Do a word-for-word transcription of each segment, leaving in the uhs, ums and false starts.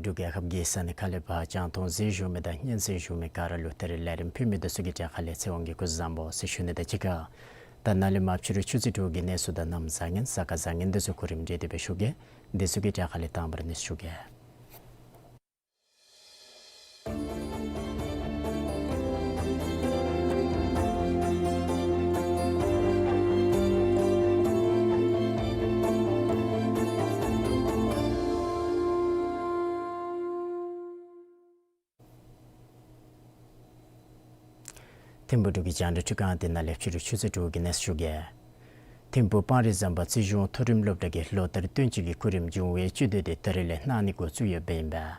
འབྲུག་རྒྱལ་ཁབ་ཀྱི་ས་གནས་ཁག་ལས་ཕར་རྒྱང་མཐོང་གཟིགས་བཞུགས་མི་དང་སྙན་གསན་བཞུགས་མི་ག་ར་ལུ་ད་རིས་ལས་རིམ་ཕུལ་མི་འདི་ཚུ་གི་གྲས་ཁ་ལས་ཚེ་དབང་གིས་སྐུ་གཟུགས་བཟང་པོ་ཟེར་ཞུ་ནི་དང་གཅིག་ཁར། ད་ནཱ་ལས་མར་ཕྱི་རུ་ཆུ་ཚོད་དྲུག་གི་གནས་ཚུལ་དང་གནམ་བཟང་ངན་གཟའ་སྐར་བཟང་ངན་འདི་ཚུ་གོ་རིམ་སྒྲིག་སྟེ་སྦེ་ཞུ་གེ། འདི་ཚུ་གི་གྲས་ཁ་ལས་དང་པ་ར་གནས་ཚུལ་ཞུ་གེ། ཐིམ་ཕུག་འབྲུག་གི་རྒྱང་བསྒྲགས་ཁྲི་ཁང་འདི་ནང་ལས་ཕྱི་རུ་ཆུ་ཚོད་དྲུག་གི་གནས་ཚུལ་ཞུ་གེ། ཐིམ་ཕུག་སྤང་རི་ཟམ་པ་རྩིས་གཞུང་མཐོ་རིམ་སློབ་གྲྭ་གིས་ལོ་ལྟར་སྟོན་དཔྱོད་ཀྱི་སྐུ་རིམ་འབྱུང་བའི་སྤྱི་འཐུས་འདི་ད་རིས་ལས་གནང་ནི་འགོ་བཙུགས་ཡོདཔ་ཨིན་པས།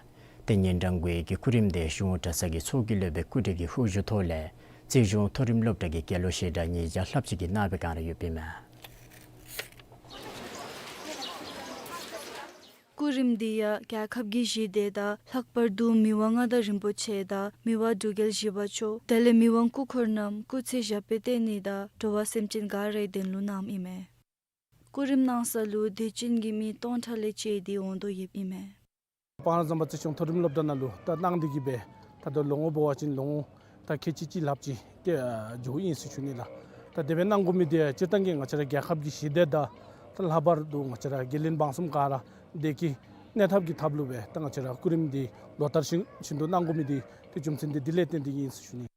ཏེ་ཉིན་གྲངས་དགུའི་གི་སྐུ་རིམ་འདི་གཞུང་གྲྭ་ཚང་གི་ཚོགས་ཀྱི་སློབ་དཔོན་སྐུ་བགྲེས་ཀྱི་ཧུར་བཞུགས་ཐོག་ལས་རྩིས་གཞུང་མཐོ་རིམ་སློབ་གྲྭ་གི་དགེ་སློབ་ཞལ་གྲངས་ཉིས་བརྒྱ་ལྷགཔ་ཅིག་གིས་གནང་བའི་བསྒང་ར་ཡོདཔ་ཨིན་མས། སྐུ་རིམ་འདི་ཡང་རྒྱལ་ཁབ་ཀྱི་ཞི་བདེ་དང་ལྷག་པར་དུ་མི་དབང་མངའ་བདག་རིན་པོ་ཆེ་དང་མི་དབང་འབྲུག་རྒྱལ་བཞི་པ་མཆོག་དེ་ལས་མི་དབང་སྐུ་འཁོར་རྣམས་སྐུ་ཚེ་ཞབས་པད་བརྟན་ནི་དང་འགྲོ་བ་སེམས་ཅན་ག་རའི་དོན་ལུ་གནངམ་ཨིན་མས། སྐུ་རིམ་གནང་ས་ལུ་དད་ཅན་གྱི་མི་སྟོང་ཕྲག་ལས་བཅད་དེ་འོང་དོ་ཡོདཔ་ཨིན་མས། སྤང་རི་ཟམ་པ་རྩིས་གཞུང་མཐོ་རིམ་སློབ་གྲྭ་ནང་ལུ་ད་གནང་སྟེ་གི་སྦེ་ད་ལྟོ་ལོ་ངོ་འབད་བ་ཅིན་ལོ་ངོ་ད་ཁལ་གཅིག་གཅིག་ལྷགཔ་ཅིག་ཏེ་ཨ་འགྱོཝ་ཨིན་ཟེར་ཞུ་ནི་ལགས། ད་དེ་སྦེ་གནང་དགོ་མི་འདི་སྤྱིར་བཏང་གི་ང་བཅས་ར་རྒྱལ་ཁབ་ཀྱི་ཞི་བདེ་དང་ད་ལྷག་པར་དུ་ང་བཅས་ར་དགེ་ལས་འབངས་གསུམ་ག་ར་བདེ་སྐྱིད་གནས་ཐབས་ཀྱི་ཐབས་ལུ་སྦེ་ད་ང་བཅས་ར་སྐུ་རིམ་འདི་ལོ་ལྟར་བཞིན་བཞིན་དུ་གནང་དགོ་མི་འདི་ཏེ་རྒྱུ་མཚན་འདི་འདི་ལས་བརྟེན་ཏེ་ཨིན་ཟེར་ཞུ་ནི།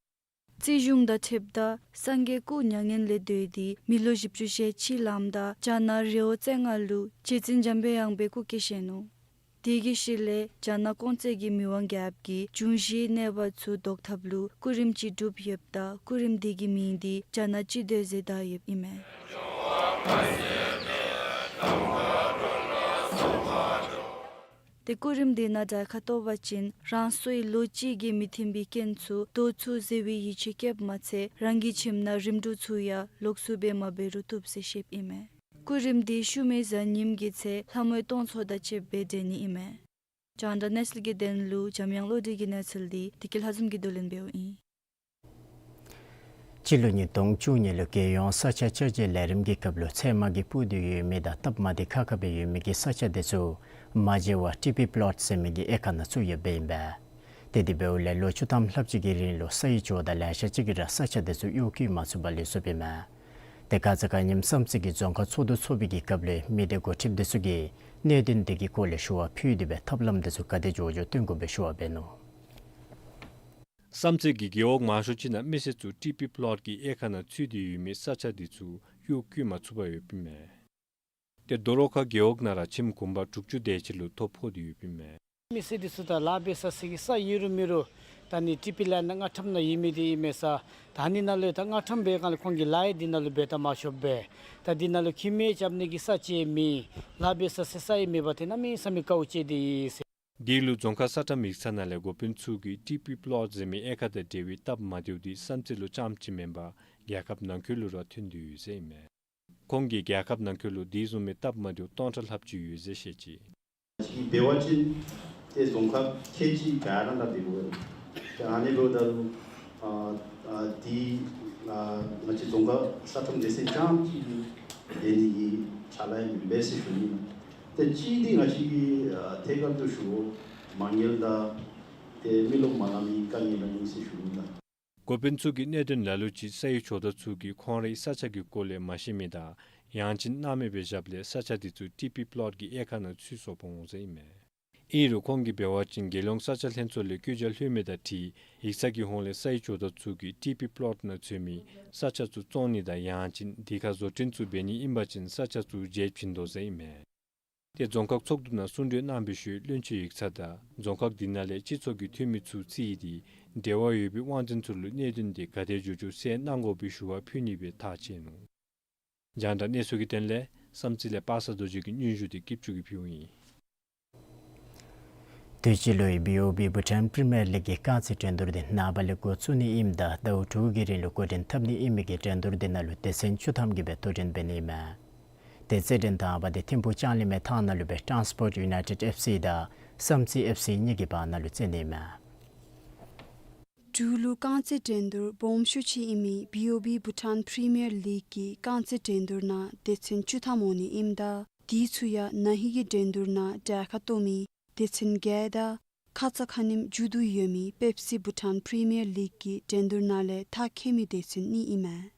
རྩིས་གཞུང་དང་འཁྲིལཝ་ད་སངས་རྒྱས་སྐུ་མྱ་ངན་ལས་འདས་ཏེ་མི་ལོ་བཞི་བཅུ་ཞེ་གཅིག་ལངམ་ད་རྒྱ་ནག་རི་བོ་རྩེ་ལྔ་ལུ་རྗེ་བཙུན་འཇམ་པའི་དབྱངས་པའི་སྐུ་སྐྱེ་བཞེས་ནུག། དེ་གི་ཤུལ་ལས་རྒྱ་ནག་ཀོང་ཙེ་གི་མི་དབང་རྒྱལཔོ་གིས་འབྱུང་བཞིའི་གནོད་པ་ཚུ་བཟློག་ཐབས་ལུ་སྐུ་རིམ་ཅིག་སྒྲུབ་ཡོདཔ་ད་སྐུ་རིམ་འདི་གི་མིང་འདི་རྒྱ་ནག་སྤྱི་བསྟོད་ཟེར་བཏགས་ཡོདཔ་ཨིན་མས། ཏེ་སྐུ་རིམ་འདི་ནང་གྲལ་ཁར་གཏོགས་པ་ཅིན་རང་སོའི་ལོ་གཅིག་གི་མི་མཐུན་པའི་རྐྱེན་ཚུ་བཟློག་ཚུགས་ཟེར་བའི་ཡིད་ཆེས་བསྐྱེདཔ་མ་ཚད་རང་གི་ཁྱིམ་ནང་རིམ་གྲོ་ཚུ་ཡང་ལོགས་སུ་སྦེ་མ་འབད་རུང་བཏུབ་ཟེར་བཤདཔ་ཨིན་མས། སྐུ་རིམ་འདི་ཤུལ་མའི་གཟའ་ཉིམ་གི་ཚེ་ལྷ་མོའི་གཏོར་ཚོགས་དང་བཅསཔ་སྦེ་སྒྲིག་ནི་ཨིན་མས། རྒྱང་བསྒྲགས་གནས་ཚུལ་གྱི་དོན་ལུ་འཇམ་དབྱངས་བློ་གྲོས་ཀྱི་གནས་ཚུལ་འདི་བདེ་སྐྱིད་ལྷ་འཛོམས་ཀྱིས་བསྡུ་ལེན་འབདཝ་ཨིན། སྤྱི་ལོ་ཉིས་སྟོང་བཅུ་གཉིས་ལུ་རྒྱལ་ཡོངས་ས་ཆ་ཆ་འཇོག་ལས་རིམ་གྱི་སྐབས་ལུ་ཚལ་མ་གིས་སྤུར་ཏེ་ཡོད་མི་དང་སྟབས་མ་བདེ་ཁག་ཁ་སྦེ་ཡོད་མི་གི་ས་ཆ་འདི་ཚུ་མ་འཇལ་བར་ཊི་པི་པི་ལོཊ་ཟེར་མི་གི་དབྱེ་ཁག་ནང་བཙུགས་ཡོདཔ་ཨིན་པས། ཏེ་དེ་འབདཝ་ལས་ལོ་བཅུ་ཐམ་ལྷགཔ་ཅིག་གི་རིང་ལུ་ས་ཡི་ཇོ་བདག་ལེ་ཤ་ཅིག་གིས་ར་ས་ཆ་འདི་ཚུ་གཡོག་བཀོལ་མ་ཚུགས་པར་ལུས་སོཔ་ཨིན་མས། ཏེ་ཁ་ཙ་ཁ་ཉིནམ་བསམ་རྩེ་གི་རྫོང་ཁག་ཚོགས་འདུ་ཚོགས་པའི་གི་སྐབས་ལུ་མི་སྡེ་འགོ་ཁྲིདཔ་འདི་ཚུ་གིས་གནད་དོན་འདི་གི་སྐོར་ལས་ཞུ་བ་ཕུལ་ཏེ་སྦེ་ཐབས་ལམ་འདི་ཚུ་ག་དེ་མགྱོགས་མགྱོགས་སྟོན་དགོ་པའི་ཞུ་བ་འབད་ནུག། བསམ་རྩེ་གི་རྒེད་འོག་མང་ཤོས་ཅིག་ནང་མི་སེར་ཚུ་ཊི་པི་པི་ལོཊ་གི་དབྱེ་ཁག་ནང་ཚུད་དེ་ཡོད་མི་ས་ཆ་འདི་ཚུ་གཡོག་བཀོལ་མ་ཚུགས་པར་ཡོདཔ་ཨིན་མས། ཏེ་རྡོ་རོ་ཁ་རྒེད་འོག་ནང་ར་ཁྱིམ་གུང་པ་དྲུག་ཅུ་དེ་ཅིག་ལུ་ཐོ་ཕོག་སྟེ་ཡོདཔ་ཨིན་མས། མི་སེར་འདི་ཚུ་ད་ལཱ་འབད་ས་ཟེར་གྱི་ས་ཡོད་རུང་མེད་རུང་ད་ནི་ཊི་པི་ལོཊ་ནང་རྔ་ཁྲོམ་ནང་ཡོད་མི་འདི་ཨིན་མས་ས། ད་ནི་ནང་ལུ་ད་རྔ་ཁྲོམ་འབད་སྒང་ལས་ཁོང་གིས་ལཱ་ཡང་འདི་ནང་ལུ་འབད་ད་མ་ཆོགཔ་སྦེ་ད་འདི་ནང་ལུ་ཁྱིམ་ཡང་རྐྱབ་ནི་གི་ས་ཅིག་མེད། ལཱ་འབད་ས་ཟེར་ས་ཡང་མེད་པར་ཏེ་གནམ་མེད་ས་མེད་དཀའཝ་སྤྱད་དེ་ཡོད་ཟེར། དེ་ལུ་རྫོང་ཁག་ས་ཁྲ་མིག་ཚང་ནང་ལས་འགོ་དཔོན་ཚུ་གིས་ཊི་པི་པི་ལོཊ་ཟེར་མི་དབྱེ་ཁག་དང་འབྲེལ་བའི་སྟབས་མ་བདེཝ་འདི་བསམ་རྩེ་ལུ་རྐྱངམ་ཅིག་མེན་པར་ རྒྱལ་ཁབ་ནང་འཁོད་ལུ་ར་ཐོན་དོ་ཡོད་ཟེར་ཨིན་མས། ཁོང་གིས་རྒྱལ་ཁབ་ནང་འཁོད་ལུ་དེ་བཟུམ་མའི་སྟབས་མ་བདེཝ་སྟོང་ཕྲག་ལྷགཔ་ཅིག་ཡོད་ཟེར་བཤད་ཅི། ཅིག་འབད་བ་ཅིན་ཏེ་རྫོང་ཁག་ཁལ་གཅིག་བརྒལ་ནང་ད་འབད་དགོ་པས། ཏེ་ཨ་ནི་འབདཝ་ད་ལུ་ཨ་ཨ་དེ་ཨ་ང་བཅས་རྫོང་ཁག་ས་ཁྲོམ་སྡེ་ཚན་རྐྱངམ་གཅིག་གིས་འབད་ནི་གི་ཕྱག་ལཱ་ཡང་མེན་པས་ཟེར་ཞུ་ནི། ཏེ་གཅིག་འདི་ང་བཅས་ཀྱིས་ཨ་ཐད་ཀར་དུ་ཞུ་དགོ་མ་དངུལ་དང་ཏེ་མི་རློབས་མ་ལང་མི་དཀའ་ངལ་ར་ཨིན་ཟེར་ཞུ་ནི་ལགས། འགོ་དཔོན་ཚུ་གིས་གནད་དོན་ལ་ལུ་ཅིག་ས་ཡི་ཇོ་བདག་ཚུ་གིས་ཁོང་རའི་ས་ཆ་གི་སྐོར་ལས་མ་ཤེས་མི་དང་ཡང་ཅིན་གནང་མེད་པའི་ཞབས་ལས་ས་ཆ་དེ་ཚུ་ཊི་པི་པློཊ་གི་དབྱེ་ཁག་ནང་ཚུད་སོཔ་འོང་ཟེར་ཨིན་མས། ཨིན་རུང་ཁོང་གིས་འབད་བ་ཅིན་རྒྱལ་ཡོངས་ས་ཆ་ལྷན་ཚོགས་ལས་བཀོད་རྒྱ་ལྷོད་མི་དང་འཁྲིལ་ཡིག་ཚང་གི་ཧོངས་ལས་ས་ཡི་ཇོ་བདག་ཚུ་གིས་ཊི་པི་པློཊ་ནང་ཚུད་མི་ས་ཆ་ཚུ་བཙོང་ནི་དང་ཡང་ཅིན་དེ་ཁར་བཟོ་སྐྲུན་ཚུ་འབད་ནི་ཨིན་པ་ཅིན་ས་ཆ་ཚུ་བརྗེ་བྱིན་དོ་ཟེར་ཨིན་མས། ཏེ་རྫོང་ཁག་ཚོགས་འདུ་ནང་གསུང་གྲོས་གནང་བའི་ཤུལ་བློན་ཆེན་ཡིག་ཚང་དང་རྫོང་ཁག་དེ་ནང་ལས་སྤྱི་ཚོགས་ཀྱི་འཐུས་མི་ཚུ་བརྩིས་ཏེ་འབྲེལ་བ་ཡོད་པའི་དབང་འཛིན་ཚུ་ལུ་གནད་དོན་དེ་ག་དེ་མགྱོགས་མགྱོགས་སེལ་གནང་དགོ་པའི་ཞུ་བ་ཕུལ་ནི་སྦེ་ཐག་བཅད་ནུག། རྒྱང་བསྒྲགས་གནས་ཚུལ་གྱི་དོན་ལས་བསམ་རྩེ་ལས་པ་སངས་རྡོ་རྗེ་གི་སྙན་ཞུ་དེ་སྐྱིད་ཆུ་གིས་ཕུལཝ་ཨིན། དུས་ཅི་ལོའི་བི་ཨོ་བི་བྷུ་ཊཱན་པི་རི་མི་ཡར་ལིག་གི་རྐང་རྩེད་འགྲན་བསྡུར་དེ་ནངས་པ་ལས་འགོ་བཙུགས་ནི་ཨིནམ་ད་ཟླཝ་དྲུག་གི་རིང་ལུ་འགོ་འདྲེན་འཐབ་ནི་ཨིན་མི་གིས་འགྲན་བསྡུར་དེ་ནང་ལུ་སྡེ་ཚན་བཅུ་ཐམ་གྱིས་སྦེ་དོ་འགྲན་འབད་ནི་ཨིན་མས། ཏེ་རྩེད་འགྲན་དང་པ་དེ་ཐིམ་ཕུག་ལྕང་གླིང་མའི་ཐང་ནང་ལུ་སྦེ་ཊཱན་སི་པོརཊ་ཡུ་ནའི་ཊེཌ་ཨེཕ་སི་དང་བསམ་རྩེ་ཨེཕ་སི་གཉིས་ཀྱི་བར་ན་ལུ་རྩེ་ནི་ཨིན་མས། འབྲུག་ལུ་རྐང་རྩེད་འགྲན་བསྡུར་སྦོམ་ཤོས་ཅིག་ཨིན་མི་བི་ཨོ་བི་བྷུ་ཊཱན་པི་རི་མི་ཡར་ལིག་གི་རྐང་རྩེད་འགྲན་བསྡུར་ནང་སྡེ་ཚན་བཅུ་ཐམ་འོང་ནི་ཨིནམ་ད་དེ་ཚུ་ཡང་ན་ཧིང་གི་འགྲན་བསྡུར་ནང་གྲལ་ཁར་གཏོགས་མི་སྡེ་ཚན་བརྒྱད་དང་ཁ་ཙ་ཁ་ཉིནམ་མཇུག་བསྡུ་ཡོད་མི་པེབ་སི་བྷུ་ཊཱན་པི་རི་མི་ཡར་ལིག་གི་འགྲན་བསྡུར་ནང་ལས་ཐག་ཁེལ་མི་སྡེ་ཚན་གཉིས་ཨིན་མས།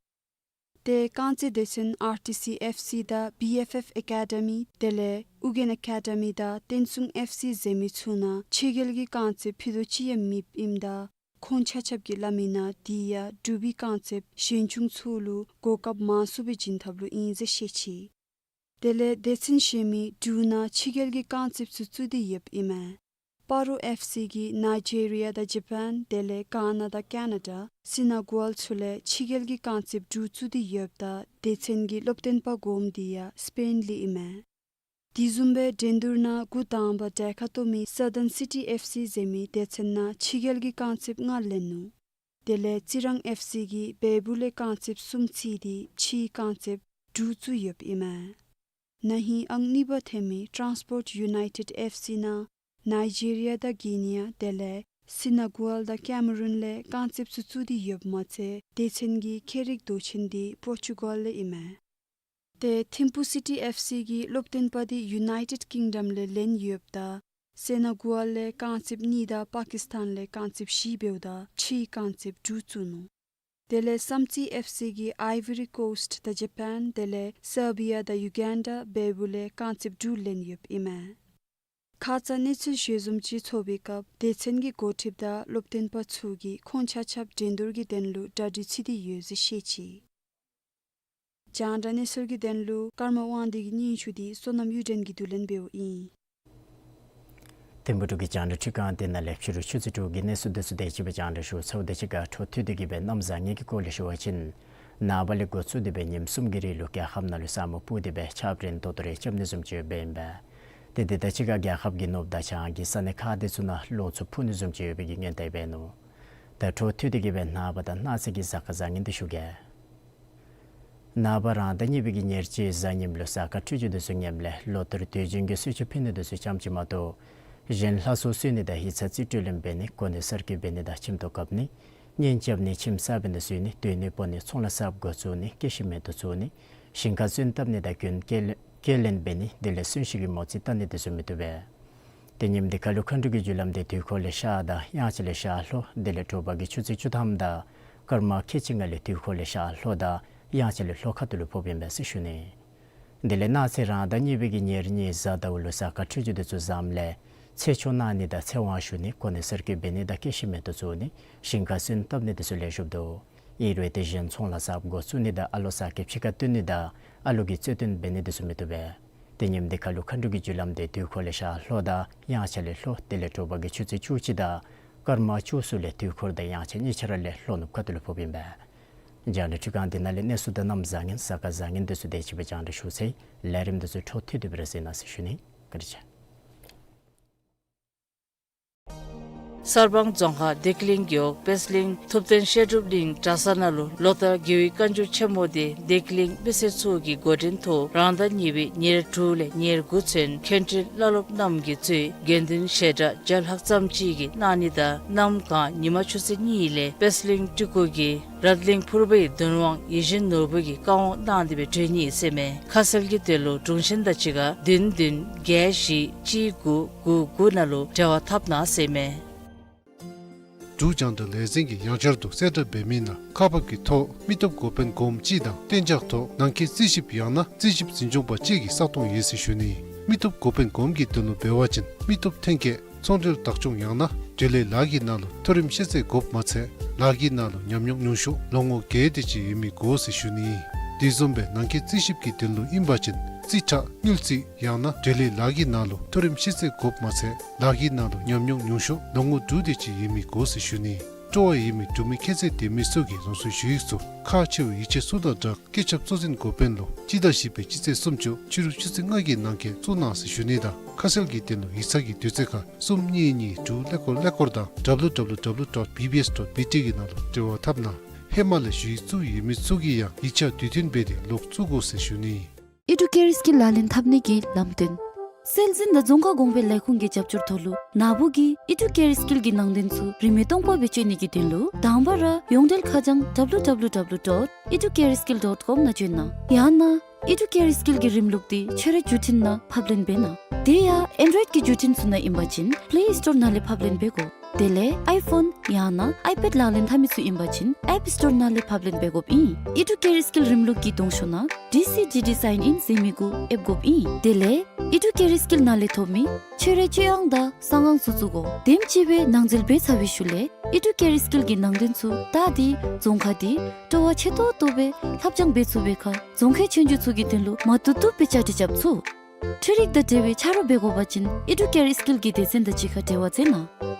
ཏེ་རྐང་རྩེད་སྡེ་ཚན་ཨར་ཊི་སི་ཨེཕ་སི་དང་བི་ཨེཕ་ཨེཕ་ཨེ་ཀ་ཌི་མི་དེ་ལས་ཨུ་རྒྱན་ཨེ་ཀ་ཌི་མི་དང་བསྟན་སྲུང་ཨེཕ་སི་ཟེར་མི་ཚུ་ནང་ཕྱི་རྒྱལ་གྱི་རྐང་རྩེདཔ་ཕུད་རྡོག་ཅིག་ཡང་མེདཔ་ཨིནམ་ད་ཁོང་ཆ་ཁྱབ་ཀྱིས་སླབ་མི་ནང་དེ་ཡང་འབྲུག་པའི་རྐང་རྩེདཔ་གཞན་ཆུང་ཚུ་ལུ་གོ་སྐབས་མང་སུ་སྦེ་བྱིན་ཐབས་ལུ་ཨིན་ཟེར་བཤད་ཅི། དེ་ལས་སྡེ་ཚན་གཞན་མི་འབྲུག་ནང་ཕྱི་རྒྱལ་གྱི་རྐང་རྩེདཔ་ཚུ་བཙུགས་ཏེ་ཡོདཔ་ཨིན་མས། སྤ་རོ་ཨེཕ་སི་གིས་ནཱི་ཇི་རི་ཡ་དང་ཇ་པཱན་དེ་ལས་གྷ་ན་དང་ཀེ་ན་ཌ་སི་ནཱ་གཱུལ་ཚུ་ལས་ཕྱི་རྒྱལ་གྱི་རྐང་རྩེདཔ་དྲུག་བཙུགས་ཏེ་ཡོདཔ་ད་སྡེ་ཚན་གྱི་སློབ་སྟོན་པ་དགོངསམ་དེ་ཡང་སི་པེན་ལས་ཨིན་མས། དེ་བཟུམ་སྦེ་འགྲན་བསྡུར་ནང་འགོ་དང་པ་གྲལ་ཁར་གཏོགས་མི་སཱ་ཐརན་སི་ཊི་ཨེཕ་སི་ཟེར་མི་སྡེ་ཚན་ནང་ཕྱི་རྒྱལ་གྱི་རྐང་རྩེདཔ་ལྔ་ལེན་ནུག། དེ་ལས་རྩི་རང་ཨེཕ་སི་གིས་བལ་པོ་ལས་རྐང་རྩེདཔ་གསུམ་བརྩིས་ཏེ་ཕྱིའི་རྐང་རྩེདཔ་དྲུག་བཙུགས་ཡོདཔ་ཨིན་མས། ན་ཧིང་ཨང་གཉིས་པ་ཐོན་མི་ཊཱན་སི་པོརཊ་ཡུ་ནའི་ཊེཌ་ཨེཕ་སི་ནང་ནཱི་ཇི་རི་ཡ་དང་གྷི་ནི་ཡ་དེ་ལས་སི་ནཱ་གཱུལ་དང་ཀེ་མ་རུན་ལས་རྐང་རྩེདཔ་ཚུ་བཙུགས་ཏེ་ཡོདཔ་མ་ཚད་སྡེ་ཚན་གྱི་ཁྱད་རིག་མདོ་ཆེན་དེ་པོར་ཅུ་གཱལ་ལས་ཨིན་མས། ཏེ་ཐིམ་ཕུ་སི་ཊི་ཨེཕ་སི་གི་སློབ་སྟོན་པ་དེ་ཡུ་ནའི་ཊེཌ་ཀིང་ཌམ་ལས་ལེན་ཡོདཔ་ད་སི་ནཱ་གཱུལ་ལས་རྐང་རྩེདཔ་གཉིས་དང་པ་ཀིས་ཐཱན་ལས་རྐང་རྩེདཔ་བཞི་འབདཝ་ད་ཕྱིའི་རྐང་རྩེདཔ་དྲུག་བཙུགས་ནུག། དེ་ལས་བསམ་རྩེ་ཨེཕ་སི་གིས་ཨའི་བོ་རི་ཀོསཊ་དང་ཇ་པཱན་དེ་ལས་སར་བི་ཡ་དང་ཡུ་གཱན་ཌ་བལ་པོ་ལས་རྐང་རྩེདཔ་དྲུག་ལེན་ཡོདཔ་ཨིན་མས། ཁ་ཙ་གནས་ཚུལ་ཞལ་འཛོམས་ཅིག་ཚོགས་པའི་སྐབས་སྡེ་ཚན་གྱི་འགོ་ཁྲིདཔ་དང་སློབ་སྟོན་པ་ཚུ་གིས་ཁོང་ཆ་ཁྱབ་འགྲན་བསྡུར་གྱི་དོན་ལུ་གྲ་སྒྲིག་ཚུད་དེ་ཡོད་ཟེར་བཤད་ཅི། རྒྱང་བསྒྲགས་གནས་ཚུལ་གྱི་དོན་ལུ་ཀརྨ་དབང་འདུས་ཀྱི་སྙན་ཞུ་དེ་བསོད་ནམས་གཡུ་སྒྲོན་གྱིས་བསྡུ་ལེན་འབདཝ་ཨིན། ཐིམ་ཕུག་འབྲུག་གི་རྒྱང་བསྒྲགས་ཁྲི་ཁང་དེ་ནང་ལས་ཕྱི་རུ་ཆུ་ཚོད་དྲུག་གི་གནས་ཚུལ་དེ་ཚུ་དེ་ཅིག་སྦེ་རྒྱང་བསྒྲགས་ཞུ་ཚརཝ་དང་གཅིག་ཁར་འཕྲོ་མཐུད་དེ་གི་སྦེ་གནམ་བཟང་ངན་གྱི་སྐོར་ལས་ཞུ་བ་ཅིན་ནངས་པ་ལས་འགོ་བཙུགས་ཏེ་སྦེ་ཉིནམ་གསུམ་གྱི་རིང་ལུ་རྒྱལ་ཁབ་ནང་ལུ་ས་སྨུག་སྤུབས་ཏེ་སྦེ་ཆརཔ་རན་ཏོག་ཏོ་རེ་རྐྱབ་ནི་བཟུམ་ཅིག་ཡོདཔ་ཨིན་པས། ཏེ་དེ་དང་གཅིག་ཁར་རྒྱལ་ཁབ་ཀྱི་ནུབ་དང་བྱང་གི་ས་གནས་ཁག་དེ་ཚུ་ནང་གློག་འཚུབ་འཕུ་ནི་བཟུམ་ཅིག་ཡོད་པའི་གི་སྔོན་བརྡ་འབད་ནུག། ད་འཕྲོ་མཐུད་དེ་གི་སྦེ་ནངས་པ་དང་གནངས་ཚེ་གི་གཟའ་སྐར་བཟང་ངན་དེ་ཞུ་གེ། ནངས་པ་རང་ཟླ་གཉིས་པའི་གི་ཉེར་གཅིག་གཟའ་ཉིམ་ལུ་གཟའ་སྐར་འཕྲོད་སྦྱོར་དེ་ཚུ་ངནམ་ལས་ལོ་ལྟར་དུས་རྒྱུན་གྱི་གསོལ་མཆོད་ཕུལ་ནི་དེ་ཚུ་ཙམ་ཅིག་མ་གཏོགས་གཞན་ལྷ་གསོལ་གསོལ་ནི་དང་ཡིག་ཚང་རྩིས་སྤྲོད་ལེན་འབད་ནི་གོ་གནས་གསར་བསྐོ་འབད་ནི་དང་ཁྱིམ་ཐོག་བཀབ་ནི་གཉེན་རྐྱབ་ནི་ཁྱིམ་གསར་པའི་ནང་བསུ་ནི་སྡོད་གནས་སྤོ་ནི་ཚོང་ལཱ་གསརཔ་འགོ་བཙུགས་ནི་སྐྱེད་ཤིང་མེ་ཏོག་བཙུགས་ནི་ཞིང་ཁར་སོན་བཏབ་ནི་དང་གྱོན་སྐྱེལ་སྐྱེལ་ལེན་འབད་ནི་དེ་ལས་གསོན་གཤིན་གྱི་མོ་རྩིས་བལྟ་ནི་དེ་ཚུ་མི་བཏུབ་པས། ཏེ་ཉིནམ་དེ་ཁར་ལུ་མཁའ་འགྲོ་གི་རྒྱུ་ལམ་དེ་དུས་འཁོར་ལས་ཤར་དང་དབྱངས་འཆར་ལས་ཤར་ལྷོ་དེ་ལས་དྲོ་པ་གི་ཆུ་ཚོད་བཅུ་ཐམ་དང་སྐར་མ་ཁལ་གཅིག་ལྔ་ལས་དུས་འཁོར་ལས་ཤར་ལྷོ་དང་དབྱངས་འཆར་ལས་ལྷོ་ཁ་ཐུག་ལུ་ཕོགཔ་ཨིན་པས་ཟེར་ཞུ་ནི། དེ་ལས་གནངས་ཚེ་རང་ཟླ་གཉིས་པའི་གི་ཉེར་གཉིས་གཟའ་ཟླཝ་ལུ་གཟའ་སྐར་འཕྲོད་སྦྱོར་དེ་ཚུ་བཟངམ་ལས་ཚེ་མཆོག་གནང་ནི་དང་ཚེ་དབང་ཞུ་ནི་གོ་གནས་གསར་བསྐོ་འབད་ནི་དང་སྐྱེད་ཤིང་མེ་ཏོག་བཙུགས་ནི་ཞིང་ཁར་སོན་བཏབ་ནི་དེ་ཚུ་ལེགས་ཤོམ་འདུག། ཨིན་རུང་དེ་བཞིན་ཚོང་ལཱ་གསརཔ་འགོ་བཙུགས་ནི་དང་ཨ་ལོ་གསར་གྱི་ཕྱི་ཁར་བཏོན་ནི་དང་ཨ་ལོ་གི་རྩོད་དོན་འབད་ནི་དེ་ཚུ་མི་བཏུབ་པས། ཏེ་ཉིནམ་དེ་ཁར་ལུ་མཁའ་འགྲོ་གི་རྒྱུ་ལམ་དེ་དུས་འཁོར་ལས་ཤར་ལྷོ་དང་དབྱངས་འཆར་ལས་ལྷོ་དེ་ལས་དྲོ་པ་གི་ཆུ་ཚོད་བཅུ་གཅིག་དང་སྐར་མ་བཅུ་གསུམ་ལས་དུས་འཁོར་དང་དབྱངས་འཆར་གཉིས་ཆ་ར་ལས་ལྷོ་ནུབ་ཁ་ཐུག་ལུ་ཕོགཔ་ཨིན་པས། རྒྱང་བསྒྲགས་ཁྲི་ཁང་དེ་ནང་ལས་གནས་ཚུལ་དང་གནམ་བཟང་ངན་གཟའ་སྐར་བཟང་ངན་དེ་ཚུ་དེ་ཅིག་སྦེ་རྒྱང་བསྒྲགས་ཞུ་ཚར་ཡི། ལས་རིམ་དེ་ཚུ་འཕྲོ་མཐུད་དེ་སྦེ་ར་གཟིགས་གནང་ཟེར་ཞུ་ནི། བཀའ་དྲིན་ཆེ། གསར་སྤང་རྫོང་ཁག་བདེ་སྐྱིད་གླིང་གི་འོག་པད་གླིང་ཐུབ་བསྟན་བཤད་སྒྲུབ་གླིང་གྲྭ་ས་ནང་ལུ་ལོ་ལྟར་རྒྱལ་བའི་བཀའ་འགྱུར་ཆེན་མོ་དེ་བདེ་སྐྱིད་གླིང་མི་སེར་ཚུ་གི་འགོ་འདྲེན་ཐོག་རང་ཟླ་གཉིས་པའི་ཉེར་དྲུག་ལས་ཉེར་དགུ་ཚུན་མཁན་སྤྲུལ་བླ་སློབ་རྣམས་ཀྱིས་གཙོས་དགེ་འདུན་ཞལ་གྲངས་བརྒྱ་ལྷག་ཙམ་ཅིག་གིས་གནང་ནི་དང་གནམ་གང་ཉི་མ་ཆུ་ཚོད་གཉིས་ལས་པད་གླིང་སྤྲུལ་སྐུ་གིས་རཏ་གླིང་ཕུར་པའི་གདུང་དབང་ཡིད་བཞིན་ནོར་བུ་གིས་བཀའ་དབང་གནང་སྟེ་སྦེ་གྲོལ་ནི་ཟེར་མས། ཁ་གསལ་གྱི་དོན་ལུ་དྲུང་ཆེན་དང་གཅིག་ཁར་བདུན་བདུན་བརྒྱད་བཞི་གཅིག་དགུ་དགུ་དགུ་ནང་ལུ་འབྲེལ་བ་འཐབ་གནང་ཟེར་མས། འབྲུག་རྒྱང་བསྒྲགས་ལས་འཛིན་གྱིས་ཡང་བསྐྱར་དུ་གསལ་བསྒྲགས་འབད་མི་ནང་ཁག་འབག་གི་ཐོག་མི་སྟོབས་འགོ་དཔོན་སྒོམ་སྤྱི་དང་གཏན་འཇགས་ཐོག་ནང་འཁོད་རྩིས་ཞིབ་ཡང་ན་རྩིས་ཞིབ་འཛིན་སྐྱོང་པ་གཅིག་གི་ས་སྟོང་ཡོད་ཟེར་ཞུ་ནི། མི་སྟོབས་འགོ་དཔོན་སྒོམ་གྱི་དོན་ལུ་འབད་བ་ཅིན་མི་སྟོབས་ཐོན་སྐྱེད་ཚོང་འབྲེལ་བདག་སྐྱོང་ཡང་ན་འབྲེལ་ཡོད་ལཱ་གི་ནང་ལུ་མཐོ་རིམ་ཤེས་ཚད་དགོཔ་མ་ཚད་ལཱ་གི་ནང་ལུ་ཉམས་མྱོང་ཉུང་ཤོས་ལོ་ངོ་བརྒྱད་དེ་ཅིག་ཡོད་མི་དགོ་ཟེར་ཞུ་ནི། དེ་བཟུམ་སྦེ་ནང་འཁོད་རྩིས་ཞིབ་ཀྱི་དོན་ལུ་ཨིན་པ་ཅིན་རྩིས་ཁྲ་དངུལ་རྩིས་ཡང་ན་འབྲེལ་ཡོད་ལཱ་གི་ནང་ལུ་མཐོ་རིམ་ཤེས་ཚད་དགོཔ་མ་ཚད་ལཱ་གི་ནང་ལུ་ཉམས་མྱོང་ཉུང་ཤོས་ལོ་ངོ་དྲུག་དེ་ཅིག་ཡོད་མི་དགོ་ཟེར་ཞུ་ནི། སྤྲོ་བ་ཡོད་མི་འབྲུག་མི་ཁྱད་ཚད་ལྡན་མི་ཚུ་གིས་རང་སོའི་ཞུ་ཡིག་ཚུ་ཁག་ཆེ་བའི་ཡིག་ཆ་ཚུ་དང་སྦྲགས་སྐུ་ཚབ་གཙོ་འཛིན་འགོ་དཔོན་ལུ་སྤྱི་ཟླ་བཞི་པའི་སྤྱི་ཚེས་སུམ་ཅུ་ཕྱི་རུ་ཆུ་ཚོད་ལྔ་གི་ནང་འཁོད་བཙུགས་གནང་ཟེར་ཞུ་ནི་དང་ཁ་གསལ་གྱི་དོན་ལུ་ཡིག་ཚང་གི་དུས་ཚོད་ཁར་གསུམ་གཉིས་གཉིས་དྲུག་ཀླད་ཀོར་ཀླད་ཀོར་དང་W W W dot B B S dot B T གི་ནང་ལུ་འབྲེལ་བ་འཐབ་གནང་། ཧེ་མ་ལས་ཞུ་ཡིག་བཙུགས་ཡོད་མི་ཚུ་གིས་ཡང་ཡིག་ཆ་དུས་མཐུན་འབད་དེ་ལོག་བཙུགས་དགོ་ཟེར་ཞུ་ནི། ཨི་ཌུ་ཀེར་སི་ཀིལ་ལག་ལེན་འཐབ་ནི་གི་ལམ་སྟོན། སྲོལ་འཛིན་དང་རྫོང་ཁ་གོང་འཕེལ་ལས་ཁུངས་ཀྱི་རྒྱབ་སྐྱོར་ཐོག་ལུ་ན་བུ་གིས་ཨི་ཌུ་ཀེར་སི་ཀིལ་གྱི་ནང་དོན་ཚུ་རིན་མེད་སྟོང་པ་སྦེ་སྤྱོད་ནི་གི་དོན་ལུ་དང་པ་ར་ཡོངས་འབྲེལ་ཁ་བྱང་W W W dot educareskill dot com ནང་བྱོན་གནང་། ཡང་ན་ཨི་ཌུ་ཀེར་སི་ཀིལ་གྱི་རིམ་ལུགས་འདི་ཁྱོད་རའི་བརྒྱུད་འཕྲིན་ནང་ཕབ་ལེན་འབད་གནང་། དེ་ཡང་ཨེན་ཌོ་ཡོཌ་ཀྱི་བརྒྱུད་འཕྲིན་ཚུ་ནང་ཨིན་པ་ཅིན་པླེ་སི་ཊོར་ནང་ལས་ཕབ་ལེན་འབད་དགོ། དེ་ལས་ཨའི་ཕོན་ཡང་ན་ཨའི་པེཌ་ལག་ལེན་འཐབ་མི་ཚུ་ཨིན་པ་ཅིན་ཨེཔ་སི་ཊོར་ནང་ལས་ཕབ་ལེན་འབད་དགོཔ་ཨིན། ཨི་ཌུ་ཀེར་སི་ཀིལ་རིམ་ལུགས་ཀྱི་གདོང་ཤོག་ནང་ཌི་སི་ཌི་ཌི་སའིན་ཨིན་ཟེར་མི་གུ་ཨེབ་དགོཔ་ཨིན། དེ་ལས་ཨི་ཌུ་ཀེར་སི་ཀིལ་ནང་ལས་ཐོབ་མི་ཁྱོད་རའི་སྤྱོད་དབང་དང་གསང་ཁང་ཚུ་བཙུགས་དགོ། དེམ་ཅིག་སྦེ་ནང་འཛུལ་འབད་ཚར་བའི་ཤུལ་ལས་ཨི་ཌུ་ཀེར་སི་ཀིལ་གྱི་ནང་དོན་ཚུ་བལྟ་སྟེ་རྫོང་ཁ་འདི་སྤྲོ་བ་ཆེ་ཏོག་ཏོ་སྦེ་ལྷབ་སྦྱང་འབད་ཚུགས་པའི་ཁར་རྫོང་ཁའི་ཆོས་རྒྱུགས་ཚུ་གི་དོན་ལུ་མ་བཏུབ་བཏུབ་སྦེ་བཅའ་སྒྲིག་རྐྱབ་ཚུགས། འཕྲུལ་རིག་དང་འབྲེལ་བའི་ཆ་རོགས་འབད་དགོ་པ་ཅིན་ཨི་ཌུ་ཀེར་སི་ཀིལ་གྱི་སྡེ་ཚན་དང་གཅིག་ཁར་འབྲེལ་བ་མཛད་གནང་།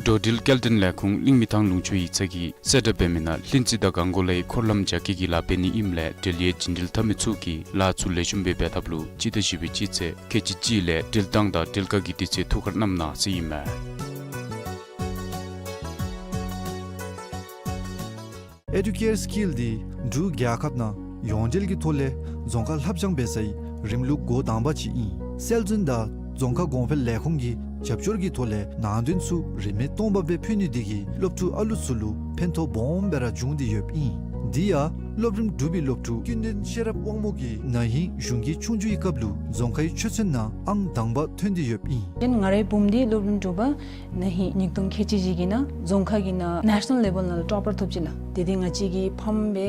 འགྲོ་འགྲུལ་སྐྱེལ་འདྲེན་ལས་ཁུངས་གླིང་མི་ཐང་ལུང་ཕྱོགས་ཡིག་ཚང་གིས་གསལ་བསྒྲགས་འབད་མི་ནང་ལྷུན་རྩེ་དང་སྒང་གོ་ལའི་འཁོར་ལམ་རྒྱ་སྐྱེད་ཀྱི་ལཱ་འབད་ནི་ཨིནམ་ལས་འབྲེལ་ཡོད་རྒྱུན་འགྲུལ་འཐབ་མི་ཚུ་གིས་ལཱ་ཚུ་ལེགས་ཤོམ་སྦེ་འབད་ཐབས་ལུ་སྤྱི་ཟླ་བཞི་པའི་སྤྱི་ཚེས་ཁལ་གཅིག་གཅིག་ལས་འགྲུལ་བཏང་དང་འགྲུལ་བཀག་གི་དུས་ཚོད་ཐུགས་ཁར་བསྣམ་གནང་ཟེར་ཨིན་མས། ཨེ་ཌུ་ཀེར་སི་ཀིལ་འདི་འབྲུག་རྒྱལ་ཁབ་ནང་ཡོངས་འབྲེལ་གྱི་ཐོག་ལས་རྫོང་ཁ་ལྷབ་སྦྱང་འབད་སའི་རིམ་ལུགས་འགོ་དང་པ་ཅིག་ཨིན། སྲོལ་འཛིན་དང་རྫོང་ཁ་གོང་འཕེལ་ལས་ཁུངས་ཀྱི་རྒྱབ་སྐྱོར་གྱི་ཐོག་ལས་ནང་དོན་ཚུ་རིན་མེད་སྟོང་པ་སྦེ་ཕུལ་ནི་འདི་གིས་སློབ་ཕྲུག་ཨ་ལུ་ཚུ་ལུ་ཕན་ཐོགས་སྦོམ་སྦེ་ར་བྱུང་སྟེ་ཡོདཔ་ཨིན། འདི་ཡང་སློབ་རིམ་དྲུག་པའི་སློབ་ཕྲུག་ཀུན་ལྡན་ཤེས་རབ་དབང་མོ་གིས་ན་ཧིང་གཞུང་གི་ཆོས་རྒྱུགས་ཀྱི་སྐབས་ལུ་རྫོང་ཁའི་ཆོས་ཚན་ནང་ཨང་དང་པ་ཐོན་ཏེ་ཡོདཔ་ཨིན། ཏེ་ང་རའི་བུམོ་འདི་སློབ་རིམ་དྲུག་པ་ན་ཧིང་ཉིས་སྟོང་ཁལ་གཅིག་བཞི་གི་ནང་རྫོང་ཁ་གི་ནང་ནེ་ཤ་ནཱལ་ལེ་བཱལ་ནང་ལུ་ཊོ་པར་ཐོབ་ཅི་ལགས། ཏེ་འདི་ང་བཅས་ཀྱི་ཕམ་སྦེ་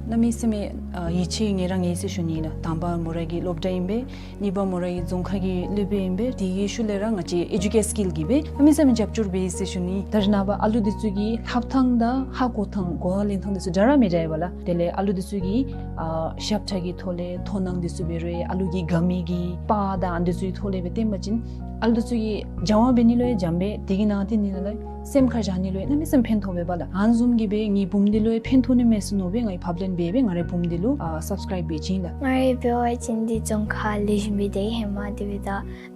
གནམ་མེད་ས་མེད་ཨ་ཡིད་ཆེས་ངེ་ར་ངེ་ཟེར་ཞུ་ནི་ལགས། དང་པ་མོ་ར་གི་སློབ་གྲྭ་ཨིན་པས། གཉིས་པ་མོ་ར་གི་རྫོང་ཁ་གི་སློབ་དཔོན་ཨིན་པས། དེ་གི་ཤུལ་ལས་ར་ང་བཅས་ཨེ་ཌུ་ཀེར་སི་ཀིལ་གྱིས་སྦེ་གནམ་མེད་ས་མེད་རྒྱབ་སྐྱོར་འབད་ཡི་ཟེར་ཞུ་ནི། ད་རེས་ནངས་པ་ཨ་ལུ་འདི་ཚུ་གི་ལྷབ་ཐངས་དང་ཧ་གོ་ཐངས་གོ་བ་ལེན་ཐངས་འདི་ཚུ་འདྲ་ར་མི་འདྲ་ཡོདཔ་ལགས། དེ་ལས་ཨ་ལུ་འདི་ཚུ་གི་ཨ་ཞབས་ཁྲ་གི་ཐོག་ལས་དོ་སྣང་འདི་ཚུ་འབད་རུང་ཨ་ལུ་གི་དགའ་མི་གི་པར་དང་ཨ་འདི་ཚུ་གི་ཐོག་ལས་སྦེ་སྟོན་པ་ཅིན་ཨ་ལུ་འདི་ཚུ་གི་སྦྱང་བ་འབད་ནི་ལུ་ཡང་འཇམ་སྦེ་དེ་གི་ནང་དེ་ནི་ལུ་སེམས་ཁར་བཞག་ནི་ལུ་ཡང་གནམ་མེད་ས་མེད་ཕན་ཐོགས་པས་ལགས། ཨ་ནི་བཟུམ་གྱིས་སྦེ་ངེའི་བུམོ་འདི་ལུ་ཡང་ཕན་ཐོགས་ནི་མས་ཟེར་མནོ་སྦེ་ངེའི་ཕབ་ལེན་འབད་སྦེ་ང་རའི་བུམོ་འདི་ལུ་ཨ་སབ་སི་ཀརའིབ་འབད་བྱིན་ལགས། ང་རའི་འབད་བ་ཅིན་འདི་རྫོང་ཁ་ལེགས་ཤོམ་སྦེ་སྡོད་ཧེ་མ་དེ་སྦེ་ད་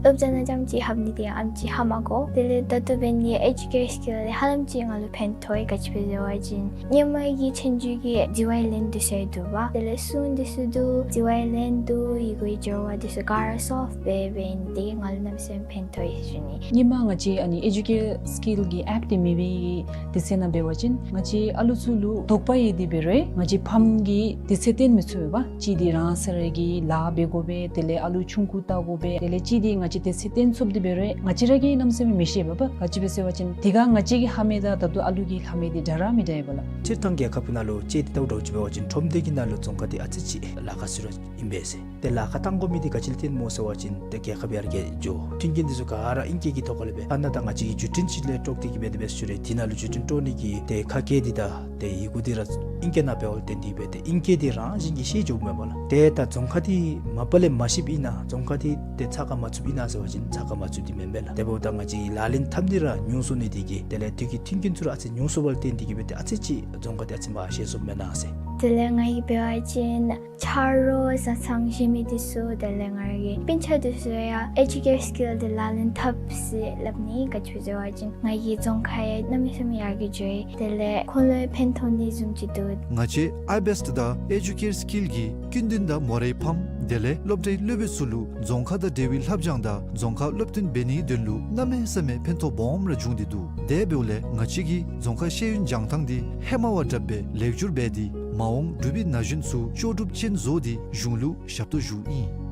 སློབ་གྲྭ་ནང་རྐྱངམ་ཅིག་ལྷབ་ནི་དེ་ཡང་ཨེམ་ཅིག་ཧ་མ་གོ། དེ་ལས་ད་ལྟོ་འབད་ནི་ཨེ་ཌུ་ཀེར་སི་ཀིལ་ལས་ཧ་ལམ་ཅིག་ང་ལུ་ཕན་ཐོགས་ཡི། ག་ཅི་སྦེ་ཟེར་བ་ཅིན་སྔོན་མ་གི་ཆོས་རྒྱུགས་ཀྱི་དྲི་བའི་ལན་འདི་ཚུ་འདུག་པ། དེ་ལས་གསུང་འདི་ཚུ་འདུག། དྲི་བའི་ལན་འདུག། ཡི་གུའི་སྦྱོར་བ་འདི་ཚུ་ག་ར་སོབ་སྦེ་འབད་ནི་དེ་གིས་ང་ལུ་གནམ་མེད་ས་མེད་ཕན་ཐོགས་ཡི་ཟེར་ཞུ་ནི། སྔོན་མ་ང་བཅས་ཨ་ནི་ཨེ་ཌུ་ཀེར་སི་ཀིལ་གྱི་ཨེཔ་འདི་མེད་པའི་དུས་ཚོད་ནང་འབད་བ་ཅིན་ང་བཅས་ཨ་ལུ་ཚུ་ལུ་དོགས་པ་ཡོད་དེ་འབད་རུང་ང་བཅས་ཕམ་གྱིས་དུས་ཚོད་བཏོན་མི་ཚུགས་པས། གཅིག་འདི་རང་སོ་ར་གི་ལཱ་འབད་དགོ་པས། དེ་ལས་ཨ་ལུ་ཆུང་ཀུ་བལྟ་དགོ་པས། དེ་ལས་གཅིག་འདི་ང་བཅས་དུས་ཚོད་བཏོན་ཚུགསཔ་འདི་འབད་རུང་ང་བཅས་ར་གིས་གནམ་མེད་ས་མེད་མི་ཤེས་པས། ག་ཅི་སྦེ་ཟེར་བ་ཅིན་དེ་སྒང་ང་བཅས་ཀྱིས་ལྷབ་མི་དང་ད་ལྟོ་ཨ་ལུ་གིས་ལྷབ་མི་འདི་འདྲ་ར་མི་འདྲ་ཡོདཔ་ལགས། སྤྱིར་བཏང་རྒྱལ་ཁབ་ནང་ལུ་དཔྱེ་འདི་ལྟ་བུ་འདྲཝ་ཅིག་འབད་བ་ཅིན་ཁྲོམ་སྡེ་གི་ནང་ལུ་རྫོང་ཁ་འདི་ཨ་ཙི་ཅིག་ལཱ་ཁག་ཤོས་ར་ཨིན་པས་ཟེར། ཏེ་ལཱ་ཁག་བཏང་དགོ་མི་འདི་ག་ཅི་ལུ་བརྟེན་སྨོ་ཟེར་བ་ཅིན་ཏེ་རྒྱལ་ཁབ་ཡར་རྒྱས་འགྱོ། མཐུན་རྐྱེན་འདི་ཚུ་ག་ར་ཨིང་སྐད་ཀྱི་ཐོག་ཁ་ལས་སྦེ་ཨ་ནཱ་ད་ང་བཅས་ཀྱི་བརྒྱུད་འཕྲིན་ཅིག་ལས་དཀྲོགས་ཏེ་གིས་སྦེ་དེ་སྦེ་ཞུ་རུང་དེ་ནང་ལུ་བརྒྱུད་འཕྲིན་དཀྲོག་ནི་གི་ཏེ་ཁ་སྐད་འདི་དང་ཏེ་ཡི་གུ་འདི་ར་ཨིང་སྐད་ནང་འབདཝ་ལས་བརྟེན་ཏེ་སྦེ་ཏེ་ཨིང་སྐད་འདི་རང་བཞིན་གྱིས་ཤེས་འགྱོཝ་མས་པ་ལགས། ཏེ་ད་རྫོང་ཁ་འདི་མ་པ་ལས་མ་ཤེསཔ་ཨིན་ན་རྫོང་ཁ་འདི་ཏེ་ཚགས་ཁར་མ་ཚུདཔ་ཨིན་ན་ཟེར་བ་ཅིན་ཚགས་ཁར་མ་ཚུདཔ་འདི་མེན་པས་ལགས། དེ་འབདཝ་ད་ང་བཅས་ལག་ལེན་འཐབ་ནི་ར་ཉུང་སོང་ནི་འདི་གིས་དེ་ལས་དུས་ཀྱི་མཐུན་རྐྱེན་ཚུ་ར་ཨ་ཙི་ཉུང་སོང་བ་ལས་བརྟེན་ཏེ་གིས་སྦེ་ཏེ་ཨ་ཙི་ཅིག་རྫོང་ཁ་འདི་ཨ་ཙི་མར་ཤེས་སོངམ་མེན་ན་ཟེར། དེ་ལས་ང་གིས་འབད་བ་ཅིན་ཆ་རོགས་བཟའ་ཚང་གཞན་མི་འདི་ཚུ་དེ་ལས་ང་རའི་སྤུན་ཆ་འདི་ཚུ་ཡང་ཨེ་ཇུ་ཀེར་སི་ཀིལ་འདི་ལག་ལེན་འཐབ་ཟེར་སླབ་ནི། ག་ཅི་སྦེ་ཟེར་བ་ཅིན་ང་གི་རྫོང་ཁ་ཡང་གནམ་མེད་ས་མེད་ཡར་རྒྱས་འགྱོ་ཡི། དེ་ལས་ཁོང་ལུ་ཡང་ཕན་ཐོགས་ནི་བཟུམ་ཅིག་འདུག། ང་བཅས་ཨའི་བེསཊ་དང་ཨེ་ཇུ་ཀེར་སི་ཀིལ་གྱིས་ཀུན་དོན་དང་མོ་རའི་ཕམ་དེ་ལས་སློབ་གྲྭའི་སློབ་དཔོན་ཚུ་ལུ་རྫོང་ཁ་དང་འབྲེལ་བའི་ལྷབ་སྦྱང་དང་རྫོང་ཁ་སློབ་སྟོན་འབད་ནིའི་དོན་ལུ་གནམ་མེད་ས་མེད་ཕན་ཐོགས་སྦོམ་ར་བྱུང་སྟེ་འདུག། དེ་འབདཝ་ལས་ང་བཅས་ཀྱིས་རྫོང་ཁ་ཤེས་ཡོན་སྦྱང་ཐངས་འདི་ཧེ་མ་བ་དྲགཔ་སྦེ་ལེགས་བསྒྱུར་འབད་དེ་མ་འོངས་འབྲུག་པའི་ན་གཞོན་ཚུ་ལྕོགས་གྲུབ་ཅན་བཟོ་སྟེ་གཞུང་ལུ་ཞབས་ཏོག་ཞུཝ་ཨིན།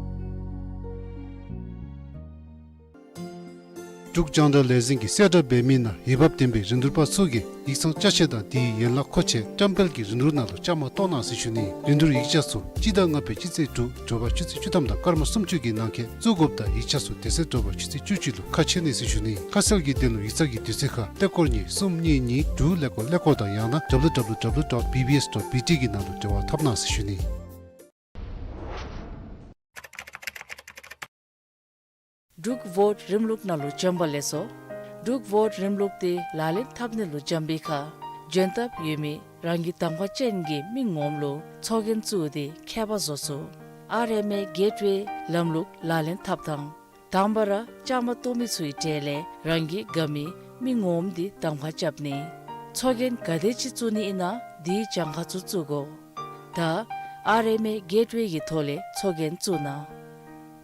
འབྲུག་རྒྱང་བསྒྲགས་ལས་འཛིན་གྱིས་གསལ་བསྒྲགས་འབད་མི་ནང་འོས་འབབ་ལྡན་པའི་རིན་བསྡུར་པ་ཚུ་གིས་ཡིག་ཚང་ཅ་ཆས་དང་དེའི་ཡན་ལག་མཁོ་ཆས་བཀྲམ་སྤེལ་གྱི་རིན་བསྡུར་ནང་ལུ་བཅའ་མར་གཏོགས་གནང་ཟེར་ཞུ་ནི། རིན་བསྡུར་ཡིག་ཆ་ཚུ་སྤྱི་ཟླ་ལྔ་པའི་སྤྱི་ཚེས་དྲུག་དྲོ་པ་ཆུ་ཚོད་བཅུ་ཐམ་དང་སྐར་མ་སུམ་ཅུ་གི་ནང་འཁོད་བཙུགས་དགོཔ་དང་ཡིག་ཆ་ཚུ་དེ་ཚེ་དྲོ་པ་ཆུ་ཚོད་བཅུ་གཅིག་ལུ་ཁ་ཕྱེ་ནི་ཟེར་ཞུ་ནི། ཁ་གསལ་གྱི་དོན་ལུ་ཡིག་ཚང་གི་དུས་ཚོད་ཁར་ཀླད་ཀོར་གཉིས་གསུམ་གཉིས་གཉིས་དྲུག་ཀླད་ཀོར་ཀླད་ཀོར་དང་ཡང་ན་W W W dot B B S dot B T གི་ནང་ལུ་འབྲེལ་བ་འཐབ་གནང་ཟེར་ཞུ་ནི། འབྲུག་བོཊ་རིམ་ལུགས་ནང་ལུ་བྱོན་པ་ལེགས་སོ། འབྲུག་བོཊ་རིམ་ལུགས་འདི་ལག་ལེན་འཐབ་ནི་ལུ་བྱོན་པའི་ཁར་འཇོན་ཐང་ཡོད་མི་རང་གི་གདམ་ཁ་ཅན་གྱི་མི་ངོམ་ལུ་ཚོགས་རྒྱན་བཙུགས་ཏེ་ཁྱད་པར་བཟོ་ཚུགས། ཨར་ཨེམ་ཨེ་གེཊ་ཝེ་ལམ་ལུགས་ལག་ལེན་འཐབ་ཐངས། དང་པ་ར་བཅའ་མར་གཏོགས་མི་ཚུའི་གྲས་ལས་རང་གིས་དགའ་མི་མི་ངོམ་འདི་གདམ་ཁ་རྐྱབ་ནི། ཚོགས་རྒྱན་ག་དེ་ཅིག་བཙུགས་ནི་ཨིན་ན་དེའི་གྱངས་ཁ་ཚུ་བཙུགས་དགོ། ད་ཨར་ཨེམ་ཨེ་གེཊ་ཝེ་གི་ཐོག་ལས་ཚོགས་རྒྱན་བཙུགས་གནང་།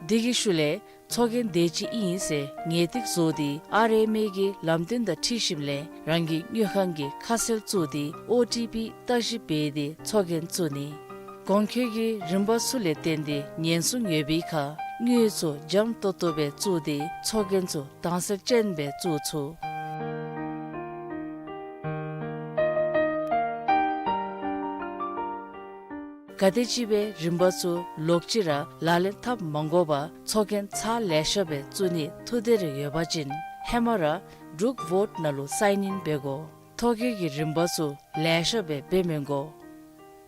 དེ་གི་ཤུལ་ལས་ཚོགས་རྒྱན་དེ་ཅིག་ཨིན་ཟེར་ངེས་ཏིག་བཟོ་སྟེ་ཨར་ཨེམ་ཨེ་གི་ལམ་སྟོན་དང་འཁྲིལ་ཞིནམ་ལས་རང་གི་དངུལ་ཁང་གི་ཁ་གསལ་བཙུགས་ཏེ་ཨོ་ཊི་པི་བརྟག་ཞིབ་འབད་དེ་ཚོགས་རྒྱན་བཙུགས་ནི། གོང་འཁོད་ཀྱི་རིམ་པ་ཚུ་ལས་བརྟེན་ཏེ་ཉེན་སྲུང་ཡོད་པའི་ཁར་དངུལ་ཚུ་འཇམ་ཏོག་ཏོ་སྦེ་བཙུགས་ཏེ་ཚོགས་རྒྱན་ཚུ་དྭངས་གསལ་ཅན་སྦེ་བཙུགས་ཚུགས། ག་དེ་ཅིག་སྦེ་རིམ་པ་ཚུ་ལོག་ཅི་ར་ལག་ལེན་འཐབ་མ་དགོ་པར་ཚོགས་རྒྱན་ཚར་ལེ་ཤ་སྦེ་བཙུགས་ནི་ཐུགས་འདོད་རེ་ཡོད་པ་ཅིན་ཧེ་མ་ར་འབྲུག་བོཊ་ནང་ལུ་སའིན་ཨིན་འབད་དགོ། ཐོ་བཀོད་ཀྱི་རིམ་པ་ཚུ་ལེ་ཤ་སྦེ་འབད་མི་དགོ།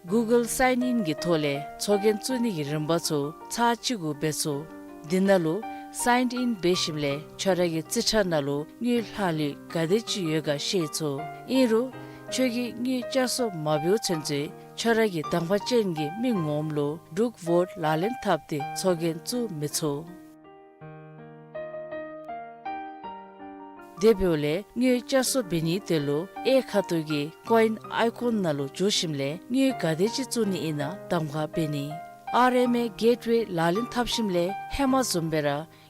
གུ་གཱལ་སའིན་ཨིན་གྱི་ཐོག་ལས་ཚོགས་རྒྱན་བཙུགས་ནི་གི་རིམ་པ་ཚུ་ཚར་གཅིག་གུ་འབད་ཚུགས། དེ་ནང་ལུ་སའིན་ཨིན་འབད་ཞིནམ་ལས་ཁྱོད་ར་གི་རྩིས་ཁྲ་ནང་ལུ་དངུལ་ལྷག་ལུས་ག་དེ་ཅིག་ཡོད་ག་ཤེས་ཚུགས། ཨིན་རུང་ཁྱོད་ཀྱིས་དངུལ་བསྐྱར་གསོ་མ་འབདཝ་ཚུན་ཚོད་ཁྱོད་ར་གི་གདམ་ཁ་ཅན་གྱི་མི་ངོམ་ལུ་འབྲུག་བོཊ་ལག་ལེན་འཐབ་སྟེ་ཚོགས་རྒྱན་བཙུགས་མི་ཚུགས། དེ་འབདཝ་ལས་དངུལ་བསྐྱར་གསོ་འབད་ནིའི་དོན་ལུ་གཡས་ཁ་ཐུག་གི་ཀོ་ཨིན་ཨའི་ཀོན་ནང་ལུ་འཛུལ་ཞིནམ་ལས་དངུལ་ག་དེ་ཅིག་བཙུགས་ནི་ཨིན་ན་གདམ་ཁ་འབད་ནི། ཨར་ཨེམ་ཨེ་གེཊ་ཝེ་ལག་ལེན་འཐབ་ཞིནམ་ལས་ཧེ་མ་བཟུམ་སྦེ་ར་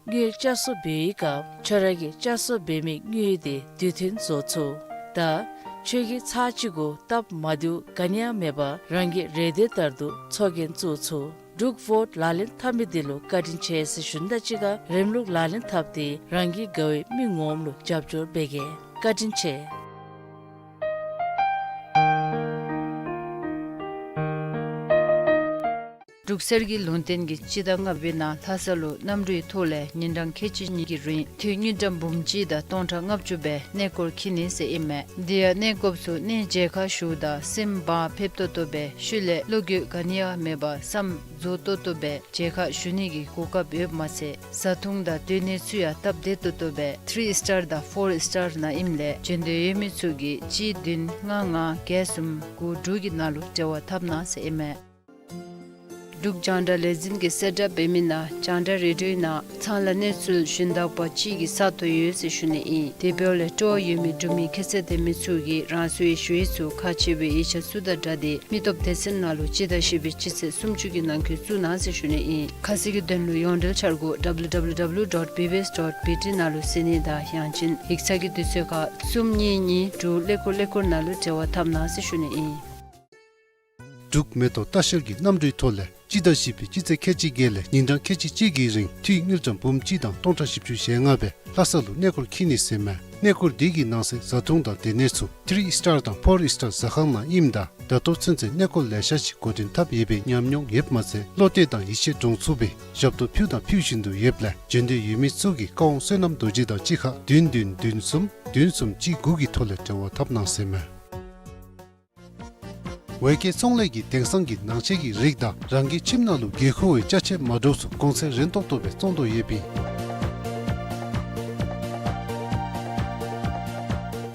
དངུལ་བསྐྱར་གསོ་འབད་བའི་སྐབས་ཁྱོད་ར་གིས་བསྐྱར་གསོ་འབད་མི་དངུལ་དེ་དུས་མཐུན་བཟོ་ཚུགས། ད་ཁྱོད་ཀྱིས་ཚར་གཅིག་གུ་སྟབས་མ་བདེཝ་ག་ནི་ཡང་མེད་པར་རང་གི་རེ་འདོད་ལྟར་དུ་ཚོགས་རྒྱན་བཙུགས་ཚུགས། འབྲུག་བོཊ་ལག་ལེན་འཐབ་མི་འདི་ལུ་བཀའ་དྲིན་ཆེ་ཟེར་ཞུ་ནི་དང་གཅིག་ཁར་རིམ་ལུགས་ལག་ལེན་འཐབ་སྟེ་རང་གི་དགའ་བའི་མི་ངོམ་ལུ་རྒྱབ་སྐྱོར་འབད་གེ། བཀའ་དྲིན་ཆེ། འབྲུག་གསེར་གྱི་ལུང་བསྟན་གྱིས་སྤྱི་ཟླ་ལྔ་པའི་ནང་ལྷ་ས་ལུ་གནམ་གྲུའི་ཐོག་ལས་ཉིན་གྲངས་ཁལ་གཅིག་གཉིས་ཀྱི་རིང་འཐུས་དངུལ་ཀྲམ་འབུམ་གཅིག་དང་སྟོང་ཕྲག་ལྔ་བཅུ་སྦེ་གནས་སྐོར་འཁྱིད་ནི་ཟེར་ཨིན་མས། དེ་ཡང་གནས་སྐོརཔ་ཚུ་གནས་མཇལ་ཁ་ཞུཝ་ད་སེམས་བག་ཕེབས་ཏོག་ཏོ་སྦེ་ཤུལ་ལས་བློ་འགྱོད་ག་ནི་ཡང་མེད་པར་བསམ་རྫོགས་ཏོག་ཏོ་སྦེ་མཇལ་ཁ་ཞུ་ནི་གི་གོ་སྐབས་ཡོདཔ་མ་ཚད་བཟའ་འཐུང་དང་སྡོད་གནས་ཚུ་ཡང་སྟབས་བདེ་ཏོག་ཏོ་སྦེ་ཐི་རི་སི་ཊར་དང་ཕོར་སི་ཊར་ནང་ཨིནམ་ལས་འབྱོན་འདོད་ཡོད་མི་ཚུ་གིས་གཅིག་བདུན་ལྔ་ལྔ་བརྒྱད་གསུམ་དགུ་དྲུག་གི་ནང་ལུ་འབྲེལ་བ་འཐབ་གནང་ཟེར་ཨིན་མས། འབྲུག་རྒྱང་བསྒྲགས་ལས་འཛིན་གྱིས་གསལ་བསྒྲགས་འབད་མི་ནང་རྒྱང་བསྒྲགས་རེ་ཌིའོའི་ནང་ཚང་ལ་གནས་ཚུལ་ཞུན་དག་པ་ཅིག་གི་ས་ཐོབ་ཡོད་ཟེར་ཞུ་ནི་ཨིན། དེ་འབདཝ་ལས་སྤྲོ་བ་ཡོད་མི་འབྲུག་མི་ཁྱད་ཚད་ལྡན་མི་ཚུ་གིས་རང་སོའི་ཞུ་ཡིག་ཚུ་ཁག་ཆེ་བའི་ཡིག་ཆ་ཚུ་དང་སྦྲགས་ཏེ་མི་སྟོབས་སྡེ་ཚན་ནང་ལུ་སྤྱི་ཟླ་བཞི་པའི་སྤྱི་ཚེས་སུམ་ཅུ་གི་ནང་འཁོད་བཙུགས་གནང་ཟེར་ཞུ་ནི་ཨིན། ཁ་གསལ་གྱི་དོན་ལུ་ཡོངས་འབྲེལ་འཆར་སྒོ་W W W dot B B S dot B T ནང་ལུ་གཟིགས་ནི་དང་ཡང་ཅིན་ཡིག་ཚང་གི་དུས་ཚོད་ཁར་གསུམ་གཉིས་གཉིས་དྲུག་ཀླད་ཀོར་ཀླད་ཀོར་ནང་ལུ་འབྲེལ་བ་འཐབ་གནང་ཟེར་ཞུ་ནི་ཨིན། འབྲུག་མེ་ཏོག་ལྟ་བཤལ་གྱི་གནམ་གྲུའི་ཐོག་ལས་སྤྱི་ཟླ་བཞི་པའི་སྤྱི་ཚེས་ཁལ་གཅིག་བརྒྱད་ལས་ཉིན་གྲངས་ཁལ་གཅིག་གཅིག་གི་རིང་འཐུས་དངུལ་ཀྲམ་འབུམ་གཅིག་དང་སྟོང་ཕྲག་བཞི་བཅུ་ཞེ་ལྔ་སྦེ་ལྷ་ས་ལུ་གནས་སྐོར་འཁྱིད་ནི་ཟེར་མས། གནས་སྐོར་འདི་གི་ནང་གསེས་བཟའ་འཐུང་དང་སྡོད་གནས་ཚུ་ཐི་རི་སི་ཊར་དང་ཕོར་སི་ཊར་ཟ་ཁང་ནང་ཨིནམ་ད་ད་ལྟོ་ཚུན་ཚོད་གནས་སྐོར་ལེ་ཤ་ཅིག་འགོ་འདྲེན་འཐབ་ཡོད་པའི་ཉམས་མྱོང་ཡོདཔ་མ་ཚད་བློ་གཏད་དང་ཡིད་ཆེས་འདྲོངས་ཚུགས་པའི་ཞབས་ཏོག་ཕུལཝ་དང་ཕུལ་བཞིན་དུ་ཡོདཔ་ལས་འབྱོན་འདོད་ཡོད་མི་ཚུ་གིས་བཀའ་དབང་བསོད་ནམས་རྡོ་རྗེ་དང་གཅིག་ཁར་བདུན་བདུན་བདུན་གསུམ་བདུན་གསུམ་གཅིག་དགུ་གི་ཐོག་ལས་འབྲེལ་བ་འཐབ་གནང་ཟེར་མས། ཝེ་ཀེ་ཚོང་ལས་ཀྱིས་དེང་སང་གི་ནང་ཆས་ཀྱི་རིགས་དང་རང་གི་ཁྱིམ་ནང་ལུ་དགོས་མཁོ་བའི་ཅ་ཆས་མ་འདྲཝ་ཚུ་གོང་ཚད་རན་ཏོག་ཏོ་སྦེ་བཙོང་དོ་ཡོདཔ་ཨིན།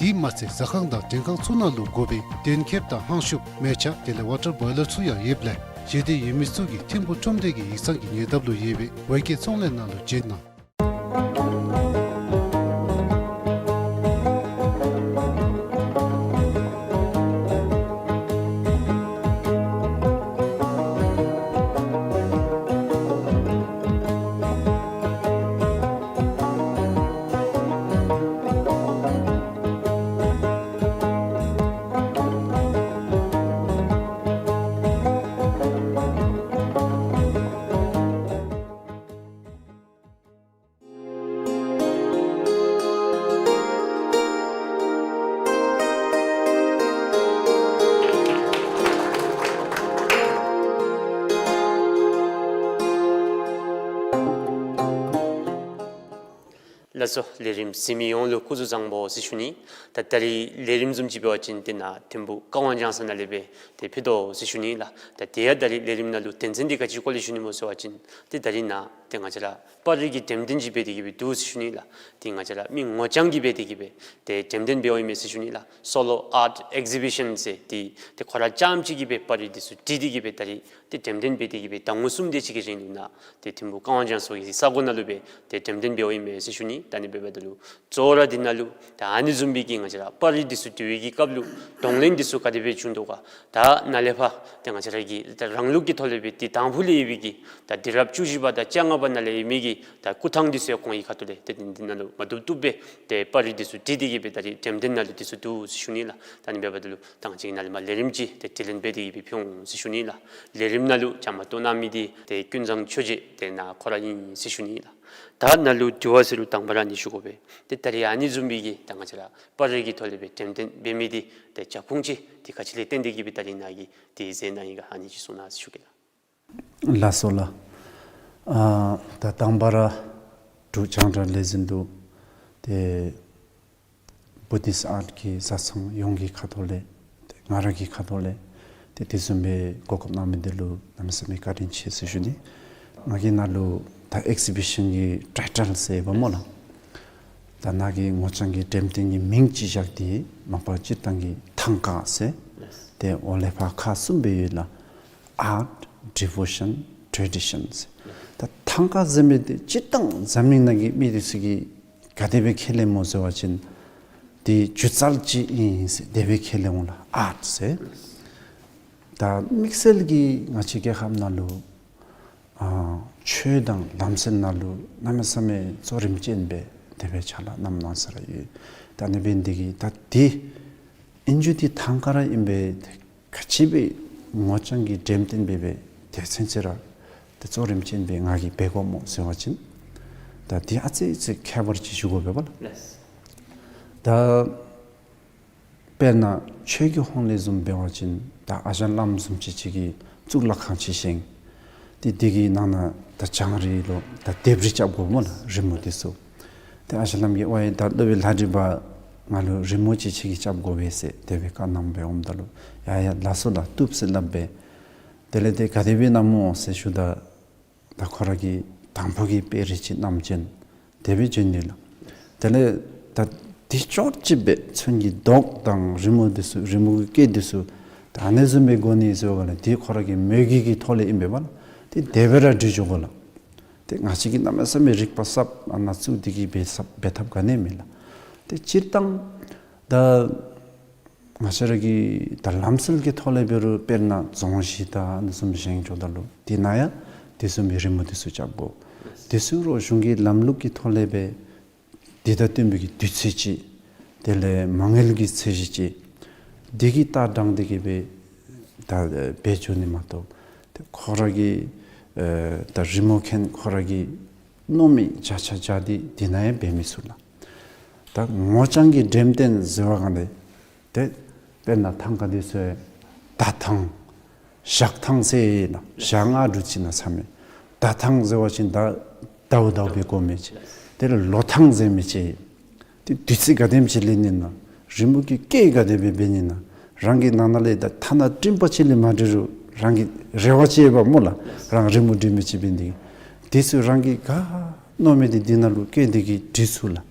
དེ་མ་ཚད་ཟ་ཁང་དང་མགྲོན་ཁང་ཚུ་ནང་ལུ་དགོ་པའི་གདན་ཁེབས་དང་ཧང་ཤུབས་མེ་ཆ་དེ་ལས་ཝ་ཊར་བོའི་ལར་ཚུ་ཡང་ཡོདཔ་ལས་ཞི་བདེ་ཡོད་མི་ཚུ་གིས་ཐིམ་ཕུག་ཁྲོམ་སྡེ་གི་ཡིག་ཚང་གི་ཉེ་འདབས་ལུ་ཡོད་པའི་ཝའི་ཀེ་ཚོང་ལས་ནང་ལུ་བྱོན་གནང་། ལགས་སོ། ལས་རིམ་གཟིགས་མི་ཡོངས་ལུ་སྐུ་གཟུགས་བཟང་པོ་ཟེར་ཞུ་ནི། ད་ད་རིས་ལས་རིམ་བཟུམ་ཅིག་འབད་བ་ཅིན་ཏེ་ནཱ་ཐིམ་ཕུག་ཀ་ཝང་ལྗང་ས་ནང་ལས་སྦེ་ཏེ་ཕུལ་དོ་ཟེར་ཞུ་ནི་ལགས། ད་དེ་ཡང་ད་རིས་ལས་རིམ་ནང་ལུ་དོན་ཚན་འདི་ག་ཅི་སྐོར་ལས་ཞུ་ནི་སྨོ་ཟེར་བ་ཅིན་ཏེ་ད་རིས་ནཱ་ཏེ་ང་བཅས་ར་པར་རིས་ཀྱི་འགྲེམས་སྟོན་ཅིག་འབད་དེ་གི་སྦེ་འདུག་ཟེར་ཞུ་ནི་ལགས། ཏེ་ང་བཅས་ར་མི་ངོ་རྐྱང་གིས་འབད་དེ་གི་སྦེ་ཏེ་འགྲེམས་སྟོན་འབདཝ་ཨིན་མས་ཟེར་ཞུ་ནི་ལགས། སོ་ལོ་ཨརཊ་ཨེག་ཟི་བི་ཤཱན་ཟེར་ཏེ་ཏེ་ཁོ་ར་རྐྱངམ་གཅིག་གིས་སྦེ་པར་རིས་འདི་ཚུ་བྲིས་ཏེ་གི་སྦེ་ད་རིས་ཏེ་འགྲེམས་སྟོན་འབད་དེ་གི་སྦེ་ཟླ་ངོ་གསུམ་དེ་ཅིག་གི་རིང་ལུ་ནཱ་ཏེ་ཐིམ་ཕུག་ཀ་ཝང་ལྗང་ས་གི་ས་གོ་ནང་ལུ་སྦེ་ཏེ་འགྲེམས་སྟོན་འབདཝ་ཨིན་མས་ཟེར་ཞུ་ནི། ད་ཨ་ནི་འབདཝ་ད་ལུ་གཙོ་བོ་ར་འདི་ནང་ལུ་ད་ཨ་ནི་བཟུམ་སྦེ་གི་ང་བཅས་ར་པར་རིས་འདི་ཚུ་བྲི་བའི་གི་སྐབས་ལུ་གདོང་ལེན་འདི་ཚུ་ག་དེ་སྦེ་བྱུང་དོ་ག། ད་ནཱ་ལས་ཕར་ཏེ་ང་བཅས་ར་གི་ད་རང་ལུགས་ཀྱི་ཐོག་ལས་སྦེ་ཏེ་དང་ཕུ་ལས་ཡོད་པའི་གི་ད་དུས་རབས་བཅུ་བཞི་པ་དང་བཅོ་ལྔ་པ་ནང་ལས་ཡོད་མི་གི་ད་སྐུ་ཐང་འདི་ཚུ་ཡང་ཁོང་གི་ཁ་ཐུག་ལས་ཏེ་འདི་ནང་ལུ་མ་བཏུབ་བཏུབ་སྦེ་ཏེ་པར་རིས་འདི་ཚུ་བྲིས་ཏེ་གི་སྦེ་ད་རིས་འགྲེམས་སྟོན་ནང་ལུ་འདི་ཚུ་འདུག་ཟེར་ཞུ་ནི་ལགས། ད་ཨ་ནི་འབདཝ་ད་ལུ་ད་ང་བཅས་ཀྱིས་ནཱ་ལས་མར་ལས་རིམ་ཅིག་ཏེ་དྲི་ལན་འབད་དེ་གི་སྦེ་ཕུལ་འོང་ཟེར་ཞུ་ནི་ལགས། ལས་རིམ་ནང་ལུ་བཅའ་མར་གཏོགས་གནང་མི་འདི་ཏེ་ཀུན་བཟང་ཆོས་རྗེ་ཏེ་ནཱ་ཁོ་ར་ཨིན་ཟེར་ཞུ་ནི་ལགས། ད་ནཱ་ལུ་དྲི་བ་ཟེར་རུང་དང་པ་ར་ཨ་ནི་ཞུ་དགོ་པས། ཏེ་ད་རིས་ཨ་ནི་བཟུམ་སྦེ་གི་ད་ང་བཅས་ར་པར་རིས་ཀྱི་ཐོག་ལས་སྦེ་འགྲེམས་སྟོན་འབད་མི་འདི་ཏེ་རྒྱབ་ཁུངས་ཅིག་ཏེ་ག་ཅི་ལས་བརྟེན་ཏེ་གི་སྦེ་ད་རིས་ནཱ་གིས་ཏེ་མཛད་གནང་ཡི་ག་ཨ་ནི་ཅིག་གསུང་གནང་ཟེར་ཞུ་གེ་ལགས། ལགས་སོ་ལགས། ཨ་ད་དང་པ་ར་འབྲུག་རྒྱང་བསྒྲགས་ལས་འཛིན་དུ་ཏེ་བུ་དིསཊ་ཨརཊ་གི་བཟའ་ཚང་ཡོངས་ཀྱི་ཁ་ཐུག་ལས་ཏེ་ང་ར་གི་ཁ་ཐུག་ལས་ཏེ་དེ་བཟུམ་སྦེ་གོ་སྐབས་གནང་མི་འདི་ལུ་གནམ་མེད་ས་མེད་བཀའ་དྲིན་ཆེ་ཟེར་ཞུ་ནི། ང་གིས་ནཱ་ལུ་ད་ཨེག་ཟི་བི་ཤཱན་གྱི་ཊའི་ཊལ་ཟེར་བ་སྨོ་ལགས། ད་ནཱ་གི་ངོ་རྐྱང་གི་འགྲེམས་སྟོན་གྱི་མིང་ཅིག་བཞག་སྟེ་མ་པ་སྤྱིར་བཏང་གི་ཐང་ཀ་ཟེར། ཏེ་འོག་ལས་ཕར་ཁག་གསུམ་སྦེ་ཡོད་ལགས། ཨརཊ་ཌི་བོ་ཤཱན་ཊེ་རེ་ཌི་ཤཱན་ཟེར། ད་ཐང་ཀ་ཟེར་མི་འདི་སྤྱིར་བཏང་འཛམ་གླིང་ནང་གི་མི་འདི་ཚུ་གིས་ག་དེ་སྦེ་ཁས་ལེན་སྨོ་ཟེར་བ་ཅིན་འདི་སྒྱུ་རྩལ་ཅིག་ཨིན་ཟེར་དེ་སྦེ་ཁས་ལེན་འོང་ལགས། ཨརཊ་ཟེར། ད་དམིགས་བསལ་གྱིས་ང་བཅས་རྒྱལ་ཁབ་ནང་ལུ་ཨ་ཆོས་དང་ལམ་སྲོལ་ནང་ལུ་གནམ་མེད་ས་མེད་གཙོ་རིམ་ཅན་སྦེ་དེ་སྦེ་ཕྱག་ལཱ་གནངམ་གནང་ས་ར་ཡོད། ད་ཨ་ནི་འབད་ནི་འདི་གིས་ད་འདི་ཨིན་རྒྱུ་འདི་ཐང་ཀ་ར་ཨིན་པས། ག་ཅི་སྦེ་ངོ་རྐྱང་གི་འགྲེམས་སྟོན་འབད་སྦེ་དེ་ཚུན་ཚོད་ར་ཏེ་གཙོ་རིམ་ཅན་སྦེ་ང་གིས་འབད་དགོཔ་སྨོ་ཟེར་བ་ཅིན་ད་འདི་ཨ་ཙི་ཙི་ཁྱད་པར་ཅིག་ཞུ་དགོ་པས་པ་ལགས། ལགས། ད་དཔེར་ན་ཆོས་ཀྱི་ཧོངས་ལས་བཟུམ་འབད་བ་ཅིན་ད་ཨ་ཞང་བླམ་བཟུམ་ཅིག་ཅིག་གིས་གཙུག་ལག་ཁང་ཅིག་བཞེངས། ཏེ་འདི་གི་ནང་ན་ད་བྱང་རི་ལུ་ད་ལྡེབས་རིས་རྐྱབ་དགོ་སྨོ་ལགས། རི་མོ་འདི་ཚུ། ཏེ་ཨ་ཞང་བླམ་གྱིས་ཝའི་ད་སློབ་དཔོན་ལྷ་བྲིས་པ་ང་ལུ་རི་མོ་ཅིག་ཁྱོད་ཀྱིས་རྐྱབ་དགོ་པས་ཟེར་དེ་སྦེ་བཀའ་གནངམ་སྦེ་འོངམ་ད་ལུ་ཡ་ཡ་ལགས་སོ་ལགས་བཏུབ་ཟེར་སླབ་སྦེ། དེ་ལས་ཏེ་ག་དེ་སྦེ་གནངམ་སྨོ་ཟེར་ཞུཝ་ད་ད་ཁོ་ར་གིས་དང་ཕུ་གི་དཔེ་རིས་ཅིག་བསྣམས་བྱོན། དེ་སྦེ་བྱོན་ནི་ལགས། དེ་ལས་ད་འདི་ཅོག་ཅིག་སྦེ་ཚོན་གྱི་མདོག་དང་རི་མོ་འདི་ཚུ་རི་མོ་གི་སྐད་འདི་ཚུ་ད་ཨ་ནི་བཟུམ་སྦེ་དགོ་ནི་ཟེར་བ་ལས་འདི་ཁོ་ར་གི་མོས་གུས་ཀྱི་ཐོག་ལས་ཨིན་པས་པ་ལགས། ཏེ་དེ་སྦེ་ར་བྲི་འགྱོ་དགོ་ལགས། ཏེ་ང་བཅས་ཀྱིས་གནམ་མེད་ས་མེད་རིག་པ་ཟབ་ཨ་ནཱ་བཙུགས་ཏེ་གི་འབད་ས་འབད་ཐབས་ག་ནི་མེད་ལགས། ཏེ་སྤྱིར་བཏང་ད་ང་བཅས་ར་གི་ད་ལམ་སྲོལ་གྱི་ཐོག་ལས་འབད་རུང་དཔེར་ན་རྫོང་གཞི་དང་ཨ་ནི་བཟུམ་བཞེངས་འགྱོཝ་ད་ལུ་དེ་ནང་ཡང་དེ་བཟུམ་མའི་རི་མོ་འདི་ཚུ་རྐྱབ་དགོ། དེ་ཚུ་རོགས་གཞུང་གི་ལམ་ལུགས་ཀྱི་ཐོག་ལས་འབད་དེ་དང་བསྟུན་པའི་གི་དུས་ཚོད་ཅིག་དེ་ལས་མ་དངུལ་གྱི་ཚད་གཞི་ཅིག་འདི་གི་ལྟ་སྟངས་འདི་གིས་འབད་ད་འབད་འགྱོ་ནི་མ་གཏོགས་ཏེ་ཁོ་ར་གི་ཨེ་ད་རི་མོ་མཁན་ཁོ་ར་གིས་མནོ་མི་བརྒྱ་ཆ་བརྒྱ་འདི་དེ་ནང་ཡང་འབད་མི་ཚུགས་ལགས། ད་ངོ་རྐྱང་གི་འགྲེམས་སྟོན་ཟེར་བ་གང་ལས་ཏེ་དཔེར་ན་ཐང་ཀ་འདི་ཚུ་ཟླ་ཐང་ཞག་ཐང་ཟེར་ཨིན་ན་ཞག་ལྔ་དྲུག་ཅིག་ནང་ཚར་མས། ཟླ་ཐང་ཟེར་བ་ཅིན་ཟླ་ཟླཝ་ཟླཝ་སྦེ་གོཝ་མས་ཅིག། དེ་ལས་ལོ་ཐང་ཟེར་མི་ཅིག། ཏེ་དུས་ཚོད་ག་དེམ་ཅིག་ལེན་ནི་ན་རི་མོ་གི་སྐད་ག་དེ་སྦེ་འབད་ནི་ན་རང་གི་ནང་ན་ལས་ད་ཐ་ན་སྤྲིན་པ་ཅིག་ལས་མ་འདྲེས་རུང་རང་གི་རེ་བ་ཅིག་ཡོདཔ་སྨོ་ལགས། རང་རི་མོ་འབྲི་མི་ཅིག་འབད་ནི་དེ་ཚུ་རང་གིས་ག་མནོ་མི་འདི་འདི་ནང་ལུ་སྐད་འདི་གིས་འབྲི་ཚུགས་ལགས།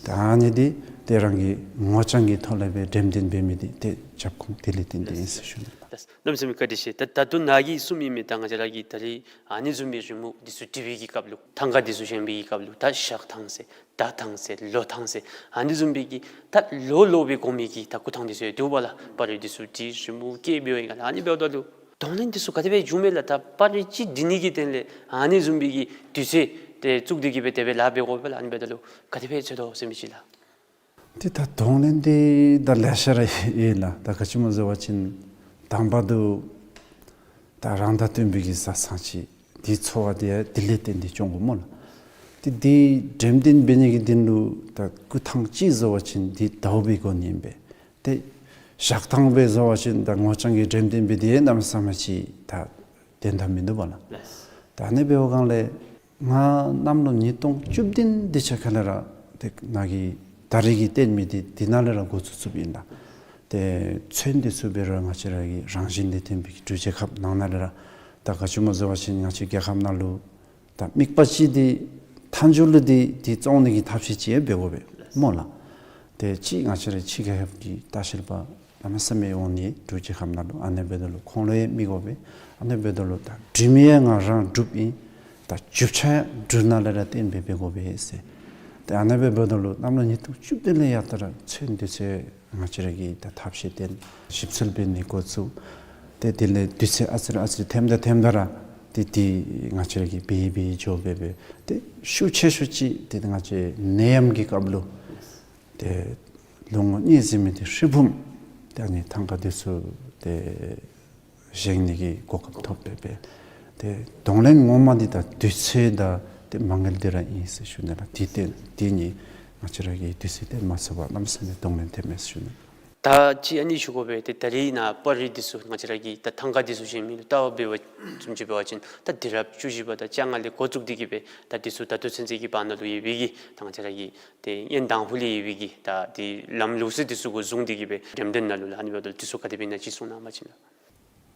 ད་ཨ་ནི་འདི་ ཏེ་རང་གི་ངོ་རྐྱང་གི་ཐོག་ལས་སྦེ་འགྲེམས་སྟོན་འབད་མི་འདི་ཏེ་རྒྱབ་ཁུངས་དེ་ལས་བརྟེན་ཏེ་ཨིན་ཟེར་ཞུ་ནི་ལགས། གནམ་མེད་ས་མེད་བཀའ་དྲིན་ཆེ། ད་ད་ལྟོ་ནཱ་གིས་གསུངས་མི་མི་ད་ང་བཅས་ར་གི་ད་རིས་ཨ་ནི་བཟུམ་མའི་རི་མོ་འདི་ཚུ་འབྲི་བའི་གི་སྐབས་ལུ་ཐང་ཀ་འདི་ཚུ་བཞེངས་པའི་གི་སྐབས་ལུ་ད་ཞག་ཐང་ཟེར་ཟླ་ཐང་ཟེར་ལོ་ཐང་ཟེར་ཨ་ནི་བཟུམ་མའི་གི་ད་ལོ་ལོ་སྦེ་གོ་མི་གི་ད་སྐུ་ཐང་འདི་ཚུ་ཡང་འདུག་པ་ལགས། པར་རིས་འདི་ཚུ་འབྲི་རི་མོ་བཀལ་འབདཝ་ཨིན་ག་ལགས། ཨ་ནི་འབདཝ་ད་ལུ་གདོང་ལེན་འདི་ཚུ་ག་དེ་སྦེ་འབྱུངམ་མས་ལགས། ད་པར་རིས་ཅིག་འབྲི་ནི་གི་དོན་ལས་ཨ་ནི་བཟུམ་མའི་གི་དུས་ཚོད་ཏེ་བཙུགས་ཏེ་གི་སྦེ་དེ་སྦེ་ལཱ་འབད་དགོ་པས་ལགས། ཨ་ནི་འབདཝ་ད་ལུ་ག་དེ་སྦེ་འཚོལ་དོ་ཟེར་མི་ཅིག་ལགས། ཏེ་ད་གདོང་ལེན་འདི་ད་ལེ་ཤ་ར་ཡོད་ལགས། ད་ག་ཅི་སྨོ་ཟེར་བ་ཅིན་དང་པ་འདི་ད་རང་དང་བསྟུན་པའི་གི་བཟའ་ཚང་ཅིག་འདི་འཚོ་བ་འདི་ཡང་དེ་ལས་བརྟེན་ཏེ་སྐྱོང་དགོ་སྨོ་ལགས། ཏེ་འདི་འགྲེམས་སྟོན་འབད་ནི་གི་དོན་ལུ་ད་སྐུ་ཐང་ཅིག་བཟོ་བ་ཅིན་འདི་ཟླཝ་སྦེ་དགོ་ནི་ཨིན་པས། ཏེ་ཞག་ཐང་སྦེ་བཟོ་བ་ཅིན་ད་ངོ་རྐྱང་གི་འགྲེམས་སྟོན་འབད་དེ་གནམ་མེད་ས་མེད་ཅིག་ད་དོན་དག་མིན་འདུག་པ་ལགས། ལགས། ད་ཨ་ནི་འབདཝ་སྒང་ལས་ང་གནམ་ལོ་ཉིས་སྟོང་བཅུ་བདུན་དེ་ཅིག་ཁ་ལས་ར་ཏེ་ནཱ་གི་ད་རིས་ཀྱི་སྟོན་མི་འདི་འདི་ནང་ལས་ར་འགོ་བཙུགས་བཙུགསཔ་ཨིན་ལགས། ཏེ་ཚོན་འདི་ཚུ་འབད་རུང་ང་བཅས་ར་གི་རང་བཞིན་ལས་བརྟེན་པའི་གི་འབྲུག་རྒྱལ་ཁབ་ནང་ན་ལས་ར་ད་ག་ཅི་སྨོ་ཟེར་བ་ཅིན་ང་བཅས་རྒྱལ་ཁབ་ནང་ལུ་ད་དམིགས་པ་ཅིག་འདི་མཐའ་མཇུག་ལུ་འདི་འདི་བཙོང་ནི་གི་ཐབས་ཤེས་ཅིག་ཡང་འབད་དགོ་པས་སྨོ་ལགས། ཏེ་ཅིག་ང་བཅས་ར་ཕྱི་རྒྱལ་ཁབ་ཀྱི་ལྟ་བཤལ་པ་གནམ་མེད་ས་མེད་འོང་ནི་འབྲུག་རྒྱལ་ཁབ་ནང་ལུ། ཨ་ནི་འབདཝ་ད་ལུ་ཁོང་ལུ་ཡང་མི་དགོ་པས། ཨ་ནི་འབདཝ་ད་ལུ་ད་འབྲི་མི་ཡང་ང་རང་འབྲུགཔ་ཨིན། ད་རྒྱུ་ཆ་ཡང་འབྲུག་ནང་ལས་ར་བཏོན་སྦེ་འབད་དགོ་པས་ཟེར། ཏེ་ཨ་ནི་འབདཝ་ད་ལུ་གནམ་ལོ་ཉིས་སྟོང་བཅུ་བདུན་ལས་ཡར་ད་ར་ཚོན་འདི་ཚུ་ང་བཅས་ར་གིས་ད་ཐབས་ཤེས་བཏོན་ཞིབ་འཚོལ་འབད་ནི་འགོ་བཙུགས། ཏེ་དེ་ལས་དུས་ཚོད་ཨ་ཙི་རེ་ཨ་ཙི་རེ་ཐེམ་ད་ཐེམ་ད་ར་ཏེ་འདི་ང་བཅས་ར་གིས་འབད་འབད་འགྱོ་འབད་འབད་ཏེ་ཤུགས་ཆེ་ཤོས་ཅིག་ཏེ་ང་བཅས་ནད་ཡམས་ཀྱི་སྐབས་ལུ་ཏེ་ལོ་ངོ་གཉིས་ཟེར་མི་འདི་ཧྲིལ་བུམ་ཏེ་ཨ་ནི་ཐང་ཀ་འདི་ཚུ་ཏེ་བཞེངས་ནི་གི་གོ་སྐབས་ཐོབ་སྦེ་འབད། ཏེ་གདོང་ལེན་ངོ་མ་འདི་ད་དུས་ཚོད་དང་ཏེ་མ་དངུལ་འདི་ར་ཨིན་ཟེར་ཞུ་ནི་ལགས། འདི་ཏེ་འདི་གཉིས་ང་བཅས་ར་གིས་དུས་ཚོད་བཏོན་མ་ཚུགས་པར་གནམ་མེད་ས་མེད་གདོང་ལེན་ཐེབས་མས་ཟེར་ཞུ་ནི། ད་ཅི་ཨ་ནི་ཞུ་དགོ་པས། ཏེ་ད་རིས་ནཱ་པར་རིས་འདི་ཚུ་ང་བཅས་ར་གིས་ད་ཐང་ཀ་འདི་ཚུ་བཞེངས་མི་ལུ་ལྟ་བ་འབད་བ་བཟུམ་ཅིག་འབད་བ་ཅིན་ད་དུས་རབས་བཅུ་བཞི་པ་དང་བཅོ་ལྔ་ལས་འགོ་བཙུགས་ཏེ་གི་སྦེ་ད་འདི་ཚུ་ད་ལྟོ་ཚུན་ཚོད་ཀྱི་བར་ན་ལུ་ཡོད་པའི་གི་ད་ང་བཅས་ར་གི་ཏེ་ཡོན་དང་ཕུ་ལས་ཡོད་པའི་གི་ད་ཏེ་ལམ་ལུགས་སྲོལ་འདི་ཚུ་གུ་བཟུང་སྟེ་གི་སྦེ་འགྲེམས་སྟོན་ནང་ལུ་ལགས་ཨ་ནི་འབདཝ་ད་འདི་ཚུ་ག་དེ་སྦེ་ཨིན་ན་ཅིག་གསུང་གནང་བ་ཅིན་ལགས།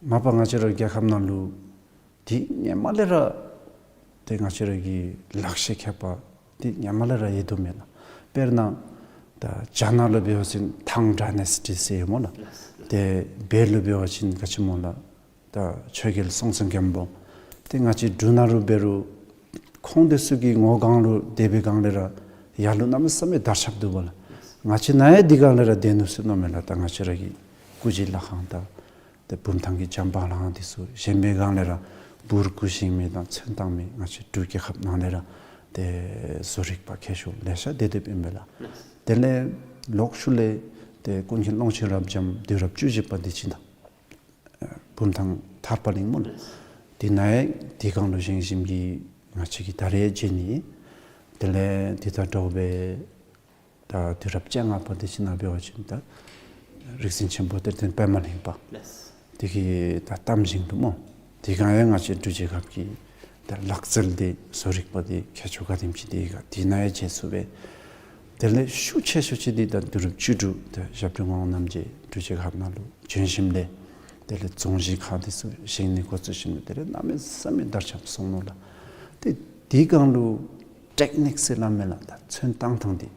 མ་པ་ང་བཅས་ར་རྒྱལ་ཁབ་ནང་ལུ་འདི་སྔོན་མ་ལས་ར་ཏེ་ང་བཅས་ར་གི་ལག་ཤེས་མཁས་པ་འདི་སྔོན་མ་ལས་ར་ཡོད་དོ་མས་ལགས། དཔེར་ན་ད་རྒྱ་ནག་ལུ་འབད་བ་ཅིན་ཐང་ཌའི་ནེ་སི་ཊི་ཟེར་ཡོད་སྨོ་ལགས། ཏེ་བོད་ལུ་འབད་བ་ཅིན་ག་ཅི་སྨོ་ལགས། ད་ཆོས་རྒྱལ་སྲོང་བཙན་སྒམ་པོ། ཏེ་ང་བཅས་འབྲུག་ནང་ལུ་འབད་རུང་ཁོང་འདི་ཚུ་གི་ངོ་སྒང་ལུ་སྡོད་པའི་སྒང་ལས་ར་ཡར་ལུ་གནམ་མེད་ས་མེད་དར་ཁྱབ་འདུག་པ་ལགས། ང་བཅས་ནཱ་ཡང་འདི་སྒང་ལས་ར་སྡོད་ནུག་ཟེར་མནོཝ་མས་ལགས། ད་ང་བཅས་ར་གི་སྐུ་བཞི་ལྷ་ཁང་དང་ཏེ་བུམ་ཐང་གི་བྱམས་པ་ལྷ་ཁང་འདི་ཚུ་བཞེངས་པའི་སྒང་ལས་ར་འབུར་སྐུ་བཞེངས་མི་དང་ཚོན་བཏང་མི་ང་བཅས་འབྲུག་རྒྱལ་ཁབ་ནང་ལས་ར་ཏེ་བཟོ་རིག་པ་མཁས་མཆོག་ལེ་ཤ་སྡོད་སྡོདཔ་ཨིན་པས་ལགས། དེ་ལས་ལོག་ཤུལ་ལས་ཏེ་ཀུན་མཁྱེན་ཀློང་ཆེན་རབ་འབྱམས་དུས་རབས་བཅུ་བཞི་པ་འདི་ཅིག་དང་བུམ་ཐང་ཐར་པ་གླིང་སྨོ་ལགས། དེ་ནང་ཡང་དེ་སྒང་ལུ་བཞེངས་བཞེངསམ་གི་ང་བཅས་ཀྱིས་ད་རེས་མཇལ་ནི། དེ་ལས་དེ་དང་འདྲཝ་སྦེ་ད་དུས་རབས་བཅོ་ལྔ་པ་འདི་ཅིག་ནང་འབད་བ་ཅིན་ད་རིག་འཛིན་ཆེན་པོ་གཏེར་སྟོན་པདྨ་གླིང་པ་འདི་གི་ད་གཏམ་བཞེངས་འདུག་སྨོ། དེ་སྒང་ཡང་ང་བཅས་འབྲུག་རྒྱལ་ཁབ་ཀྱི་ད་ལག་རྩལ་འདི་བཟོ་རིག་པ་འདི་མཁས་མཆོག་ག་དེམ་ཅིག་འདི་ག་དེ་ནང་ཡང་མཇལ་ཚུགས་པས། དེ་ལས་ཤུགས་ཆེ་ཤོས་ཅིག་འདི་ད་དུས་རབས་བཅུ་དྲུག་ད་ཞབས་དྲུང་ངག་དབང་རྣམ་རྒྱལ་འབྲུག་རྒྱལ་ཁབ་ནང་ལུ་བྱོན་ཞིནམ་ལས་དེ་ལས་རྫོང་གཞིས་ཁག་འདི་ཚུ་བཞེངས་ནི་འགོ་བཙུགས་ཞིནམ་ལས་དེ་ལས་གནམ་མེད་ས་མེད་དར་ཁྱབ་སོང་ནུག་ལགས། ཏེ་དེ་སྒང་ལུ་ཊེཀ་ནིཀ་ཟེར་སླབ་མས་ལགས། ད་ཚོན་བཏང་ཐངས་འདི་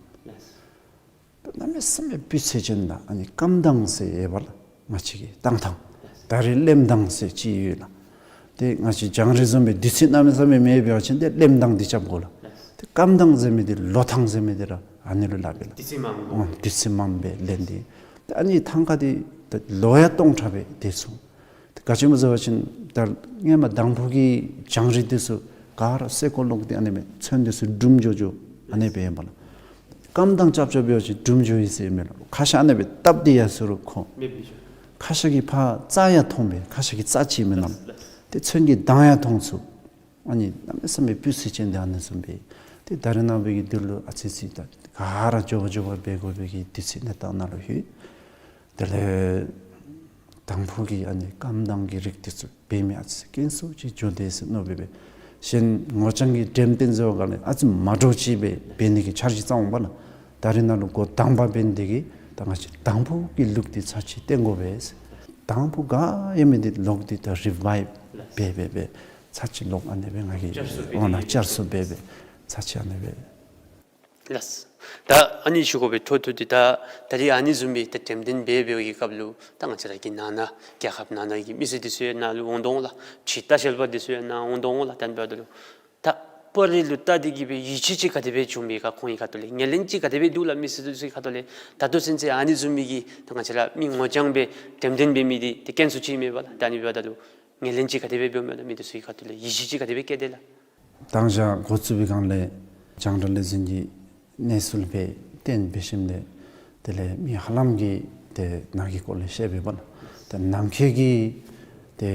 གནམ་མེད་ས་མེད་སྤུས་ཚད་ཅན་དང་ཨ་ནི་སྐམ་ཐངས་ཟེར་ཡོད་པ་ལགས། ང་བཅས་ཀྱི་བཏང་ཐངས་ད་རེས་རློན་ཐངས་ཟེར་ཅིག་ཡོད་ལགས། ཏེ་ང་བཅས་རྒྱང་རིང་བཟུམ་སྦེ་དུས་ཚོད་གནམ་མེད་ས་མེད་མེད་པ་ཅིན་ཏེ་རློན་ཐངས་འདི་རྐྱབ་དགོ་ལགས། ཏེ་སྐམ་ཐངས་ཟེར་མི་འདི་ལོ་ཐངས་ཟེར་མི་འདི་ར་ཨ་ནི་ལུ་སླབ་པས་ལགས། དུས་ཚོད་མངམ་ཨོ་དུས་ཚོད་མངམ་སྦེ་རློན་ཏེ། ཏེ་ཨ་ནི་ཐང་ཀ་འདི་ད་ལོ་ཡང་སྟོང་ཕྲག་སྦེ་སྡོད་ཚུགས། ག་ཅི་སྨོ་ཟེར་བ་ཅིན་ད་སྔོན་མ་དང་ཕུ་གི་རྒྱང་རིང་འདི་ཚུ་ག་ར་སེར་ཀོ་ལོག་སྟེ་ཨ་ནི་སྦེ་ཚོན་འདི་ཚུ་འབྲུམ་འགྱོ་འགྱོ་ཨ་ནི་སྦེ་ཨིན་པས་ལགས། སྐམ་ཐངས་རྐྱབ་རྐྱབ་འབད་བ་ཅིན་འབྲུམ་འགྱོ་ཡི་ཟེར་མས་ལགས། ཁ་ཤ་ཨ་ནི་སྦེ་བཏབ་སྟེ་ཡར་སོང་རུང་ཁོ་མེདཔ་སྦེ་འགྱོ། ཁ་ཤ་གི་ཕར་རྩ་ཡང་མཐོང་པས། ཁ་ཤ་གི་རྩ་ཅིག་མེན་ནམ། ཏེ་ཚོན་གྱི་མདངས་ཡང་མཐོང་ཚུགས། ཨ་ནི་གནམ་མེད་ས་མེད་སྤུས་ཚད་ཅན་འདི་ཨ་ནི་བཟུམ་སྦེ། ཏེ་ད་རེས་ནངས་པའི་གི་འདི་ལུ་ཨ་ཙི་ཙི་ད་ག་ར་མགྱོགས་པ་མགྱོགས་པ་འབད་དགོ་པའི་གི་དུས་ཚོད་གནས་སྟངས་ནང་ལུ་ལྷོད། དེ་ལས་དང་ཕུ་གི་ཨ་ནི་སྐམ་ཐངས་ཀྱི་རིགས་འདི་ཚུ་འབད་མི་ཨ་ཙི་དཀོན་སུ་ཅིག་འགྱོ་དེས་ཟེར་མནོ་སྦེ་སྦེ། གཞན་ངོ་རྐྱང་གི་འགྲེམས་སྟོན་ཟེར་བ་ག་ལས་ཨ་ཙི་མ་འདྲཝ་ཅིག་སྦེ་འབད་ནི་གི་འཆར་གཞི་བརྩམ་འོང་པ་ལགས། ད་རེས་ནང་ལུ་འགོ་དང་པ་འབད་ནི་དེ་གིས་ད་ང་བཅས་དང་ཕུ་གི་ལུགས་འདི་ཚར་ཅིག་སྟོན་དགོ་པས་ཟེར། དང་ཕུ་ག་ཡོད་མི་འདི་ལོག་སྟེ་ད་རི་བའིབ་འབད་འབད་འབད་ཚར་ཅིག་ལོག་ཨ་ནི་སྦེ་ང་གིས་བསྐྱར་གསོ་འབད་འོང་ན་བསྐྱར་གསོ་འབད་འབད་ཚར་ཅིག་ཨ་ནི་སྦེ་ ལགས། ད་ཨ་ནི་ཞུ་དགོ་པའི་འཕྲོ་མཐུད་དེ་ད་ད་རིས་ཨ་ནི་བཟུམ་སྦེ་ད་འགྲེམས་སྟོན་འབད་འབདཝ་གི་སྐབས་ལུ་ད་ང་བཅས་ར་གི་ནང་ན་རྒྱལ་ཁབ་ནང་ན་གི་མི་སེར་འདི་ཚུ་ཡང་ནཱ་ལུ་འོང་དོ་འོང་ལགས། ཕྱི་ལྟ་བཤལ་པ་འདི་ཚུ་ཡང་ནཱ་འོང་དོ་འོང་ལགས། ད་ཨ་ནི་འབདཝ་ད་ལུ་ད་པར་རིས་ལུ་བལྟ་སྟེ་གི་སྦེ་ཡིད་ཆེས་ཅིག་ག་དེ་སྦེ་བྱུང་མས་ག། ཁོང་གི་ཁ་ཐུག་ལས་ངོས་ལེན་ཅིག་ག་དེ་སྦེ་འདུག་ལགས། མི་སེར་འདི་ཚུ་གི་ཁ་ཐུག་ལས། ད་ལྟོ་ཚུན་ཚོད་ཨ་ནི་བཟུམ་མའི་གི་ད་ང་བཅས་ར་མི་ངོ་རྐྱང་སྦེ་འགྲེམས་སྟོན་འབད་མི་འདི་ཏེ་དཀོན་སུ་ཅིག་མས་པ་ལགས། ད་ཨ་ནི་འབདཝ་ད་ལུ་ངོས་ལེན་ཅིག་ག་དེ་སྦེ་འབདཝ་མས་ལགས། མི་འདི་ཚུ་གི་ཁ་ཐུག་ལས་ཡིད་ཆེས་ཅིག་ག་དེ་སྦེ་བསྐྱེད་དེས་ལགས། དང་ཞག་འགོ་བཙུགས་པའི་སྒང་ལས་རྒྱང་བསྒྲགས་ལས་འཛིན་གྱི་གནས་ཚུལ་སྦེ་བཏོན་འབད་ཞིནམ་ལས་དེ་ལས་མི་ཧ་ལམ་གྱིས་ཏེ་ནཱ་གི་སྐོར་ལས་ཤེས་པས་པ་ལགས། ཏེ་ནམ་མཁའི་གི་ཏེ་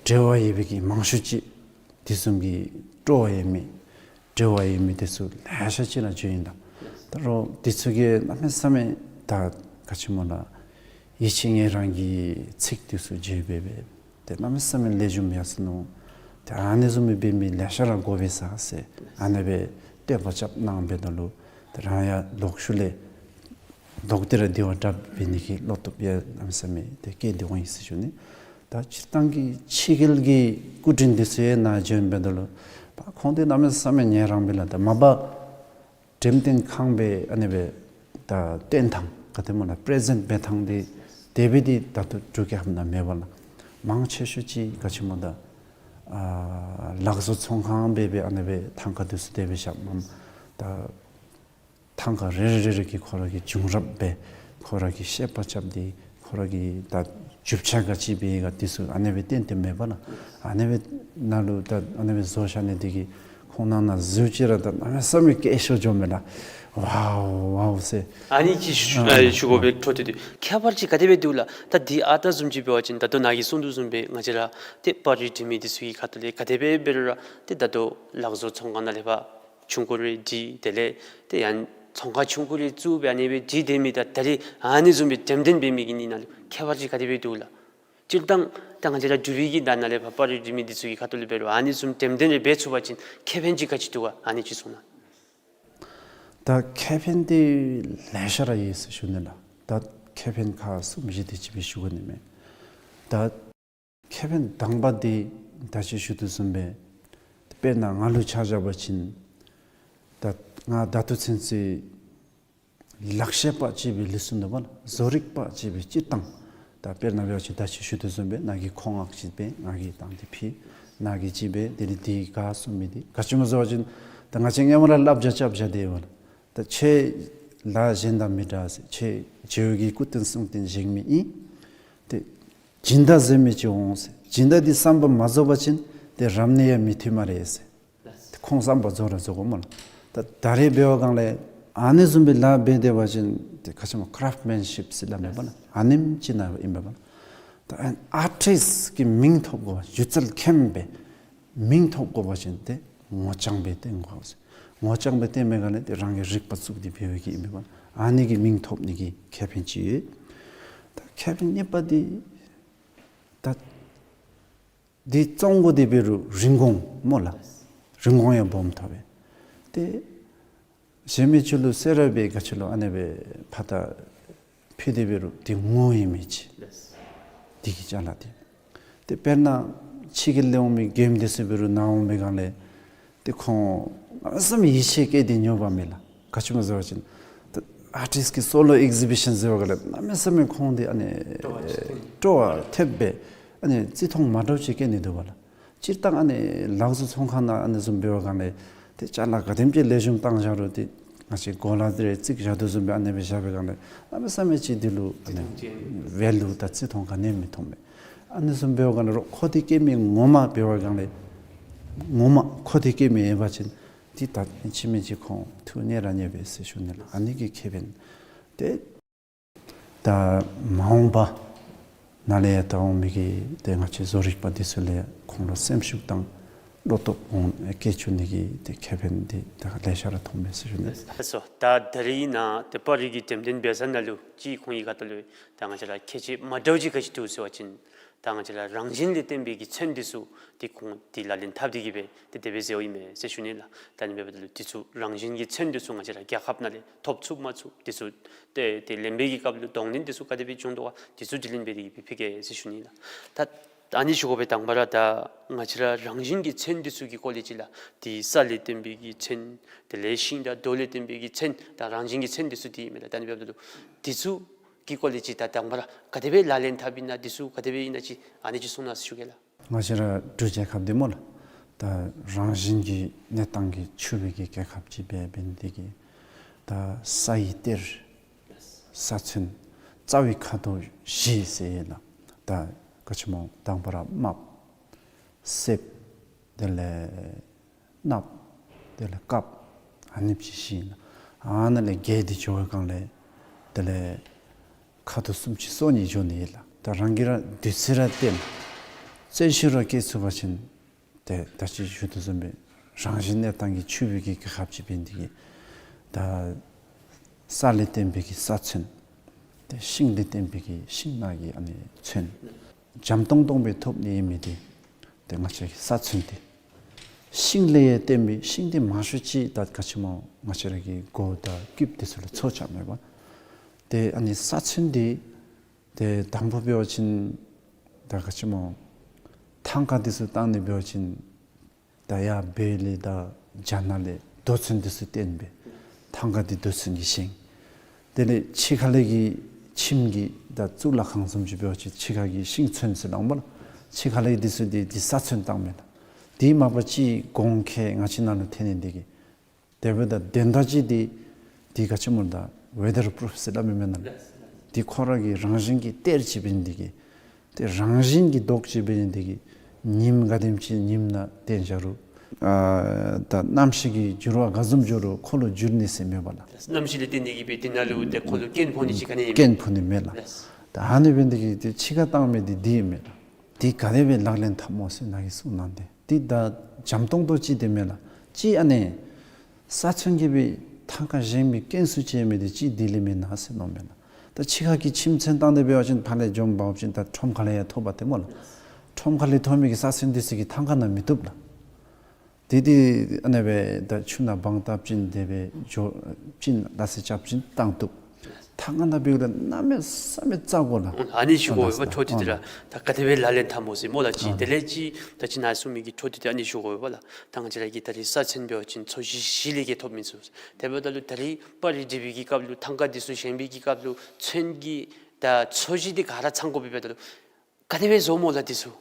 འབྲེལ་བ་ཡོད་པའི་གི་མང་ཤོས་ཅིག་དེ་བཟུམ་གྱི་སྤྲོ་བ་ཡོད་མི་འབྲེལ་བ་ཡོད་མི་དེ་ཚུ་ལེ་ཤ་ཅིག་ནཱ་འབྱོན་ཡི་ལགས། ད་རུང་དེ་ཚུ་གིས་གནམ་མེད་ས་མེད་ད་ག་ཅི་སྨོ་ལགས། ཡིད་ཆེས་ངེ་རང་གི་ཚིག་དེ་ཚུ་བརྗེད་སྦེ་སྦེ་ཏེ་གནམ་མེད་ས་མེད་ལེགས་ཤོམ་ཡར་སོ་ནུག། ཏེ་ཨ་ནི་བཟུམ་སྦེ་འབད་མི་ལེ་ཤ་ར་དགོ་པས་ཟེར་ཨ་ནི་སྦེ་བསྟོད་པ་རྐྱབ་གནང་འབདཝ་ད་ལུ་ཏེ་རང་ཡང་ལོག་ཤུལ་ལས་ལོག་སྟེ་ར་དེ་བ་དྲག་འབད་ནི་གི་བློ་སྟོབས་ཡང་གནམ་མེད་ས་མེད་ཏེ་བསྐྱེད་དེ་འོང་ཡི་ཟེར་ཞུ་ནི། ད་སྤྱིར་བཏང་གི་ཕྱི་རྒྱལ་གྱི་སྐུ་མགྲོན་འདི་ཚུ་ཡང་ནཱ་འབྱོན་འབདཝ་ད་ལུ་པ་ཁོང་འདི་གནམ་མེད་ས་མེད་ངལ་རངས་པས་ལགས། ད་མ་པ་འགྲེམས་སྟོན་ཁང་སྦེ་ཨ་ནི་སྦེ་ད་སྟོན་ཐངས་ག་དེ་སྨོ་ལགས། པེ་རེ་ཛེནཊ་འབད་ཐངས་འདི་དེ་སྦེ་འདི་ད་ལྟོ་འབྲུག་རྒྱལ་ཁབ་ནང་མེད་པ་ལགས། མང་ཆེ་ཤོས་ཅིག་ག་ཅི་སྨོ་ད་ཨ་ལག་བཟོ་ཚོང་ཁང་སྦེ་སྦེ་ཨ་ནི་སྦེ་ཐང་ཀ་འདི་ཚུ་དེ་སྦེ་བཞག་མས། ད་ཐང་ཀ་རེ་རེ་རེ་རེ་གིས་ཁོ་ར་གི་བྱུང་རབས་སྦེ་ཁོ་ར་གི་བཤད་པ་རྐྱབ་སྟེ་ཁོ་ར་གི་ད་རྒྱུ་ཆ་ག་ཅི་སྦེ་ག་དེ་ཚུ་ཨ་ནི་སྦེ་བསྟན་ཏེ་མེད་པ་ལགས། ཨ་ནི་སྦེ་ནཱ་ལུ་ད་ཨ་ནི་སྦེ་བཟོ་བཞག་ནི་འདི་གིས་ཁོང་ནང་ན་གཟིགས་ཅི་ར་ད་གནམ་མེད་ས་མེད་སྐད་ཤོར་འགྱོཝ་མས་ལགས། ཝའོ་ཝའོ་ཟེར། ཨ་ནི་ཅིག་ཞུ་ཨ་ཨ་ཞུ་དགོ་པའི་འཕྲོ་མཐུད་དེ་ཁྱད་པར་ཅིག་ག་དེ་སྦེ་འདུག་ལགས། ད་འདི་ཨ་རྟག་བཟུམ་ཅིག་འབད་བ་ཅིན་ད་ལྟོ་ནཱ་གིས་གསུངས་དོ་བཟུམ་སྦེ་ང་བཅས་ར་ཏེ་པར་རིས་འབྲི་མི་འདི་ཚུ་གི་ཁ་ཐུག་ལས་ག་དེ་སྦེ་འབད་རུང་ར་ཏེ་ད་ལྟོ་ལག་བཟོ་ཚོང་ཁང་ནང་ལས་ཕར་ཆུང་ཀུ་རེ་བྲིས། དེ་ལས་ཏེ་ཡང་ཚོང་ཁང་ཆུང་ཀུ་རེ་བཙུགས་སྦེ་ཨ་ནི་སྦེ་བྲིས་སྡོད་མི་དང་ད་རིས་ཨ་ནི་བཟུམ་སྦེ་འགྲེམས་སྟོན་འབད་མི་གི་གཉིས་ནང་ལུ་ཁྱད་པར་ཅིག་ག་དེ་སྦེ་འདུག་ལགས། སྤྱིར་བཏང་ད་ང་བཅས་ར་འབྲུག་པའི་གི་ད་ནཱ་ལས་ཕར་པར་རིས་འབྲི་མི་འདི་ཚུ་གི་ཁ་ཐུག་ལས་འབད་རུང་ཨ་ནི་བཟུམ་འགྲེམས་སྟོན་རེ་འབད་ཚུགས་པ་ཅིན་ཁེ་ཕན་ཅིག་ག་ཅི་འདུག་ག། ཨ་ནི་ཅིག་གསུང་གནང་། ད་ཁེ་ཕན་འདི་ལེ་ཤ་ར་ཡོད་ཟེར་ཞུ་ནི་ལགས། ད་ཁེ་ཕན་ཁག་གསུམ་བཞི་དེ་ཅིག་སྦེ་ཞུ་དགོ་ནི་མས། ད་ཁེ་ཕན་དང་པ་འདི་ད་ཅི་ཞུ་དོ་བཟུམ་སྦེ་དཔེར་ན་ང་ལུ་ཆ་བཞག་པ་ཅིན་ད་ང་ད་ལྟོ་ཚུན་ཚོད་ལག་ཤེས་པ་ཅིག་སྦེ་ལུས་སོ་ནུག་པ་ལགས། བཟོ་རིག་པ་ཅིག་སྦེ་སྤྱིར་བཏང་ད་དཔེར་ན་འབད་བ་ཅིན་ད་ཅི་ཞུ་དོ་བཟུམ་སྦེ་ནཱ་གིས་མཁོ་མངགས་ཅིག་འབད་ང་གིས་བཏང་སྟེ་ཕུལ། ནཱ་གིས་ཅིག་འབད་དེ་ལས་འདི་ག་གསུངས་མི་འདི་ག་ཅི་སྨོ་ཟེར་བ་ཅིན་ད་ང་བཅས་སྔོན་མ་ར་བསླབ་བྱ་རྐྱབ་བཞག་སྟེ་ཡོད་པ་ལགས། ད་ཁྱེད་ལཱ་གཞན་དང་མི་འདྲ་ཟེར། ཁྱེད་རྗེ་བོ་གི་སྐུ་རྟེན་གསུང་རྟེན་བཞེངས་མི་ཨིན། ཏེ་སྦྱིན་བདག་ཟེར་མི་ཅིག་འོང་ཟེར། སྦྱིན་བདག་འདི་བསམ་པ་མ་རྫོགས་པ་ཅིན་ཏེ་རབ་གནས་ཡང་མི་ཐོན་སྨ་རེ་ཟེར། ཏེ་ཁོང་བསམ་པ་རྫོགས་ར་རྫོགས་དགོ་སྨོ་ལགས། ད་ད་རེས་འབད་བའི་སྒང་ལས་ཨ་ནི་བཟུམ་སྦེ་ལཱ་འབད་སྡོད་པ་ཅིན་ཏེ་ག་ཅི་སྨོ་ཀ་རབ་མེན་ཤིབ་ཟེར་སླབ་མས་པ་ལགས། ཨ་ནེམ་ཅིག་ནང་ཨིན་པས་པ་ལགས། ད་ཨར་ཊིསཊ་ཀྱི་མིང་ཐོབ་དགོ་པ་སྒྱུ་རྩལ་མཁན་སྦེ་མིང་ཐོབ་དགོ་པ་ཅིན་ཏེ་ངོ་རྐྱང་སྦེ་སྟོན་དགོ་ཟེར། ངོ་རྐྱང་སྦེ་སྟོན་མི་སྒང་ལས་ཏེ་རང་གི་རིག་པ་བཙུགས་ཏེ་འབད་བའི་གི་ཨིན་པས་པ། ཨ་ནི་གི་མིང་ཐོབ་ནི་གི་ཁེ་ཕན་ཅིག་ཡོད། ད་ཁེ་ཕན་གཉིས་པ་འདི་ད་འདི་བཙོང་དགོ་སྟེ་འབད་རུང་རིན་གོང་སྨོ་ལགས། རིན་གོང་ཡང་སྦོམ་ཐོབ་པས། ཏེ་གཞན་མི་ཚུ་ལུ་གསོལ་རས་སྦེ་ག་ཅི་ལོ་ཨ་ནི་སྦེ་ཕར་ད་ཕུལ་ཏེ་འབད་རུང་འདི་ངོ་ཡོད་མི་ཅིག། འདི་གི་ཅ་ལ་འདི། ཏེ་དཔེར་ན་ཕྱི་རྒྱལ་ལས་འོང་མི་མགྱོནམ་འདི་ཚུ་འབད་རུང་ནཱ་འོང་པའི་སྒང་ལས་ཏེ་ཁོང་གནམ་མེད་ས་མེད་ཡིད་ཆེས་བསྐྱེད་དེ་ཉོ་བ་མས་ལགས། ག་ཅི་སྨོ་ཟེར་བ་ཅིན་ཏེ་ཨར་ཊིསཊ་ཀྱི་སོ་ལོ་ཨེག་ཟི་བི་ཤཱན་ཟེར་བའི་སྒང་ལས་གནམ་མེད་ས་མེད་ཁོང་འདི་ཨ་ནི་སྤྲོ་བ་ཐེབས་སྦེ་ཨ་ནི་བརྩི་མཐོང་མ་འདྲཝ་ཅིག་བསྐྱེད་ནི་འདུག་པ་ལགས། སྤྱིར་བཏང་ཨ་ནི་ལག་བཟོ་ཚོང་ཁང་ནང་ཨ་ནི་བཟུམ་འབད་བའི་སྒང་ལས་ཏེ་ཅ་ལ་ག་དེམ་ཅིག་ལེགས་ཤོམ་བཏང་བཞག་རུང་ཏེ་ང་བཅས་གོ་ལ་འདི་རེ་བརྩིགས་བཞག་དོ་བཟུམ་སྦེ་ཨ་ནི་སྦེ་བཞག་པའི་སྒང་ལས་གནམ་མེད་ས་མེད་ཅིག་འདི་ལུ་ཨ་ནི་ཝེ་ལུ་དང་བརྩི་མཐོང་ག་ནི་ཡང་མི་མཐོང་མས། ཨ་ནི་བཟུམ་འབད་བའི་སྒང་ལས་རོགས་མཁོ་འདོད་བསྐྱེད་མི་ངོ་མ་འབད་བའི་སྒང་ལས་ངོ་མ་མཁོ་འདོད་བསྐྱེད་མི་ཡོད་པ་ཅིན་ཏེ་ད་ཕྱི་མི་ཅིག་ཁོང་ཐུགས་མཉེས་ར་མཉེས་པས་ཟེར་ཞུ་ནི་ལགས། ཨ་ནི་གི་ཁེ་ཕན་ཏེ་ད་མ་འོངས་པ་ནང་ལས་ཡང་ད་འོང་མི་གི་ཏེ་ང་བཅས་བཟོ་རིག་པ་འདི་ཚུ་ལས་ཁོང་ལུ་སེམས་ཤུགས་དང་བློ་སྟོབས་འོང་སྐྱེ་བཅུག་ནི་གི་ཏེ་ཁེ་ཕན་འདི་ད་ལེ་ཤ་ར་ཐོབ་མས་ཟེར་ཞུ་ནི། ལགས་སོ། ད་ད་རིས་ནཱ་ཏེ་པར་རིས་ཀྱི་འགྲེམས་སྟོན་འབད་ས་ནང་ལུ་ཅིག་ཁོང་གི་ཁ་ཐུག་ལུ་ད་ང་བཅས་ར་ཁྱད་ཆོས་མ་འདྲཝ་ཅིག་ག་ཅི་འདུག་ཟེར་བ་ཅིན་ད་ང་བཅས་ར་རང་བཞིན་ལས་བརྟེན་པའི་གི་ཚོན་འདི་ཚུ་ཏེ་ཁོང་ཏེ་ལག་ལེན་འཐབ་སྟེ་གི་སྦེ་ཏེ་དེ་སྦེ་མཛད་དོ་ཨིན་མས་ཟེར་ཞུ་ནི་ལགས། ད་ཨ་ནི་འབདཝ་ད་ལུ་འདི་ཚུ་རང་བཞིན་གྱི་ཚོན་འདི་ཚུ་ང་བཅས་ར་རྒྱལ་ཁབ་ནང་ལས་ཐོབ་ཚུགས་མ་ཚུགས་འདི་ཚུ་ཏེ་ཏེ་ལེན་པའི་གི་སྐབས་ལུ་གདོང་ལེན་འདི་ཚུ་ག་དེ་སྦེ་བྱུང་དོ་ག་འདི་ཚུ་དྲི་ལན་འབད་དེ་གི་སྦེ་ཕུལ་གེ་ཟེར་ཞུ་ནི་ལགས། ད་ ད་ཨ་ནི་ཞུ་དགོ་པས། དང་པ་ར་ད་ང་བཅས་ར་རང་བཞིན་གྱི་མཚོན་འདི་ཚུ་གི་སྐོར་ལས་ཅིག་ལགས། ཏེ་ས་ལས་བརྟེན་པའི་གི་མཚོན། དེ་ལས་ཤིང་དང་རྡོ་ལས་བརྟེན་པའི་གི་མཚོན། ད་རང་བཞིན་གྱི་མཚོན་འདི་ཚུ་འདི་ཨིན་མས་ལགས། ད་ཨ་ནི་འབདཝ་ད་ལུ་འདི་ཚུ་གི་སྐོར་ལས་ཅིག་ད་དང་པ་ར་ག་དེ་སྦེ་ལག་ལེན་འཐབ་ཨིན་ན། འདི་ཚུ་ག་དེ་སྦེ་ཨིན་ན་ཅིག་ཨ་ནི་ཅིག་གསུང་གནང་ཟེར་ཞུ་གེ་ལགས། ང་བཅས་ར་འབྲུག་རྒྱལ་ཁབ་འདི་སྨོ་ལགས། ད་རང་བཞིན་གྱི་གནས་སྟངས་ཀྱིས་ཕྱུག་པའི་གི་རྒྱལ་ཁབ་ཅིག་འབད་འབད་ནི་དེ་གིས་ད་ས་ཡི་གཏེར་ས་མཚོན་རྩ་བའི་ཁ་དོག་བཞི་ཟེར་ཡི་ལགས། ད་ག་ཅི་སྨོ་དང་པ་ར་རྨགཔ། གསེབ། དེ་ལས་སྣབས། དེ་ལས་སྐབས། ཨ་ནི་བཞི་ཨིན་ལགས། ཨ་ནཱ་ལས་བརྒལ་ཏེ་འགྱོ་བའི་སྒང་ལས་དེ་ལས་ཁ་དོག་སུམ་ཅུ་སོ་གཉིས་འགྱོ་ནི་ཨིན་ལགས། ད་རང་གིས་ར་བདུད་རྩི་ར་བསྟེན། རྩོལ་ཤུགས་ར་བསྐྱེད་ཚུགས་པ་ཅིན་ཏེ་ད་ཅི་ཞུ་དོ་བཟུམ་སྦེ་རང་བཞིན་གནས་སྟངས་ཀྱིས་ཕྱུག་པའི་གི་རྒྱལ་ཁབ་ཅིག་འབད་ནི་དེ་གིས་ད་ས་ལས་བརྟེན་པའི་གི་ས་མཚོན། ཏེ་ཤིང་ལས་བརྟེན་པའི་གི་ཤིང་ནགས་ཀྱི་ཨ་ནི་མཚོན། འཇམ་ཏོང་ཏོ་སྦེ་ཐོབ་ནི་ཨིན་མི་འདི་ཏེ་ང་བཅས་ཀྱི་ས་མཚོན་འདི། ཤིང་ལས་ཡང་བརྟེན་པའི་ཤིང་འདི་མང་ཤོས་ཅིག་ད་ག་ཅི་སྨོ་ང་བཅས་ར་གི་མགུ་དང་རྐུདཔ་འདི་ཚུ་ལུ་ཚོ་རྐྱབ་མས་པ། ཏེ་ཨ་ནི་ས་མཚོན་འདི་ཏེ་དང་པ་འབད་བ་ཅིན་ད་ག་ཅི་སྨོ་ཐང་ཀ་འདི་ཚུ་བཏང་ནི་འབད་བ་ཅིན་ད་ཡར་བོད་ལས་དང་རྒྱ་ནག་ལས་རྡོ་མཚོན་འདི་ཚུ་བཏོན་སྦེ་ཐང་ཀ་འདི་རྡོ་མཚོན་གྱིས་བཞེངས། དེ་ལས་ཕྱི་ཁ་ལས་ཀྱི་ཁྱིམ་གྱི་ད་གཙུག་ལག་ཁང་བཟུམ་ཅིག་འབད་བ་ཅིན་ཕྱི་ཁ་གི་ཤིང་མཚོན་ཟེར་སླབ་མས་ལགས། ཕྱི་ཁ་ལས་འདི་ཚུ་འདི་འདི་ས་མཚོན་བཏང་མས་ལགས། དེ་མ་པ་ཅིག་གོང་ཁེ་ང་བཅས་ནང་ལུ་ཐོན་ནི་འདི་གིས་དེ་འབདཝ་ད་དོན་དག་ཅིག་འདི་འདི་ག་ཅི་སྨོ་ད་ཝེ་དར་པུ་རུཕ་ཟེར་སླབ་མི་མེན་ན་ལགས། འདི་ཁོ་ར་གི་རང་བཞིན་གྱི་གཏེར་ཅིག་འབད་ནི་འདི་གིས་ཏེ་རང་བཞིན་གྱི་མདོག་ཅིག་འབད་ནི་འདི་གིས་ཉིམ་ག་དེམ་ཅིག་ཉིམ་ནང་བཏོན་བཞག་རུང་ཨ་ད་གནམ་གཤིས་ཀྱི་འགྱུར་བ་ག་བཟུམ་འགྱོ་རུང་ཁོ་ལུ་འགྱུར་ནི་ཟེར་མེད་པ་ལགས། གནམ་གཤིས་ལས་བརྟེན་ནི་གིས་འབད་དེ་ནང་ལུ་ཏེ་ཁོ་ལུ་སྐྱོན་ཕོག་ནི་ཅིག་ག་ནི་ཡང་མེད། སྐྱོན་ཕོག་ནི་མེད་ལགས། ད་ཨ་ནི་འབད་ནི་འདི་གིས་ཏེ་ཕྱི་ཁར་བཏང་མི་འདི་འདི་མེན་ལགས། འདི་ག་དེ་སྦེ་ལག་ལེན་འཐབ་སྨོ་ཟེར་ནཱ་གིས་གསུངས་གནང་སྟེ་འདི་ད་འཇམ་ཏོང་ཏོ་ཅིག་འདི་མེན་ལགས། ཅིག་ཨ་ནི་ས་མཚོན་གྱིས་སྦེ་ཐང་ཀ་བཞེངས་པའི་སྐྱོན་སུ་ཅིག་མེད་དེ་ཅིག་འདི་ལས་མེན་ན་ཟེར་མནོཝ་མེན་ན། ད་ཕྱི་ཁ་གི་ཁྱིམ་མཚོན་བཏང་སྟེ་འབད་བ་ཅིན་ཕར་ལས་འཛོམས་འབག་ཅིན་ད་ཁྲོམ་ཁ་ལས་ཡང་ཐོབ་པ་ཏེ་སྨོ་ལགས། ཁྲོམ་ཁ་ལས་ཐོབ་མི་གི་ས་མཚོན་འདི་ཚུ་གིས་ཐང་ཀ་ནང་མི་བཏུབ་ལགས། དེ་འདི་ཨ་ནི་སྦེ་ད་ཆུ་ནང་སྦང་བཏབ་ཅིན་དེ་སྦེ་འགྱོ་ཅིན་ལགས་སེ་རྐྱབ་ཅིན་བཏང་བཏུབ། ཐང་ཀ་ནང་འབདཝ་ད་གནམ་མེད་ས་མེད་བཙག་དགོ་ལགས། ཨ་ནི་ཞུ་དགོ་པས་འཕྲོ་མཐུད་དེ་ར། ད་ག་དེ་སྦེ་ལག་ལེན་འཐབ་སྨོ་ཟེར་སྨོ་ལགས། ཅིག་དེ་ལས་ཅིག་ད་ཅི་ནཱ་གསུངས་མི་གི་འཕྲོ་མཐུད་དེ་ཨ་ནི་ཞུ་དགོ་པས་ལགས། ད་ང་བཅས་ར་གི་ད་རིས་ས་མཚོན་འབད་བ་ཅིན་ཚོས་གཞི་གཞི་ལས་ཀྱི་ཐོབ་མི་ཚུ། དེ་འབདཝ་ད་ལུ་ད་རིས་པར་རིས་སྒྲིག་པའི་གི་སྐབས་ལུ་ཐང་ཀ་འདི་ཚུ་བཞེངས་པའི་གི་སྐབས་ལུ་མཚོན་གྱི་ད་ཚོས་གཞི་འདི་ག་ར་ཚང་དགོ་པས། འབདཝ་ད་ལུ་ག་དེ་སྦེ་བཟོཝ་སྨོ་ལགས་འདི་ཚུ།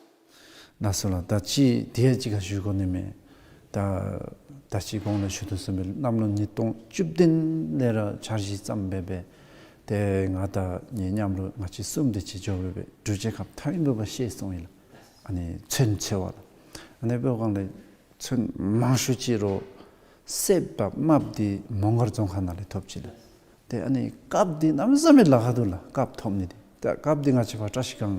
ལགས་སོ་ལགས། ད་ཅི་དེ་ཡང་ཅིག་ཁར་ཞུ་དགོ་ནི་མས། ད་ད་ཅི་གོང་ལུ་ཞུ་དོ་བཟུམ་སྦེ་གནམ་ལོ་ཉིས་སྟོང་བཅུ་བདུན་ལས་ར་འཆར་གཞི་བརྩམས་སྦེ་སྦེ་ཏེ་ང་དང་ངེའི་མཉམ་རོགས་ང་བཅས་གསུམ་དེ་ཅིག་འགྱོ་སྦེ་སྦེ་འབྲུག་རྒྱལ་ཁབ་ཐའི་ཝན་འབདཝ་ཤེས་སོང་ཡི་ལགས། ཨ་ནི་མཚོན་འཚོལ་བ་ལགས། ཨ་ནི་འབདཝ་སྒང་ལས་མཚོན་མང་ཤོས་ཅིག་རོགས་གསེབ་དང་རྨགཔ་འདི་མོང་སྒར་རྫོང་ཁག་ནང་ལས་ཐོབ་ཅི་ལགས། ཏེ་ཨ་ནི་སྐབས་འདི་གནམ་མེད་ས་མེད་ལཱ་ཁག་འདུག་ལགས། སྐབས་ཐོབ་ནི་འདི། ད་སྐབས་འདི་ང་བཅས་ཕར་བཀྲ་ཤིས་སྒང་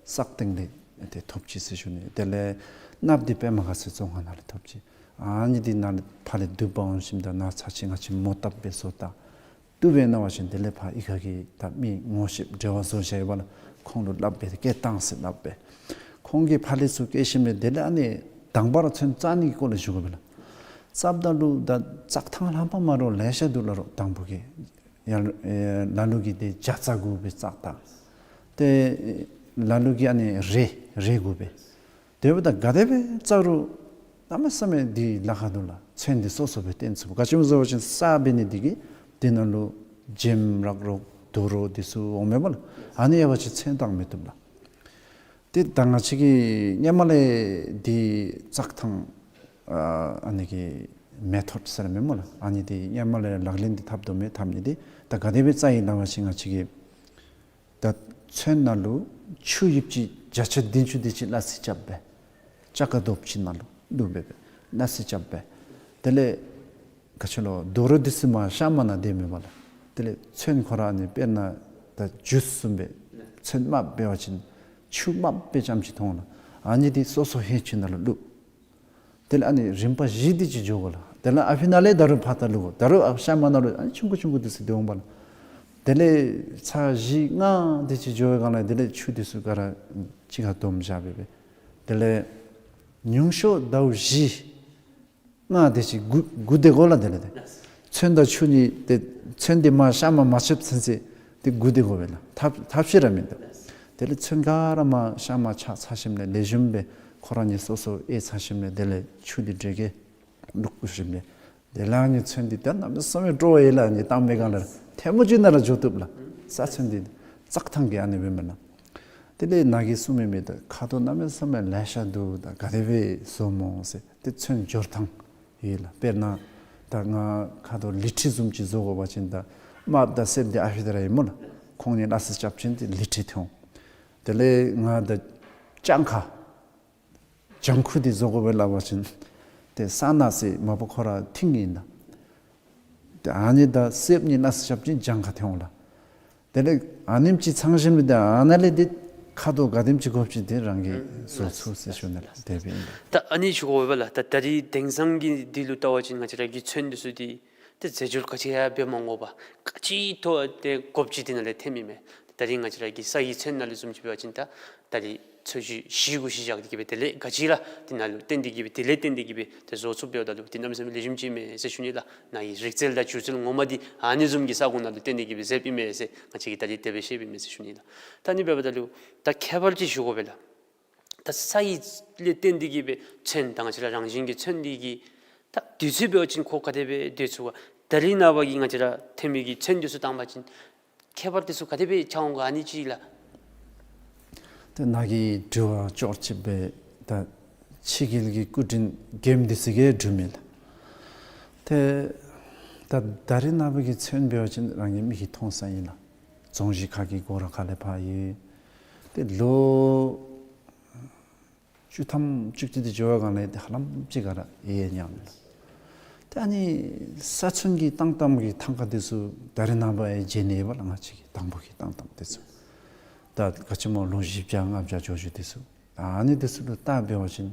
སག་སྟེང་ལས་ཏེ་ཐོབ་ཅི་ཟེར་ཞུ་ནི། དེ་ལས་རྨགཔ་འདི་པདྨ་དགའ་ཚལ་རྫོང་ཁག་ནང་ལས་ཐོབ་ཅི། ཨ་ནི་འདི་ནང་ལས་ཕར་ལས་བསྡུ་འབག་འོང་ཞིནམ་ད་ནཱ་ཚར་ཅིག་ང་བཅས་མོ་བཏབ་སྦེ་བཟོ་ད། བཏུབ་པས་མནོ་བ་ཅིན་དེ་ལས་ཕར་གཡུས་ཁ་གི་ད་མི་ངོ་ཤེསཔ་འབྲེལ་བ་བཟོ་བཞག་ཡོད་པ་ལགས། ཁོང་ལུ་སླབ་སྦེ་སྐད་བཏང་ཟེར་སླབ་སྦེ། ཁོང་གིས་ཕར་ལས་ཚུར་བསྐྱལ་ཞིནམ་ལས་དེ་ལས་ཨ་ནི་དང་པ་ར་ཚོན་བཙག་ནི་གི་སྐོར་ལས་ཞུ་དགོ་པས་ལགས། བཙགཔ་ད་ལུ་ད་བཙག་ཐངས་ལྷག་པ་མ་རོགས་ལེ་ཤ་འདུག་ལགས། རོགས་དང་པོ་གི་ཡ་ཨེ་ལ་ལུ་གིས་ཏེ་ཇ་བཙག་དགོ་པས་བཙགཔ་ད། ཏེ་ལ་ལུ་གིས་ཨ་ནི་རས་རས་དགོ་པས། དེ་འབདཝ་ད་ག་དེ་སྦེ་བཙག་རུང་གནམ་མེད་ས་མེད་འདི་ལཱ་ཁག་འདུག་ལགས། ཚོན་འདི་སོ་སོ་སྦེ་བཏོན་ཚུགས་པས། ག་ཅི་སྨོ་ཟེར་བ་ཅིན་ས་འབད་ནི་འདི་གིས་འདི་ནང་ལུ་འཇིམ་རག་རོག་རྡོ་རོག་འདི་ཚུ་འོང་མས་པ་ལགས། ཨ་ནི་ཡོད་པ་ཅིན་ཚོན་བཏང་མི་བཏུབ་ལགས། ཏེ་ད་ང་བཅས་ཀྱིས་སྔོན་མ་ལས་འདི་བཙག་ཐངས་ཨ་ཨ་ནི་གི་མེ་ཐོཌ་ཟེར་མས་སྨོ་ལགས། ཨ་ནི་འདི་སྔོན་མ་ལས་ལག་ལེན་འདི་འཐབ་དོ་མས། འཐབ་ནི་འདི་ད་ག་དེ་སྦེ་བཙག་ཡི་ལགས་པ་ཅིན་ང་བཅས་ཀྱིས་ད་ཚོན་ནང་ལུ་ཆུ་ཡིབ་ཅིག་བརྒྱ་ཆ་བདུན་ཅུ་དེ་ཅིག་སླ་བསྲེ་རྐྱབ་སྦེ་ལྕགས་ཀར་རྡོགཔ་ཅིག་ནང་ལུ་བླུགས་སྦེ་སྦེ་སླ་བསྲེ་རྐྱབ་སྦེ། དེ་ལས་ག་ཅི་ལོ་རྡོ་རོག་འདི་ཚུ་མར་གཤམ་ནང་སྡོད་མི་མས་ལགས། དེ་ལས་ཚོན་ཁོ་ར་ཨ་ནི་དཔེར་ན་ད་ཇུས་བཟུམ་སྦེ་ཚོན་དམརཔོ་འབད་བ་ཅིན་ཆུ་དམརཔོ་སྦེ་རྐྱངམ་ཅིག་མཐོང་ལགས། ཨ་ནི་འདི་སོ་སོ་ཧེང་ཅིག་ནང་ལུ་བླུགས། དེ་ལས་ཨ་ནི་རིམ་པ་བཞི་དེ་ཅིག་འགྱོ་དགོ་ལགས། དེ་ལས་ཨ་ཕི་ནང་ལས་ད་རུང་ཕར་ད་བླུགས་དགོ། ད་རུང་ཨ་གཤམ་ནང་ལུ་ཨ་ནི་ཆུང་ཀུ་ཆུང་ཀུ་དེ་ཚུ་སྡོད་འོང་པ་ལགས། དེ་ལས་ཚར་བཞི་ལྔ་དེ་ཅིག་འགྱོ་བའི་སྒང་ལས་དེ་ལས་ཆུ་དེ་ཚུ་ག་ར་གཅིག་ཁར་བསྡོམས་བཞག་སྦེ་སྦེ། དེ་ལས་ཉུང་ཤོས་ཟླཝ་བཞི་ལྔ་དེ་ཅིག་སྒུག་སྒུག་སྡོད་དགོ་ལགས། དེ་ལས་ཏེ་ཚོན་དང་ཆུ་གཉིས་ཏེ་ཚོན་དེ་མར་གཤམ་མར་མ་ཆགསཔ་ཚུན་ཚོད་ཏེ་སྒུག་སྡོད་དགོ་པས་ལགས། ཐབས་ཐབས་ཤེས་ར་མིན་འདུག། དེ་ལས་ཚོན་ག་ར་མར་ཤ་མར་ཆག་ཚར་ཞིནམ་ལས་ལེགས་ཤོམ་སྦེ་ཁོ་ར་གཉིས་སོ་སོ་ཨེ་ཚར་ཞིནམ་ལས་དེ་ལས་ཆུ་འདི་འདྲེ་གིས་བླུག་བཀོ་ཞིནམ་ལས་དེ་ལས་ཨ་ནི་ཚོན་འདི་ད་གནམ་མེད་ས་མེད་སྤྲོ་བ་ཡོད་ལགས། ཨ་ནི་བཏང་པའི་སྒང་ལས་ཐལ་མོ་ཅིག་ནང་ར་འགྱོ་བཏུབ་ལགས། ས་ཚོན་འདི་བཙག་ཐང་གི་ཨ་ནི་སྦེ་མེན་ན། དེ་ལས་ནཱ་གིས་གསུངས་མི་མི་ད་ཁ་དོག་གནམ་མེད་ས་མེད་ལེ་ཤ་འདུག། ད་ག་དེ་སྦེ་བཟོ་སྨོ་ཟེར། ཏེ་ཚོན་སྦྱོར་ཐངས་ཡོད་ལགས། དཔེར་ན་ད་ང་ཁ་དོག་ལི་ཁྲི་བཟུམ་ཅིག་བཟོ་དགོ་པ་ཅིན་ད་དམརཔོ་དང་སེརཔོ་འདི་ཨ་ཕི་ད་ར་ཨིན་སྨོ་ལགས། ཁོང་གཉིས་སླ་བསྲེ་རྐྱབ་ཞིནམ་ཏེ་ལི་ཁྲི་ཐོན་འོང་། དེ་ལས་ང་ད་ལྕང་ཁ་ལྗང་ཁུ་འདི་བཟོ་དགོ་པས་སླབ་པ་ཅིན་ཏེ་ས་ནག་ཟེར་མ་པ་ཁོ་ར་མཐིང་ཨིན་ལགས། ཏེ་ཨ་ནི་དང་སེརཔོ་གཉིས་སླ་བསྲེ་རྐྱབ་ཞིནམ་ལྗང་ཁ་ཐོན་འོང་ལགས། དེ་ལས་ཨ་ནེམ་ཅིག་ཚང་ཞིནམ་ལས་ཏེ་ཨ་ནཱ་ལས་ཏེ་ཁ་དོག་ག་དེམ་ཅིག་དགོཔ་ཅིག་ཏེ་རང་གིས་བཟོ་ཚུགས་ཟེར་ཞུ་ནི་ལགས། དེ་སྦེ་ཨིན་ལགས། ད་ཨ་ནི་ཞུ་དགོ་པས་ལགས། ད་ད་རིས་དེང་སང་གི་འདི་ལུ་བལྟ་བ་ཅིན་ང་བཅས་ར་གི་ཚོན་འདི་ཚུ་འདི་ཏེ་རྫས་སྦྱོར་ག་ཅི་ཡང་འབད་མ་དགོ་པར་ག་ཅི་ཐོབ་ཏེ་དགོཔ་ཅིག་འདི་ནང་ལས་ཐོནམ་ཨིན་མས། ད་རིས་ང་བཅས་ར་གི་ས་ཡི་ཚོན་ནང་ལུ་བཟུམ་ཅིག་འབད་བ་ཅིན་ད་ད་རིས་ཚོས་གཞི་བཞི་གུ་གཞི་བཞག་སྟེ་གི་སྦེ་དེ་ལས་ག་ཅི་ར་འདི་ནང་ལུ་བརྟེན་ཏེ་གི་སྦེ་དེ་ལས་བརྟེན་ཏེ་གི་སྦེ་ཏེ་བཟོ་ཚུགསཔ་འབདཝ་ད་ལུ་འདི་གནམ་མེད་ས་མེད་ལེགས་ཤོམ་ཅིག་ཨིན་མས་ཟེར་ཞུ་ནི་ལགས། ནཱ་གི་རིག་རྩལ་དང་སྒྱུ་རྩལ་ངོ་མ་འདི་ཨ་ནི་བཟུམ་གྱི་ས་ཁོངས་ནང་ལུ་བརྟེན་ཏེ་གི་སྦེ་མཛདཔ་ཨིན་མས་ཟེར་ང་བཅས་ཀྱིས་ད་རིས་དེ་སྦེ་ཤེསཔ་ཨིན་མས་ཟེར་ཞུ་ནི་ལགས། ད་ཨ་ནི་འབདཝ་ད་ལུ་ད་ཁྱད་པར་ཅིག་ཞུ་དགོ་པས་ལགས། ད་ས་ཡི་ལས་བརྟེན་ཏེ་གི་སྦེ་ཚོན་ད་ང་བཅས་ར་རང་བཞིན་གྱི་ཚོན་འདི་གི་ད་དུས་ཚོད་འབད་བ་ཅིན་ཁོ་ག་དེ་སྦེ་སྡོད་ཚུགས་ག། ད་རིས་ནངས་པ་གི་ང་བཅས་ར་ཐོན་མི་གི་ཚོན་འདི་ཚུ་བཏང་པ་ཅིན་ཁྱད་པར་འདི་ཚུ་ག་དེ་སྦེ་ཆགས་འོང་ག། ཨ་ནི་ཅིག་ལགས། ཏེ་ནཱ་གི་དྲི་བ་ཅོག་གཅིག་སྦེ་ད་ཕྱི་རྒྱལ་གྱི་སྐུ་མགྲོན་རྒནམ་འདི་ཚུ་གིས་འདྲི་མི་ལགས། ཏེ་ད་ད་རིས་ནངས་པ་གི་ཚོན་འབད་བ་ཅིན་རང་གི་མིག་གིས་མཐོང་ས་ཨིན་ལགས། རྫོང་གཞི་ཁ་གི་སྒོ་ར་ཁ་ལས་ཕར་ཡོད། ཏེ་ལོ་བཅུ་ཐམ་བཅུ་གཅིག་འདི་འགྱོ་བའི་སྒང་ལས་ཏེ་ཧ་ལམ་ཅིག་ག་ར་ཡལ་ཉམས་ལགས། ཏེ་ཨ་ནི་ས་ཚོན་གྱི་བཏང་གཏམ་གྱི་ཐང་ཀ་འདི་ཚུ་ད་རིས་ནངས་པ་ཡང་མཇལ་ནི་ཡོད་པས་ལགས། ང་བཅས་ཀྱི་དང་ཕུ་གི་བཏང་གཏམ་འདི་ཚུ་ད་ག་ཅི་སྨོ་ལོ་བཞི་བརྒྱ་ལྔ་བརྒྱ་འགྱོ་འགྱོཝ་འདི་ཚུ། ཨ་ནི་འདི་ཚུ་ལུ་བལྟ་འབད་བ་ཅིན་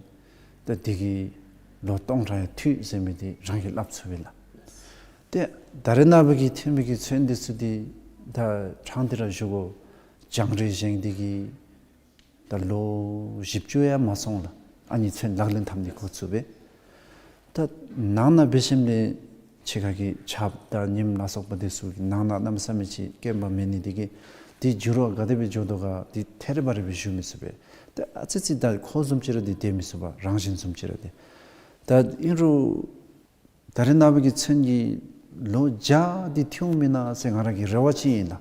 ད་འདི་གིས་ལོ་སྟོང་ཕྲག་ཡང་ཐུབ་ཟེར་མི་འདི་རང་གིས་སླབ་ཚུགས་པས་ལགས། ཏེ་ད་རིས་ནངས་པ་གི་ཐོན་མི་གི་ཚོན་འདི་ཚུ་འདི་ད་ཕྲང་སྟེ་ར་ཞུ་དགོ། སྦྱང་རིག་བཞེངས་ཏེ་གི་ད་ལོ་བཞི་བཅུ་ཡང་མ་སོང་ལགས། ཨ་ནི་ཚོན་ལག་ལེན་འཐབ་ནི་འགོ་བཙུགས་པས། ད་ནང་ན་འབད་ཞིནམ་ལས་ཕྱི་ཁ་གི་ཆརཔ་དང་ཉིམ་ལ་སོགས་པ་འདི་ཚུ་གིས་ནང་ན་གནམ་མེད་ས་མེད་ཅིག་སྐྱོན་པ་མེད་ནི་འདི་གིས་འདི་འགྱུར་བ་ག་དེ་སྦེ་འགྱོ་དོ་ག་འདི་ཐད་རི་བ་རི་སྦེ་ཞུ་མི་ཚུགས་པས། ད་ཨ་ཙི་ཅིག་ད་ཁོ་བཟུམ་ཅིག་ར་འདི་སྡོད་མི་ཚུགས་པས། རང་བཞིན་བཟུམ་ཅིག་ར་འདི། ད་ཨིན་རུང་ད་རིས་ནངས་པ་གི་ཚོན་གྱིས་ལོ་བརྒྱ་འདི་ཐོན་འོང་མེན་ན་ཟེར་ང་ར་གི་རེ་བ་ཅིག་ཨིན་ལགས།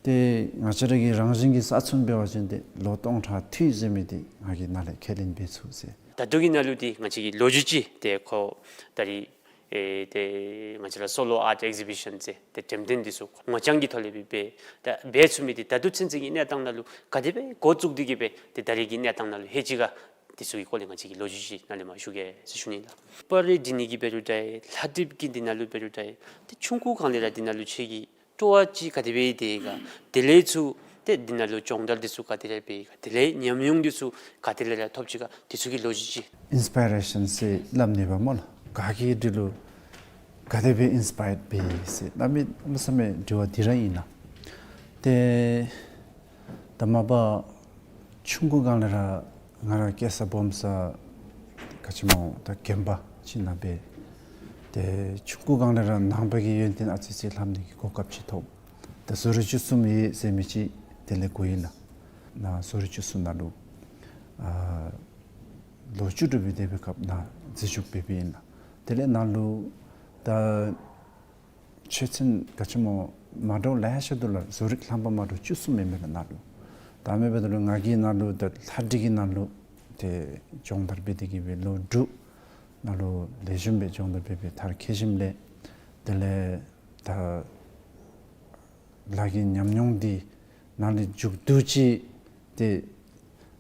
ཏེ་ང་བཅས་ར་གི་རང་བཞིན་གྱི་ས་ཚོན་འབད་བ་ཅིན་ཏེ་ལོ་སྟོང་ཕྲག་ཐུབ་ཟེར་མི་འདི་ང་གིས་ནཱ་ལས་ཁས་ལེན་འབད་ཚུགས་ཟེར། ད་ལྟོ་གི་ནང་ལུ་འདི་ང་བཅས་ཀྱི་ལོ་རྒྱུས་ཅིག་ཏེ་ཁོ་ད་རིས་ཨེ་ཏེ་ང་བཅས་ར་སོ་ལོ་ཨརཊ་ཨེག་ཟི་བི་ཤཱན་ཟེར་ཏེ་འགྲེམས་སྟོན་འདི་ཚུ་ངོ་རྐྱང་གི་ཐོག་ལས་སྦེ་འབད་ད་འབད་ཚུགས་མི་འདི་ད་ལྟོ་ཚུན་ཚོད་ཀྱི་གནས་སྟངས་ནང་ལུ་ག་དེ་སྦེ་འགོ་བཙུགས་ཏེ་གི་སྦེ་ཏེ་ད་རིས་ཀྱི་གནས་སྟངས་ནང་ལུ་ལྷོད་ཅི་ག། འདི་ཚུ་གི་སྐོར་ལས་ང་བཅས་ཀྱིས་ལོ་རྒྱུས་ཅིག་ནཱ་ལས་མར་ཞུ་གེ་ཟེར་ཞུ་ནི་ལགས། པར་རིས་འབྲི་ནི་གི་འབད་རུང་འདྲ་ལྷ་བྲིས་ཀྱི་འདི་ནང་ལུ་འབད་རུང་འདྲ་ཏེ་ཆུང་ཀུ་སྒང་ལས་ར་འདི་ནང་ལུ་ཁྱོད་ཀྱི་སྤྲོ་བ་ཅིག་ག་དེ་སྦེ་སྡོད་ག། དེ་ལས་ཚུར་ཏེ་འདི་ནང་ལུ་སྦྱོང་བརྡར་འདི་ཚུ་ག་དེ་སྦེ་འབད་ག། དེ་ལས་ཉམས་མྱོང་འདི་ཚུ་ག་དེ་ལས་ར་ཐོབ་ཅི་ག། འདི་ཚུ་གི་ལོ་རྒྱུས་ཅིག། ཨིན་སི་པ་རེ་ཤཱན་ཟེར་སླབ་ནི་འབདཝ་སྨོ་ལགས། ག་གིས་འདི་ལུ་ག་དེ་སྦེ་ཨིན་སི་པ་ཡརཌ་འབད་ཟེར་གནམ་མེད་ས་མེད་དྲི་བ་འདི་ར་ཨིན་ལགས། ཏེ་ད་མ་པ་ཆུང་ཀུ་སྒང་ལས་ར་ང་ར་སྐྱེས་ས་སྦོམ་ས་ག་ཅི་སྨོ་ད་དགོན་པ་ཅིག་ནང་འབད། ཏེ་ཆུང་ཀུ་སྒང་ལས་ར་ནང་པ་གི་ཡོན་ཏན་ཨ་ཙི་ཅིག་ལྷབ་ནི་གི་གོ་སྐབས་ཅིག་ཐོབ། ད་བཟོ་རིག་བཅུ་གསུམ་ཡོད་ཟེར་མི་ཅིག་དེ་ལས་གོ་ཡི་ལགས། ནཱ་བཟོ་རིག་བཅུ་གསུམ་ནང་ལུ་ཨ་ལོ་བཅུ་དྲུག་སྦེ་སྡོད་པའི་སྐབས་ནཱ་འཛུལ་ཞུགས་འབད་འབདཝ་ཨིན་ལགས། དེ་ལས་ནཱ་ལུ་ད་ཆོས་ཚན་ག་ཅི་སྨོ་མ་འདྲཝ་ལེ་ཤ་འདུག་ལགས། བཟོ་རིག་ལྷམ་པ་མ་འདྲཝ་བཅུ་གསུམ་ཨིན་མས་ལགས་ནཱ་ལུ། ད་མེན་པ་ད་ལུ་ང་གིས་ནཱ་ལུ་ད་ལྷ་བྲིས་ཀྱི་ནང་ལུ་ཏེ་སྦྱོང་བརྡར་འབད་དེ་གི་སྦེ་ལོ་དྲུག་ནཱ་ལུ་ལེགས་ཤོམ་སྦེ་སྦྱོང་བརྡར་འབད་སྦེ་མཐར་འཁྱོལ་ཞིནམ་ལས་དེ་ལས་ད་ལཱ་གི་ཉམས་མྱོང་འདི་ནཱ་ལས་མཇུག་བསྡུ་ཅི། ཏེ་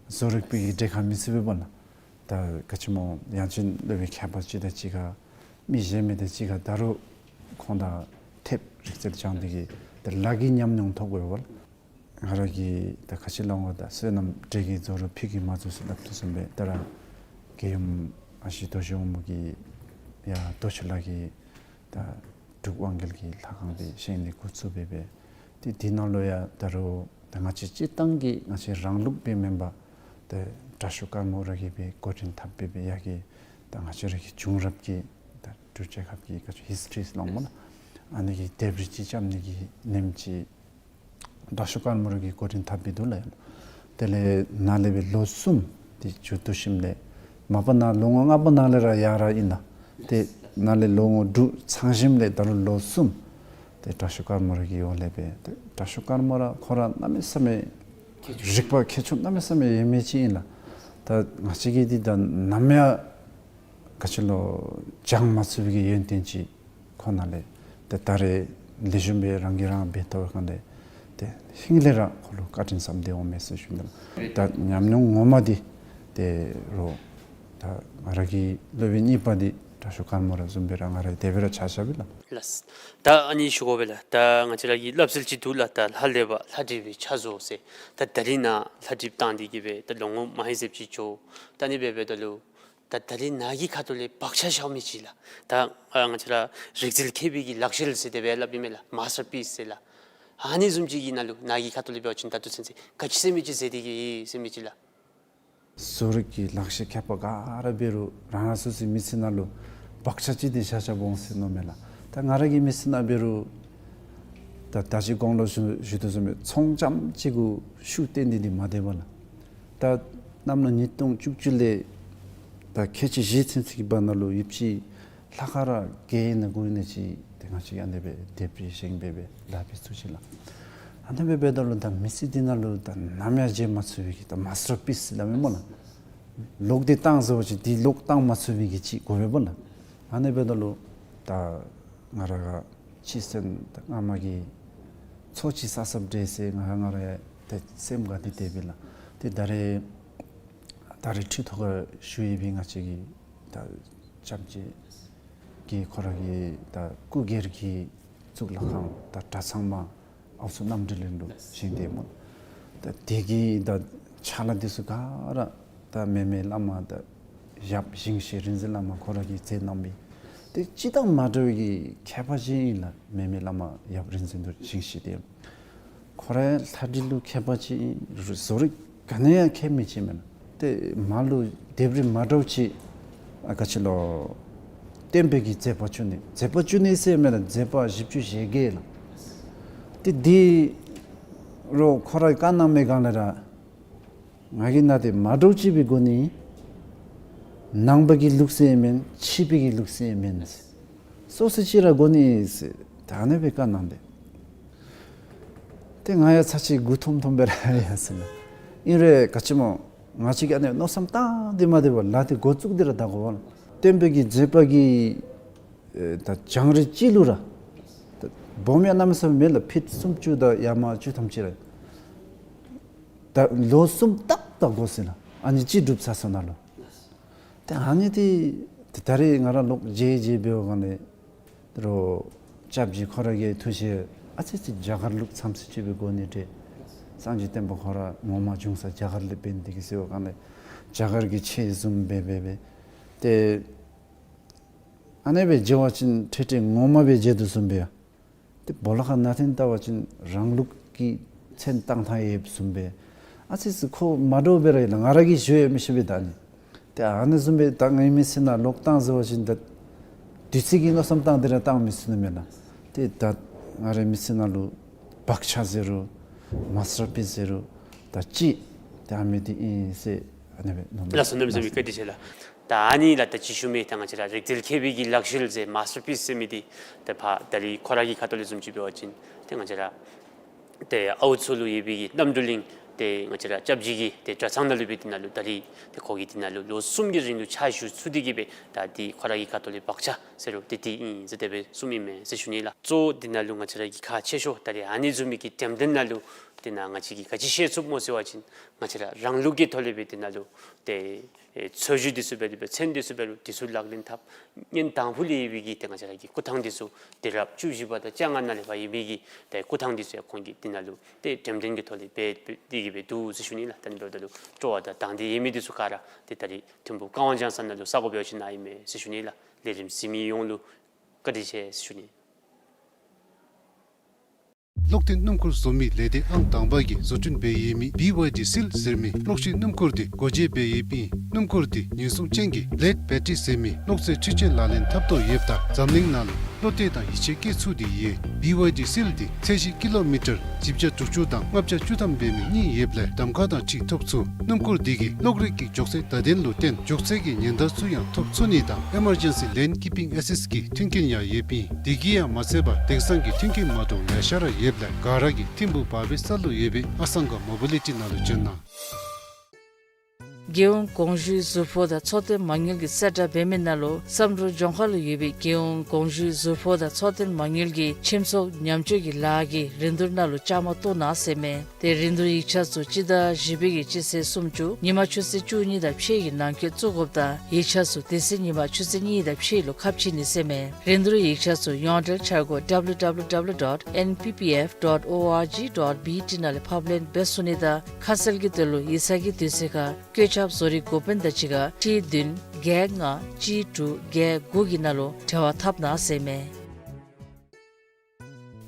བཟོ་རིག་པའི་གི་གྲལ་ཁར་མི་ཚུད་པས་པ་ལགས། ད་ག་ཅི་སྨོ་ཡང་ཅིན་སློབ་དཔོན་མཁས་པ་ཅིག་དང་གཅིག་ཁར་མི་གཞན་མི་དང་གཅིག་ཁར་ད་རུང་ཁོང་དང་ཐེབས་རིག་རྩལ་སྦྱང་སྟེ་གི་ད་ལཱ་གི་ཉམས་མྱོང་ཐོབ་དགོ་པས་པ་ལགས། ང་ར་གིས་ད་ག་ཅི་སླབ་འོང་ད་བསོད་ནམས་འབྲས་ཀྱིས་རྫོགས་རུང་ཕུད་ཀྱིས་མ་རྫོགས་ཟེར་སླབ་དོ་བཟུམ་སྦེ་ད་ར་རྒྱལ་ཡུམ་ཨ་ཞེ་རྡོ་རྗེ་དབང་མོ་གིས་ཡར་རྡོ་རྗེ་ལ་གི་ད་འབྲུག་དབང་རྒྱལ་གྱི་ལྷ་ཁང་འདི་བཞེངས་ནི་འགོ་བཙུགས་འབད་འབད་ཏེ་འདི་ནང་ལུ་ཡང་ད་རུང་ད་ང་བཅས་སྤྱིར་བཏང་གི་ང་བཅས་རང་ལུགས་སྦེ་མེན་པར་ཏེ་དྲག་ཤོས་དཀར་མོ་ར་གིས་སྦེ་འགོ་འདྲེན་འཐབ་འབད་འབད་ཡར་གྱི་ད་ང་བཅས་ར་གི་བྱུང་རབས་ཀྱི་ད་འབྲུག་རྒྱལ་ཁབ་ཀྱི་ག་ཅི་ཧིས་ཊི་རི་ཟེར་སླབ་འོང་སྨོ་ལགས། ཨ་ནི་གི་ལྡེབས་རིས་ཅིག་རྐྱབ་ནི་གི་ནེམ་ཅིག་ དྲག་ཤོས་ཀརྨ་ར་གིས་འགོ་འདྲེན་འཐབ་སྦེ་འདུག་ལགས། དེ་ལས་ནཱ་ལས་སྦེ་ལོ་གསུམ་དེ་མཇུག་བསྡུ་ཞིནམ་ལས་མ་པ་ནཱ་ལོ་ངོ་ལྔ་པ་ནང་ལས་ར་ཡར་ར་ཨིན་ལགས། ཏེ་ནཱ་ལས་ལོ་ངོ་དྲུག་ཚང་ཞིནམ་ལས་ད་རུང་ལོ་གསུམ་དེ་དྲག་ཤོས་ཀརྨ་ར་གི་འོག་ལས་སྦེ། ཏེ་དྲག་ཤོས་ཀརྨ་ར་ཁོ་ར་གནམ་མེད་ས་མེད་རིག་པ་མཁས་མཆོག་གནམ་མེད་ས་མེད་ཡོད་མི་ཅིག་ཨིན་ལགས། ད་ང་བཅས་ཀྱིས་འདི་ད་ནམ་ཡང་ག་ཅི་ལོ་སྦྱང་མ་ཚུགས་པའི་གི་ཡོན་ཏན་ཅིག་ཁོ་ནང་ལས། ཏེ་ད་རེས་ལེགས་ཤོམ་སྦེ་རང་གིས་རང་འབད་ཐོབ་པའི་སྒང་ལས་ཏེ་ཧིང་ལས་ར་ཁོ་ལུ་བཀའ་དྲིན་བསམ་སྟེ་འོང་མས་ཟེར་ཞུ་ནི། ད་ཉམས་མྱོང་ངོ་མ་འདི་ཏེ་རོགས་ད་ང་ར་གི་སློབ་དཔོན་གཉིས་པ་འདི་དྲག་ཤོས་ཀརྨ་ར་བཟུམ་སྦེ་ར་ང་ར་དེ་སྦེ་ར་ཆ་བཞག་པས་ལགས། ལགས། ད་ཨ་ནི་ཞུ་དགོ་པས་ལགས། ད་ང་བཅས་ར་གི་སླབ་སྲོལ་ཅིག་འདུག་ལགས། ད་ལྷ་ལས་པ་ལྷ་འདྲེ་བའི་ཕྱག་བཟོ་ཟེར། ད་ད་རིས་ནཱ་ལྷ་འདྲེ་བཏང་སྟེ་གི་སྦེ་ད་ལོ་ངོ་མ་ཧེ་ཟེབ་ཅིག་འགྱོ། ད་ཨ་ནི་སྦེ་འབདཝ་ད་ལུ་ད་ད་རིས་ནཱ་གི་ཁ་ཐུག་ལས་བག་ཆགས་བཞག་མི་ཅིག་ལགས། ད་ཨ་ང་བཅས་ར་རིག་རྩལ་མཁས་པའི་གི་ལག་ཤེས་ཟེར་དེ་སྦེ་སླབ་ཨིན་མས་ལགས། མཱས་ཊར་པིས་ཟེར་ལགས། ཨ་ནི་བཟུམ་ཅིག་གི་ནང་ལུ་ནཱ་གི་ཁ་ཐུག་ལས་འབད་བ་ཅིན་ད་ལྟོ་ཚུན་ཚོད་ག་ཅི་ཟེར་མི་ཅིག་ཟེར་ཏེ་གི་ཡོད་ཟེར་མི་ཅིག་ལགས། བཟོ་རིག་གི་ལག་ཤེས་མཁས་པ་ག་ར་འབད་རུང་རང་རང་སོ་སོའི་མི་ཚེ་ནང་ལུ་བག་ཆགས་ཅིག་འདི་བཞག་བཞགཔ་འོང་ཟེར་མནོཝ་མས་ལགས། ད་ང་ར་གི་མི་ཚེ་ནང་འབད་རུང་ད་ད་ཅི་གོང་ལུ་ཞུ་ཞུ་དོ་བཟུམ་སྦེ་ཚོང་རྐྱངམ་ཅིག་གུ་ཤུགས་བཏོན་ཏེ་འདི་མ་སྡོད་པས་ལགས། ད་གནམ་ལོ་ཉིས་སྟོང་བཅུ་བཅུ་ལས་ད་ཁལ་གཅིག་བཞི་ཚུན་ཚོད་ཀྱི་བར་ན་ལུ་ཡོདཔ་ཅིག་ལྷག་དཀར་ར་བརྒྱད་ཨིན་ན་དགུ་ཨིན་ན་ཅིག་ཏེ་ང་བཅས་ཀྱིས་ཨ་ནི་སྦེ་དེབ་རིགས་བཞེངས་སྦེ་སྦེ་ལཱ་འབད་ཚུགས་ཅི་ལགས། ཨ་ནི་སྦེ་འབདཝ་ད་ལུ་ད་མི་ཚེ་འདི་ནང་ལུ་ད་ནམ་ཡང་བརྗེད་མ་ཚུགས་པའི་གི་ད་མཱས་ཊར་པིས་ཟེར་སླབ་མས་སྨོ་ལགས། ལོག་སྟེ་བཏང་ཟེར་བ་ཅིན་འདི་ལོག་བཏང་མ་ཚུགས་པའི་གི་ཅིག་དགོ་པས་སྨོ་ལགས། ཨ་ནི་འབདཝ་ད་ལུ་ད་ང་ར་ག་ཅི་ཟེར་ན་ད་སྔ་མ་གི་ཚོགས་ཅིག་བསགས་བསགསཔ་འདྲས་ཟེར་ང་ང་ར་ཡང་ཏེ་སེམས་དགའ་སྟེ་སྡོདཔ་ཨིན་ལགས། ཏེ་ད་རེས་ད་རེས་ཁྲི་ཐོག་ཁར་བཞུགས་ཡོད་པའི་ང་བཅས་ཀྱི་ད་སྐྱབས་རྗེ་གིས་ཁོ་ར་གི་ད་སྐུ་སྒེར་གྱི་གཙུག་ལག་ཁང་ད་གྲྭ་ཚང་མ་ཨའུ་ཚོ་རྣམ་གྲོལ་གླིང་ལུ་བཞེངས་ཏེ་སྨོ། ད་དེ་གི་ད་ཕྱག་ལཱ་འདི་ཚུ་ག་ར་ད་མེ་མེ་བླ་མ་ད་ཡབ་ཞིང་གཤེགས་རིག་འཛིན་བླ་མ་ཁོ་ར་གིས་མཛད་གནང་མི་དེ་གཅིག་དང་མ་འདྲ་བའི་གི་མཁས་པ་ཅིག་ཨིན་ལགས། མེ་མེ་བླ་མ་ཡབ་རིག་འཛིན་རྡོ་རྗེ་ཞིང་གཤེགས་དེ་ཁོ་ར་ལྷ་འདྲེ་ལུ་མཁས་པ་ཅིག་ཨིན། བཟོ་རིག་ག་ནི་ཡང་མཁས་མི་ཅིག་མེན་ན། ཏེ་མར་ལུ་དེབ་རིགས་མ་འདྲཝ་ཅིག་ཨ་ག་ཅི་ལོ་སྟོན་པའི་གི་མཛད་པ་བཅུ་གཉིས། མཛད་པ་བཅུ་གཉིས་ཟེར་མེན་ན་མཛད་པ་བཞི་བཅུ་ཞེ་བརྒྱད་ལགས། ཏེ་འདི་རོགས་ཁོ་ར་གིས་བཀའ་གནང་མི་སྒང་ལས་ར་ང་གིས་ནཱ་ཏེ་མ་འདྲཝ་ཅིག་སྦེ་དགོ་ནི། ནང་པ་གི་ལུགས་སྲོལ་མེན་ཕྱི་པའི་གི་ལུགས་སྲོལ་མེན། སོ་སོ་ཅིག་ར་དགོ་ནི་ཟེར་ད་ཨ་ནི་སྦེ་བཀའ་གནང་སྟེ། ཏེ་ང་ཡང་ཚར་ཅིག་མགུ་འཐོམ་འཐོམ་སྦེ་ར་ཡར་སོང་ནུག། ཨིན་རུང་ག་ཅི་སྨོ་ང་བཅས་ཀྱིས་ཨ་ནི་མནོ་བསམ་བཏང་སྟེ་མ་སྡོད་པར་ལཱ་འདི་འགོ་བཙུགས་ཏེ་ར་ད་དགོ་པས་ལགས། སྟོན་པའི་གི་མཛད་པ་གི་ཨེ་ད་བྱུང་རིམ་ཅིག་ལུ་ར་ད་སྦོམ་ཡང་གནམ་མེད་ས་མེད་མེད་ལགས། ཕིཊ་སུམ་ཅུ་དང་ཡར་མར་བཅུ་ཐམ་ཅིག་ར་ད་ལོ་གསུམ་ཏག་ཏག་དགོ་ཟེར་ལགས། ཨ་ནི་ཅིག་སྒྲུབ་ཚར་སོང་ན་ལུ། ཏེ་ཨ་ནི་འདི་ད་རེས་ང་ར་ལོག་མཇལ་མཇལ་འབདཝ་སྒང་ལས་རོགས་སྐྱབས་རྗེ་ཁོ་ར་གི་ཐུགས་བཞེད་ཨ་ཙི་ཙི་རྒྱ་གར་ལུགས་འཚམས་ཅིག་སྦེ་དགོ་ནི་འདྲས། སངས་རྒྱས་བསྟན་པ་ཁོ་ར་ངོ་མ་བྱུང་ས་རྒྱ་གར་ལས་འབད་ནི་དེ་གིས་ཟེར་བའི་སྒང་ལས་རྒྱ་གར་གྱི་ཆས་བཟུམ་སྦེ་སྦེ་སྦེ་ཏེ་ཨ་ནི་སྦེ་མཇལ་བ་ཅིན་ཁྲེ་ཁྲེ་ངོ་མ་སྦེ་མཇལ་དོ་བཟུམ་སྦེ་ཡ། ཏེ་སྦོ་ལོགས་ཁར་ནང་འཐོན་བལྟ་བ་ཅིན་རང་ལུགས་ཀྱི་མཚན་བཏགས་ཐངས་ཡོདཔ་བཟུམ་སྦེ་ཨ་ཙི་ཙི་ཁོ་མ་འདྲཝ་སྦེ་ར་ཡོད་ལགས། ང་ར་གིས་ཞུ་ཡང་མི་ཤེས་པས་ད་ནི། ཏེ་ཨ་ནི་བཟུམ་སྦེ་ད་ངེའི་མི་ཚེ་ནང་ལོག་བཏང་ཟེར་བ་ཅིན་ད་དུས་ཚོད་ཀྱི་མནོ་བསམ་བཏང་སྟེ་ར་བཏང་མི་ཚུགས་ནི་མེན་ན། ཏེ་ད་ང་རའི་མི་ཚེ་ནང་ལུ་བག་ཆགས་ཟེར་རུང་མཱས་ཊར་པིས་ཟེར་རུང་ད་ཅིག་ཏེ་ཨ་མི་འདི་ཨིན་ཟེར་ཨ་ནི་སྦེ་མནོཝ་མས། ལགས་སོ། གནམ་མེད་ས་མེད་བཀའ་དྲིན་ཆེ་ལགས། ད་ཨ་ནི་ལགས་ད་ཅི་ཞུ་མི་ད་ང་བཅས་ར་རིག་རྩལ་མཁས་པའི་གི་ལག་ཤེས་ཟེར་མཱས་ཊར་པིས་ཟེར་མི་འདི་ཏེ་ཕར་ད་རིས་ཁོ་ར་གི་ཁ་ཐུག་ལས་བཟུམ་ཅིག་འབད་བ་ཅིན་ཏེ་ང་བཅས་ར་ཏེ་ཨའུ་ཚོ་ལུ་ཡོད་པའི་གི་རྣམ་གྲོལ་གླིང་ཏེ་ང་བཅས་ར་སྐྱབས་རྗེ་གི་ཏེ་གྲྭ་ཚང་ནང་ལུ་སྦེ་འདི་ནང་ལུ་ད་རིས་ཏེ་ཁོ་གིས་འདི་ནང་ལུ་ལོ་གསུམ་གྱི་རིང་ལུ་ཕྱག་ཞུ་ཚུགས་ཏེ་གི་སྦེ་ད་འདི་ཁོ་ར་གི་ཁ་ཐུག་ལས་བག་ཆགས་ཟེར་རུང་ཏེ་འདི་ཨིན་ཟེར་དེ་སྦེ་གསུངམ་ཨིན་མས་ཟེར་ཞུ་ནི་ལགས། གཙོ་བོ་འདི་ནང་ལུ་ང་བཅས་ར་གི་ཁག་ཆེ་ཤོས་ད་རིས་ཨ་ནི་བཟུམ་མའི་གི་འགྲེམས་སྟོན་ནང་ལུ་འདི་ནང་ང་བཅས་ཀྱིས་ག་ཅི་ཤེས་ཚུགསཔ་སྨོ་ཟེར་བ་ཅིན་ང་བཅས་ར་རང་ལུགས་ཀྱི་ཐོག་ལས་སྦེ་འདི་ནང་ལུ་ཏེ་ཨེ་འཚོལ་ཞིབ་འདི་ཚུ་འབད་རུང་སྦེ་མཚན་འདི་ཚུ་འབད་རུང་འདི་ཚུ་ལག་ལེན་འཐབ། གཉེན་དང་ཕུ་ལས་ཡོད་པའི་གི་ཏེ་ང་བཅས་ར་གི་སྐུ་ཐང་འདི་ཚུ་དུས་རབས་བཅུ་བཞི་པ་དང་བཅོ་ལྔ་ནང་ལས་ཕར་ཡོད་པའི་གི་ཏེ་སྐུ་ཐང་འདི་ཚུ་ཡང་ཁོང་གིས་འདི་ནང་ལུ་ཏེ་འགྲེམས་སྟོན་གྱི་ཐོག་ལས་འབད་འབད་དེ་གི་སྦེ་འདུག་ཟེར་ཞུ་ནི་ལགས། ད་ནི་འབདཝ་ད་ལུ་སྤྲོ་བ་དང་དང་འདོད་ཡོད་མི་འདི་ཚུ་ག་ར་ཏེ་ད་རིས་ཐིམ་ཕུག་ཀ་ཝང་ལྗང་ས་ནང་ལུ་ས་གོ་འབད་བ་ཅིན་ནཱ་ཨིན་མས་ཟེར་ཞུ་ནི་ལགས། ལས་རིམ་གཟིགས་མི་ཡོངས་ལུ་བཀའ་དྲིན་ཆེ་ཟེར་ཞུ་ནི། གློག་འཐེན་སྣུམ་འཁོར་བཟོ་མི་ལས་སྡེ་ཨང་དང་པ་གིས་བཟོ་སྐྲུན་འབད་ཡོད་མི་བི་ཝའི་ཌི་སིལ་ཟེར་མི་གློག་ཤེད་སྣུམ་འཁོར་འདི་སྒོ་འབྱེད་འབད་ཡོདཔ་ཨིན། སྣུམ་འཁོར་འདི་ཉེན་སྲུང་ཅན་གྱི་བླེཌ་བེ་ཊི་རི་ཟེར་མི་གློག་རྫས་འཕྲུལ་ཆས་ལག་ལེན་འཐབ་དོ་ཡོདཔ་ད་འཛམ་གླིང་ནང་ལུ་ བློ་གཏད་དང་ཡིད་ཆེས་བསྐྱེད་ཚུགས་ཏེ་ཡོད། བི་ཝའི་ཌི་སིལ་འདི་ཚད་གཞི་ཀི་ལོ་མི་ཊར་བཞི་བརྒྱ་དྲུག་ཅུ་དང་ལྔ་བརྒྱ་བཅུ་ཐམ་འབད་མི་གཉིས་ཡོདཔ་ལས་གདམ་ཁ་དང་འཁྲིལ་ཐོབ་ཚུགས། སྣུམ་འཁོར་འདི་གིས་གློག་རིག་གི་མགྱོགས་ཚད་བརྡ་དོན་ལུ་བརྟེན་མགྱོགས་ཚད་ཀྱི་ཉེན་བརྡ་ཚུ་ཡང་ཐོབ་ཚུགས་ནི་དང་ཨེ་མར་ཇེན་སི་ལེན་ཀིཔ་པིང་ཨེ་སིསཊ་ཀྱི་མཐུན་རྐྱེན་ཡང་ཡོདཔ་ཨིན། དེ་གིས་ཡང་མ་ཚད་པར་དེང་སང་གི་མཐུན་རྐྱེན་མ་འདྲཝ་ལེ་ཤ་ར་ཡོདཔ་ལས་ག་ར་གིས་ཐིམ་ཕུག་བར་བའི་ས་ལུ་ཡོད་པའི་ཨ་སང་ག་མོ་བི་ལི་ཊི་ནང་ལུ་བྱོན་གནང་། རྒྱལ་ཡོངས་གོང་ཞུའི་ཟུར་ཕོགས་དང་འཚོ་རྟེན་མ་དངུལ་གྱི་གསལ་བསྒྲགས་འབད་མི་ནང་ལུ་བསམ་གྲུབ་ལྗོངས་མཁར་ལུ་ཡོད་པའི་རྒྱལ་ཡོངས་གོང་ཞུའི་ཟུར་ཕོགས་དང་འཚོ་རྟེན་མ་དངུལ་གྱི་ཁྱིམ་ཚང་ཉམས་བཅོས་ཀྱི་ལཱ་གི་རིན་བསྡུར་ནང་ལུ་བཅའ་མར་གཏོགས་གནང་ཟེར་མས། ཏེ་རིན་བསྡུར་ཡིག་ཆ་ཚུ་སྤྱི་ཟླ་བཞི་པའི་གི་སྤྱི་ཚེས་སུམ་ཅུ་ཉིན་མ་ཆུ་ཚོད་བཅུ་གཉིས་དང་ཕྱེད་ཀྱི་ནང་འཁོད་བཙུགས་དགོཔ་དང་ཡིག་ཆ་ཚུ་དེ་ཚེ་ཉིན་མ་ཆུ་ཚོད་གཉིས་དང་ཕྱེད་ལུ་ཁ་ཕྱེ་ནི་ཟེར་མས། རིན་བསྡུར་ཡིག་ཆ་ཚུ་ཡོངས་འབྲེལ་འཆར་སྒོ་W W W dot N P P F dot O R G dot B T ནང་ལས་ཕབ་ལེན་འབད་ཚུགས་ནི་དང་ཁ་གསལ་གྱི་དོན་ལུ་ཡིག་ཚང་གི་དུས་ཚོད་ཁར་བཀོད་ཁྱབ་བཟོ་རིག་འགོ་དཔོན་དང་གཅིག་ཁར་ཁྲི་བདུན་བརྒྱད་ལྔ་གཅིག་དྲུག་བརྒྱད་དགུ་གི་ནང་ལུ་འབྲེལ་བ་འཐབ་གནང་ཟེར་མས།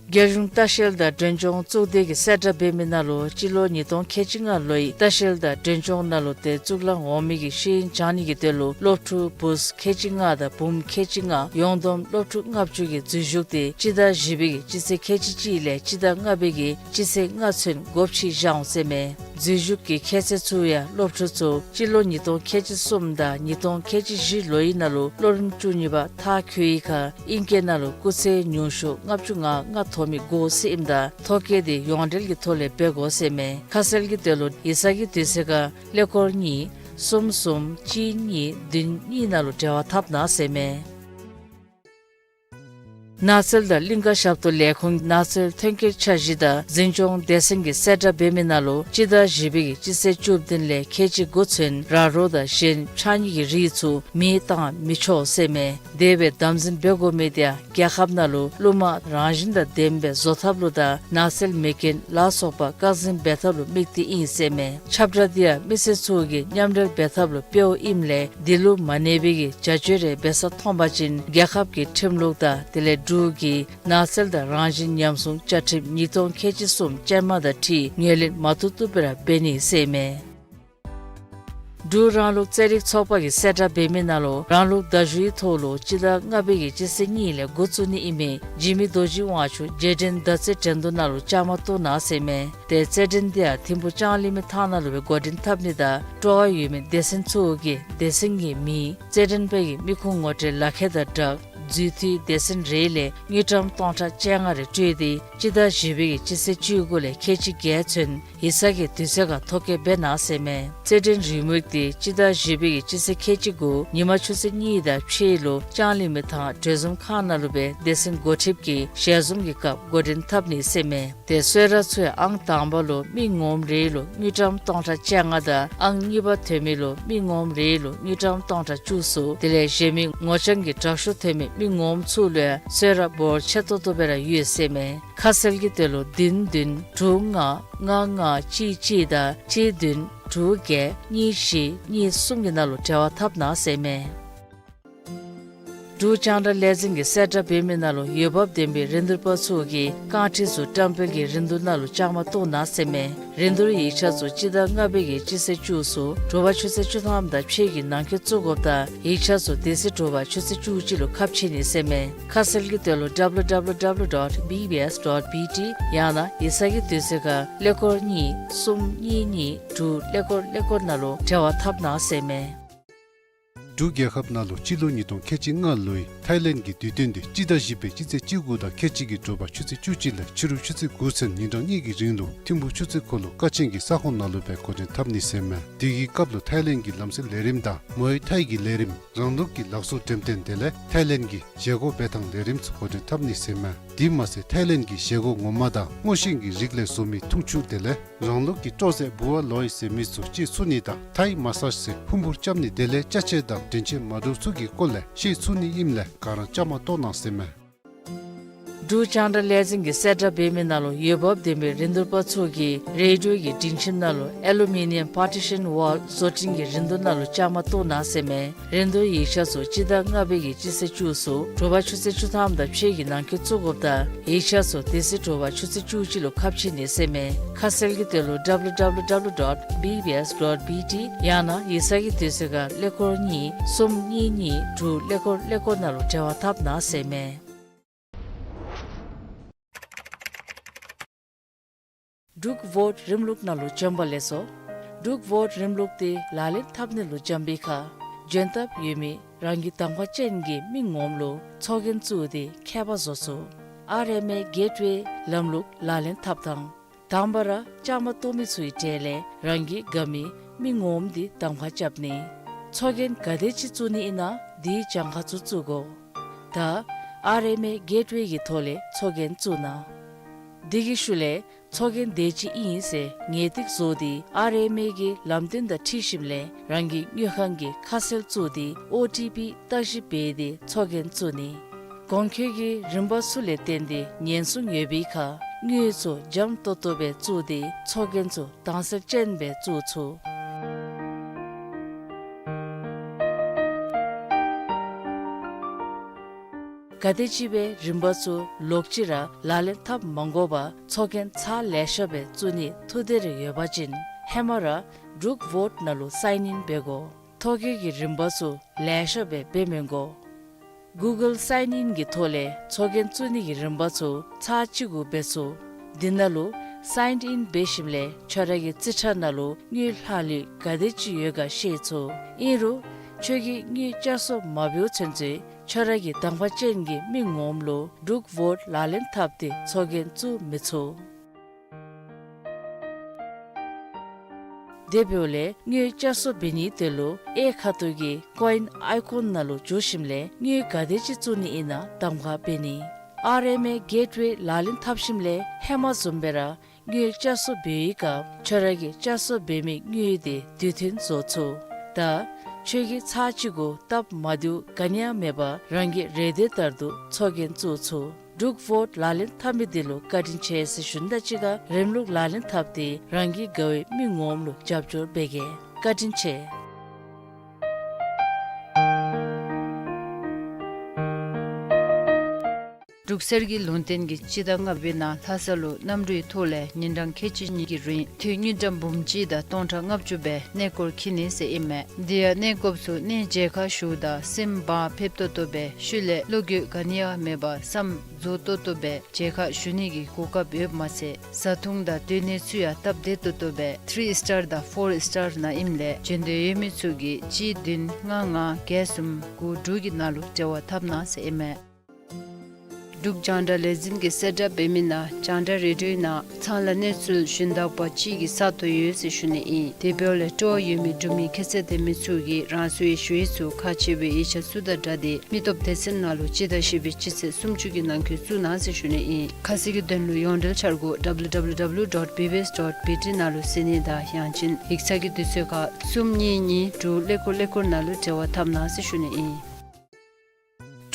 རྒྱལ་གཞུང་ལྟ་བཤལ་དང་མགྲོན་སྐྱོང་གཙུག་སྡེ་གི་གསལ་བསྒྲགས་འབད་མི་ནང་ལུ་སྤྱི་ལོ་ཉིས་སྟོང་ཁལ་གཅིག་ལྔ་ལོའི་ལྟ་བཤལ་དང་མགྲོན་སྐྱོང་ནང་ལུ་ཏེ་གཙུག་ལག་འོག་མའི་གི་ཤེས་ཡོན་སྦྱང་ནི་གི་དོན་ལུ་སློབ་ཕྲུག་བུཚ་ཁལ་གཅིག་ལྔ་དང་བུམོ་ཁལ་གཅིག་ལྔ་ཡོངས་བསྡོམས་སློབ་ཕྲུག་ལྔ་བཅུ་གི་འཛུལ་ཞུགས་ཏེ་སྤྱི་ཟླ་བཞི་པའི་གི་སྤྱི་ཚེས་ཁལ་གཅིག་གཅིག་ལས་སྤྱི་ཟླ་ལྔ་པའི་གི་སྤྱི་ཚེས་ལྔ་ཚུན་འགོ་འཁྲིད་བཞག་འོང་ཟེར་མས། འཛུལ་ཞུགས་ཀྱི་ཁྱད་ཚད་ཚུ་ཡང་སློབ་ཕྲུག་ཚུ་སྤྱི་ལོ་ཉིས་སྟོང་ཁལ་གཅིག་གསུམ་དང་ཉིས་སྟོང་ཁལ་གཅིག་བཞི་ལོའི་ནང་ལུ་སློབ་རིམ་བཅུ་གཉིས་པ་མཐར་འཁྱོལ་བའི་ཁར་ཨིང་སྐད་ནང་ལུ་སྐུགས་ཚད་ཉུང་ཤོས་ལྔ་བཅུ་ང་ལྔ་ཐོབ་མི་དགོ་ཟེར་ཨིནམ་ད་ཐོ་བཀོད་འདི་ཡོངས་འབྲེལ་གྱི་ཐོག་ལས་འབད་དགོ་ཟེར་མས། ཁ་གསལ་གྱི་དོན་ལུ་ཡིག་ཚང་གི་དུས་ཚོད་ཁར་ཀླད་ཀོར་གཉིས་གསུམ་གསུམ་གཅིག་གཉིས་བདུན་གཉིས་ནང་ལུ་འབྲེལ་བ་འཐབ་གནང་ཟེར་མས། ནགས་ཚལ་དང་གླིང་ཀ་ཞབས་ཏོག་ལས་ཁུངས་ནགས་ཚལ་ཐོན་སྐྱེད་འཆར་གཞི་དང་འཛིན་སྐྱོང་སྡེ་ཚན་གྱི་གསལ་བསྒྲགས་འབད་མི་ནང་ལུ་སྤྱི་ཟླ་བཞི་པའི་གི་སྤྱི་ཚེས་བཅུ་བདུན་ལས་ཁལ་གཅིག་དགུ་ཚུན་ར་རོ་དང་གཞན་ཕྱགས་སྙིགས་ཀྱི་རིགས་ཚུ་མེ་བཏང་མི་ཆོག་ཟེར་མས། དེ་སྦེ་དམ་འཛིན་འབད་དགོ་མི་དེ་ཡང་རྒྱལ་ཁབ་ནང་ལུ་ཀླུ་དམག་རང་བཞིན་དང་ལྡནམ་སྦེ་བཟོ་ཐབས་ལུ་དང་ནགས་ཚལ་མེ་རྐྱེན་ལ་སོགས་པ་བཀག་འཛིན་འབད་ཐབས་ལུ་དམིགས་ཏེ་ཨིན་ཟེར་མས། ཁྱབ་བསྒྲགས་འདི་ཡང་མི་སེར་ཚུ་གིས་མཉམ་འབྲེལ་འབད་ཐབས་ལུ་འབདཝ་ཨིནམ་ལས་འདི་ལུ་མ་གནས་པའི་གི་བྱ་སྤྱོད་རེ་འབད་ས་མཐོང་པ་ཅིན་རྒྱལ་ཁབ་ཀྱི་ཁྲིམས་ལུགས་དང་དེ་ལས་འབྲུག་གི་ནགས་ཚལ་དང་རང་བཞིན་ཉམས་སྲུང་བཅའ་ཁྲིམས་ཉིས་སྟོང་ཁལ་གཅིག་གསུམ་ཅན་མ་དང་འཁྲིལ་ངོས་ལེན་མ་བཏུབ་བཏུབ་སྦེ་ར་འབད་ནི་ཟེར་མས། འབྲུག་རང་ལུགས་རྩེད་རིགས་ཚོགས་པ་གི་གསལ་བསྒྲགས་འབད་མི་ནང་ལུ་རང་ལུགས་མདའ་གཞུའི་ཐོག་ལུ་སྤྱི་ཟླ་ལྔ་པའི་གི་སྤྱི་ཚེས་གཉིས་ལས་འགོ་བཙུགས་ནི་ཨིན་མི་འཇིགས་མེད་རྡོ་རྗེ་དབང་ཕྱུག་རྗེས་དྲན་མདའ་རྩེད་འགྲན་བསྡུར་ནང་ལུ་བཅའ་མར་གཏོགས་གནང་ཟེར་མས། ཏེ་རྩེད་འགྲན་འདི་ཡང་ཐིམ་ཕུག་ལྕང་གླིང་མི་ཐང་ནང་ལུ་སྦེ་འགོ་འདྲེན་འཐབ་ནི་དང་སྤྲོ་བ་ཡོད་མི་སྡེ་ཚན་ཚུ་གིས་སྡེ་ཚན་གྱི་མིང་རྩེད་འགྲན་པའི་གི་མི་ཁུངས་ངོ་སྤྲོད་ལག་ཁྱེར་དང་སྦྲགས་འཛུལ་འཐུས་སྡེ་ཚན་རེ་ལས་དངུལ་ཀྲམ་སྟོང་ཕྲག་བཅོ་ལྔ་རེ་སྤྲོད་དེ་སྤྱི་ཟླ་བཞི་པའི་གི་སྤྱི་ཚེས་བཅུ་དགུ་ལས་ཁལ་གཅིག་བརྒྱད་ཚུན་ཡིག་ཚང་གི་དུས་ཚོད་ཁར་ཐོ་བཀོད་འབད་གནང་ཟེར་མས། རྩེད་འགྲན་རེའུ་མིག་འདི་སྤྱི་ཟླ་བཞི་པའི་གི་སྤྱི་ཚེས་ཁལ་གཅིག་དགུ་ཉིན་མ་ཆུ་ཚོད་གཉིས་དང་ཕྱེད་ལུ་ལྕང་གླིང་མི་ཐང་གྲོས་འཛོམས་ཁང་ནང་ལུ་སྦེ་སྡེ་ཚན་འགོ་ཁྲིདཔ་གི་ཞལ་འཛོམས་ཀྱི་སྐབས་འགོ་འདྲེན་འཐབ་ནི་ཟེར་མས། ཏེ་གསོལ་རས་ཚུ་ཡང་ཨང་དང་པ་ལུ་མི་ངོམ་རེ་ལུ་དངུལ་ཀྲམ་སྟོང་ཕྲག་བཅོ་ལྔ་དང་ཨང་གཉིས་པ་ཐོན་མི་ལུ་མི་ངོམ་རེ་ལུ་དངུལ་ཀྲམ་སྟོང་ཕྲག་བཅུ་གསུམ་དེ་ལས་གཞན་མི་ངོ་རྐྱང་གི་དྲག་ཤོས་ཐོན་མི་མི་ངོམ་ཚུ་ལུ་ཡང་གསོལ་རས་འབོར་ཆེ་ཏོག་ཏོ་སྦེ་ར་ཡོད་ཟེར་མས། ཁ་གསལ་གྱི་དོན་ལུ་བདུན་བདུན་དྲུག་ལྔ་ལྔ་ལྔ་གཅིག་གཅིག་དང་གཅིག་བདུན་དྲུག་བརྒྱད་གཉིས་བཞི་གཉིས་གསུམ་གྱི་ནང་ལུ་འབྲེལ་བ་འཐབ་གནང་ཟེར་མས། འབྲུག་རྒྱང་བསྒྲགས་ལས་འཛིན་གྱི་གསལ་བསྒྲགས་འབད་མི་ནང་ལུ་འོས་འབབ་ལྡན་པའི་རིན་བསྡུར་པ་ཚུ་གིས་རྐང་ཁྲི་ཚུ་བཀྲམ་སྤེལ་གྱི་རིན་བསྡུར་ནང་ལུ་བཅའ་མར་གཏོགས་གནང་ཟེར་མས། རིན་བསྡུར་ཡིག་ཆ་ཚུ་སྤྱི་ཟླ་ལྔ་པའི་གི་སྤྱི་ཚེས་བཅུ་གསུམ་དྲོ་པ་ཆུ་ཚོད་བཅུ་ཐམ་དང་ཕྱེད་ཀྱི་ནང་འཁོད་བཙུགས་དགོཔ་དང་ཡིག་ཆ་ཚུ་དེ་ཚེ་དྲོ་པ་ཆུ་ཚོད་བཅུ་གཅིག་ལུ་ཁ་ཕྱེ་ནི་ཟེར་མས། ཁ་གསལ་གྱི་དོན་ལུ་W W W dot B B S dot B T ཡང་ན་ཡིག་ཚང་གི་དུས་ཚོད་ཁར་ཀླད་ཀོར་གཉིས་གསུམ་གཉིས་གཉིས་དྲུག་ཀླད་ཀོར་ཀླད་ཀོར་ནང་ལུ་འབྲེལ་བ་འཐབ་གནང་ཟེར་མས། འབྲུག་རྒྱལ་ཁབ་ནང་ལུ་སྤྱི་ལོ་ཉིས་སྟོང་ཁལ་གཅིག་ལྔ་ལོའི་ཐའི་ལེནཌ་གི་དུས་སྟོན་འདི་སྤྱི་ཟླ་བཞི་པའི་སྤྱི་ཚེས་བཅུ་དགུ་དང་ཁལ་གཅིག་གི་དྲོ་པ་ཆུ་ཚོད་བཅུ་གཅིག་ལས་ཕྱི་རུ་ཆུ་ཚོད་དགུ་ཚུན་ཉིན་གྲངས་གཉིས་ཀྱི་རིང་ལུ་ཐིམ་ཕུག་ཆུ་ཚོད་འཁོར་ལོ་ཀ་ཆེན་གྱི་ས་ཁོངས་ནང་ལུ་སྦེ་འགོ་འདྲེན་འཐབ་ནི་ཟེར་མས། དེ་གི་སྐབས་ལུ་ཐའི་ལེནཌ་གི་ལམ་སེལ་ལས་རིམ་དང་མོའེ་ཐའི་གི་ལས་རིམ་རང་ལུགས་ཀྱི་ལག་བཟོ་འགྲེམས་སྟོན་དེ་ལས་ཐའི་ལེནཌ་གི་བཞེས་སྒོ་འབད་ཐངས་ལས་རིམ་ཚུ་འགོ་འདྲེན་འཐབ་ནི་ཟེར་མས། དེ་མ་ཚད་ཐའི་ལེནཌ་གི་བཞེས་སྒོ་ངོ་མ་དང་སྔོ་ཤིང་གི་རིགས་ལས་བཟོ་མི་འཐུང་ཆུ་དེ་ལས་རང་ལུགས་ཀྱི་སྤྲོ་ཟས་བུ་བ་ལོའི་ཟེར་མི་ཚུ་སྤྱོད་ཚུགས་ནི་དང་ཐའི་མ་སཱཇ་ཟེར་ཕུང་པོ་རྐྱབ་ནི་དེ་ལས་ཅ་ཆས་དང་དྲན་ཆས་མ་འདྲཝ་ཚུ་གི་སྐོར་ལས་ཤེས་ཚུགས་ནི་ཨིནམ་ལས་ག་ར་བཅའ་མར་གཏོགས་གནང་ཟེར་མས། འབྲུག་རྒྱང་བསྒྲགས་ལས་འཛིན་གྱི་གསལ་བསྒྲགས་འབད་མི་ནང་ལུ་འོས་འབབ་ལྡན་པའི་རིན་བསྡུར་པ་ཚུ་གིས་རེ་ཌི་ཡོ་གི་སྒྲིང་ཁྱིམ་ནང་ལུ་ཨེ་ལུ་མི་ནི་ཡམ་པར་ཊི་ཤཱན་ཝཱལ་བཟོ་སྐྲུན་གྱི་རིན་བསྡུར་ནང་ལུ་བཅའ་མར་གཏོགས་གནང་ཟེར་མས། རིན་བསྡུར་ཡིག་ཆ་ཚུ་སྤྱི་ཟླ་ལྔ་པའི་གི་སྤྱི་ཚེས་བཅུ་གསུམ་དྲོ་པ་ཆུ་ཚོད་བཅུ་ཐམ་དང་ཕྱེད་ཀྱི་ནང་འཁོད་བཙུགས་དགོཔ་དང་ཡིག་ཆ་ཚུ་དེ་ཚེ་དྲོ་པ་ཆུ་ཚོད་བཅུ་གཅིག་ལུ་ཁ་ཕྱེ་ནི་ཟེར་མས། ཁ་གསལ་གྱི་དོན་ལུ་W W W dot B B S dot B T ཡང་ན་ཡིག་ཚང་གི་དུས་ཚོད་ཁར་ཀླད་ཀོར་གཉིས་གསུམ་གཉིས་གཉིས་དྲུག་ཀླད་ཀོར་ཀླད་ཀོར་ནང་ལུ་འབྲེལ་བ་འཐབ་གནང་ཟེར་མས། འབྲུག་ཝོཌ་རིམ་ལུགས་ནང་ལུ་འབྱོན་པ་ལེགས་སོ། འབྲུག་ཝོཌ་རིམ་ལུགས་དེ་ལག་ལེན་འཐབ་ནི་ལུ་འབྱོན་པའི་ཁར་འབྱོན་ཐབས་ཡོད་མི་རང་གི་དང་པ་ཅན་གྱི་མི་ངོམ་ལུ་ཚོགས་རྒྱན་བཙུགས་ཏེ་ཁྱད་པར་བཟོ་ཚུགས། ཨར་ཨེམ་ཨེ་གེཊ་ཝེ་ལམ་ལུགས་ལག་ལེན་འཐབ་ཐངས། དང་པ་ར་བཅའ་མར་གཏོགས་མི་ཚུའི་གྲས་ལས་རང་གི་དགའ་མི་མི་ངོམ་དེ་གདམ་ཁ་རྐྱབ་ནི། ཚོགས་རྒྱན་ག་དེ་ཅིག་བཙུགས་ནི་ཨིན་ན་དེའི་གྱངས་ཁ་ཚུ་བཙུགས་དགོ། ད་ཨར་ཨེམ་ཨེ་གེཊ་ཝེ་གི་ཐོག་ལས་ཚོགས་རྒྱན་བཙུགས་གནང་། དེ་གི་ཤུལ་ལས་ཚོགས་རྒྱན་དེ་ཅིག་ཨིན་ཟེར་ངེས་ཏིག་བཟོ་སྟེ་ཨར་ཨེམ་ཨེ་གི་ལམ་སྟོན་དང་འཁྲིལ་ཞིནམ་ལས་རང་གི་དངུལ་ཁང་གི་ཁ་གསལ་བཙུགས་ཏེ་ཨོ་ཊི་པི་བརྟག་ཞིབ་འབད་དེ་ཚོགས་རྒྱན་བཙུགས་ནི། གོང་འཁོད་ཀྱི་རིམ་པ་ཚུ་ལས་བརྟེན་ཏེ་ཉེན་སྲུང་ཡོད་པའི་ཁར་དངུལ་ཚུ་འཇམ་ཏོག་ཏོ་སྦེ་བཙུགས་ཏེ་ཚོགས་རྒྱན་ཚུ་དྭངས་གསལ་ཅན་སྦེ་བཙུགས་ཚུགས། ག་དེ་ཅིག་སྦེ་རིམ་པ་ཚུ་ལོག་ཅི་ར་ལག་ལེན་འཐབ་མ་དགོ་པར་ཚོགས་རྒྱན་ཚར་ལེ་ཤ་སྦེ་བཙུགས་ནི་ཐུགས་འདོད་རེ་ཡོད་པ་ཅིན་ཧེ་མ་ར་འབྲུག་ཝོཌ་ནང་ལུ་སའིན་ཨིན་འབད་དགོ། ཐོ་བཀོད་ཀྱི་རིམ་པ་ཚུ་ལེ་ཤ་སྦེ་འབད་མི་དགོ། གུ་གཱལ་སའིན་ཨིན་གྱི་ཐོག་ལས་ཚོགས་རྒྱན་བཙུགས་ནི་གི་རིམ་པ་ཚུ་ཚར་གཅིག་གུ་འབད་ཚུགས། དེ་ནང་ལུ་སའིན་ཨིན་འབད་ཞིནམ་ལས་ཁྱོད་ར་གི་རྩིས་ཁྲ་ནང་ལུ་དངུལ་ལྷག་ལུས་ག་དེ་ཅིག་ཡོད་ག་ཤེས་ཚུགས། ཨིན་རུང་ཁྱོད་ཀྱིས་དངུལ་བསྐྱར་གསོ་མ་འབདཝ་ཚུན་ཚོད་ཁྱོད་ར་གི་དང་པ་ཅན་གྱི་མི་ངོམ་ལུ་འབྲུག་ཝོཌ་ལག་ལེན་འཐབ་སྟེ་ཚོགས་རྒྱན་བཙུགས་མི་ཚུགས། དེ་འབདཝ་ལས་དངུལ་བསྐྱར་གསོ་འབད་ནིའི་དོན་ལུ་གཡས་ཁ་ཐུག་གི་ཀོ་ཨིན་ཨའི་ཀོན་ནང་ལུ་འཛུལ་ཞིནམ་ལས་དངུལ་ག་དེ་ཅིག་བཙུགས་ནི་ཨིན་ན་གདམ་ཁ་འབད་ནི། ཨར་ཨེམ་ཨེ་གེཊ་ཝེ་ལག་ལེན་འཐབ་ཞིནམ་ལས་ཧེ་མ་བཟུམ་སྦེ་ར་དངུལ་བསྐྱར་གསོ་འབད་བའི་སྐབས་ཁྱོད་ར་གིས་བསྐྱར་གསོ་འབད་མི་དངུལ་དེ་དུས་མཐུན་བཟོ་ཚུགས། ད་ཁྱོད་ཀྱིས་ཚར་གཅིག་གུ་སྟབས་མ་བདེཝ་ག་ནི་ཡང་མེད་པར་རང་གི་རེ་འདོད་ལྟར་དུ་ཚོགས་རྒྱན་བཙུགས་ཚུགས། འབྲུག་ཝོཌ་ལག་ལེན་འཐབ་མི་དེ་ལུ་བཀའ་དྲིན་ཆེ་ཟེར་ཞུ་ནི་དང་གཅིག་ཁར་རིམ་ལུགས་ལག་ལེན་འཐབ་སྟེ་རང་གི་དགའ་བའི་མི་ངོམ་ལུ་རྒྱབ་སྐྱོར་འབད་གེ། བཀའ་དྲིན་ཆེ། འབྲུག་གསེར་གྱི་ལུང་བསྟན་གྱིས་སྤྱི་ཟླ་ལྔ་པའི་ནང་ལྷ་ས་ལུ་གནམ་གྲུའི་ཐོག་ལས་ཉིན་གྲངས་ཁལ་གཅིག་གཉིས་ཀྱི་རིང་འཐུས་དངུལ་ཀྲམ་འབུམ་གཅིག་དང་སྟོང་ཕྲག་ལྔ་བཅུ་སྦེ་གནས་སྐོར་འཁྱིད་ནི་ཟེར་ཨིན་མས། དེ་ཡང་གནས་སྐོརཔ་ཚུ་གནས་མཇལ་ཁ་ཞུཝ་ད་སེམས་བག་ཕེབས་ཏོག་ཏོ་སྦེ་ཤུལ་ལས་བློ་འགྱོད་ག་ནི་ཡང་མེད་པར་བསམ་རྫོགས་ཏོག་ཏོ་སྦེ་མཇལ་ཁ་ཞུ་ནི་གི་གོ་སྐབས་ཡོདཔ་མ་ཚད་བཟའ་འཐུང་དང་སྡོད་གནས་ཚུ་ཡང་སྟབས་བདེ་ཏོག་ཏོ་སྦེ་ཐི་རི་སི་ཊར་དང་ཕོར་སི་ཊར་ནང་ཨིནམ་ལས་འབྱོན་འདོད་ཡོད་མི་ཚུ་གིས་གཅིག་བདུན་ལྔ་ལྔ་བརྒྱད་གསུམ་དགུ་དྲུག་གི་ནང་ལུ་འབྲེལ་བ་འཐབ་གནང་ཟེར་ཨིན་མས། འབྲུག་རྒྱང་བསྒྲགས་ལས་འཛིན་གྱིས་གསལ་བསྒྲགས་འབད་མི་ནང་རྒྱང་བསྒྲགས་རེ་ཌིའོའི་ནང་ཚང་ལ་གནས་ཚུལ་ཞུན་དག་པ་གཅིག་གི་ས་སྟོང་ཡོད་ཟེར་ཞུ་ནི་ཨིན། དེ་འབདཝ་ལས་སྤྲོ་བ་ཡོད་མི་འབྲུག་མི་ཁྱད་ཚད་ལྡན་མི་ཚུ་གིས་རང་སོའི་ཞུ་ཡིག་ཚུ་ཁག་ཆེ་བའི་ཡིག་ཆ་ཚུ་དང་སྦྲགས་ཏེ་མི་སྟོབས་སྡེ་ཚན་ནང་ལུ་སྤྱི་ཟླ་བཞི་པའི་སྤྱི་ཚེས་སུམ་ཅུ་གི་ནང་འཁོད་བཙུགས་གནང་ཟེར་ཞུ་ནི་ཨིན། ཁ་གསལ་གྱི་དོན་ལུ་ཡོངས་འབྲེལ་འཆར་སྒོ་W W W dot B B S dot B T ནང་ལུ་གཟིགས་ནི་དང་ཡང་ཅིན་ཡིག་ཚང་གི་དུས་ཚོད་ཁར་གསུམ་གཉིས་གཉིས་དྲུག་ཀླད་ཀོར་ཀླད་ཀོར་ནང་ལུ་འབྲེལ་བ་འཐབ་གནང་ཟེར་ཞུ་ནི་ཨིན།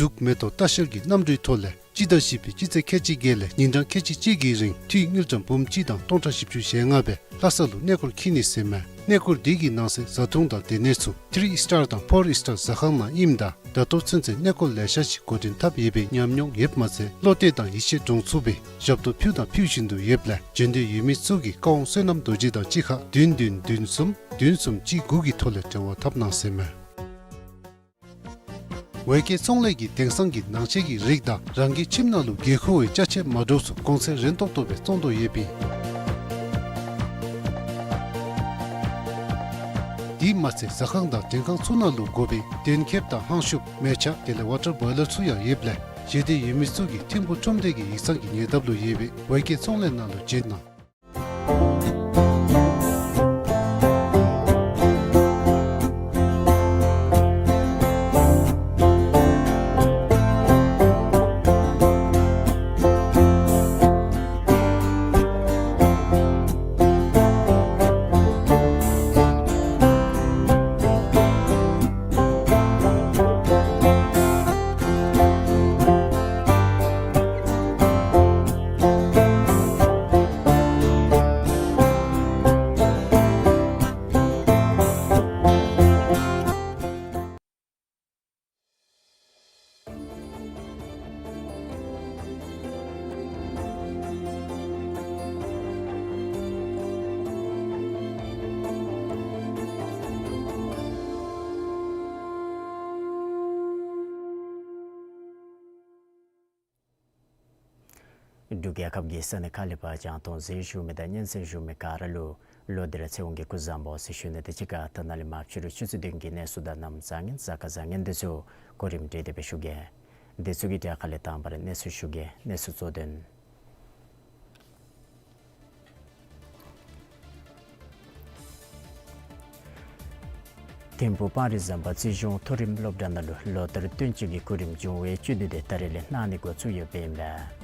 འབྲུག་མེ་ཏོག་ལྟ་བཤལ་གྱིས་གནམ་གྲུའི་ཐོག་ལས་སྤྱི་ཟླ་བཞི་པའི་སྤྱི་ཚེས་ཁལ་གཅིག་བརྒྱད་ལས་ཉིན་གྲངས་ཁལ་གཅིག་གཅིག་གི་རིང་འཐུས་དངུལ་ཀྲམ་འབུམ་གཅིག་དང་སྟོང་ཕྲག་བཞི་བཅུ་ཞེ་ལྔ་སྦེ་ལྷ་ས་ལུ་གནས་སྐོར་འཁྱིད་ནི་ཟེར་མས། གནས་སྐོར་དེ་གི་ནང་གསེས་བཟའ་འཐུང་དང་སྡོད་གནས་ཚུ་ཐི་རི་སི་ཊར་དང་ཕོར་སི་ཊར་ཟ་ཁང་ནང་ཨིནམ་ད་ད་ལྟོ་ཚུན་ཚོད་གནས་སྐོར་ལེ་ཤ་ཅིག་འགོ་འདྲེན་འཐབ་ཡོད་པའི་ཉམས་མྱོང་ཡོདཔ་མ་ཚད་བློ་གཏད་དང་ཡིད་ཆེས་འདྲོངས་ཚུགས་པའི་ཞབས་ཏོག་ཕུལ་དང་ཕུལ་བཞིན་དུ་ཡོདཔ་ལས་འབྱོན་འདོད་ཡོད་མི་ཚུ་གིས་བཀའ་དབང་བསོད་ནམས་རྡོ་རྗེ་དང་གཅིག་ཁར་བདུན་བདུན་བདུན་གསུམ་བདུན་གསུམ་གཅིག་དགུ་གི་ཐོག་ལས་འབྲེལ་བ་འཐབ་གནང་ཟེར་མས། ཝེ་ཀེ་ཚོང་ལས་ཀྱིས་དེང་སང་གི་ནང་ཆས་ཀྱི་རིགས་དང་རང་གི་ཁྱིམ་ནང་ལུ་དགོས་མཁོ་བའི་ཅ་ཆས་མ་འདྲཝ་ཚུ་གོང་ཚད་རན་ཏོག་ཏོ་སྦེ་བཙོང་དོ་ཡོདཔ་ཨིན། དེ་མ་ཚད་ཟ་ཁང་དང་མགྲོན་ཁང་ཚུ་ནང་ལུ་དགོ་པའི་གདན་ཁེབས་དང་ལྷང་ཤུབས་མལ་ཆ་དེ་ལས་ཝ་ཊར་བོའི་ལར་ཚུ་ཡང་ཡོདཔ་ལས་འབྱོན་འདོད་ཡོད་མི་ཚུ་གིས་ཐིམ་ཕུག་ཁྲོམ་སྡེ་གི་ཡིག་ཚང་གི་ཉེ་འདབས་ལུ་ཡོད་པའི་ཝེ་ཀེ་ཚོང་ལས་ནང་ལུ་འབྱོན་གནང་། འབྲུག་རྒྱལ་ཁབ་ཀྱི་ས་གནས་ཁག་ལས་ཕར་རྒྱང་མཐོང་གཟིགས་བཞུགས་མི་དང་སྙན་གསན་བཞུགས་མི་ག་ར་ལུ་ལོ་འདི་ར་ཚེ་དབང་གི་སྐུ་བཟང་པོ་ཟེར་ཞུ་ནི་དང་གཅིག་ཁར་ད་ནཱ་ལས་མར་ཕྱི་རུ་ཆུ་ཚོད་བདུན་གྱི་གནས་ཚུལ་དང་གནམ་བཟང་ངན་གཟའ་སྐར་བཟང་ངན་འདི་ཚུ་གོ་རིམ་སྒྲིག་སྟེ་སྦེ་ཞུ་གེ། འདི་ཚུ་གི་གྲས་ཁ་ལས་དང་པ་ར་གནས་ཚུལ་ཞུ་གེ། གནས་ཚུལ་གཙོ་དོན། ཐིམ་ཕུག་སྤང་རི་ཟམ་པ་རྩིས་གཞུང་མཐོ་རིམ་སློབ་གྲྭ་ནང་ལུ་ལོ་བསྟར་སྟོན་དཔྱིད་ཀྱི་སྐུ་རིམ་འབྱུང་བའི་བཅུད་བསྡུས་དེ་ད་རེས་ལས་གནང་ནི་འགོ་བཙུགས་ཡོདཔ་ཨིན་པས།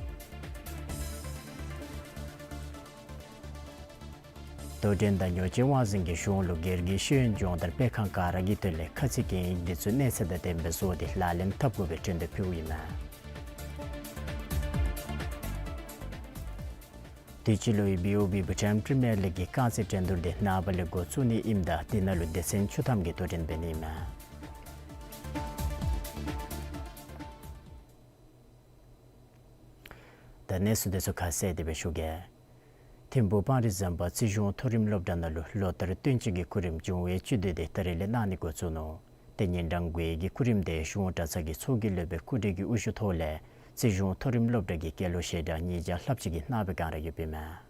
དོ་འགྲན་དང་ཉོ་སྤྱོད་དབང་འཛིན་གྱི་གཞུང་ལུ་སྒེར་གྱི་ཤེས་ཡོན་སྦྱོང་བརྡར་སྤེལ་ཁང་ག་ར་གི་དོན་ལས་ཁ་ཚིག་གན་ཡིག་འདི་ཚུ་གནས་ཚད་དང་ལྡནམ་སྦེ་བཟོ་སྟེ་ལག་ལེན་འཐབ་དགོ་པའི་ཁྲལ་འདོན་ཕུལཝ་ཨིན་མས། དུས་ཅི་ལོའི་བི་ཨོ་བི་བྷུ་ཊཱན་པི་རི་མི་ཡར་ལིག་གི་རྐང་རྩེད་འགྲན་བསྡུར་འདི་ནངས་པ་ལས་འགོ་བཙུགས་ནི་ཨིནམ་ད་འདི་ནང་ལུ་སྡེ་ཚན་བཅུ་ཐམ་གྱིས་དོ་འགྲན་འབད་ནི་ཨིན་མས། ད་གནས་ཚུལ་འདི་ཚུ་ཁ་གསལ་ཏེ་སྦེ་ཞུ་གེ། ཐིམ་ཕུག་སྤང་རི་ཟམ་པ་རྩིས་གཞུང་མཐོ་རིམ་སློབ་གྲྭ་ནང་ལུ་ལོ་བསྟར་སྟོན་དཔྱིད་ཀྱི་སྐུ་རིམ་འབྱུང་བའི་བཅུད་བསྡུས་དེ་ད་རེས་ལས་གནང་ནི་འགོ་བཙུགས་ནུག། ཏེ་ཉིན་གྲངས་དགུའི་སྐུ་རིམ་དེ་གཞུང་གྲྭ་ཚང་གི་ཚོགས་ཀྱི་སློབ་དཔོན་སྐུ་བགྲེས་ཀྱི་དབུ་བཞུགས་ཐོག་ལས་རྩིས་གཞུང་མཐོ་རིམ་སློབ་གྲྭ་གི་སྐྱེས་ལོ་ཞལ་གྲངས་ཉིས་བརྒྱ་ལྷགཔ་ཅིག་གིས་གནང་བའི་བསྒང་ར་ཡོདཔ་ཨིན་མས།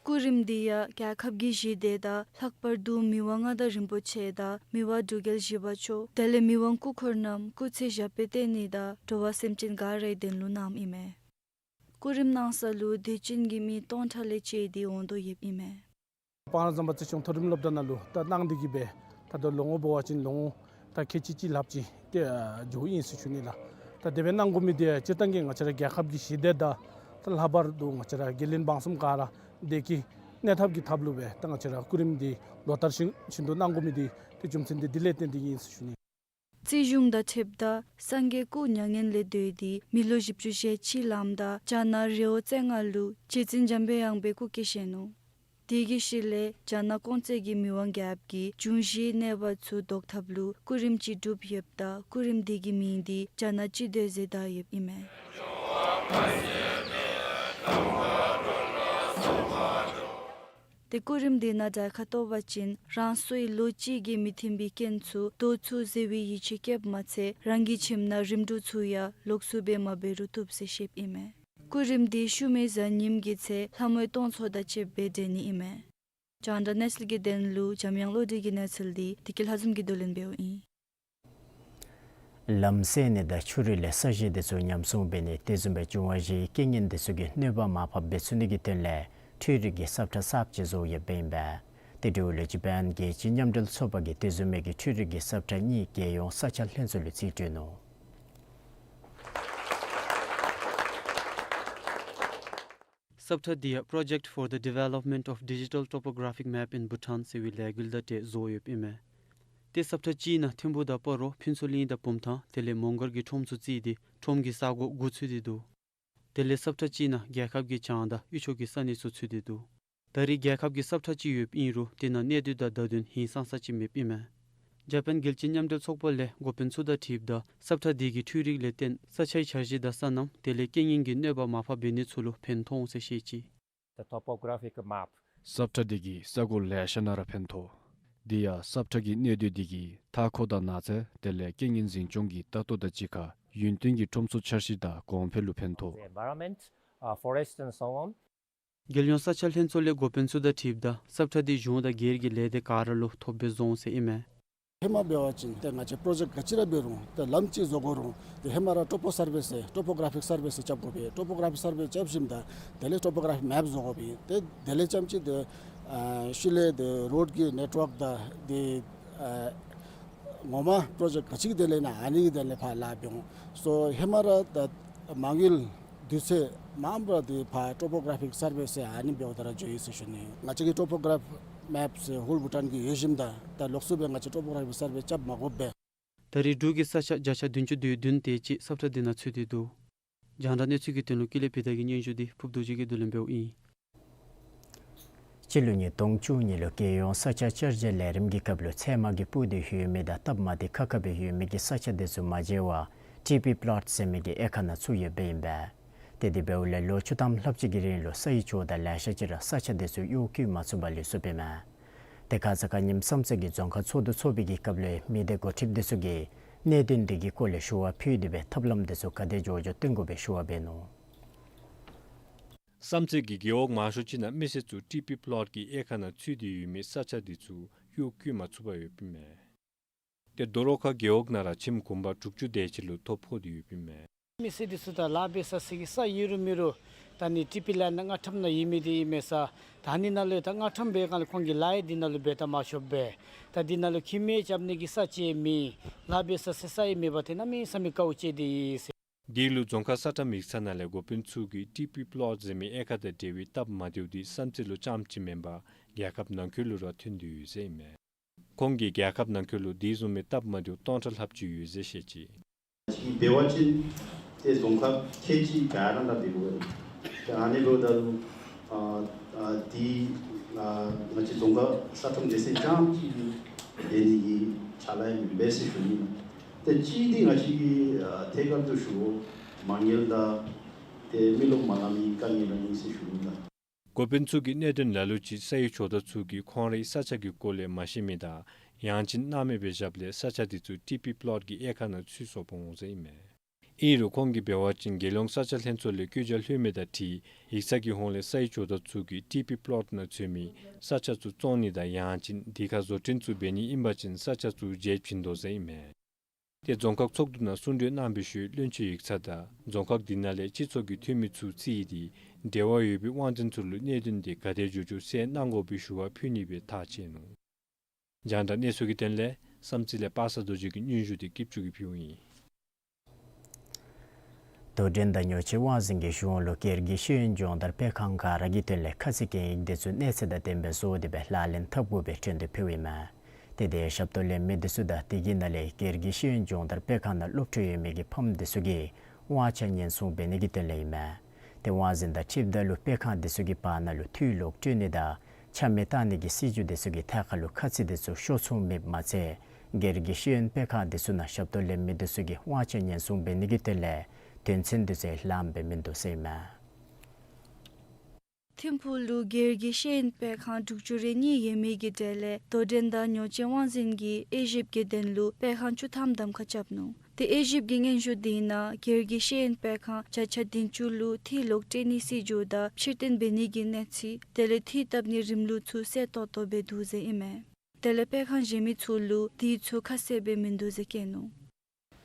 སྐུ་རིམ་འདི་ཡང་རྒྱལ་ཁབ་ཀྱི་ཞི་བདེ་དང་ལྷག་པར་དུ་མི་དབང་མངའ་བདག་རིན་པོ་ཆེ་དང་མི་དབང་འབྲུག་རྒྱལ་བཞི་པ་མཆོག་དེ་ལས་མི་དབང་སྐུ་འཁོར་རྣམས་སྐུ་ཚེ་ཞབས་པད་བརྟན་ནི་དང་འགྲོ་བ་སེམས་ཅན་ག་རའི་དོན་ལུ་གནངམ་ཨིན་མས། སྐུ་རིམ་གནང་ས་ལུ་དད་ཅན་གྱི་མི་སྟོང་ཕྲག་ལས་བཅད་དེ་འོང་དོ་ཡོདཔ་ཨིན་མས། སྤང་རི་ཟམ་པ་རྩིས་གཞུང་མཐོ་རིམ་སློབ་གྲྭ་ནང་ལུ་ད་གནང་སྟེ་གིས་སྦེ་ད་ལྟོ་ལོ་ངོ་འབད་བ་ཅིན་ལོ་ངོ་ད་ཁལ་གཅིག་གཅིག་ལྷགཔ་ཅིག་ཏེ་ཨ་འགྱོཝ་ཨིན་ཟེར་ཞུ་ནི་ལགས། ད་དེ་སྦེ་གནང་དགོ་མི་འདི་སྤྱིར་བཏང་གི་ང་བཅས་ར་རྒྱལ་ཁབ་ཀྱི་ཞི་བདེ་དང་ད་ལྷག་པར་དུ་ང་བཅས་ར་དགེ་ལྡན་འབངས་གསུམ་ག་ར་བདེ་སྐྱིད་གནས་ཐབས་ཀྱི་ཐབས་ལུ་སྦེ་ད་ང་བཅས་ར་སྐུ་རིམ་འདི་ལོ་ལྟར་བཞིན་བཞིན་དུ་གནང་དགོ་མི་འདི་ཏེ་རྒྱུ་མཚན་འདི་འདི་ལས་བརྟེན་ཏེ་ཨིན་ཟེར་ཞུ་ནི། རྩིས་གཞུང་དང་འཁྲིལཝ་ད་སངས་རྒྱས་སྐུ་མྱ་ངན་ལས་འདས་ཏེ་མི་ལོ་བཞི་བཅུ་ཞེ་གཅིག་ལངམ་ད་རྒྱ་ནག་རི་བོ་རྩེ་ལྔ་ལུ་རྗེ་བཙུན་འཇམ་པའི་དབྱངས་པའི་སྐུ་སྐྱེ་བཞེས་ནུག། དེ་གི་ཤུལ་ལས་རྒྱ་ནག་ཀོང་ཙེ་གི་མི་དབང་རྒྱལཔོ་གིས་འབྱུང་བཞིའི་གནོད་པ་ཚུ་བཟློག་ཐབས་ལུ་སྐུ་རིམ་ཅིག་གྲུབ་ཡོདཔ་ད་སྐུ་རིམ་འདི་གི་མིང་འདི་རྒྱ་ནག་སྤྱི་མདོས་ཟེར་བཏགས་ཡོདཔ་ཨིན་མས། ཏེ་སྐུ་རིམ་འདི་ནང་གྲལ་ཁར་གཏོགས་པ་ཅིན་རང་སོའི་ལོ་གཅིག་གི་མི་མཐུན་པའི་རྐྱེན་ཚུ་བཟློག་ཚུགས་ཟེར་བའི་ཡིད་ཆེས་བསྐྱེདཔ་མ་ཚད་རང་གི་ཁྱིམ་ནང་རིམ་གྲོ་ཚུ་ཡང་ལོགས་སུ་སྦེ་མ་འབད་རུང་བཏུབ་ཟེར་བཤདཔ་ཨིན་མས། སྐུ་རིམ་འདི་ཤུལ་མའི་གཟའ་ཉིམ་གི་ཚེ་ལྷ་མོའི་སྟོང་ཚོགས་དང་བཅསཔ་སྦེ་འགྲན་ནི་ཨིན་མས། རྒྱང་བསྒྲགས་གནས་ཚུལ་གྱི་དོན་ལུ་འཇམ་དབྱངས་བློ་གྲོས་ཀྱི་གནས་ཚུལ་འདི་བདེ་སྐྱིད་ལྷ་འཛོམས་ཀྱིས་བསྡུ་ལེན་འབདཝ་ཨིན། ལམ་སེལ་ནི་དང་ཆུ་རུད་ལས་ས་གཞི་འདི་ཚུ་ཉམས་སྲུང་འབད་ནི་དེ་བཟུམ་སྦེ་འབྱུང་བ་བཞིའི་རྐྱེན་ངན་འདི་ཚུ་གི་གནོད་པ་མར་ཕབ་འབད་ཚུགས་ནི་གི་དོན་ལས་འཕྲུལ་རིག་གི་སབ་ཁྲ་གསརཔ་ཅིག་བཟོ་ཡོདཔ་ཨིན་པས། དེ་འབདཝ་ལས་ཇ་པཱན་རྒྱལ་སྤྱི་མཉམ་འབྲེལ་ཚོགས་པ་གིས་དེ་བཟུམ་མའི་གི་འཕྲུལ་རིག་གི་སབ་ཁྲ་གཉིས་རྒྱལ་ཡོངས་ས་ཆ་ལྷན་ཚོགས་ལུ་རྩིས་སྤྲོད་ནུག། སབ་ཁྲ་འདི་ཡང་Project for the Development of Digital Topographic Map in Bhutan ཟེར་བའི་ལས་འགུལ་དང་འབྲེལ་བཟོ་ཡོདཔ་ཨིན་མས། ཏེ་སབ་ཁྲ་གཅིག་ནང་ཐིམ་ཕུག་དང་སྤ་རོ་ཕུན་ཚོགས་གླིང་དང་བུམ་ཐང་དེ་ལས་མོང་སྒར་གྱི་ཁྲོམ་ཚུ་བརྩིས་ཏེ་ཁྲོམ་གྱི་ས་གོ་དགུ་ཚུད་དེ་འདུག། དེ་ལས་སབ་ཁྲ་གཅིག་ནང་རྒྱལ་ཁབ་ཀྱི་བྱང་དང་དབུས་ཕྱོགས་ཀྱི་ས་གནས་ཚུ་ཚུད་དེ་འདུག། ད་རེས་རྒྱལ་ཁབ་ཀྱི་སབ་ཁྲ་ཅིག་ཡོདཔ་ཨིན་རུང་དེ་ནང་གནས་སྡུད་དང་བརྡ་དོན་ཧིང་སངས་ས་ཅིག་མེདཔ་ཨིན་མས། ཇ་པཱན་རྒྱལ་སྤྱི་མཉམ་འབྲེལ་ཚོགས་པ་ལས་འགོ་དཔོན་ཚུ་དང་འཁྲིལཝ་ད་སབ་ཁྲ་འདི་གིས་འཕྲུལ་རིག་ལས་བརྟེན་ས་ཆའི་འཆར་གཞི་དང་སོ་ནམ་དེ་ལས་རྐྱེན་ངན་གྱི་གནོད་པ་མར་ཕབ་འབད་ནི་ཚུ་ལུ་ཕན་ཐོགས་འོང་ཟེར་བཤད་ཅི། The topographic map. སབ་ཁྲ་འདི་གིས་ས་གོ་ལེ་ཤ་ནང་ར་ཕན་ཐོགས། དེ་ཡང་སབ་ཁྲ་གི་གནས་སྡུད་འདི་གིས་མཐའ་འཁོར་དང་ནགས་ཚལ་དེ་ལས་རྐྱེན་ངན་འཛིན་སྐྱོང་གི་ལྟ་རྟོག་དང་གཅིག་ཁར་ཡུན་བརྟན་གྱི་ཁྲོམ་ཚུ་འཆར་གཞི་དང་གོང་འཕེལ་ལུ་ཕན་ཐོགས། The environment, uh, forest and so on. རྒྱལ་ཡོངས་ས་ཆ་ལྷན་ཚོགས་ལས་འགོ་དཔོན་ཚུ་དང་འཁྲིལཝ་ད་སབ་ཁྲ་འདི་གཞུང་དང་སྒེར་གྱི་ལས་སྡེ་ག་ར་ལུ་ཐོབ་སྦེ་བཟོ་འོང་ཟེར་ཨིན་མས། ཧེ་མ་འབད་བ་ཅིན་ཏེ་ང་བཅས་པྲོ་ཇེཀཊ་ག་ཅི་ར་འབད་རུང་ཏེ་ལམ་ཅིག་བཟོ་དགོ་རུང་ཏེ་ཧེ་མ་ར་ཊོ་པོ་སར་ཝེ་ཟེར་ཊོ་པོ་གྲ་ཕིག་སར་ཝེ་ཟེར་རྐྱབ་དགོ་པས། ཊོ་པོ་གྲ་ཕིག་སར་ཝེ་རྐྱབ་ཞིནམ་ད་དེ་ལས་ཊོ་པོ་གྲ་ཕིག་མེཔ་བཟོ་དགོ་པས། ཏེ་དེ་ལས་རྐྱངམ་ཅིག་ཏེ་ཨ་ཤུལ་ལས་ཏེ་རོཌ་ཀྱི་ནེཊ་ཝརཀ་དང་ཏེ་ཨ་ངོ་མ་པྲོ་ཇེཀཊ་ག་ཅི་གི་དོན་ལས་ཨིན་ན་ཨ་ནི་གི་དོན་ལས་ཕར་ལཱ་འབད་འོང་། སོ་ཧེ་མ་ར་ད་མ་དངུལ་དུས་ཚོད་མངམ་ར་ཏེ་ཕར་ཊོ་པོ་གྲ་ཕིག་སར་ཝེ་ཟེར་ཨ་ནི་འབདཝ་ད་ར་འགྱོ་ཡི་ཟེར་ཞུ་ནི། ང་བཅས་ཀྱི་ཊོ་པོ་གྲ་ཕིག་མེཔ་ཟེར་ཧོལ་བྷུ་ཊཱན་གྱི་ཡོད་ཞིནམ་ད་ད་ལོགས་སུ་སྦེ་ང་བཅས་ཊོ་པོ་གྲ་ཕིག་སར་ཝེ་རྐྱབ་མ་དགོ་པས། ད་རེས་འབྲུག་གི་ས་ཆ་བརྒྱ་ཆ་བདུན་ཅུ་དོན་བདུན་དེ་ཅིག་སབ་ཁྲ་འདི་ནང་ཚུད་དེ་འདུག། རྒྱང་བསྒྲགས་གནས་ཚུལ་གྱི་དོན་ལུ་ཀུན་ལེགས་བི་དྷ་གི་སྙན་ཞུ་འདི་ཕུརབ་རྡོ་རྗེ་གིས་བསྡུ་ལེན་འབདཝ་ཨིན། སྤྱི་ལོ་ཉིས་སྟོང་བཅུ་གཉིས་ལུ་རྒྱལ་ཡོངས་ས་ཆ་བསྐྱར་བཞེངས་ལས་རིམ་གྱི་སྐབས་ལུ་ཚལ་མ་གི་སྤུ་འདི་ཡོད་མི་དང་སྟབས་མ་བདེ་ཁག་ཁ་སྦེ་ཡོད་མི་གི་ས་ཆ་འདི་ཚུ་མ་མཇལ་བར་ཊི་པི་པི་ལོཊ་ཟེར་མི་གི་དབྱེ་ཁག་ནང་ཚུད་ཡོདཔ་ཨིན་པས། ཏེ་དེ་འབདཝ་ལས་ལོ་བཅུ་ཐམ་ལྷགཔ་ཅིག་གི་རིང་ལུ་སའི་ཇོ་བདག་ལེ་ཤ་ཅིག་ར་ས་ཆ་འདི་ཚུ་གཡོག་བཀོལ་མ་ཚུགས་པར་ལུས་སོཔ་ཨིན་མས། ཏེ་ཁ་ཙ་ཁ་ཉིནམ་བསམ་རྩེ་གི་རྫོང་ཁག་ཚོགས་འདུ་ཚོགས་པའི་གི་སྐབས་ལུ་མི་སྡེ་འགོ་ཁྲིདཔ་འདི་ཚུ་གིས་ གནད་དོན་དེ་གི་སྐོར་ལས་ཞུ་བ་ཕུལ་ཏེ་སྦེ་ཐབས་ལམ་དེ་ཚུ་ག་དེ་འགྱོ་འགྱོ་སྟོན་དགོ་པའི་ཞུ་བ་འབད་ནུག། བསམ་རྩེ་གི་རྒེད་འོག་མང་ཤོས་ཅིག་ནང་མི་སེར་ཚུ་ཊི་པི་པི་ལོཊ་གི་དབྱེ་ཁག་ནང་ཚུད་དེ་ཡོད་མི་ས་ཆ་དེ་ཚུ་གཡུག་བཀོལ་མ་ཚུགས་པར་ཡོདཔ་ཨིན་མས། ཏེ་རྡོ་རོ་ཁ་རྒེད་འོག་ནང་ར་ཁྱིམ་གུང་པ་དྲུག་ཅུ་དེ་ཅིག་ལུ་ཐོ་ཕོག་སྟེ་ཡོདཔ་ཨིན་མས། མི་སེར་དེ་ཚུ་དང་ལཱ་འབད་ས་ས་གི་ས་ཡོད་རུང་མེད་རུང་ད་ཨ་ནི་ཊི་པི་ལེནཌ་ནང་རྔ་ཁྲོམ་ནང་ཡོད་མི་དེ་ཨིན་མས་ས། ད་ཨ་ནི་ནང་ལུ་ད་རྔ་ཁྲོམ་འབད་སྒང་ལས་ཁོང་གིས་ལཱ་ཡང་འདི་ནང་ལུ་འབད་ད་མ་ཆོགཔ་སྦེ། ད་འདི་ནང་ལུ་ཁྱིམ་ཡང་རྐྱབ་ནི་གི་ས་ཅིག་མེད། ལཱ་འབད་ས་ས་ས་ཡང་མེད་པར་ཏེ་གནམ་མེད་ས་མེད་དཀའཝ་སྤྱད་དེ་ཡོད་ཟེར། དེ་ལུ་རྫོང་ཁག་ས་ཁྲ་མིག་ཚང་ནང་ལས་འགོ་དཔོན་ཚུ་གིས་ཊི་པི་པི་ལོཊ་ཟེར་མི་དབྱེ་ཁག་དང་འབྲེལ་བའི་སྟབས་མ་བདེཝ་དེ་བསམ་རྩེ་ལུ་རྐྱངམ་ཅིག་མེན་པར་རྒྱལ་ཁབ་ནང་འཁོད་ལུ་ར་ཐོན་ཏེ་ཡོད་ཟེར་ཨིན་མས། ཁོང་གིས་རྒྱལ་ཁབ་ནང་འཁོད་ལུ་དེ་བཟུམ་མའི་སྟབས་མ་བདེཝ་སྟོང་ཕྲག་ལྷགཔ་ཅིག་ཡོད་ཟེར་བཤད་ཅི། ཅིག་འབད་བ་ཅིན་ཏེ་རྫོང་ཁག་ཁལ་གཅིག་ག་ར་ལུ་འབད་དགོ། ཏེ་ཨ་ནི་འབདཝ་ད་ལུ་ཨ་ཨ་དེ་ཨ་ང་བཅས་རྫོང་ཁག་ས་ཁྲ་སྡེ་ཚན་རྐྱངམ་གཅིག་གིས་འབད་ནི་གི་ཕྱག་ལཱ་ཡང་མེན་པས་ཟེར་ཞུ་ནི། ཏེ་གཅིག་འདི་ང་བཅས་ཀྱིས་ཨ་ཐད་ཀར་དུ་ཞུ་དགོ། མ་དངུལ་དང་ཏེ་མི་རློབས་མ་ལང་མི་དཀའ་ངལ་ར་ཨིན་ཟེར་ཞུ་ནི་ལགས། འགོ་དཔོན་ཚུ་གིས་གནད་དོན་ལ་ལུ་ཅིག་ས་ཡི་ཇོ་བདག་ཚུ་གིས་ཁོང་རའི་ས་ཆ་གི་སྐོར་ལས་མ་ཤེས་མི་དང་ཡང་ཅིན་སྣང་མེད་སྦེ་བཞགཔ་ལས་ས་ཆ་དེ་ཚུ་ཊི་པི་པི་ལོཊ་གི་དབྱེ་ཁག་ནང་ཚུད་སོཔ་འོང་ཟེར་ཨིན་མས། ཨིན་རུང་ཁོང་གིས་འབད་བ་ཅིན་རྒྱལ་ཡོངས་ས་ཆ་ལྷན་ཚོགས་ལས་བཀོད་རྒྱ་ལྷོད་མི་དང་འཁྲིལ་ཡིག་ཚང་གི་ཧོངས་ལས་ས་ཡི་ཇོ་བདག་ཚུ་གིས་ཊི་པི་པི་ལོཊ་ནང་ཚུད་མི་ས་ཆ་ཚུ་བཙོང་ནི་དང་ཡང་ཅིན་དེ་ཁར་བཟོ་སྐྲུན་ཚུ་འབད་ནི་ཨིན་པ་ཅིན་ས་ཆ་ཚུ་བརྗེ་བྱིན་དོ་ཟེར་ཨིན་མས། ཏེ་རྫོང་ཁག་ཚོགས་འདུ་ནང་གསུང་གྲོས་གནང་བའི་ཤུལ་བློན་ཆེན་ཡིག་ཚང་དང་རྫོང་ཁག་དེ་ནང་ལས་སྤྱི་ཚོགས་ཀྱི་འཐུས་མི་ཚུ་བརྩིས་ཏེ་འབྲེལ་བ་ཡོད་པའི་དབང་འཛིན་ཚུ་ལུ་གནད་དོན་དེ་ག་དེ་འགྱོ་འགྱོ་གསལ་གནང་དགོ་པའི་ཞུ་བ་ཕུལ་ནི་སྦེ་ཐག་བཅད་ནུག། རྒྱང་བསྒྲགས་གནས་ཚུལ་གྱི་དོན་ལས་བསམ་རྩེ་ལས་པ་སངས་རྡོ་རྗེ་གི་སྙན་ཞུ་དེ་སྐྱིད་ཆུ་གིས་ཕུལཝ་ཨིན། དོ་འགྲན་དང་ཉོ་སྤྱོད་དབང་འཛིན་གྱིས་གཞུང་ལུ་སྒེར་གྱི་ཤེས་ཡོན་སྦྱོང་བརྡར་སྤེལ་ཁང་ག་ར་གི་དོན་ལས་ཁ་ཚིག་གི་ཡིག་དེ་ཚུ་གནས་ཚད་དང་ལྡནམ་སྦེ་བཟོ་སྟེ་སྦེ་ལག་ལེན་འཐབ་དགོ་པའི་ཁྲལ་འདུན་ཕུལཝ་ཨིན་མས། ཏེ་དེ་ཞབས་ཏོག་ལེན་མི་དེ་ཚུ་དང་དེ་གི་ནང་ལས་སྒེར་གྱི་ཤེས་ཡོན་སྦྱོང་བརྡར་སྤེལ་ཁང་ནང་སློབ་ཕྲུག་ཡོད་མི་གི་ཕམ་དེ་ཚུ་གིས་དབང་ཆ་ཉེན་སྲུང་འབད་ནི་གི་དོན་ལས་ཨིན་མས། ཏེ་དབང་འཛིན་དང་འཁྲིལཝ་ད་ལུ་སྤེལ་ཁང་དེ་ཚུ་གི་བར་ན་ལུ་འཐུས་ལོག་སྤྲོད་ནི་དང་ཆ་མེད་བཏང་ནི་གི་སྲིད་བྱུས་དེ་ཚུ་གི་ཐད་ཁར་ལུ་ཁ་ཚིག་དེ་ཚུ་ཤོར་སོང་མེདཔ་མ་ཚད་སྒེར་གྱི་ཤེས་ཡོན་སྤེལ་ཁང་དེ་ཚུ་ནང་ཞབས་ཏོག་ལེན་མི་དེ་ཚུ་གི་དབང་ཆ་ཉེན་སྲུང་འབད་ནི་གི་དོན་ལས་དོན་ཚན་དེ་ཚུ་ལངམ་སྦེ་མིན་འདུག་ཟེར་ཨིན་མས། ཐིམ་ཕུག་ལུ་སྒེར་གྱི་ཤེས་ཡོན་སྤེལ་ཁང་དྲུག་ཅུ་རེ་གཉིས་ཡོད་མི་གི་གྲས་ལས་དོ་འགྲན་དང་ཉོ་སྤྱོད་དབང་འཛིན་གྱིས་དབྱེ་ཞིབ་ཀྱི་དོན་ལུ་སྤེལ་ཁང་བཅུ་ཐམ་གདམ་ཁ་རྐྱབ་ནུག། ཏེ་དབྱེ་ཞིབ་ཀྱི་སྙན་ཞུ་དེ་ནང་སྒེར་གྱི་ཤེས་ཡོན་སྤེལ་ཁང་བརྒྱ་ཆ་བདུན་ཅུ་ལུ་འཐུས་ལོག་སྤྲོད་ནིའི་སྲིད་བྱུས་དང་ཕྱིར་འཐེན་འབད་ནི་གི་གནས་ཚུལ་དེ་ལས་འཐུས་བཏབ་ནིའི་རིམ་ལུགས་ཚུ་གསལ་ཏོག་ཏོ་སྦེ་འདུག་ཟེར་ཨིན་མས། དེ་ལས་སྤེལ་ཁང་གཞན་མི་ཚུ་ལུ་དེ་ཚུ་ཁ་གསལ་སྦེ་མིན་འདུག་ཟེར་བཀོད་ནུག།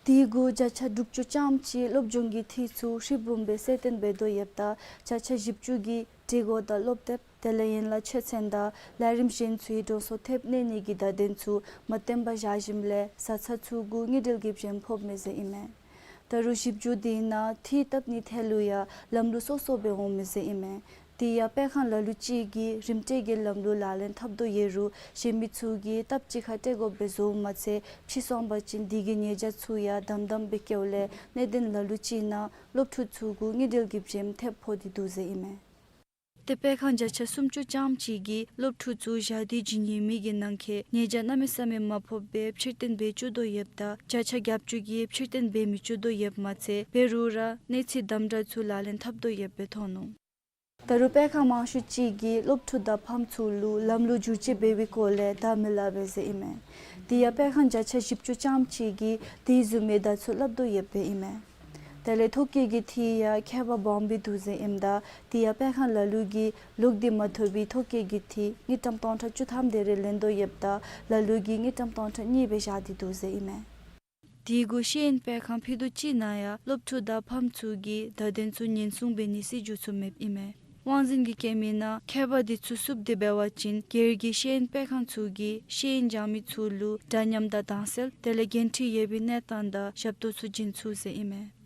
དེ་གུ་བརྒྱ་ཆ་དྲུག་ཅུ་ཙམ་ཅིག་སློབ་སྦྱོང་གི་འཐུས་ཚུ་ཧྲིལ་བུམ་སྦེ་གསལ་སྟོན་འབད་དོ་ཡོདཔ་ད་བརྒྱ་ཆ་བཞི་བཅུ་གིས་སྒྲིག་གོ་དང་སློབ་དེབ་དེ་ལས་ཡན་ལག་ཆོས་ཚན་དང་ལས་རིམ་གཞན་ཚུའི་གྲོང་ཚོ་ཐེབས་གནས་ནི་གི་བརྡ་དོན་ཚུ་མ་བཏོན་པར་བཞག་ཞིནམ་ལས་བཟའ་ཚང་ཚུ་གུ་དངུལ་འབྲེལ་གྱི་བྱེམ་ཕོགཔ་མས་ཟེར་ཨིན་མས། ད་རུང་ཞིབ་འཇུག་དེ་ནང་འཐུས་བཏབ་ནིའི་ཐད་ལུ་ཡང་ལམ་ལུགས་སོ་སོ་སྦེ་འོང་མས་ཟེར་ཨིན་མས། དེ་ཡང་སྤེལ་ཁང་ལ་ལུ་ཅིག་གིས་རིམ་གྲོ་གི་ལམ་ལུགས་ལག་ལེན་འཐབ་དོ་ཡོད་རུང་གཞན་མི་ཚུ་གིས་སྟབས་གཅིག་ཁར་སྤྲོད་དགོཔ་སྦེ་བཟོཝ་མ་ཚད་ཕྱིས་སོང་པ་ཅིན་དེ་གི་ཉེས་བྱ་ཚུ་ཡང་དམ་དམ་སྦེ་བཀལཝ་ལས་གནད་དོན་ལ་ལུ་ཅིག་ནང་སློབ་ཕྲུག་ཚུ་གུ་དངུལ་འབྲེལ་གྱི་བྱེམ་ཐེབས་ཕོག་སྟེ་འདུག་ཟེར་ཨིན་མས། ཏེ་སྤེལ་ཁང་བརྒྱ་ཆ་སུམ་ཅུ་ཙམ་ཅིག་གིས་སློབ་ཕྲུག་ཚུ་བཞག་སྟེ་བྱིན་ཡོད་མི་གི་ནང་འཁོད་ཉེས་བྱ་གནམ་མེད་ས་མེད་མ་ཕོགཔ་སྦེ་ཕྱིར་འཐེན་འབད་བཅུག་དོ་ཡོདཔ་ད་བརྒྱ་ཆ་གྱ་བཅུ་གིས་ཕྱིར་འཐེན་འབད་མི་བཅུག་དོ་ཡོདཔ་མ་ཚད་འབད་རུང་ར་གནས་ཚུལ་དམ་དྲག་ཚུ་ལག་ལེན་འཐབ་དོ་ཡོདཔ་སྦེ་མཐོང་ནུག། ད་རུང་སྤེལ་ཁང་མང་ཤོས་ཅིག་གིས་སློབ་ཕྲུག་དང་ཕམ་ཚུ་ལུ་ལམ་ལུགས་བསྒྱུར་བཅོས་འབད་བའི་སྐོར་ལས་བརྡ་མི་སླབ་པས་ཟེར་ཨིན་མས། དེ་ཡང་སྤེལ་ཁང་བརྒྱ་ཆ་བཞི་བཅུ་ཙམ་ཅིག་གིས་དེ་བཟུམ་མའི་བརྡ་ཚུ་སླབ་དོ་ཡོདཔ་ཨིན་མས། དེ་ལས་ཐོ་བཀོད་ཀྱི་འཐུས་ཡང་ཁྱད་པར་སྦོམ་སྦེ་འདུག་ཟེར་ཨིནམ་ད་དེ་ཡང་སྤེལ་ཁང་ལ་ལུ་གིས་ལོག་སྟེ་མ་ཐོབ་པའི་ཐོ་བཀོད་ཀྱི་འཐུས་དངུལ་ཀྲམ་སྟོང་ཕྲག་བཅུ་ཐམ་དེ་རེ་ལེན་དོ་ཡོདཔ་ད་ལ་ལུ་གིས་དངུལ་ཀྲམ་སྟོང་ཕྲག་གཉིས་སྦེ་བཞག་སྟེ་འདུག་ཟེར་ཨིན་མས། དེ་གུ་ཤེས་ཡོན་སྤེལ་ཁང་ཕུད་རྡོག་གཅིག་ནང་ཡང་སློབ་ཕྲུག་དང་ཕམ་ཚུ་གིས་བརྡ་དོན་ཚུ་ཉེན་སྲུང་འབད་ནིའི་སྲིད་བྱུས་ཚུ་མེདཔ་ཨིན་མས། དབང་འཛིན་གྱིས་བཀོད་མི་ནང་ཁྱད་པར་དེ་ཚུ་བསུབ་སྟེ་འབད་བ་ཅིན་སྒེར་གྱི་ཤེས་ཡོན་སྤེལ་ཁང་ཚུ་གིས་ཤེས་ཡོན་སྦྱང་མི་ཚུ་ལུ་འདྲ་མཉམ་དང་དྭངས་གསལ་དེ་ལས་འགན་འཁྲི་ཡོད་པའི་གནས་སྟངས་དང་ཞབས་ཏོག་ཚུ་བྱིན་ཚུགས་ཟེར་ཨིན་མས།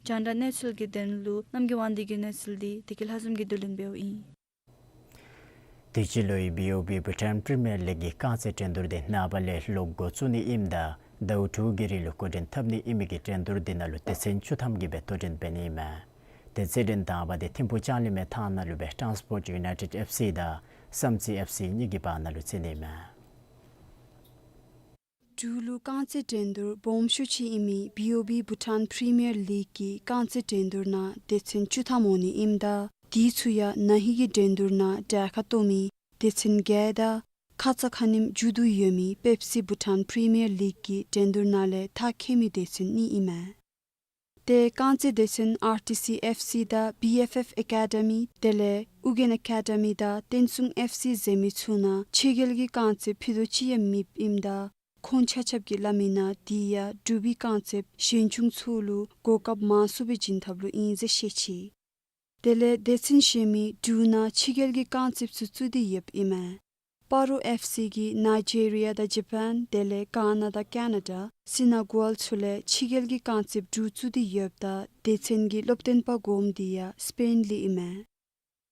རྒྱང་བསྒྲགས་གནས་ཚུལ་གྱི་དོན་ལུ་རྣམ་རྒྱལ་དབང་འདུས་ཀྱི་གནས་ཚུལ་དེ་བདེ་སྐྱིད་ལྷ་འཛོམས་ཀྱིས་བསྡུ་ལེན་འབདཝ་ཨིན། དུས་ཅི་ལོའི་བི་ཨོ་བི་བྷུ་ཊཱན་པི་རི་མི་ཡར་ལིག་གི་རྐང་རྩེད་འགྲན་བསྡུར་དེ་ནངས་པ་ལས་ལོག་འགོ་བཙུགས་ནི་ཨིནམ་ད་ཟླཝ་དྲུག་གི་རིང་ལུ་འགོ་འདྲེན་འཐབ་ནི་ཨིན་མི་གི་འགྲན་བསྡུར་དེ་ནང་ལུ་སྡེ་ཚན་བཅུ་ཐམ་གྱིས་སྦེ་དོ་འགྲན་འབད་ནི་ཨིན་མས། དེ་རྩེད་འགྲན་དང་པ་དེ་ཐིམ་ཕུག་ལྕང་གླིང་མའི་ཐང་ནང་ལུ་སྦེ་ཊཱན་སི་པོརཊ་ཡུ་ནའི་ཊེཌ་ཨེཕ་སི་དང་བསམ་རྩེ་ཨེཕ་སི་གཉིས་ཀྱི་བར་ན་ལུ་རྩེ་ནི་ཨིན་མས། འབྲུག་ལུ་རྐང་རྩེད་འགྲན་བསྡུར་སྦོམ་ཤོས་ཅིག་ཨིན་མི་བི་ཨོ་བི་བྷུ་ཊཱན་པི་རི་མི་ཡར་ལིག་གི་རྐང་རྩེད་འགྲན་བསྡུར་ནང་སྡེ་ཚན་བཅུ་ཐམ་འོང་ནི་ཨིནམ་ད་དེ་ཚུ་ཡང་ན་ཧིང་གི་འགྲན་བསྡུར་ནང་གྲལ་ཁར་གཏོགས་མི་སྡེ་ཚན་བརྒྱད་དང་ ཁ་ཙ་ཁ་ཉིནམ་མཇུག་བསྡུ་ཡོད་མི་པེབ་སི་བྷུ་ཊཱན་པི་རི་མི་ཡར་ལིག་གི་འགྲན་བསྡུར་ནང་ལས་མཐར་འཁྱོལ་མི་སྡེ་ཚན་གཉིས་ཨིན་མས། ཏེ་རྐང་རྩེད་སྡེ་ཚན་ཨར་ཊི་སི་ཨེཕ་སི་དང་བི་ཨེཕ་ཨེཕ་ཨེ་ཀ་ཌི་མི་དེ་ལས་ཨུ་རྒྱན་ཨེ་ཀ་ཌི་མི་དང་བསྟན་སྲུང་ཨེཕ་སི་ཟེར་མི་ཚུ་ནང་ཕྱི་རྒྱལ་གྱི་རྐང་རྩེདཔ་ཕུད་རྡོག་ཅིག་ཡང་མེདཔ་ཨིནམ་ད་ཁོང་ཆ་ཁྱབ་ཀྱིས་སླབ་མི་ནང་དེ་ཡང་འབྲུག་པའི་རྐང་རྩེདཔ་གཞོན་ཆུང་ཚུ་ལུ་གོ་སྐབས་མང་སུ་སྦེ་བྱིན་ཐབས་ལུ་ཨིན་ཟེར་བཤད་ཅི། དེ་ལས་སྡེ་ཚན་གཞན་མི་འབྲུག་ནང་ཕྱི་རྒྱལ་གྱི་རྐང་རྩེདཔ་ཚུ་བཙུགས་ཏེ་ཡོདཔ་ཨིན་མས། སྤ་རོ་ཨེཕ་སི་གིས་ནཱི་ཇི་རི་ཡ་དང་ཇ་པཱན་དེ་ལས་གྷ་ན་དང་ཀེ་ན་ཌ་སི་ན་གུ་ཨལ་ཚུ་ལས་ཕྱི་རྒྱལ་གྱི་རྐང་རྩེདཔ་དྲུག་བཙུགས་ཏེ་ཡོདཔ་ད་སྡེ་ཚན་གྱི་སློབ་སྟོན་པ་དགོངསམ་དེ་ཡང་སྤེན་ལས་ཨིན་མས།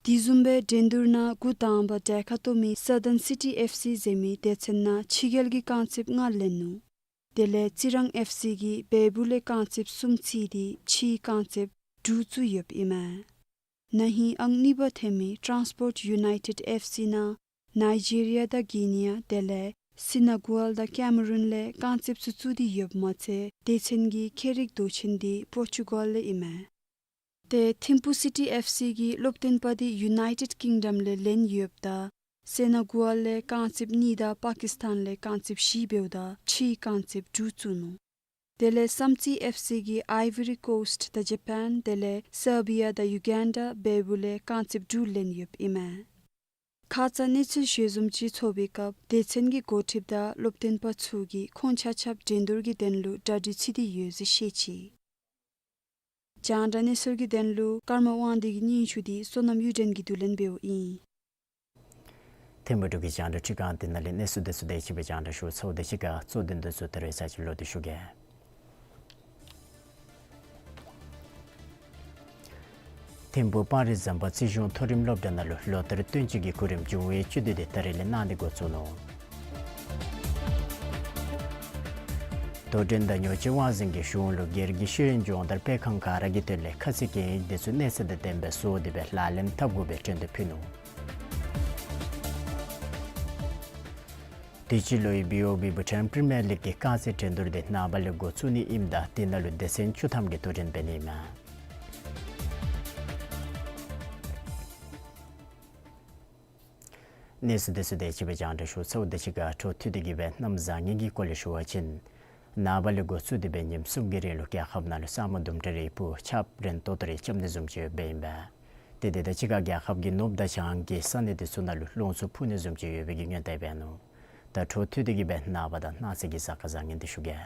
དེ་བཟུམ་སྦེ་འགྲན་བསྡུར་ནང་འགོ་དང་པ་གྲལ་ཁར་གཏོགས་མི་སཱ་དཱན་སི་ཊི་ཨེཕ་སི་ཟེར་མི་སྡེ་ཚན་ནང་ཕྱི་རྒྱལ་གྱི་རྐང་རྩེདཔ་ལྔ་ལེན་ནུག། དེ་ལས་རྩི་རང་ཨེཕ་སི་གིས་བལ་པོ་ལས་རྐང་རྩེདཔ་གསུམ་བརྩིས་ཏེ་ཕྱིའི་རྐང་རྩེདཔ་དྲུག་བཙུགས་ཡོདཔ་ཨིན་མས། ན་ཧིང་ཨང་གཉིས་པ་ཐོན་མི་ཊཱནསི་པོརཊ་ཡུ་ནའི་ཊེཌ་ཨེཕ་སི་ནང་ནཱི་ཇི་རི་ཡ་དང་གྷི་ནི་ཡ་དེ་ལས་སི་ན་གུ་ཨལ་དང་ཀེ་མ་རུན་ལས་རྐང་རྩེདཔ་ཚུ་བཙུགས་ཏེ་ཡོདཔ་མ་ཚད་སྡེ་ཚན་གྱི་ཁྱད་རིག་མདོ་ཆེན་དེ་པོར་ཅུ་གཱལ་ལས་ཨིན་མས། ཏེ་ཐིམ་ཕུ་སི་ཊི་ཨེཕ་སི་གི་སློབ་སྟོན་པ་དེ་ཡུ་ནའི་ཊེཌ་ཀིང་ཌམ་ལས་ལེན་ཡོདཔ་ད་སི་ན་གུ་ཨལ་ལས་རྐང་རྩེདཔ་གཉིས་དང་པ་ཀིས་ཐཱན་ལས་རྐང་རྩེདཔ་བཞི་འབདཝ་ད་ཕྱིའི་རྐང་རྩེདཔ་དྲུག་བཙུགས་ནུག། དེ་ལས་བསམ་རྩེ་ཨེཕ་སི་གིས་ཨའི་ཝོ་རི་ཀོསཊ་དང་ཇ་པཱན་དེ་ལས་སར་བི་ཡ་དང་ཡུ་གན་ཌ་བལ་པོ་ལས་རྐང་རྩེདཔ་དྲུག་ལེན་ཡོདཔ་ཨིན་མས། ཁ་ཙ་གནས་ཚུལ་ཞལ་འཛོམས་ཅིག་ཚོགས་པའི་སྐབས་སྡེ་ཚན་གྱི་འགོ་ཁྲིདཔ་དང་སློབ་སྟོན་པ་ཚུ་གིས་ཁོང་ཆ་ཁྱབ་འགྲན་བསྡུར་གྱི་དོན་ལུ་གྲ་སྒྲིག་ཚུད་དེ་ཡོད་ཟེར་བཤད་ཅི། རྒྱང་བསྒྲགས་གནས་ཚུལ་གྱི་དོན་ལུ་ཀརྨ་དབང་འདུས་ཀྱི་སྙན་ཞུ་དེ་བསོད་ནམས་གཡུ་སྒྲོན་གྱིས་བསྡུ་ལེན་འབདཝ་ཨིན། ཐིམ་ཕུག་འབྲུག་གི་རྒྱང་བསྒྲགས་ཁྲི་ཁང་འདི་ནང་ལས་གནས་ཚུལ་དེ་ཚུ་དེ་ཅིག་སྦེ་རྒྱང་བསྒྲགས་ཞུ་ཚརཝ་དེ་ཅིག་ཁར་གཙོ་དོན་དེ་ཚུ་ད་རེས་ཚར་ཅིག་ལོག་སྟེ་ཞུ་གེ། ཐིམ་ཕུག་སྤང་རི་ཟམ་པ་རྩིས་གཞུང་མཐོ་རིམ་སློབ་གྲྭ་ནང་ལུ་ལོ་ལྟར་སྟོན་དཔྱིད་ཀྱི་གོ་རིམ་བྱུང་བའི་དཔྱིད་དུས་དེ་ད་རེས་ལས་གནང་སྟེ་འགོ་བཙུགས་ནུག། དོ་འགྲན་དང་ཉོ་སྤྱོད་དབང་འཛིན་གྱི་གཞུང་ལུ་སྒེར་གྱི་ཤེས་ཡོན་སྦྱོང་བརྡར་སྤེལ་ཁང་ག་ར་གི་དོན་ལས་ཁ་ཚིག་གན་ཡིག་དེ་ཚུ་གནས་ཚད་དང་ལྡནམ་སྦེ་བཟོ་སྟེ་སྦེ་ལག་ལེན་འཐབ་དགོ་པའི་འཕྲོ་འདི་ཕུལ་ནུག། དུས་ཅི་ལོའི་བི་ཨོ་བི་བྷུ་ཊཱན་པི་རི་མི་ཡར་ལིག་གི་རྐང་རྩེད་འགྲན་བསྡུར་དེ་ནངས་པ་ལས་འགོ་བཙུགས་ནི་ཨིནམ་ད་དེ་ནང་ལུ་སྡེ་ཚན་བཅུ་ཐམ་གྱིས་དོ་འགྲན་འབད་ནི་ཨིན་མས། གནས་ཚུལ་དེ་ཚུ་དེ་ཅིག་སྦེ་རྒྱང་བསྒྲགས་ཞུ་ཚརཝ་དེ་ཅིག་ཁར་འཕྲོ་མཐུད་དེ་གི་སྦེ་གནམ་བཟང་ངན་གྱི་སྐོར་ལས་ཞུ་བ་ཅིན། ནངས་པ་ལས་འགོ་བཙུགས་ཏེ་སྦེ་ཉིནམ་གསུམ་གྱི་རིང་ལུ་རྒྱལ་ཁབ་ནང་ལུ་ས་སྨུག་དུམ་གྲ་རེ་སྤུབས་ཆརཔ་རན་ཏོག་ཏོ་རེ་རྐྱབ་ནི་བཟུམ་ཅིག་ཡོདཔ་ཨིན་པས། ཏེ་དེ་དང་གཅིག་ཁར་རྒྱལ་ཁབ་ཀྱི་ནུབ་དང་བྱང་གི་ས་གནས་དེ་ཚུ་ནང་ལུ་རླུང་འཚུབ་འཕུ་ནི་བཟུམ་ཅིག་ཡོད་པའི་གི་སྔོན་བརྡ་འབད་ནུག། ད་འཕྲོ་མཐུད་དེ་གི་སྦེ་ནངས་པ་དང་གནངས་ཚེ་གི་གཟའ་སྐར་བཟང་ངན་དེ་ཞུ་གེ།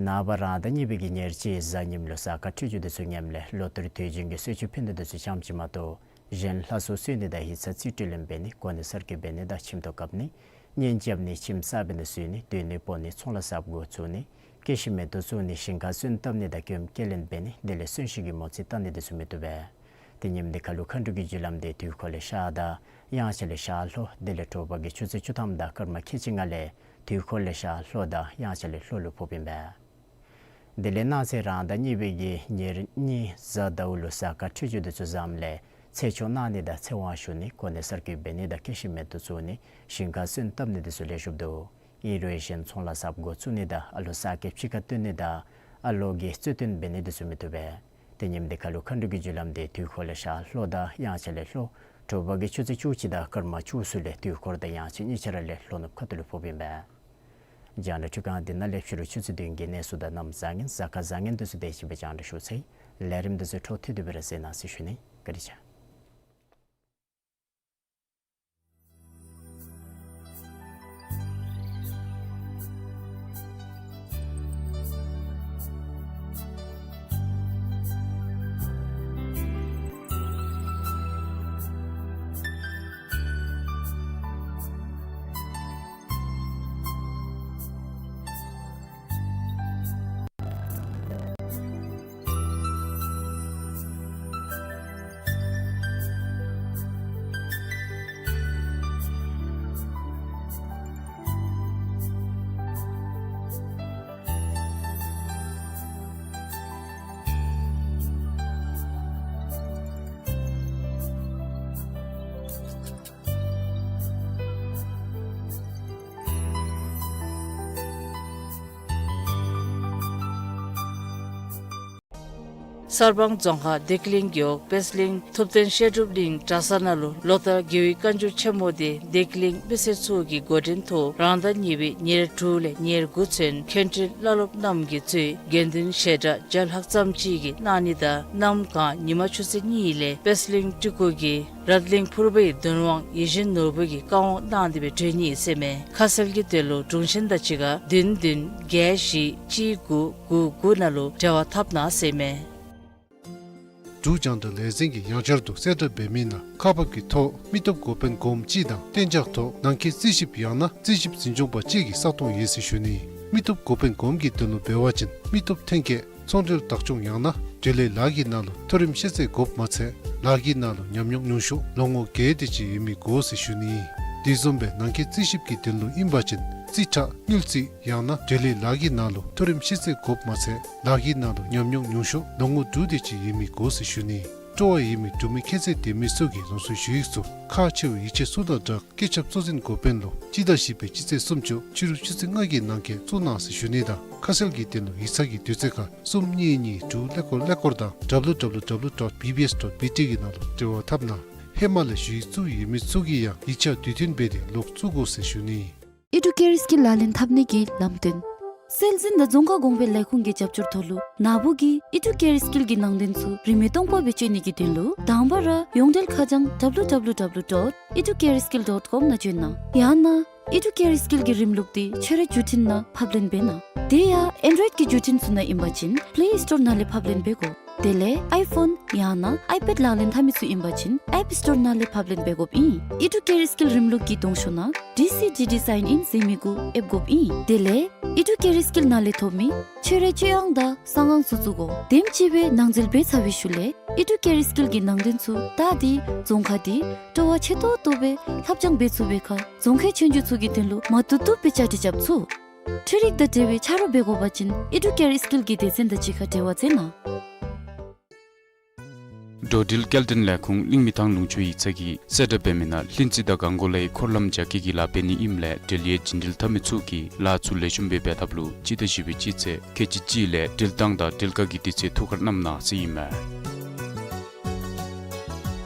ནངས་པ་རང་ཟླ་གཉིས་པའི་གི་ཉེར་གཅིག་གཟའ་ཉིམ་ལུ་གཟའ་སྐར་འཕྲོད་སྦྱོར་དེ་ཚུ་ཉམས་ལས་ལོ་ལྟར་དུས་རྒྱུན་གྱི་གསོལ་མཆོད་ཕུལ་ནི་དེ་ཚུ་ཙམ་ཅིག་མ་གཏོགས་གཞན་ལྷ་གསོལ་གསོལ་ནི་དང་ཡིག་ཚང་རྩིས་སྤྲོད་ལེན་འབད་ནི་གོ་གནས་གསར་བསྐོ་འབད་ནི་དང་ཁྱིམ་ཐོག་བཀབ་ནི་གཉེན་རྐྱབ་ནི་ཁྱིམ་གསར་འབད་ནི་བཟོ་ནི་སྡོད་གནས་སྤོ་ནི་ཚོང་ལཱ་གསརཔ་འགོ་བཙུགས་ནི་སྐྱེད་ཤིང་མེ་ཏོག་བཙུགས་ནི་ཞིང་ཁར་སོན་བཏབ་ནི་དང་གྱོདམ་སྐྱེལ་ལེན་འབད་ནི་དེ་ལས་གསོན་གཤིན་གྱི་མོ་རྩིས་བལྟ་ནི་དེ་ཚུ་མི་བཏུབ་པས། ཏེ་ཉིནམ་དེ་ཁར་ལུ་མཁའ་འགྲོ་གི་རྒྱུ་ལམ་དེ་དུས་འཁོར་ལས་ཤར་དང་དབྱངས་འཆར་ལས་ཤར་ལྷོ་དེ་ལས་དྲོ་པ་གི་ཆུ་ཚོད་བཅུ་ཐམ་དང་སྐར་མ་ཁལ་གཅིག་ལྔ་ལས་དུས་འཁོར་ལས་ཤར་ལྷོ་དང་དབྱངས་འཆར་ལས་ལྷོ་ལུ་ཕོགཔ་ཨིན་པས། དེ་ལས་གནངས་ཚེ་རང་ཟླ་གཉིས་པའི་གི་ཉེར་གཉིས་གཟའ་ཟླཝ་ལུ་གཟའ་སྐར་འཕྲོད་སྦྱོར་དེ་ཚུ་བཟངམ་ལས་ཚེ་ཆུང་གནང་ནི་དང་ཚེ་དབང་ཞུ་ནི་གོ་གནས་གསར་བསྐོ་འབད་ནི་དང་སྐྱེད་ཤིང་མེ་ཏོག་བཙུགས་ནི་ཞིང་ཁར་སོན་བཏབ་ནི་དེ་ཚུ་ལེགས་ཤོམ་འདུག། ཨིན་རུང་གཞན་ཚོང་ལཱ་གསརཔ་འགོ་བཙུགས་ནི་དང་ཨ་ལོ་གསར་བསྐོ་ཕྱི་ཁར་བཏོན་ནི་དང་ཨ་ལོ་གི་རྩོད་དོན་འབད་ནི་དེ་ཚུ་མི་བཏུབ་པས། ཏེ་ཉིནམ་དེ་ཁར་ལུ་མཁའ་འགྲོ་གི་རྒྱུ་ལམ་དེ་དུས་འཁོར་ལས་ཤར་ལྷོ་དང་དབྱངས་འཆར་ལས་ལྷོ་དྲོ་པ་གི་ཆུ་ཚོད་བཅུ་གཅིག་དང་སྐར་མ་བཅུ་གསུམ་ལས་དུས་འཁོར་དང་དབྱངས་འཆར་གཉིས་ཆ་ར་ལས་ལྷོ་ནུབ་ཁ་ཐུག་ལུ་ཕོགཔ་ཨིན་པས། རྒྱང་བསྒྲགས་ཁྲི་ཁང་འདི་ནང་ལས་ཕྱི་རུ་ཆུ་ཚོད་བདུན་གྱི་གནས་ཚུལ་དང་གནམ་བཟང་ངན་གཟའ་སྐར་བཟང་ངན་དེ་ཚུ་དེ་ཅིག་སྦེ་རྒྱང་བསྒྲགས་ཞུ་ཚར་ཡི། ལས་རིམ་དེ་ཚུ་འཕྲོ་མཐུད་དེ་སྦེ་ར་གསན་གནང་ཟེར་ཞུ་ནི། བཀའ་དྲིན་ཆེ། གསར་སྤང་རྫོང་ཁག་བདེ་སྐྱིད་གླིང་གི་འོག་པད་གླིང་ཐུབ་བསྟན་བཤད་སྒྲུབ་གླིང་གྲྭ་ས་ནང་ལུ་ལོ་ལྟར་རྒྱལ་བའི་བཀའ་འགྱུར་ཆེན་མོ་དེ་བདེ་སྐྱིད་གླིང་མི་སེར་ཚུ་གི་འགོ་འདྲེན་ཐོག་རང་ཟླ་གཉིས་པའི་ཉེར་དྲུག་ལས་ཉེར་དགུ་ཚུན་མཁན་སྤྲུལ་བླ་སློབ་རྣམས་ཀྱིས་གཙོས་དགེ་འདུན་ཞལ་གྲངས་བརྒྱ་ལྷག་ཙམ་ཅིག་གིས་གནང་ནི་དང་གནམ་གང་ཉི་མ་ཆུ་ཚོད་གཉིས་ལས་པད་གླིང་སྤྲུལ་སྐུ་གིས་རཏ་གླིང་ཕུར་པའི་གདུང་དབང་ཡིད་བཞིན་ནོར་བུ་གིས་བཀའ་དབང་གནང་སྟེ་སྦེ་གྲོལ་ནི་ཟེར་མས། ཁ་གསལ་གྱི་དོན་ལུ་དྲུང་ཆེན་དང་གཅིག་ཁར་བདུན་བདུན་བརྒྱད་བཞི་གཅིག་དགུ་དགུ་དགུ་ནང་ལུ་འབྲེལ་བ་འཐབ་གནང་ཟེར་མས། འབྲུག་རྒྱང་བསྒྲགས་ལས་འཛིན་གྱིས་ཡང་བསྐྱར་དུ་གསལ་བསྒྲགས་འབད་མི་ནང་ཁག་འབག་གི་ཐོག་མི་སྟོབས་འགོ་དཔོན་གོངམ་ཅིག་དང་གཏན་འཇགས་ཐོག་ནང་འཁོད་རྩིས་ཞིབ་ཡང་ན་རྩིས་ཞིབ་འཛིན་སྐྱོང་པ་ཅིག་གི་ས་སྟོང་ཡོད་ཟེར་ཞུ་ནི། མི་སྟོབས་འགོ་དཔོན་གོངམ་གྱི་དོན་ལུ་འབད་བ་ཅིན་མི་སྟོབས་ཐོན་སྐྱེད་ཚོང་འབྲེལ་བདག་སྐྱོང་ཡང་ན་འབྲེལ་ཡོད་ལཱ་གི་ནང་ལུ་མཐོ་རིམ་ཤེས་ཚད་དགོཔ་མ་ཚད་ལཱ་གི་ནང་ལུ་ཉམས་མྱོང་ཉུང་ཤོས་ལོ་ངོ་བརྒྱད་དེ་ཅིག་ཡོད་མི་དགོ་ཟེར་ཞུ་ནི། དེ་བཟུམ་སྦེ་ནང་འཁོད་རྩིས་ཞིབ་ཀྱི་དོན་ལུ་ཨིན་པ་ཅིན་རྩིས་ཁྲ་དངུལ་རྩིས་ཡང་ན་འབྲེལ་ཡོད་ལཱ་གི་ནང་ལུ་མཐོ་རིམ་ཤེས་ཚད་དགོཔ་མ་ཚད་ལཱ་གི་ནང་ལུ་ཉམས་མྱོང་ཉུང་ཤོས་ལོ་ངོ་དྲུག་དེ་ཅིག་ཡོད་མི་དགོ་ཟེར་ཞུ་ནི། སྤྲོ་བ་ཡོད་མི་འབྲུག་མི་ཁྱད་ཚད་ལྡན་མི་ཚུ་གིས་རང་སོའི་ཞུ་ཡིག་ཚུ་ཁག་ཆེ་བའི་ཡིག་ཆ་ཚུ་དང་སྦྲགས་སྐུ་ཚབ་གཙོ་འཛིན་འགོ་དཔོན་ལུ་སྤྱི་ཟླ་བཞི་པའི་སྤྱི་ཚེས་སུམ་ཅུ་ཕྱི་རུ་ཆུ་ཚོད་ལྔ་གི་ནང་འཁོད་བཙུགས་གནང་ཟེར་ཞུ་ནི་དང་ཁ་གསལ་གྱི་དོན་ལུ་ཡིག་ཚང་གི་དུས་ཚོད་ཁར་གསུམ་གཉིས་གཉིས་དྲུག་ཀླད་ཀོར་ཀླད་ཀོར་དང་www dot bbs dot bt གི་ནང་ལུ་འབྲེལ་བ་འཐབ་གནང་། ཧེ་མ་ལས་ཞུ་ཡིག་བཙུགས་ཡོད་མི་ཚུ་གིས་ཡང་ཡིག་ཆ་དུས་མཐུན་འབད་དེ་ལོག་བཙུགས་དགོ་ཟེར་ཞུ་ནི། ཨི་ཌུ་ཀེར་སི་ཀིལ་ལག་ལེན་འཐབ་ནི་གི་ལམ་སྟོན། སྲོལ་འཛིན་དང་རྫོང་ཁ་གོང་འཕེལ་ལས་ཁུངས་ཀྱི་རྒྱབ་སྐྱོར་ཐོག་ལུ་ན་བུ་གི་ཨི་ཌུ་ཀེར་སི་ཀིལ་གྱི་ནང་དོན་ཚུ་རིན་མེད་སྟོང་པ་སྦེ་སྤྱོད་ནི་གི་དོན་ལུ་དང་པ་ར་ཡོངས་འབྲེལ་ཁ་བྱང་www dot educareskill dot com ནང་བྱོན་གནང་། ཡང་ན་ཨི་ཌུ་ཀེར་སི་ཀིལ་གྱི་རིམ་ལུགས་འདི་ཁྱོད་རའི་བརྒྱུད་འཕྲིན་ནང་ཕབ་ལེན་འབད་གནང་། དེ་ཡང་ཨེན་ཌོ་རོའིཌ་ཀྱི་བརྒྱུད་འཕྲིན་ཚུ་ནང་ཨིན་པ་ཅིན་པླེ་སི་ཊོར་ནང་ལས་ཕབ་ལེན་འབད་དགོ། དེ་ལས་ཨའི་ཕོན་ཡང་ན་ཨའི་པེཌ་ལག་ལེན་འཐབ་མི་ཚུ་ཨིན་པ་ཅིན་ཨེཔ་སི་ཊོར་ནང་ལས་ཕབ་ལེན་འབད་དགོཔ་ཨིན། ཨི་ཌུ་ཀེར་སི་ཀིལ་རིམ་ལུགས་ཀྱི་གདོང་ཤོག་ནང་ཌི་སི་ཌི་ཌི་སའིན་ཨིན་ཟེར་མི་གུ་ཨེབ་དགོཔ་ཨིན། དེ་ལས་ཨི་ཌུ་ཀེར་སི་ཀིལ་ནང་ལས་ཐོབ་མི་ཁྱོད་རའི་སྤྱོད་དབང་དང་གསང་དབང་ཚུ་བཙུགས་དགོ། དེམ་ཅིག་སྦེ་ནང་འཛུལ་འབད་ཚར་བའི་ཤུལ་ལས་ཨི་ཌུ་ཀེར་སི་ཀིལ་གྱི་ནང་དོན་ཚུ་བལྟ་སྟེ་རྫོང་ཁ་འདི་སྤྲོ་བ་ཆེ་ཏོག་ཏོ་སྦེ་ལྷབ་སྦྱང་འབད་ཚུགས་པའི་ཁར་རྫོང་ཁའི་ཆོས་རྒྱུགས་ཚུ་གི་དོན་ལུ་མ་བཏུབ་བཏུབ་སྦེ་བཅའ་སྒྲིག་རྐྱབ་ཚུགས། འཕྲུལ་རིག་དང་འབྲེལ་བའི་ཆ་རོགས་འབད་དགོ་པ་ཅིན་ཨི་ཌུ་ཀེར་སི་ཀིལ་གྱི་སྡེ་ཚན་དང་གཅིག་ཁར་འབྲེལ་བ་མཛད་གནང་། འགྲོ་འགྲུལ་སྐྱེལ་འདྲེན་ལས་ཁུངས་གླིང་མི་ཐང་ལུང་ཕྱོགས་ཡིག་ཚང་གིས་གསལ་བསྒྲགས་འབད་མི་ནང་ལྷུན་རྩེ་དང་གངས་སྐོར་ལའི་འཁོར་ལམ་རྒྱ་སྐྱེད་ཀྱི་ལཱ་འབད་ནི་ཨིནམ་ལས་འབྲེལ་ཡོད་རྒྱུན་འགྲུལ་འཐབ་མི་ཚུ་གིས་ལཱ་ཚུ་ལེགས་ཤོམ་སྦེ་འབད་ཐབས་ལུ་སྤྱི་ཟླ་བཞི་པའི་སྤྱི་ཚེས་ཁལ་གཅིག་གཅིག་ལས་འགྲུལ་བཏང་དང་འགྲུལ་བཀག་གི་དུས་ཚོད་ཐུགས་ཁར་བསྣམ་གནང་ཟེར་ཨིན་མས།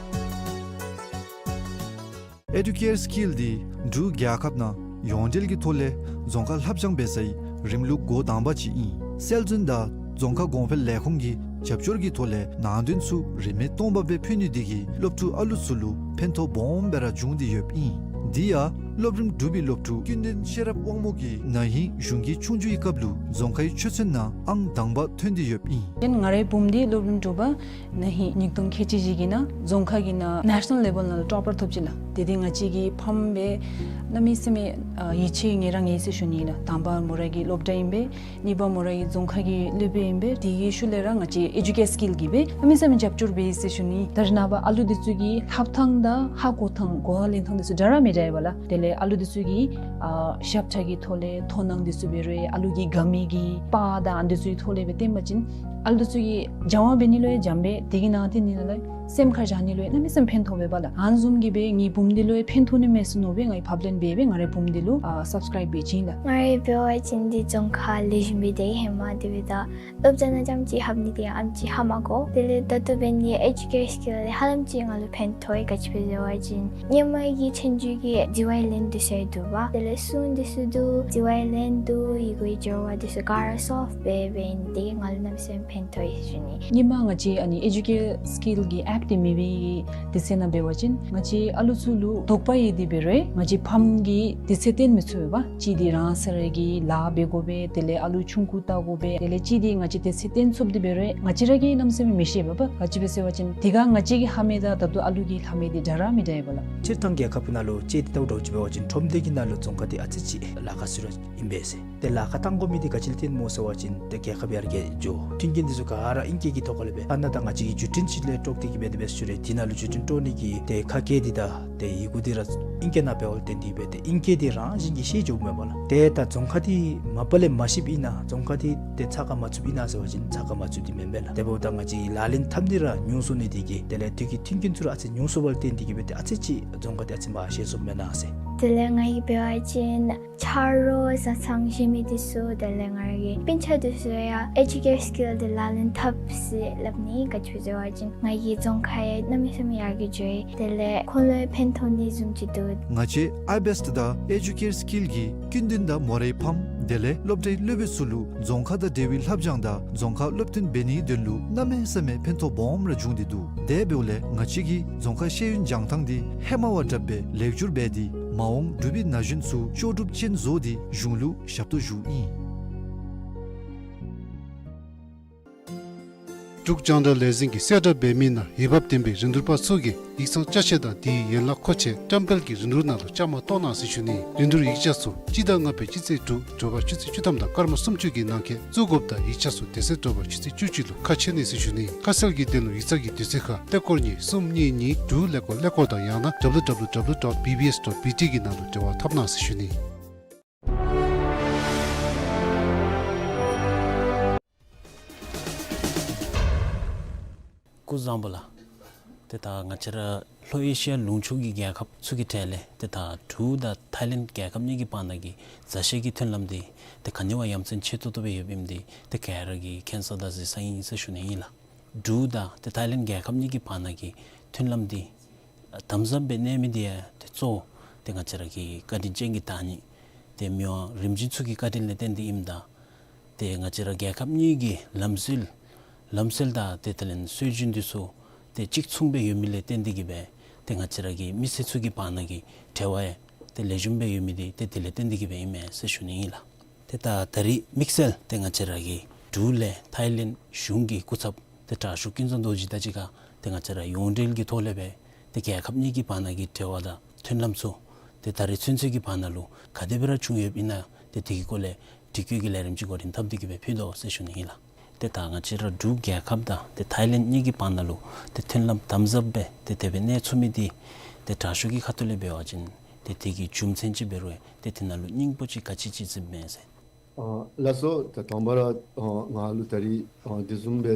ཨེ་ཌུ་ཀེར་སི་ཀིལ་འདི་འབྲུག་རྒྱལ་ཁབ་ནང་ཡོངས་འབྲེལ་གྱི་ཐོག་ལས་རྫོང་ཁ་ལྷབ་སྦྱང་འབད་སའི་རིམ་ལུགས་འགོ་དང་པ་ཅིག་ཨིན། སྲོལ་འཛིན་དང་རྫོང་ཁ་གོང་འཕེལ་ལས་ཁུངས་ཀྱི་རྒྱབ་སྐྱོར་གྱི་ཐོག་ལས་ནང་དོན་ཚུ་རིན་མེད་སྟོང་པ་སྦེ་ཕུལ་ནི་འདི་གིས་སློབ་ཕྲུག་ཨ་ལུ་ཚུ་ལུ་ཕན་ཐོགས་སྦོམ་སྦེ་ར་བྱུང་སྟེ་ཡོདཔ་ཨིན། དེ་ཡང་སློབ་རིམ་དྲུག་པའི་སློབ་ཕྲུག་ཀུན་ལྡན་ཤེས་རབ་དབང་མོ་གིས་ན་ཧིང་གཞུང་གི་ཆོས་རྒྱུགས་ཀྱི་སྐབས་ལུ་རྫོང་ཁའི་ཆོས་ཚན་ནང་ཨང་དང་པ་ཐོན་ཏེ་ཡོདཔ་ཨིན། ཨིན། ང་རའི་བུམོ་འདི་སློབ་རིམ་དྲུག་པ་ན་ཧིང་ཉིས་སྟོང་ཁལ་གཅིག་བཞི་གི་ནང་རྫོང་ཁ་གི་ནང་ནེ་ཤ་ནཱལ་ལེ་བཱལ་ནང་ལུ་ཊོ་པར་ཐོབ་ཅི་ལགས། དེ་འདི་ང་བཅས་ཀྱི་ཕམ་སྦེ་གནམ་མེད་ས་མེད་ཡིད་ཆེས་ངེ་ར་ངེས་ཟེར་ཞུ་ནི་ལགས། དང་པ་མོ་ར་གི་སློབ་གྲྭ་ཨིན་པས། གཉིས་པ་མོ་ར་གི་རྫོང་ཁ་གི་སློབ་དཔོན་ཨིན་པས། དེ་གི་ཤུལ་ལས་ར་ང་བཅས་ཨེ་ཌུ་ཀེར་སི་ཀིལ་གྱིས་སྦེ་གནམ་མེད་ས་མེད་རྒྱབ་སྐྱོར་འབད་ཡི་ཟེར་ཞུ་ནི། ད་རེས་ནངས་པ་ཨ་ལུ་འདི་ཚུ་གི་ལྷབ་ཐངས་དང་ཧ་གོ་ཐངས་གོ་བ་ལེན་ཐངས་འདི་ཚུ་འདྲ་ར་མི་འདྲ་ཡོདཔ་ལགས། དེ་ལས་ཨ་ལུ་འདི་ཚུ་གི་ཨ་ཞབས་ཁྲ་གི་ཐོག་ལས་མཐོང་སྣང་འདི་ཚུ་འབད་རུང་ཨ་ལུ་གི་དགའ་མི་གི་པར་དང་ཨ་འདི་ཚུ་གི་ཐོག་ལས་སྦེ་སྟོན་པ་ཅིན་ཨ་ལུ་འདི་ཚུ་གིས་སྦྱང་བ་འབད་ནི་ལུ་ཡང་སྦྱངམ་སྦེ་དེ་གི་ནང་དེ་ནི་ལགས་སེམས་ཁར་བཞག་ནི་ལུ་ཡང་གནམ་མེད་ས་མེད་ཕན་ཐོགས་པས་པ་ལགས། ཨ་ནི་བཟུམ་གྱིས་སྦེ་ངེའི་བུམོ་འདི་ལུ་ཡང་ཕན་ཐོགས་ནི་མས་ཟེར་མནོ་སྦེ་ངེའི་ཕབ་ལེན་འབད་སྦེ་ང་རའི་བུམོ་འདི་ལུ་ཨ་སབ་སི་ཀརའིབ་འབད་བྱིན་ལགས། ང་རའི་འབད་བ་ཅིན་འདི་རྫོང་ཁ་ལེགས་ཤོམ་སྦེ་སྡོད་ཧེ་མ་དེ་སྦེ་ད་སློབ་གྲྭ་ནང་རྐྱངམ་ཅིག་ལྷབ་ནི་དེ་ཡང་ཨེམ་ཅིག་ཧ་མ་གོ། དེ་ལས་ད་ལྟོ་འབད་ནི་ཨེ་ཌུ་ཀེར་སི་ཀིལ་ལས་ཧ་ལམ་ཅིག་ང་ལུ་ཕན་ཐོགས་ཡི། ག་ཅི་སྦེ་ཟེར་བ་ཅིན་སྔོན་མ་གི་ཚན་རིག་གི་འདི་ཚུ་ཡང་འདུག་པ། དེ་ལས་སུན་འདི་ཚུ་འདུག། འདི་ཚུ་ཡང་འདུག། ཡི་གུའི་སྦྱོར་བ་འདི་ཚུ་ག་ར་སོབ་སྦེ་འབད་ནི་དེ་གིས་ང་ལུ་གནམ་མེད་ས་མེད་ཕན་ཐོགས་ཡི་ཟེར་ཞུ་ནི། སྔོན་མ་ང་བཅས་ཨ་ནི་ཨེ་ཌུ་ཀེར་སི་ཀིལ་གྱི་ཨེཔ་འདི་མེད་པའི་དུས་ཚོད་ནང་འབད་བ་ཅིན་ང་བཅས་ཨ་ལུ་ཚུ་ལུ་དོགས་པ་ཡོད་དེ་འབད་རུང་ང་བཅས་ཕམ་གྱིས་དུས་ཚོད་སྟོན་མི་ཚུགས་པས་པ། གཅིག་འདི་རང་སོ་ར་གི་ལཱ་འབད་དགོ་པས། དེ་ལས་ཨ་ལུ་ཆུང་ཀུ་བལྟ་དགོ་པས། དེ་ལས་གཅིག་འདི་ང་བཅས་དུས་ཚོད་སྟོན་ཚུགསཔ་འདི་འབད་རུང་ང་བཅས་ར་གིས་གནམ་མེད་ས་མེད་མི་ཤེས་པས་པ། ག་ཅི་སྦེ་ཟེར་བ་ཅིན་དེ་ཁར་ང་བཅས་ཀྱི་ལྷབ་མི་དང་ད་ལྟོ་ཨ་ལུ་གི་ལྷབ་མི་འདི་འདྲ་ར་མི་འདྲ་ཡོདཔ་ལགས། སྤྱིར་བཏང་རྒྱལ་ཁབ་ནང་ལུ་དཔྱེ་འདི་ལྟ་བུ་འདྲཝ་ཅིག་འབད་བ་ཅིན་ཁྲོམ་སྡེ་གི་ནང་ལུ་རྫོང་ཁ་འདི་ཨ་ཙི་ཅིག་ལཱ་ཁག་ཟེར་རུང་ཨིན་པས་ཟེར། ཏེ་ལཱ་ཁག་བཏང་དགོ་མི་འདི་ག་ཅི་ལུ་བརྟེན་སྨོ་ཟེར་བ་ཅིན་ཏེ་རྒྱལ་ཁབ་ཡར་རྒྱས་འགྱོ། མཐུན་རྐྱེན་འདི་ཚུ་ག་ར་ཨིང་སྐད་ཀྱི་ཐོག་ཁ་ལས་འབད་ཨ་ནཱ་ད་ང་བཅས་ཀྱིས་བརྒྱུད་འཕྲིན་ཅིག་ལས་དཀྲོག་སྟེ་གིས་འབད་དེ་འབད་ཞུ་རུང་དེ་ནང་ལུ་བརྒྱུད་འཕྲིན་དཀྲོག་ནི་གི་ཏེ་ཁ་སྐད་འདི་དང་ ཏེ་ཡི་གུ་འདི་ར་ཨིང་སྐད་ནང་འབདཝ་ལས་བརྟེན་ཏེ་སྦེ་ཏེ་ཨིང་སྐད་འདི་རང་བཞིན་གྱིས་ཤེས་འགྱོཝ་མས་པ་ལགས། ཏེ་ད་རྫོང་ཁ་འདི་མ་པ་ལས་མ་ཤེསཔ་ཨིན་ན་རྫོང་ཁ་འདི་ཏེ་ཚགས་ཁར་མ་ཚུདཔ་ཨིན་ན་ཟེར་བ་ཅིན་ཚགས་ཁར་མ་ཚུད་དེ་མེན་པས་ལགས། དེ་འབདཝ་ད་ང་བཅས་ལག་ལེན་འཐབ་ནི་ར་ཉུང་སོང་ནི་དེ་གིས་དེ་ལས་དུས་ཀྱི་མཐུན་རྐྱེན་ཚུ་ར་ཨ་ཙི་ཉུང་སོང་བ་ལས་བརྟེན་ཏེ་གིས་སྦེ་ཏེ་ཨ་ཙི་ཅིག་རྫོང་ཁ་འདི་ཨ་ཙི་མར་ཤེས་སོངམ་མེན་ན་ཟེར། དེ་ལས་ང་གིས་འབད་བ་ཅིན་ཆ་རོགས་བཟའ་ཚང་བཞེས་མི་འདི་ཚུ་དེ་ལས་ང་རའི་སྤུན་ཆ་འདི་ཚུ་ཡང་ཨེ་ཇུ་ཀེར་སི་ཀིལ་འདི་ལག་ལེན་འཐབ་ཟེར་སླབ་ནི། ག་ཅི་སྦེ་ཟེར་བ་ཅིན་ང་གིས་རྫོང་ཁ་ཡང་གནམ་མེད་ས་མེད་ཡར་རྒྱས་འགྱོ་ཡི། དེ་ལས་ཁོང་ལུ་ཡང་ཕན་ཐོགས་ནི་བཟུམ་ཅིག་འདུག། ང་བཅས་ཨའི་བེསཊ་དང་ཨེ་ཇུ་ཀེར་སི་ཀིལ་གྱིས་ཀུན་མདུན་དང་མོ་རའི་ཕམ་དེ་ལས་སློབ་གྲྭའི་སློབ་དཔོན་ཚུ་ལུ་རྫོང་ཁ་དང་འབྲེལ་བའི་ལྷབ་སྦྱང་དང་རྫོང་ཁར་སློབ་སྟོན་འབད་ནིའི་དོན་ལུ་གནམ་མེད་ས་མེད་ཕན་ཐོགས་སྦོམ་ར་བྱུང་སྟེ་འདུག། དེ་འབདཝ་ལས་ང་བཅས་ཀྱིས་རྫོང་ཁ་ཤེས་ཡོན་སྦྱང་ཐངས་འདི་ཧེ་མ་བ་དྲགཔ་སྦེ་ལེགས་བསྒྱུར་འབད་དེ་མ་འོངས་འབྲུག་པའི་ན་གཞོན་ཚུ་ལྕོགས་གྲུབ་ཅན་བཟོ་སྟེ་གཞུང་ལུ་ཞབས་ཏོག་ཞུཝ་ཨིན། འབྲུག་རྒྱང་བསྒྲགས་ལས་འཛིན་གྱིས་གསལ་བསྒྲགས་འབད་མི་ནང་འོས་འབབ་ལྡན་པའི་རིན་བསྡུར་པ་ཚུ་གིས་ཡིག་ཚང་ཅ་ཆས་དང་དེའི་ཡན་ལག་མཁོ་ཆས་བཀྲམ་སྤེལ་གྱི་རིན་བསྡུར་ནང་ལུ་བཅའ་མར་གཏོགས་གནང་ཟེར་ཞུ་ནི། རིན་བསྡུར་ཡིག་ཆ་ཚུ་སྤྱི་ཟླ་ལྔ་པའི་སྤྱི་ཚེས་དྲུག་དྲོ་པ་ཆུ་ཚོད་བཅུ་ཐམ་དང་སྐར་མ་སུམ་ཅུ་གི་ནང་འཁོད་བཙུགས་དགོཔ་དང་ཡིག་ཆ་ཚུ་དེ་ཚེ་དྲོ་པ་ཆུ་ཚོད་བཅུ་གཅིག་ལུ་ཁ་ཕྱེ་ནི་ཟེར་ཞུ་ནི། ཁ་གསལ་གྱི་དོན་ལུ་ཡིག་ཚང་གི་དུས་ཚོད་ཁར་ཏེ་སྐོར་གཉིས་གསུམ་གཉིས་གཉིས་དྲུག་ཀླད་ཀོར་ཀླད་ཀོར་དང་ཡང་ན་W W W dot B B S dot B T གི་ནང་ལུ་འབྲེལ་བ་འཐབ་གནང་ཟེར་ཞུ་ནི། སྐུ་གཟུགས་བཟང་པོ་ལགས། ཏེ་ད་ང་བཅས་ར་ལྷོ་ཨེ་ཤི་ཡ་ལུང་ཕྱོགས་ཀྱི་རྒྱལ་ཁབ་ཚུ་གི་གྲས་ལས་ཏེ་ད་འབྲུག་དང་ཐའི་ལེནཌ་རྒྱལ་ཁབ་གཉིས་ཀྱི་བར་ན་གི་མཛའ་བཤེས་ཀྱི་མཐུན་ལམ་འདི་ཏེ་ག་ནི་བ་ཡ་མཚན་ཆེ་ཏོག་ཏོ་སྦེ་ཡོདཔ་ཨིནམ་འདི་ཏེ་ག་ར་གིས་མཁྱེན་ས་དང་གཟིགས་ས་ཨིན་ཟེར་ཞུ་ནི་ཨིན་ལགས། འབྲུག་དང་ཏེ་ཐའི་ལེནཌ་རྒྱལ་ཁབ་གཉིས་ཀྱི་བར་ན་གི་མཐུན་ལམ་འདི་དམ་ཟབ་སྦེ་གནས་མི་འདི་ཡང་ཏེ་གཙོ་བོ་ཏེ་ང་བཅས་ར་གི་བཀའ་དྲིན་ཅན་གྱི་བདག་ཉིད་ཏེ་མི་དབང་རིམ་བྱོན་ཚུ་གི་བཀའ་དྲིན་ལས་བརྟེན་ཏེ་ཨིནམ་ད་ཏེ་ང་བཅས་ར་རྒྱལ་ཁབ་གཉིས་ཀྱི་ལམ་སྲོལ་ལམ་སྲོལ་དང་ཏེ་དེ་ལས་སྲོལ་རྒྱུན་འདི་ཚུ་ཏེ་གཅིག་མཚུངས་སྦེ་ཡོད་མི་ལས་བརྟེན་ཏེ་གིས་སྦེ་ཏེ་ང་བཅས་ར་གི་མི་སེར་ཚུ་གི་བར་ན་གི་འབྲེལ་བ་ཡང་ཏེ་ལེགས་ཤོམ་སྦེ་ཡོད་མི་འདི་ཏེ་དེ་ལས་བརྟེན་ཏེ་གིས་སྦེ་ཨིན་མས་ཟེར་ཞུ་ནི་ཨིན་ལགས། ཏེ་ད་ད་རིས་དམིགས་བསལ་ཏེ་ང་བཅས་ར་གི་འབྲུག་ལས་ཐའི་ལེནཌ་གཞུང་གི་སྐུ་ཚབ་ཏེ་དྲག་ཤོས་ཀུན་བཟང་རྡོ་རྗེ་དང་གཅིག་ཁར་ཏེ་ང་བཅས་ར་ཡོངས་འབྲེལ་གྱི་ཐོག་ལས་སྦེ་ཏེ་རྒྱལ་ཁབ་གཉིས་ཀྱི་བར་ན་གི་འབྲེལ་བ་དང་མཐུན་ལམ་ཚུ་ཏེ་ད་རིས་ཚུན་ཚོད་ཀྱི་བར་ན་ལུ་ག་དེ་སྦེ་ར་བྱུང་ཡོདཔ་ཨིན་ན་ཏེ་དེ་གི་སྐོར་ལས་དྲི་བཀོད་ཀྱི་ལས་རིམ་ཅིག་འགོ་འདྲེན་འཐབ་སྟེ་གིས་སྦེ་ཕུལ་དོ་ཟེར་ཞུ་ནི་ཨིན་ལགས། ཏེ་ད་ང་བཅས་ར་འབྲུག་རྒྱལ་ཁབ་དང་ཏེ་ཐའི་ལེནཌ་གཉིས་ཀྱི་བར་ན་ལུ་ཏེ་མཐུན་ལམ་དམ་ཟབ་སྦེ་ཏེ་དེ་སྦེ་གནས་ཚུགས་མི་འདི་ཏེ་དྲག་ཤོས་ཀྱི་ཁ་ཐུག་ལས་འབད་བ་ཅིན་ཏེ་དེ་གི་རྒྱུ་མཚན་ཅིག་འབད་རུང་ཏེ་དེ་ནང་ལུ་སྙིང་པོ་ཅིག་ག་ཅི་ཅིག་གཟིགསཔ་མས་ཟེར། ཨ་ལགས་སོ། ད་དང་པ་ར་ཨ་ང་ལུ་ད་རིས་ཨ་དེ་བཟུམ་སྦེ་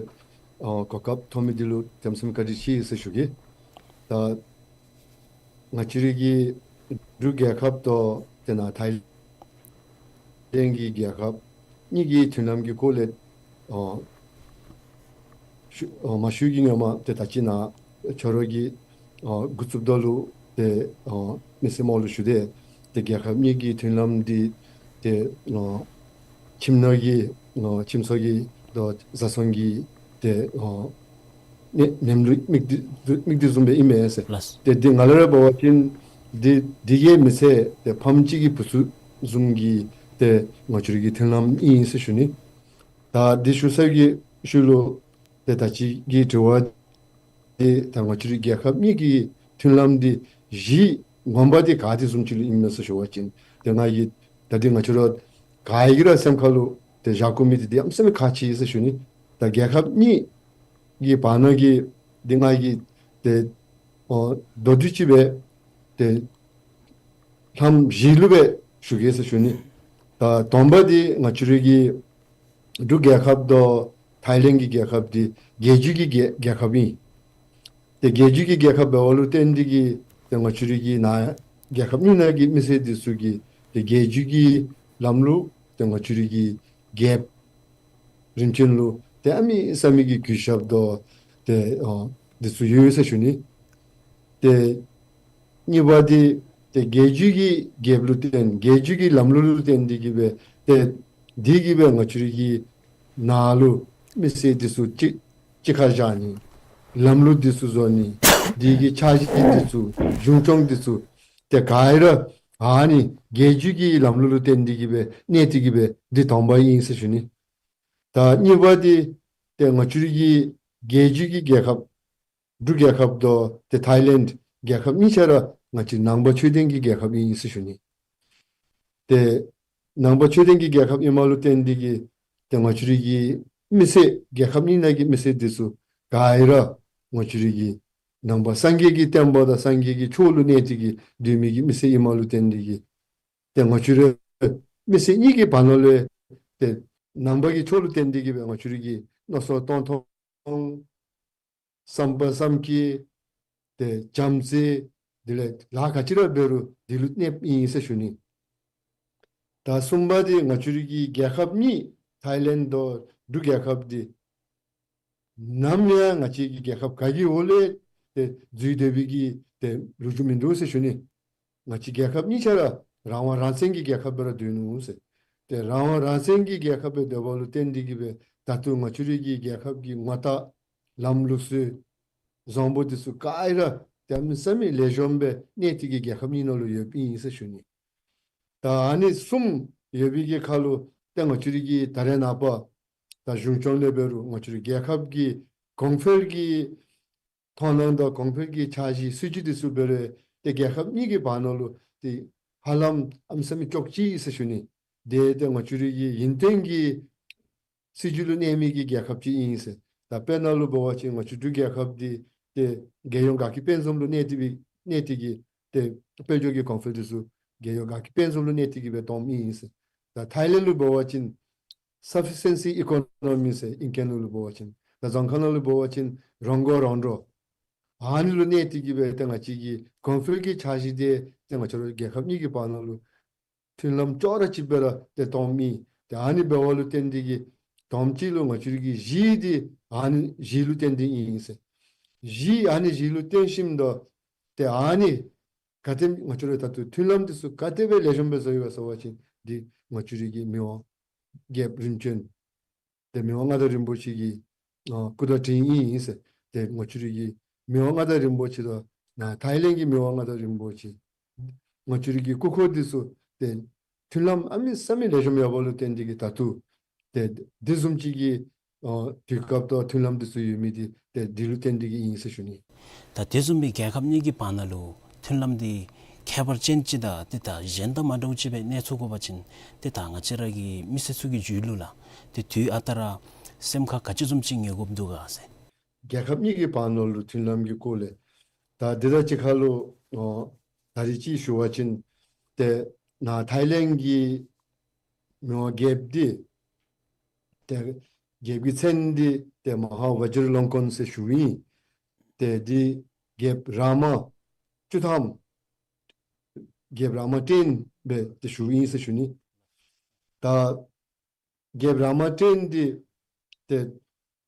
ཨ་གོ་སྐབས་ཐོབ་མི་འདི་ལུ་དམ་སེམས་བཀའ་དྲིན་ཆེ་ཟེར་ཞུ་གེ། ད་ང་བཅས་རའི་གི་འབྲུག་རྒྱལ་ཁབ་དང་དེ་ནང་ཐའི་ལེནཌ་གི་རྒྱལ་ཁབ་གཉིས་ཀྱི་མཐུན་ལམ་གྱི་སྐོར་ལས་ཨ་ཞུ་ཨ་མ་ཞུ་གི་ངོ་མ་ཏེ་ད་ཅི་ནཱ་ཁྱོད་ར་གིས་ཨ་འགོ་བཙུགསཔ་ད་ལུ་ཏེ་ཨ་མི་སེར་མང་ལུ་ཞུ་དེས། ཏེ་རྒྱལ་ཁབ་གཉིས་ཀྱི་མཐུན་ལམ་འདི་ཏེ་ཨ་ཁྱིམ་ནང་གི་ཨ་ཁྱིམ་ཚང་གི་དང་བཟའ་ཚང་གི་ཏེ་ཨ་ནེམ་ནེམ་ལུ་མིག་ཏོ་མིག་ཏོ་བཟུམ་སྦེ་ཨིན་མས་ཟེར། ལགས། ཏེ་འདི་ང་ལུ་ར་འབད་བ་ཅིན་འདི་འདི་གིས་མི་ཚད་ཏེ་ཕམ་གཅིག་གི་བུ་ཚུ་བཟུམ་གྱི་ཏེ་ང་བཅས་རའི་གི་མཐུན་ལམ་ཨིན་ཟེར་ཞུ་ནི། ད་འདི་ཞུ་ཚར་གྱི་ཤུལ་ལུ་ཏེ་ད་ཅི་གི་དྲི་བ་འདི་ད་ང་བཅས་རའི་རྒྱལ་ཁབ་གཉིས་ཀྱི་མཐུན་ལམ་འདི་གཞི་ངོ་མ་འདི་ག་དེ་བཟུམ་ཅིག་ལུ་ཨིན་ན་ཟེར་ཞུ་བ་ཅིན་ཏེ་ང་གིས་ད་འདི་ང་བཅས་ར་ག་ར་གི་ར་སེམས་ཁ་ལུ་ཏེ་བཞག་དགོ་མི་འདི་འདི་ཨམ་སེམས་ཁག་ཆེ་ཟེར་ཞུ་ནི། ད་རྒྱལ་ཁབ་གཉིས་ཀྱི་བར་ན་གི་འདི་ང་གིས་ཏེ་ཨ་མདོར་བསྡུས་ཅིག་སྦེ་ཏེ་ལྷམ་བཞི་ལུ་སྦེ་ཞུ་གེ་ཟེར་ཞུ་ནི། ད་དང་པ་འདི་ང་བཅས་རའི་གི་འབྲུག་རྒྱལ་ཁབ་དང་ཐའི་ལེནཌ་གི་རྒྱལ་ཁབ་འདི་རྒྱལ་བརྒྱུད་ཀྱི་རྒྱལ་རྒྱལ་ཁབ་ཨིན། ཏེ་རྒྱལ་བརྒྱུད་ཀྱི་རྒྱལ་ཁབ་འབདཝ་ལུ་བརྟེན་ཏེ་གིས་ཏེ་ང་བཅས་རའི་གི་ནཱ་རྒྱལ་ཁབ་གཉིས་ནང་གི་མི་སེར་འདི་ཚུ་གིས་ཏེ་རྒྱལ་བརྒྱུད་ཀྱི་ལམ་ལུགས་ཏེ་ང་བཅས་རའི་གི་རྒྱལཔོ་རིམ་བྱོན་ལུ་ཏེ་གནམ་མེད་ས་མེད་ཀྱི་གུས་ཞབས་དང་ཏེ་ཨ་འདི་ཚུ་ཡོད་ཟེར་ཞུ་ནི། ཏེ་གཉིས་པ་འདི་ཏེ་རྒྱལ་བརྒྱུད་ཀྱི་རྒྱལཔོ་ལུ་བརྟེན་རྒྱལ་བརྒྱུད་ཀྱི་ལམ་ལུགས་ལུ་བརྟེན་ཏེ་གིས་སྦེ་ཏེ་འདི་གིས་སྦེ་ང་བཅས་རའི་གི་ནཱ་ལུ་མི་སེར་འདི་ཚུ་གཅིག་གཅིག་ཁར་བཞག་ནི། ལམ་ལུགས་འདི་ཚུ་བཟོ་ནི། འདི་གི་འཆར་གཞི་འདི་ཚུ་གཞུང་སྐྱོང་འདི་ཚུ་ཏེ་ག་ར་ཨ་ནི་རྒྱལ་བརྒྱུད་ཀྱི་ལམ་ལུགས་ལུ་བརྟེན་ཏེ་གིས་སྦེ་གནས་ཏེ་གིས་སྦེ་འདི་དང་པ་ཨིན་ཟེར་ཞུ་ནི། ད་གཉིས་པ་འདི་ཏེ་ང་བཅས་རའི་གི་རྒྱལ་བརྒྱུད་ཀྱི་རྒྱལ་ཁབ་འབྲུག་རྒྱལ་ཁབ་དང་ཏེ་ཐའི་ལེནཌ་རྒྱལ་ཁབ་གཉིས་ཆ་ར་ང་བཅས་ནང་པ་ཆོས་ལྡན་གྱི་རྒྱལ་ཁབ་ཨིན་ཟེར་ཞུ་ནི། ཏེ་ནང་པ་ཆོས་ལྡན་གྱི་རྒྱལ་ཁབ་ཨིནམ་ལུ་བརྟེན་ཏེ་གིས་ཏེ་ང་བཅས་རའི་གི་མི་སེར་རྒྱལ་ཁབ་གཉིས་ནང་གི་མི་སེར་འདི་ཚུ་ག་ར་ང་བཅས་རའི་གི་ ནང་པ་སངས་རྒྱས་ཀྱི་བསྟན་པ་དང་སངས་རྒྱས་ཀྱི་ཆོས་ལུ་གནས་ཏེ་གི་སྡོད་མི་གི་མི་སེར་ཨིནམ་ལུ་བརྟེན་ཏེ་གི་ཏེ་ང་བཅས་ར་མི་སེར་གཉིས་ཀྱི་བར་ན་ལུ་ཏེ་ནང་པ་གི་ཆོས་ལུ་བརྟེན་ཏེ་གི་སྦེ་ང་བཅས་ར་གི་མནོ་བསམ་གཏོང་ཐངས་བསམ་པ་བསམ་སྐྱེ་ཏེ་བྱམས་བརྩེ་དེ་ལས་ལཱ་ག་ཅི་ར་འབད་རུང་དེ་ལུ་གནསཔ་ཨིན་ཟེར་ཞུ་ནི། ད་གསུམ་པ་འདི་ང་བཅས་ར་གི་རྒྱལ་ཁབ་གཉིས་ཐའི་ལེནཌ་དང་འབྲུག་རྒྱལ་ཁབ་འདི་ནམ་ཡང་ང་བཅས་ཀྱི་རྒྱལ་ཁབ་ག་གི་འོག་ལས་ཏེ་འཛུལ་སྡོད་པའི་གི་ཏེ་ལོ་རྒྱུས་མིན་འདུག་ཟེར་ཞུ་ནི། ང་བཅས་རྒྱལ་ཁབ་གཉིས་ཆ་ར་རང་དབང་རང་བཙན་གྱི་རྒྱལ་ཁབ་སྦེ་ར་སྡོད་ནུག་ཟེར། ཏེ་རང་དབང་རང་བཙན་གྱི་རྒྱལ་ཁབ་སྦེ་སྡོདཔ་ལུ་བརྟེན་ཏེ་གི་སྦེ་ད་ལྟོ་ང་བཅས་ར་གི་རྒྱལ་ཁབ་ཀྱི་ངོ་རྟགས་ལམ་ལུགས་སྲོལ་བཟང་པོ་འདི་ཚུ་ག་ར་གནམ་མེད་ས་མེད་ལེགས་ཤོམ་སྦེ་གནས་ཏེ་གི་རྒྱལ་ཁབ་གཉིས་ནང་ལུ་ཡོདཔ་ཨིན་ཟེར་ཞུ་ནི། ད་ཨ་ནི་གསུམ་ཡོད་པའི་གི་ཁར་ལུ་ཏེ་ང་བཅས་ར་གི་ད་རེས་ནངས་པ་ད་གཞུང་སྐྱོང་ལས་འབད་རུང་ང་བཅས་ར་རྒྱལ་ཁབ་ཀྱི་གོང་འཕེལ་གྱི་མཐོང་སྣང་དང་གོང་འཕེལ་གྱི་འཆར་གཞི་སྲིད་ཇུས་འདི་ཚུ་འབད་རུང་ཏེ་རྒྱལ་ཁབ་གཉིས་ཀྱི་བར་ན་ལུ་ཏེ་ཧ་ལམ་གནམ་མེད་ས་མེད་ཅོག་གཅིག་ཨིན་ཟེར་ཞུ་ནི། ཏེ་ཏེ་ང་བཅས་ར་གི་ཡུན་བརྟན་གྱི་སྲིད་ཇུས་ལུ་གནས་མི་གི་རྒྱལ་ཁབ་ཅིག་ཨིན་ཟེར། ད་དཔེར་ན་ལུ་འབད་བ་ཅིན་ང་བཅས་འབྲུག་རྒྱལ་ཁབ་འདི་ཏེ་རྒྱལ་ཡོངས་དགའ་སྐྱིད་དཔལ་འཛོམས་ལུ་གནས་ཏེ་སྦེ་གནས་ཏེ་གི་ཏེ་དཔལ་འབྱོར་གྱི་གོང་འཕེལ་འདི་ཚུ་རྒྱལ་ཡོངས་དགའ་སྐྱིད་དཔལ་འཛོམས་ལུ་གནས་ཏེ་གི་སྦེ་སྡོདཔ་ཨིན་ཟེར། ད་ཐའི་ལེནཌ་ལུ་འབད་བ་ཅིན་sufficiency economy ཟེར་ཨིང་སྐད་ནང་ལུ་འབད་བ་ཅིན། ད་གཙང་ཁ་ནང་ལུ་འབད་བ་ཅིན་རང་མགོ་རང་འདྲོངས། ཨ་ནི་ལུ་གནས་ཏེ་གི་སྦེ་ཏེ་ང་བཅས་ཀྱི་གོང་འཕེལ་གྱི་འཆར་གཞི་འདི་ཏེ་ང་བཅས་ར་རྒྱལ་ཁབ་གཉིས་ཀྱི་བར་ན་ལུ་མཐུན་ལམ་ཅོག་ར་གཅིག་སྦེ་ར་ཏེ་སྡོདཔ་ཨིན། ཏེ་ཨ་ནི་འབདཝ་ལུ་བརྟེན་ཏེ་གི་དོནམ་ཅིག་ལུ་ང་བཅས་ར་གི་གཞི་འདི་ཨ་ནི་གཞི་ལུ་བརྟེན་ཏེ་ཨིན་ཟེར། གཞི་ཨ་ནི་གཞི་ལུ་བརྟེན་ཞིནམ་ད་ཏེ་ཨ་ནི་ག་དེམ་ང་བཅས་ར་ད་ལྟོ་མཐུན་ལམ་འདི་ཚུ་ག་དེ་སྦེ་ལེགས་ཤོམ་སྦེ་བཟོ་ཡི་ག་ཟེར་བ་ཅིན་འདི་ང་བཅས་ར་གི་མི་དབང་རྒྱལཔོ་རིམ་བྱོན་ཏེ་མི་དབང་མངའ་བདག་རིན་པོ་ཆེ་གི་ཨ་སྐུ་དྲིན་ཨིན་ཟེར། ཏེ་ང་བཅས་ར་གི་མི་དབང་མངའ་བདག་རིན་པོ་ཆེ་དང་ནཱ་ཐའི་ལེནཌ་གི་མི་དབང་མངའ་བདག་རིན་པོ་ཆེ་ང་བཅས་ར་གི་སྐུ་འཁོར་འདི་ཚུ་ཏེ་མཐུན་ལམ་གནམ་མེད་ས་མེད་ལེགས་ཤོམ་ཡོདཔ་ལུ་བརྟེན་ཏེ་གི་ད་ལྟོ་ཏེ་འདི་བཟུམ་ཅིག་གི་ཨ་དུས་སྐབས་དང་མཐུན་ལམ་འདི་ཚུ་ཡོད་མི་འདི་ཏེ་འདི་ལུ་བརྟེན་ཏེ་གི་ཨིན་ཟེར་ཞུ་ནི། ད་དེ་བཟུམ་སྦེ་རྒྱལ་ཁབ་གཉིས་ཀྱི་བར་ན་ལུ་མཐུན་ལམ་འདི་ཁྱད་པར་ཅན་ཅིག་དང་ཏེ་ད་གཞན་དང་མ་འདྲཝ་ཅིག་སྦེ་གནས་ཚུགས་དགོ་པ་ཅིན་ཏེ་ད་ང་བཅས་ར་གི་མི་སེར་ཚུ་གི་རྒྱུད་ལུ་ལགས་ཏེ་དུས་ཨ་རྟག་ར་སེམས་ཁར་ག་ཅི་བཟུམ་ཅིག་ངེས་དགོཔ་འདུག་ག་ཟེར། རྒྱལ་ཁབ་གཉིས་ཀྱི་བར་ན་ལུ་མཐུན་ལམ་གྱི་སྐོར་ལས་ད་འདི་དང་གཅིག་ཁར་ལུ་ཨ་ད་རིས་ཅིག་ཞུ་བ་ཅིན་ཏེ་ནཱ་ཐའི་ལེནཌ་གི་མི་དབང་རྒྱལཔོ་འདི་ཏེ་རྒྱལཔོ་གི་མཚན་འདི་ཏེ་མ་ཧཱ་བཛྲ་ལོང་ཀོན་ཟེར་ཞུཝ་ཨིན། ཏེ་འདི་རྒྱལཔོ་རཱ་མ་བཅུ་ཐམ་རྒྱལཔོ་རཱ་མ་བརྟན་སྦེ་ཏེ་ཞུཝ་ཨིན་ཟེར་ཞུ་ནི། ད་རྒྱལཔོ་རཱ་མ་བརྟན་འདི་ཏེ་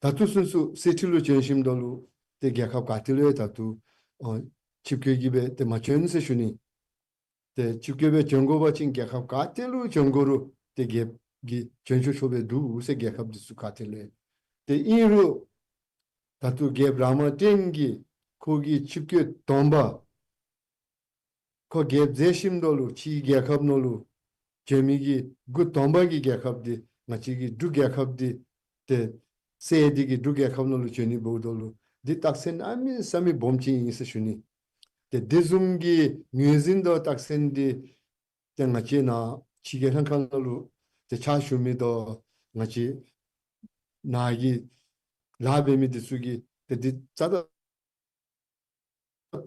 ད་ལྟོ་ཚུན་ཚོད་གསེར་ཁྲི་ལུ་བྱོན་ཞིནམ་ད་ལུ་ཏེ་རྒྱལ་ཁབ་ག་ཏེ་ལུ་ཡང་ད་ལྟོ་ཨ་ཆིབས་བསྐྱོད་ཀྱིས་སྦེ་ཏེ་མ་བྱོན་ཟེར་ཞུ་ནི། ཏེ་ཆིབས་བསྐྱོད་སྦེ་བྱོན་དགོ་པ་ཅིན་རྒྱལ་ཁབ་ག་ཏེ་ལུ་བྱོན་དགོ་རུང་ཏེ་རྒྱལཔོ་གིས་བྱོན་ཆོག་ཆོག་སྦེ་འདུག་ཟེར། རྒྱལ་ཁབ་འདི་ཚུ་ག་ཏེ་ལུ་ཡང་། ཏེ་ཨིན་རུང་ད་ལྟོ་རྒྱལཔོ་རཱ་མ་བརྟན་གྱིས་ཁོ་གི་ཆིབས་བསྐྱོད་དང་པ་ཁོ་རྒྱལཔོ་མཛད་ཞིནམ་ད་ལུ་ཕྱིའི་རྒྱལ་ཁབ་ནང་ལུ་བྱོན་མི་གི་འགོ་དང་པ་གི་རྒྱལ་ཁབ་འདི་ང་བཅས་ཀྱི་འབྲུག་རྒྱལ་ཁབ་འདི་ཏེ་བསལ་ཏེ་གི་འབྲུག་རྒྱལ་ཁབ་ནང་ལུ་བྱོན་ནི་འབདཝ་ད་ལུ་འདི་རྟགས་མཚན་གནམ་མེད་ས་མེད་སྦོམ་ཅིག་ཨིན་ཟེར་ཞུ་ནི། ཏེ་འདི་བཟུམ་གྱི་ངོས་འཛིན་དང་རྟགས་མཚན་འདི་ཏེ་ང་བཅས་ནཱ་ཕྱི་རྒྱལ་ལྷན་ཁག་ནང་ལུ་ཏེ་ཕྱག་ཞུ་མི་དང་ང་བཅས་ནཱ་གི་ལཱ་འབད་མི་འདི་ཚུ་གིས་ཏེ་འདི་རྩ་དང་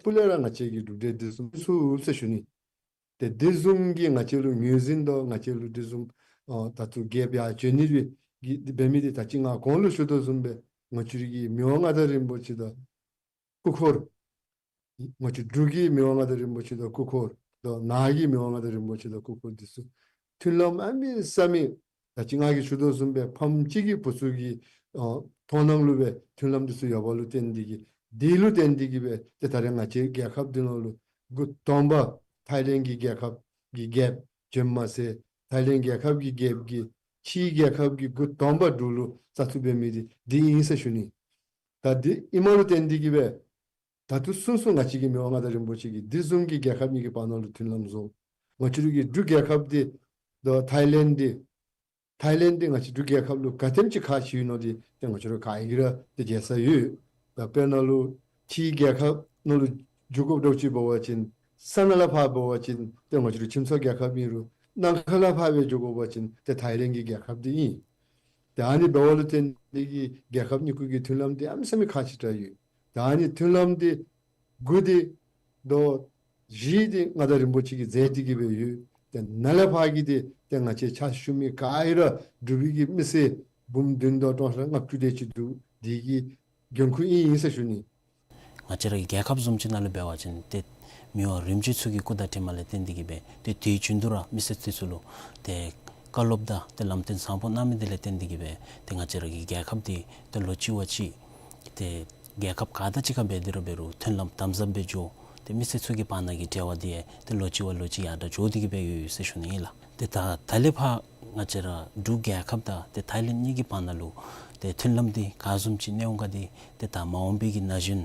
སྤུ་ལས་ར་ང་བཅས་ཀྱི་འབྲུག་སྒྲ་འདི་བཟུམ་ཚུགས་ཟེར་ཞུ་ནི། ཏེ་འདི་བཟུམ་གྱི་ང་བཅས་ལུ་ངོས་འཛིན་དང་ང་བཅས་ལུ་འདི་བཟུམ་ཨ་ད་ལྟོ་རྒྱལཔོ་ཡར་བྱོན་ནི་འབད་གི་འབད་མི་འདི་ད་ཅི་ང་གོང་ལུ་ཞུ་དོ་བཟུམ་སྦེ་ང་བཅས་ར་གི་མི་དབང་མངའ་བདག་རིན་པོ་ཆེ་དང་སྐུ་འཁོར་ང་བཅས་འབྲུག་གི་མི་དབང་མངའ་བདག་རིན་པོ་ཆེ་དང་སྐུ་འཁོར་དང་ནཱ་གི་མི་དབང་མངའ་བདག་རིན་པོ་ཆེ་དང་སྐུ་འཁོར་འདི་ཚུ་མཐུན་ལམ་གནམ་མེད་ས་མེད་ད་ཅི་ང་གིས་ཞུ་དོ་བཟུམ་སྦེ་ཕམ་གཅིག་གི་བུ་ཚུ་གི་ཨ་མཐོང་སྣང་ལུ་སྦེ་མཐུན་ལམ་འདི་ཚུ་ཡོདཔ་ལུ་བརྟེན་ཏེ་གི་འདི་ལུ་བརྟེན་ཏེ་གི་སྦེ་ཏེ་ད་རེས་ང་བཅས་རྒྱལ་ཁབ་འདི་ནང་ལུ་འགོ་དང་པ་ཐའི་ལེནཌ་གི་རྒྱལ་ཁབ་ཀྱི་རྒྱལཔོ་བྱོནམ་མ་ཚད་ཐའི་ལེནཌ་རྒྱལ་ཁབ་ཀྱི་རྒྱལཔོ་གིས་ཕྱིའི་རྒྱལ་ཁབ་ཀྱི་འགོ་དང་པ་འབྲུག་ལུ་བཙག་འཐུ་འབད་མི་འདི་འདི་ཨིན་ཟེར་ཞུ་ནི། ད་འདི་ཨིནམ་ལུ་བརྟེན་ཏེ་གི་སྦེ་ད་ལྟོ་ཚུན་ཚོད་ང་བཅས་ཀྱི་མི་དབང་མངའ་བདག་རིན་པོ་ཆེ་གིས་འདི་བཟུམ་གྱི་རྒྱལ་ཁབ་གཉིས་ཀྱི་བར་ན་ལུ་མཐུན་ལམ་བཟོ། ང་བཅས་ར་གི་འབྲུག་རྒྱལ་ཁབ་འདི་དང་ཐའི་ལེནཌ་འདི་ཐའི་ལེནཌ་འདི་ང་བཅས་འབྲུག་རྒྱལ་ཁབ་ལུ་ག་དེམ་ཅིག་ཁག་ཆེ་ཡོད་ནོ་འདི་ཏེ་ང་བཅས་ར་ག་གིས་ར་ཏེ་མཁྱེན་ས་ཡོད། ད་དཔེར་ན་ལུ་ཕྱིའི་རྒྱལ་ཁབ་ནང་ལུ་འགྱོ་དགོཔ་འདྲཝ་ཅིག་འབད་བ་ཅིན་ས་ནང་ལས་ཕར་འབད་བ་ཅིན་ཏེ་ང་བཅས་ར་ཁྱིམ་ཚང་རྒྱལ་ཁབ་ཨིན་རུང་ནམ་མཁའ་ལས་ཕར་སྦེ་འགྱོ་དགོ་པ་ཅིན་ཏེ་ཐའི་ལེནཌ་གི་རྒྱལ་ཁབ་འདི་ཨིན། ཏེ་ཨ་ནི་འབདཝ་ལུ་བརྟེན་ཏེ་གི་རྒྱལ་ཁབ་གཉིས་ཀྱི་མཐུན་ལམ་འདི་གནམ་མེད་ས་མེད་ཁག་ཆེ་དྲགས་ཡོད། ཏེ་ཨ་ནི་མཐུན་ལམ་འདི་ དགུ་འདི་དོ་བཞི་འདི་མངའ་བདག་རིན་པོ་ཆེ་གིས་མཛད་དེ་གི་སྦེ་ཡོད། ཏེ་ནཱ་ལས་ཕར་གྱི་འདི་ཏེ་ང་བཅས་ཕྱག་ཞུ་མི་ག་ར་འབྲུག་པའི་གི་མི་སེར་འབུམ་བདུན་དང་སྟོང་ཕྲག་ལྔ་བཅུ་དེ་ཅིག་འདུག། འདི་གི་འགན་ཁུར་ཨིན་ཨིན་ཟེར་ཞུ་ནི། ང་བཅས་ར་གི་རྒྱལ་ཁབ་བཟུམ་ཅིག་ནང་ལུ་འབད་བ་ཅིན་ཏེ་མི་དབང་རིམ་བྱོན་ཚུ་གི་སྐུ་དང་གྲིབ་མ་ལས་བརྟེན་ཏེ་གི་སྦེ་ཏེ་དུས་རྒྱུན་དུ་ར་མི་སེར་འདི་ཚུ་ལུ་ཏེ་བཀའ་སློབ་དང་ཏེ་ལམ་སྟོན་བཟང་པོ་གནང་མི་འདི་ལས་བརྟེན་ཏེ་གི་སྦེ་ཏེ་ང་བཅས་ར་གི་རྒྱལ་ཁབ་འདི་ཏེ་ལོ་གཅིག་བ་གཅིག་ཏེ་རྒྱལ་ཁབ་ག་དང་གཅིག་ཁར་འབད་དེ་ར་འབད་རུང་མཐུན་ལམ་དམ་ཟབ་སྦེ་འགྱོ། ཏེ་མི་སེར་ཚུ་གི་བར་ན་གི་འབྲེལ་བ་འདི་ཡང་ཏེ་ལོ་གཅིག་བ་ལོ་གཅིག་ཡར་དྲག་འགྱོ་སྟེ་གི་སྦེ་ཡོད་ཟེར་ཞུ་ནི་ཨིན་ལགས། ཏེ་ད་ད་ལས་ཕར་ང་བཅས་ར་འབྲུག་རྒྱལ་ཁབ་དང་ཏེ་ཐའི་ལེནཌ་གཉིས་ཀྱི་བར་ན་ལུ་ཏེ་མཐུན་ལམ་འདི་ག་བཟུམ་ཅིག་གནས་འོང་ག་འདི་ཏེ་ད་མ་འོངས་པའི་གི་ན་གཞོན་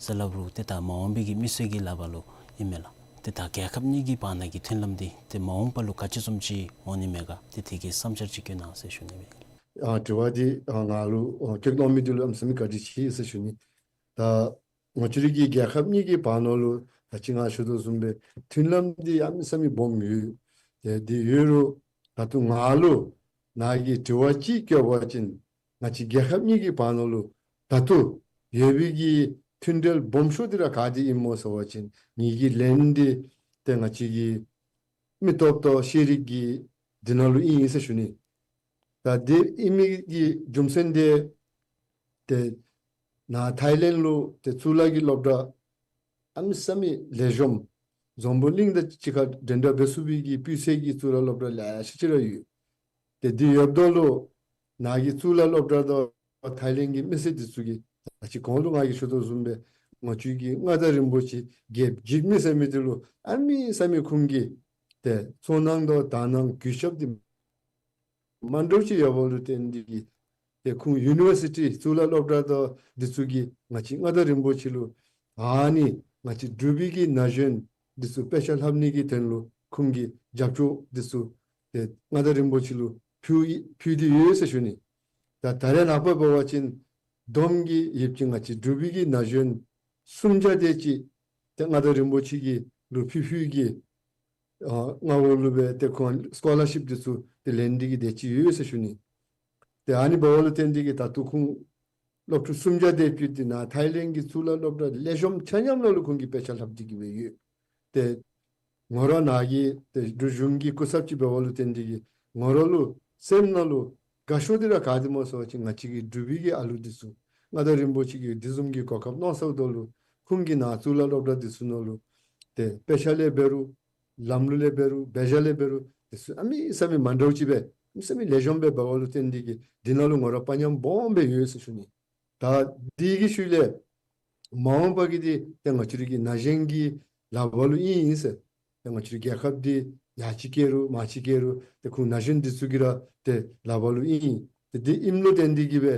ཟེར་སླབ་རུང་ཏེ་ད་མ་འོངས་པའི་གི་མི་སེར་གྱི་ལག་པར་ལུ་ཨིན་མས་ལགས། ཏེ་ད་རྒྱལ་ཁབ་གཉིས་ཀྱི་བར་ན་གི་མཐུན་ལམ་འདི་ཏེ་མ་འོངས་པ་ལུ་ག་ཅི་བཟུམ་ཅིག་འོང་ནི་མས་ག། ཏེ་དེ་གི་བསམ་འཆར་ཅིག་བཀོད་གནང་ཟེར་ཞུ་ནི་སྦེ། ཨ་དྲི་བ་འདི་ཨ་ང་ལུ་ཨ་བཀོད་གནང་མི་འདི་ལུ་གནམ་མེད་ས་མེད་བཀའ་དྲིན་ཆེ་ཟེར་ཞུ་ནི། ད་ང་བཅས་རའི་གི་རྒྱལ་ཁབ་གཉིས་ཀྱི་བར་ན་ལུ་ད་ཅི་ང་ཞུ་དོ་བཟུམ་སྦེ་མཐུན་ལམ་འདི་གནམ་མེད་ས་མེད་སྦོམ་ཡོད། ཏེ་འདི་ཡོད་རུང་ད་ལྟོ་ང་ལུ་ནཱ་གི་དྲི་བ་ཅིག་བཀོད་པ་ཅིན་ང་བཅས་རྒྱལ་ཁབ་གཉིས་ཀྱི་བར་ན་ལུ་ད་ལྟོ་ཡོད་པའི་གི་མཐུན་འབྲེལ་སྦོམ་ཤོས་འདི་ར་ག་འདི་ཨིན་མོ་ཟེར་བ་ཅིན་ངེ་གི་ལན་འདི་ཏེ་ང་བཅས་ཀྱི་མི་སྟོབས་དང་ཤེས་རིག་གི་འདི་ནང་ལུ་ཨིན་ཨིན་ཟེར་ཞུ་ནི། ད་འདི་ཨིན་མི་གི་རྒྱུ་མཚན་འདི་ཏེ་ནཱ་ཐའི་ལེནཌ་ལུ་ཏེ་གཙུག་ལག་གི་སློབ་གྲྭ་གནམ་མེད་ས་མེད་ལེགས་ཤོམ་འཛམ་བུ་གླིང་དང་གཅིག་ཁར་འགྲན་ཟླ་འབད་ཚུགས་པའི་གི་སྤུས་ཚད་ཀྱི་གཙུག་ལག་སློབ་གྲྭ་ལེ་ཤ་ཅིག་ར་ཡོད། ཏེ་འདི་ཡོདཔ་ད་ལུ་ནཱ་གི་གཙུག་ལག་སློབ་གྲྭ་དང་ཐའི་ལེནཌ་གི་མི་སེར་འདི་ཚུ་གིས་ད་ཅི་གོང་ལུ་ང་གིས་ཞུ་དོ་བཟུམ་སྦེ་ང་བཅས་ཀྱི་མངའ་བདག་རིན་པོ་ཆེ་རྒྱལཔོ་འཇིགས་མེད་ཟེར་མི་འདི་ལུ་གནམ་མེད་ས་མེད་ཁོང་གིས་ཏེ་ཚོར་སྣང་དང་དག་སྣང་གུས་ཞབས་འདི་མ་འདྲཝ་ཅིག་ཡོད་པ་ལུ་བརྟེན་ཏེ་གིས་ཏེ་ཁོང་ཡུ་ནི་བར་སི་ཊི་གཙུག་ལག་སློབ་གྲྭ་དང་འདི་ཚུ་གིས་ང་བཅས་མངའ་བདག་རིན་པོ་ཆེ་ལུ་ཨ་ནི་ང་བཅས་འབྲུག་པའི་གི་ན་གཞོན་འདི་ཚུ་དཔེ་ཆ་ལྷབ་ནི་གི་དོན་ལུ་ཁོང་གིས་རྒྱབ་སྐྱོར་འདི་ཚུ་ཏེ་མངའ་བདག་རིན་པོ་ཆེ་ལུ་ཕུལ་ཕུལ་ཏེ་ཡོད་ཟེར་ཞུ་ནི། ད་ད་རེས་ནངས་པ་འབད་བ་ཅིན་བསྡོམས་ཀྱིས་ཡོདཔ་ཅིག་ང་བཅས་འབྲུག་པའི་གི་ན་གཞོན་སུམ་བརྒྱ་དེ་ཅིག་ཏེ་མངའ་བདག་རིན་པོ་ཆེ་གི་ལུ་ཕུལ་ཕུལ་གྱི་ཨ་མངའ་འོག་ལུ་སྦེ་ཏེ་ཁོང་སི་ཀོ་ལར་ཤིཔ་འདི་ཚུ་ཏེ་ལེན་ཏེ་གིས་དེ་ཅིག་ཡོད་ཟེར་ཞུ་ནི། ཏེ་ཨ་ནི་འབདཝ་ལུ་བརྟེན་ཏེ་གིས་ད་ལྟོ་ཁོང་སློབ་ཕྲུག་སུམ་བརྒྱ་དེ་ཅིག་འདི་ནཱ་ཐའི་ལེནཌ་གི་གཙུག་ལག་སློབ་གྲྭ་ལེགས་ཤོམ་ཆ་མཉམ་ནང་ལུ་ཁོང་གིས་དཔེ་ཆ་ལྷབ་སྟེ་གིས་སྦེ་ཡོད། ཏེ་ང་ར་ནཱ་གི་ཏེ་འབྲུག་གཞུང་གི་སྐུ་ཚབ་ཅིག་འབདཝ་ལུ་བརྟེན་ཏེ་གིས་ང་ར་ལུ་སེམས་ནང་ལུ་དགའ་ཤོས་འདི་ར་ག་འདི་སྨོ་ཟེར་བ་ཅིན་ང་བཅས་ཀྱི་འབྲུག་པའི་གི་ཨ་ལུ་འདི་ཚུ་མངའ་བདག་རིན་པོ་ཆེ་གིས་འདི་བཟུམ་གྱི་གོ་སྐབས་གནང་ཚརཝ་ད་ལུ་ཁོང་གིས་ནཱ་གཙུག་ལག་སློབ་གྲྭ་འདི་ཚུ་ནང་ལུ་ཏེ་དཔེ་ཆ་ལས་འབད་རུང་ལམ་ལུགས་ལས་འབད་རུང་འབད་བཞག་ལས་འབད་རུང་འདི་ཚུ་གནམ་མེད་ས་མེད་མ་འདྲཝ་ཅིག་སྦེ་གནམ་མེད་ས་མེད་ལེགས་ཤོམ་སྦེ་འབདཝ་ལུ་བརྟེན་ཏེ་གིས་འདི་ནང་ལུ་ང་ར་དཔའ་ཉམས་སྦོམ་སྦེ་ཡོད་ཟེར་ཞུ་ནི། ད་འདི་གི་ཤུལ་ལས་མ་འོངས་པ་གི་འདི་ཏེ་ང་བཅས་རའི་གི་ན་གཞོན་གྱི་ལག་པར་ལུ་ཨིན་ཨིན་ཟེར། ཏེ་ང་བཅས་རའི་རྒྱལ་ཁབ་འདི་ཡར་ཅིག་བསྐྱལ་རུང་མར་ཅིག་བསྐྱལ་རུང་ཏེ་ཁོང་ན་གཞོན་འདི་ཚུ་གི་ར་ཏེ་ལག་པར་ལུ་ཨིན། ཏེ་འདི་ཨིནམ་ལུ་བརྟེན་ཏེ་གིས་སྦེ་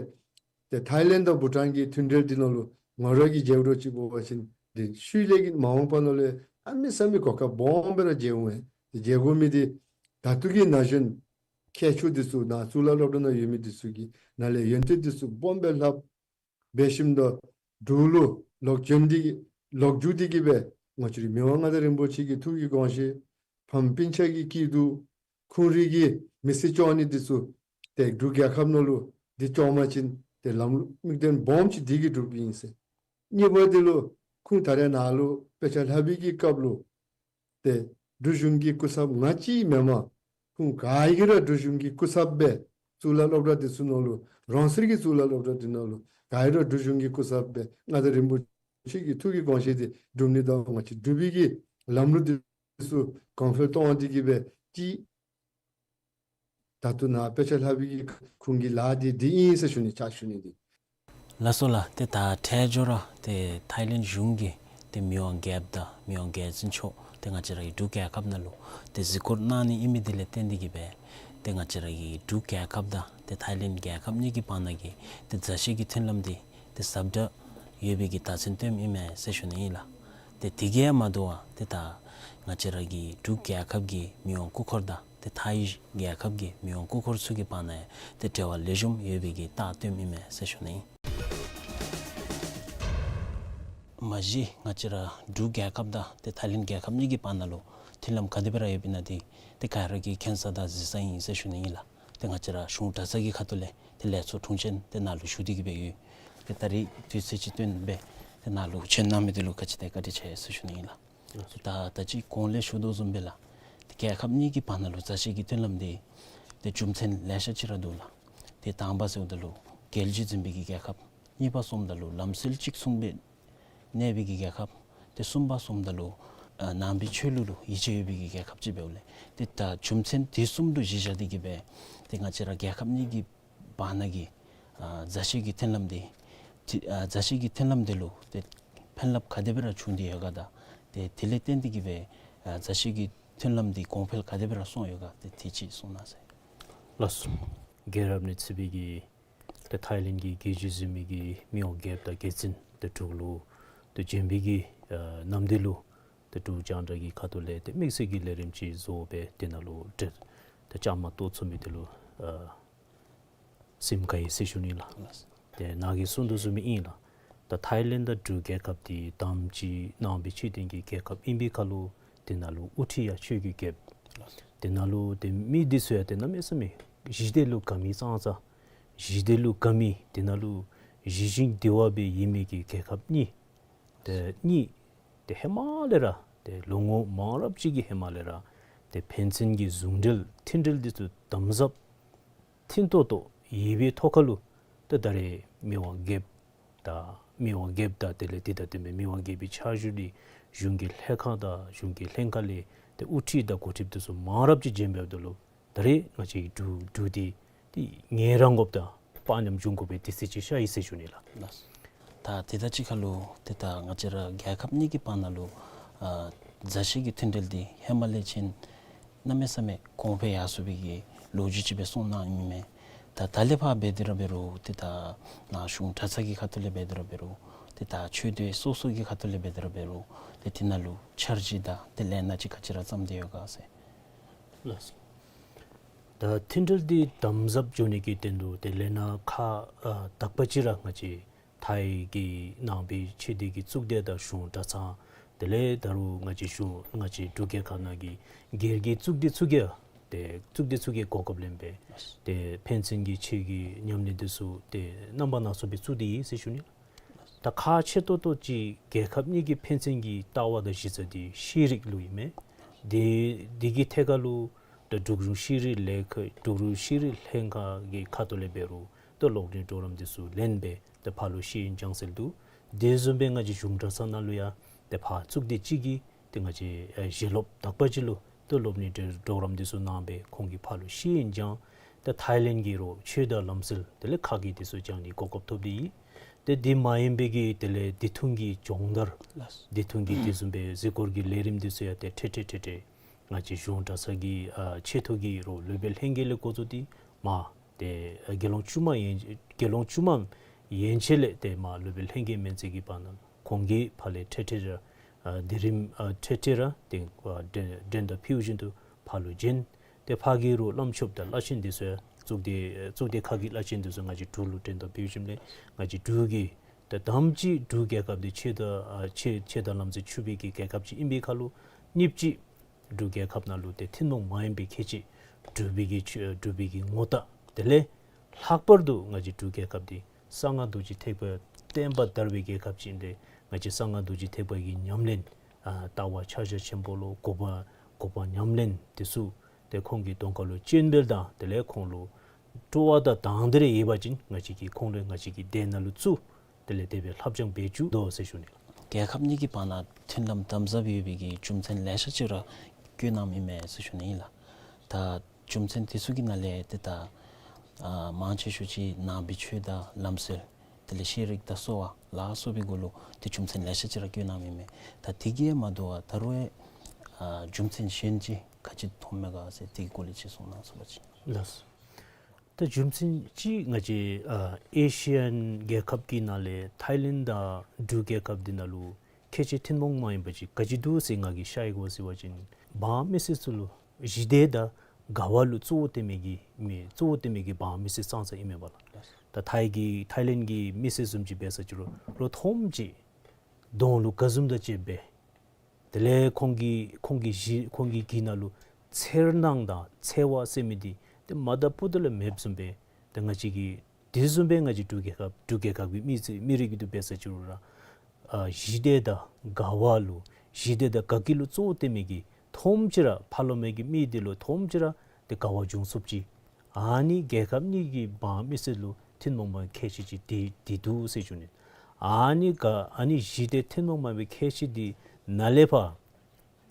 ཏེ་ཐའི་ལེནཌ་དང་བྷུ་ཊཱན་གྱི་མཐུན་འབྲེལ་འདི་ནང་ལུ་ང་ར་གིས་མཇལཝ་ཅིག་འབད་བ་ཅིན་འདི་ཤུལ་ལས་ཀྱི་མ་འོངས་པ་ནང་ལུ་གནམ་མེད་ས་མེད་གོ་སྐབས་སྦོམ་སྦེ་ར་མཇལ་འོང་། ཏེ་མཇལ་དགོ་མི་འདི་ད་ལྟོ་གི་ན་གཞོན་མཁས་མཆོག་འདི་ཚུ་ནཱ་གཙུག་ལག་སློབ་གྲྭ་ནང་ཡོད་མི་འདི་ཚུ་གིས་ནཱ་ལས་ཡོན་ཏན་འདི་ཚུ་སྦོམ་སྦེ་ལྷབ་འབད་ཞིནམ་ད་འབྲུག་ལུ་ལོག་བྱོན་ཏེ་གིས་ལོག་འགྱོ་སྟེ་གིས་སྦེ་ང་བཅས་རའི་མི་དབང་མངའ་བདག་རིན་པོ་ཆེ་གི་ཐུགས་ཀྱི་དགོངས་བཞེད་ཕམ་སྤུན་ཆ་གི་སྐྱིད་སྡུག་ཁོང་རའི་གི་མི་ཚེ་སྐྱོང་ནི་འདི་ཚུ་ཏེ་འབྲུག་རྒྱལ་ཁབ་ནང་ལུ་འདི་སྐྱོང་པ་ཅིན་ཏེ་ལམ་ལུགས་དམིགས་དོན་སྦོམ་ཅིག་འདི་གིས་འགྲུབ་ཨིན་ཟེར། གཉིས་པ་འདི་ལུ་ཁོང་ད་རེས་ནཱ་ལུ་དཔེ་ཆ་ལྷབ་པའི་གི་སྐབས་ལུ་ཏེ་འབྲུག་གཞུང་གི་སྐུ་ཚབ་ང་བཅས་མེན་པར་ཁོང་ག་གིས་ར་འབྲུག་གཞུང་གི་སྐུ་ཚབ་སྦེ་གཙུག་ལག་སློབ་གྲྭ་འདི་ཚུ་ནང་ལུ་རང་སོའི་གི་གཙུག་ལག་སློབ་གྲྭ་འདི་ནང་ལུ་ག་གིས་ར་འབྲུག་གཞུང་གི་སྐུ་ཚབ་སྦེ་མངའ་བདག་རིན་པོ་ཆེ་གི་ཐུགས་ཀྱི་དགོངས་བཞེད་འདི་སྒྲུབ་ནི་དང་ང་བཅས་འབྲུག་པའི་གི་ལམ་ལུགས་འདི་ཚུ་གོང་འཕེལ་གཏོང་སྟེ་གིས་སྦེ་ཅིག་ད་ལྟོ་ནཱ་དཔེ་ཆ་ལྷབ་པའི་གི་ཁོང་གི་ལཱ་འདི་འདི་ཨིན་ཟེར་ཞུ་ནི་ཕྱག་ཞུ་ནི་འདི། ལགས་སོ་ལགས། ཏེ་ད་ཐད་སྦྱོར་ར་ཏེ་ཐའི་ལེནཌ་གཞུང་གི་ཏེ་མི་དབང་རྒྱལཔོ་དང་མི་དབང་རྒྱལ་བཙུན་མཆོག་ཏེ་ང་བཅས་ར་གི་འབྲུག་རྒྱལ་ཁབ་ནང་ལུ་ཏེ་གཟིགས་སྐོར་གནང་ནི་ཨིན་མི་འདི་ལས་བརྟེན་ཏེ་གིས་སྦེ་ཏེ་ང་བཅས་ར་གི་འབྲུག་རྒྱལ་ཁབ་དང་ཏེ་ཐའི་ལེནཌ་རྒྱལ་ཁབ་གཉིས་ཀྱི་བར་ན་གི་ཏེ་མཛའ་བཤེས་ཀྱི་མཐུན་ལམ་འདི་ཏེ་ཟབ་དྲགས་ཡོད་པའི་གི་རྟགས་མཚན་སྟོནམ་ཨིན་མས་ཟེར་ཞུ་ནི་ཨིན་ལགས། ཏེ་དེ་གིས་མ་དོ་བར་ཏེ་ད་ང་བཅས་ར་གི་འབྲུག་རྒྱལ་ཁབ་ཀྱི་མི་དབང་སྐུ་འཁོར་དང་ཏེ་ཐའི་རྒྱལ་ཁབ་ཀྱི་མི་དབང་སྐུ་འཁོར་ཚུ་གི་བར་ན་ཡང་ཏེ་འབྲེལ་བ་ལེགས་ཤོམ་ཡོད་པའི་གི་རྟགས་སྟོནམ་ཨིན་མས་ཟེར་ཞུ་ནི་ཨིན། མ་གཞི་ང་བཅས་ར་འབྲུག་རྒྱལ་ཁབ་དང་ཏེ་ཐའི་ལེནཌ་རྒྱལ་ཁབ་གཉིས་ཀྱི་བར་ན་ལུ་མཐུན་ལམ་ག་དེ་སྦེ་ར་ཡོདཔ་ཨིན་ན་འདི་ཏེ་ག་ར་གིས་མཁྱེན་ས་དང་གཟིགས་ས་ཨིན་ཟེར་ཞུ་ནི་ཨིན་ལགས། ཏེ་ང་བཅས་ར་གཞུང་གྲྭ་ཚང་གི་ཁ་ཐུག་ལས་ཏེ་ལས་ཚོགས་དྲུང་ཆེན་ཏེ་ནཱ་ལུ་ཞུ་སྟེ་གིས་སྦེ་ཡོད། ཏེ་ད་རིས་དུས་ཚོད་ཅིག་བཏོན་སྦེ་ དེ་ནང་ལུ་བྱོན་གནང་མི་འདི་ལུ་ག་ཅི་དེ་བཀའ་དྲིན་ཆེ་ཟེར་ཞུ་ནི་ཨིན་ལགས། ད་ད་ཅི་གོང་ལས་ཞུ་དོ་བཟུམ་སྦེ་ལགས། ཏེ་རྒྱལ་ཁབ་གཉིས་ཀྱི་བར་ན་ལུ་མཛའ་བཤེས་ཀྱི་མཐུན་ལམ་འདི་ཏེ་རྒྱུ་མཚན་ལེ་ཤ་ཅིག་ར་འདུག་ལགས། ཏེ་དང་པ་ཟེརཝ་ད་ལུ་རྒྱལ་སྤྱི་འཛིན་པའི་གི་རྒྱལ་ཁབ། གཉིས་པ་སོངམ་ད་ལུ་ལམ་སྲོལ་གཅིག་མཚུངས་སྦེ་གནས་པའི་གི་རྒྱལ་ཁབ། ཏེ་གསུམ་པ་སོངམ་ད་ལུ་ཨ་ནང་པའི་ཆོས་ལུགས་ལུ་ཡིད་ཆེས་ཡོད་པའི་གི་རྒྱལ་ཁབ་ཅིག་འབདཝ་ལས། ཏེ་ད་རྒྱུ་མཚན་འདི་གསུམ་ལུ་གཞི་བཞག་སྟེ་གི་སྦེ་ཏེ་ང་བཅས་ར་རྒྱལ་ཁབ་གཉིས་ཀྱི་བར་ན་གི་ཨ་མཛའ་བཤེས་ཀྱི་མཐུན་ལམ་འདི་ཏེ་ཨ་མཛའ་བཤེས་ཀྱི་མཐུན་ལམ་འདི་ལུ་ཏེ་ཕན་རླབས་ག་དེ་སྦེ་ར་བྱུང་སྟེ་ཡོད་ག། ད་ཏེ་དེ་ལས་བརྟེན་ཏེ་གི་སྦེ་ཨ་མཛའ་བཤེས་ཀྱི་མཐུན་ལམ་འདི་གོང་འཕེལ་ག་དེ་སྦེ་ར་སོང་ཡོད་ག། ཏེ་དེ་ཅིག་གསུང་གནང་ཟེར། ལགས་སོ། རྒྱལ་རབས་ནས་ཚུད་པའི་གི་ཏེ་ཐའི་ལེནཌ་གི་རྒྱལ་སྤྱི་འཛིན་མི་གི་མི་དབང་རྒྱལཔོ་དང་རྒྱལ་བཙུན་ཏེ་འབྲུག་ལུ་ཏེ་བྱོན་པའི་གི་ཨ་ནམ་དུས་ལུ་ཏེ་འབྲུག་རྒྱང་བསྒྲགས་ཀྱི་ཁ་ཐུག་ལས་ཏེ་དམིགས་བསལ་གྱི་ལས་རིམ་ཅིག་བཟོ་སྦེ་དེ་ནང་ལུ་ཏེ་ཏེ་བཅའ་མར་གཏོགས་ཚུགས་མི་དེ་ལུ་ཨ་སེམས་དགའ་ཡི་ཟེར་ཞུ་ནི་ལགས། ཏེ་ནཱ་གིས་གསུང་དོ་བཟུམ་ཨིན་ལགས། ད་ཐའི་ལེནཌ་དང་འབྲུག་རྒྱལ་ཁབ་འདི་དམ་ཅིག་ནང་པའི་ཆོས་ལྡན་གྱི་རྒྱལ་ཁབ་ཨིན་པའི་ཁར་ལུ་དེ་ནང་ལུ་དབུ་ཁྲིད་ཡང་ཆོས་ཀྱི་རྒྱལཔོ། དེ་ནང་ལུ་ཏེ་མི་འདི་ཚུ་ཡང་ཏེ་གནམ་མེད་ས་མེད་ཞི་བདེ་ལུ་དགའ་མི་ཙང་ཙང་། ཞི་བདེ་ལུ་དགའ་མི་དེ་ནང་ལུ་ཞི་ཞིང་བདེ་བ་སྦེ་ཡོད་མི་གི་རྒྱལ་ཁབ་གཉིས། ཏེ་གཉིས་ཏེ་ཧེ་མ་ལས་ར་ཏེ་ལོ་ངོ་མང་རབས་ཅིག་གི་ཧེ་མ་ལས་ར་ཏེ་ཕན་ཚུན་གྱི་ཟུང་འབྲེལ་མཐུན་འབྲེལ་འདི་ཚུ་དམ་ཟབ་མཐུན་ཏོག་ཏོ་ཡོད་པའི་ཐོག་ཁར་ལུ་ཏེ་ད་རེས་མི་དབང་རྒྱལཔོ་དང་མི་དབང་རྒྱལཔོ་དང་དེ་ལས་དེ་དང་བསྟུན་པའི་མི་དབང་རྒྱལ་པོའི་ཕྱག་ཞུ་འདི་གཞུང་གི་ལྷན་ཁག་དང་གཞུང་གི་ལྷན་ཁག་ལས་ཏེ་དབུ་ཁྲིད་དང་འགོ་ཁྲིདཔ་འདི་ཚུ་མང་རབས་ཅིག་བྱོན་འབདཝ་ད་ལུ་ད་རེས་ང་བཅས་ཀྱི་འབྲུག་འབྲུག་འདི་ཏེ་ངལ་རངས་དགོཔ་དང་དཔའ་ཉམས་འབྱུང་དགོ་པའི་དུས་ཚོད་ཅིག་ཤར་ཡི་ཟེར་ཞུ་ནི་ལགས། ད་དེ་དང་གཅིག་ཁར་ལུ་ཏེ་ད་ང་བཅས་ར་རྒྱལ་ཁབ་གཉིས་ཀྱི་བར་ན་ལུ་ཨ་མཛའ་བཤེས་ཀྱི་མཐུན་འབྲེལ་འདི་ཧེ་མ་ལས་ཅིག་གནམ་མེད་ས་མེད་གོང་འཕེལ་ཡར་སོང་བའི་གི་ལོ་རྒྱུས་ཅིག་སྦེ་གསུང་གནང་ཡི་མས། ད་ད་ལས་ཕར་འབད་དེ་ར་འབད་རུང་ཏེ་ད་ནཱ་གཞུང་གྲྭ་ཚང་གི་ཁ་ཐུག་ལས་འབད་དེ་ར་འབད་རུང་ཏེ་ད་ཆོས་སྡེ་སོ་སོ་གི་ཁ་ཐུག་ལས་འབད་དེ་ར་འབད་རུང་ཏེ་དེ་ནང་ལུ་འཆར་གཞི་དང་ཏེ་ལས་སྣ་ཅིག་ག་ཅི་ར་བརྩམས་ཏེ་ཡོད་ག་ཟེར། ལགས་སོ། ད་མཐུན་འབྲེལ་འདི་དམ་ཟབ་འགྱོ་ནི་གི་དོན་ལུ་ཏེ་ལས་སྣ་ཁག་ཨ་དག་པ་ཅིག་ར་ང་བཅས་ཐའི་གི་ནང་པའི་ཆོས་སྡེ་གི་གཙུག་སྡེ་དང་གཞུང་གྲྭ་ཚང་དེ་ལས་ད་རུང་ང་བཅས་གཞུང་ང་བཅས་འབྲུག་རྒྱལ་ཁབ་ནང་གི་སྒེར་གྱི་གཙུག་སྡེ་ཚུ་གིས་ཏེ་གཙུག་སྡེ་ཚུ་གིས་གོ་སྐབས་ལེན་སྦེ་ཏེ་ཕན་ཚུན་གྱི་ཆོས་ཀྱི་ཉམས་ལེན་འདི་ཚུ་ཏེ་རྣམ་པ་སྣ་ཚོགས་སྦེ་བཙུགས་ཏེ་ཡོད་ཟེར་ཞུ་ནི། ད་ཁག་ཆེ་ཏོག་ཏོ་ཅིག་རྒྱལ་ཁབ་གཉིས་ཀྱི་ཕན་ཚུན་གྱི་ལྟ་བ་དང་གཞི་རྩ་འདི་ཤེས་རིག་ལུ་ཨིན་མས། དེ་དེ་གི་ཐད་ཁར་ལུ་ད་འབྲུག་གཞུང་ཤེས་རིག་ལས་ཁུངས་འབྲུག་གཞུང་ཤེས་རིག་ལྷན་ཁག་གི་ཁ་ཐུག་ལས་འབད་རུང་ད་སློབ་གཉེར་གྲོགས་རམ་འདི་ཚུ་ལེན་སྦེ་ད་ཕར་ལུ་ཤེས་ཡོན་སྦྱང་ཚུགས་ཏེ་འདུག། དེ་བཟུམ་སྦེ་ང་བཅས་གཞུང་གྲྭ་ཚང་ནང་ལུ་ཡང་ད་ཕར་གཙུག་སྡེ་གཅིག་གིས་ཏེ་ང་བཅས་ཨ་ཞལ་སློབ་དག་པ་ཅིག་ལུ་ཏེ་སློབ་གཉེར་གྲོགས་རམ་འདི་ཚུ་གནང་སྦེ་ཁོང་གིས་ཕར་ལུ་ཤེས་ཡོན་སྦྱང་། ཏེ་ཐའི་ལེནཌ་གི་རོགས་ཆོས་དང་ལམ་སྲོལ་དེ་ལས་ཁ་གི་འདི་ཚུ་སྦྱང་ནི་གོ་སྐབས་ཐོབ་སྟེ་ཡོད། ཏེ་འདི་མ་ཡིན་པའི་གི་དེ་ལས་དེ་ཐུང་གི་སྦྱོང་བརྡར་ལགས། དེ་ཐུང་གི་དེ་བཟུམ་སྦེ་གཟིགས་སྐོར་གྱི་ལས་རིམ་འདི་ཚུ་ཡང་ཏེ་ཐེངས་ཐེངས་ཐེངས་ཐེངས་ང་བཅས་གཞུང་གྲྭ་ཚང་གི་ཨ་ཆེ་མཐོ་གི་རོགས་སློབ་དཔོན་ལྷན་རྒྱས་ལས་འགོ་བཙུགས་ཏེ་མར་ཏེ་ཨ་དགེ་སློང་བཅུ་མ་ཡན་དགེ་སློང་བཅུ་མ་ཡན་ཆད་ལས་ཏེ་མར་སློབ་དཔོན་ལྷན་རྒྱས་མན་ཚད་ཀྱི་བར་ན་ཁོང་གིས་ཕར་ལས་ཐེངས་ཐེངས་ར་ཨ་དེ་རིམ་ཨ་ཐེངས་ཐེངས་ར་ཏེ་ཨ་འགྲན་འགྲན་ཟླ་ཕུལ་བཞིན་དུ་ཕར་ལུ་བྱོན། ཏེ་ཕར་གྱི་རོགས་བླམ་ཆོསཔ་དང་བླ་ཆེན་འདི་ཚུ་ཡང་གཙུག་སྡེ་གཙུག་སྡེ་ཁག་གི་བླ་ཆེན་འདི་ཚུ་ང་བཅས་འབྲུག་ལུ་འགྲན་ཟླ་ཕུལ་ཞིནམ་ལས་ང་བཅས་འབྲུག་གི་ཏེ་དམ་ཅིག་འབྲུག་རྒྱལ་ཁབ་འདི་ཆོས་དང་ཨ་ཆོས་ཆོས་དང་ལམ་སྲོལ་ཕྱུག་པའི་གི་རྒྱལ་ཁབ་ཅིག་ཨིན་པའི་ཁར་ལུ་གཉིས་པ་ཅིག་འབྲུག་རྒྱལ་ཁབ་ནང་ལུ་ཏེ་ཐུན་མོང་མ་ཡིན་པའི་ཁྱད་ཆོས་འབྲུག་པའི་གི་ཆོས་འབྲུག་པའི་གི་ངོ་རྟགས་དེ་ལས་ལྷག་པར་དུ་ང་བཅས་འབྲུག་རྒྱལ་ཁབ་འདི་གསང་སྔགས་རྡོ་རྗེ་ཐེག་པ་བསྟན་པ་དར་བའི་རྒྱལ་ཁབ་ཅིག་ཨིན་ཏེ་ང་བཅས་གསང་སྔགས་རྡོ་རྗེ་ཐེག་པ་གི་ཉམས་ལེན་ཨ་ལྟ་བ་ཕྱག་རྒྱ་ཆེན་པོ་ལུ་གོ་འཕང་གོ་འཕང་ཉམས་ལེན་འདི་ཚུ་ཏེ་ཁོང་གི་གདོང་ཁ་ལུ་སྤྱན་འབུལ་དང་དེ་ལས་ཁོང་ལུ་སྤྲོ་བ་དང་དང་འདོད་རེ་ཡོད་པ་ཅིན་ང་བཅས་ཀྱིས་ཁོང་ལུ་ང་བཅས་ཀྱི་སྡེ་ནང་ལུ་བཙུགས། དེ་ལས་དེ་སྦེ་ལྷབ་སྦྱང་འབད་བཅུག་དོ་ཟེར་ཞུ་ནི། རྒྱལ་ཁབ་གཉིས་ཀྱི་བར་ན་མཐུན་ལམ་དམ་ཟབ་ཡོད་པའི་གི་རྒྱུ་མཚན་ལེ་ཤ་ཅིག་ར་བཀོད་གནངམ་ཨིན་མས་ཟེར་ཞུ་ནི་ཨིན་ལགས། ད་རྒྱུ་མཚན་དེ་ཚུ་གི་ནང་ལས་ཏེ་ད་ཨ་མང་ཆེ་ཤོས་ཅིག་ནང་པའི་ཆོས་དང་ལམ་སྲོལ་དེ་ལས་ཤེས་རིག་དང་གསོ་བ་ལ་སོགས་པའི་སྐོར་ལུ་ཏེ་རྒྱུ་མཚན་ལེ་ཤ་ཅིག་ར་བཀོད་གནངམ་ཨིན་མས། ད་དེ་གིས་མ་དོ་བར་ད་རུང་ཨ་རྒྱུ་མཚན་གཞན་ཅིག་ག་ཅི་མཐོངམ་མས་ག་ཟེར་དེ་གི་སྐོར་ལས་ཅིག་གསུང་གནང་ཟེར་བ་ཅིན། ལགས། ད་རྒྱུ་མཚན་ཅིག་ང་བཅས་ཨ་ཨེ་ཤི་ཡན་རྒྱལ་ཁབ་ཀྱི་ནང་ལས་ཐའི་ལེནཌ་དང་འབྲུག་རྒྱལ་ཁབ་འདི་ནང་ལུ་ཁྱད་ཆོས་ཐུན་མོང་མ་ཡིན་པ་ཅིག་ག་ཅི་འདུག་ཟེར་ང་གིས་ཤར་ཡི་གོ་ཟེར་བ་ཅིན་འབངས་མི་སེར་ཚུ་ལུ་ཞི་བདེ་དང་དགའ་བ་ལུ་གཙོ་བོ་བཏོན་མི་གི་མི་གཙོ་བོ་བཏོན་མི་གི་འབངས་མི་སེར་ཙང་ཙང་ཨིན་མས་པ་ལགས། ད་ཐའི་གི་ཐའི་ལེནཌ་གི་མི་སེར་བཟུམ་ཅིག་འབད་ས་ཅིག་རུང་རོགས་ཐོནམ་ཅིག་གདོང་ལུ་དགའ་འཛུམ་དང་བཅས་སྦེ་དེ་ལས་ཁོང་གི་ཁོང་གི་གཞི་ཁོང་གི་གི་ནང་ལུ་འཚེར་སྣང་དང་འཚེར་བ་ཟེར་མི་འདི་ཏེ་མ་དང་པོ་ཏེ་ལས་མེདཔ་བཟུམ་སྦེ་ཏེ་ང་བཅས་ཀྱི་དེ་བཟུམ་སྦེ་ང་བཅས་འབྲུག་རྒྱལ་ཁབ་འབྲུག་རྒྱལ་ཁབ་ཀྱི་མི་ཚུ་མི་རིགས་ཀྱི་དུ་འབད་ས་ཅིག་རུང་ར་ ཨ་ཞི་བདེ་དང་དགའ་བ་ལུ་ཞི་བདེ་དང་དགའ་སྐྱིད་ལུ་གཙོ་བོ་བཏོན་མི་གི་མཐོངམ་ཅིག་ར་ཕར་ལོགས་མའི་གི་མི་འདི་ལུ་མཐོངམ་ཅིག་ར་ཏེ་དགའ་བ་འབྱུང་ཚུགསཔ་ཅིག། ཨ་ནི་རྒྱལ་ཁབ་གཉིས་ཀྱི་འབངས་མི་སེར་ལུ་ཐུན་མོང་མ་ཁྱད་ཆོས་ཅིག་འདི་འདི་འདུག་ཟེར་ཞུ་ནི། ཨ་ནི་ག་ཨ་ནི་ཞི་བདེ་ཐུན་མོང་མ་སྦེ་ཁྱད་ཆོས་འདི་ནཱ་ལས་ཕར་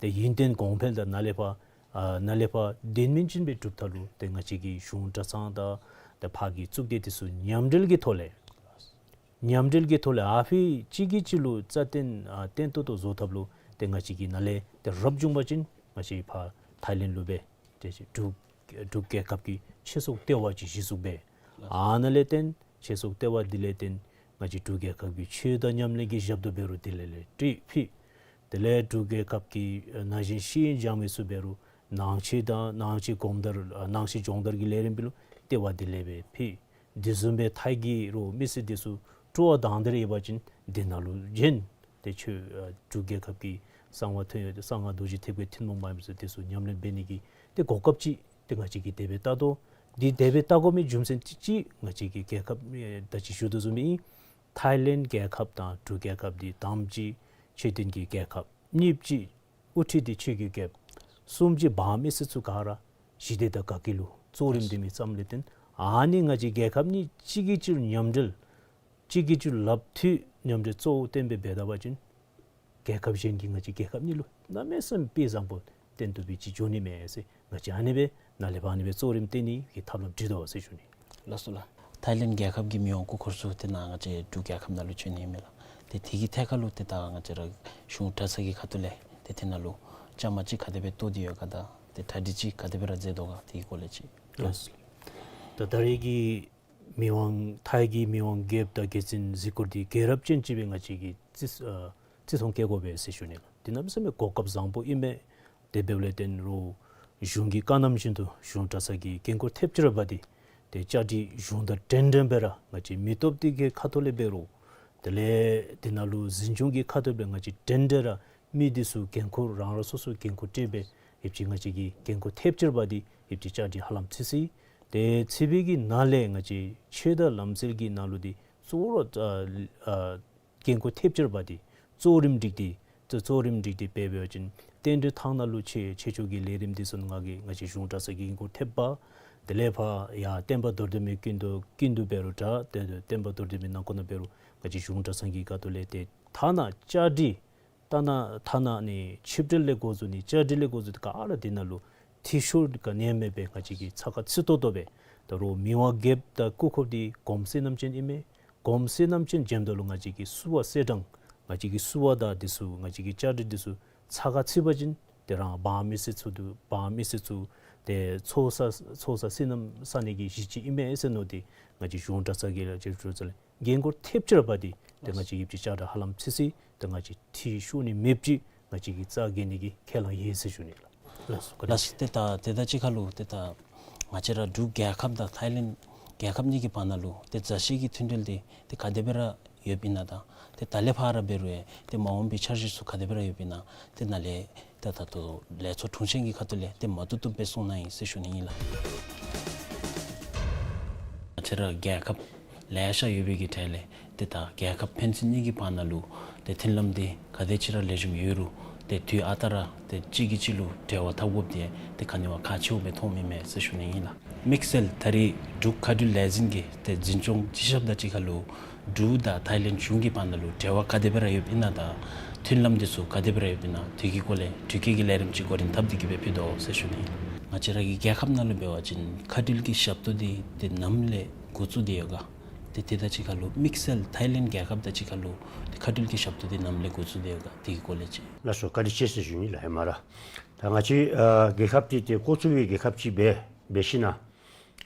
ཏེ་ཡུན་བརྟན་གོང་འཕེལ་དང་ནཱ་ལས་ཕར་ཨ་ནཱ་ལས་ཕར་ལྡན་མིན་ཅིག་སྦེ་སྒྲུབ་ཐབས་ལུ་ཏེ་ང་བཅས་ཀྱི་གཞུང་གྲྭ་ཚང་དང་ཏེ་ཕར་གྱི་གཙུག་སྡེ་འདི་ཚུ་མཉམ་འབྲེལ་གྱི་ཐོག་ལས་མཉམ་འབྲེལ་གྱི་ཐོག་ལས་ཨ་ཕི་གཅིག་གིས་གཅིག་ལུ་རྩ་བརྟན་ཨ་བརྟན་ཏོག་ཏོ་བཟོ་ཐབས་ལུ་ཏེ་ང་བཅས་ཀྱིས་ནཱ་ལས་ཏེ་རབ་བྱུང་པ་ཅིན་ང་བཅས་ཕར་ཐའི་ལེནཌ་ལུ་སྦེ་ཏེ་འབྲུག་འབྲུག་རྒྱལ་ཁབ་ཀྱི་ཆོས་ཚོགས་ལྟེ་བ་ཅིག་གཞི་བཙུགས་འབད། ཨ་ནཱ་ལས་བརྟེན་ཆོས་ཚོགས་ལྟེ་བ་འདི་ལས་བརྟེན་ང་བཅས་འབྲུག་རྒྱལ་ཁབ་ཀྱི་ཆོས་དང་ཉམས་ལེན་གྱི་ཞབས་ཏོག་འབད་རུང་དེ་ལས་ལས་སྤྲོད་ཕུལ། དེ་ལས་འབྲུག་རྒྱལ་ཁབ་ཀྱི་ཨ་ན་གཞོན་ཤེས་ཡོན་སྦྱང་མི་ཚུ་འབད་རུང་ནང་ཆོས་དང་ནང་ཆོས་གོང་དར་ཨ་ནང་ཆོས་སྦྱོང་བརྡར་གྱི་ལས་རིམ་འབད་རུང་ལྟེ་བ་འདི་ལས་སྦེ་ཕུལ། དེ་བཟུམ་སྦེ་ཐའི་གི་རོགས་མི་སེར་འདི་ཚུ་སྤྲོ་བ་དང་དེ་ར་ཡོད་པ་ཅིན་འདི་ནང་ལུ་བྱོན། ཏེ་ཆོས་ཨ་འབྲུག་རྒྱལ་ཁབ་ཀྱི་གསང་བ་ཐོན་ཡོད་དེ་གསང་སྔགས་རྡོ་རྗེ་ཐེག་པའི་ཐུན་མོང་མ་ཡིན་པ་ཚུ་དེ་ཚུ་ཉམས་ལེན་འབད་ནི་གི་ཏེ་གོ་སྐབས་ཅིག་ཏེ་ང་བཅས་ཀྱིས་དེ་སྦེ་བལྟ་དོ། འདི་དེ་སྦེ་བལྟ་དགོ་མི་རྒྱུ་མཚན་ཅིག་ཅིག་ང་བཅས་ཀྱི་རྒྱལ་ཁབ་ཨེ་ད་ཅི་ཞུ་དོ་བཟུམ་ཨིན། ཐའི་ལེནཌ་རྒྱལ་ཁབ་དང་འབྲུག་རྒྱལ་ཁབ་འདི་དང་པ་ཅིག་ཆོས་ལྡན་གྱི་རྒྱལ་ཁབ། གཉིས་པ་ཅིག་དབུ་ཁྲིད་འདི་ཆོས་ཀྱི་རྒྱལཔོ། གསུམ་པ་ཅིག་འབངས་མི་སེར་ཚུ་ག་ར་ཞི་བདེ་དང་དགའ་སྐྱིད་ལུ་གཙོ་རིམ་སྟོན་མི་ཙམ་ལས་བརྟེན་ཨ་ནི་ང་བཅས་རྒྱལ་ཁབ་གཉིས་གཅིག་གིས་གཅིག་ལུ་མཉམ་འབྲེལ་གཅིག་གིས་གཅིག་ལུ་ལགཔ་མཐུད་མཉམ་འབྲེལ་གཙོ་བོ་བཏོན་སྦེ་འབད་ད་པ་ཅིན་རྒྱལ་ཁབ་གཞན་གྱིས་ང་བཅས་རྒྱལ་ཁབ་གཉིས་ལུ་གནམ་མེད་ས་མེད་དཔེ་བཟང་པོ་སྟོན་བཏུབ་པའི་ཅིག་འགྱོ་ནི་མས་ཟེར་ང་བཅས་ཨ་ནི་སྦེ་ནཱ་ལས་ཕར་ཨ་ནི་སྦེ་གཙོ་རིམ་བཏོན་ནི་གི་ཐབས་ལམ་སྒྲིག་དོ་ཟེར་ཞུ་ནི། ལགས་སོ་ལགས། ཐའི་ལེནཌ་རྒྱལ་ཁབ་ཀྱི་མི་དབང་སྐུ་འཁོར་ཚུ་ཏེ་ནཱ་ང་བཅས་འབྲུག་རྒྱལ་ཁབ་ནང་ལུ་བྱོན་ནི་མས་ལགས། ཏེ་དེ་གི་ཐད་ཁར་ལུ་ཏེ་ད་ང་བཅས་ར་གཞུང་གྲྭ་ཚང་གི་ཁ་ཐུག་ལས་ཏེ་དེ་ནང་ལུ་བཅའ་མར་ཅིག་ག་དེ་སྦེ་གཏོགས་ཏེ་ཡོད་ག་དང་ཏེ་གྲ་སྒྲིག་ཅིག་ག་དེ་སྦེ་ར་མཛད་དོ་ག་དེ་གི་སྐོར་ལས་ཅིག། ལགས་སོ། ད་ད་རེས་ཀྱི་མི་དབང་ཐའི་གི་མི་དབང་རྒྱལཔོ་དང་རྒྱལ་བཙུན་གཟིགས་སྐོར་འདི་རྒྱལ་རབས་ཅན་ཅིག་སྦེ་ང་བཅས་ཀྱིས་བརྩི་ཨ་བརྩི་མཐོང་བསྐྱེད་དགོ་པས་ཟེར་ཞུ་ནི་ལགས། འདི་གནམ་མེད་ས་མེད་གོ་སྐབས་བཟང་པོ་ཨིན་མས། དེ་འབདཝ་ལས་བརྟེན་རོགས་གཞུང་གི་བཀའ་གནང་བཞིན་དུ་གཞུང་གྲྭ་ཚང་གི་འགན་ཁུར་ཐེབས་ཅིག་ར་འབག་སྟེ་ཏེ་བཅའ་སྒྲིག་གཞུང་དང་འབྲེལ་འབྲེལ་སྦེ་ར་ང་བཅས་མི་སྟོབས་འདི་གི་ཁ་ཐུག་ལས་འབད་རོགས། དེ་ལས་འདི་ནང་ལུ་འཛིན་སྐྱོང་གི་ཁ་ཐུག་ལས་ང་བཅས་འབྲེལ་འབྲེལ་ར་མི་འདི་ཚུ་འགན་ཁུར་རང་རང་སོ་སོ་འགན་ཁུར་སྤྲོད་སྦེ་ཡོདཔ་ཅིག་ང་བཅས་ཀྱིས་འགན་ཁུར་ཐེབས་ཅིག་ར་འབག་སྟེ་ཡོདཔ་ཅིག་བཅའ་སྒྲིག་ཧ་ལམ་ཚུད་ཅི། ཏེ་ཚུད་པའི་གི་ནང་ལས་ང་བཅས་ཆོས་དང་ལམ་སྲོལ་གྱི་ནང་ལུ་འདི་གཙོ་བོ་ར་ཨ་ཨ་འགན་ཁུར་ཐེབས་ཅིག་ར་འབག་སྟེ་གཙོ་རིམ་སྒྲིག་སྟེ་གཙོ་གཙོ་རིམ་སྒྲིག་སྟེ་འབད་འབད་བ་ཅིན་རྟེན་འབྲེལ་ཐང་ནང་ལུ་ཆེ་ཆེ་ཆུང་གི་ལས་རིམ་འདི་ཚུ་ནང་གི་ང་བཅས་གཞུང་གྲྭ་ཚང་གི་འགན་ཁུར་ཐེབས་པ། དེ་ལས་ཕར་ཡར་བསྟན་པ་མདོར་བསྡུས་མའི་ཀུན་ཏུ་ཀུན་ཏུ་འབད་རུང་འདྲ་ཏེ་བསྟན་པ་མདོར་བསྡུས་མའི་ནང་འཁོད་ནང་འབད་རུང་ང་བཅས་གཞུང་གྲྭ་ཚང་གི་ཁ་ཐུག་ལས་ཏེ་ཐ་ན་བཅའ་སྒྲིག་ཐ་ན་ཐ་ན་ནི་ཆིབས་གྲལ་ལས་འགོ་བཙུགས་ནི་བཅའ་སྒྲིག་ལས་འགོ་བཙུགས་ཏེ་ག་ར་འདི་ནང་ལུ་འཐུས་ཤོར་ག་ནི་ཡང་མེད་པའི་ང་བཅས་ཀྱིས་ཚགས་ཁར་ཚུད་ཏོག་ཏོ་སྦེ། ད་རུང་མི་དབང་རྒྱལཔོ་དང་སྐུ་འཁོར་འདི་གོམས་བསོད་ནམས་ཅན་ཨིན་མས། གོམས་བསོད་ནམས་ཅན་འཇམ་དོ་ལུ་ང་བཅས་ཀྱིས་བསུ་བ་གསེར་སྦྲང་ང་བཅས་ཀྱིས་བསུ་བ་དང་འདི་ཚུ་ང་བཅས་ཀྱི་བཅའ་སྒྲིག་འདི་ཚུ་ཚགས་ཁར་ཚུད་པ་ཅིན་ཏེ་རང་འབངས་མི་སེར་ཚུ་འདི་འབངས་མི་སེར་ཚུ་ཏེ་ཚོགས་ས་ཚོགས་ས་བསོད་ནམས་བསག་ནི་གི་གཞི་ཅིག་ཨིན་མས་ཟེར་མནོ་སྟེ་ང་བཅས་གཞུང་གྲྭ་ཚང་གི་ལགས་ཆེ་ཚུ་ལས་འགན་ཁུར་ཐེབས་ཅིག་ར་འབག་སྟེ་ཏེ་ང་བཅས་ཡོདཔ་ཅིག་བཅའ་སྒྲིག་ཧ་ལམ་ཚུད་ཅི། ཏེ་ང་བཅས་འཐུས་ཤོར་ནི་མེདཔ་ཅིག་ང་བཅས་ཀྱིས་རྩ་འགེངས་ནི་གི་ཁས་བླངས་ཡོད་ཟེར་ཞུ་ནི་ལགས། ལགས་སོ། ལགས་སོ། ཏེ་ད་ཏེ་ད་ཅི་ཁ་ལུ་ཏེ་ད་ང་བཅས་ར་འབྲུག་རྒྱལ་ཁབ་དང་ཐའི་ལེནཌ་རྒྱལ་ཁབ་གཉིས་ཀྱི་བར་ན་ལུ་ཏེ་མཛའ་བཤེས་ཀྱི་མཐུན་འབྲེལ་འདི་ཏེ་ག་དེ་སྦེ་ར་ཡོདཔ་ཨིན་ན་དང་ཏེ་ད་ལས་ཕར་ར་འབད་རུང་ཡང་ཏེ་མ་འོངས་པའི་འཆར་གཞི་ཚུ་ག་དེ་སྦེ་ར་ཡོདཔ་ཨིན་ན་ཏེ་ནཱ་ལས་ཏེ་ད་ལྟོ་ལས་ཚོགས་དྲུང་ཆེན་གྱི་ཁ་ཐུག་ལས་ཏེ་མ་བཏུབ་བཏུབ་སྦེ་གསུང་གནང་ཡི་ཟེར་ཞུ་ནི་ཨིན་ལགས། ང་བཅས་ར་རྒྱལ་ཁབ་ལེ་ཤ་ཡོད་པའི་གི་གྲས་ལས་ཏེ་ད་རྒྱལ་ཁབ་ཕན་ཚུན་གཉིས་ཀྱི་བར་ན་ལུ་ཏེ་མཐུན་ལམ་འདི་ག་དེ་ཅིག་ར་ལེགས་ཤོམ་ཡོད་རུང་ཏེ་དུས་ཨ་རྟག་ར་ཏེ་གཅིག་གིས་གཅིག་ལུ་འབྲེལ་བ་འཐབ་དགོཔ་འདི་ཏེ་ག་ནི་བ་ཁག་ཆེཝ་སྦེ་མཐོངམ་ཨིན་མས་ཟེར་ཞུ་ནི་ཨིན་ལགས། དམིགས་བསལ་ད་རེས་འབྲུག་མཁའ་འགྲུལ་ལས་འཛིན་གྱི་ཏེ་འཛིན་སྐྱོང་སྤྱི་ཁྱབ་དང་གཅིག་ཁར་ལུ་འབྲུག་དང་ཐའི་ལེནཌ་གཞུང་གི་བར་ན་ལུ་འབྲེལ་བ་ག་དེ་སྦེ་ར་ཡོདཔ་ཨིན་ན་དང་མཐུན་ལམ་འདི་ཚུ་ག་དེ་སྦེ་ར་ཡོདཔ་ཨིན་ན་དེ་གི་སྐོར་ལས་དྲི་བཀོད་ཀྱི་ལས་རིམ་ཅིག་འགོ་འདྲེན་འཐབ་སྟེ་གི་སྦེ་ཕུལ་དོ་ཟེར་ཞུ་ནི་ཨིན། ང་བཅས་ར་གི་རྒྱལ་ཁབ་ནང་ལུ་འབད་བ་ཅིན་མཁའ་འགྲུལ་གྱི་ཞབས་ཏོག་འདི་ཏེ་ནམ་ལས་འགོ་བཙུགས་ཏེ་ཡོད་ག། ཏེ་དེ་དང་གཅིག་ཁར་ལུ་དམིགས་བསལ་ཐའི་ལེནཌ་རྒྱལ་ཁབ་དང་གཅིག་ཁར་ལུ་ཏེ་མཁའ་འགྲུལ་གྱི་ཞབས་ཏོག་འདི་ནམ་ལས་འགོ་བཙུགས་ཏེ་ཡོད་ག་དེ་གི་སྐོར་ལས་ཅིག། ལགས་སོ། བཀའ་དྲིན་ཆེ་ཟེར་ཞུ་ནི་ལགས། ཧེ་མ་ར་ད་ང་བཅས་ཨ་རྒྱལ་ཁབ་འདི་ཏེ་འགོ་བཙུགས་པའི་རྒྱལ་ཁབ་ཅིག་འབད་འབད་ཞིན་ན་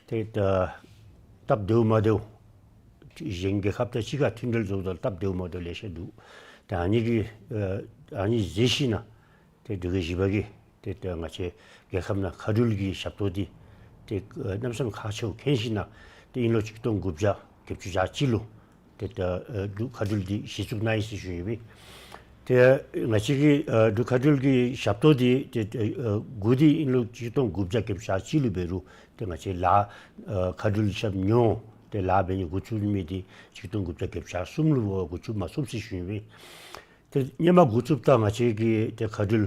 ཏེ་ད་སྟབས་བདེཝ་མ་བདེཝ་གཞན་རྒྱལ་ཁབ་དང་གཅིག་ཁར་མཐུན་འབྲེལ་བཟོཝ་ད་སྟབས་བདེཝ་མ་བདེཝ་ལེ་ཤ་འདུག། ད་ཨ་ནི་གི་ཨ་ཨ་ནི་བཟོ་ཞིན་ན་ཏེ་འབྲུག་རྒྱལ་བཞི་པ་གིས་ཏེ་ད་ང་བཅས་རྒྱལ་ཁབ་ནང་མཁའ་འགྲུལ་གྱི་ཞབས་ཏོག་འདི་ཏེ་ཨ་གནམ་མེད་ས་མེད་ཁག་ཆེཝ་མཁྱེན་ཞིན་ན་ཏེ་དབྱིན་ལོ་ཆིག་སྟོང་དགུ་བརྒྱ་བརྒྱད་ཅུ་གྱ་གཅིག་ལུ་ཏེ་ད་ཨ་འབྲུག་མཁའ་འགྲུལ་འདི་གཞི་བཙུགས་གནང་ཡི་ཟེར་ཞུ་ཡི་སྦེ། ཏེ་ང་བཅས་ཀྱི་ཨ་འབྲུག་མཁའ་འགྲུལ་གྱི་ཞབས་ཏོག་འདི་ཏེ་ཨ་འགོ་འདི་དབྱིན་ལོ་ཆིག་སྟོང་དགུ་བརྒྱ་བརྒྱད་ཅུ་གྱ་གཅིག་ལུ་འབད་རུང་ཏེ་ང་བཅས་ལཱ་ཨ་མཁའ་འགྲུལ་ཞབས་ཉོ་ ཏེ་ལཱ་འབད་ནི་འགོ་བཙུགས་མི་འདི་ཆིག་སྟོང་དགུ་བརྒྱ་བརྒྱད་ཅུ་གྱ་གསུམ་ལུ་འགོ་བཙུགས་མ་ཚུགས་ཟེར་ཞུ་ནི་ཨིན་པས། ཏེ་ཧེ་མ་འགོ་བཙུགསཔ་ད་ང་བཅས་ཀྱིས་ཏེ་མཁའ་འགྲུལ་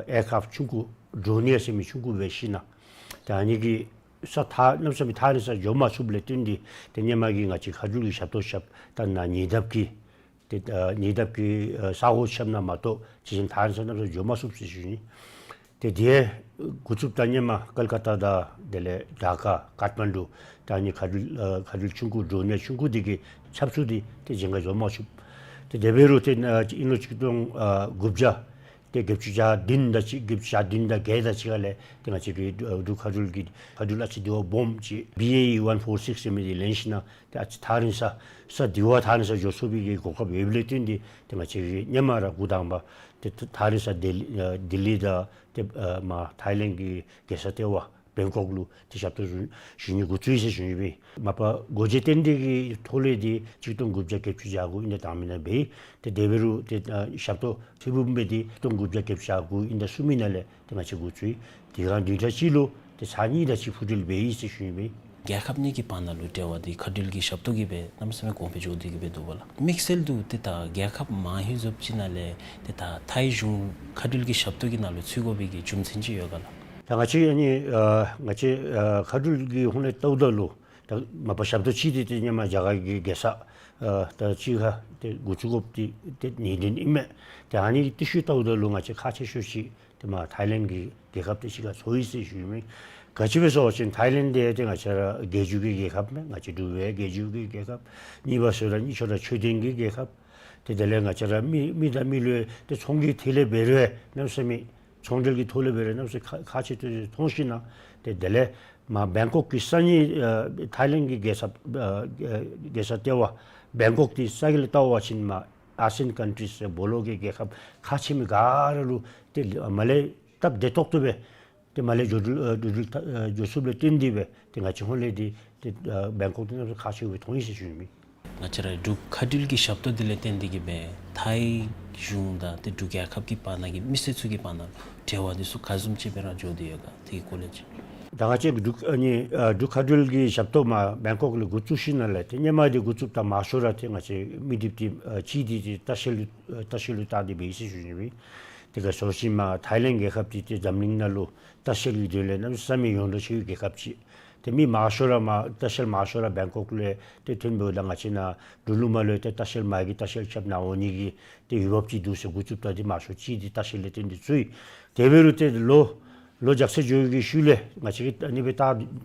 ཨེར་ཀ་རཕཊ་ཆུང་ཀུ་ཌོ་ནེར་ཟེར་མི་ཆུང་ཀུ་འབད་ཞིནམ་ལས་ཏེ་ཨ་ནི་གི་ས་ཐག་གནམ་མེད་ས་མེད་ཐག་རིང་ས་འགྱོ་མ་ཚུགསཔ་ལས་བརྟེན་ཏེ་ཏེ་ཧེ་མ་གི་ང་བཅས་མཁའ་འགྲུལ་གྱི་ཞབས་ཏོག་རྐྱབ་ད་ནཱ་ཉེ་འདབས་ཀྱི་ཏེ་ཨ་ཉེ་འདབས་ཀྱི་ཨ་ས་གོ་རྐྱབ་ནི་མ་གཏོགས་ཅི་ཞིན་ཐག་རིང་ས་གནམ་མེད་ས་མེད་འགྱོ་མ་ཚུགས་ཟེར་ཞུ་ནི། ཏེ་དེ་འགོ་བཙུགསཔ་ད་ཧེ་མ་ཀལ་ཀ་ཏ་དང་དེ་ལས་ཌ་ཀ་ཀཱཐ་མན་ཌུ་ད་ཨ་ནི་མཁའ་འགྲུལ་ཨ་མཁའ་འགྲུལ་ཆུང་ཀུ་ཌོ་ནེར་ཆུང་ཀུ་འདི་གི་ཆབ་སྲིད་འདི་ཏེ་གཞན་ཁར་འགྱོ་མ་ཚུགས། ཏེ་དེ་འབད་རུང་ཏེ་ཨ་ཨིན་ལོ་ཆིག་སྟོང་ཨ་དགུ་བརྒྱ་ཏེ་བརྒྱད་ཅུ་གྱ་བདུན་དང་གཅིག་བརྒྱད་ཅུ་གྱ་བདུན་དང་བརྒྱད་དང་གཅིག་ཁ་ལས་ཏེ་ང་བཅས་ཀྱི་ཨ་འབྲུག་མཁའ་འགྲུལ་གྱི་མཁའ་འགྲུལ་ཨ་ཙི་དེ་བ་སྦོམ་ཅིག་བི་ཨེ་ཨི་ཝན་ཕོར་སིཀསི་ཟེར་མི་འདི་ལེན་ཞིནམ་ལས་ཏེ་ཨ་ཙི་ཐག་རིང་ས་ས་དེ་བ་ཐག་རིང་ས་འགྱོ་ཚུགས་པའི་གི་གོ་སྐབས་ཡོདཔ་ལས་བརྟེན་ཏེ་ཏེ་ང་བཅས་ཀྱིས་ཧེ་མ་ར་འགོ་དང་པ་ཏེ་ཐག་རིང་ས་ལྡི་ལི་ཨ་ལྡི་ལི་དང་ཏེ་ཨ་མར་ཐའི་ལེནཌ་གི་རྒྱལ་ས་ལྟེ་བ་བེང་ཀོག་ལུ་ཏེ་ཞབས་ཏོག་ཞུ་ཞུ་ནི་འགོ་བཙུགས་ཡི་ཟེར་ཞུ་ནི་ཨིན་པས། མ་པ་སྒོ་འབྱེད་རྟེན་འབྲེལ་གྱི་ཐོག་ལས་འདི་ཆིག་སྟོང་དགུ་བརྒྱ་བརྒྱད་ཅུ་གྱ་དགུ་ཨིན་ད་དང་མེན་ན་འབད་ཡི། ཏེ་དེ་འབད་རུང་ཏེ་ཨ་ཞབས་ཏོག་ཚེ་བུམ་འབད་འདི་ཆིག་སྟོང་དགུ་བརྒྱ་བརྒྱད་ཅུ་གྱ་དགུ་ཨིན་ད་གསུམ་ཨིན་ན་ལས་ཏེ་ང་བཅས་འགོ་བཙུགས་ཡི། དེ་སྒང་བདུན་ཕྲག་གཅིག་ལུ་ཏེ་ཚར་གཉིས་དང་གཅིག་འཕུར་འགྲུལ་འབད་ཡི་ཟེར་ཞུ་ནི་ཨིན་པས། རྒྱལ་ཁབ་གཉིས་ཀྱི་བར་ན་ལུ་འབྲེལ་བ་འདི་མཁའ་འགྲུལ་གྱི་ཞབས་ཏོག་གིས་སྦེ་གནམ་མེད་ས་མེད་གོང་འཕེལ་འགྱོ་སྟེ་གིས་སྦེ་འདུག་པ་ལགས། དམིགས་བསལ་དུ་ཏེ་ད་རྒྱལ་ཁབ་མང་ཧེང་བཟུམ་ཅིག་ནང་ལས་ཏེ་ད་ཐའི་གཞུང་མཁའ་འགྲུལ་གྱི་ཞབས་ཏོག་གི་ནང་ལུ་ཚུད་དགོ་པའི་གི་རྒྱུ་མཚན་ཅིག་ཡོད་ག་ལགས། ད་ང་བཅས་ཨ་ནི་ཨ་ང་བཅས་ཨ་མཁའ་འགྲུལ་གྱི་ཧོང་ལས་བལྟཝ་ད་ལུ་ད་མ་པ་ཞབས་ཏོག་ཅིག་འདི་ཏེ་ཧེ་མ་རྒྱ་གར་གྱི་རྒྱལ་ས་ཨ་ད་ཅིག་ཁར་ཏེ་འགོ་བཙུགས་དགོཔ་འདི་ཏེ་ངེས་བདེན་ཨིན་མས། ཏེ་ཨ་ནི་གི་ཏེ་ཤུལ་བལྟཝ་ད་ལུ་ང་བཅས་ཁག་ཆེ་ཤོས་ཅིག་ཏེ་མར་ཐའི་ལེནཌ་གི་རྒྱལ་ཁབ་འདི་ཅིག་ཁར་ཚོར་ཡི་ཟེར་ཞུ་ནི་ཨིན། ག་ཅི་སྦེ་ཟེར་བ་ཅིན་ཐའི་ལེནཌ་འདི་ཏེ་ང་བཅས་ར་རྒྱལ་བརྒྱུད་ཀྱི་རྒྱལ་ཁབ་མས། ང་བཅས་འབྲུག་པའི་རྒྱལ་བརྒྱུད་ཀྱི་རྒྱལ་ཁབ། གཉིས་པ་ཟེར་རུང་གཉིས་ཆ་ར་ཆོས་ལྡན་གྱི་རྒྱལ་ཁབ། ཏེ་དེ་ལས་ང་བཅས་ར་མི་མི་དང་མི་ལུ་ཏེ་ཚོང་གི་ཐད་ལས་འབད་རུང་གནམ་མེད་ས་མེད་ཚོང་འབྲེལ་གྱི་ཐོག་ལས་འབད་རུང་གནམ་མེད་ས་མེད་ཁག་ཆེ་ཏོག་ཏོ་མཐོང་ཞིནམ་ལས་ཏེ་དེ་ལས་མར་བེང་ཀོག་གི་ས་གནས་ཨ་ཐའི་ལེནཌ་གི་རྒྱལ་ས་ཨ་རྒྱལ་ས་ལྟེ་བ་བེང་ཀོག་འདི་ས་གི་ལས་བལྟ་བ་ཅིན་མར་ཨ་སི་ཡཱན་ཀཱན་ཊིསི་སྦོ་ལོགས་ཀྱི་རྒྱལ་ཁབ་ཁག་ཆེ་མི་ག་ར་ལུ་ཏེ་མར་ལས་སྟབས་བདེ་ཏོག་ཏོ་སྦེ་ཏེ་མར་ལས་འགྲོ་འགྲུལ་ཨ་འགྲོ་འགྲུལ་ཨ་འགྱོ་ཚུགསཔ་ལས་བརྟེན་ཏེ་སྦེ་ཏེ་ང་བཅས་ཧོང་ལས་འདི་ཏེ་ཨ་བེང་ཀོག་འདི་གནམ་མེད་ས་མེད་ཁག་ཆེཝ་སྦེ་མཐོང་ཡི་ཟེར་ཞུ་ནི་ཨིན། ང་བཅས་ར་འབྲུག་མཁའ་འགྲུལ་གྱི་ཞབས་ཏོག་འདི་ལས་བརྟེན་ཏེ་གིས་སྦེ་ཐའི་གཞུང་དང་ཏེ་འབྲུག་རྒྱལ་ཁབ་ཀྱི་བར་ན་གི་མི་སེར་ཚུ་གི་བར་ན་འབྲེལ་བ་འདི་ཚུ་ག་བཟུམ་ཅིག་སྦེ་ར་འགྱོ་སྟེ་ཡོད་ག་དེ་གི་སྐོར་ལས་ཅིག། ད་ང་བཅས་འབྲུག་ཨ་ནི་ཨ་འབྲུག་མཁའ་འགྲུལ་གྱི་ཞབས་ཏོག་མར་བེང་ཀོག་ལས་འགོ་བཙུགས་ཞིནམ་ལས་ཏེ་ཧེ་མ་འདི་འགོ་བཙུགསཔ་ད་མང་ཤོས་ར་ཏེ་ང་བཅས་མི་སྡེ་འདི་ཨ་སྤྱི་འདི་ཏེ་ལྟ་བཤལ་ལུ་ཨ་ལྟ་བཤལ་ལུ་བཏང་སྟེ་འབད་ཡི་ཟེར་ཞུ་ནི་ཨིན། ཏེ་ག་ཟེར་བ་ཅིན་མར་ཐའི་ལེནཌ་རྒྱལ་ཁབ་འདི་ཏེ་འཛམ་གླིང་ནང་ལུ་ལྟ་བཤལ་གྱི་དོན་ལས་གནམ་མེད་ས་མེད་ཡོངས་གྲགས་ཆེ་བའི་རྒྱལ་ཁབ་ཅིག། ཏེ་མི་མང་ཤོས་ར་མར་ལྟ་བཤལ་མང་ཤོས་ར་བེང་ཀོག་ལས་ཏེ་ཐོན་འབདཝ་ད་ང་བཅས་ནཱ་འབྲུག་ལུ་མར་ལུ་ཏེ་ལྟ་བཤལ་མར་གྱི་ལྟ་བཤལ་རྐྱབ་ནི་འོང་ནི་གི་ཏེ་འོས་འབབ་ཅིག་འདུག་ཟེར་འགོ་བཙུགསཔ་ད་ཏེ་མང་ཤོས་ཅིག་འདི་ལྟ་བཤལ་ལས་བརྟེན་ཏེ་ཚུད་ཡི། དེ་འབད་རུང་ཏེ་ལོ་ལོ་རྒྱགས་ཚད་འགྱོ་བའི་གི་ཤུལ་ལས་ང་བཅས་ཀྱིས་ཨ་ནི་སྦེ་བལྟ་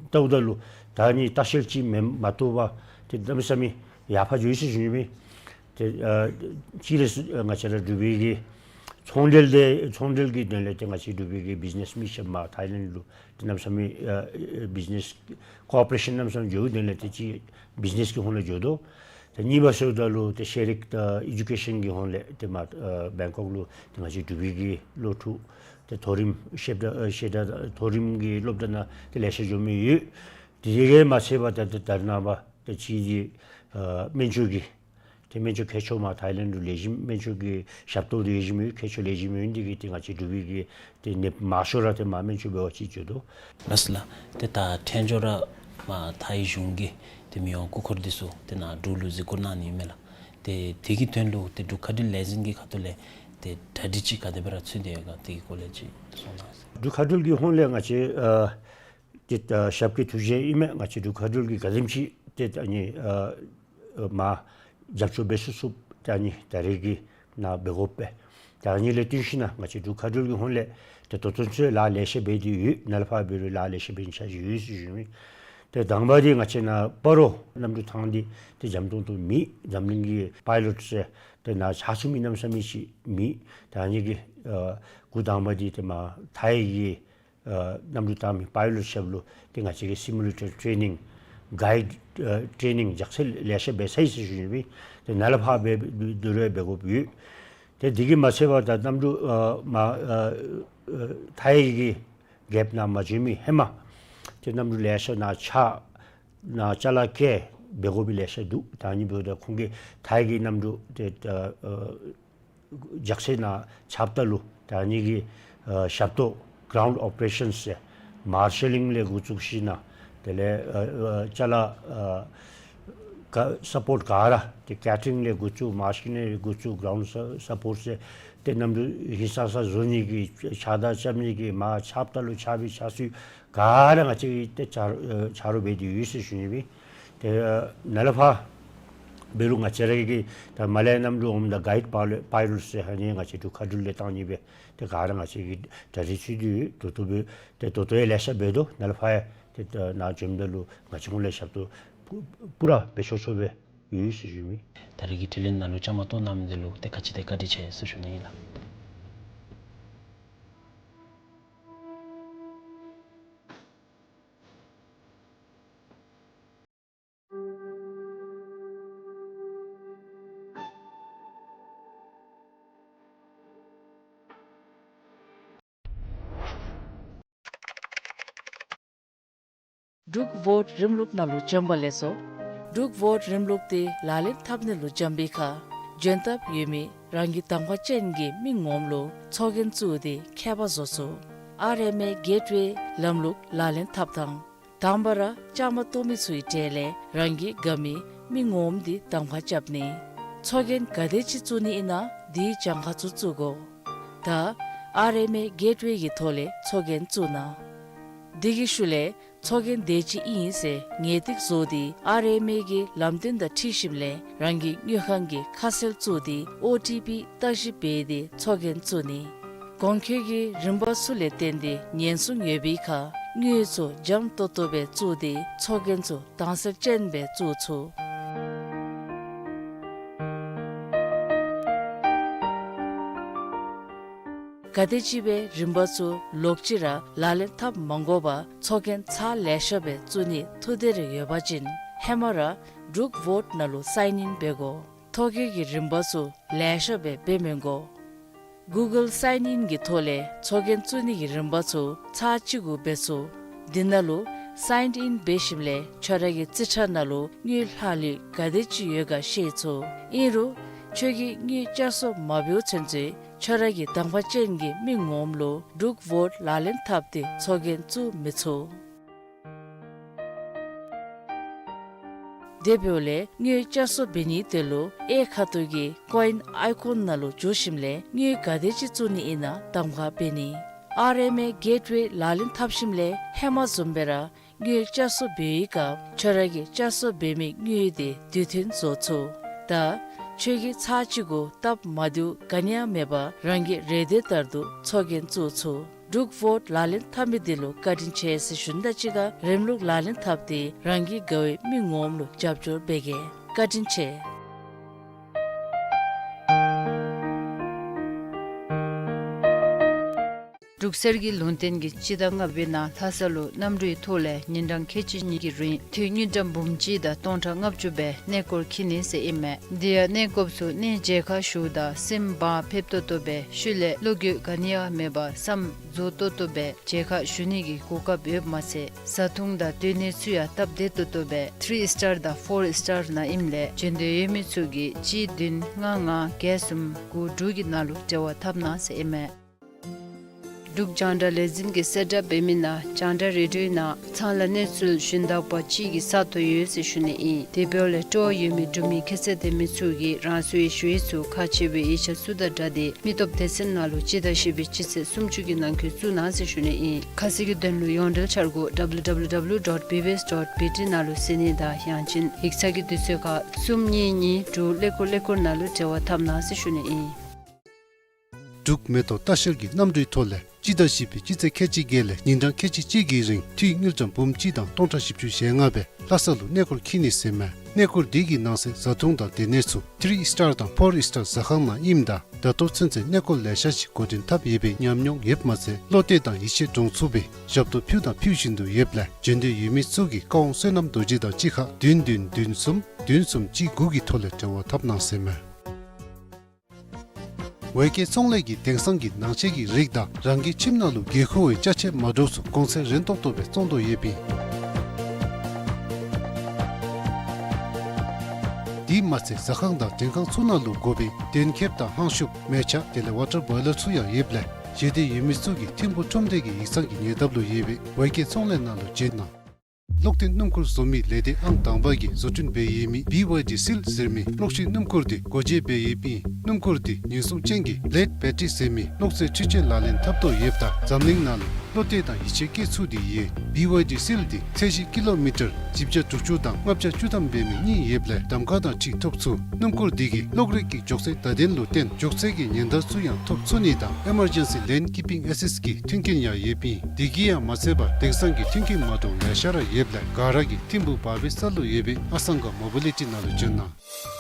བལྟཝ་ད་ལུ་ད་ཨ་ནི་ལྟ་བཤལ་ཅིག་མེན་མ་གཏོགས་པ་ཏེ་གནམ་མེད་ས་མེད་ཡར་འཕར་འགྱོ་ཡི་ཟེར་ཞུ་ནི་ཨིན། ཏེ་ཨ་གཅིག་ལས་ང་བཅས་ར་འབྲུག་པའི་གི་ཚོང་འབྲེལ་འདི་ཚོང་འབྲེལ་གྱི་དོན་ལས་ཏེ་ང་བཅས་འབྲུག་པའི་གི་བིཛ་ནེསི་མི་ཤེས་མར་ཐའི་ལེནཌ་ལུ་ཏེ་གནམ་མེད་ས་མེད་ཨ་བིཛ་ནེསི་ཀོ་ཨོ་པ་རེ་ཤཱན་གནམ་མེད་ས་མེད་འགྱོ་བའི་དོན་ལས་ཏེ་གཅིག་བིཛ་ནེསི་གི་ཧོང་ལས་འགྱོ་དོ། ཏེ་གཉིས་པ་ཟེརཝ་ད་ལུ་ཏེ་ཤེས་རིག་དང་ཨེ་ཌུ་ཀེ་ཤཱན་གྱི་ཧོང་ལས་ཏེ་མར་ཨ་བེང་ཀོག་ལུ་ཏེ་ང་བཅས་འབྲུག་པའི་གི་སློབ་ཕྲུག་ཏེ་མཐོ་རིམ་ཤེས་ད་ཨ་ཤེས་ད་མཐོ་རིམ་གྱི་སློབ་གྲྭ་ནང་ཏེ་ལེ་ཤ་འགྱོ་མི་ཡོད། དེ་གིས་མ་ཚད་པར་ད་ད་ད་རེས་ནངས་པ་ཏེ་གཅིག་འདི་ཨ་སྨན་བཅོས་ཀྱི་ཏེ་སྨན་བཅོས་མཁས་མཆོག་མར་ཐའི་ལེནཌ་ལུ་ལེགས་ཤོམ་སྨན་བཅོས་ཀྱི་ཞབས་ཏོག་ལེགས་ཤོམ་ཡོད། མཁས་མཆོག་ལེགས་ཤོམ་ཡོད་འདི་གིས་ཏེ་ང་བཅས་འབྲུག་པའི་གི་ཏེ་ནད་མང་ཤོས་ར་ཏེ་མར་སྨན་བཅོས་འབད་བར་ཅིག་འགྱོ་དོ། ལགས་སོ་ལགས། ཏེ་ད་ཕྲན་ཚེགས་ར་མར་ཐའི་གཞུང་གི་ཏེ་མི་དབང་སྐུ་འཁོར་འདི་ཚུ་ཏེ་ནཱ་འབྲུག་ལུ་གཟིགས་སྐོར་གནང་ནི་ཨིན་མས་ལགས། ཏེ་དེ་གི་དོན་ལུ་ཏེ་འབྲུག་མཁའ་འགྲུལ་ལས་འཛིན་གྱི་ཁ་ཐུག་ལས་ཏེ་གྲ་སྒྲིག་ཅིག་ག་དེ་སྦེ་ར་ཚུད་དེ་ཡོད་ག་དེ་གི་སྐོར་ལས་ཅིག་གསུང་གནང་ཟེར། འབྲུག་མཁའ་འགྲུལ་གྱི་ཧོང་ལས་ང་བཅས་ཨ་ཏེ་ཨ་ཞབས་སྐྱེལ་ཐུགས་རྗེ་ཨིན་མས། ང་བཅས་འབྲུག་མཁའ་འགྲུལ་གྱིས་ག་དེམ་ཅིག་ཏེ་ཨ་ནི་ཨ་མར་རྒྱབ་སྐྱོར་འབད་ཚུགས་ཚུགསཔ་ཏེ་ཨ་ནི་ད་རེས་ཀྱི་ནང་འབད་དགོ་པས། ཏེ་ཨ་ནི་ལས་བརྟེན་ཞིནམ་ལས་ང་བཅས་འབྲུག་མཁའ་འགྲུལ་གྱི་ཧོང་ལས་ཏེ་ད་ལྟོ་ཚུན་ཚོད་ལཱ་ལེ་ཤ་འབད་དེ་ཡོད། ནཱ་ལས་ཕར་འབད་རུང་ལཱ་ལེ་ཤ་འབད་ནི་ཆ་བཞག་ཡོད་ཟེར་ཞུ་ནི། ཏེ་དང་པ་འདི་ང་བཅས་ནཱ་སྤ་རོ་གནམ་གྲུ་ཐང་འདི་ཏེ་འཇམ་ཏོང་ཏོ་མེད། འཛམ་གླིང་གི་པའི་ལོཊ་ཟེར་ཏེ་ནཱ་ཆགས་ཚུགས་མི་གནམ་མེད་ས་མེད་ཅིག་མེད། ཏེ་ཨ་ནི་གི་ཨ་འགོ་དང་པ་འདི་ཏེ་མར་ཐའི་གི་ཨ་གནམ་གྲུ་བཏང་མི་པའི་ལོཊ་ཞབས་ལུ་ཏེ་ང་བཅས་ཀྱིས་སི་མུ་ལེ་ཊར་ཊེ་ནིང་གའིཌ་ཨ་ཊེ་ནིང་རྒྱགས་ཚད་ལེ་ཤ་འབད་ཚར་ཡི་ཟེར་ཞུ་ནི་ཨིན། ཏེ་ནཱ་ལས་ཕར་འབད་འབད་རུང་འབད་དགོཔ་ཡོད། ཏེ་དེ་གིས་མ་ཚད་པར་ད་གནམ་གྲུ་ཨ་མར་ཨ་ཨ་ཐའི་གི་གེཊ་ནང་མ་འཛུལ་མི་ཧེ་མ་ཏེ་གནམ་གྲུ་ལེ་ཤ་ནཱ་ཆགས་ནཱ་ཅ་ལ་བཀལ་འབད་དགོ་པའི་ལེ་ཤ་འདུག། ད་ཨ་ནི་འབདཝ་ད་ཁོང་གིས་ཐའི་གི་གནམ་གྲུ་ཏེ་ཨ་ཨ་རྒྱགས་ཚད་ནཱ་ཆགསཔ་ད་ལུ་ད་ཨ་ནི་གི་ཨ་ཞབས་ཏོག་གྷ་རའུནཌ་ཨོ་པ་རེ་ཤཱནསི་ཟེར་མར་ཤེལ་ལིང་ལས་འགོ་བཙུགས་ཞིནམ་ལས་དེ་ལས་ཨ་ཨ་ཅ་ལ་ཨ་ ག་སཔོརཊ་ག་ར་ཏེ་ཀེ་ཊ་རིང་ལས་འགོ་བཙུགས་མ་ཤི་ནི་ལས་འགོ་བཙུགས་གརའུནཌ་སཔོརཊ་ཟེར་ཏེ་གནམ་གྲུ་ཧིང་སངས་ས་བཟོ་ནི་གི་ཕྱགས་བདའ་རྐྱབ་ནི་གི་མར་ཆརཔ་ད་ལུ་ཆརཔ་གི་ཆར་ཚུ་ག་ར་ང་བཅས་ཀྱིས་ཏེ་ཆ་ཨ་ཆ་རོགས་འབད་དེ་ཡོད་ཟེར་ཞུ་ནི་ཨིན། ཏེ་ཨ་ནཱ་ལས་ཕར་འབད་རུང་ང་བཅས་ར་གི་ད་མར་ལས་གནམ་གྲུ་འོངམ་ད་གའིཌ་པའི་ལོཊ་པའི་ལོཊ་ཟེར་ཨ་ནི་ང་བཅས་འབྲུག་མཁའ་འགྲུལ་ལས་བཏང་ནི་སྦེ་ཏེ་ག་ར་ང་བཅས་ཀྱིས་གྲ་སྒྲིག་ཚུད་དེ་ཡོད། ད་ལྟོ་འབད་ཏེ་ད་ལྟོ་ཡང་ལེ་ཤ་འབད་དོ། ནཱ་ལས་ཕར་ཡང་ཏེ་ད་ནཱ་འབྱོནམ་ད་ལུ་ང་བཅས་ཀུན་ལས་ཞབས་ཏོག་པུ་པུ་ར་འབད་ཆོག་ཆོག་སྦེ་ཡོད་ཟེར་ཞུ་མི། ད་རེས་ཀྱི་དྲི་ལན་ནང་ལུ་བཅའ་མར་གཏོགས་གནང་མི་འདི་ལུ་ཏེ་ག་ཅི་ཏེ་བཀའ་དྲིན་ཆེ་ཟེར་ཞུ་ནི་ཨིན་ལགས། འབྲུག་བོཊ་རིམ་ལུགས་ནང་ལུ་བྱོན་པ་ལེགས་སོ། འབྲུག་བོཊ་རིམ་ལུགས་འདི་ལག་ལེན་འཐབ་ནི་ལུ་འབྱོན་པའི་ཁར་འབྱོན་ཐབས་ཡོད་མི་རང་གི་གདམ་ཁ་ཅན་གྱི་མི་ངོམ་ལུ་ཚོགས་རྒྱན་བཙུགས་ཏེ་ཁྱད་པར་བཟོ་ཚུགས། ཨར་ཨེམ་ཨེ་གེཊ་ཝེ་ལམ་ལུགས་ལག་ལེན་འཐབ་ཐངས། དང་པ་ར་བཅའ་མར་གཏོགས་མི་ཚུའི་གྲས་ལས་རང་གི་དགའ་མི་མི་ངོམ་འདི་གདམ་ཁ་རྐྱབ་ནི། ཚོགས་རྒྱན་ག་དེ་ཅིག་བཙུགས་ནི་ཨིན་ན་དེའི་གྱངས་ཁ་ཚུ་བཙུགས་དགོ། ད་ཨར་ཨེམ་ཨེ་གེཊ་ཝེ་གི་ཐོག་ལས་ཚོགས་རྒྱན་བཙུགས་གནང་། དེ་གི་ཤུལ་ལས་ཚོགས་རྒྱན་དེ་ཅིག་ཨིན་ཟེར་ངེས་ཏིག་བཟོ་སྟེ་ཨར་ཨེམ་ཨེ་གི་ལམ་སྟོན་དང་འཁྲིལ་ཞིནམ་ལས་རང་གི་དངུལ་ཁང་གི་ཁ་གསལ་བཙུགས་ཏེ་ཨོ་ཊི་པི་བརྟག་ཞིབ་འབད་དེ་ཚོགས་རྒྱན་བཙུགས་ནི། གོང་འཁོད་ཀྱི་རིམ་པ་ཚུ་ལས་བརྟེན་ཏེ་ཉེན་སྲུང་ཡོད་པའི་ཁར་དངུལ་ཚུ་འཇམ་ཏོག་ཏོ་སྦེ་བཙུགས་ཏེ་ཚོགས་རྒྱན་ཚུ་དྭངས་གསལ་ཅན་སྦེ་བཙུགས་ཚུགས། ག་དེམ་ཅིག་སྦེ་རིམ་པ་ཚུ་ལོག་ཅི་ར་ལག་ལེན་འཐབ་མ་དགོ་པར་ཚོགས་རྒྱན་ཚར་ལེ་ཤ་སྦེ་བཙུགས་ནི་ཐུགས་འདོད་རེ་ཡོད་པ་ཅིན་ཧེ་མ་ར་འབྲུག་བོཊ་ནང་ལུ་སའིན་ཨིན་འབད་དགོ། ཐོ་བཀོད་ཀྱི་རིམ་པ་ཚུ་ལེ་ཤ་སྦེ་འབད་མི་དགོ། གུ་གཱལ་སའིན་ཨིན་གྱི་ཐོག་ལས་ཚོགས་རྒྱན་བཙུགས་ནི་གི་རིམ་པ་ཚུ་ཚར་གཅིག་གུ་འབད་ཚུགས། འདི་ནང་ལུ་སའིན་ཨིན་འབད་ཞིནམ་ལས་ཁྱོད་ར་གི་རྩིས་ཁྲ་ནང་ལུ་དངུལ་ལྷག་ལུས་ག་དེ་ཅིག་ཡོད་ག་ཤེས་ཚུགས། ཨིན་རུང་ཁྱོད་ཀྱིས་དངུལ་བསྐྱར་གསོ་མ་འབདཝ་ཚུན་ཚོད་ཁྱོད་ར་གི་གདམ་ཁ་ཅན་གྱི་མི་ངོམ་ལུ་འབྲུག་བོཊ་ལག་ལེན་འཐབ་སྟེ་ཚོགས་རྒྱན་བཙུགས་མི་ཚུགས། དེ་འབདཝ་ལས་དངུལ་བསྐྱར་གསོ་འབད་ནིའི་དོན་ལུ་གཡས་ཁ་ཐུག་གི་ཀོ་ཨིན་ཨའི་ཀོན་ནང་ལུ་འཛུལ་ཞིནམ་ལས་དངུལ་ག་དེ་ཅིག་བཙུགས་ནི་ཨིན་ན་གདམ་ཁ་འབད་ནི། ཨར་ཨེམ་ཨེ་གེཊ་ཝེ་ལག་ལེན་འཐབ་ཞིནམ་ལས་ཧེ་མ་བཟུམ་སྦེ་ར་དངུལ་བསྐྱར་གསོ་འབད་བའི་སྐབས་ཁྱོད་ར་གིས་བསྐྱར་གསོ་འབད་མི་དངུལ་དེ་དུས་མཐུན་བཟོ་ཚུགས། ད་ཁྱོད་ཀྱིས་ཚར་གཅིག་གུ་སྟབས་མ་བདེཝ་ག་ནི་ཡང་མེད་པར་རང་གི་རེ་འདོད་ལྟར་དུ་ཚོགས་རྒྱན་བཙུགས་ཚུགས། འབྲུག་བོཊ་ལག་ལེན་འཐབ་མི་འདི་ལུ་བཀའ་དྲིན་ཆེ་ཟེར་ཞུ་ནི་དང་གཅིག་ཁར་རིམ་ལུགས་ལག་ལེན་འཐབ་སྟེ་རང་གི་དགའ་བའི་མི་ངོམ་ལུ་རྒྱབ་སྐྱོར་འབད་གེ། བཀའ་དྲིན་ཆེ། འབྲུག་གསེར་གྱི་ལུང་བསྟན་གྱི་སྤྱི་ཟླ་ལྔ་པའི་ནང་ལྷ་ས་ལུ་གནམ་གྲུའི་ཐོག་ལས་ཉིན་གྲངས་ཁལ་གཅིག་གཉིས་ཀྱི་རིང་འཐུས་དངུལ་ཀྲམ་འབུམ་གཅིག་དང་སྟོང་ཕྲག་ལྔ་བཅུ་སྦེ་གནས་སྐོར་འཁྱིད་ནི་ཟེར་ཨིན་མས། དེ་ཡང་གནས་སྐོརཔ་ཚུ་གནས་མཇལ་ཁ་ཞུཝ་ད་སེམས་བག་ཕེབས་ཏོག་ཏོ་སྦེ་ཤུལ་ལས་བློ་འགྱོད་ག་ནི་ཡང་མེད་པར་བསམ་རྫོགས་ཏོག་ཏོ་སྦེ་མཇལ་ཁ་ཞུ་ནི་གི་གོ་སྐབས་ཡོདཔ་མ་ཚད་བཟའ་འཐུང་དང་སྡོད་གནས་ཚུ་ཡང་སྟབས་བདེ་ཏོག་ཏོ་སྦེ་ཐི་རི་ཨིས་ཊར་དང་ཕོར་ཨིས་ཊར་ནང་ཨིནམ་ལས་འབྱོན་འདོད་ཡོད་མི་ཚུ་གིས་གཅིག་བདུན་ལྔ་ལྔ་བརྒྱད་གསུམ་དགུ་དྲུག་གི་ནང་ལུ་འབྲེལ་བ་འཐབ་གནང་ཟེར་ཨིན་མས། འབྲུག་རྒྱང་བསྒྲགས་ལས་འཛིན་གྱིས་གསལ་བསྒྲགས་འབད་མི་ནང་རྒྱང་བསྒྲགས་རེ་ཌིའོའི་ནང་ཚང་ལ་གནས་ཚུལ་ཞུན་དག་པ་གཅིག་གི་ས་སྟོང་ཡོད་ཟེར་ཞུ་ནི་ཨིན། དེ་འབདཝ་ལས་སྤྲོ་བ་ཡོད་མི་འབྲུག་མི་ཁྱད་ཚད་ལྡན་མི་ཚུ་གིས་རང་སོའི་ཞུ་ཡིག་ཚུ་ཁག་ཆེ་བའི་ཡིག་ཆ་ཚུ་དང་སྦྲགས་ཏེ་མི་སྟོབས་སྡེ་ཚན་ནང་ལུ་སྤྱི་ཟླ་བཞི་པའི་སྤྱི་ཚེས་སུམ་ཅུ་གི་ནང་འཁོད་བཙུགས་གནང་ཟེར་ཞུ་ནི་ཨིན། ཁ་གསལ་གྱི་དོན་ལུ་ཡོངས་འབྲེལ་འཆར་སྒོ་W W W dot B B S dot B T ནང་ལུ་གཟིགས་ནི་དང་ཡང་ཅིན་ཡིག་ཚང་གི་དུས་ཚོད་ཁར་གསུམ་གཉིས་གཉིས་དྲུག་ཀླད་ཀོར་ཀླད་ཀོར་ནང་ལུ་འབྲེལ་བ་འཐབ་གནང་ཟེར་ཞུ་ནི་ཨིན། འབྲུག་མེ་ཏོག་ལྟ་བཤལ་གྱི་གནམ་གྲུའི་ཐོག་ལས་སྤྱི་ཟླ་བཞི་པའི་སྤྱི་ཚེས་ཁལ་གཅིག་བརྒྱད་ལས་ཉིན་གྲངས་ཁལ་གཅིག་གཅིག་གི་རིང་འཐུས་དངུལ་ཀྲམ་འབུམ་གཅིག་དང་སྟོང་ཕྲག་བཞི་བཅུ་ཞེ་ལྔ་སྦེ་ལྷ་ས་ལུ་གནས་སྐོར་འཁྱིད་ནི་ཟེར་མས། གནས་སྐོར་འདི་གི་ནང་གསེས་བཟའ་འཐུང་དང་སྡོད་གནས་ཚུ་ཐི་རི་ཨིས་ཊར་དང་ཕོར་ཨིས་ཊར་ཟ་ཁང་ནང་ཨིནམ་ད་ད་ལྟོ་ཚུན་ཚོད་གནས་སྐོར་ལེ་ཤ་ཅིག་འགོ་འདྲེན་འཐབ་ཡོད་པའི་ཉམས་མྱོང་ཡོདཔ་མ་ཚད་བློ་གཏད་དང་ཡིད་ཆེས་འདྲོངས་ཚུགས་པའི་ཞབས་ཏོག་ཕུལ་དང་ཕུལ་བཞིན་དུ་ཡོདཔ་ལས་འབྱོན་འདོད་ཡོད་མི་ཚུ་གིས་བཀའ་དབང་བསོད་ནམས་རྡོ་རྗེ་དང་གཅིག་ཁར་བདུན་བདུན་བདུན་གསུམ་བདུན་གསུམ་གཅིག་དགུ་གི་ཐོག་ལས་འབྲེལ་བ་འཐབ་གནང་ཟེར་མས། ཝེ་ཀེ་ཚོང་ལས་ཀྱིས་དེང་སང་གི་ནང་ཆས་ཀྱི་རིགས་དང་རང་གི་ཁྱིམ་ནང་ལུ་དགོས་མཁོ་བའི་ཅ་ཆས་མ་འདྲཝ་ཚུ་གོང་ཚད་རན་ཏོག་ཏོ་སྦེ་བཙོང་དོ་ཡོདཔ་ཨིན། དེ་མ་ཚད་ཟ་ཁང་དང་མགྲོན་ཁང་ཚུ་ནང་ལུ་དགོ་པའི་གདན་ཁེབས་དང་ཧང་ཤུབས་མལ་ཆ་དེ་ལས་ཝ་ཊར་བོའི་ལར་ཚུ་ཡང་ཡོདཔ་ལས་བཞེས་འདོད་ཡོད་མི་ཚུ་གིས་ཐིམ་ཕུ་ཁྲོམ་སྡེ་གི་ཡིག་ཚང་གི་ཉེ་འདབས་ལུ་ཡོད་པའི་ཝེ་ཀེ་ཚོང་ལས་ནང་ལུ་འབྱོན་གནང་། གློག་འཐེན་སྣུམ་འཁོར་བཟོ་མི་ལས་སྡེ་ཨང་དང་པ་གིས་བཟོ་སྐྲུན་འབད་ཡོད་མི་བི་ཝའི་ཌི་སིལ་ཟེར་མི་གློག་ཤིང་སྣུམ་འཁོར་འདི་སྒོ་འབྱེད་འབད་ཡོདཔ་ཨིན། སྣུམ་འཁོར་འདི་ཉེན་སྲུང་ཅན་གྱི་བླེཌ་བེ་ཊི་རི་ཟེར་མི་གློག་རྫས་འཕྲུལ་ཆས་ལག་ལེན་འཐབ་དོ་ཡོདཔ་ད་འཛམ་གླིང་ནང་ལུ་བློ་གཏད་དང་ཡིད་ཆེས་བསྐྱེད་ཚུགས་ཏེ་ཡོད། བི་ཝའི་ཌི་སིལ་འདི་ཚད་གཞི་ཀི་ལོ་མི་ཊར་བཞི་བརྒྱ་དྲུག་ཅུ་དང་ལྔ་བརྒྱ་བཅུ་ཐམ་འབད་མི་གཉིས་ཡོདཔ་ལས་གདམ་ཁ་དང་འཁྲིལ་ཐོབ་ཚུགས། སྣུམ་འཁོར་འདི་གིས་གློག་རིག་གི་མགྱོགས་ཚད་བརྡ་དོན་ལུ་བརྟེན་མགྱོགས་ཚད་ཀྱི་ཉེན་བརྡ་ཚུ་ཡང་ཐོབ་ཚུགས་ནི་དང་ཨི་མར་ཇེན་སི་ལེན་ཀི་པིང་ཨེ་སིསཊ་ཀྱི་མཐུན་རྐྱེན་ཡང་ཡོདཔ་ཨིན། དེ་གིས་ཡང་མ་ཚད་པར་དེང་སང་གི་མཐུན་རྐྱེན་མ་འདྲཝ་ལེ་ཤ་ར་ཡོདཔ་ལས་ག་ར་གིས་ཐིམ་ཕུག་བར་བའི་ས་ལུ་ཡོད་པའི་ཨ་སང་ག་མོ་བི་ལི་ཊི་ནང་ལུ་བྱོན་གནང་།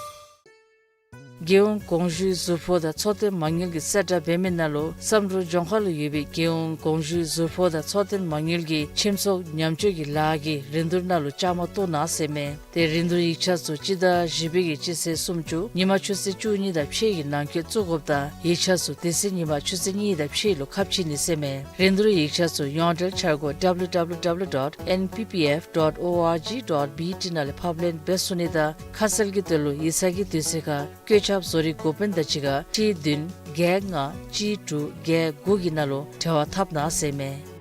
རྒྱལ་ཡོངས་གོང་ཞུའི་ཟུར་ཕོགས་དང་འཚོ་རྟེན་མ་དངུལ་གྱིས་གསལ་བསྒྲགས་འབད་མི་ནང་ལུ་བསམ་གྲུབ་ལྗོངས་མཁར་ལུ་ཡོད་པའི་རྒྱལ་ཡོངས་གོང་ཞུའི་ཟུར་ཕོགས་དང་འཚོ་རྟེན་མ་དངུལ་གྱི་ཁྱིམ་ཚང་ཉམས་བཅོས་ཀྱི་ལཱ་གི་རིན་བསྡུར་ནང་ལུ་བཅའ་མར་གཏོགས་གནང་ཟེར་མས། ཏེ་རིན་བསྡུར་ཡིག་ཆ་ཚུ་སྤྱི་ཟླ་བཞི་པའི་གི་སྤྱི་ཚེས་སུམ་ཅུ་ཉིན་མ་ཆུ་ཚོད་བཅུ་གཉིས་དང་ཕྱེད་ཀྱི་ནང་འཁོད་བཙུགས་དགོཔ་དང་ཡིག་ཆ་ཚུ་དེ་ཚེ་ཉིན་མ་ཆུ་ཚོད་གཉིས་དང་ཕྱེད་ལུ་ཁ་ཕྱེ་ནི་ཟེར་མས། རིན་བསྡུར་ཡིག་ཆ་ཚུ་ཡོངས་འབྲེལ་འཆར་སྒོ་W W W dot N P P F dot O R G dot B T ནང་ལས་ཕབ་ལེན་འབད་ཚུགས་ནི་དང་ཁ་གསལ་གྱི་དོན་ལུ་ཡིག་ཚང་གི་དུས་ཚོད་ཁར་བཀོད་ཁྱབ་བཟོ་རིག་འགོ་དཔོན་དང་གཅིག་ཁར་ཁྲི་བདུན་བརྒྱད་ལྔ་གཅིག་དྲུག་བརྒྱད་དགུ་གི་ནང་ལུ་འབྲེལ་བ་འཐབ་གནང་ཟེར་མས།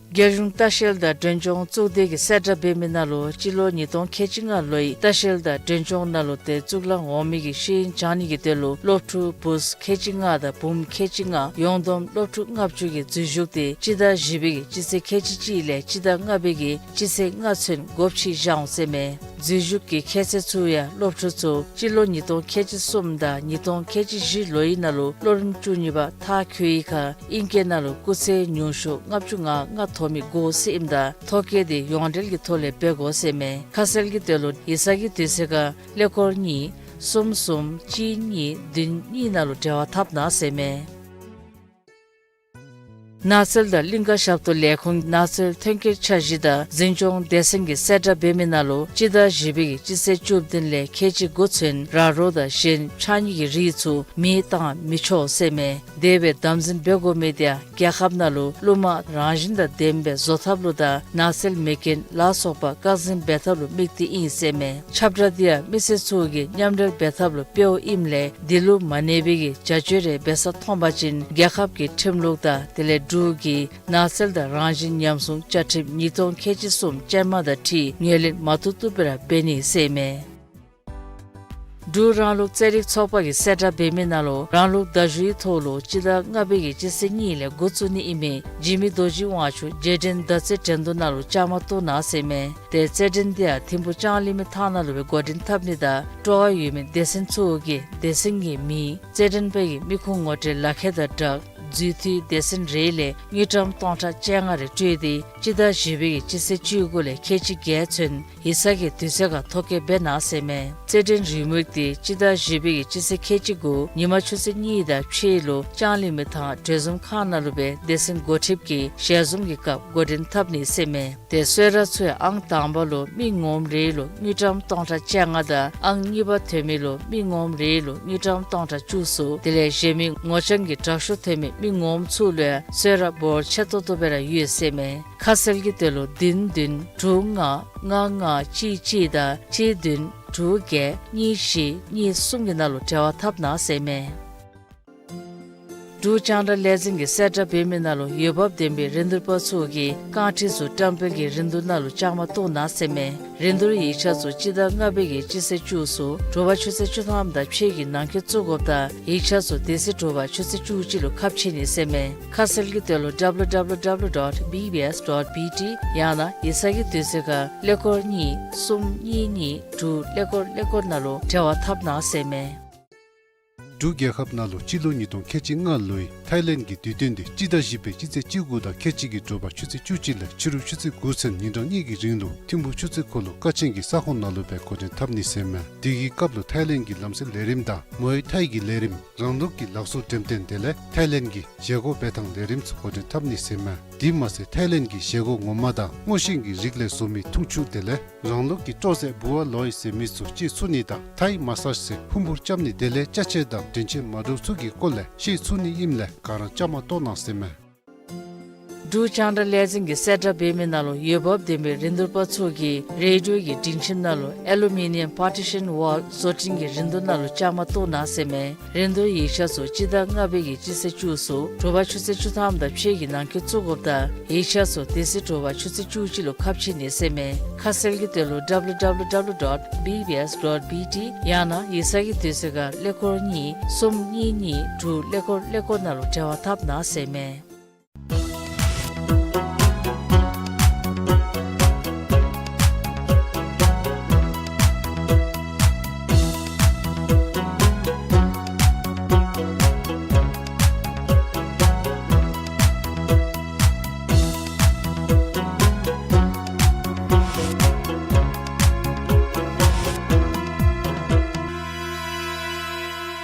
རྒྱལ་གཞུང་ལྟ་བཤལ་དང་མགྲོན་སྐྱོང་གཙུག་སྡེ་གིས་གསལ་བསྒྲགས་འབད་མི་ནང་ལུ་སྤྱི་ལོ་ཉིས་སྟོང་ཁལ་གཅིག་ལྔ་ལོའི་ལྟ་བཤལ་དང་མགྲོན་སྐྱོང་ནང་ལུ་ཏེ་གཙུག་ལག་འོག་མའི་གི་ཤེས་ཡོན་སྦྱང་ནི་གི་དོན་ལུ་སློབ་ཕྲུག་བུཚ་ཁལ་གཅིག་ལྔ་དང་བུམོ་ཁལ་གཅིག་ལྔ་ཡོངས་བསྡོམས་སློབ་ཕྲུག་ལྔ་བཅུ་གིས་འཛུལ་ཞུགས་ཏེ་སྤྱི་ཟླ་བཞི་པའི་གི་སྤྱི་ཚེས་ཁལ་གཅིག་གཅིག་ལས་སྤྱི་ཟླ་ལྔ་པའི་གི་སྤྱི་ཚེས་ལྔ་ཚུན་སྒོ་ཕྱེ་བཞག་འོང་ཟེར་མས། འཛུལ་ཞུགས་ཀྱི་ཁྱད་ཚད་ཚུ་ཡང་སློབ་ཕྲུག་ཚུ་སྤྱི་ལོ་ཉིས་སྟོང་ཁལ་གཅིག་གསུམ་དང་ཉིས་སྟོང་ཁལ་གཅིག་བཞི་ལོའི་ནང་ལུ་སློབ་རིམ་བཅུ་གཉིས་པ་མཐར་འཁྱོལ་ཡི་ཁར་ཨིང་སྐད་ནང་ལུ་སྐུགས་ཚད་ཉུང་ཤོས་ལྔ་བཅུ་ང་ལྔ་ཐོབ་མི་དགོ་ཟེར་ཨིནམ་ད་ཐོ་བཀོད་དེ་ཡོངས་འབྲེལ་གྱི་ཐོག་ལས་འབད་དགོ་ཟེར་མས། ཁ་གསལ་གྱི་དོན་ལུ་ཡིག་ཚང་གི་དུས་ཚོད་ཁར་ཀླད་ཀོར་གཉིས་གསུམ་གསུམ་གཅིག་གཉིས་བདུན་གཉིས་ནང་ལུ་འབྲེལ་བ་འཐབ་གནང་ཟེར་མས། ནགས་ཚལ་དང་གླིང་ཀ་ཞབས་ཏོག་ལས་ཁུངས་ནགས་ཚལ་ཐོན་སྐྱེད་འཆར་གཞི་དང་འཛིན་སྐྱོང་སྡེ་ཚན་གྱིས་གསལ་བསྒྲགས་འབད་མི་ནང་ལུ་སྤྱི་ཟླ་བཞི་པའི་གི་སྤྱི་ཚེས་བཅུ་བདུན་ལས་ཁལ་གཅིག་དགུ་ཚུན་ར་རོ་དང་གཞན་ཕྱགས་སྙིགས་ཀྱི་རིགས་ཚུ་མེ་བཏང་མི་ཆོག་ཟེར་མས། དེ་སྦེ་དམ་འཛིན་འབད་དགོ་མི་དེ་ཡང་རྒྱལ་ཁབ་ནང་ལུ་རླུང་མ་རང་བཞིན་དང་ལྡནམ་སྦེ་བཟོ་ཐབས་ལུ་དང་ནགས་ཚལ་མེ་རྐྱེན་ལ་སོགས་པ་བཀག་འཛིན་འབད་ཐབས་ལུ་དམིགས་ཏེ་ཨིན་ཟེར་མས། ཁྱབ་བསྒྲགས་དེ་ཡང་མི་སེར་ཚུ་གིས་མཉམ་འབྲེལ་འབད་ཐབས་ལུ་འབདཝ་ཨིནམ་ལས་དེ་ལུ་མ་གནས་པའི་གི་བྱ་སྤྱོད་རེ་འབད་ས་མཐོང་པ་ཅིན་རྒྱལ་ཁབ་ཀྱི་ཁྲིམས་ལུགས་དང་དེ་ལས་འབྲུག་གི་ནགས་ཚལ་དང་རང་བཞིན་ཉམས་སྲུང་བཅའ་ཁྲིམས་ཉིས་སྟོང་ཁལ་གཅིག་གསུམ་ཅན་མ་དང་འཁྲིལ་ངོས་ལེན་མ་བཏུབ་བཏུབ་སྦེ་ར་འབད་ནི་ཟེར་མས། འབྲུག་རང་ལུགས་རྩེད་རིགས་ཚོགས་པ་གིས་གསལ་བསྒྲགས་འབད་མི་ནང་ལུ་རང་ལུགས་མདའ་གཞུའི་ཐོག་ལུ་སྤྱི་ཟླ་ལྔ་པའི་གི་སྤྱི་ཚེས་གཉིས་ལས་འགོ་བཙུགས་ནི་ཨིན་མི་འཇིགས་མེད་རྡོ་རྗེ་དབང་ཕྱུག་རྗེས་དྲན་མདའ་རྩེད་འགྲན་བསྡུར་ནང་ལུ་བཅའ་མར་གཏོགས་གནང་ཟེར་མས། ཏེ་རྩེད་འགྲན་དེ་ཡང་ཐིམ་ཕུག་ལྕང་གླིང་མི་ཐང་ནང་ལུ་སྦེ་འགོ་འདྲེན་འཐབ་ནི་དང་སྤྲོ་བ་ཡོད་མི་སྡེ་ཚན་ཚུ་གིས་སྡེ་ཚན་གྱི་མིང་རྩེད་འགྲན་པའི་གི་མི་ཁུངས་ངོ་སྤྲོད་ལག་ཁྱེར་དང་སྦྲགས་འཛུལ་འཐུས་སྡེ་ཚན་རེ་ལས་དངུལ་ཀྲམ་སྟོང་ཕྲག་བཅོ་ལྔ་རེ་སྤྲོད་དེ་སྤྱི་ཟླ་བཞི་པའི་གི་སྤྱི་ཚེས་བཅུ་དགུ་ལས་ཁལ་གཅིག་བརྒྱད་ཚུན་ཡིག་ཚང་གི་དུས་ཚོད་ཁར་ཐོ་བཀོད་འབད་གནང་ཟེར་མས། རྩེད་འགྲན་རེའུ་མིག་དེ་སྤྱི་ཟླ་བཞི་པའི་གི་སྤྱི་ཚེས་ཁལ་གཅིག་དགུ་ཉིན་མ་ཆུ་ཚོད་གཉིས་དང་ཕྱེད་ལུ་ལྕང་གླིང་མི་ཐང་གྲོས་འཛོམས་ཁང་ནང་ལུ་སྦེ་སྡེ་ཚན་འགོ་ཁྲིདཔ་གི་ཞལ་འཛོམས་ཀྱི་སྐབས་འགོ་འདྲེན་འཐབ་ནི་ཟེར་མས། ཏེ་གསོལ་རས་ཚུ་ཡང་ཨང་དང་པ་ལུ་མི་ངོམ་རེ་ལུ་དངུལ་ཀྲམ་སྟོང་ཕྲག་བཅོ་ལྔ་དང་ཨང་གཉིས་པ་ཐོན་མི་ལུ་མི་ངོམ་རེ་ལུ་དངུལ་ཀྲམ་སྟོང་ཕྲག་བཅུ་གསུམ་དེ་ལས་གཞན་མི་ངོ་རྐྱང་གི་དྲག་ཤོས་ཐོན་མི་མི་ངོམ་ཚུ་ལུ་ཡང་གསོལ་རས་འབོར་ཆེ་ཏོག་ཏོ་སྦེ་ར་ཡོད་ཟེར་མས། ཁ་གསལ་གྱི་དོན་ལུ་བདུན་བདུན་དྲུག་ལྔ་ལྔ་ལྔ་གཅིག་གཅིག་དང་གཅིག་བདུན་དྲུག་བརྒྱད་གཉིས་བཞི་གཉིས་གསུམ་གྱི་ནང་ལུ་འབྲེལ་བ་འཐབ་གནང་ཟེར་མས། འབྲུག་རྒྱང་བསྒྲགས་ལས་འཛིན་གྱིས་གསལ་བསྒྲགས་འབད་མི་ནང་ལུ་འོས་འབབ་ལྡན་པའི་རིན་བསྡུར་པ་ཚུ་གིས་རྐང་ཁྲི་ཚུ་བཀྲམ་སྤེལ་གྱི་རིན་བསྡུར་ནང་ལུ་བཅའ་མར་གཏོགས་གནང་ཟེར་མས། རིན་བསྡུར་ཡིག་ཆ་ཚུ་སྤྱི་ཟླ་ལྔ་པའི་གི་སྤྱི་ཚེས་བཅུ་གསུམ་དྲོ་པ་ཆུ་ཚོད་བཅུ་ཐམ་དང་ཕྱེད་ཀྱི་ནང་འཁོད་བཙུགས་དགོཔ་དང་ཡིག་ཆ་ཚུ་དེ་ཚེ་དྲོ་པ་ཆུ་ཚོད་བཅུ་གཅིག་ལུ་ཁ་ཕྱེ་ནི་ཟེར་མས། ཁ་གསལ་གྱི་དོན་ལུ་W W W dot B B S dot B T ཡང་ན་ཡིག་ཚང་གི་དུས་ཚོད་ཁར་ཀླད་ཀོར་གཉིས་གསུམ་གཉིས་གཉིས་དྲུག་ཀླད་ཀོར་ཀླད་ཀོར་ནང་ལུ་འབྲེལ་བ་འཐབ་གནང་ཟེར་མས། འབྲུག་རྒྱལ་ཁབ་ནང་ལུ་སྤྱི་ལོ་ཉིས་སྟོང་ཁལ་གཅིག་ལྔ་ལོའི་ཐའི་ལེནཌ་གི་དུས་སྟོན་དེ་སྤྱི་ཟླ་བཞི་པའི་སྤྱི་ཚེས་བཅུ་དགུ་དང་ཁལ་གཅིག་གི་དྲོ་པ་ཆུ་ཚོད་བཅུ་གཅིག་ལས་ཕྱི་རུ་ཆུ་ཚོད་དགུ་ཚུན་ཉིན་གྲངས་གཉིས་ཀྱི་རིང་ལུ་ཐིམ་ཕུག་ཆུ་ཚོད་འཁོར་ལོ་ཀ་ཆེན་གྱི་ས་ཁོངས་ནང་ལུ་སྦེ་འགོ་འདྲེན་འཐབ་ནི་ཟེར་མས། དེ་གི་སྐབས་ལུ་ཐའི་ལེནཌ་གི་ལམ་སྲོལ་ལས་རིམ་དང་མོའེ་ཐའི་གི་ལས་རིམ་རང་ལུགས་ཀྱི་ལག་བཟོ་འགྲེམས་སྟོན་དེ་ལས་ཐའི་ལེནཌ་གི་བཞེས་སྒོ་འབད་ཐངས་ལས་རིམ་ཚུ་འགོ་འདྲེན་འཐབ་ནི་ཟེར་མས། དེ་མ་ཚད་ཐའི་ལེནཌ་གི་བཞེས་སྒོ་ངོ་མ་དང་སྔོ་ཤིང་གི་རིགས་ལས་བཟོ་མི་འཐུང་ཆུ་དེ་ལས་རང་ལུགས་ཀྱི་སྤྲོ་ཟས་བུ་ཝ་ལོའི་ཟེར་མི་ཚུ་སྤྱོད་ཚུགས་ནི་དང་ཐའི་མ་སཱཇ་ཟེར་ཕུང་པོ་རྐྱབ་ནི་དེ་ལས་ཅ་ཆས་དང་དྲན་ཆས་མ་འདྲཝ་ཚུ་གི་སྐོར་ལས་ཤེས་ཚུགས་ནི་ཨིནམ་ལས་ག་ར་བཅའ་མར་གཏོགས་གནང་ཟེར་མས། འབྲུག་རྒྱང་བསྒྲགས་ལས་འཛིན་གྱིས་གསལ་བསྒྲགས་འབད་མི་ནང་ལུ་འོས་འབབ་ལྡན་པའི་རིན་བསྡུར་པ་ཚུ་གིས་རེ་ཌི་ཡོ་གི་སྒྲིང་ཁྱིམ་ནང་ལུ་ཨེ་ལུ་མི་ནི་ཡམ་པར་ཊི་ཤཱན་ཝཱལ་བཟོ་སྐྲུན་གྱི་རིན་བསྡུར་ནང་ལུ་བཅའ་མར་གཏོགས་གནང་ཟེར་མས། རིན་བསྡུར་ཡིག་ཆ་ཚུ་སྤྱི་ཟླ་ལྔ་པའི་གི་སྤྱི་ཚེས་བཅུ་གསུམ་དྲོ་པ་ཆུ་ཚོད་བཅུ་ཐམ་དང་ཕྱེད་ཀྱི་ནང་འཁོད་བཙུགས་དགོཔ་དང་ཡིག་ཆ་ཚུ་དེ་ཚེ་དྲོ་པ་ཆུ་ཚོད་བཅུ་གཅིག་ལུ་ཁ་ཕྱེ་ནི་ཟེར་མས། ཁ་གསལ་གྱི་དོན་ལུ་ཌབ་ལུ་ཌབ་ལུ་ཌོཊ་བི་བི་ཨེསི་ཌོཊ་བི་ཊི་ཡང་ན་ཡིག་ཚང་གི་དུས་ཚོད་ཁར་ཀླད་ཀོར་གཉིས་གསུམ་གཉིས་གཉིས་དྲུག་ཀླད་ཀོར་ཀླད་ཀོར་ནང་ལུ་འབྲེལ་བ་འཐབ་གནང་ཟེར་མས།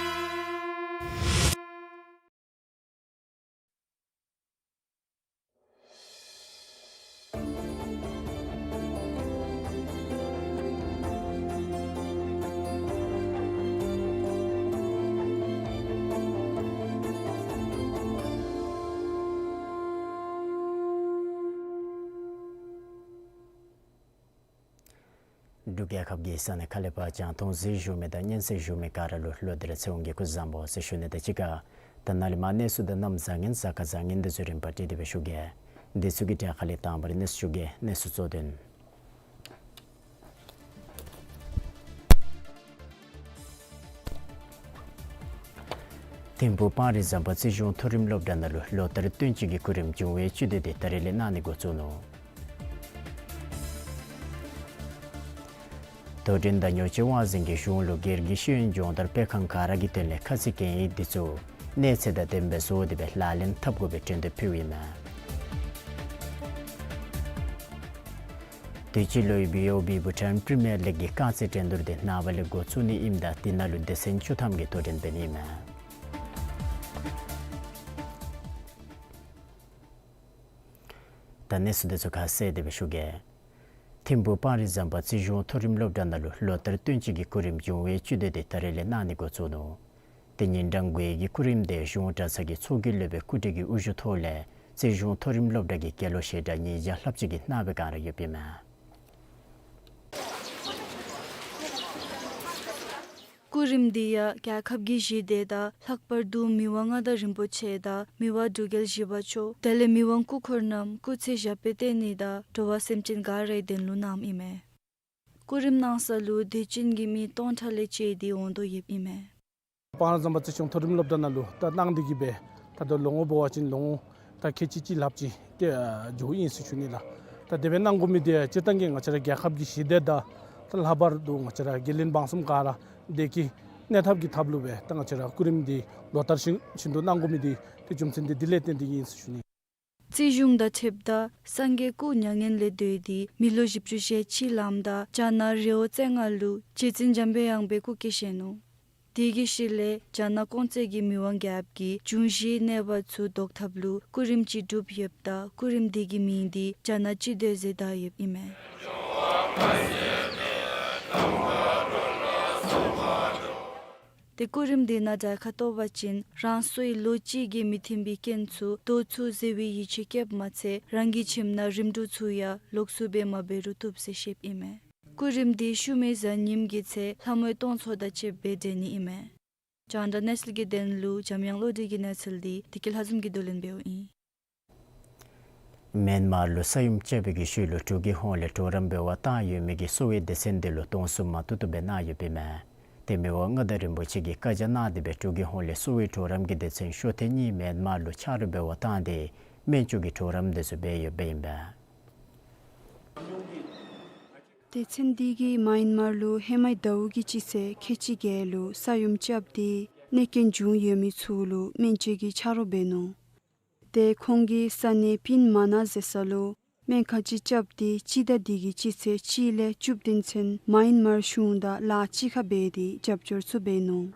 འབྲུག་རྒྱལ་ཁབ་ཀྱི་ས་གནས་ཁག་ལས་ཕར་བྱང་མཐོང་གཟིགས་བཞུགས་མི་དང་སྙན་གསན་བཞུགས་མི་ག་ར་ལུ་ལོ་ལྟར་ཚེ་དབང་གི་སྐུ་གཟུགས་བཟང་པོ་ཟེར་ཞུ་ནི་དང་གཅིག་ཁར་ད་ནཱ་ལས་མར་གནས་ཚུལ་དང་གནམ་བཟང་ངན་གཟའ་སྐར་བཟང་ངན་འདི་ཚུ་རིམ་པ་བསྒྲིགས་ཏེ་སྦེ་ཞུ་གེ། འདི་ཚུ་གི་གྲས་ཁ་ལས་དང་པ་ར་གནས་ཚུལ་ཞུ་གེ། གནས་ཚུལ་གཙོ་དོན། ཐིམ་ཕུག་སྤང་རི་ཟམ་པ་རྩིས་གཞུང་མཐོ་རིམ་སློབ་གྲྭ་ནང་ལུ་ལོ་ལྟར་སྟོན་དཔྱིད་ཀྱི་སྐུ་རིམ་འབྱུང་བའི་དཔྱིད་དུས་འདི་ད་རིས་ལས་གནང་ནི་འགོ་བཙུགས་ནུག། དོ་འགྲན་ད་ཉོ་ཆེ་དབང་འཛིན་གྱིས་གཞུང་ལུ་སྒེར་གྱི་ཤེས་ཡོན་སྦྱོང་བརྡར་སྤེལ་ཁང་ག་ར་གི་དོན་ལས་ཁ་ཚིག་གན་ཡིག་འདི་ཚུ་གནས་ཚད་དང་ལྡནམ་སྦེ་བཟོ་སྟེ་སྦེ་ལག་ལེན་འཐབ་དགོ་པའི་དྲན་གཏམ་ཕུལཝ་ཨིན་མས། དུས་ཅི་ལོའི་བི་ཨོ་བི་བྷུ་ཊཱན་པི་རི་མི་ཡར་ལིག་གི་རྐང་རྩེད་འགྲན་བསྡུར་འདི་ནངས་པ་ལས་འགོ་བཙུགས་ནི་ཨིནམ་ད་འདི་ནང་ལུ་སྡེ་ཚན་བཅུ་ཐམ་གྱིས་དོ་འགྲན་འབད་ནི་ཨིན་མས། ད་གནས་ཚུལ་འདི་ཚུ་ཁ་གསལ་ཏེ་སྦེ་ཞུ་གེ། ཐིམ་ཕུག་སྤང་རི་ཟམ་པ་རྩིས་གཞུང་མཐོ་རིམ་སློབ་གྲྭ་ནང་ལུ་ལོ་ལྟར་སྟོན་དཔྱིད་ཀྱི་སྐུ་རིམ་འབྱུང་བའི་དཔྱིད་དུས་འདི་ད་རིས་ལས་གནང་ནི་འགོ་བཙུགས་ནུག། དེ་ཉིན་གྲངས་དགུའི་གི་སྐུ་རིམ་འདི་གཞུང་གྲྭ་ཚང་གི་ཚོགས་ཀྱི་སློབ་དཔོན་སྐུ་བགྲེས་ཀྱི་དབུ་བཞུགས་ཐོག་ལས་རྩིས་གཞུང་མཐོ་རིམ་སློབ་གྲྭ་གི་སྐལ་ལོ་ཞེ་དྲག་ཉིས་བརྒྱ་ལྷགཔ་ཅིག་གིས་གནང་བའི་བསྒང་ར་ཡོདཔ་ཨིན་མས། སྐུ་རིམ་འདི་ཡང་རྒྱལ་ཁབ་ཀྱི་ཞི་བདེ་དང་ལྷག་པར་དུ་མི་དབང་མངའ་བདག་རིན་པོ་ཆེ་དང་མི་དབང་འབྲུག་རྒྱལ་བཞི་པ་མཆོག་དེ་ལས་མི་དབང་སྐུ་འཁོར་རྣམས་སྐུ་ཚེ་ཞབས་པད་བརྟན་ནི་དང་འགྲོ་བ་སེམས་ཅན་ག་རའི་དོན་ལུ་གནངམ་ཨིན་མས། སྐུ་རིམ་གནང་ས་ལུ་དད་ཅན་གྱི་མི་སྟོང་ཕྲག་ལས་བཅད་དེ་འོང་དོ་ཡོདཔ་ཨིན་མས། སྤང་རི་ཟམ་པ་རྩིས་གཞུང་མཐོ་རིམ་སློབ་གྲྭ་ནང་ལུ་ད་གནང་སྟེ་གི་སྦེ་ད་ལྟོ་ལོ་ངོ་འབད་བ་ཅིན་ལོ་ངོ་ད་ཁལ་གཅིག་གཅིག་ལྷགཔ་ཅིག་ཏེ་འགྱོཝ་ཨིན་ཟེར་ཞུ་ནི་ལགས། ད་དེ་སྦེ་གནང་དགོ་མི་འདི་སྤྱིར་བཏང་གི་ང་བཅས་ར་རྒྱལ་ཁབ་ཀྱི་ཞི་བདེ་དང་ད་ལྷག་པར་དུ་ང་བཅས་ར་དགེ་ལས་འབངས་གསུམ་ག་ར་བདེ་སྐྱིད་གནས་ཐབས་ཀྱི་ཐབས་ལུ་སྦེ་ད་ང་བཅས་ར་སྐུ་རིམ་འདི་ལོ་ལྟར་བཞིན་བཞིན་དུ་གནང་དགོ་མི་འདི་ཏེ་རྒྱུ་མཚན་འདི་འདི་ལས་བརྟེན་ཏེ་ཨིན་ཟེར་ཞུ་ནི། རྩིས་གཞུང་དང་འཁྲིལཝ་ད་སངས་རྒྱས་སྐུ་མྱ་ངན་ལས་འདས་ཏེ་མི་ལོ་བཞི་བཅུ་ཞེ་གཅིག་ལངམ་ད་རྒྱ་ནག་རི་བོ་རྩེ་ལྔ་ལུ་རྗེ་བཙུན་འཇམ་པའི་དབྱངས་པའི་སྐུ་སྐྱེ་བཞེས་ནུག། དེ་གི་ཤུལ་ལས་རྒྱ་ནག་ཀོང་ཙེ་གི་མི་དབང་རྒྱལཔོ་གིས་འབྱུང་བཞིའི་གནོད་པ་ཚུ་བཟློག་ཐབས་ལུ་སྐུ་རིམ་ཅིག་སྒྲུབ་ཡོདཔ་ད་སྐུ་རིམ་འདི་གི་མིང་འདི་རྒྱ་ནག་སྤྱི་མདོས་ཟེར་བཏགས་ཡོདཔ་ཨིན་མས། ཏེ་སྐུ་རིམ་འདི་ནང་གྲལ་ཁར་གཏོགས་པ་ཅིན་རང་སོའི་ལོ་གཅིག་གི་མི་མཐུན་པའི་རྐྱེན་ཚུ་བཟློག་ཚུགས་ཟེར་བའི་ཡིད་ཆེས་བསྐྱེདཔ་མ་ཚད་རང་གི་ཁྱིམ་ནང་རིམ་གྲོ་ཚུ་ཡང་ལོགས་སུ་སྦེ་མ་འབད་རུང་བཏུབ་ཟེར་བཤདཔ་ཨིན་མས། སྐུ་རིམ་འདི་ཤུལ་མའི་གཟའ་ཉིམ་གི་ཚེ་ལྷ་མོའི་གཏོར་ཚོགས་དང་བཅསཔ་སྦེ་འགྲན་ནི་ཨིན་མས། རྒྱང་བསྒྲགས་གནས་ཚུལ་གྱི་དོན་ལུ་འཇམ་དབྱངས་བློ་གྲོས་ཀྱི་གནས་ཚུལ་འདི་བདེ་སྐྱིད་ལྷ་འཛོམས་ཀྱིས་བསྡུ་ལེན་འབདཝ་ཨིན། མེན་མར་ལུ་ས་ཡོམ་རྐྱབ་པའི་གི་ཤུལ་ལུ་འབྲུག་གི་ཧོངས་ལས་གྲོགས་རམ་འབད་བར་བཏང་ཡོད་མི་གི་གསོ་བའི་སྡེ་ཚན་འདི་ལུ་གདོང་བསུ་མ་བཏུབ་བཏུབ་སྦེ་གནང་ཡོདཔ་ཨིན་མས། ཏེ་མི་དབང་མངའ་བདག་རིན་པོ་ཆེ་གིས་བཀའ་རྒྱ་གནང་སྟེ་སྦེ་འབྲུག་གི་ཧོངས་ལས་གསོ་བའི་གྲོགས་རམ་གྱི་སྡེ་ཚན་ཤོ་ཐེངས་གཉིས་མེན་མར་ལུ་ཆ་རོགས་འབད་བར་བཏང་སྟེ་སྨན་བཅོས་ཀྱི་གྲོགས་རམ་འདི་ཚུ་འབད་ཡོདཔ་ཨིན་པས། སྡེ་ཚན་འདི་གིས་མེན་མར་ལུ་ཧེ་མའི་ཟླཝ་གི་སྤྱི་ཚེས་ཁལ་གཅིག་བརྒྱད་ལུ་ས་ཡོམ་རྐྱབ་སྟེ་གནོད་སྐྱོན་བྱུང་ཡོད་མི་ཚུ་ལུ་སྨན་བཅོས་ཀྱི་ཆ་རོགས་འབད་ནུག། ཏེ་ཁོང་གིས་ས་གནས་པིན་མ་ན་ཟེར་ས་ལུ་སྨན་ཁང་ཅིག་རྐྱབ་སྟེ་སྤྱི་ཟླ་འདི་གི་སྤྱི་ཚེས་གཅིག་ལས་བཅུ་བདུན་ཚུན་མེན་མར་གཞུང་དང་ལཱ་གཅིག་ཁར་འབད་དེ་རྒྱབ་སྐྱོར་ཚུ་འབད་ནུག།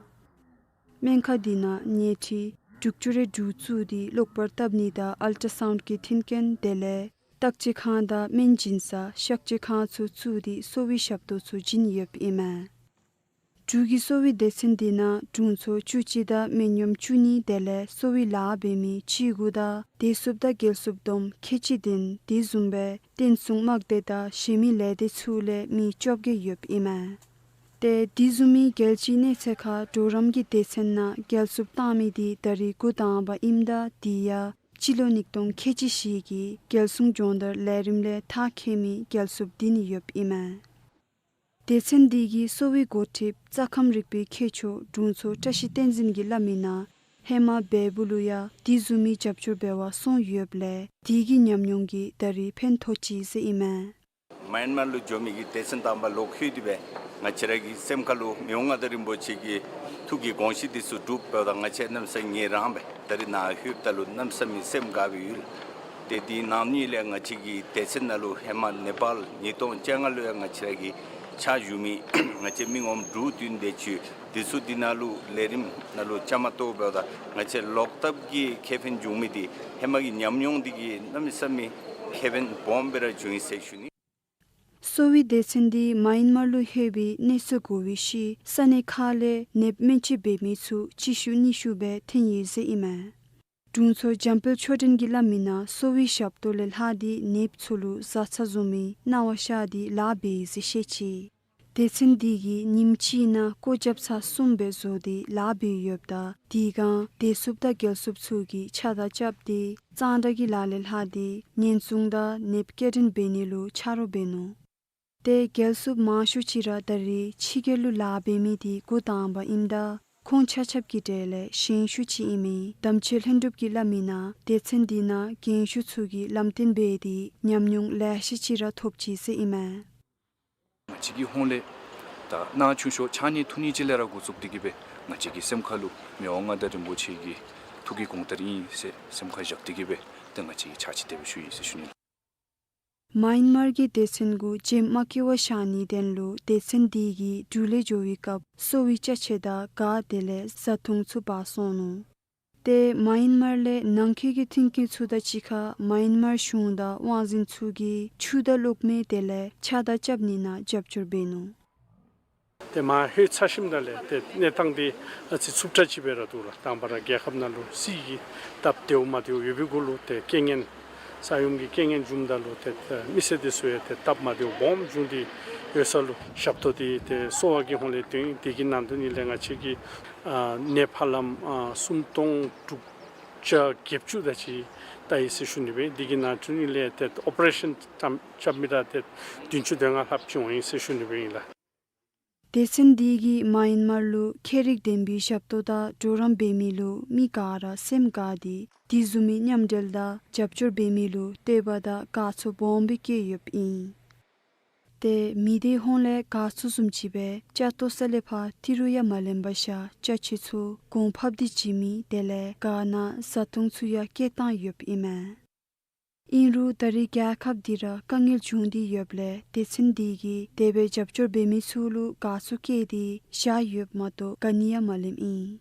སྨན་ཁང་འདི་ནང་ཉལ་ཁྲི་དྲུག་ཅུ་རེ་དྲུག་བཙུགས་ཏེ་གློག་པར་བཏབ་ནི་དང་ཨལ་ཊ་སའུནཌ་གི་མཐུན་རྐྱེན་དེ་ལས་བརྟག་དཔྱད་ཁང་དང་སྨན་སྦྱིན་ས་གཤག་བཅོས་ཁང་ཚུ་བཙུགས་ཏེ་གསོ་བའི་ཞབས་ཏོག་ཚུ་བྱིན་ཡོདཔ་ཨིན་མས། འབྲུག་གི་གསོ་བའི་སྡེ་ཚན་འདི་ནང་དྲུང་འཚོ་བཅུ་གཅིག་དང་མི་ཉམས་བཅུ་གཉིས་དེ་ལས་གསོ་བའི་ལཱ་འབད་མི་བཅུ་དགུ་དང་བདེ་སྲུངཔ་དང་འགན་སྲུངཔ་བསྡོམས་ཁལ་གཅིག་དེ་དེ་བཟུམ་སྦེ་བསྟན་སྲུང་དམག་སྡེ་དང་གཞན་མི་ལས་སྡེ་ཚུ་ལས་མི་བཅོ་བརྒྱད་ཡོདཔ་ཨིན་མས། ཏེ་དེ་བཟུམ་མའི་རྒྱལ་སྤྱིའི་གནས་ཚད་ཁར་གྲོགས་རམ་གྱི་སྡེ་ཚན་ནང་འགན་སྲུངཔ་བཏང་མི་དེ་ད་རིས་འགོ་དང་པ་ཨིནམ་ད་དེ་ཡང་སྤྱི་ལོ་ཉིས་སྟོང་ཁལ་གཅིག་བཞི་གི་རྒྱལ་སྲུང་སྦྱོང་བརྡར་ལས་རིམ་ལས་མཐར་འཁྱོལ་མི་རྒྱལ་སྲུངཔ་དེ་ནི་ཡོདཔ་ཨིན་མས། སྡེ་ཚན་འདི་གི་གསོ་བའི་འགོ་ཁྲིདཔ་རྩ་ཁམས་རིག་པའི་མཁས་མཆོག་དྲུང་འཚོ་བཀྲ་ཤིས་བསྟན་འཛིན་གྱིས་སླབ་མི་ནང་ཧེ་མ་བལ་པོ་ལུ་ཡང་དེ་བཟུམ་མའི་རྒྱབ་སྐྱོར་འབད་བར་སོང་ཡོདཔ་ལས་དེ་གི་ཉམས་མྱོང་གིས་ད་རིས་ཕན་ཐོགས་ཅི་ཟེར་ཨིན་མས། མཱ་ཡན་མར་ལུ་འགྱོ་མི་གི་སྡེ་ཚན་དང་པ་ལོག་ལྷོད་དེ་སྦེ་ང་བཅས་ར་གི་སེམས་ཁ་ལུ་མི་དབང་མངའ་བདག་རིན་པོ་ཆེ་གི་ཐུགས་ཀྱི་དགོངས་གཞི་འདི་ཚུ་སྒྲུབ་འབདཝ་ད་ང་བཅས་གནམ་མེད་ས་མེད་ངལ་རངས་པས། ད་རིས་ནཱ་ལྷོདཔ་ད་ལུ་གནམ་མེད་ས་མེད་སེམས་དགའ་སྦེ་ཡོད། ཏེ་དེའི་ནང་ཉིད་ལས་ང་བཅས་ཀྱི་སྡེ་ཚན་ནང་ལུ་ཧེ་མ་ནེ་པཱལ་ཉིས་སྟོང་བཅོ་ལྔ་ལུ་ཡང་ང་བཅས་ར་གི་ཕྱག་ཞུ་མི་ང་བཅས་མི་ངོམ་དྲུག་བདུན་དེ་ཅིག་འདི་ཚུ་འདི་ནང་ལུ་ལས་རིམ་ནང་ལུ་བཅའ་མར་གཏོགས་འབདཝ་ད་ང་བཅས་ལོག་ལྟབ་ཀྱི་ཁེ་ཕན་བྱུང་མི་འདི་ཧེ་མ་གི་ཉམས་མྱོང་འདི་གིས་གནམ་མེད་ས་མེད་ཁེ་ཕན་སྦོམ་སྦེ་ར་བྱུང་ཡི་ཟེར་ཞུ་ནི། གསོ་བའི་སྡེ་ཚན་འདི་མཱ་ཡན་མར་ལུ་ལྷོད་པའི་གནས་ཚུལ་གོ་བའི་ཤུལ་ས་གནས་ཁག་ལས་ནདཔ་སྨན་བཅོས་འབད་མི་ཚུ་གཅིག་ཤུ་གཉིས་ཤུ་སྦེ་ཐོན་ཡི་ཟེར་ཨིན་མས། དྲུང་འཚོ་འཇམ་དཔལ་ཆོས་སྒྲོན་གྱིས་སླབ་མི་ནང་གསོ་བའི་ཞབས་ཏོག་ལས་ལྷག་སྟེ་ནདཔ་ཚུ་ལུ་བཟའ་ཚང་བཟུམ་མའི་གནང་བ་ཤར་ཏེ་ལཱ་འབད་ཡི་ཟེར་བཤད་ཅི། སྡེ་ཚན་འདི་གིས་ཉིནམ་གཅིག་ནང་སྒོ་རྒྱབ་ཚར་གསུམ་སྦེ་བཟོ་སྟེ་ལཱ་འབད་ཡོདཔ་ད་དེ་སྒང་བདེ་སྲུངཔ་དང་འགན་སྲུངཔ་ཚུ་གིས་ཕྱག་དར་རྐྱབ་སྟེ་གཙང་སྦྲ་གི་ལཱ་ལས་ལྷག་སྟེ་ཉེན་སྲུང་དང་ནདཔ་སྐྱེལ་འདྲེན་འབད་ནི་ལུ་ཆ་རོགས་འབད་ནུག། ཏེ་རྒྱལ་སྲུངཔ་མང་ཤོས་ཅིག་ར་ད་རིས་ཕྱི་རྒྱལ་ལུ་ལཱ་འབད་མི་དེ་འགོ་དང་པ་ཨིནམ་ད་ཁོང་ཆ་ཁྱབ་ཀྱི་གྲས་ལས་ཞན་ཤོས་ཅིག་ཨིན་མི་དམ་ཆོས་ལྷུན་གྲུབ་ཀྱིས་སླབ་མི་ནང་སྡེ་ཚན་འདི་ནང་རྒན་ཤོས་ཚུ་གིས་ལམ་སྟོན་འབད་དེ་ཉམས་མྱོང་ལེ་ཤ་ཅིག་ར་ཐོབ་ཅི་ཟེར་ཨིན་མས། ང་བཅས་ཀྱི་ཧོངས་ལས་ད་ནང་ཆུང་ཤོས་ཕྱགས་སྙིགས་འཐུ་ནི་ཅིག་ལས་ར་འགོ་བཙུགས་ཏེ་གི་སྦེ་ང་བཅས་ཀྱི་སེམས་ཁ་ལུ་མི་དབང་མངའ་བདག་རིན་པོ་ཆེ་གི་ཐུགས་ཀྱི་དགོངས་དོན་ཨིན་ཟེར་སེམས་ཁར་བཞག་སྟེ་གི་སྦེ་ཏེ་ང་བཅས་ཕྱག་ཕྱིད་དེ་སྦེ་ཞུ་ཡི་ཟེར་ཞུ་ནི། མཱ་ཡན་མར་གྱི་སྡེ་ཚན་གུ་བྱེམ་དམག་གི་དབང་བཞག་ནིའི་དོན་ལུ་སྡེ་ཚན་འདི་གིས་འབྲུག་ལས་འགྱོ་བའི་སྐབས་གསོ་བའི་ཅ་ཆས་དང་གཱ་དེ་ལས་བཟའ་འཐུང་ཚུ་འབག་སོང་ནུག། ཏེ་མཱ་ཡན་མར་ལས་ནང་འཁོད་ཀྱི་མཐུན་རྐྱེན་ཚུ་དང་གཅིག་ཁར་མཱ་ཡན་མར་གཞུང་དང་དབང་འཛིན་ཚུ་གིས་ཆུ་དང་གློག་མེ་དེ་ལས་ཕྱག་དར་རྐྱབ་ནི་ནང་རྒྱབ་སྐྱོར་འབད་ནུག། ཏེ་མར་ལྷོད་ཚར་ཞིནམ་ད་ལས་ཏེ་གནས་སྟངས་འདི་ཨ་ཙི་འཚུབ་དྲགས་ཅིག་སྦེ་ར་འདུག་ལགས། དང་པ་ར་རྒྱལ་ཁབ་ནང་ལུ་རྩིས་ཀྱི་སྟབས་བདེཝ་མ་བདེཝ་ཡོད་པའི་གུ་ལུ་ཏེ་རྐྱེན་ངན་ས་ཡོམ་གྱི་རྐྱེན་ངན་བྱུངམ་ད་ལུ་ཏེ་ཏེ་མི་སེར་འདི་ཚུ་ཡང་ཏེ་སྟབས་མ་བདེཝ་སྦོམ་བྱུང་སྟེ་ཡོད་ས་ལུ་ཞབས་ཏོག་འདི་ཏེ་གསོ་བ་གི་ཧོངས་ལས་ཐོན། དེ་གི་ནང་དོན་ཨིན་ལས་ང་བཅས་ཀྱི་ཨ་ནད་ཕབ་ལམ་ཨ་སུམ་སྟོང་དྲུག་བརྒྱ་བརྒྱད་ཅུ་དེ་ཅིག་བལྟ་ཡི་ཟེར་ཞུ་ནི་སྦེ། དེ་གི་ནང་དོན་ཨིན་ལས་ཏེ་ཨོ་པ་རེ་ཤཱན་རྐྱབ་མི་ར་ཏེ་བདུན་ཅུ་དོན་ལྔ་ལྷགཔ་ཅིག་འོང་ཡི་ཟེར་ཞུ་ནི་སྦེ་ཨིན་ལགས། སྡེ་ཚན་འདི་གིས་མཱ་ཡན་མར་ལུ་ཁྱད་རིག་ལྡན་པའི་ཞབས་ཏོག་དང་གྲོགས་རམ་འབད་མི་ལུ་མི་ག་ར་སེམས་དགའ་སྟེ་དེ་བཟུམ་མའི་མཉམ་འབྲེལ་དང་རྒྱབ་སྐྱོར་འབད་མི་ལུ་བསྟོད་པ་དང་དགའ་ཚོར་སྦོམ་སྦེ་བསྐྱེད་ཡོདཔ་ཨིན། ཏེ་མི་སྡེ་ཧོངས་ལས་གཱ་ཚུ་བཟུམ་ཅིག་སྦེ་ཅ་ཏོ་ས་ལས་ཕར་ཏི་རུ་ཡང་མ་ལེན་པར་བཞག་ཅ་ཆས་ཚུ་གོང་ཕབ་སྟེ་བྱིན་མི་དེ་ལས་གཱ་ནང་བཟའ་འཐུང་ཚུ་ཡང་བསྐྱལ་བཏང་ཡོདཔ་ཨིན་མས། ཨིན་རུང་ད་རིས་རྒྱལ་ཁབ་འདི་ར་དཀའ་ངལ་བྱུང་སྟེ་ཡོདཔ་ལས་སྡེ་ཚན་འདི་གིས་དེ་སྦེ་རྒྱབ་སྐྱོར་འབད་མི་ཚུ་ལུ་གཱ་ཚུ་བསྐྱལ་ཏེ་བཞག་ཡོདཔ་མ་གཏོགས་ག་ནི་ཡང་མ་ལེནམ་ཨིན།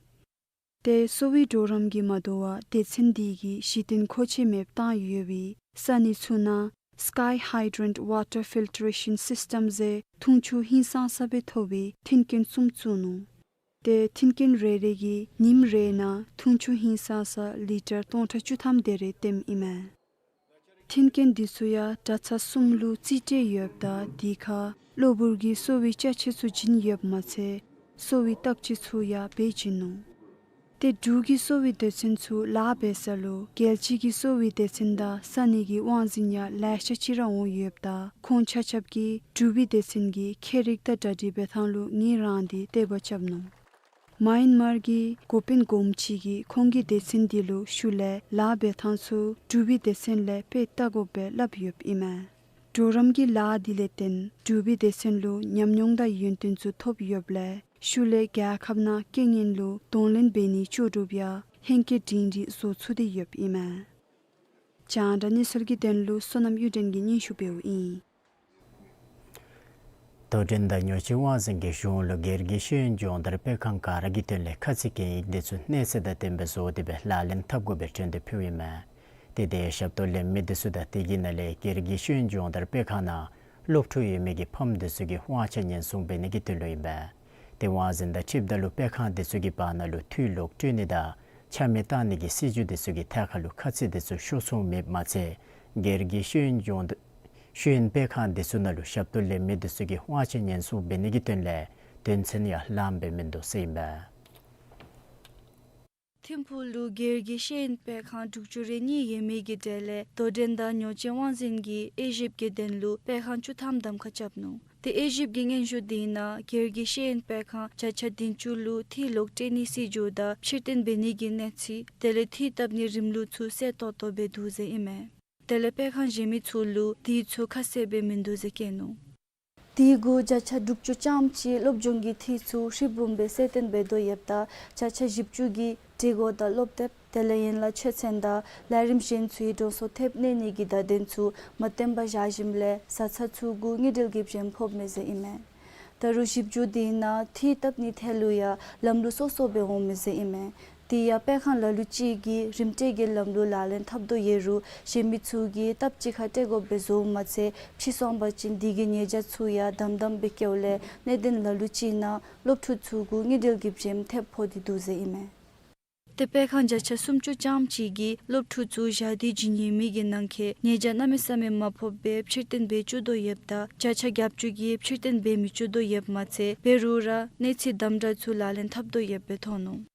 ཏེ་གསོ་བའི་གྲོགས་རམ་གྱིས་མ་དོ་བར་སྡེ་ཚན་འདི་གིས་གཞི་རྟེན་མཁོ་ཆས་མེདཔ་བཏང་ཡོད་པའི་ས་གནས་ཚུ་ནང་Sky Hydrant Water Filtration System ཟེར་འཐུང་ཆུ་ཧིང་སངས་ས་སྦེ་ཐོབ་པའི་མཐུན་རྐྱེན་གསུམ་བཙུགས་ནུག། ཏེ་མཐུན་རྐྱེན་རེ་རེ་གིས་ཉིནམ་རེ་ནང་འཐུང་ཆུ་ཧིང་སངས་ས་ལི་ཊར་སྟོང་ཕྲག་བཅུ་ཐམ་དེ་རེ་བཏོནམ་ཨིན་མས། མཐུན་རྐྱེན་འདི་ཚུ་ཡང་གྲྭ་ཚང་གསུམ་ལུ་རྩིས་སྤྲོད་ཡོདཔ་ད་དེ་ཁར་གློ་བུར་གྱི་གསོ་བའི་ཅ་ཆས་ཚུ་བྱིན་ཡོདཔ་མ་ཚད་གསོ་བའི་བརྟག་དཔྱད་ཚུ་ཡང་འབད་བྱིན་ནུག། ཏེ་འབྲུག་གི་གསོ་བའི་སྡེ་ཚན་ཚུ་ལཱ་འབད་ས་ལུ་རྒྱལ་སྤྱི་གི་གསོ་བའི་སྡེ་ཚན་དང་ས་གནས་ཀྱི་དབང་འཛིན་ཡང་ལེ་ཤ་ཅིག་ར་འོང་ཡོདཔ་ད་ཁོང་ཆ་ཁྱབ་ཀྱིས་འབྲུག་པའི་སྡེ་ཚན་གྱི་ཁྱད་རིག་དང་གྲ་སྒྲིག་འབད་ཐངས་ལུ་ངལ་རངས་ཏེ་བསྟོད་པ་རྐྱབ་ནུག། མཱ་ཡན་མར་གྱི་འགོ་དཔོན་གོངམ་ཅིག་གིས་ཁོང་གི་སྡེ་ཚན་འདི་ལུ་ཤུལ་ལས་ལཱ་འབད་ཐངས་ཚུ་འབྲུག་པའི་སྡེ་ཚན་ལས་དཔེ་བལྟ་དགོཔ་སྦེ་སླབ་ཡོདཔ་ཨིན་མས། གྲོགས་རམ་གྱི་ལཱ་འདི་ལས་བརྟེན་འབྲུག་པའི་སྡེ་ཚན་ལུ་ཉམས་མྱོང་དང་ཡོན་ཏན་ཚུ་ཐོབ་ཡོདཔ་ལས་ཤུལ་ལས་རྒྱལ་ཁབ་ནང་རྐྱེན་ངན་ལུ་གདོང་ལེན་འབད་ནིའི་ལྕོགས་གྲུབ་ཡང་ཧེང་སྐལ་སྒྲིང་སྒྲི་བཟོ་ཚུགས་ཏེ་ཡོདཔ་ཨིན་མས། རྒྱང་བསྒྲགས་གནས་ཚུལ་གྱི་དོན་ལུ་བསོད་ནམས་གཡུ་སྒྲོན་གྱིས་སྙན་ཞུ་འབདཝ་ཨིན། དོ་འགྲན་དང་ཉོ་སྤྱོད་དབང་འཛིན་གྱིས་གཞུང་ལུ་སྒེར་གྱི་ཤེས་ཡོན་སྦྱོང་བརྡར་སྤེལ་ཁང་ག་ར་གི་དོན་ལས་ཁ་ཚིག་གན་ཡིག་འདི་ཚུ་གནས་ཚད་དང་ལྡནམ་སྦེ་བཟོ་སྟེ་སྦེ་ལག་ལེན་འཐབ་དགོ་པའི་འཕྲོ་འདི་ཕུལཝ་ཨིན་མས། ཏེ་དེ་ཞབས་ཏོག་ལེན་མི་འདི་ཚུ་དང་དེ་གི་ནང་ལས་སྒེར་གྱི་ཤེས་ཡོན་སྦྱོང་བརྡར་སྤེལ་ཁང་ནང་སློབ་ཕྲུག་ཡོད་མི་གི་ཕམ་འདི་ཚུ་གི་དབང་ཆ་ཉེན་སྲུང་འབད་ནི་གི་དོན་ལུ་ཨིན་པས། ཏེ་དབང་འཛིན་དང་འཁྲིལཝ་ད་ལུ་སྤེལ་ཁང་འདི་ཚུ་གི་བར་ན་ལུ་འཐུས་ལོག་སྤྲོད་ནི་དང་ཆ་མེད་བཏང་ནི་གི་སྲིད་བྱུས་འདི་ཚུ་གི་ཐད་ཁར་ལུ་ཁ་ཚིག་འདི་ཚུ་ཤོར་སོང་མེདཔ་མ་ཚད་སྒེར་གྱི་ཤེས་ཡོན་ལྗོངས་ཤེས་ཡོན་སྤེལ་ཁང་འདི་ཚུ་ནང་ལུ་ཞབས་ཏོག་ལེན་མི་འདི་ཚུ་གི་དབང་ཆ་ཉེན་སྲུང་འབད་ནི་གི་དོན་ལས་དོན་ཚན་ཡང་ལངམ་སྦེ་མིན་འདུག་ཟེར་ཨིན་པས། ཐིམ་ཕུག་ལུ་སྒེར་གྱི་ཤེས་ཡོན་སྤེལ་ཁང་དྲུག་ཅུ་རེ་གཉིས་ཡོད་མི་གི་གྲས་ལས་དོ་འགྲན་དང་ཉོ་སྤྱོད་དབང་འཛིན་གྱིས་དབྱེ་ཞིབ་ཀྱི་དོན་ལུ་སྤེལ་ཁང་བཅུ་ཐམ་གདམ་ཁ་རྐྱབ་ནུག། ཏེ་དབྱེ་ཞིབ་ཀྱི་སྙན་ཞུ་དེ་ནང་སྒེར་གྱི་ཤེས་ཡོན་སྤེལ་ཁང་བརྒྱ་ཆ་བདུན་ཅུ་ལུ་འཐུས་ལོག་སྤྲོད་ནིའི་སྲིད་བྱུས་དང་ཕྱིར་འཐེན་འབད་ནི་གི་གནས་ཚུལ་དེ་ལས་འཐུས་བཏབ་ནིའི་རིམ་ལུགས་ཚུ་གསལ་ཏོག་ཏོ་སྦེ་འདུག་ཟེར་ཨིན་མས། དེ་ལས་སྤེལ་ཁང་གཞན་མི་ཚུ་ལུ་དེ་ཚུ་ཁ་གསལ་སྦེ་མིན་འདུག་ཟེར་བཀོད་ནུག། དེ་གུ་བརྒྱ་ཆ་དྲུག་ཅུ་ཙམ་ཅིག་སློབ་སྦྱོང་གི་འཐུས་ཚུ་ཧྲིལ་བུམ་སྦེ་གསལ་སྟོན་འབད་དོ་ཡོདཔ་ད་བརྒྱ་ཆ་བཞི་བཅུ་གིས་གྲོས་འགོ་དང་སློབ་དེབ་དེ་ལས་ཡན་ལག་ཆོས་ཚན་དང་ལས་རིམ་གཞན་ཚུའི་དྲང་སོ་དེབ་གནང་ནི་གི་བརྡ་དོན་ཚུ་མ་བཏོན་པར་བཞག་ཞིནམ་ལས་བཟའ་ཚང་ཚུ་གུ་དངུལ་འབྲེལ་གྱི་བྱེམ་ཕོགཔ་མས་ཟེར་ཨིན་མས། ད་རུང་ཞིབ་འཇུག་དེ་ནང་འཐུས་བཏབ་ནིའི་ཐད་ལུ་ཡང་ལམ་ལུགས་སོ་སོ་སྦེ་འོང་མས་ཟེར་ཨིན་མས། དེ་ཡང་སྤེལ་ཁང་ལ་ལུ་ཅིག་གིས་རིམ་སྤྲོད་ཀྱི་ལམ་ལུགས་ལག་ལེན་འཐབ་དོ་ཡོད་རུང་གཞན་མི་ཚུ་གིས་སྟབས་གཅིག་ཁར་སྤྲོད་དགོཔ་སྦེ་བཟོཝ་མ་ཚད་ཕྱིས་སོང་པ་ཅིན་དེ་གི་ཉེས་བྱ་ཚུ་ཡང་དམ་དམ་སྦེ་བཀལཝ་ལས་གནད་དོན་ལ་ལུ་ཅིག་ནང་སློབ་ཕྲུག་ཚུ་གུ་དངུལ་འབྲེལ་གྱི་བྱེམ་ཐེབས་ཕོག་སྟེ་འདུག་ཟེར་ཨིན་མས། ཏེ་སྤེལ་ཁང་བརྒྱ་ཆ་སུམ་ཅུ་ཙམ་ཅིག་གིས་སློབ་ཕྲུག་ཚུ་བཞག་སྟེ་བྱིན་ཡོད་མི་གི་ནང་འཁོད་ཉེས་བྱ་གནམ་མེད་ས་མེད་མ་ཕོགཔ་སྦེ་ཕྱིར་འཐེན་འབད་བཅུག་དོ་ཡོདཔ་ད་བརྒྱ་ཆ་གྱ་བཅུ་གིས་ཕྱིར་འཐེན་འབད་མི་བཅུག་དོ་ཡོདཔ་མ་ཚད་འབད་རུང་ར་གནས་ཚུལ་དམ་དྲག་ཚུ་ལག་ལེན་འཐབ་དོ་ཡོདཔ་སྦེ་ཐོན་ནུག།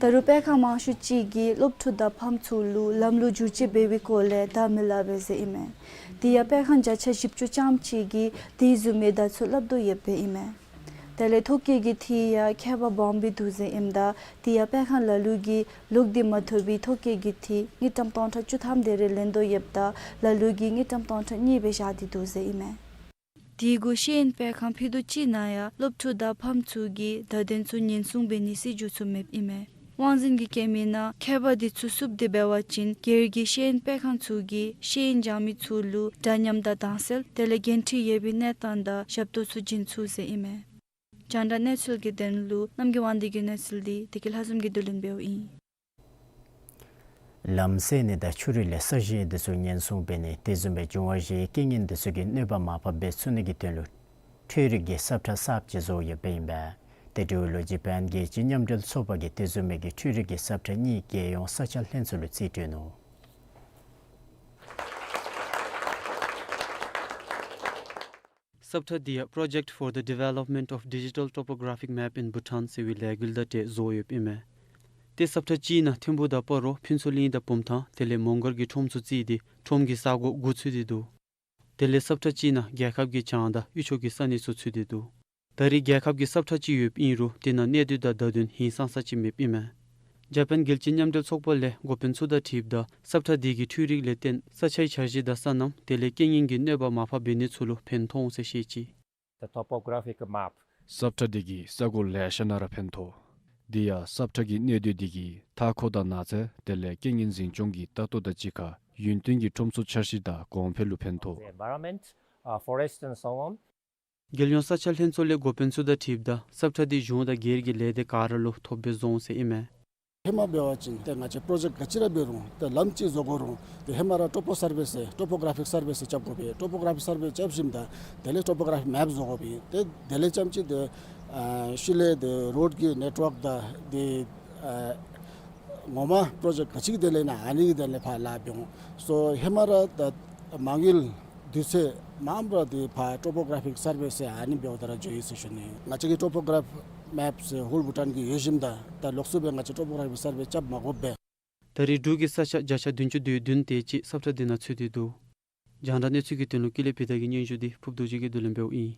ད་རུང་སྤེལ་ཁང་མང་ཤོས་ཅིག་གིས་སློབ་ཕྲུག་དང་ཕམ་ཚུ་ལུ་ལམ་ལུགས་བསྒྱུར་བཅོས་འབད་བའི་སྐོར་ལས་བརྡ་མི་སླབ་པས་ཟེར་ཨིན་མས། དེ་ཡང་སྤེལ་ཁང་བརྒྱ་ཆ་བཞི་བཅུ་ཙམ་ཅིག་གིས་དེ་བཟུམ་མའི་བརྡ་ཚུ་སླབ་དོ་ཡོདཔ་སྦེ་ཨིན་མས། དེ་ལས་ཐོ་བཀོད་ཀྱི་འཐུས་ཡང་ཁྱད་པར་སྦོམ་སྦེ་འདུག་ཟེར་ཨིནམ་ད་དེ་ཡང་སྤེལ་ཁང་ལ་ལུ་གིས་ལོག་སྟེ་མ་ཐོབ་པའི་ཐོ་བཀོད་ཀྱི་འཐུས་དངུལ་ཀྲམ་སྟོང་ཕྲག་བཅུ་ཐམ་དེ་རེ་ལེན་དོ་ཡོདཔ་ད་ལ་ལུ་གིས་དངུལ་ཀྲམ་སྟོང་ཕྲག་གཉིས་སྦེ་བཞག་སྟེ་འདུག་ཟེར་ཨིན་མས། དེ་གུ་ཤེས་ཡོན་སྤེལ་ཁང་ཕྱོགས་གཅིག་ནང་ཡང་སློབ་ཕྲུག་དང་ཕམ་ཚུ་གི་བརྡ་དོན་ཚུ་ཉེན་སྲུང་འབད་ནིའི་སྲིད་བྱུས་ཚུ་མེདཔ་ཨིན་མས། དབང་འཛིན་གྱིས་བཀོད་མིའི་ནང་ཁྱད་པར་དེ་ཚུ་བསུབ་སྟེ་འབད་བ་ཅིན་སྒེར་གྱི་ཤེས་ཡོན་སྤེལ་ཁང་ཚུ་གིས་ཤེས་ཡོན་སྦྱང་མི་ཚུ་ལུ་འདྲ་མཉམ་དང་དྭངས་གསལ་དེ་ལས་འགན་འཁྲི་ཡོད་པའི་གནས་སྟངས་དང་ཞབས་ཏོག་ཚུ་བྱིན་ཚུགས་ཟེར་ཨིན་མས། རྒྱང་བསྒྲགས་གནས་ཚུལ་གྱི་དོན་ལུ་རྣམ་རྒྱལ་དབང་འདུས་ཀྱི་གནས་ཚུལ་འདི་བདེ་སྐྱིད་ལྷ་འཛོམས་ཀྱིས་བསྡུ་ལེན་འབདཝ་ཨིན། ལམ་སེལ་ནི་དང་ཆུ་རུད་ལས་ས་གཞི་འདི་ཚུ་ཉེན་སྲུང་འབད་ནི་དེ་བཟུམ་སྦེ་འབྱུང་བ་བཞིའི་རྐྱེན་ངན་འདི་ཚུ་གི་གནོད་པ་མར་ཕབ་འབད་ཚུགས་ནི་གི་དོན་ལུ་འཕྲུལ་རིག་གི་ས་ཁྲ་གསརཔ་ཅིག་བཟོ་ཡོདཔ་ཨིན་པས། དེ་འབྲེལ་ལུ་ཇ་པཱན་རྒྱལ་སྤྱིའི་མཉམ་འབྲེལ་ཚོགས་པ་གིས་དེ་བཟུམ་མའི་གི་འཕྲུལ་རིག་གི་ས་ཁྲ་གཉིས་རྒྱལ་ཡོངས་ས་ཆ་ལྷན་ཚོགས་ལུ་རྩིས་སྤྲོད་ནུག། ས་ཁྲ་འདི་ཡང་Project for the Development of Digital Topographic Map in Bhutan ཟེར་བའི་ལས་འགུལ་དང་འབྲེལ་བཟོ་ཡོདཔ་ཨིན་མས། ཏེ་ས་ཁྲ་གཅིག་ནང་ཐིམ་ཕུག་དང་སྤ་རོ་ཕུན་ཚོགས་གླིང་དང་བུམ་ཐང་དེ་ལས་མོང་སྒར་གྱི་ཁྲོམ་ཚུ་རྩིས་ཏེ་ཁྲོམ་གྱི་ས་གོ་དགུ་ཚུད་དེ་འདུག། དེ་ལས་ས་ཁྲ་གཅིག་ནང་རྒྱལ་ཁབ་ཀྱི་བྱང་དང་དབུས་ཕྱོགས་ཀྱི་ས་གནས་ཚུ་ཚུད་དེ་འདུག། ད་རེས་རྒྱལ་ཁབ་ཀྱི་ས་ཁྲ་ཅིག་ཡོདཔ་ཨིན་རུང་དེ་ནང་གནས་སྡུད་དང་བརྡ་དོན་ཧིང་སངས་ས་ཅིག་མེདཔ་ཨིན་མས། ཇ་པཱན་རྒྱལ་སྤྱིའི་མཉམ་འབྲེལ་ཚོགས་པ་ལས་འགོ་དཔོན་ཚུ་དང་འཁྲིལཝ་ད་ས་ཁྲ་འདི་གི་འཕྲུལ་རིག་ལས་བརྟེན་ས་ཆའི་འཆར་གཞི་དང་སོ་ནམ་དེ་ལས་རྐྱེན་ངན་གྱི་གནོད་པ་མར་ཕབ་འབད་ནི་ཚུ་ལུ་ཕན་ཐོགས་འོང་ཟེར་བཤད་ཅི། The topographic map. ས་ཁྲ་འདི་གིས་ས་གོ་ལེ་ཤ་ནང་ར་ཕན་ཐོགས། དེ་ཡང་ས་ཁྲ་གི་གནས་སྡུད་འདི་གིས་མཐའ་འཁོར་དང་ནགས་ཚལ་དེ་ལས་རྐྱེན་ངན་འཛིན་སྐྱོང་གི་ལྟ་རྟོག་དང་གཅིག་ཁར་ཡུན་བརྟན་གྱི་ཁྲོམ་ཚུ་འཆར་གཞི་དང་གོང་འཕེལ་ལུ་ཕན་ཐོགས། The environment, uh, forest and so on. རྒྱལ་ཡོངས་ས་ཆ་ལྷན་ཚོགས་ལས་འགོ་དཔོན་ཚུ་དང་འཁྲིལཝ་ད་ས་ཁྲ་འདི་གཞུང་དང་སྒེར་གྱི་ལས་སྡེ་ག་ར་ལུ་ཐོབ་སྦེ་བཟོ་འོང་ཟེར་ཨིན་མས། ཧེ་མ་འབད་བ་ཅིན་ཏེ་ང་བཅས་པྲོ་ཇེཀཊ་ག་ཅི་ར་འབད་རུང་ཏེ་ལམ་ཅིག་བཟོ་དགོ་རུང་ཏེ་ཧེ་མ་ར་ཊོ་པོ་སར་ཝེ་ཟེར་ཊོ་པོ་གྲ་ཕིག་སར་ཝེ་ཟེར་རྐྱབ་དགོ་པས། ཊོ་པོ་གྲ་ཕིག་སར་ཝེ་རྐྱབ་ཞིནམ་ད་དེ་ལས་ཊོ་པོ་གྲ་ཕིག་མེཔ་བཟོ་དགོ་པས། ཏེ་དེ་ལས་རྐྱངམ་ཅིག་ཏེ་ཨ་ཤུལ་ལས་ཏེ་རོཌ་ཀྱི་ནེཊ་ཝརཀ་དང་ཏེ་ཨ་ངོ་མ་པྲོ་ཇེཀཊ་ག་ཅི་གི་དོན་ལས་ཨིན་ན་ཨ་ནི་གི་དོན་ལས་ཕར་ལཱ་འབད་འོང་། སོ་ཧེ་མ་ར་ད་མ་དངུལ་དུས་ཚོད་མངམ་ར་ཏེ་ཕར་ཊོ་པོ་གྲ་ཕིག་སར་ཝེ་ཟེར་ཨ་ནི་འབདཝ་ད་ར་འགྱོ་ཡི་ཟེར་ཞུ་ནི། ང་བཅས་ཀྱི་ཊོ་པོ་གྲ་ཕིག་མེཔ་ཟེར་ཧོལ་བྷུ་ཊཱན་གྱི་ཡོད་ཞིནམ་ད་ད་ལོགས་སུ་སྦེ་ང་བཅས་ཊོ་པོ་གྲ་ཕིག་སར་ཝེ་རྐྱབ་མ་དགོཔ་སྦེ། ད་རེས་འབྲུག་གི་ས་ཆ་བརྒྱ་ཆ་བདུན་ཅུ་དོན་བདུན་དེ་ཅིག་ས་ཁྲ་འདི་ནང་ཚུད་དེ་འདུག། རྒྱང་བསྒྲགས་གནས་ཚུལ་གྱི་དོན་ལུ་ཀུན་ལེགས་བི་དྷ་གི་སྙན་ཞུ་འདི་ཕུབ་རྡོ་རྗེ་གིས་བསྡུ་ལེན་འབདཝ་ཨིན།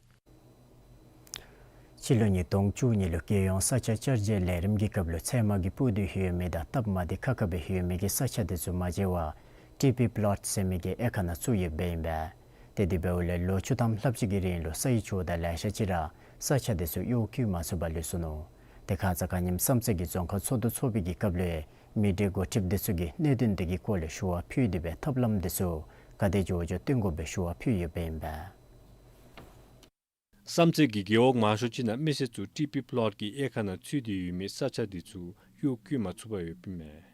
སྤྱི་ལོ་ཉིས་སྟོང་བཅུ་གཉིས་ལུ་རྒྱལ་ཡོངས་ས་ཆ་བསྐྱར་བཅོས་ལས་རིམ་གྱི་སྐབས་ལུ་ཚལ་མ་གི་སྤུ་སྡུད་ཡོད་མི་དང་སྟབས་མ་བདེ་ཁག་ཁ་སྦེ་ཡོད་མི་གི་ས་ཆ་འདི་ཚུ་མ་བརྗེ་བར་ཊི་པི་པློཊ་ཟེར་མི་གི་དབྱེ་ཁག་ནང་ཚུད་ཡོདཔ་ཨིན་པས། ཏེ་དེ་འབདཝ་ལས་ལོ་བཅུ་ཐམ་ལྷགཔ་ཅིག་གི་རིང་ལུ་ས་ཡི་ཇོ་བདག་ལེ་ཤ་ཅིག་ར་ས་ཆ་འདི་ཚུ་གཡོག་བཀོལ་མ་ཚུགས་པར་ལུས་སོ་ནུག། ཏེ་ཁ་ཙ་ཁ་ཉིནམ་བསམ་རྩེ་གི་རྫོང་ཁག་ཚོགས་འདུ་ཚོགས་པའི་གི་སྐབས་ལུ་མི་སྡེ་འགོ་ཁྲིདཔ་འདི་ཚུ་གིས་གནད་དོན་འདི་གི་སྐོར་ལས་ཞུ་བ་ཕུལ་ཏེ་སྦེ་ཐབས་ལམ་འདི་ཚུ་ག་དེ་མགྱོགས་མགྱོགས་བཏོན་དགོཔ་སྦེ་ཞུ་བ་ཕུལ་ཡོདཔ་ཨིན་པས། བསམ་རྩེ་གི་རྒེད་འོག་མང་ཤོས་ཅིག་ནང་མི་སེར་ཚུ་ཊི་པི་པློཊ་གི་དབྱེ་ཁག་ནང་ཚུད་དེ་ཡོད་མི་ས་ཆ་འདི་ཚུ་གཡོག་བཀོལ་མ་ཚུགས་པར་ཡོདཔ་ཨིན་མས།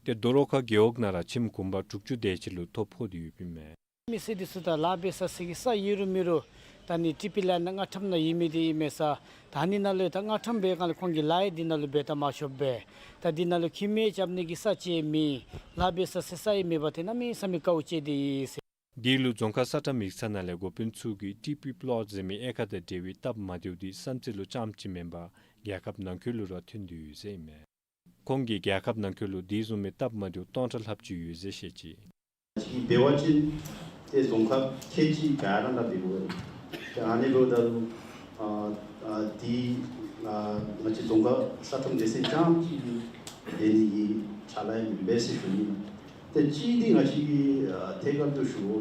ཏེ་རྡོ་རོ་ཁ་རྒེད་འོག་ནང་ར་ཁྱིམ་གུང་པ་དྲུག་ཅུ་དེ་ཅིག་ལུ་ཐོ་ཕོག་སྟེ་ཡོདཔ་ཨིན་མས། མི་སེར་འདི་ཚུ་ད་ལཱ་འབད་ས་ས་གི་ས་ཡོད་རུང་མེད་རུང་ ད་ནི་ཊི་པི་ལེནཌ་ནང་རྔ་ཁྲོམ་ནང་ཡོད་མི་འདི་ཨིན་མས་ས། ད་ནི་ནཱ་ལུ་ད་རྔ་ཁྲོམ་འབད་སྒང་ལས་ཁོང་གིས་ལཱ་ཡང་འདི་ནང་ལུ་འབད་ད་མ་ཆོགཔ་སྦེ། ད་འདི་ནང་ལུ་ཁྱིམ་ཡང་རྐྱབ་ནི་གི་ས་ཆ་མེད། ལཱ་འབད་ས་སེལ་ས་ཡང་མེད་པར་ཏེ་གནམ་མེད་ས་མེད་དཀའཝ་སྤྱད་དེ་ཡོད་ཟེར། འདི་ལུ་རྫོང་ཁག་ས་ཁྲམ་ཡིག་ཚང་ནང་ལས་འགོ་དཔོན་ཚུ་གིས་ཊི་པི་པི་ལོཊ་ཟེར་མི་དབྱེ་ཁག་དང་འབྲེལ་བའི་སྟབས་མ་བདེཝ་འདི་བསམ་རྩེ་ལུ་རྐྱངམ་གཅིག་མེན་པར་རྒྱལ་ཁབ་ནང་འཁོད་ལུ་ར་ཐོན་དོ་ཡོད་ཟེར་ཨིན་མས། ཁོང་གིས་རྒྱལ་ཁབ་ནང་འཁོད་ལུ་དེ་བཟུམ་མའི་སྟབས་མ་བདེཝ་སྟོང་ཕྲག་ལྷགཔ་ཅིག་ཡོད་ཟེར་བཤད་ཅི། ཅིག་འབད་བ་ཅིན་ཏེ་རྫོང་ཁག་ཁལ་གཅིག་ག་ར་ནང་འབད་དགོ་པས། ཏེ་ཨ་ནི་འབདཝ་ད་ལུ་ཨ་ཨ་འདི་ཨ་ང་བཅས་རྫོང་ཁག་ས་ཁྲམ་སྡེ་ཚན་རྐྱངམ་གཅིག་གིས་འབད་ནི་གི་ཕྱག་ལཱ་ཡང་མེན་པས་ཟེར་ཞུ་ནི། ཏེ་གཅིག་འདི་ང་བཅས་ཀྱིས་ཨ་ཐད་ཀར་དུ་ཞུ་དགོ་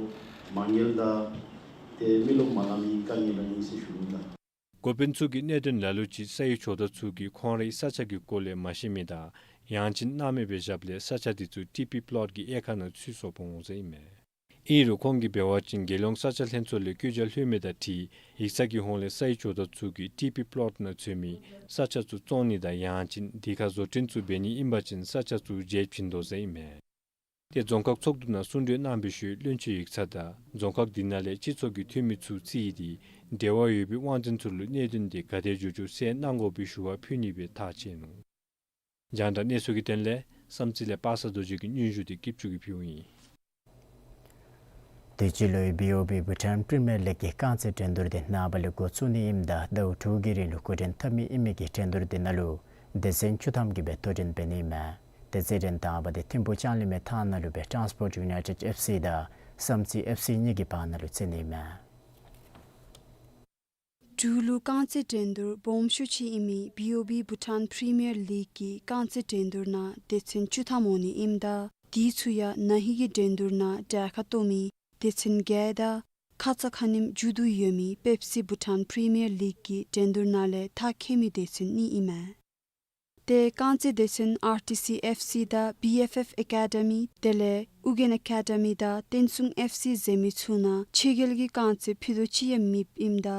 མ་དངུལ་དང་ཏེ་མི་རློབས་མ་ལང་མི་དཀའ་ངལ་ར་ཨིན་ཟེར་ཞུ་ནི་ད། འགོ་དཔོན་ཚུ་གིས་གནད་དོན་ལ་ལུ་ཅིག་ས་ཡི་ཇོ་བདག་ཚུ་གིས་ཁོང་རའི་ས་ཆ་གི་སྐོར་ལས་མ་ཤེས་མི་དང་ཡང་ཅིན་གནང་མེད་པའི་ཞབས་ལས་ས་ཆ་འདི་ཚུ་ཊི་པི་པི་ལོཊ་གི་དབྱེ་ཁག་ནང་ཚུད་སོཔ་འོང་ཟེར་ཨིན་མས། ཨིན་རུང་ཁོང་གིས་འབད་བ་ཅིན་རྒྱལ་ཡོངས་ས་ཆ་ལྷན་ཚོགས་ལས་བཀོད་རྒྱ་ལྷོད་མི་དང་འཁྲིལ་ཡིག་ཚང་གི་ཧོངས་ལས་ས་ཡི་ཇོ་བདག་ཚུ་གིས་ཊི་པི་པི་ལོཊ་ནང་ཚུད་མི་ས་ཆ་ཚུ་བཙོང་ནི་དང་ཡང་ཅིན་དེ་ཁར་བཟོ་སྐྲུན་ཚུ་འབད་ནི་ཨིན་པ་ཅིན་ས་ཆ་ཚུ་བརྗེ་བྱིན་དོ་ཟེར་ཨིན་མས། ཏེ་རྫོང་ཁག་ཚོགས་འདུ་ནང་གསུང་གྲོས་གནང་བའི་ཤུལ་བློན་ཆེན་ཡིག་ཚང་དང་རྫོང་ཁག་འདི་ནང་ལས་སྤྱི་ཚོགས་ཀྱི་འཐུས་མི་ཚུ་བརྩིས་ཏེ་འབྲེལ་བ་ཡོད་པའི་དབང་འཛིན་ཚུ་ལུ་གནད་དོན་འདི་ག་དེ་མགྱོགས་མགྱོགས་སེལ་གནང་དགོ་པའི་ཞུ་བ་ཕུལ་ནི་སྦེ་ཐག་བཅད་ནུག། རྒྱང་བསྒྲགས་གནས་ཚུལ་གྱི་དོན་ལས་བསམ་རྩེ་ལས་པ་སངས་རྡོ་རྗེ་གི་སྙན་ཞུ་འདི་སྐྱིད་ཆུ་གིས་ཕུལཝ་ཨིན། དུས་ཅི་ལོའི་བི་ཨོ་བི་བྷུ་ཊཱན་པི་རི་མི་ཡར་ལིག་གི་རྐང་རྩེད་འགྲན་བསྡུར་འདི་ནངས་པ་ལས་འགོ་བཙུགས་ནི་ཨིནམ་ད་ཟླཝ་དྲུག་གི་རིང་ལུ་འགོ་འདྲེན་འཐབ་མི་ཨིན་མི་གི་འགྲན་བསྡུར་འདི་ནང་ལུ་སྡེ་ཚན་བཅུ་ཐམ་གྱིས་སྦེ་དོ་འགྲན་འབད་ནི་ཨིན་མས། ཏེ་རྩེད་འགྲན་དང་པ་འདི་ཐིམ་ཕུག་ལྕང་གླིང་མའི་ཐང་ནང་ལུ་སྦེ་ཊཱནསི་པོརཊ་ཡུ་ནའི་ཊེཌ་ཨེཕ་སི་དང་བསམ་རྩེ་ཨེཕ་སི་གཉིས་ཀྱི་བར་ན་ལུ་རྩེ་ནི་ཨིན་མས། འབྲུག་ལུ་རྐང་རྩེད་འགྲན་བསྡུར་སྦོམ་ཤོས་ཅིག་ཨིན་མི་བི་ཨོ་བི་བྷུ་ཊཱན་པི་རི་མི་ཡར་ལིག་གི་རྐང་རྩེད་འགྲན་བསྡུར་ནང་སྡེ་ཚན་བཅུ་ཐམ་འོང་ནི་ཨིནམ་ད་དེ་ཚུ་ཡང་ན་ཧིང་གི་འགྲན་བསྡུར་ནང་གྲལ་ཁར་གཏོགས་མི་སྡེ་ཚན་བརྒྱད་དང་ཁ་ཙ་ཁ་ཉིནམ་མཇུག་བསྡུ་ཡོད་མི་པེབ་སི་བྷུ་ཊཱན་པི་རི་མི་ཡར་ལིག་གི་འགྲན་བསྡུར་ནང་ལས་མཐར་འཁྱོལ་མི་སྡེ་ཚན་གཉིས་ཨིན་མས། ཏེ་རྐང་རྩེད་སྡེ་ཚན་ཨར་ཊི་སི་ཨེཕ་སི་དང་བི་ཨེཕ་ཨེཕ་ཨེ་ཀ་ཌི་མི་དེ་ལས་ཨུ་རྒྱན་ཨེ་ཀ་ཌི་མི་དང་བསྟན་སྲུང་ཨེཕ་སི་ཟེར་མི་ཚུ་ནང་ཕྱི་རྒྱལ་གྱི་རྐང་རྩེདཔ་ཕུད་རྡོག་གཅིག་ཡང་མེདཔ་ཨིནམ་ད་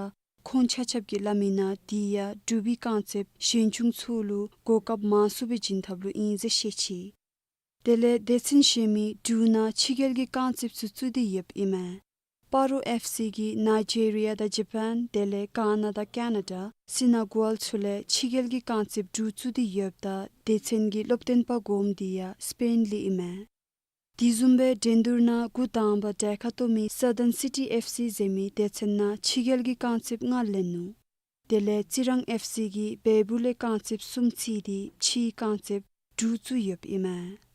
ཁོང་ཆ་ཁྱབ་ཀྱིས་སླབ་མི་ནང་དེ་ཡང་འབྲུག་པའི་རྐང་རྩེདཔ་གཞན་ཆུང་ཚུ་ལུ་གོ་སྐབས་མང་སུ་སྦེ་བྱིན་ཐབས་ལུ་ཨིན་ཟེར་བཤད་ཅི། དེ་ལས་སྡེ་ཚན་གཞན་མི་དྲུག་ནང་ཕྱི་རྒྱལ་གྱི་རྐང་རྩེདཔ་ཚུ་བཙུགས་ཏེ་ཡོདཔ་ཨིན་མས། སྤ་རོ་ཨེཕ་སི་གིས་ནཱི་ཇི་རི་ཡ་དང་ཇ་པཱན་དེ་ལས་གྷ་ན་དང་ཀེ་ན་ཌ་སི་ན་གུ་ཨལ་ཚུ་ལས་ཕྱི་རྒྱལ་གྱི་རྐང་རྩེདཔ་དྲུག་བཙུགས་ཏེ་ཡོདཔ་ད་སྡེ་ཚན་གྱི་སློབ་སྟོན་པ་དགོངསམ་འདི་ཡང་སྤེན་ལས་ཨིན་མས། དེ་བཟུམ་སྦེ་འགྲན་བསྡུར་ནང་འགོ་དང་པ་གྲལ་ཁར་གཏོགས་མི་སཱ་ཐརན་སི་ཊི་ཨེཕ་སི་ཟེར་མི་སྡེ་ཚན་ནང་ཕྱི་རྒྱལ་གྱི་རྐང་རྩེདཔ་ལྔ་ལེན་ནུག། དེ་ལས་རྩི་རང་ཨེཕ་སི་གིས་བལ་པོ་ལས་རྐང་རྩེདཔ་གསུམ་བརྩིས་ཏེ་ཕྱིའི་རྐང་རྩེདཔ་དྲུག་བཙུགས་ཡོདཔ་ཨིན་མས།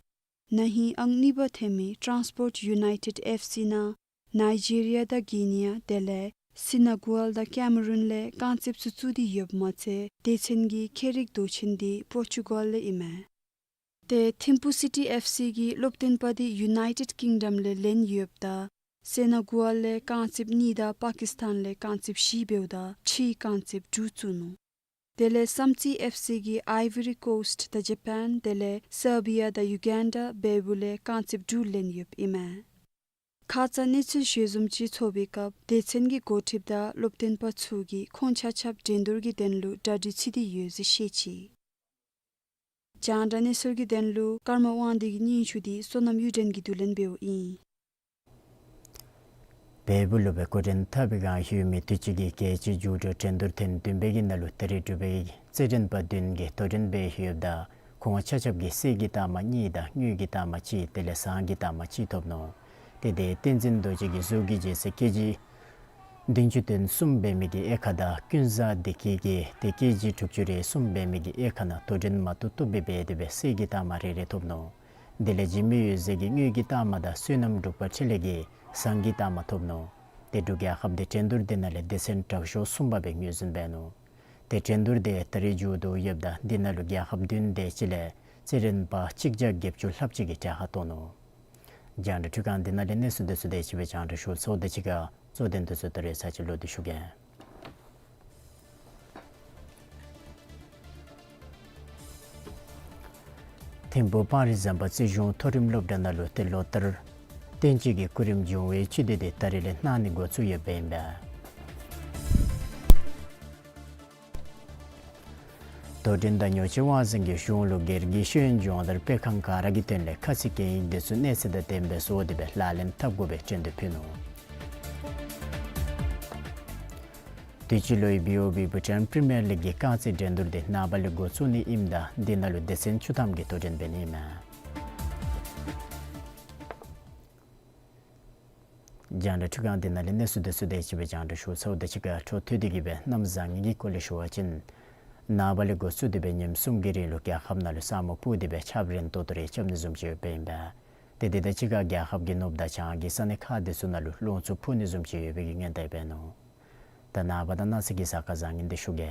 ན་ཧིང་ཨང་གཉིས་པ་ཐོན་མི་ཊཱནསི་པོརཊ་ཡུ་ནའི་ཊེཌ་ཨེཕ་སི་ནང་ནཱི་ཇི་རི་ཡ་དང་གྷི་ནི་ཡ་དེ་ལས་སི་ན་གུ་ཨལ་དང་ཀེ་མ་རུན་ལས་རྐང་རྩེདཔ་ཚུ་བཙུགས་ཏེ་ཡོདཔ་མ་ཚད་སྡེ་ཚན་གྱི་ཁྱད་རིག་མདོ་ཆེན་འདི་པོར་ཅུ་གཱལ་ལས་ཨིན་མས། ཏེ་ཐིམ་ཕུ་སི་ཊི་ཨེཕ་སི་གི་སློབ་སྟོན་པ་འདི་ཡུ་ནའི་ཊེཌ་ཀིང་ཌམ་ལས་ལེན་ཡོདཔ་ད་སི་ན་གུ་ཨལ་ལས་རྐང་རྩེདཔ་གཉིས་དང་པ་ཀིས་ཐཱན་ལས་རྐང་རྩེདཔ་བཞི་འབདཝ་ད་ཕྱིའི་རྐང་རྩེདཔ་དྲུག་བཙུགས་ནུག། དེ་ལས་བསམ་རྩེ་ཨེཕ་སི་གིས་ཨའི་བོ་རི་ཀོསཊ་དང་ཇ་པཱན་དེ་ལས་སར་བི་ཡ་དང་ཡུ་གན་ཌ་བལ་པོ་ལས་རྐང་རྩེདཔ་དྲུག་ལེན་ཡོདཔ་ཨིན་མས། ཁ་ཙ་གནས་ཚུལ་ཞལ་འཛོམས་ཅིག་ཚོགས་པའི་སྐབས་སྡེ་ཚན་གྱི་འགོ་ཁྲིདཔ་དང་སློབ་སྟོན་པ་ཚུ་གིས་ཁོང་ཆ་ཁྱབ་འགྲན་བསྡུར་གྱི་དོན་ལུ་གྲ་སྒྲིག་འཚོལ་ཏེ་ཡོད་ཟེར་བཤད་ཅི། རྒྱང་བསྒྲགས་གནས་ཚུལ་གྱི་དོན་ལུ་ཀརྨ་དབང་འདུས་ཀྱི་སྙན་ཞུ་འདི་བསོད་ནམས་གཡུ་སྒྲོན་གྱིས་བསྡུ་ལེན་འབདཝ་ཨིན། བལ་པོ་ལུ་སྦེ་འགོ་འདྲེན་འཐབ་པའི་སྒང་ལྷོད་མི་དུས་ཅི་གི་རྒྱལ་སྤྱིའི་རྒྱུགས་སྤྲོད་འགྲན་བསྡུར་ཐེངས་བདུན་པའི་གི་ནང་ལུ་ད་རིས་འབྲུག་པའི་རྩེད་འགྲན་པ་བདུན་གྱིས་དོ་འགྲན་འབད་ཡོདཔ་ད་ཁོང་ཆ་ཁྱབ་ཀྱིས་གསེར་གྱི་རྟགས་མ་གཉིས་དང་དངུལ་གྱི་རྟགས་མ་གཅིག་དེ་ལས་ཟངས་ཀྱི་རྟགས་མ་གཅིག་ཐོབ་ནུག། ཏེ་དེ་བསྟན་འཛིན་རྡོ་རྗེ་གིས་གཟུགས་ཀྱི་ལྗིད་ཚད་ཀེ་ཇི་བདུན་ཅུ་དོན་གསུམ་འབད་མི་གི་དབྱེ་ཁག་དང་ཀུན་བཟང་བདེ་སྐྱིད་ཀྱིས་ཏེ་ཀེ་ཇི་དྲུག་ཅུ་རེ་གསུམ་འབད་མི་གི་དབྱེ་ཁག་ནང་དོ་འགྲན་མ་བཏུབ་བཏུབ་སྦེ་འབད་དེ་སྦེ་གསེར་གྱི་རྟགས་མ་རེ་རེ་ཐོབ་ནུག། དེ་ལས་འཇིགས་མེད་འོད་ཟེར་གྱིས་དངུལ་གྱི་རྟགས་མ་དང་བསོད་ནམས་འབྲུག་པ་འཕྲིན་ལས་ཀྱིས་ཟངས་ཀྱི་རྟགས་མ་ཐོབ་ནུག། ཏེ་འབྲུག་རྒྱལ་ཁབ་འདི་འགྲན་བསྡུར་འདི་ནང་ལས་སྡེ་ཚན་དྲག་ཤོས་གསུམ་པ་སྦེ་ངོས་འཛིན་འབད་ནུག། ཏེ་འགྲན་བསྡུར་འདི་ད་རིས་མཇུག་བསྡུ་ཡོདཔ་ད་འདི་ནང་ལུ་རྒྱལ་ཁབ་བདུན་དེ་ཅིག་ལས་རྩེད་འགྲན་པ་གཅིག་བརྒྱ་བརྒྱད་ཅུ་ལྷགཔ་ཅིག་གིས་གྲལ་ཁར་གཏོགས་ནུག། རྒྱང་བསྒྲགས་འཕྲུལ་ཁང་འདི་ནང་ལས་གནས་ཚུལ་འདི་ཚུ་དེ་ཅིག་སྦེ་རྒྱང་བསྒྲགས་ཞུ་ཚརཝ་དེ་ཅིག་ཁར་གཙོ་དོན་འདི་ཚུ་ད་རིས་ཚར་ཅིག་ལོག་སྟེ་ཞུ་གེ། ཐིམ་ཕུག་སྤང་རི་ཟམ་པ་རྩིས་གཞུང་མཐོ་རིམ་སློབ་གྲྭ་ནང་ལུ་ཏེ་ལོ་ལྟར་བསྟན་སྤྱི་གི་སྐུ་རིམ་འབྱུང་བའི་སྤྱི་འདུས་འདི་ད་རིས་ལས་གནང་ནི་འགོ་བཙུགས་ཡོདཔ་ཨིན་པས། དོ་འགྲན་དང་ཉོ་སྤྱོད་དབང་འཛིན་གྱིས་གཞུང་ལུ་སྒེར་གྱི་ཤེས་ཡོན་སྦྱོང་བརྡར་སྤེལ་ཁང་ག་ར་གི་དོན་ལས་ཁ་ཚིག་གན་ཡིག་འདི་ཚུ་གནས་ཚད་དང་ལྡནམ་སྦེ་བཟོ་སྟེ་སྦེ་ལག་ལེན་འཐབ་དགོ་པའི་སྐྲུན་དུ་ཕུལ་ནུག། དུས་ཅི་ལོའི་བི་ཨོ་བི་བྷུ་ཊཱན་པི་རི་མི་ཡར་ལིག་གི་རྐང་རྩེད་འགྲན་བསྡུར་འདི་ནངས་པ་ལས་འགོ་བཙུགས་ནི་ཨིནམ་ད་འདི་ནང་ལུ་སྡེ་ཚན་བཅུ་ཐམ་གྱིས་དོ་འགྲན་འབད་ནི་ཨིན་མས། རྒྱང་བསྒྲགས་འཕྲུལ་ཁང་འདི་ནང་ལས་གནས་ཚུལ་འདི་ཚུ་དེ་ཅིག་སྦེ་རྒྱང་བསྒྲགས་ཞུ་ཚརཝ་ད་གཅིག་ཁར་འཕྲོ་མཐུད་དེ་གི་སྦེ་གནམ་བཟང་ངན་གྱི་སྐོར་ལས་ཞུ་བ་ཅིན། ནངས་པ་ལས་འགོ་བཙུགས་ཏེ་སྦེ་ཉིནམ་གསུམ་གྱི་རིང་ལུ་རྒྱལ་ཁབ་ནང་ལུ་ས་སྨུག་སྤུབས་ཏེ་སྦེ་ཆརཔ་རན་ཏོག་ཏོ་རེ་རྐྱབ་ནི་བཟུམ་ཅིག་ཡོདཔ་ཨིན་པས། ཏེ་དེ་དང་གཅིག་ཁར་རྒྱལ་ཁབ་ཀྱི་ནུབ་དང་བྱང་གི་ས་གནས་ཁག་དེ་ཚུ་ནང་ལུ་རླུང་འཚུབ་འཕུ་ནི་བཟུམ་ཅིག་ཡོད་པའི་གི་སྔོན་བརྡ་འབད་ནུག། ད་ནངས་པ་དང་གནངས་ཚེ་གི་གཟའ་སྐར་བཟང་ངན་འདི་ཞུ་གེ།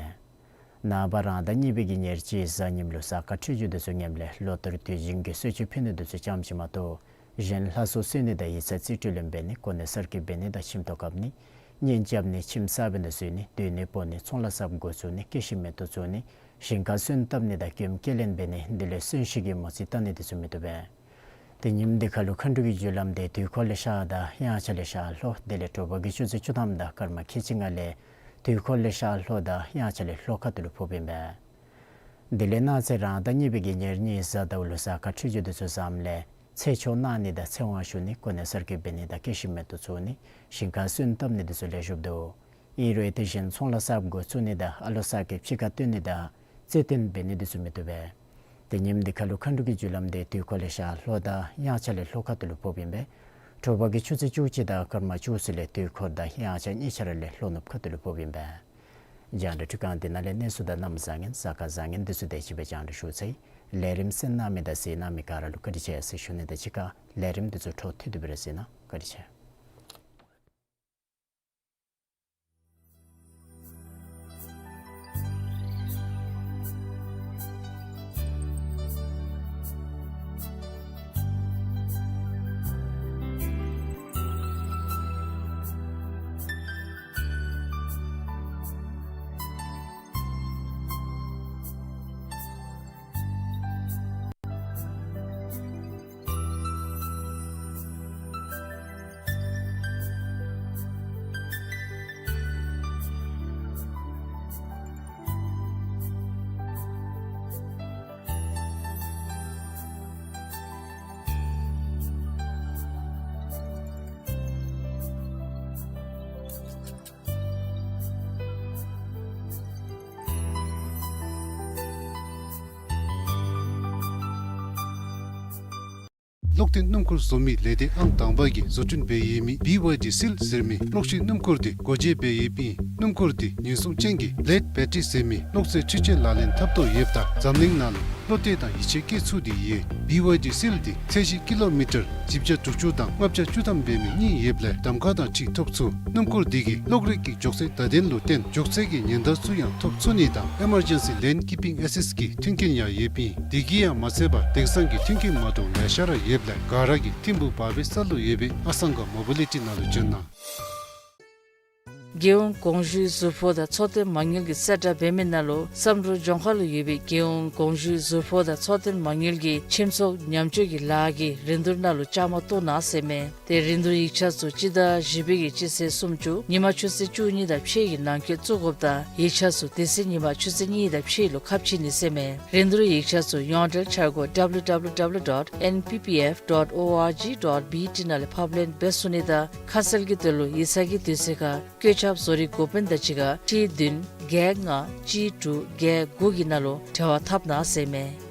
ནངས་པ་རང་ཟླ་གཉིས་པའི་གི་ཉེར་གཅིག་གཟའ་ཉིམ་ལུ་གཟའ་སྐར་འཕྲོད་སྦྱོར་འདི་ཚུ་ངནམ་ལས་ལོ་ལྟར་དུས་རྒྱུན་གྱི་གསོལ་མཆོད་ཕུལ་ནི་འདི་ཚུ་ཙམ་ཅིག་མ་གཏོགས་གཞན་ལྷ་གསོལ་གསོལ་ནི་དང་ཡིག་ཚང་རྩིས་སྤྲོད་ལེན་འབད་ནི་གོ་གནས་གསར་བསྐོ་འབད་ནི་དང་ཁྱིམ་ཐོག་བཀབ་ནི་གཉེན་རྐྱབ་ནི་ཁྱིམ་གསར་པའི་ནང་འཛུལ་ནི་སྡོད་གནས་སྤོ་ནི་ཚོང་ལཱ་གསརཔ་འགོ་བཙུགས་ནི་སྐྱེད་ཤིང་མེ་ཏོག་བཙུགས་ནི་ཞིང་ཁར་སོན་བཏབ་ནི་དང་གྱོནམ་སྐྱེལ་ལེན་འབད་ནི་དེ་ལས་གསོན་གཤིན་གྱི་མོ་རྩིས་བལྟ་ནི་འདི་ཚུ་མི་བཏུབ་པས། ཏེ་ཉིནམ་འདི་ཁར་ལུ་མཁའ་འགྲོ་གི་རྒྱུ་ལམ་འདི་དུས་འཁོར་ལས་ཤར་དང་དབྱངས་འཆར་ལས་ཤར་ལྷོ་དེ་ལས་དྲོ་པ་གི་ཆུ་ཚོད་བཅུ་ཐམ་དང་སྐར་མ་ཁལ་གཅིག་ལྔ་ལས་དུས་འཁོར་ལས་ཤར་ལྷོ་དང་དབྱངས་འཆར་ལས་ལྷོ་ཁ་ཐུག་ལུ་ཕོགཔ་ཨིན་པས། དེ་ལས་གནངས་ཚེ་རང་ཟླ་གཉིས་པའི་གི་ཉེར་གཉིས་གཟའ་ཟླཝ་ལུ་གཟའ་སྐར་འཕྲོད་སྦྱོར་འདི་ཚུ་བཟངམ་ལས་ཚེ་ཆོག་གནང་ནི་དང་ཚེ་དབང་ཞུ་ནི་གོ་གནས་གསར་བསྐོ་འབད་ནི་དང་སྐྱེད་ཤིང་མེ་ཏོག་བཙུགས་ནི་ཞིང་ཁར་སོན་བཏབ་ནི་འདི་ཚུ་ལེགས་ཤོམ་འདུག། ཨིན་རུང་དེ་བཞིན་ཚོང་ལཱ་གསརཔ་འགོ་བཙུགས་ནི་དང་ཨ་ལོ་གསར་གྱི་ཕྱི་ཁར་བཏོན་ནི་དང་རྩེད་འགྲན་འབད་ནི་འདི་ཚུ་མི་བཏུབ་པས། ཏེ་ཉིནམ་འདི་ཁར་ལུ་མཁའ་འགྲོ་གི་རྒྱུ་ལམ་འདི་དུས་འཁོར་ལས་ཤར་ལྷོ་དང་དབྱངས་འཆར་ལས་ལྷོ་ཁ་ཐུག་ལུ་ཕོགཔ་ཨིན་པས། དྲོ་པ་གི་ཆུ་ཚོད་བཅུ་གཅིག་དང་སྐར་མ་བཅུ་གསུམ་ལས་དུས་འཁོར་དང་དབྱངས་འཆར་གཉིས་ཆ་ར་ལས་ལྷོ་ནུབ་ཁ་ཐུག་ལུ་ཕོགཔ་ཨིན་པས། རྒྱང་བསྒྲགས་འཕྲུལ་ཁང་འདི་ནང་ལས་གནས་ཚུལ་དང་གནམ་བཟང་ངན་གཟའ་སྐར་བཟང་ངན་འདི་ཚུ་དེ་ཅིག་སྦེ་རྒྱང་བསྒྲགས་ཞུ་ཚར་ཡི། ལས་རིམ་གསན་གནང་མི་དང་གཟིགས་གནང་མི་ག་ར་ལུ་བཀའ་དྲིན་ཆེ་ཟེར་ཞུ་ནི་དང་གཅིག་ཁར་ལས་རིམ་འདི་ཚུ་འཕྲོ་མཐུད་དེ་སྦེ་ར་གཟིགས་གནང་། བཀའ་དྲིན་ཆེ། གློག་འཐེན་སྣུམ་འཁོར་བཟོ་མི་ལས་སྡེ་ཨང་དང་པ་གིས་བཟོ་སྐྲུན་འབད་ཡོད་མི་བི་ཝའི་ཌི་སིལ་ཟེར་མི་གློག་ཤིང་སྣུམ་འཁོར་འདི་སྒོ་འབྱེད་འབད་ཡོདཔ་ཨིན། སྣུམ་འཁོར་འདི་ཉེན་སྲུང་ཅན་གྱི་བི་ལེཌ་བེ་ཊི་རི་ཟེར་མི་གློག་རྫས་འཕྲུལ་ཆས་ལག་ལེན་འཐབ་ཐོག་ཡོདཔ་ད་འཛམ་གླིང་ནང་ལུ་བློ་གཏད་དང་ཡིད་ཆེས་བསྐྱེད་ཚུགས་ཏེ་ཡོད། བི་ཝའི་ཌི་སིལ་འདི་ཚད་གཞི་ཀི་ལོ་མི་ཊར་བཞི་བརྒྱ་དྲུག་ཅུ་དང་ལྔ་བརྒྱ་བཅུ་ཐམ་འབད་མི་གཉིས་ཡོདཔ་ལས་གདམ་ཁ་དང་འཁྲིལ་ཐོབ་ཚུགས། སྣུམ་འཁོར་འདི་གིས་གློག་རིག་གི་མགྱོགས་ཚད་བརྡ་དོན་ལུ་བརྟེན་མགྱོགས་ཚད་ཀྱི་ཉེན་བརྡ་ཚུ་ཡང་ཐོབ་ཚུགས་ནི་དང་ཨེ་མར་ཇེན་སི་ལེན་ཀི་པིང་ཨེ་སིསཊ་གི་མཐུན་རྐྱེན་ཡང་ཡོདཔ་ཨིན། དེ་གིས་ཡང་མ་ཚད་པར་དེང་སང་གི་མཐུན་རྐྱེན་མ་འདྲཝ་ལེ་ཤ་ར་ཡོདཔ་ལས་ག་ར་གིས་ཐིམ་ཕུག་བར་པའི་ས་ལུ་ཡོད་པའི་ཨ་སང་ག་མོ་བི་ལི་ཊི་ནང་ལུ་བྱོན་གནང་། རྒྱལ་ཡོངས་གོང་ཞུའི་ཟུར་ཕོགས་དང་ཚོགས་ཐེངས་མ་དངུལ་གྱི་གསལ་བསྒྲགས་འབད་མི་ནང་ལུ་བསམ་གྲུབ་ལྗོངས་མཁར་ལུ་ཡོད་པའི་རྒྱལ་ཡོངས་གོང་ཞུའི་ཟུར་ཕོགས་དང་ཚོགས་ཐེངས་མ་དངུལ་གྱི་ཁྱིམ་ཚང་ཉམས་བཅོས་ཀྱི་ལཱ་གི་རིན་བསྡུར་ནང་ལུ་བཅའ་མར་གཏོགས་གནང་ཟེར་མས། ཏེ་རིན་བསྡུར་ཡིག་ཆ་ཚུ་སྤྱི་ཟླ་བཞི་པའི་གི་སྤྱི་ཚེས་སུམ་ཅུ་ཉིན་མ་ཆུ་ཚོད་བཅུ་གཉིས་དང་ཕྱེད་ཀྱི་ནང་འཁོད་བཙུགས་དགོཔ་དང་ཡིག་ཆ་ཚུ་དེ་ཚེ་ཉིན་མ་ཆུ་ཚོད་གཉིས་དང་ཕྱེད་ལུ་ཁ་ཕྱེ་ནི་ཟེར་མས། རིན་བསྡུར་ཡིག་ཆ་ཚུ་ཡོངས་འབྲེལ་འཆར་སྒོ་W W W dot N P P F dot O R G dot B T ནང་ལས་ཕབ་ལེན་འབད་ཚུགས་ནི་དང་ཁ་གསལ་གྱི་དོན་ལུ་ཡིག་ཚང་གི་དུས་ཚོད་ཁར་བཀོད་ཁྱབ་བཟོ་རིག་འགོ་དཔོན་དང་གཅིག་ཁར་ཁྲི་བདུན་བརྒྱད་ལྔ་གཅིག་དྲུག་བརྒྱད་དགུ་གི་ནང་ལུ་འབྲེལ་བ་འཐབ་གནང་ཟེར་མས།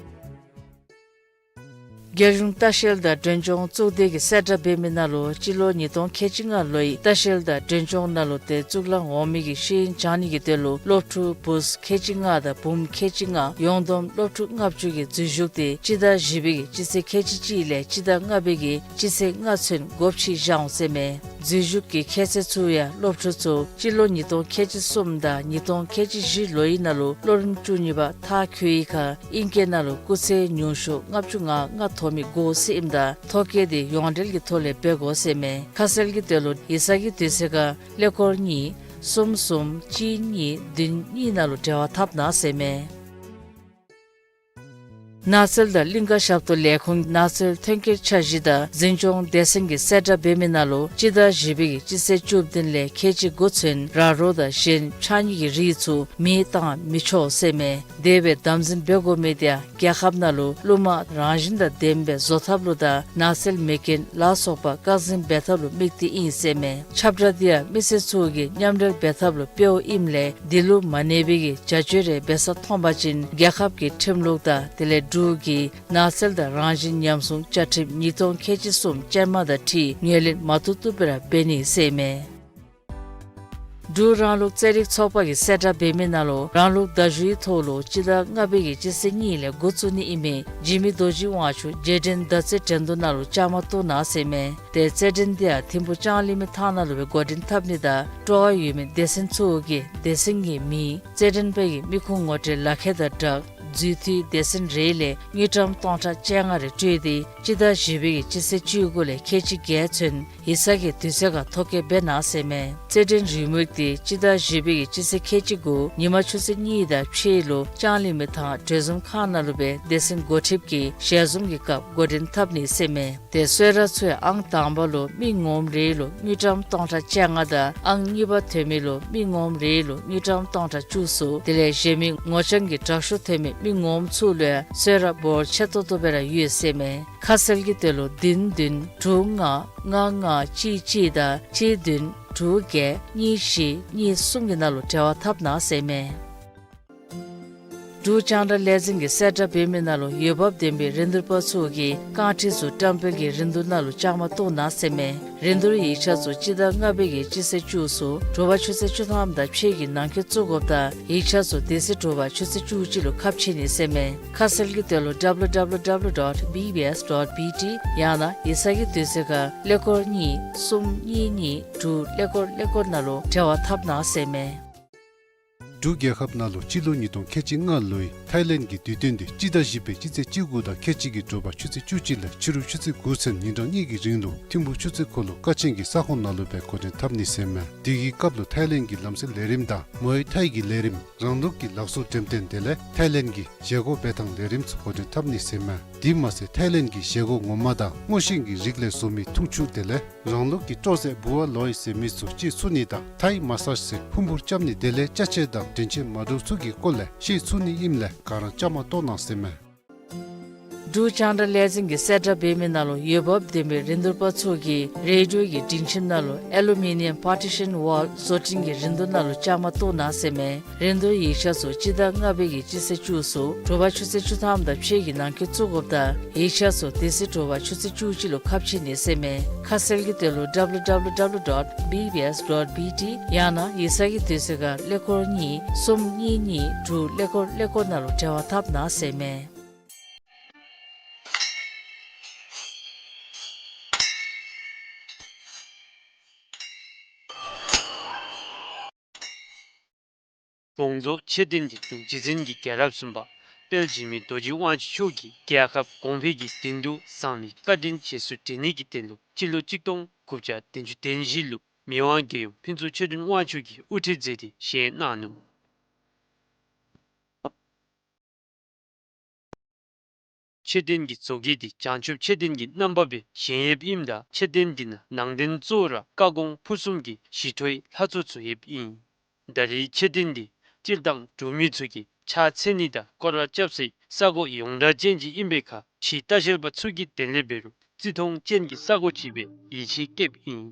རྒྱལ་གཞུང་ལྟ་བཤལ་དང་མགྲོན་སྐྱོང་གཙུག་སྡེ་གིས་གསལ་བསྒྲགས་འབད་མི་ནང་ལུ་སྤྱི་ལོ་ཉིས་སྟོང་ཁལ་གཅིག་ལྔ་ལོའི་ལྟ་བཤལ་དང་མགྲོན་སྐྱོང་ནང་ལུ་ཏེ་གཙུག་ལག་འོག་མའི་གི་ཤེས་ཡོན་སྦྱང་ནི་གི་དོན་ལུ་སློབ་ཕྲུག་བུཚ་ཁལ་གཅིག་ལྔ་དང་བུམོ་ཁལ་གཅིག་ལྔ་ཡོངས་བསྡོམས་སློབ་ཕྲུག་ལྔ་བཅུ་གི་འཛུལ་ཞུགས་ཏེ་སྤྱི་ཟླ་བཞི་པའི་གི་སྤྱི་ཚེས་ཁལ་གཅིག་གཅིག་ལས་སྤྱི་ཟླ་ལྔ་པའི་གི་སྤྱི་ཚེས་ལྔ་ཚུན་སྒོ་ཕྱེ་བཞག་འོང་ཟེར་མས། འཛུལ་ཞུགས་ཀྱི་ཁྱད་ཚད་ཚུ་ཡང་སློབ་ཕྲུག་ཚུ་སྤྱི་ལོ་ཉིས་སྟོང་ཁལ་གཅིག་གསུམ་དང་ཉིས་སྟོང་ཁལ་གཅིག་བཞི་ལོའི་ནང་ལུ་སློབ་རིམ་བཅུ་གཉིས་པ་མཐར་འཁྱོལ་བའི་ཁར་ཨིང་སྐད་ནང་ལུ་སྐུགས་ཚད་ཉུང་ཤོས་ལྔ་བཅུ་ང་ལྔ་ཐོབ་མི་དགོ་ཟེར་ཨིནམ་ད་ཐོ་བཀོད་འདི་ཡོངས་འབྲེལ་གྱི་ཐོག་ལས་འབད་དགོ་ཟེར་མས། ཁ་གསལ་གྱི་དོན་ལུ་ཡིག་ཚང་གི་དུས་ཚོད་ཁར་ཀླད་ཀོར་གཉིས་གསུམ་གསུམ་གཅིག་གཉིས་བདུན་གཉིས་ནང་ལུ་འབྲེལ་བ་འཐབ་གནང་ཟེར་མས། ནགས་ཚལ་དང་གླིང་ཀ་ཞབས་ཏོག་ལས་ཁུངས་ནགས་ཚལ་ཐོན་སྐྱེད་འཆར་གཞི་དང་འཛིན་སྐྱོང་སྡེ་ཚན་གྱིས་གསལ་བསྒྲགས་འབད་མི་ནང་ལུ་སྤྱི་ཟླ་བཞི་པའི་གི་སྤྱི་ཚེས་བཅུ་བདུན་ལས་ཁལ་གཅིག་འགོ་ཚུན་ར་རོ་དང་གཞན་ཕྱགས་སྙིགས་ཀྱི་རིགས་ཚུ་མེ་བཏང་མི་ཆོག་ཟེར་མས། དེ་སྦེ་དམ་འཛིན་འབད་དགོ་མི་དེ་ཡང་རྒྱལ་ཁབ་ནང་ལུ་ཀླུ་མ་རང་བཞིན་དང་ལྡནམ་སྦེ་བཟོ་ཐབས་ལུ་དང་ནགས་ཚལ་མེ་རྐྱེན་ལ་སོགས་པ་བཀག་འཛིན་འབད་ཐབས་ལུ་དམིགས་ཏེ་ཨིན་ཟེར་མས། ཁྱབ་བསྒྲགས་འདི་ཡང་མི་སེར་ཚུ་གིས་མཉམ་འབྲེལ་འབད་ཐབས་ལུ་འབདཝ་ཨིནམ་ལས་དེ་ལུ་མ་གནས་པའི་གི་བྱ་སྤྱོད་རེ་འབད་ས་མཐོང་པ་ཅིན་རྒྱལ་ཁབ་ཀྱི་ཁྲིམས་ལུགས་དང་དེ་ལས་འབྲུག་གི་ནགས་ཚལ་དང་རང་བཞིན་ཉམས་སྲུང་བཅའ་ཁྲིམས་ཉིས་སྟོང་ཁལ་གཅིག་གསུམ་ཅན་མ་དང་འཁྲིལ་ངོས་ལེན་མ་བཏུབ་བཏུབ་སྦེ་ར་འབད་ནི་ཟེར་མས། འབྲུག་རང་ལུགས་རྩེད་རིགས་ཚོགས་པ་གིས་གསལ་བསྒྲགས་འབད་མི་ནང་ལུ་རང་ལུགས་མདའ་གཞུའི་ཐོག་ལུ་སྤྱི་ཟླ་ལྔ་པའི་གི་སྤྱི་ཚེས་གཉིས་ལས་འགོ་བཙུགས་ནི་ཨིན་མི་འཇིགས་མེད་རྡོ་རྗེ་དབང་ཕྱུག་རྗེས་དྲན་མདའ་རྩེད་འགྲན་བསྡུར་ནང་ལུ་བཅའ་མར་གཏོགས་གནང་ཟེར་མས། ཏེ་རྩེད་འགྲན་འདི་ཡང་ཐིམ་ཕུག་ལྕང་གླིང་མི་ཐང་ནང་ལུ་སྦེ་འགོ་འདྲེན་འཐབ་ནི་དང་སྤྲོ་བ་ཡོད་མི་སྡེ་ཚན་ཚུ་གིས་སྡེ་ཚན་གྱི་མིང་རྩེད་འགྲན་པའི་གི་མི་ཁུངས་ངོ་སྤྲོད་ལག་ཁྱེར་དང་སྦྲགས་འཛུལ་འཐུས་སྡེ་ཚན་རེ་ལས་དངུལ་ཀྲམ་སྟོང་ཕྲག་བཅོ་ལྔ་རེ་སྤྲོད་དེ་སྤྱི་ཟླ་བཞི་པའི་གི་སྤྱི་ཚེས་བཅུ་དགུ་ལས་ཁལ་གཅིག་བརྒྱད་ཚུན་ཡིག་ཚང་གི་དུས་ཚོད་ཁར་ཐོ་བཀོད་འབད་གནང་ཟེར་མས། རྩེད་འགྲན་རེའུ་མིག་འདི་སྤྱི་ཟླ་བཞི་པའི་གི་སྤྱི་ཚེས་ཁལ་གཅིག་དགུ་ཉིན་མ་ཆུ་ཚོད་གཉིས་དང་ཕྱེད་ལུ་ལྕང་གླིང་མི་ཐང་གྲོས་འཛོམས་ཁང་ནང་ལུ་སྦེ་སྡེ་ཚན་འགོ་ཁྲིདཔ་གིས་ཞལ་འཛོམས་ཀྱི་སྐབས་འགོ་འདྲེན་འཐབ་ནི་ཟེར་མས། ཏེ་གསོལ་རས་ཚུ་ཡང་ཨང་དང་པ་ལུ་མི་ངོམ་རེ་ལུ་དངུལ་ཀྲམ་སྟོང་ཕྲག་བཅོ་ལྔ་དང་ཨང་གཉིས་པ་ཐོན་མི་ལུ་མི་ངོམ་རེ་ལུ་དངུལ་ཀྲམ་སྟོང་ཕྲག་བཅུ་གསུམ་དེ་ལས་གཞན་མི་ངོ་རྐྱང་གི་དྲག་ཤོས་ཐོན་མི་མི་ངོམ་ཚུ་ལུ་ཡང་གསོལ་རས་འབོར་ཆེ་ཏོག་ཏོ་སྦེ་ར་ཡོད་ཟེར་མས། ཁ་གསལ་གྱི་དོན་ལུ་བདུན་བདུན་དྲུག་ལྔ་ལྔ་ལྔ་གཅིག་གཅིག་དང་གཅིག་བདུན་དྲུག་བརྒྱད་གཉིས་བཞི་གཉིས་གསུམ་གྱི་ནང་ལུ་འབྲེལ་བ་འཐབ་གནང་ཟེར་མས། འབྲུག་རྒྱང་བསྒྲགས་ལས་འཛིན་གྱིས་གསལ་བསྒྲགས་འབད་མི་ནང་ལུ་འོས་འབབ་ལྡན་པའི་རིན་བསྡུར་པ་ཚུ་གིས་རྐང་ཁྲི་ཚུ་བཀྲམ་སྤེལ་གྱི་རིན་བསྡུར་ནང་ལུ་བཅའ་མར་གཏོགས་གནང་ཟེར་མས། རིན་བསྡུར་ཡིག་ཆ་ཚུ་སྤྱི་ཟླ་ལྔ་པའི་གི་སྤྱི་ཚེས་བཅུ་གསུམ་དྲོ་པ་ཆུ་ཚོད་བཅུ་ཐམ་དང་ཕྱེད་ཀྱི་ནང་འཁོད་བཙུགས་དགོཔ་དང་ཡིག་ཆ་ཚུ་དེ་ཚེ་དྲོ་པ་ཆུ་ཚོད་བཅུ་གཅིག་ལུ་ཁ་ཕྱེ་ནི་ཟེར་མས། ཁ་གསལ་གྱི་དོན་ལུ་W W W dot B B S dot B T ཡང་ན་ཡིག་ཚང་གི་དུས་ཚོད་ཁར་ཀླད་ཀོར་གཉིས་གསུམ་གཉིས་གཉིས་དྲུག་ཀླད་ཀོར་ཀླད་ཀོར་ནང་ལུ་འབྲེལ་བ་འཐབ་གནང་ཟེར་མས། འབྲུག་རྒྱལ་ཁབ་ནང་ལུ་སྤྱི་ལོ་ཉིས་སྟོང་ཁལ་གཅིག་ལྔ་ལོའི་ཐའི་ལེནཌ་གི་དུས་སྟོན་འདི་སྤྱི་ཟླ་བཞི་པའི་སྤྱི་ཚེས་བཅུ་དགུ་དང་ཁལ་གཅིག་གི་དྲོ་པ་ཆུ་ཚོད་བཅུ་གཅིག་ལས་ཕྱི་རུ་ཆུ་ཚོད་དགུ་ཚུན་ཉིན་གྲངས་གཉིས་ཀྱི་རིང་ལུ་ཐིམ་ཕུག་ཆུ་ཚོད་འཁོར་ལོ་ཀ་ཆེན་གྱི་ས་ཁོངས་ནང་ལུ་སྦེ་འགོ་འདྲེན་འཐབ་ནི་ཟེར་མས། དེ་གི་སྐབས་ལུ་ཐའི་ལེནཌ་གི་ལམ་སྲོལ་ལས་རིམ་དང་མུའེ་ཐའི་གི་ལས་རིམ་རང་ལུགས་ཀྱི་ལག་བཟོ་འགྲེམས་སྟོན་དེ་ལས་ཐའི་ལེནཌ་གི་བཞེས་སྒོ་འབད་ཐངས་ལས་རིམ་ཚུ་འགོ་འདྲེན་འཐབ་ནི་ཟེར་མས། དེ་མ་ཚད་ཐའི་ལེནཌ་གི་བཞེས་སྒོ་ངོ་མ་དང་སྔོ་ཤིང་གི་རིགས་ལས་བཟོ་མི་འཐུང་ཆུ་དེ་ལས་རང་ལུགས་ཀྱི་སྤྲོ་ཟས་བུ་ཝ་ལོའི་ཟེར་མི་ཚུ་སྤྱོད་ཚུགས་ནི་དང་ཐའི་མ་སཱཇ་ཟེར་ཧུམ་བུ་རྐྱབ་ནི་དེ་ལས་ཅ་ཆས་དང་དྲན་ཤེས་མ་འདྲཝ་ཚུ་གི་སྐོར་ལས་ཤེས་ཚུགས་ནི་ཨིནམ་ལས་ག་ར་བཅའ་མར་གཏོགས་གནང་ཟེར་མས། འབྲུག་རྒྱང་བསྒྲགས་ལས་འཛིན་གྱིས་གསལ་བསྒྲགས་འབད་མི་ནང་ལུ་འོས་འབབ་ལྡན་པའི་རིན་བསྡུར་པ་ཚུ་གིས་རེ་ཌི་ཡོ་གི་སྒྲིང་ཁྱིམ་ནང་ལུ་ཨེ་ལུ་མི་ནི་ཡམ་པར་ཊི་ཤཱན་ཝཱལ་བཟོ་སྐྲུན་གྱི་རིན་བསྡུར་ནང་ལུ་བཅའ་མར་གཏོགས་གནང་ཟེར་མས། རིན་བསྡུར་ཡིག་ཆ་ཚུ་སྤྱི་ཟླ་ལྔ་པའི་གི་སྤྱི་ཚེས་བཅུ་གསུམ་དྲོ་པ་ཆུ་ཚོད་བཅུ་ཐམ་དང་ཕྱེད་ཀྱི་ནང་འཁོད་བཙུགས་དགོཔ་དང་ཡིག་ཆ་ཚུ་དེ་ཚེ་དྲོ་པ་ཆུ་ཚོད་བཅུ་གཅིག་ལུ་ཁ་ཕྱེ་ནི་ཟེར་མས། ཁ་གསལ་གྱི་དོན་ལུ་W W W dot B B S dot B T ཡང་ན་ཡིག་ཚང་གི་དུས་ཚོད་ཁར་ཀླད་ཀོར་གཉིས་གསུམ་གཉིས་གཉིས་དྲུག་ཀླད་ཀོར་ཀླད་ཀོར་ནང་ལུ་འབྲེལ་བ་འཐབ་གནང་ཟེར་མས། དགོངས་རྫོགས་མཆོད་རྟེན་གྱི་གཙུག་རྗེ་འཛིན་གྱི་རྒྱལ་རབས་གསུམ་པ་དཔལ་འཇིགས་མེད་རྡོ་རྗེ་དབང་ཕྱུག་མཆོག་གིས་རྒྱལ་ཁབ་གོང་འཕེལ་གྱི་དོན་དུ་བཟང་ལས་བཀའ་དྲིན་རྗེས་སུ་དྲན་ནི་གི་དོན་ལུ་སྤྱི་ལོ་གཅིག་སྟོང་དགུ་བརྒྱ་བདུན་ཅུ་དོན་བཞི་ལུ་མི་དབང་རྒྱལ་ཡུམ་ཕུན་ཚོགས་ཆོས་སྒྲོན་དབང་ཕྱུག་གིས་དབུ་ཁྲིད་མཛད་དེ་བཞེངས་གནང་ནུག། མཆོད་རྟེན་གྱི་བཟོ་བཀོད་འདི་བྱང་ཆུབ་མཆོད་རྟེན་གྱི་རྣམ་པ་སྦེ་བཞེངས་ཡོདཔ་ཨིནམ་ད་མཆོད་རྟེན་འདི་ནང་ནང་རྟེན་གཙོ་བོ་ར་བཀའ་དགོངས་ཕུར་གསུམ་གྱི་ཞི་ཁྲོའི་ལྷ་ཚོགས་ཚུ་ཡོདཔ་ཨིན། ད་རེས་མཆོད་རྟེན་འདི་སྤྱིར་བཏང་འབྲུག་མི་ཚུ་གིས་ཕྱག་འཚལ་ནི་དང་སྐོར་ར་རྐྱབ་སའི་ས་གོ་ཡོངས་གྲགས་ཅན་ཅིག་ཨིན་པའི་ཁར་ཕྱི་ལྟ་བཤལ་པ་ཚུ་གི་དོན་ལས་འབད་རུང་བརྩི་མཐོང་ཅན་གྱི་ས་གོ་ཅིག་སྦེ་ཡིད་ཆེས་བསྐྱེདཔ་ཨིན།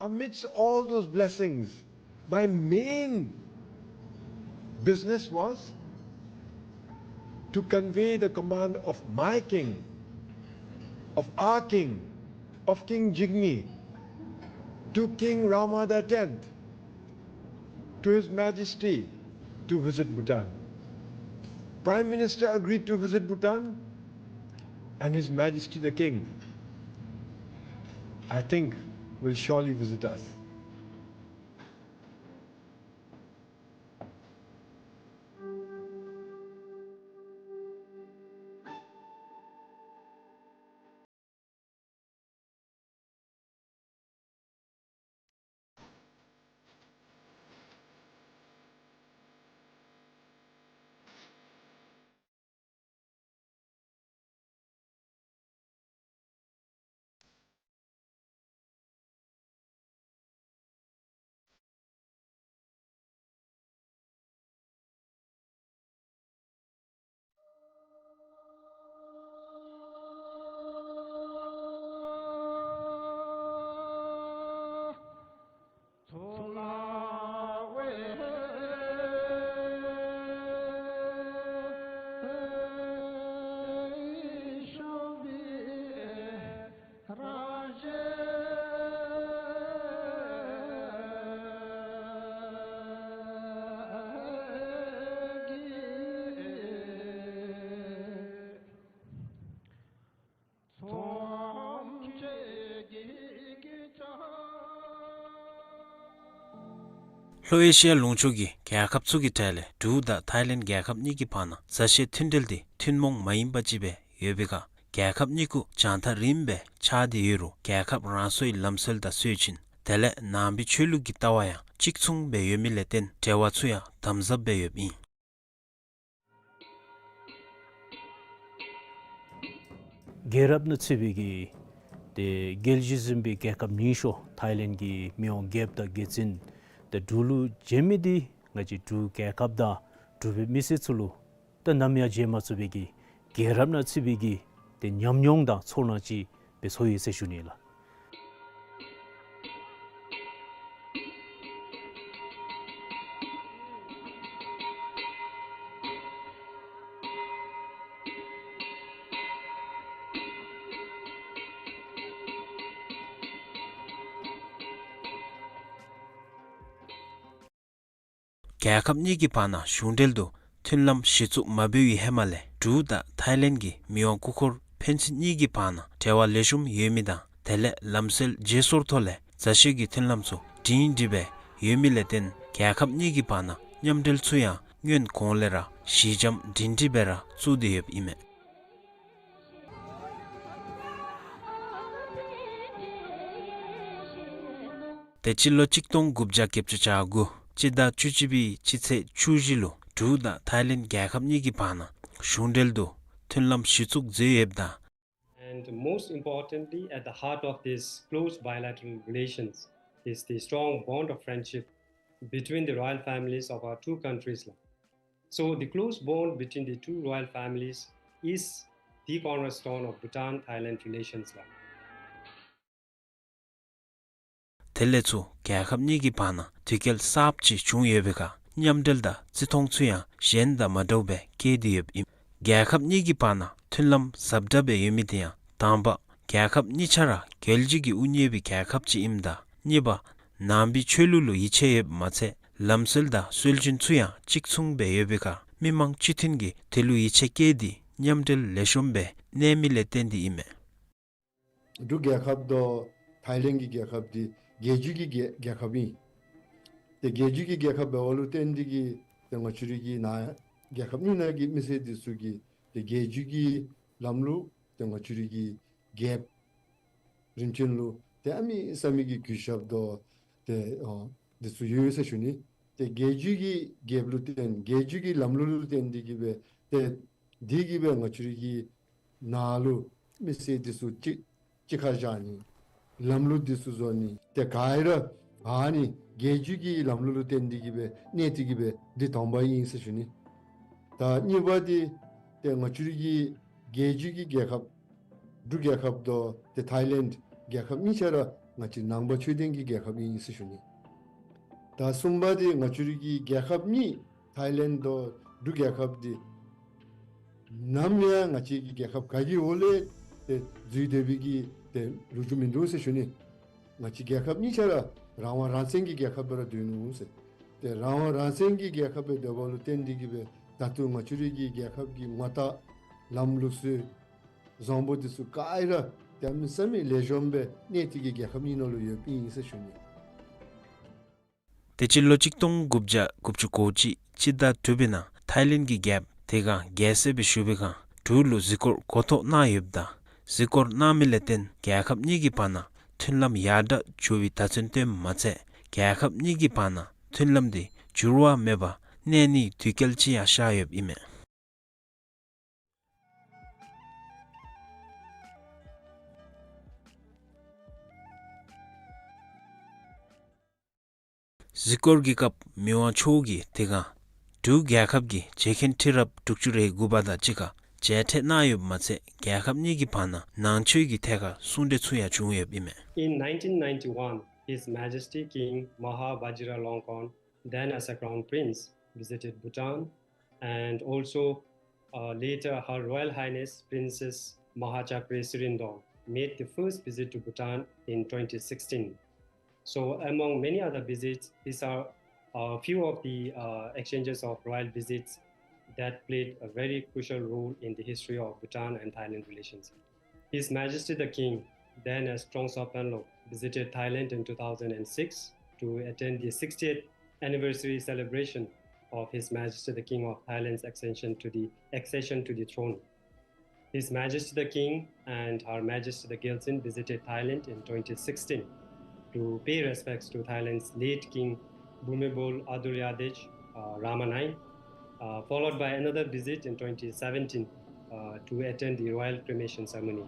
Amidst all those blessings, my main business was to convey the command of my king, of our king, of King Jigme, to King Rama the tenth. to His Majesty to visit Bhutan. Prime Minister agreed to visit Bhutan, and His Majesty the King, I think, will surely visit us. ལྷོ་ཨེ་ཤི་ཡ་ལུང་ཕྱོགས་ཀྱི་རྒྱལ་ཁབ་ཚུ་གི་གྲས་ལས་འབྲུག་དང་ཐའི་ལེནཌ་རྒྱལ་ཁབ་གཉིས་ཀྱི་བར་ན་མཛའ་བཤེས་མཐུན་འབྲེལ་འདི་ཐུན་མོང་མ་ཡིན་པ་ཅིག་སྦེ་ཡོད་པའི་ཁར་རྒྱལ་ཁབ་གཉིས་ཀྱི་བྱང་མཐའ་རིངམོ་སྦེ་ཆགས་ཏེ་ཡོད་རུང་རྒྱལ་ཁབ་རང་སོའི་ལམ་སྲོལ་དང་སྲོལ་རྒྱུན་དེ་ལས་ནང་པའི་ཆོས་ལུགས་ཀྱི་ལྟ་བ་ཡང་གཅིག་མཚུངས་སྦེ་ཡོད་མི་ལས་བརྟེན་འབྲེལ་བ་ཚུ་ཡང་དམ་ཟབ་སྦེ་ཡོདཔ་ཨིན། རྒྱལ་རབས་ནང་ཚུད་པའི་གི་ཏེ་རྒྱལ་བཞི་འཛིན་པའི་རྒྱལ་ཁབ་ཉི་ཤུ་ཐའི་ལེནཌ་གི་མི་དབང་རྒྱལཔོ་དང་རྒྱལ་བཙུན་ཏེ་འབྲུག་ལུ་མཇལ་མི་འདི་ང་བཅས་འབྲུག་རྒྱལ་ཁབ་དང་འབྲུག་པའི་མི་སེར་ཚུ་ལུ་ཏེ་ནམ་ཡང་བརྗེད་མ་ཚུགས་པའི་གི་རྒྱལ་རབས་ནང་ཚུད་པའི་གི་ཏེ་ཉམས་མྱོང་དང་ཚོར་སྣང་ཅིག་སྦེ་ཚོར་ཡི་ཟེར་ཞུ་ནི་ལགས། རྒྱལ་ཁབ་གཉིས་ཀྱི་བར་ན་གཞུང་འབྲེལ་དུ་མཐུན་ལམ་གཞི་བཙུགས་མ་འབད་བའི་ཧེ་མ་ལས་འབྲུག་དང་ཐའི་ལེནཌ་གི་མི་དབང་སྐུ་འཁོར་ཕན་ཚུན་གཉིས་ཀྱི་བར་ན་འབྲེལ་བ་ལེགས་ཤོམ་ཡོད་མི་དང་དེ་ལས་ལམ་སྲོལ་བརྗེ་སོར་ཐོག་ལས་མཛའ་བཤེས་ཀྱི་མཐུན་ལམ་ཚུ་སྒྲིང་སྒྲི་སྦེ་ཡོད་མི་ལས་བརྟེན་རྒྱལ་ཁབ་གཉིས་ཀྱི་བར་ན་མཉམ་འབྲེལ་ཚུ་ཡང་སྔོན་གོང་ལས་ར་ཞི་འཇམ་སྒྲིང་སྒྲི་སྦེ་ར་བཙུགས་ཏེ་ཡོདཔ་ཨིན་མས། ཏེ་སྤྱི་ལོ་གཅིག་སྟོང་དགུ་བརྒྱ་བརྒྱད་ཅུ་གྱ་དགུ་སྤྱི་ཟླ་བཅུ་གཅིག་པའི་སྤྱི་ཚེས་བཅུ་བཞི་ལུ་འབྲུག་དང་ཐའི་ལེནཌ་རྒྱལ་ཁབ་གཉིས་ཀྱི་བར་ན་གཞུང་འབྲེལ་དུ་མཐུན་ལམ་གཞི་བཙུགས་མཛད་ཡོདཔ་ད། And most importantly, at the heart of these close bilateral relations is the strong bond of friendship between the royal families of our two countries. So the close bond between the two royal families is the cornerstone of Bhutan-Thailand relations. དེ་ལས་ཚུར་རྒྱལ་ཁབ་གཉིས་ཀྱི་བར་ན་དོལ་རྒྱལ་གསརཔ་ཅིག་བྱུང་ཡོད་པའི་ཁར་མཉམ་འབྲེལ་དང་བརྩི་མཐོང་ཚུ་ཡང་གཞན་དང་མ་འདྲཝ་སྦེ་སྐྱེས་ཏེ་ཡོདཔ་ཨིན། རྒྱལ་ཁབ་གཉིས་ཀྱི་བར་ན་མཐུན་ལམ་ཟབ་དྲགས་སྦེ་ཡོད་མི་དེ་ཡང་དང་པ་རྒྱལ་ཁབ་གཉིས་ཆ་ར་རྒྱལ་སྤྱི་གི་དབུ་བརྙེས་པའི་རྒྱལ་ཁབ་ཅིག་ཨིནམ་ད་གཉིས་པ་ནང་པའི་ཆོས་ལུགས་ལུ་ཡིད་ཆེས་ཡོདཔ་མ་ཚད་ལམ་སྲོལ་དང་སྲོལ་རྒྱུན་ཚུ་ཡང་གཅིག་མཚུངས་སྦེ་ཡོད་པའི་ཁར་མི་མང་སྤྱི་མཐུན་གྱིས་དེ་ལུ་ཡིད་ཆེས་བསྐྱེད་དེ་མཉམ་འབྲེལ་ལེགས་ཤོམ་སྦེ་གནས་མི་ལས་བརྟེན་ཏེ་ཨིན་མས། འབྲུག་རྒྱལ་ཁབ་དང་ཐའི་ལེནཌ་གི་རྒྱལ་ཁབ་འདི་རྒྱལ་བརྒྱུད་ཀྱི་རྒྱལ་རྒྱལ་ཁབ་ཨིན། ཏེ་རྒྱལ་བརྒྱུད་ཀྱི་རྒྱལ་ཁབ་འབདཝ་ལུ་བརྟེན་ཏེ་གིས་ཏེ་ང་བཅས་རའི་གི་ནཱ་རྒྱལ་ཁབ་གཉིས་ནང་གི་མི་སེར་འདི་ཚུ་གིས་ཏེ་རྒྱལ་བརྒྱུད་ཀྱི་ལམ་ལུགས་ཏེ་ང་བཅས་རའི་གི་རྒྱལཔོ་རིམ་བྱོན་ལུ་ཏེ་ཨ་མི་ས་མི་གི་གུས་ཞབས་དང་ཏེ་ཨ་འདི་ཚུ་ཡོད་ཟེར་ཞུ་ནི། ཏེ་རྒྱལ་བརྒྱུད་ཀྱི་རྒྱལཔོ་ལུ་བརྟེན་རྒྱལ་བརྒྱུད་ཀྱི་ལམ་ལུགས་ལུ་བརྟེན་ཏེ་གིས་སྦེ་ཏེ་འདི་གིས་སྦེ་ང་བཅས་རའི་གི་ནཱ་ལུ་མི་སེར་འདི་ཚུ་གཅིག་གཅིག་ཁར་བཞག་ནི། ལམ་ལུགས་འདི་ཚུ་བཟོ་ནི། ཏེ་ག་ར་ཨ་ནི་རྒྱལ་བརྒྱུད་ཀྱི་ལམ་ལུགས་ལུ་བརྟེན་ཏེ་གིས་སྦེ་གནས་ཏེ་གིས་སྦེ་འདི་དང་པ་ཨིན་ཟེར་ཞུ་ནི། ད་གཉིས་པ་འདི་ཏེ་ང་བཅས་རའི་གི་རྒྱལ་བརྒྱུད་ཀྱི་རྒྱལ་ཁབ་འབྲུག་རྒྱལ་ཁབ་དང་ཏེ་ཐའི་ལེནཌ་རྒྱལ་ཁབ་གཉིས་ཆ་ར་ང་བཅས་ནང་པ་ཆོས་ལྡན་གྱི་རྒྱལ་ཁབ་ཨིན་ཟེར་ཞུ་ནི། ད་གསུམ་པ་འདི་ང་བཅས་རའི་གི་རྒྱལ་ཁབ་གཉིས་ཐའི་ལེནཌ་དང་འབྲུག་རྒྱལ་ཁབ་འདི་ནམ་ཡང་ང་བཅས་ཀྱི་རྒྱལ་ཁབ་ག་གི་འོག་ལས་ཏེ་འཛུལ་སྡོད་པའི་གི་ཏེ་ལོ་རྒྱུས་མིན་འདུག་ཟེར་ཞུ་ནི། ང་བཅས་རྒྱལ་ཁབ་གཉིས་ཆ་ར་རང་དབང་རང་བཙན་གྱི་རྒྱལ་ཁབ་སྦེ་ར་སྡོད་ནུག་ཟེར། ཏེ་རང་དབང་རང་བཙན་གྱི་རྒྱལ་ཁབ་སྦེ་སྡོདཔ་ལུ་བརྟེན་ཏེ་གིས་སྦེ་ད་ལྟོ་ང་བཅས་རའི་གི་རྒྱལ་ཁབ་ཀྱི་ངོ་རྟགས་ལམ་ལུགས་སྲོལ་བཟང་པོ་འདི་ཚུ་ག་ར་གནམ་མེད་ས་མེད་ལེགས་ཤོམ་སྦེ་གནས་ཏེ་གིས་རྒྱལ་ཁབ་གཉིས་ནང་ལུ་ཡོདཔ་ཨིན་ཟེར་ཞུ་ནི། དེ་ཅིག་ལོ་གཅིག་སྟོང་དགུ་བརྒྱ་དགུ་བཅུ་གོ་གཅིག་སྤྱི་ཟླ་དྲུག་པའི་ནང་ཐའི་ལེནཌ་གི་རྒྱལཔོ་དེ་སྒང་རྒྱལ་སྲས་སྦེ་བཞུགས་པའི་སྒང་འབྲུག་ལུ་གཟིགས་སྐོར་གོ་ཐོབ་གནང་ཡོདཔ་ད་གཟིགས་སྐོར་གནང་མི་ལས་བརྟེན་རྒྱལ་ཁབ་གཉིས་ཀྱི་བར་ན་མཐུན་ལམ་ཡར་དྲག་འགྱོ་བའི་བརྡ་མཚོན་སྟོནམ་མ་ཚད་རྒྱལ་ཁབ་གཉིས་ཀྱི་བར་ན་མཐུན་ལམ་དེ་འགྱུར་བ་མེད་པར་གནས་ནིའི་དུས་སྐལ་ཅིག་ཡང་ཤར་ཡོདཔ་ཨིན་མས། གཟིགས་སྐོར་གྱི་སྐབས་མི་དབང་མཆོག་གིས་དེ་སྒང་འབྲུག་རྒྱལ་ཁབ་ཀྱི་རྗེ་མཁན་ཁྲི་རབས་དྲུག་ཅུ་རེ་དགུ་པ་དང་གཅིག་ཁར་མཇལ་འཕྲད་གནང་ཡོདཔ་མ་ཚད་རྒྱལ་ཁབ་གཉིས་ཀྱི་བར་ན་ནང་ཆོས་ཀྱི་ཐད་ཁར་གསུང་གྲོས་ཚུ་ཡང་བྱུང་ཡོདཔ་ཨིན་མས། In nineteen ninety-one, His Majesty King Maha Vajiralongkorn, then as a Crown Prince, visited Bhutan, and also, uh, later Her Royal Highness Princess Mahachakre Sirindorn made the first visit to Bhutan in twenty sixteen. So, among many other visits, these are a few of the, uh, exchanges of royal visits that played a very crucial role in the history of Bhutan and Thailand relations. His Majesty the King, then as Trongsa Panlok, visited Thailand in two thousand and six to attend the sixtieth anniversary celebration of His Majesty the King of Thailand's accession to the, accession to the throne. His Majesty the King and Her Majesty the Gyaltsuen visited Thailand in twenty sixteen to pay respects to Thailand's late King Bhumibol Adulyadej, uh, Rama nine, uh, followed by another visit in twenty seventeen, uh, to attend the royal cremation ceremony.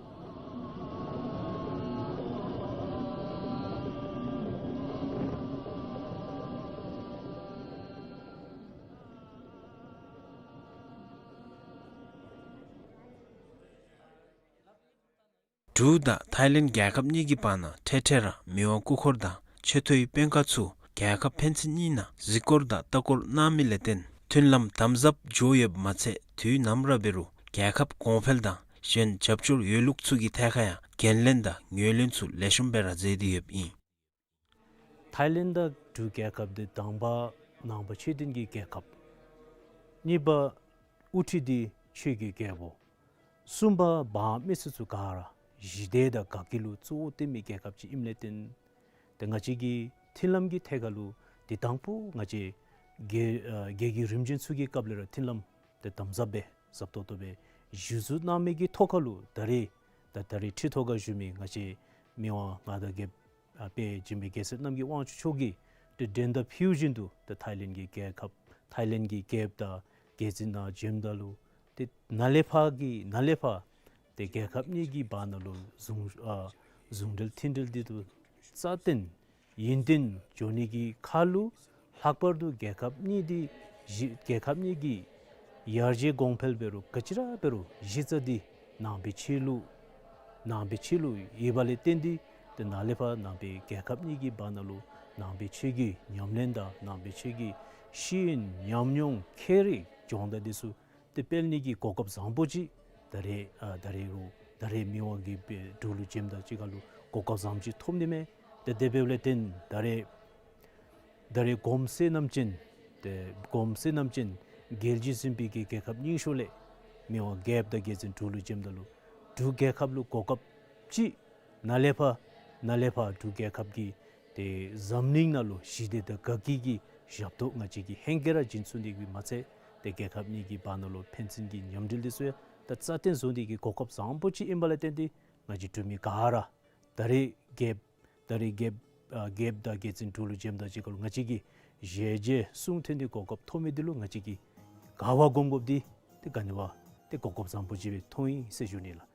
འབྲུག་དང་ཐའི་ལེནཌ་རྒྱལ་ཁབ་གཉིས་ཀྱི་བར་ན་འཕྲལ་འཕྲལ་ར་མི་དབང་སྐུ་འཁོར་དང་ཆེ་མཐོའི་དཔོན་ཁག་ཚུ་རྒྱལ་ཁབ་ཕན་ཚུན་གཉིས་ནང་གཟིགས་སྐོར་དང་ལྟ་སྐོར་གནང་མི་ལས་བརྟེན་མཐུན་ལམ་དམ་ཟབ་འགྱོ་ཡོདཔ་མ་ཚད་དུས་ནམ་ར་འབད་རུང་རྒྱལ་ཁབ་གོང་འཕེལ་དང་གཞན་རྒྱབ་སྐྱོར་ཡོད་ལུགས་ཚུ་གི་ཐད་ཁར་ཡང་འགན་ལེན་དང་ངོས་ལེན་ཚུ་ལེགས་ཤོམ་སྦེ་ར་མཛད་དེ་ཡོདཔ་ཨིན། ཐའི་ལེནཌ་དང་འབྲུག་རྒྱལ་ཁབ་འདི་དང་པ་ནང་པ་ཆོས་ལྡན་གྱི་རྒྱལ་ཁབ། གཉིས་པ་དབུ་ཁྲིད་འདི་ཆོས་ཀྱི་རྒྱལ་པོ། གསུམ་པ་འབངས་མི་སེར་ཚུ་ག་ར་ཞི་བདེ་དང་དགའ་སྐྱིད་ལུ་གཙོ་བོ་བཏོན་མི་རྒྱལ་ཁབ་ཅིག་ཨིནམ་ལས་བརྟེན་ཏེ་ང་བཅས་ཀྱི་མཐུན་ལམ་གྱི་ཐད་ཁར་ལུ་འདི་དང་པ་ང་བཅས་རྒྱལ་ཨ་རྒྱལ་བརྒྱུད་རིམ་བྱོན་ཚུ་གི་སྐབས་ལས་ར་མཐུན་ལམ་འདི་དམ་ཟབ་སྦེ་ཟབ་ཏོག་ཏོ་སྦེ་བཞུགས་ཚུགས་གནང་མི་གི་ཐོག་ཁར་ལུ་ད་རེས་ད་ད་རེས་ཁྲི་ཐོག་ཁར་བཞུགས་མི་ང་བཅས་མི་དབང་མངའ་བདག་རྒྱལཔོ་ཨ་དཔལ་འཇིགས་མེད་རྒྱལ་སྲས་རྣམ་རྒྱལ་དབང་ཕྱུག་མཆོག་གིས་ཏེ་མགྲོན་བརྡ་ཕུལ་བཞིན་དུ་ཏེ་ཐའི་ལེནཌ་གི་རྒྱལ་ཁབ་ཐའི་ལེནཌ་གི་རྒྱལཔོ་དང་རྒྱལ་བཙུན་ནང་བྱོནམ་ད་ལུ་ཏེ་ནཱ་ལས་ཕར་གྱི་ནཱ་ལས་ཕར་ཏེ་རྒྱལ་ཁབ་གཉིས་ཀྱི་བར་ན་ལུ་ཟུང་ཨ་ཟུང་འབྲེལ་མཐུན་འབྲེལ་འདི་ཚུ་རྩ་བརྟན་ཡུན་བརྟན་འགྱོ་ནི་གི་ཁར་ལུ་ལྷག་པར་དུ་རྒྱལ་ཁབ་གཉིས་འདི་གཞི་རྒྱལ་ཁབ་གཉིས་ཀྱི་ཡར་རྒྱས་གོང་འཕེལ་འབད་རུང་ག་ཅི་ར་འབད་རུང་གཞི་རྩ་འདི་ནང་པའི་ཆོས་ལུགས་ནང་པའི་ཆོས་ལུགས་ཡོདཔ་ལས་བརྟེན་ཏེ་ཏེ་ནཱ་ལས་ཕར་ནང་པའི་རྒྱལ་ཁབ་གཉིས་ཀྱི་བར་ན་ལུ་ནང་པའི་ཆོས་ཀྱི་ཉམས་ལེན་དང་ནང་པའི་ཆོས་ཀྱི་ཤེས་ཡོན་ཉམས་མྱོང་ཁྱད་རིག་སྦྱོང་བརྡར་འདི་ཚུ་ཏེ་སྤེལ་ནི་གི་གོ་སྐབས་བཟང་པོ་ཅིག་ད་རེས་ཨ་ད་རེས་རུང་ད་རེས་མི་དབང་གིས་འབད་འབྲུག་ལུ་བྱོནམ་དང་གཅིག་ཁར་ལུ་གོ་སྐབས་བཟང་ཅིག་ཐོབ་ནི་མས། ཏེ་དེ་འབདཝ་ལས་བརྟེན་ད་རེས་ད་རེས་གོང་ས་རྣམ་ཅན་ཏེ་གོང་ས་རྣམ་ཅན་རྒྱལ་བརྒྱུད་འཛིན་པའི་གི་རྒྱལ་ཁབ་རྙིང་ཤོས་ལས་མི་དབང་རྒྱལཔོ་དང་རྒྱལ་བཙུན་འབྲུག་ལུ་བྱོནམ་ད་ལུ་འབྲུག་རྒྱལ་ཁབ་ལུ་གོ་སྐབས་ཅིག་ནཱ་ལས་ཕར་ནཱ་ལས་ཕར་འབྲུག་རྒྱལ་ཁབ་ཀྱི་ཏེ་འཛམ་གླིང་ནང་ལུ་ཞི་བདེ་དང་དགའ་སྐྱིད་ཀྱི་ཞབས་ཏོག་ང་བཅས་ཀྱིས་ཧེང་སྐལ་ར་བྱིན་ཚུགས་ནི་གི་མ་ཚད་ཏེ་རྒྱལ་ཁབ་གཉིས་ཀྱི་བར་ན་ལུ་ཕན་ཚུན་གྱི་མཉམ་འབྲེལ་འདི་ཚུ་ཡང་ད་རྩ་བརྟན་བཟོ་ནི་གི་གོ་སྐབས་བཟང་པོ་ཅིག་ཨིནམ་ལས་བརྟེན་ཏེ་ང་བཅས་འབྲུག་མི་ག་ར་ད་རེས་རྒྱལཔོ་ད་རེས་རྒྱལཔོ་ཨ་རྒྱལཔོ་དང་རྒྱལ་བཙུན་འབྲུག་ལུ་བྱོནམ་དང་གཅིག་ཁར་ལུ་ང་བཅས་ཀྱིས་ཞལ་མཇལ་གསུང་ཐོས་ནི་གོ་སྐབས་ཐོབ་མི་འདི་ལུ་ང་བཅས་ཀྱིས་དགའ་བ་སྒོམ་དགོཔ་འདི་ཏེ་ག་ནི་བ་ཏེ་གོ་སྐབས་བཟང་པོ་ཅིག་སྦེ་མཐོང་ཡི་ཟེར་ཞུ་ནི་ལགས།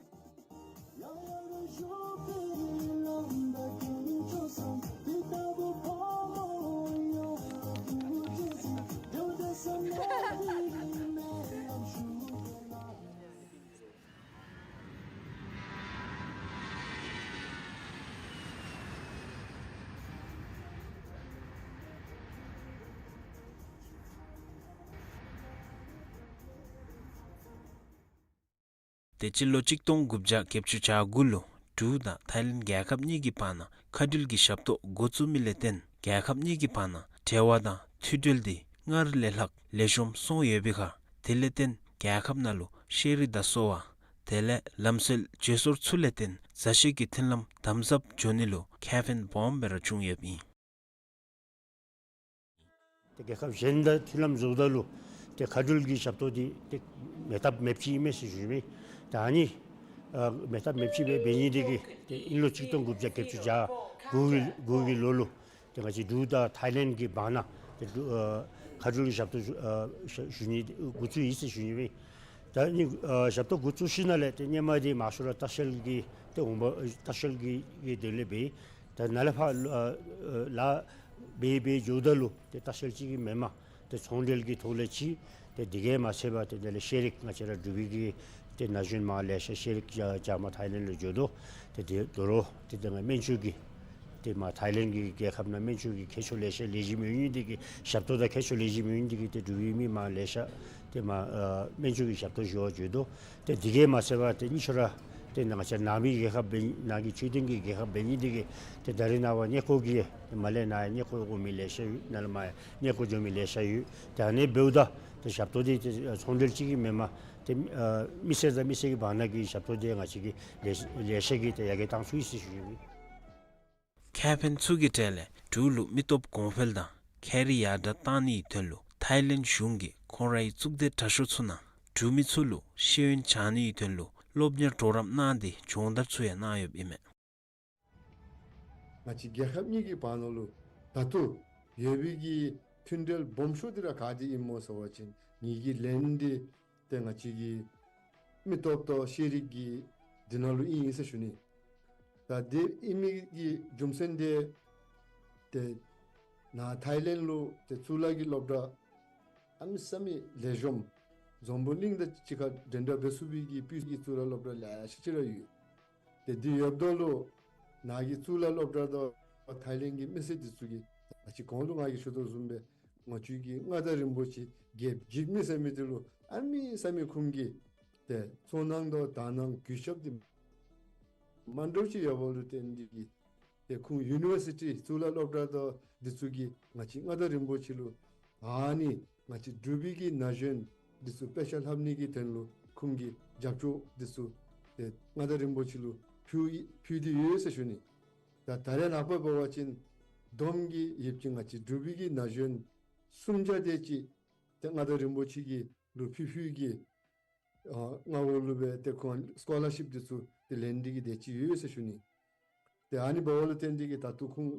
དེ་སྤྱི་ལོ་གཅིག་སྟོང་དགུ་བརྒྱ་བརྒྱད་ཅུ་གྱ་དགུ་ལུ་འབྲུག་དང་ཐའི་ལེནཌ་རྒྱལ་ཁབ་གཉིས་ཀྱི་བར་ན་མཁའ་འགྲུལ་གྱི་ཞབས་ཏོག་འགོ་བཙུགས་མི་ལས་བརྟེན་རྒྱལ་ཁབ་གཉིས་ཀྱི་བར་ན་འབྲེལ་བ་དང་ མཐུད་འབྲེལ་འདི་སྔར་ལས་ལྷག་ལེགས་ཤོམ་སོང་ཡོད་པའི་ཁར་དེ་ལས་བརྟེན་རྒྱལ་ཁབ་ནང་ལུ་ཤེས་རིག་དང་གསོ་བ་དེ་ལས་ལམ་སྲོལ་བརྗེ་སོར་ཚུ་ལས་བརྟེན་མཛའ་བཤེས་ཀྱི་མཐུན་ལམ་དམ་ཟབ་འགྱོ་ནི་ལུ་ཁེ་ཕན་སྦོམ་སྦེ་ར་བྱུང་ཡོདཔ་ཨིན། ཏེ་རྒྱལ་ཁབ་གཞན་དང་མཐུན་ལམ་བཟོཝ་ད་ལུ་ཏེ་མཁའ་འགྲུལ་གྱི་ཞབས་ཏོག་འདི་ཏེ་མེད་ཐབས་མེདཔ་ཅིག་ཨིན་མས་ཟེར་ཞུ་ནི། ད་ཨ་ནི་ཨ་མེད་ཐབས་མེདཔ་ཅིག་སྦེ་འབད་ནི་འདི་གིས་ཏེ་དབྱིན་ལོ་ཆིག་སྟོང་དགུ་བརྒྱ་བརྒྱད་ཅུ་གྱ་དགུ་གི་དགུ་གི་ལོ་ལུ་ཏེ་ང་བཅས་འབྲུག་དང་ཐའི་ལེནཌ་གི་བར་ན་ཏེ་འབྲུག་ཨ་མཁའ་འགྲུལ་གྱི་ཞབས་ཏོག་ཞུ་ཨ་ཞུ་ཞུ་ནི་འགོ་བཙུགས་ཡི་ཟེར་ཞུ་ནི་སྦེ། ད་ཨ་ནི་ཨ་ཞབས་ཏོག་འགོ་བཙུགས་ཞིནམ་ལས་ཏེ་ཧེ་མ་འདི་མང་ཤོས་ར་ལྟ་བཤལ་གྱི་ཏེ་འོང་པ་ལྟ་བཤལ་གྱི་གི་དོན་ལས་འབད། ད་ནཱ་ལས་ཕར་ཨ་ཨ་ལཱ་འབད་འབད་འགྱོཝ་ད་ལུ་ཏེ་ལྟ་བཤལ་ཅིག་གིས་མེནམ་ཏེ་ཚོང་འབྲེལ་གྱི་ཐོག་ལས་ཅིག་ཏེ་དེ་གིས་མ་ཚད་པར་ཏེ་དེ་ལས་ཤེས་རིག་ང་བཅས་ར་འབྲུག་པའི་གི་ཏེ་ན་གཞོན་མར་ལེ་ཤ་ཤེས་རིག་རྐྱབ་རྐྱབ་མར་ཐའི་ལེནཌ་ལུ་འགྱོ་དོ། ཏེ་དེ་དོ་རུང་ཏེ་ད་ང་སྨན་བཅོས་ཀྱི་ཏེ་མར་ཐའི་ལེནཌ་གི་རྒྱལ་ཁབ་ནང་སྨན་བཅོས་ཀྱི་མཁས་མཆོག་ལེ་ཤ་ལེགས་ཤོམ་ཡོད་ནི་འདི་གིས་ཞབས་ཏོག་དང་མཁས་མཆོག་ལེགས་ཤོམ་ཡོད་ནི་འདི་གིས་ཏེ་འབྲུག་པའི་མི་མར་ལེ་ཤ་ཏེ་མར་ཨ་སྨན་བཅོས་ཀྱི་ཞབས་ཏོག་ཞུ་བར་འགྱོ་དོ། ཏེ་དེ་གིས་མ་ཚད་པར་ཏེ་གཉིས་ཆ་ར་ཏེ་ནཱ་ང་བཅས་ནང་པའི་རྒྱལ་ཁབ་འབད་ནང་གི་ཆོས་ལྡན་གྱི་རྒྱལ་ཁབ་འབད་ནི་འདི་གིས་ཏེ་ད་རེས་ནངས་པ་གནས་སྐོར་གྱི་མར་ལས་ནཱ་ཡང་གནས་སྐོར་འོང་མི་ལེ་ཤ་ཡོད། ནཱ་ལས་མར་ཡང་གནས་སྐོར་འགྱོ་མི་ལེ་ཤ་ཡོད། ཏེ་ཨ་ནི་འབདཝ་ད་ཏེ་ཞབས་ཏོག་འདི་ཏེ་ཚོང་འབྲེལ་ཅིག་གིས་མེནམ་ཏེ་ཨ་མི་སེར་དང་མི་སེར་གྱི་བར་ན་གི་ཞབས་ཏོག་འདི་ང་བཅས་ཀྱིས་ལེ་ལེ་ཤ་གིས་ཏེ་ཡར་རྒྱས་བཏང་ཚུགས་ཡི་ཟེར་ཞུ་ནི། ཁེ་ཕན་ཚུ་གི་གྲས་ལས་འབྲུག་ལུ་མི་སྟོབས་གོང་འཕེལ་དང་ཁེ་རི་ཡར་དྲག་གཏང་ནིའི་དོན་ལུ་ཐའི་ལེནཌ་གཞུང་གིས་ཁོང་རའི་གཙུག་སྡེ་དྲག་ཤོས་ཚུ་ནང་འབྲུག་མི་ཚུ་ལུ་ཤེས་ཡོན་སྦྱང་ནིའི་དོན་ལུ་སློབ་གཉེར་གྲོགས་རམ་གནང་སྟེ་སྦྱོང་བརྡར་ཚུ་ཡང་གནང་ཡོདཔ་ཨིན་མས། ང་བཅས་རྒྱལ་ཁབ་གཉིས་ཀྱི་བར་ན་ལུ་ད་ལྟོ་ཡོད་པའི་གི་མཐུན་འབྲེལ་སྦོམ་ཤོས་འདི་ར་ག་ཏེ་ཨིན་མོ་ཟེར་བ་ཅིན་ངེ་གི་ལན་འདི་ཏེ་ང་བཅས་ཀྱི་མི་སྟོབས་དང་ཤེས་རིག་གི་འདི་ནང་ལུ་ཨིན་ཟེར་ཞུ་ནི། ད་དེ་ཨིན་མི་གི་རྒྱུ་མཚན་འདི་ཏེ་ནཱ་ཐའི་ལེནཌ་ལུ་ཏེ་གཙུག་ལག་གི་སློབ་གྲྭ་ཨ་མི་ས་མི་ལེགས་ཤོམ་འཛམ་བུ་གླིང་དང་གཅིག་ཁར་འགྲན་ཟླ་འབད་ཚུགས་པའི་གི་སྤུས་ཀྱི་གཙུག་ལག་སློབ་གྲྭ་ལེ་ཤ་ཅིག་ར་ཡོད། ཏེ་འདི་ཡོདཔ་ད་ལུ་ནཱ་གི་གཙུག་ལག་སློབ་གྲྭ་དང་ཐའི་ལེནཌ་གི་མི་སེར་འདི་ཚུ་གིས་ད་ཅི་གོང་ལུ་ང་གིས་ཞུ་དོ་བཟུམ་སྦེ་ང་བཅས་ཀྱི་མངའ་བདག་རིན་པོ་ཆེ་རྒྱལཔོ་འཇིགས་མེད་ཟེར་མི་འདི་ལུ་ཨ་མི་ས་མི་ཁོང་གིས་ཏེ་ཚོར་སྣང་དང་དག་སྣང་གུས་ཞབས་འདི་མ་འདྲཝ་ཅིག་ཡོད་པ་ལུ་བརྟེན་ཏེ་གིས་ཏེ་ཁོང་ཡུ་ནི་ཝར་སི་ཊི་གཙུག་ལག་སློབ་གྲྭ་དང་འདི་ཚུ་གིས་ང་བཅས་མངའ་བདག་རིན་པོ་ཆེ་ལུ་ཨ་ནི་ང་བཅས་འབྲུག་པའི་གི་ན་གཞོན་འདི་ཚུ་དཔེ་ཆ་ལྷབ་ནི་གི་དོན་ལུ་ཁོང་གི་རྒྱབ་སྐྱོར་འདི་ཚུ་ཏེ་མངའ་བདག་རིན་པོ་ཆེ་ལུ་ཕུལ་ཕུལ་ཏེ་ཡོད་ཟེར་ཞུ་ནི། ད་ད་རེས་ནངས་པ་འབད་བ་ཅིན་བསྡོམས་ཀྱིས་ཡོདཔ་ཅིག་ང་བཅས་འབྲུག་པའི་གི་ན་གཞོན་སུམ་བརྒྱ་དེ་ཅིག་ཏེ་མངའ་བདག་རིན་པོ་ཆེ་གི་ལུ་ཕུལ་ཕུལ་གྱི་ཨ་མངའ་འོག་ལུ་སྦེ་ཏེ་ཁོང་སི་ཀོ་ལར་ཤིཔ་འདི་ཚུ་ཏེ་ལེན་ཏེ་གིས་དེ་ཅིག་ཡོད་ཟེར་ཞུ་ནི། ཏེ་ཨ་ནི་འབདཝ་ལུ་བརྟེན་ཏེ་གིས་ད་ལྟོ་ཁོང་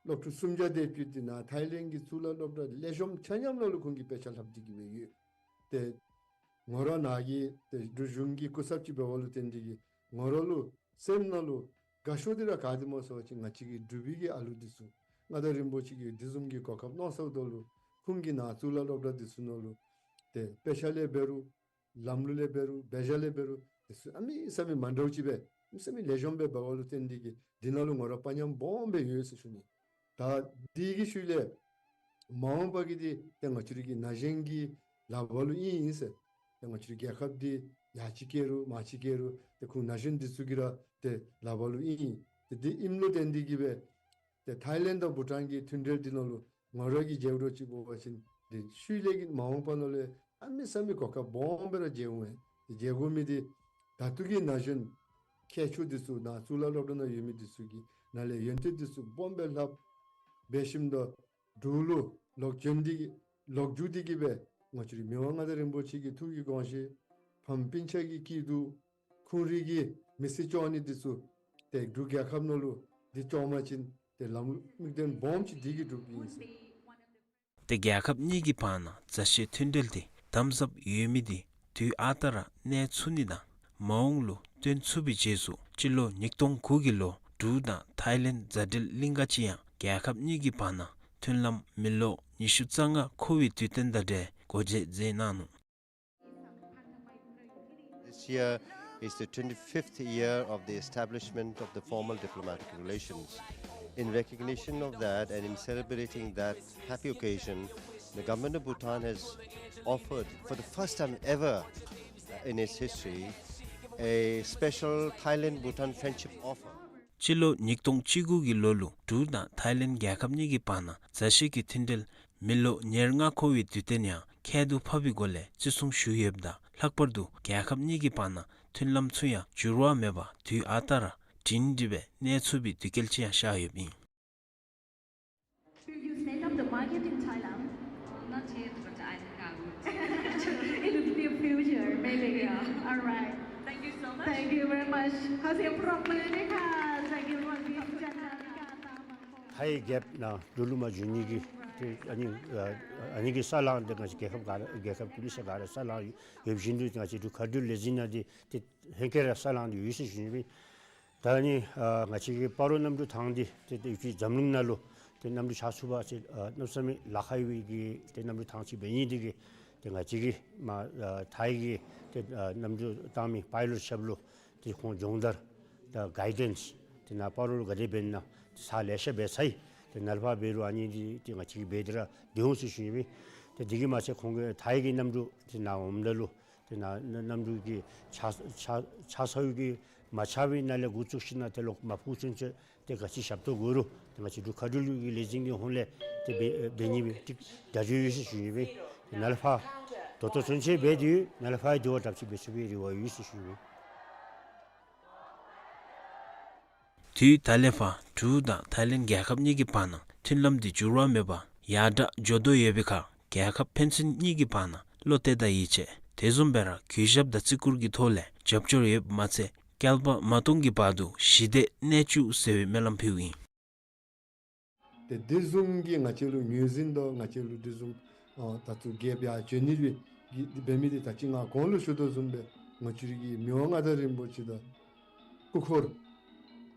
སློབ་ཕྲུག་སུམ་བརྒྱ་དེ་ཅིག་འདི་ནཱ་ཐའི་ལེནཌ་གི་གཙུག་ལག་སློབ་གྲྭ་ལེགས་ཤོམ་ཆ་མཉམ་ནང་ལུ་ཁོང་གིས་དཔེ་ཆ་ལྷབ་སྟེ་གིས་སྦེ་ཡོད། ཏེ་ང་ར་ནཱ་གི་ཏེ་འབྲུག་གཞུང་གི་སྐུ་ཚབ་ཅིག་འབདཝ་ལུ་བརྟེན་ཏེ་གིས་ང་ར་ལུ་སེམས་ནང་ལུ་དགའ་ཤོས་འདི་ར་ག་ཏེ་སྨོ་ཟེར་བ་ཅིན་ང་བཅས་ཀྱི་འབྲུག་པའི་གི་ཨ་ལུ་འདི་ཚུ་མངའ་བདག་རིན་པོ་ཆེ་གིས་འདི་བཟུམ་གྱི་གོ་སྐབས་གནང་ཚརཝ་ད་ལུ་ཁོང་གིས་ནཱ་གཙུག་ལག་སློབ་གྲྭ་འདི་ཚུ་ནང་ལུ་ཏེ་དཔེ་ཆ་ལས་འབད་རུང་ལམ་ལུགས་ལས་འབད་རུང་འབད་བཞག་ལས་འབད་རུང་འདི་ཚུ་ཨ་མི་ས་མི་མ་འདྲཝ་ཅིག་སྦེ་ཨ་མི་ས་མི་ལེགས་ཤོམ་སྦེ་འབདཝ་ལུ་བརྟེན་ཏེ་གིས་འདི་ནང་ལུ་ང་ར་དཔའ་ཉམས་སྦོམ་སྦེ་ཡོད་ཟེར་ཞུ་ནི། ད་འདི་གི་ཤུལ་ལས་མ་འོངས་པ་གི་འདི་ཏེ་ང་བཅས་རའི་གི་ན་གཞོན་གྱི་ལག་པར་ལུ་ཨིན་ཨིན་ཟེར། ཏེ་ང་བཅས་རའི་རྒྱལ་ཁབ་འདི་ཡར་ཅིག་བསྐྱལ་རུང་མར་ཅིག་བསྐྱལ་རུང་ཏེ་ཁོང་ན་གཞོན་འདི་ཚུ་གི་ར་ཏེ་ལག་པར་ལུ་ཨིན། ཏེ་འདི་ཨིནམ་ལུ་བརྟེན་ཏེ་གིས་སྦེ་ཏེ་ཐའི་ལེནཌ་དང་བྷུ་ཊཱན་གྱི་མཐུན་འབྲེལ་འདི་ནང་ལུ་ང་ར་གིས་མཇལཝ་ཅིག་འབད་བ་ཅིན་ཏེ་ཤུལ་ལས་ཀྱི་མ་འོངས་པ་ནང་ལུ་ཨ་མི་ས་མི་གོ་སྐབས་སྦོམ་སྦེ་ར་མཇལ་འོང་། ཏེ་མཇལ་དགོ་མི་འདི་ད་ལྟོ་གི་ན་གཞོན་མཁས་མཆོག་འདི་ཚུ་ནཱ་གཙུག་ལག་སློབ་གྲྭ་ནང་ཡོད་མི་འདི་ཚུ་གིས་ནཱ་ལས་ཡོན་ཏན་འདི་ཚུ་སྦོམ་སྦེ་ལྷབ་འབད་ཞིནམ་ད་འབྲུག་ལུ་ལོག་བྱོན་ཏེ་གིས་ལོག་འགྱོ་སྟེ་གིས་སྦེ་ང་བཅས་རའི་མི་དབང་མངའ་བདག་རིན་པོ་ཆེ་གི་ཐུགས་ཀྱི་དགོངས་བཞེད་ཕམ་སྤུན་ཆ་གི་སྐྱིད་སྡུག་ཁོང་རའི་གི་མི་ཚེ་སྐྱོང་ནི་འདི་ཚུ་ཏེ་འབྲུག་རྒྱལ་ཁབ་ནང་ལུ་འདི་སྐྱོང་པ་ཅིན་ཏེ་ལམ་ལུགས་དམིགས་དོན་སྦོམ་ཅིག་འདི་གིས་འགྲུབ་ཨིན་ཟེར། ཏེ་རྒྱལ་ཁབ་གཉིས་ཀྱི་བར་ན་མཛའ་བཤེས་མཐུན་འབྲེལ་འདི་དམ་ཟབ་ཡོད་མི་འདི་དུས་ཨ་རྟག་ར་གནས་ཚུགས་ནི་དང་མ་འོངས་ལུ་སྟོན་ཚུགས་པའི་རྗེས་སུ་སྤྱི་ལོ་ཉིས་སྟོང་དགུ་གི་ལོ་འབྲུག་དང་ཐའི་ལེནཌ་མཛའ་འབྲེལ་གླིང་ག་ཅིག་ཡང་རྒྱལ་ཁབ་གཉིས་ཀྱི་བར་ན་མཐུན་ལམ་མི་ལོ་ཉི་ཤུ་རྩ་ལྔ་འཁོར་བའི་དུས་སྟོན་དང་འབྲེལ་སྒོ་འབྱེད་མཛད་གནང་ནུག། This year is the twenty-fifth year of the establishment of the formal diplomatic relations. In recognition of that and in celebrating that happy occasion, the government of Bhutan has offered, for the first time ever in its history, a special Thailand-Bhutan friendship offer. སྤྱི་ལོ་ཉིས་སྟོང་བཅུ་དགུ་གི་ལོ་ལུ་འབྲུག་དང་ཐའི་ལེནཌ་རྒྱལ་ཁབ་གཉིས་ཀྱི་བར་ན་མཛའ་བཤེས་ཀྱི་མཐུན་འབྲེལ་ མི་ལོ་ཉེར་ལྔ་འཁོར་བའི་དུས་སྟོན་ཡང་ཁྱད་དུ་འཕགས་པའི་སྒོ་ལས་བརྩི་སྲུང་ཞུ་ཡོདཔ་དང་ལྷག་པར་དུ་རྒྱལ་ཁབ་གཉིས་ཀྱི་བར་ན་མཐུན་ལམ་ཚུ་ཡང་འགྱུར་བ་མེད་པར་དུས་ཨ་རྟག་ར་སྒྲིང་སྒྲི་སྦེ་གནས་ཚུགས་པའི་དུས་སྐལ་ཅིག་ཡང་ཤར་ཡོདཔ་ཨིན། Will you set up the market in Thailand? Not yet, but I think I would. It would be a future, maybe. Yeah, all right. Thank you so much. Thank you very much. ཁ་ཟས་པུ་རོག་ལེ་ནི་ཁ། Thank you for being here. ཐའི་རྒྱལ་ཁབ་ནང་འབྲུག་ལུ་མར་འབྱོན་ནི་གི་ཏེ་ཨ་ནི་ཨ་ཨ་ནི་གི་ས་ལང་འདི་ང་བཅས་རྒྱལ་ཁབ་ག་ར་རྒྱལ་ཁབ་ཀྱི་མི་སེར་ག་ར་ས་ལང་ཡོད་བཞིན་དུ་ང་བཅས་འབྲུག་མཁའ་འགྲུལ་ལས་འཛིན་ནང་འདི་ཏེ་ཧེང་སྐལ་ར་ས་ལང་འདི་ཡོད་ཟེར་ཞུ་ནི་ཨིན། ད་ཨ་ནི་ཨ་ང་བཅས་ཀྱི་སྤ་རོ་གནམ་གྲུ་ཐང་འདི་ཏེ་ཏེ་ཡུལ་གྱི་འཛམ་གླིང་ནང་ལུ་ཏེ་གནམ་གྲུ་ཆགས་ཚུགས་པ་ཅིན་ཨ་གནམ་ས་མེད་ལཱ་ཁག་ཡོད་པའི་གི་ཏེ་གནམ་གྲུ་ཐང་ཅིག་འབད་ནི་འདི་གིས་ཏེ་ང་བཅས་ཀྱི་མར་ཨ་ཐའི་གི་ཏེ་ཨ་གནམ་གྲུ་བཏང་མི་པའི་ལོཊ་ཞབས་ལུ་ཏེ་ཁོང་སྦྱོང་བརྡར་དང་གའི་ཌེནསི་ཏེ་ནཱ་སྤ་རོ་ལུ་ག་དེ་འབད་ན་ཏེ་ཚར་ལེ་ཤ་འབད་ཚར་ཡི། ཏེ་ནཱ་ལས་ཕར་འབད་རུང་ཨ་ནི་འདི་ཏེ་ང་བཅས་ཀྱིས་འབད་དེ་ར་སྡོད་འོང་ཟེར་ཞུ་ནི་ཨིན། ཏེ་འདི་གིས་མ་ཚད་ཁོང་གི་ཐའི་གི་གནམ་གྲུ་ཏེ་ནཱ་འོངམ་ད་ལུ་ཏེ་ནཱ་གནམ་གྲུ་གི་ཆགས་ཆགས་ཆགས་ས་ཡུལ་གྱི་མ་ཆགས་པའི་ནང་ལས་འགོ་བཙུགས་ཞིནམ་ཏེ་ལོག་མར་ཕུ་ཚུན་ཚོད་ཏེ་ག་ཅི་ཞབས་ཏོག་དགོ་རུང་ཏེ་ང་བཅས་འབྲུག་མཁའ་འགྲུལ་གྱི་ལས་འཛིན་གྱི་ཧོངས་ལས་ཏེ་འབད་འབད་ནི་སྦེ་ཏེ་བརྡ་བརྒྱུད་ཡོད་ཟེར་ཞུ་ནི་ཨིན། ཏེ་ནཱ་ལས་ཕར་ད་ལྟོ་ཚུན་ཚོད་འབད་དེ་ཡོད། ནཱ་ལས་ཕར་འགྱོ་བ་དྲགཔ་ཅིག་འབད་རུང་རེ་བ་ཡོད་ཟེར་ཞུ་ནི་ཨིན། དུས་ད་ལས་ཕར་འབྲུག་དང་ཐའི་ལེནཌ་རྒྱལ་ཁབ་གཉིས་ཀྱི་བར་ན་མཐུན་ལམ་འདི་འགྱུར་བ་མེད་པར་ཡར་དྲག་འགྱོ་དོ་ཡོད་པའི་ཁར་རྒྱལ་ཁབ་ཕན་ཚུན་གཉིས་ཀྱི་བར་ན་བློ་གཏད་དང་ཡིད་ཆེས་དེ་བཟུམ་སྦེ་ར་གུས་ཞབས་དང་བརྩི་བཀུར་གྱི་ཐོག་ལས་རྒྱབ་སྐྱོར་ཡོདཔ་མ་ཚད་བསྐལ་པ་མ་སྟོང་གི་བར་དུ་ཞི་བདེ་གནས་བཅུག་ཟེར་བའི་སྨོན་ལམ་ཕུལཝ་ཨིན། ཏེ་དེ་བཟུམ་གྱི་ང་བཅས་ལུ་ངོས་འཛིན་དང་ང་བཅས་ལུ་དེ་བཟུམ་ཨ་ད་ལྟོ་རྒྱལཔོ་ཡར་བྱོན་ནི་སྦེ་གི་འབད་མི་འདི་ད་ཅི་ང་གོང་ལུ་ཞུ་དོ་བཟུམ་སྦེ་ང་བཅས་རའི་གི་མི་དབང་མངའ་བདག་རིན་པོ་ཆེ་དང་སྐུ་འཁོར་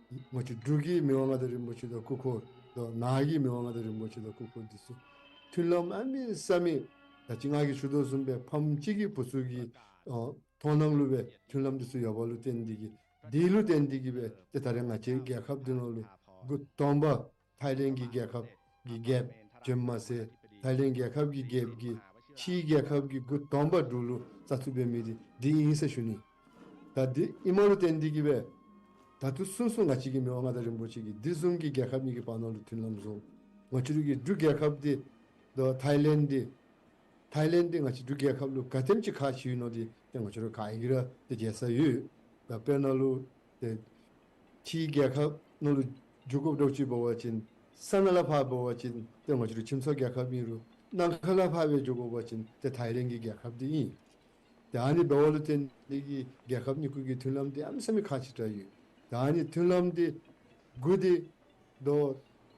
ང་བཅས་འབྲུག་གི་མི་དབང་མངའ་བདག་རིན་པོ་ཆེ་དང་སྐུ་འཁོར་དང་ནཱ་གི་མི་དབང་མངའ་བདག་རིན་པོ་ཆེ་དང་སྐུ་འཁོར་འདི་ཚུ་མཐུན་ལམ་གནམ་མེད་ས་མེད་ད་ཅི་ང་གིས་ཞུ་དོ་བཟུམ་སྦེ་ཕམ་གཅིག་གི་བུ་ཚུ་གི་ཨ་མཐོང་སྣང་ལུ་སྦེ་མཐུན་ལམ་འདི་ཚུ་ཡོད་པ་ལུ་བརྟེན་ཏེ་གིས་འདི་ལུ་བརྟེན་ཏེ་གིས་སྦེ་ཏེ་ད་རེས་ང་བཅས་རྒྱལ་ཁབ་འདི་ནང་ལུ་འགོ་དང་པ་ཐའི་ལེནཌ་གི་རྒྱལ་ཁབ་ཀྱི་རྒྱལཔོ་བྱོནམ་མ་ཚད་ཐའི་ལེནཌ་རྒྱལ་ཁབ་ཀྱི་རྒྱལཔོ་གིས་ཕྱིའི་རྒྱལ་ཁབ་ཀྱི་འགོ་དང་པ་འབྲུག་ལུ་བཙག་འཐུ་འབད་མི་འདི་འདི་ཨིན་ཟེར་ཞུ་ནི། ད་འདི་ཨིནམ་ལུ་བརྟེན་ཏེ་གིས་སྦེ་ད་ལྟོ་ཚུན་ཚོད་ང་བཅས་ཀྱི་མི་དབང་མངའ་བདག་རིན་པོ་ཆེ་གིས་འདི་བཟུམ་གྱི་རྒྱལ་ཁབ་གཉིས་ཀྱི་བར་ན་ལུ་མཐུན་ལམ་བཟོ། ང་བཅས་རའི་གི་འབྲུག་རྒྱལ་ཁབ་འདི་དང་ཐའི་ལེནཌ་འདི་ཐའི་ལེནཌ་འདི་ང་བཅས་འབྲུག་རྒྱལ་ཁབ་ལུ་ག་དེམ་ཅིག་ཁག་ཆེ་ཡོད་ནོ་འདི་ཏེ་ང་བཅས་ར་ག་གིས་ར་ཏེ་མཇལ་ས་ཡོད། ད་དཔེར་ན་ལུ་ཏེ་ཕྱིའི་རྒྱལ་ཁབ་ནང་ལུ་འགྱོ་དགོཔ་འདྲཝ་ཅིག་འབད་བ་ཅིན་ས་ནང་ལས་ཕར་འབད་བ་ཅིན་ཏེ་ང་བཅས་ར་ཁྱིམ་ཚང་རྒྱལ་ཁབ་ཨིན་རུང་ནང་ཁ་ལས་ཕར་སྦེ་འགྱོ་དགོ་པ་ཅིན་ཏེ་ཐའི་ལེནཌ་གི་རྒྱལ་ཁབ་འདི་ཨིན། ཏེ་ཨ་ནི་འབདཝ་ལུ་བརྟེན་ཏེ་གིས་རྒྱལ་ཁབ་གཉིས་ཀྱི་མཐུན་ལམ་འདི་གནམ་མེད་ས་མེད་ཁག་ཆེ་དྲགས་ཡོད། ཏེ་ཨ་ནི་མཐུན་ལམ་འདི་དགུ་འདི་དང་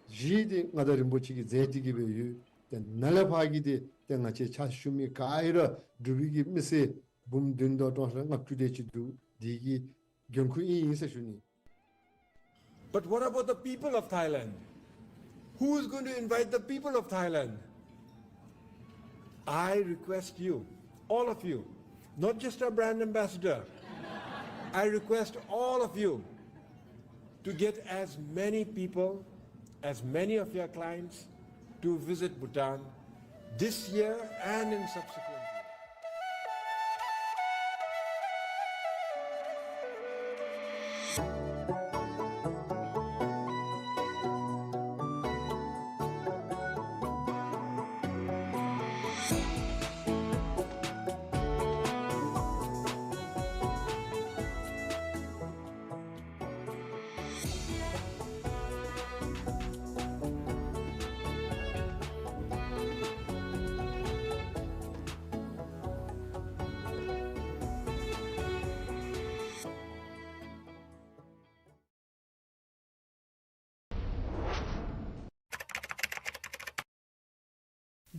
བཞི་འདི་མངའ་བདག་རིན་པོ་ཆེ་གིས་མཛད་དེ་གིས་སྦེ་ཡོད། ཏེ་ནཱ་ལས་ཕར་གྱི་འདི་ཏེ་ང་བཅས་ཕྱག་ཞུ་མི་ག་ར་འབྲུག་པའི་གི་མི་སེར་འབུམ་བདུན་དང་སྟོང་ཕྲག་ལྔ་བཅུ་དེ་ཅིག་འདུག། འདི་གི་འགན་ཁུར་ཨིན་ཨིན་ཟེར་ཞུ་ནི། But what about the people of Thailand? Who is going to invite the people of Thailand? I request you, all of you, not just our brand ambassador, I request all of you to get as many people, as many of your clients to visit Bhutan this year and in subsequent years.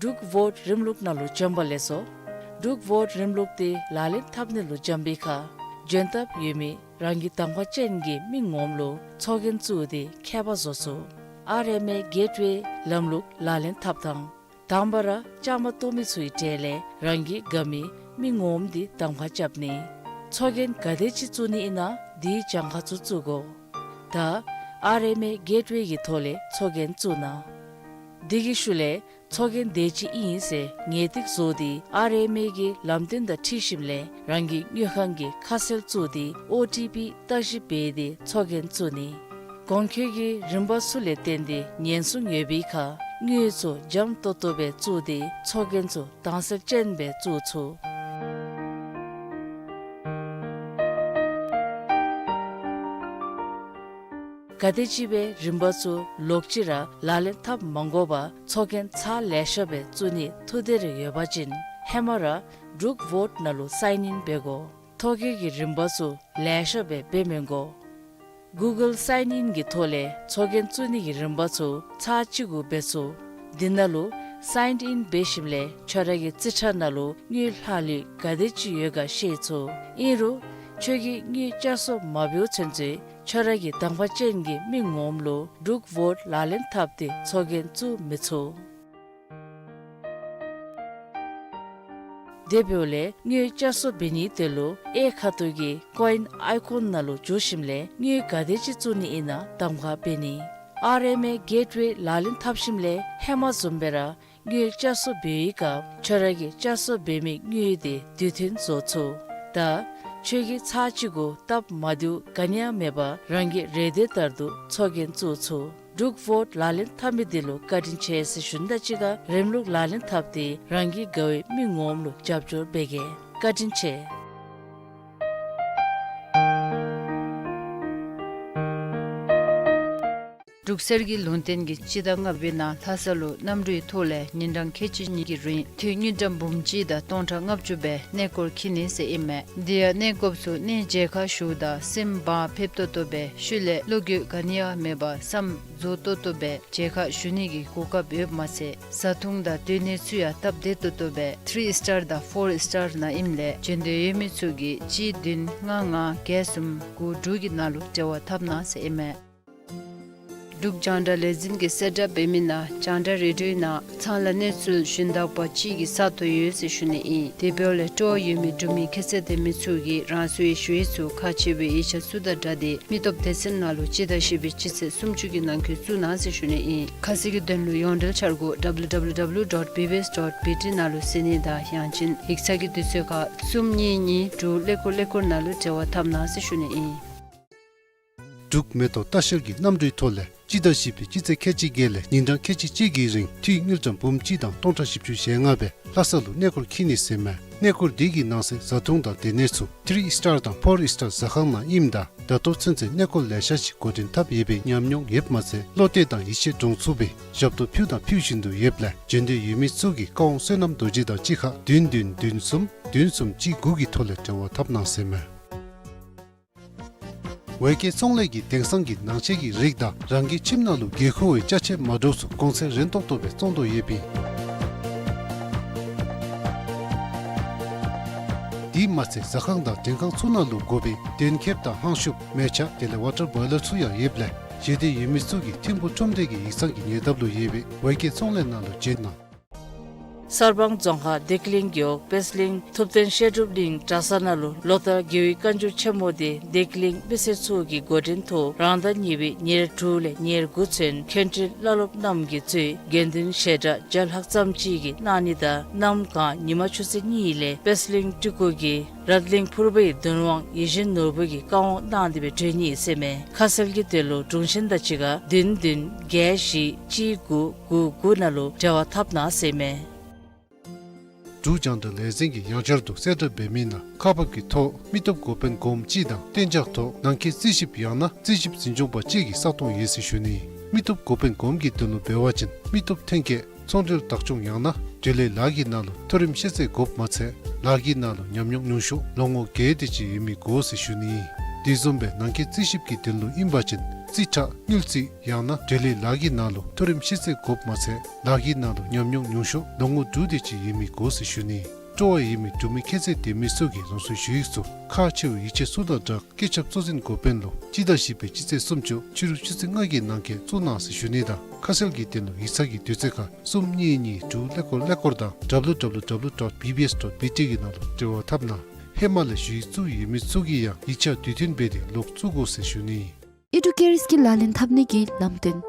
འབྲུག་བོཊ་རིམ་ལུགས་ནང་ལུ་བྱོན་པ་ལེགས་སོ། འབྲུག་བོཊ་རིམ་ལུགས་འདི་ལག་ལེན་འཐབ་ནི་ལུ་བྱོན་པའི་ཁར་འབྱོན་ཐབས་ཡོད་མི་རང་གི་གདམ་ཁ་ཅན་གྱི་མི་ངོམ་ལུ་ཚོགས་རྒྱན་བཙུགས་ཏེ་ཁྱད་པར་བཟོ་ཚུགས། ཨར་ཨེམ་ཨེ་གེཊ་ཝེ་ལམ་ལུགས་ལག་ལེན་འཐབ་ཐངས། དང་པ་ར་བཅའ་མར་གཏོགས་མི་ཚུའི་གྲས་ལས་རང་གི་དགའ་མི་མི་ངོམ་འདི་གདམ་ཁ་རྐྱབ་ནི། ཚོགས་རྒྱན་ག་དེ་ཅིག་བཙུགས་ནི་ཨིན་ན་དེའི་གྱངས་ཁ་ཚུ་བཙུགས་དགོ། ད་ཨར་ཨེམ་ཨེ་གེཊ་ཝེ་གི་ཐོག་ལས་ཚོགས་རྒྱན་བཙུགས་གནང་། དེ་གི་ཤུལ་ལས་ཚོགས་རྒྱན་དེ་ཅིག་ཨིན་ཟེར་ངེས་ཏིག་བཟོ་སྟེ་ཨར་ཨེམ་ཨེ་གི་ལམ་སྟོན་དང་འཁྲིལ་ཞིནམ་ལས་རང་གི་དངུལ་ཁང་གི་ཁ་གསལ་བཙུགས་ཏེ་ཨོ་ཊི་པི་བརྟག་ཞིབ་འབད་དེ་ཚོགས་རྒྱན་བཙུགས་ནི། གོང་འཁོད་ཀྱི་རིམ་པ་ཚུ་ལས་བརྟེན་ཏེ་ཉེན་སྲུང་ཡོད་པའི་ཁར་ དངུལ་ཚུ་འཇམ་ཏོང་ཏོ་སྦེ་བཙུགས་ཏེ་ཚོགས་རྒྱན་ཚུ་དྭངས་གསལ་ཅན་སྦེ་བཙུགས་ཚུགས། ག་དེམ་ཅིག་སྦེ་རིམ་པ་ཚུ་ལོག་ཅི་ར་ལག་ལེན་འཐབ་མ་དགོ་པར་ཚོགས་རྒྱན་ཚར་ལེ་ཤ་སྦེ་བཙུགས་ནིའི་ཐུགས་འདོད་རེ་ཡོད་པ་ཅིན་ཧེ་མ་ར་འབྲུག་ཝོཊ་ནང་ལུ་སའིན་ཨིན་འབད་དགོ། ཐོ་བཀོད་ཀྱི་རིམ་པ་ཚུ་ལེ་ཤ་སྦེ་འབད་མི་དགོ། གུ་གཱལ་སའིན་ཨིན་གྱི་ཐོག་ལས་ཚོགས་རྒྱན་བཙུགས་ནི་གི་རིམ་པ་ཚུ་ཚར་གཅིག་གུ་འབད་ཚུགས། འདི་ནང་ལུ་སའིན་ཨིན་འབད་ཞིནམ་ལས་ཁྱོད་ར་གི་རྩིས་ཁྲ་ནང་ལུ་དངུལ་ལྷག་ལུས་ག་དེམ་ཅིག་ཡོད་ག་ཤེས་ཚུགས། ཨིན་རུང་ཁྱོད་ཀྱིས་དངུལ་བསྐྱར་གསོ་མ་འབདཝ་ཚུན་ཚོད་ཁྱོད་ར་གི་དང་པ་ཅན་གྱི་མི་ངོམ་ལུ་འབྲུག་ཝོཊ་ལག་ལེན་འཐབ་སྟེ་ཚོགས་རྒྱན་བཙུགས་མི་ཚུགས། དེ་འབདཝ་ལས་དངུལ་བསྐྱར་གསོ་འབད་ནིའི་དོན་ལུ་གཡས་ཁ་ཐུག་གི་ཀོ་ཨིན་ཨའི་ཀོན་ནང་ལུ་འཛུལ་ཞིནམ་ལས་དངུལ་ག་དེམ་ཅིག་བཙུགས་ནི་ཨིན་ན་གདམ་ཁ་འབད་ནི། ཨར་ཨེམ་ཨེ་གེཊ་ཝེ་ལག་ལེན་འཐབ་ཞིནམ་ལས་ཧེ་མ་བཟུམ་སྦེ་ར་དངུལ་བསྐྱར་གསོ་འབད་བའི་སྐབས་ཁྱོད་ར་གིས་བསྐྱར་གསོ་འབད་མི་དངུལ་དེ་དུས་མཐུན་བཟོ་ཚུགས། ད་ཁྱོད་ཀྱིས་ཚར་གཅིག་གུ་སྟབས་མ་བདེཝ་ག་ནི་ཡང་མེད་པར་རང་གི་རེ་འདོད་ལྟར་དུ་ཚོགས་རྒྱན་བཙུགས་ཚུགས། འབྲུག་ཝོཊ་ལག་ལེན་འཐབ་མི་དེ་ལུ་བཀའ་དྲིན་ཆེ་ཟེར་ཞུ་ནི་དང་གཅིག་ཁར་རིམ་ལུགས་ལག་ལེན་འཐབ་སྟེ་རང་གི་དགའ་བའི་མི་ངོམ་ལུ་རྒྱབ་སྐྱོར་འབད་གེ། བཀའ་དྲིན་ཆེ། འབྲུག་གསེར་གྱི་ལུང་བསྟན་གྱི་སྤྱི་ཟླ་ལྔ་པའི་ནང་ལྷ་ས་ལུ་གནམ་གྲུའི་ཐོག་ལས་ཉིན་གྲངས་ཁལ་གཅིག་གཉིས་ཀྱི་རིང་འཐུས་དངུལ་ཀྲམ་འབུམ་གཅིག་དང་སྟོང་ཕྲག་ལྔ་བཅུ་སྦེ་གནས་སྐོར་འཁྱིད་ནི་ཟེར་ཨིན་མས། དེ་ཡང་གནས་སྐོརཔ་ཚུ་གནས་མཇལ་ཁ་ཞུཝ་ད་སེམས་བག་ཕེབས་ཏོག་ཏོ་སྦེ་ཤུལ་ལས་བློ་འགྱོད་ག་ནི་ཡང་མེད་པར་བསམ་རྫོགས་ཏོག་ཏོ་སྦེ་མཇལ་ཁ་ཞུ་ནི་གི་གོ་སྐབས་ཡོདཔ་མ་ཚད་བཟའ་འཐུང་དང་སྡོད་གནས་ཚུ་ཡང་སྟབས་བདེ་ཏོག་ཏོ་སྦེ་ཐི་རི་ཨིས་ཊར་དང་ཕོར་ཨིས་ཊར་ནང་ཨིནམ་ལས་འབྱོན་འདོད་ཡོད་མི་ཚུ་གིས་གཅིག་བདུན་ལྔ་ལྔ་བརྒྱད་གསུམ་དགུ་དྲུག་གི་ནང་ལུ་འབྲེལ་བ་འཐབ་གནང་ཟེར་ཨིན་མས། འབྲུག་རྒྱང་བསྒྲགས་ལས་འཛིན་གྱིས་གསལ་བསྒྲགས་འབད་མི་ནང་རྒྱང་བསྒྲགས་རེ་ཌིའོའི་ནང་ཚང་ལ་གནས་ཚུལ་ཞུན་དག་པ་ཅིག་གི་ས་སྟོང་ཡོད་ཟེར་ཞུ་ནི་ཨིན། དེ་འབདཝ་ལས་སྤྲོ་བ་ཡོད་མི་འབྲུག་མི་ཁྱད་ཚད་ལྡན་མི་ཚུ་གིས་རང་སོའི་ཞུ་ཡིག་ཚུ་ཁག་ཆེ་བའི་ཡིག་ཆ་ཚུ་དང་སྦྲགས་ཏེ་མི་སྟོབས་སྡེ་ཚན་ནང་ལུ་སྤྱི་ཟླ་བཞི་པའི་སྤྱི་ཚེས་སུམ་ཅུ་གི་ནང་འཁོད་བཙུགས་གནང་ཟེར་ཞུ་ནི་ཨིན། ཁ་གསལ་གྱི་དོན་ལུ་ཡོངས་འབྲེལ་འཆར་སྒོ་W W W dot B B S dot B T ནང་ལུ་གཟིགས་ནི་དང་ཡང་ཅིན་ཡིག་ཚང་གི་དུས་ཚོད་ཁར་གསུམ་གཉིས་གཉིས་དྲུག་ཀླད་ཀོར་ཀླད་ཀོར་ནང་ལུ་འབྲེལ་བ་འཐབ་གནང་ཟེར་ཞུ་ནི་ཨིན། འབྲུག་མེ་ཏོག་ལྟ་བཤལ་གྱི་གནམ་གྲུའི་ཐོག་ལས་སྤྱི་ཟླ་བཞི་པའི་སྤྱི་ཚེས་ཁལ་གཅིག་བརྒྱད་ལས་ཉིན་གྲངས་ཁལ་གཅིག་གཅིག་གི་རིང་འཐུས་དངུལ་ཀྲམ་འབུམ་གཅིག་དང་སྟོང་ཕྲག་བཞི་བཅུ་ཞེ་ལྔ་སྦེ་ལྷ་ས་ལུ་གནས་སྐོར་འཁྱིད་ནི་ཟེར་མས། གནས་སྐོར་འདི་གི་ནང་གསེས་བཟའ་འཐུང་དང་སྡོད་གནས་ཚུ་ཐི་རི་ཨིས་ཊར་དང་ཕོར་ཨིས་ཊར་ཟ་ཁང་ནང་ཨིནམ་ད་ད་ལྟོ་ཚུན་ཚོད་གནས་སྐོར་ལེ་ཤ་ཅིག་འགོ་འདྲེན་འཐབ་ཡོད་པའི་ཉམས་མྱོང་ཡོདཔ་མ་ཚད་བློ་གཏད་དང་ཡིད་ཆེས་འདྲོངས་ཚུགས་པའི་ཞབས་ཏོག་ཕུལ་དང་ཕུལ་བཞིན་དུ་ཡོདཔ་ལས་འབྱོན་འདོད་ཡོད་མི་ཚུ་གིས་བཀའ་དབང་བསོད་ནམས་རྡོ་རྗེ་དང་གཅིག་ཁར་བདུན་བདུན་བདུན་གསུམ་བདུན་གསུམ་གཅིག་དགུ་གི་ཐོག་ལས་འབྲེལ་བ་འཐབ་གནང་ཟེར་མས། ཝེ་ཀེ་ཚོང་ལས་ཀྱིས་དེང་སང་གི་ནང་ཆས་ཀྱི་རིགས་དང་རང་གི་ཁྱིམ་ནང་ལུ་དགོས་མཁོ་བའི་ཅ་ཆས་མ་འདྲཝ་ཚུ་གོང་ཚད་རན་ཏོག་ཏོ་སྦེ་བཙོང་དོ་ཡོདཔ་ཨིན། དེ་མ་ཚད་ཟ་ཁང་དང་མགྲོན་ཁང་ཚུ་ནང་ལུ་དགོ་པའི་གདན་ཁེབས་དང་ལྷང་ཤུབས་མལ་ཆ་དེ་ལས་ཝ་ཊར་བོའི་ལར་ཚུ་ཡང་ཡོདཔ་ལས་བཞེས་འདོད་ཡོད་མི་ཚུ་གིས་ཐིམ་ཕུག་ཁྲོམ་སྡེ་གི་ཡིག་ཚང་གི་ཉེ་འདབས་ལུ་ཡོད་པའི་ཝེ་ཀེ་ཚོང་ལས་ནང་ལུ་བྱོན་གནང་། གསར་སྤང་རྫོང་ཁག་བདེ་སྐྱིད་གླིང་རྒེད་འོག་དཔལ་གླིང་ཐུབ་བསྟན་བཤད་སྒྲུབ་གླིང་གྲྭ་ས་ནང་ལུ་ལོ་ལྟར་དགེ་བའི་བཀའ་འགྱུར་ཆེན་མོ་དེ་བདེ་སྐྱིད་གླིང་མི་སེར་ཚུ་གི་འགོ་འདྲེན་ཐོག་རང་ཟླ་གཉིས་པའི་ཉེར་དྲུག་ལས་ཉེར་དགུ་ཚུན་མཁན་སྤྲུལ་བླ་སློབ་རྣམས་ཀྱིས་གཙོས་དགེ་འདུན་ཞལ་གྲངས་བརྒྱ་ལྷག་ཙམ་ཅིག་གིས་གནང་ནི་དང་གནམ་གང་ཉི་མ་ཆུ་ཚོད་གཉིས་ལས་དཔལ་གླིང་སྤྲུལ་སྐུ་གིས་རཏ་གླིང་ཕུར་པའི་གདུང་དབང་ཡིད་བཞིན་ནོར་བུ་གི་བཀའ་དབང་གནང་སྟེ་སྦེ་གྲོལ་ནི་ཟེར་མས། ཁ་གསལ་གྱི་དོན་ལུ་དྲུང་ཆེན་དང་གཅིག་ཁར་བདུན་བདུན་བརྒྱད་བཞི་གཅིག་དགུ་དགུ་དགུ་ནང་ལུ་འབྲེལ་བ་འཐབ་གནང་ཟེར་མས། འབྲུག་རྒྱང་བསྒྲགས་ལས་འཛིན་གྱིས་ཡང་བསྐྱར་དུ་གསལ་བསྒྲགས་འབད་མི་ནང་ཁག་འབག་གི་ཐོག་མི་སྟོབས་འགོ་དཔོན་གོངམ་ཅིག་དང་གཏན་འཇགས་ཐོག་ནང་འཁོད་རྩིས་ཞིབ་ཡང་ན་རྩིས་ཞིབ་འཛིན་སྐྱོང་པ་ཅིག་གི་ས་སྟོང་ཡོད་ཟེར་ཞུ་ནི། མི་སྟོབས་འགོ་དཔོན་གོངམ་གྱི་དོན་ལུ་འབད་བ་ཅིན་མི་སྟོབས་ཐོན་སྐྱེད་ཚོང་འབྲེལ་བདག་སྐྱོང་ཡང་ན་འབྲེལ་ཡོད་ལཱ་གི་ནང་ལུ་མཐོ་རིམ་ཤེས་ཚད་དགོཔ་མ་ཚད་ལཱ་གི་ནང་ལུ་ཉམས་མྱོང་ཉུང་ཤོས་ལོ་ངོ་བརྒྱད་དེ་ཅིག་ཡོད་མི་དགོ་ཟེར་ཞུ་ནི། དེ་བཟུམ་སྦེ་ནང་འཁོད་རྩིས་ཞིབ་ཀྱི་དོན་ལུ་ཨིན་པ་ཅིན་རྩིས་ཁྲ་དངུལ་རྩིས་ཡང་ན་འབྲེལ་ཡོད་ལཱ་གི་ནང་ལུ་མཐོ་རིམ་ཤེས་ཚད་དགོཔ་མ་ཚད་ལཱ་གི་ནང་ལུ་ཉམས་མྱོང་ཉུང་ཤོས་ལོ་ངོ་དྲུག་དེ་ཅིག་ཡོད་མི་དགོ་ཟེར་ཞུ་ནི། སྤྲོ་བ་ཡོད་མི་འབྲུག་མི་ཁྱད་ཚད་ལྡན་མི་ཚུ་གིས་རང་སོའི་ཞུ་ཡིག་ཚུ་ཁག་ཆེ་བའི་ཡིག་ཆ་ཚུ་དང་སྦྲགས་སྐུ་ཚབ་གཙོ་འཛིན་འགོ་དཔོན་ལུ་སྤྱི་ཟླ་བཞི་པའི་སྤྱི་ཚེས་སུམ་ཅུ་ཕྱི་རུ་ཆུ་ཚོད་ལྔ་གི་ནང་འཁོད་བཙུགས་གནང་ཟེར་ཞུ་ནི་དང་ཁ་གསལ་གྱི་དོན་ལུ་ཡིག་ཚང་གི་དུས་ཚོད་ཁར་གསུམ་གཉིས་གཉིས་དྲུག་ཀླད་ཀོར་ཀླད་ཀོར་དང་W W W dot B B S dot B T གི་ནང་ལུ་འབྲེལ་བ་འཐབ་གནང་། ཧེ་མ་ལས་ཞུ་ཡིག་བཙུགས་ཡོད་མི་ཚུ་གིས་ཡང་ཡིག་ཆ་དུས་མཐུན་འབད་དེ་ལོག་བཙུགས་དགོ་ཟེར་ཞུ་ནི། ཨི་ཌུ་ཀེར་སྐིལ་ལག་ལེན་འཐབ་ནི་གི་ལམ་སྟོན།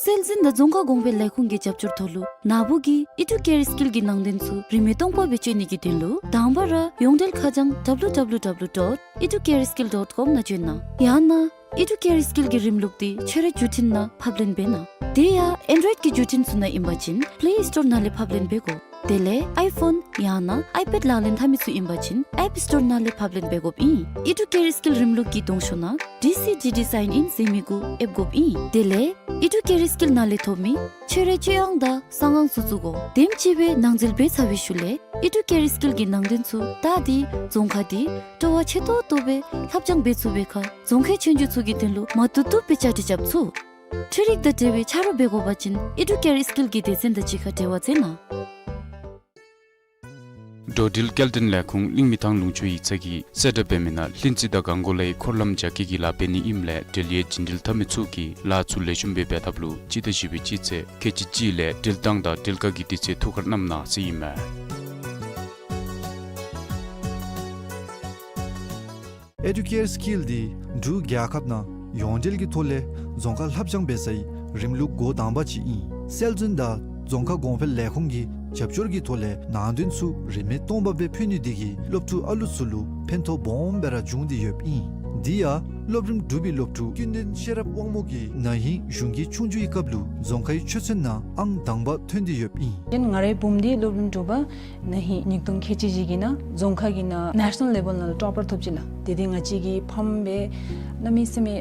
སྲོལ་འཛིན་དང་རྫོང་ཁ་གོང་འཕེལ་ལས་ཁུངས་ཀྱི་རྒྱབ་སྐྱོར་ཐོག་ལུ་ནཱ་བུ་གིས་ཨི་ཌུ་ཀེར་སྐིལ་གྱི་ནང་དོན་ཚུ་རིན་མེད་སྟོང་པ་སྦེ་སྤྱོད་ནི་གི་དོན་ལུ་དང་པ་ར་ཡོངས་འབྲེལ་ཁ་བྱང་W W W dot educareskill dot com ནང་བྱོན་གནང་། ཡང་ན་ཨི་ཌུ་ཀེར་སྐིལ་གྱི་རིམ་ལུགས་འདི་ཁྱོད་རའི་བརྒྱུད་འཕྲིན་ནང་ཕབ་ལེན་འབད་གནང་། དེ་ཡང་ཨེན་ཌོའིཌ་ཀྱི་བརྒྱུད་འཕྲིན་ཚུ་ནང་ཨིན་པ་ཅིན་པེ་ལེ་སི་ཊོར་ནང་ལས་ཕབ་ལེན་འབད་དགོ། དེ་ལས་ཨའི་ཕོན་ཡང་ན་ཨའི་པེཌ་ལག་ལེན་འཐབ་མི་ཚུ་ཨིན་པ་ཅིན་ཨེཔ་སི་ཊོར་ནང་ལས་ཕབ་ལེན་འབད་དགོཔ་ཨིན། ཨེ་ཌུ་ཀེར་སི་ཀིལ་རིམ་ལུགས་ཀྱི་གདོང་ཤོག་ནང་ཌི་སི་ཌི་ཌི་སའིན་ཨིན་ཟེར་མི་གུ་ཨེབ་དགོཔ་ཨིན། དེ་ལས་ཨེ་ཌུ་ཀེར་སི་ཀིལ་ནང་ལས་ཐོབ་མི་ཁྱོད་རའི་སྤྱོད་དབང་དང་གསང་དབང་ཚུ་བཙུགས་དགོ། དེམ་ཅིག་སྦེ་ནང་འཛུལ་འབད་ཚར་བའི་ཤུལ་ལས་ཨེ་ཌུ་ཀེར་སི་ཀིལ་གྱི་ནང་དོན་ཚུ་བལྟ་སྟེ་རྫོང་ཁ་འདི་སྤྲོ་བ་ཆེ་ཏོག་ཏོ་སྦེ་ལྷབ་སྦྱང་འབད་ཚུགས་པའི་ཁར་རྫོང་ཁའི་ཆོས་རྒྱུགས་ཚུ་གི་དོན་ལུ་མ་བཏུབ་བཏུབ་སྦེ་བཅའ་སྒྲིག་རྐྱབ་ཚུགས། འཕྲུལ་རིག་དང་འབྲེལ་བའི་ཆ་རོགས་འབད་དགོ་པ་ཅིན་ཨེ་ཌུ་ཀེར་སི་ཀིལ་གྱི་སྡེ་ཚན་དང་གཅིག་ཁར་འབྲེལ་བ་མཛད་གནང་། འགྲོ་འགྲུལ་སྐྱེལ་འདྲེན་ལས་ཁུངས་གླིང་མི་ཐང་ལུང་ཕྱོགས་ཡིག་ཚང་གིས་གསལ་བསྒྲགས་འབད་མི་ནང་ལྷུན་རྩེ་དང་སྒང་གོ་ལའི་འཁོར་ལམ་རྒྱ་སྐྱེད་ཀྱི་ལཱ་འབད་ནི་ཨིནམ་ལས་འབྲེལ་ཡོད་རྒྱུན་འགྲུལ་འཐབ་མི་ཚུ་གིས་ལཱ་ཚུ་ལེགས་ཤོམ་སྦེ་འབད་ཐབས་ལུ་སྤྱི་ཟླ་བཞི་པའི་སྤྱི་ཚེས་ཁལ་གཅིག་གཅིག་ལས་འགྲུལ་བཏང་དང་འགྲུལ་བཀག་གི་དུས་ཚོད་ཐུགས་ཁར་བསྣམ་གནང་ཟེར་ཨིན་མས། ཨེ་ཌུ་ཀེར་སི་ཀིལ་འདི་འབྲུག་རྒྱལ་ཁབ་ནང་ཡོངས་འབྲེལ་གྱི་ཐོག་ལས་རྫོང་ཁ་ལྷབ་སྦྱང་འབད་སའི་རིམ་ལུགས་འགོ་དང་པ་ཅིག་ཨིན། སྲོལ་འཛིན་དང་རྫོང་ཁ་གོང་འཕེལ་ལས་ཁུངས་ཀྱི་རྒྱབ་སྐྱོར་གྱི་ཐོག་ལས་ནང་དོན་ཚུ་རིན་མེད་སྟོང་པ་སྦེ་ཕུལ་ནི་འདི་གིས་སློབ་ཕྲུག་ཨ་ལུ་ཚུ་ལུ་ཕན་ཐོགས་སྦོམ་སྦེ་ར་འབྱུང་སྟེ་ཡོདཔ་ཨིན། འདི་ཡང་སློབ་རིམ་དྲུག་པའི་སློབ་ཕྲུག་ཀུན་ལྡན་ཤེས་རབ་དབང་མོ་གིས་ན་ཧིང་གཞུང་གི་ཆོས་རྒྱུགས་ཀྱི་སྐབས་ལུ་རྫོང་ཁའི་ཆོས་ཚན་ནང་ཨང་དང་པ་ཐོན་ཏེ་ཡོདཔ་ཨིན། ང་རའི་བུམོ་འདི་སློབ་རིམ་དྲུག་པ་ན་ཧིང་ཉིས་སྟོང་ཁལ་གཅིག་བཞི་གི་ནང་རྫོང་ཁ་གི་ནང་ནེ་ཤ་ནཱལ་ལེ་བཱལ་ནང་ལུ་ཊོ་པར་ཐོབ་ཅི་ལགས། དེ་འདི་ང་བཅས་ཀྱི་ཕམ་སྦེ་གནམ་མེད་ས་མེད་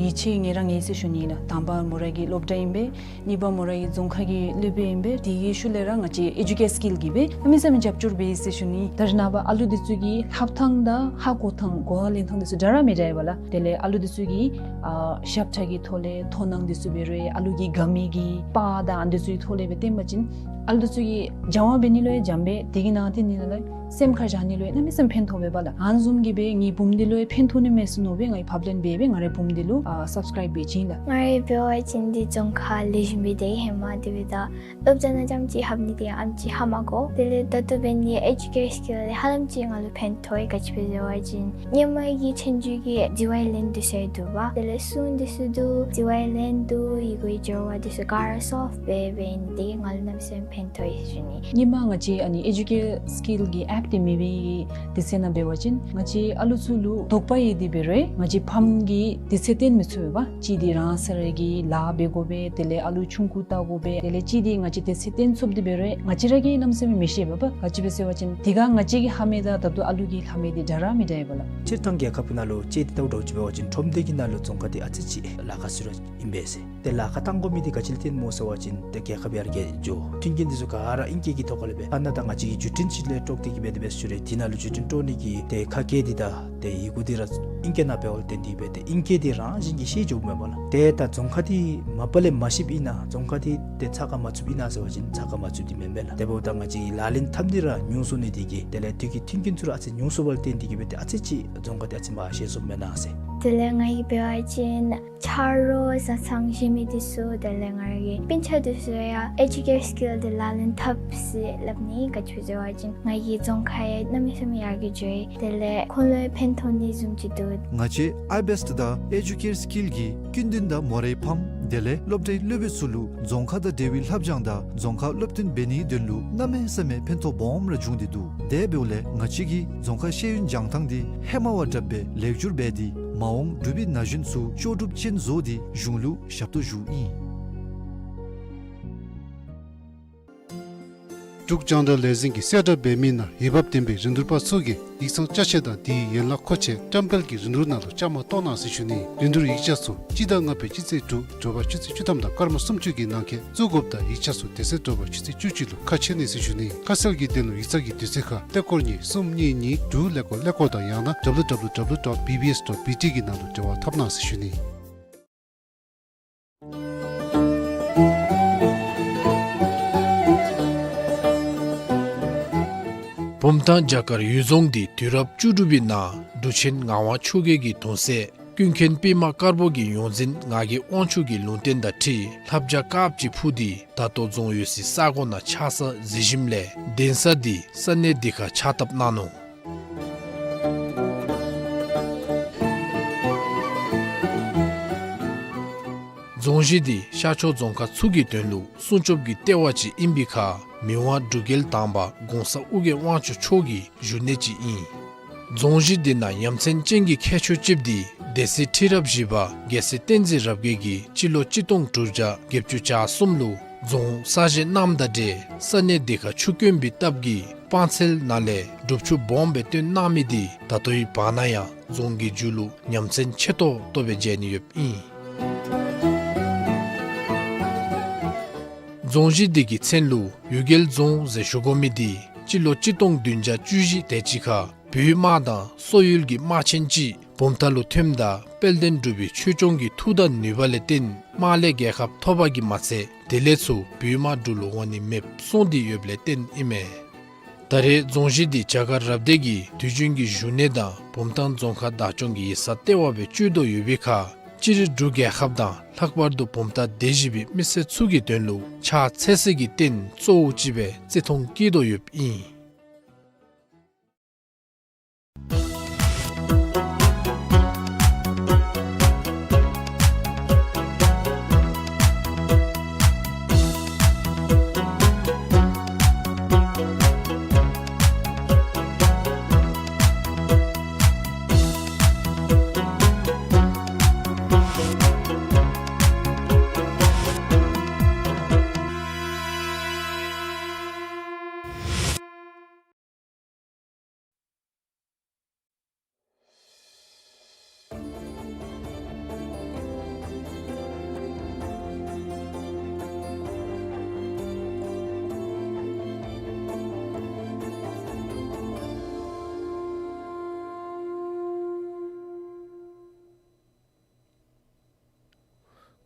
ཡིད་ཆེས་ངེ་ར་ངེ་ཟེར་ཞུ་ནི་ལགས། དང་པ་མོ་ར་གི་སློབ་གྲྭ་ཨིན་པས། གཉིས་པ་མོ་ར་གི་རྫོང་ཁ་གི་སློབ་དཔོན་ཨིན་པས། དེ་གི་ཤུལ་ལས་ར་ང་བཅས་ཨེ་ཌུ་ཀེར་སི་ཀིལ་གྱིས་སྦེ་གནམ་མེད་ས་མེད་རྒྱབ་སྐྱོར་འབད་ཡི་ཟེར་ཞུ་ནི། ད་རེས་ནངས་པ་ཨ་ལུ་འདི་ཚུ་གི་ལྷབ་ཐངས་དང་ཧ་གོ་ཐངས་གོ་བ་ལེན་ཐངས་འདི་ཚུ་འདྲ་ར་མི་འདྲ་ཡི་བ་ལགས། དེ་ལས་ཨ་ལུ་འདི་ཚུ་གི་ཨ་ཞབས་ཁྲ་གི་ཐོག་ལས་མཐོང་སྣང་འདི་ཚུ་འབད་རུང་ཨ་ལུ་གི་དགའ་མི་གི་པར་དང་ཨ་འདི་ཚུ་གི་ཐོག་ལས་སྦེ་སྟོན་པ་ཅིན་ཨ་ལུ་འདི་ཚུ་གིས་སྦྱང་བ་འབད་ནི་ལུ་ཡང་འཇམ་པས། དེ་གི་ནང་ཏེ་ནི་ལགས་སེམས་ཁར་བཞག་ནི་ལུ་ཡང་གནམ་མེད་ས་མེད་ཕན་ཐོགས་པས་བ་ལགས། ཨ་ནི་བཟུམ་གྱིས་སྦེ་ངེའི་བུམོ་འདི་ལུ་ཡང་ཕན་ཐོགས་ནི་མས་ཟེར་མནོ་སྦེ་ང་གིས་ཕབ་ལེན་འབད་སྦེ་ང་རའི་བུམོ་འདི་ལུ་ཨ་སབ་སི་ཀརའིབ་འབད་བྱིན་ལགས། ང་རའི་འབད་བ་ཅིན་འདི་རྫོང་ཁ་ལེགས་ཤོམ་སྦེ་སྡོད་ཧེ་མ་དེ་སྦེ་ད་སློབ་གྲྭ་ནང་རྐྱངམ་ཅིག་ལྷབ་ནི་དེ་ཡང་ཨེམ་ཅིག་ཧ་མ་གོ། དེ་ལས་ད་ལྟོ་འབད་ནི་ཨེ་ཌུ་ཀེར་སི་ཀིལ་ལས་ཧ་ལམ་ཅིག་ང་ལུ་ཕན་ཐོགས་ཡི། ག་ཅི་སྦེ་ཟེར་བ་ཅིན་སྔོན་མ་གི་ཆོས་རྒྱུགས་ཀྱི་དྲི་བའི་ལན་འདི་ཚུ་འདུག་པ། དེ་ལས་སྲུང་འདི་ཚུ་འདུག། དྲི་བའི་ལན་འདུག། ཡི་གུའི་སྦྱོར་བ་འདི་ཚུ་ག་ར་སོལབ་འབད་འབད་ནི་དེ་གིས་ང་ལུ་གནམ་མེད་ས་མེད་ཕན་ཐོགས་ཡི་ཟེར་ཞུ་ནི། སྔོན་མ་ང་བཅས་ཨ་ནི་ཨེ་ཌུ་ཀེར་སི་ཀིལ་གྱི་ཨེཔ་འདི་མེད་པའི་དུས་ཚོད་ནང་འབད་བ་ཅིན་ང་བཅས་ཨ་ལུ་ཚུ་ལུ་དོགས་པ་ཡོད་དེ་འབད་རུང་ང་བཅས་ཕམ་གྱིས་དུས་ཚོད་བཏོན་མི་ཚུགས་པས་པ། གཅིག་འདི་རང་སོ་ར་གི་ལཱ་འབད་དགོ་པས། དེ་ལས་ཨ་ལུ་ཆུང་ཀུ་བལྟ་དགོ་པས། དེ་ལས་གཅིག་འདི་ང་བཅས་དུས་ཚོད་བཏོན་ཚུགསཔ་དེ་འབད་རུང་ང་བཅས་ར་གིས་གནམ་མེད་ས་མེད་མི་ཤེས་པས་པ། ག་ཅི་སྦེ་ཟེར་བ་ཅིན་དེ་སྒང་ང་བཅས་ཀྱིས་ལྷབ་མི་དང་ད་ལྟོ་ཨ་ལུ་གིས་ལྷབ་མི་འདི་འདྲ་ར་མི་འདྲ་ཡི་བ་ལགས། སྤྱིར་བཏང་རྒྱལ་ཁབ་ནང་ལུ་དཔྱེ་འདི་བལྟཝ་ད་ཅིག་འབད་བ་ཅིན་ཁྲོམ་སྡེ་གི་ནང་ལུ་རྫོང་ཁ་འདི་ཨ་ཙི་ཅིག་ལཱ་ཁག་ཤོས་ར་ཨིན་པས་ཟེར། ཏེ་ལཱ་ཁག་བཏང་དགོ་མི་འདི་ག་ཅི་ལུ་བརྟེན་སྨོ་ཟེར་བ་ཅིན་ཏེ་རྒྱལ་ཁབ་ཡར་རྒྱས་འགྱོ། མཐུན་རྐྱེན་འདི་ཚུ་ག་ར་ཨིང་སྐད་ཀྱི་ཐོག་ཁ་ལས་སྦེ། ཨ་ནཱ་ད་ང་བཅས་ཀྱིས་བརྒྱུད་འཕྲིན་ཅིག་ལས་དཀྲོགས་ཏེ་གིས་སྦེ་དེ་སྦེ་ཞུ་རུང་དེ་ནང་ལུ་བརྒྱུད་འཕྲིན་དཀྲོག་ནི་གི་ཏེ་ཁ་སྐད་འདི་དང་ཏེ་ཡི་གུ་འདི་ར་ཨིང་སྐད་ནང་འབདཝ་ལས་བརྟེན་ཏེ་སྦེ་ཏེ་ཨིང་སྐད་འདི་རང་བཞིན་གྱིས་ཤེས་འགྱོཝ་མས་པ་ལགས། ཏེ་ད་རྫོང་ཁ་འདི་མ་པ་ལས་མ་ཤེསཔ་ཨིན་ན་རྫོང་ཁ་འདི་ཏེ་ཚ་ཁ་མ་ཚུདཔ་ཨིན་ན་ཟེར་བ་ཅིན་ཚ་ཁ་མ་ཚུདཔ་འདི་མེན་པས་ལགས། དེ་འབདཝ་ད་ང་བཅས་ལག་ལེན་འཐབ་ནི་ར་ཉུང་སོང་ནི་དེ་གིས་དེ་ལས་དུས་ཀྱི་མཐུན་རྐྱེན་ཚུ་ར་ཨ་ཙི་ཉུང་སོང་བ་ལས་བརྟེན་ཏེ་གིས་སྦེ་ཏེ་ཨ་ཙི་ཅིག་རྫོང་ཁ་འདི་ཨ་ཙི་མར་ཤེས་སོངམ་མེན་ན་ཟེར། དེ་ལས་ང་གིས་འབད་བ་ཅིན་ཆ་རོགས་བཟའ་ཚང་གཞན་མི་འདི་ཚུ་དེ་ལས་ང་ར་གི་སྤུན་ཆ་འདི་ཚུ་ཡང་ཨེ་ཌུ་ཀེར་སི་ཀིལ་འདི་ལག་ལེན་འཐབ་ཟེར་སླབ་ནི། ག་ཅི་སྦེ་ཟེར་བ་ཅིན་ང་གི་རྫོང་ཁ་ཡང་གནམ་མེད་ས་མེད་ཡར་རྒྱས་འགྱོ་ཡི། དེ་ལས་ཁོང་ལུ་ཡང་ཕན་ཐོགས་ནི་བཟུམ་ཅིག་འདུག། ང་བཅས་ཨའི་བེསཊ་དང་ཨེ་ཌུ་ཀེར་སི་ཀིལ་གྱིས་ཀུན་ལྡན་དང་མོ་རའི་ཕམ་དེ་ལས་སློབ་གྲྭའི་སློབ་དཔོན་ཚུ་ལུ་རྫོང་ཁ་དང་འབྲེལ་བའི་ལྷབ་སྦྱང་དང་རྫོང་ཁར་སློབ་སྟོན་འབད་ནིའི་དོན་ལུ་གནམ་མེད་ས་མེད་ཕན་ཐོགས་སྦོམ་ར་བྱུང་སྟེ་འདུག། དེ་འབདཝ་ལས་ང་བཅས་ཀྱིས་རྫོང་ཁ་ཤེས་ཡོན་སྦྱང་ཐངས་འདི་ཧེ་མ་བ་དྲགཔ་སྦེ་ལེགས་བསྒྱུར་འབད་དེ་མ་འོངས་འབྲུག་པའི་ན་གཞོན་ཚུ་ལྕོགས་གྲུབ་ཅན་བཟོ་སྟེ་གཞུང་ལུ་ཞབས་ཏོག་ཞུཝ་ཨིན། འབྲུག་རྒྱང་བསྒྲགས་ལས་འཛིན་གྱིས་གསལ་བསྒྲགས་འབད་མི་ནང་འོས་འབབ་ལྡན་པའི་རིན་བསྡུར་པ་ཚུ་གིས་ཡིག་ཚང་ཅ་ཆས་དང་དེའི་ཡན་ལག་མཁོ་ཆས་བཀྲམ་སྤེལ་གྱི་རིན་བསྡུར་ནང་ལུ་བཅའ་མར་གཏོགས་གནང་ཟེར་ཞུ་ནི། རིན་བསྡུར་ཡིག་ཆ་ཚུ་སྤྱི་ཟླ་ལྔ་པའི་སྤྱི་ཚེས་དྲུག་དྲོ་པ་ཆུ་ཚོད་བཅུ་ཐམ་དང་སྐར་མ་སུམ་ཅུ་གི་ནང་འཁོད་བཙུགས་དགོཔ་དང་ཡིག་ཆ་ཚུ་དེ་ཚེ་དྲོ་པ་ཆུ་ཚོད་བཅུ་གཅིག་ལུ་ཁ་ཕྱེ་ནི་ཟེར་ཞུ་ནི། ཁ་གསལ་གྱི་དོན་ལུ་ཡིག་ཚང་གི་དུས་ཚོད་ཁར་ཀླད་ཀོར་གཉིས་གསུམ་གཉིས་གཉིས་དྲུག་ཀླད་ཀོར་ཀླད་ཀོར་དང་ཡང་ན་ཌབ་ལུ་ཌབ་ལུ་ཌབ་ལུ་ཌོཊ་བི་བི་ཨེསི་ཌོཊ་བི་ཊི་གི་ནང་ལུ་འབྲེལ་བ་འཐབ་གནང་ཟེར་ཞུ་ནི། བུམ་ཐང་བྱ་དཀར་གཡུལ་རྫོང་འདི་དུས་རབས་བཅུ་དྲུག་པའི་ནང་འབྲུག་ཆེན་ངག་དབང་ཆོས་རྒྱལ་གྱི་གདུང་སྲས་ཀུན་མཁྱེན་པདྨ་དཀར་པོ་གི་ཡོངས་འཛིན་ངག་གི་དབང་ཕྱུག་གི་ལུང་བསྟན་དང་འཁྲིལ་ལྷ་བྱ་དཀརཔོ་ཅིག་འཕུར་ཏེ་ད་ལྟོ་རྫོང་ཡོད་སའི་ས་གོ་ནང་ཆགས་ས་གཟིགས་ཞིནམ་ལས་གདན་ས་འདི་ས་གནས་འདི་ཁར་ཕྱག་བཏབ་གནང་ནུག། རྫོང་གཞི་འདི་ཤར་ཕྱོགས་རྫོང་ཁག་ཚུ་གི་དོན་ལུ་སྲུང་སྐྱོབ་ཀྱི་ལྟེ་བ་ཅིག་ཨིན་པའི་ཁར་མི་དབང་འབྲུག་རྒྱལ་དང་པ་གོང་ས་ཨོ་རྒྱན་དབང་ཕྱུག་མཆོག་གི་བཞུགས་གནས་ཅིག་ཨིན། རྫོང་གཞི་འདི་ནང་ཡ་མཚན་ཅན་གྱི་ཁྱད་ཆོས་ཅིག་འདི་ སྡེ་སྲིད་ཁྲི་རབས་བཞི་པ་རྒྱལ་སྲས་བསྟན་འཛིན་རབ་རྒྱས་ཀྱིས་སྤྱི་ལོ་གཅིག་སྟོང་དྲུག་བརྒྱ་བརྒྱད་ཅུ་གྱ་གསུམ་ལུ་རྫོང་གསར་བཞེངས་གནངམ་དང་འབྲེལ་ས་གནས་དེ་ཁར་ཆུ་དཀོན་པའི་སྟབས་ཀྱིས་སྤང་ཚལ་ནང་ལས་སྒྲུབ་ཆུ་སྦོམ་སྦེ་བཏོན་གནང་མི་དེ་ད་ལྟོའི་བར་ན་ཡང་རྫོང་གི་མཇུག་ལུ་ཉམས་ཚན་ཆེ་ཏོག་ཏོ་སྦེ་མཇལ་ནི་ཡོདཔ་ཨིན། རྫོང་གཞི་དེ་གི་མཚན་ལུ་གཡུལ་རྒྱལ་རྫོང་ཟེར་ཞུ་དགོ་མི་དེ་སྤྱི་ལོ་གཅིག་སྟོང་བདུན་བརྒྱ་བཅུ་བཞི་དེ་ཅིག་ཁར་བོད་དམག་དང་སོག་ཡུལ་གྱི་དམག་ཆེན་ཅིག་བུམ་ཐང་ལུ་ཐོནམ་ད་དཔལ་ལྡན་འབྲུག་པའི་ཆོས་སྐྱོང་གི་མཐུ་དང་ནུས་པ་ལས་བརྟེན་དམག་ལས་རྒྱལ་ཁ་ཐོབ་པ་གིས་མ་ཚད་དེ་ལས་ཚུར་བོད་དམག་འབྲུག་ལུ་འོང་ནི་མེདཔ་སོང་སྟེ་ཡོདཔ་ལས་བརྟེན་ཨིན་མས། ད་རེས་རྫོང་གཞི་འདི་རྒྱ་གར་རབ་སྡེ་གི་དུས་རྒྱུན་གྱི་བཞུགས་གནས་དང་བུམ་ཐང་རྫོང་ཁག་བདག་སྐྱོང་གི་ཡིག་ཚང་ལྟེ་བ་སྦེ་སྤྱོད་དོ་ཡོད་པའི་ཁར་སྤྱིར་འབྲུག་རྒྱལ་ཁབ་དང་ལྷག་པར་དུ་བུམ་ཐང་སྡེ་བཞི་པའི་མི་སེར་ཚུ་གི་དོན་ལུ་ཕྱག་འཚལ་སྲིད་ཀྱི་རྟེན་གཙོ་བོ་ཅིག་སྦེ་བརྩི་མཐོང་བསྐྱེད་དོ་ཡོདཔ་ཨིན།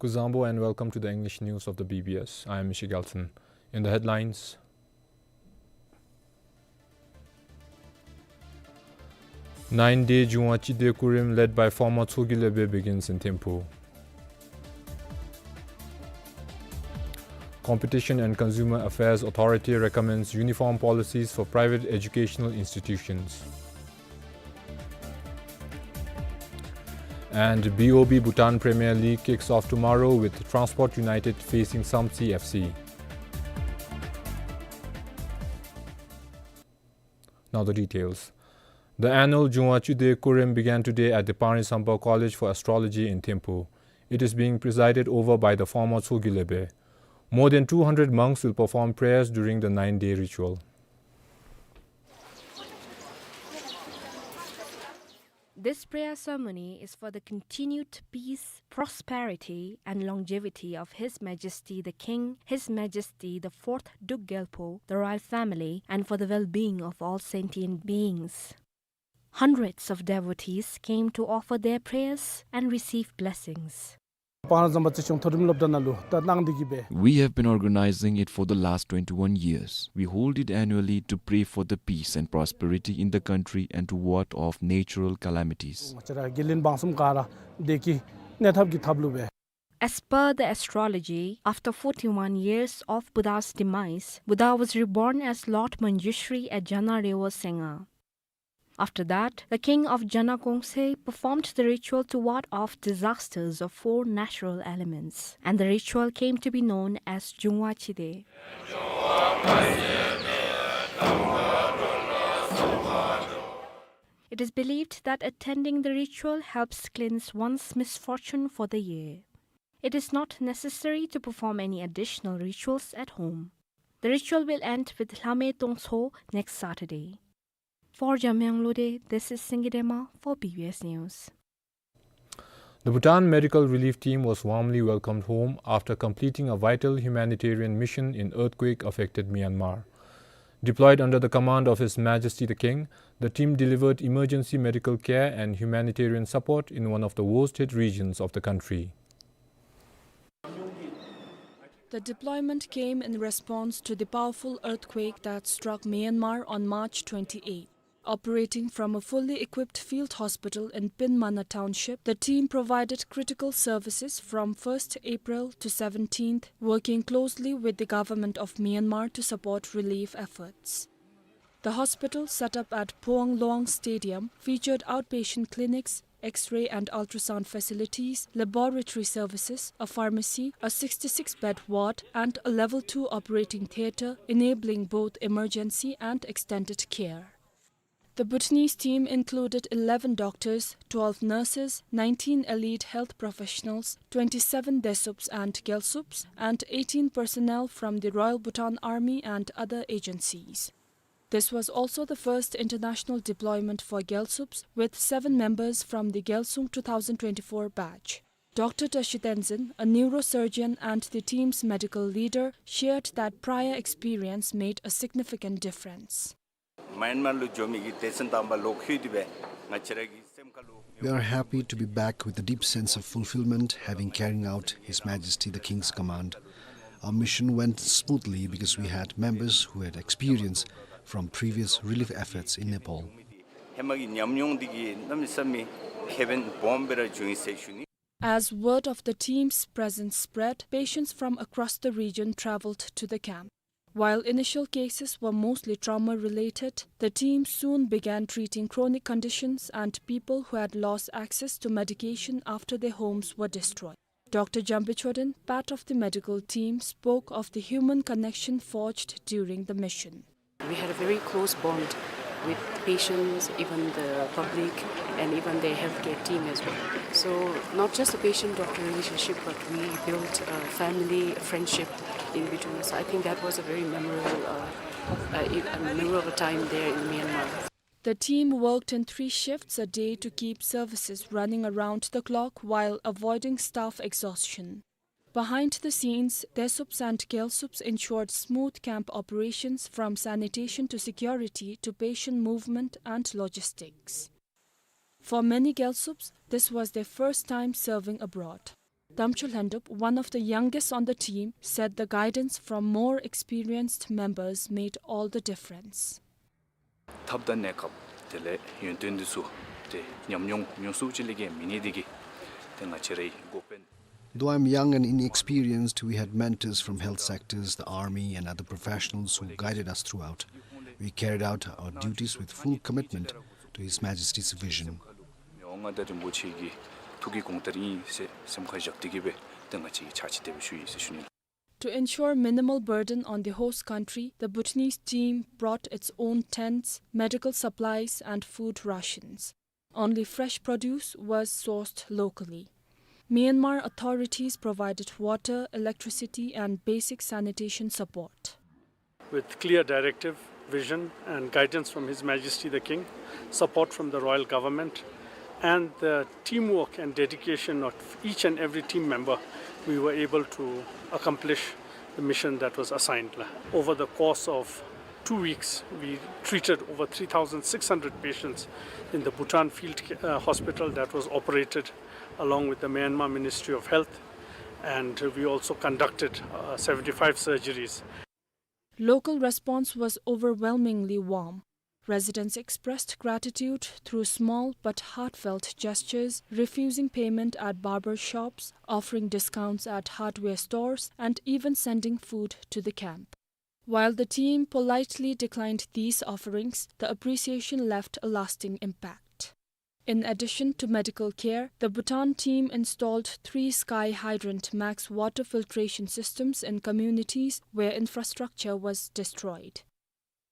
Kuzuzangpo and welcome to the English news of the B B S. I am Mishi Gelson. In the headlines, nine-day Jungwa Chide Kurim led by former Tshogilebe begins in Thimphu. Competition and Consumer Affairs Authority recommends uniform policies for private educational institutions. And B O B Bhutan Premier League kicks off tomorrow with Transport United facing Samtse F C. Now the details. The annual Jungwa Chide Kurim began today at the Pangri Sampa College for Astrology in Thimphu. It is being presided over by the former Tshogilebe. More than two hundred monks will perform prayers during the nine-day ritual. This prayer ceremony is for the continued peace, prosperity, and longevity of His Majesty the King, His Majesty the Fourth Druk Gyalpo, the royal family, and for the well-being of all sentient beings. Hundreds of devotees came to offer their prayers and receive blessings. སྤང་ར་ཟམ་པ་རྩིས་སྐྱོང་མཐོ་རིམ་སློབ་གྲྭ་ནང་ལུ་ད་གནང་སྟེ་གི་སྦེ། We have been organizing it for the last twenty-one years. We hold it annually to pray for the peace and prosperity in the country and to ward off natural calamities. ང་བཅས་ར་དགེ་ལྡན་འབངས་གསུམ་ག་ར་བདེ་སྐྱིད་གནས་ཐབས་ཀྱི་ཐབས་ལུ་སྦེ། As per the astrology, after forty-one years of Buddha's demise, Buddha was reborn as Lord Manjushri at Janarewo Senga. After that, the king of Janakongse performed the ritual to ward off disasters of four natural elements, and the ritual came to be known as Jungwa Chide. It is believed that attending the ritual helps cleanse one's misfortune for the year. It is not necessary to perform any additional rituals at home. The ritual will end with Lhame Tongtso next Saturday. For Jamyang Lode, this is Singye Dema for B B S News. The Bhutan Medical Relief Team was warmly welcomed home after completing a vital humanitarian mission in earthquake-affected Myanmar. Deployed under the command of His Majesty the King, the team delivered emergency medical care and humanitarian support in one of the worst-hit regions of the country. The deployment came in response to the powerful earthquake that struck Myanmar on March twenty-eighth. Operating from a fully equipped field hospital in Pinmana Township, the team provided critical services from first April to seventeenth, working closely with the government of Myanmar to support relief efforts. The hospital, set up at Phuong Luang Stadium, featured outpatient clinics, X-ray and ultrasound facilities, laboratory services, a pharmacy, a sixty-six bed ward, and a level two operating theatre, enabling both emergency and extended care. The Bhutanese team included eleven doctors, twelve nurses, nineteen allied health professionals, twenty-seven Desups and Gyalsups, and eighteen personnel from the Royal Bhutan Army and other agencies. This was also the first international deployment for Gyalsups, with seven members from the Gyalsung two thousand twenty-four batch. Doctor Tashi Tenzin, a neurosurgeon and the team's medical leader, shared that prior experience made a significant difference. མཱ་ཡན་མཱར་ལུ་འགྱོ་མི་གི་སྡེ་ཚན་དང་པ་ལོག་ལྷོད་དེ་སྦེ་ང་བཅས་ར་གི་སེམས་ཁ་ལུ། We are happy to be back with a deep sense of fulfillment, having carrying out His Majesty the King's command. Our mission went smoothly because we had members who had experience from previous relief efforts in Nepal. ཧེ་མ་གི་ཉམས་མྱོང་འདི་གིས་གནམ་མེད་ས་མེད་ཁེ་ཕན་སྦོམ་སྦེ་ར་བྱུང་ཡི་ཟེར་ཞུ་ནི། As word of the team's presence spread, patients from across the region traveled to the camp. While initial cases were mostly trauma-related, the team soon began treating chronic conditions and people who had lost access to medication after their homes were destroyed. Doctor Jambe Choden, part of the medical team, spoke of the human connection forged during the mission. We had a very close bond with patients, even the public, and even the healthcare team as well. So not just a patient-doctor relationship, but we built a family, a friendship in between. So I think that was a very memorable, uh, uh, a memorable time there in Myanmar. The team worked in three shifts a day to keep services running around the clock while avoiding staff exhaustion. Behind the scenes, Desups and Gyalsups ensured smooth camp operations, from sanitation to security to patient movement and logistics. For many Gyalsups, this was their first time serving abroad. Damcho Lhendup, one of the youngest on the team, said the guidance from more experienced members made all the difference. ཐབས་དང་གནས་སྐབས་དེ་ལས་ཡོན་ཏན་འདི་ཚུ་ཏེ་ཉམས་མྱོང་ཉུང་སུ་ཅིག་ལས་བརྒལ་མེད་ནི་འདི་གིས་ཏེ་ང་བཅས་རའི་འགོ་དཔོན། Though I'm young and inexperienced, we had mentors from health sectors, the army, and other professionals who guided us throughout. We carried out our duties with full commitment to His Majesty's vision. མི་དབང་མངའ་བདག་རིན་པོ་ཆེ་གི་ཐུགས་ཀྱི་དགོངས་དོན་ཨིན་ཟེར་སེམས་ཁར་བཞག་སྟེ་གིས་སྦེ་ཏེ་ང་བཅས་ཕྱག་ཕྱིད་དེ་སྦེ་ཞུ་ཡི་ཟེར་ཞུ་ནི། To ensure minimal burden on the host country, the Bhutanese team brought its own tents, medical supplies, and food rations. Only fresh produce was sourced locally. Myanmar authorities provided water, electricity, and basic sanitation support. With clear directive, vision, and guidance from His Majesty the King, support from the Royal Government, and the teamwork and dedication of each and every team member, we were able to accomplish the mission that was assigned. Over the course of two weeks, we treated over three thousand six hundred patients in the Bhutan Field, uh, Hospital that was operated along with the Myanmar Ministry of Health, and we also conducted, uh, seventy-five surgeries. Local response was overwhelmingly warm. Residents expressed gratitude through small but heartfelt gestures, refusing payment at barber shops, offering discounts at hardware stores, and even sending food to the camp. While the team politely declined these offerings, the appreciation left a lasting impact. In addition to medical care, the Bhutan team installed three Sky Hydrant Max water filtration systems in communities where infrastructure was destroyed.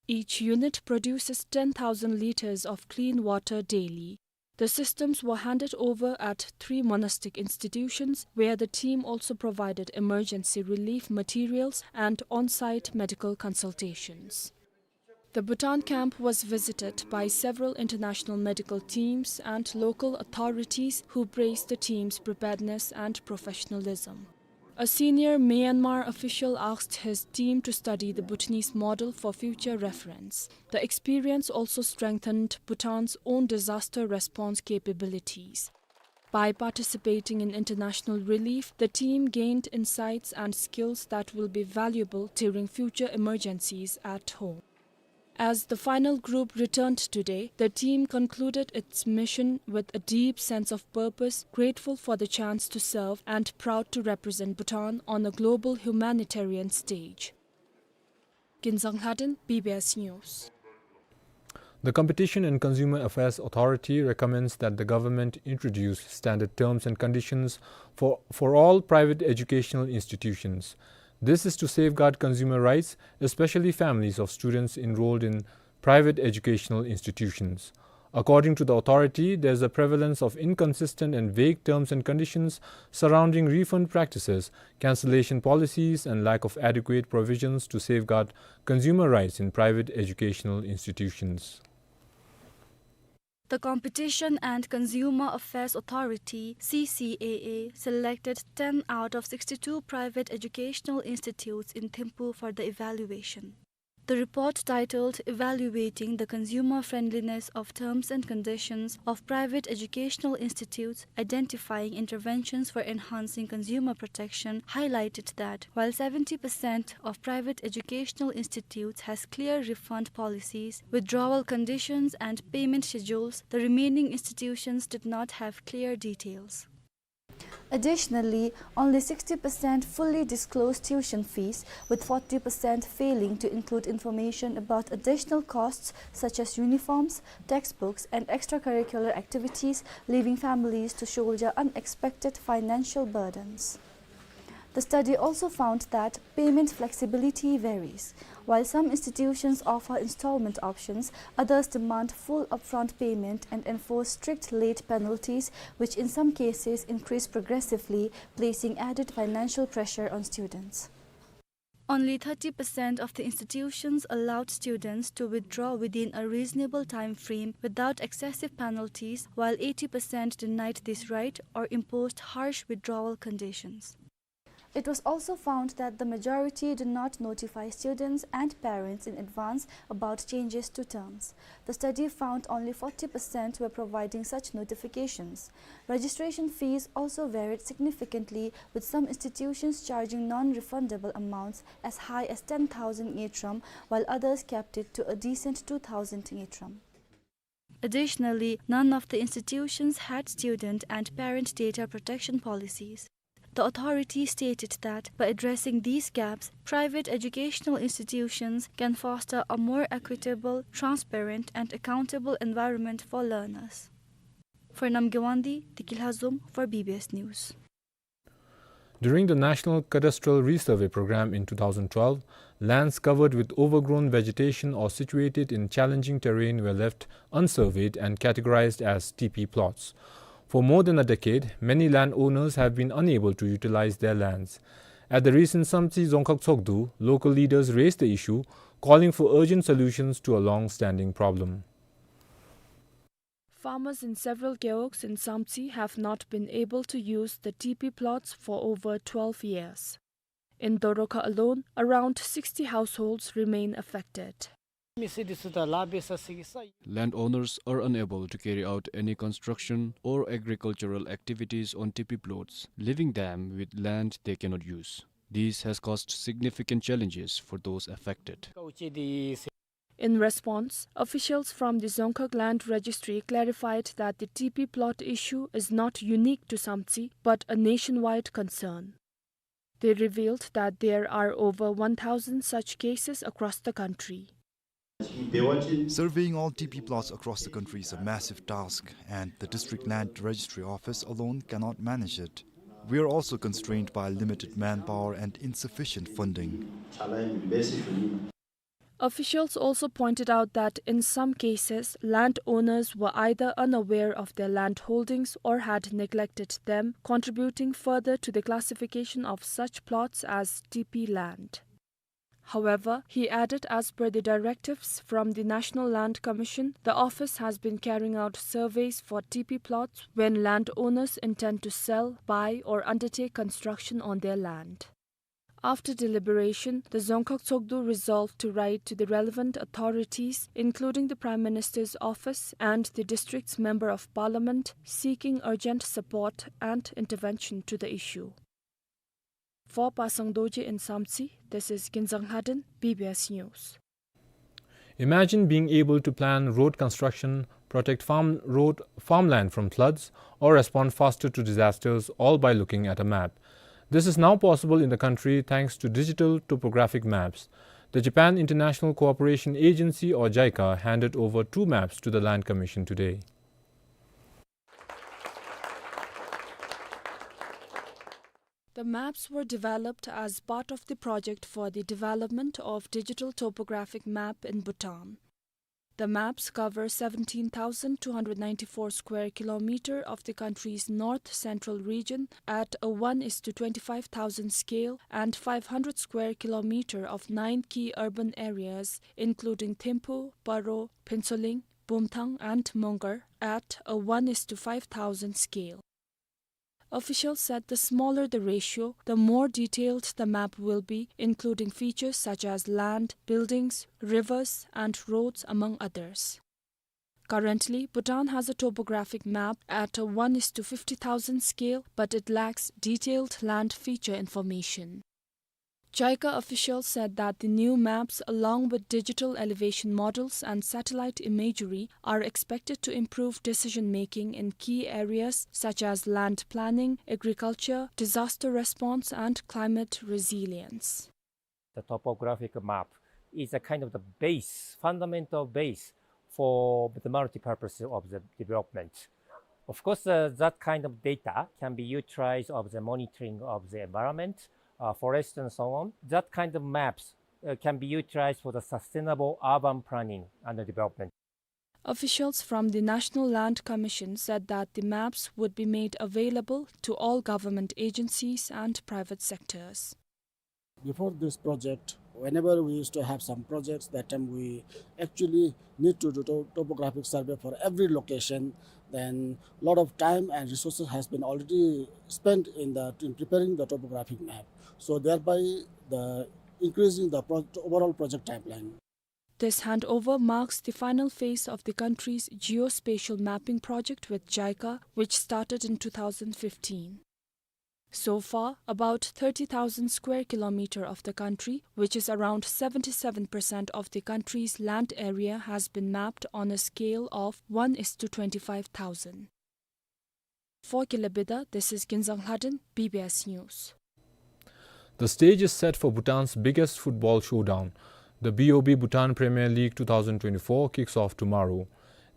Each unit produces ten thousand liters of clean water daily. The systems were handed over at three monastic institutions, where the team also provided emergency relief materials and on-site medical consultations. The Bhutan camp was visited by several international medical teams and local authorities, who praised the team's preparedness and professionalism. A senior Myanmar official asked his team to study the Bhutanese model for future reference. The experience also strengthened Bhutan's own disaster response capabilities. By participating in international relief, the team gained insights and skills that will be valuable during future emergencies at home. As the final group returned today, the team concluded its mission with a deep sense of purpose, grateful for the chance to serve and proud to represent Bhutan on a global humanitarian stage. Ginzang Lhaden, B B S News. The Competition and Consumer Affairs Authority recommends that the government introduce standard terms and conditions for, for all private educational institutions. This is to safeguard consumer rights, especially families of students enrolled in private educational institutions. According to the authority, there's a prevalence of inconsistent and vague terms and conditions surrounding refund practices, cancellation policies, and lack of adequate provisions to safeguard consumer rights in private educational institutions. The Competition and Consumer Affairs Authority, C C A A, selected ten out of sixty-two private educational institutes in Thimphu for the evaluation. The report, titled Evaluating the Consumer Friendliness of Terms and Conditions of Private Educational Institutes, Identifying Interventions for Enhancing Consumer Protection, highlighted that while seventy percent of private educational institutes has clear refund policies, withdrawal conditions, and payment schedules, the remaining institutions did not have clear details. Additionally, only sixty percent fully disclosed tuition fees, with forty percent failing to include information about additional costs such as uniforms, textbooks, and extracurricular activities, leaving families to shoulder unexpected financial burdens. The study also found that payment flexibility varies. While some institutions offer installment options, others demand full upfront payment and enforce strict late penalties, which in some cases increase progressively, placing added financial pressure on students. Only thirty percent of the institutions allowed students to withdraw within a reasonable time frame without excessive penalties, while eighty percent denied this right or imposed harsh withdrawal conditions. It was also found that the majority do not notify students and parents in advance about changes to terms. The study found only forty percent were providing such notifications. Registration fees also varied significantly, with some institutions charging non-refundable amounts as high as ten thousand ngultrum, while others capped it to a decent two thousand ngultrum. Additionally, none of the institutions had student and parent data protection policies. The authority stated that by addressing these gaps, private educational institutions can foster a more equitable, transparent, and accountable environment for learners. For Namgewandi, Dikilhazum for B B S News. During the National Cadastral Resurvey Program in two thousand twelve, lands covered with overgrown vegetation or situated in challenging terrain were left unsurveyed and categorized as T P plots. For more than a decade, many landowners have been unable to utilize their lands. At the recent Samtse Dzongkhag Tshogdu, local leaders raised the issue, calling for urgent solutions to a long-standing problem. Farmers in several gewogs in Samtse have not been able to use the T P plots for over twelve years. In Dorokha alone, around sixty households remain affected. Landowners are unable to carry out any construction or agricultural activities on T P plots, leaving them with land they cannot use. This has caused significant challenges for those affected. In response, officials from the Dzongkhag Land Registry clarified that the T P plot issue is not unique to Samtse, but a nationwide concern. They revealed that there are over one thousand such cases across the country. Surveying all T P plots across the country is a massive task, and the District Land Registry Office alone cannot manage it. We are also constrained by limited manpower and insufficient funding. Officials also pointed out that in some cases, landowners were either unaware of their land holdings or had neglected them, contributing further to the classification of such plots as T P land. However, he added, as per the directives from the National Land Commission, the office has been carrying out surveys for T P plots when landowners intend to sell, buy, or undertake construction on their land. After deliberation, the Dzongkhag Tshogdu resolved to write to the relevant authorities, including the Prime Minister's office and the district's Member of Parliament, seeking urgent support and intervention to the issue. For Pasang Dorji in Samtse, this is Kinzang Haden, B B S News. Imagine being able to plan road construction, protect farm road, farmland from floods, or respond faster to disasters, all by looking at a map. This is now possible in the country thanks to digital topographic maps. The Japan International Cooperation Agency, or JICA, handed over two maps to the Land Commission today. The maps were developed as part of the project for the development of digital topographic map in Bhutan. The maps cover seventeen thousand two hundred ninety-four square kilometer of the country's north central region at a one is to twenty-five thousand scale and five hundred square kilometer of nine key urban areas, including Thimphu, Paro, Phuentsholing, Bumthang, and Mongar, at a one is to five thousand scale. Officials said the smaller the ratio, the more detailed the map will be, including features such as land, buildings, rivers, and roads, among others. Currently, Bhutan has a topographic map at a one is to fifty thousand scale, but it lacks detailed land feature information. JICA officials said that the new maps, along with digital elevation models and satellite imagery, are expected to improve decision-making in key areas such as land planning, agriculture, disaster response, and climate resilience. The topographic map is a kind of the base, fundamental base for the multi-purpose of the development. Of course, uh, that kind of data can be utilized of the monitoring of the environment, uh, forest and so on. That kind of maps, uh, can be utilized for the sustainable urban planning and the development. Officials from the National Land Commission said that the maps would be made available to all government agencies and private sectors. Before this project, whenever we used to have some projects, that time we actually need to do to-, topographic survey for every location. Then lot of time and resources has been already spent in the, in preparing the topographic map. So thereby the increasing the pro-, overall project timeline. This handover marks the final phase of the country's geospatial mapping project with JICA, which started in two thousand fifteen. So far, about thirty thousand square kilometer of the country, which is around seventy-seven percent of the country's land area, has been mapped on a scale of one is to twenty-five thousand. For Kile Bida, this is Kinzang Lhaden, B B S News. The stage is set for Bhutan's biggest football showdown. The B O B Bhutan Premier League two thousand twenty-four kicks off tomorrow.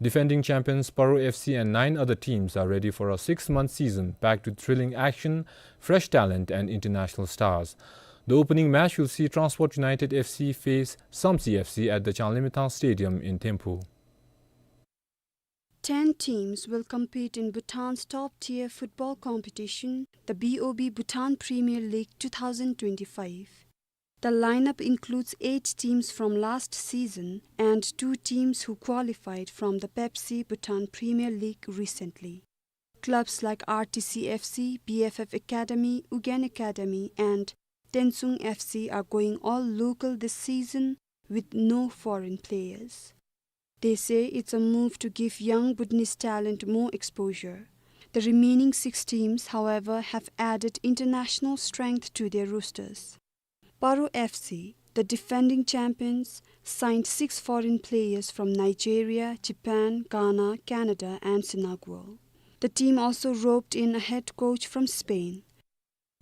Defending champions Paro F C and nine other teams are ready for a six-month season packed with thrilling action, fresh talent, and international stars. The opening match will see Transport United F C face Samtse F C at the Changlimithang Stadium in Thimphu. Ten teams will compete in Bhutan's top-tier football competition, the B O B Bhutan Premier League two thousand twenty-five. The lineup includes eight teams from last season and two teams who qualified from the Pepsi Bhutan Premier League recently. Clubs like R T C F C, B F F Academy, Ugyen Academy, and Tensung F C are going all local this season with no foreign players. They say it's a move to give young Bhutanese talent more exposure. The remaining six teams, however, have added international strength to their rosters. Paro F C, the defending champions, signed six foreign players from Nigeria, Japan, Ghana, Canada, and Senegal. The team also roped in a head coach from Spain.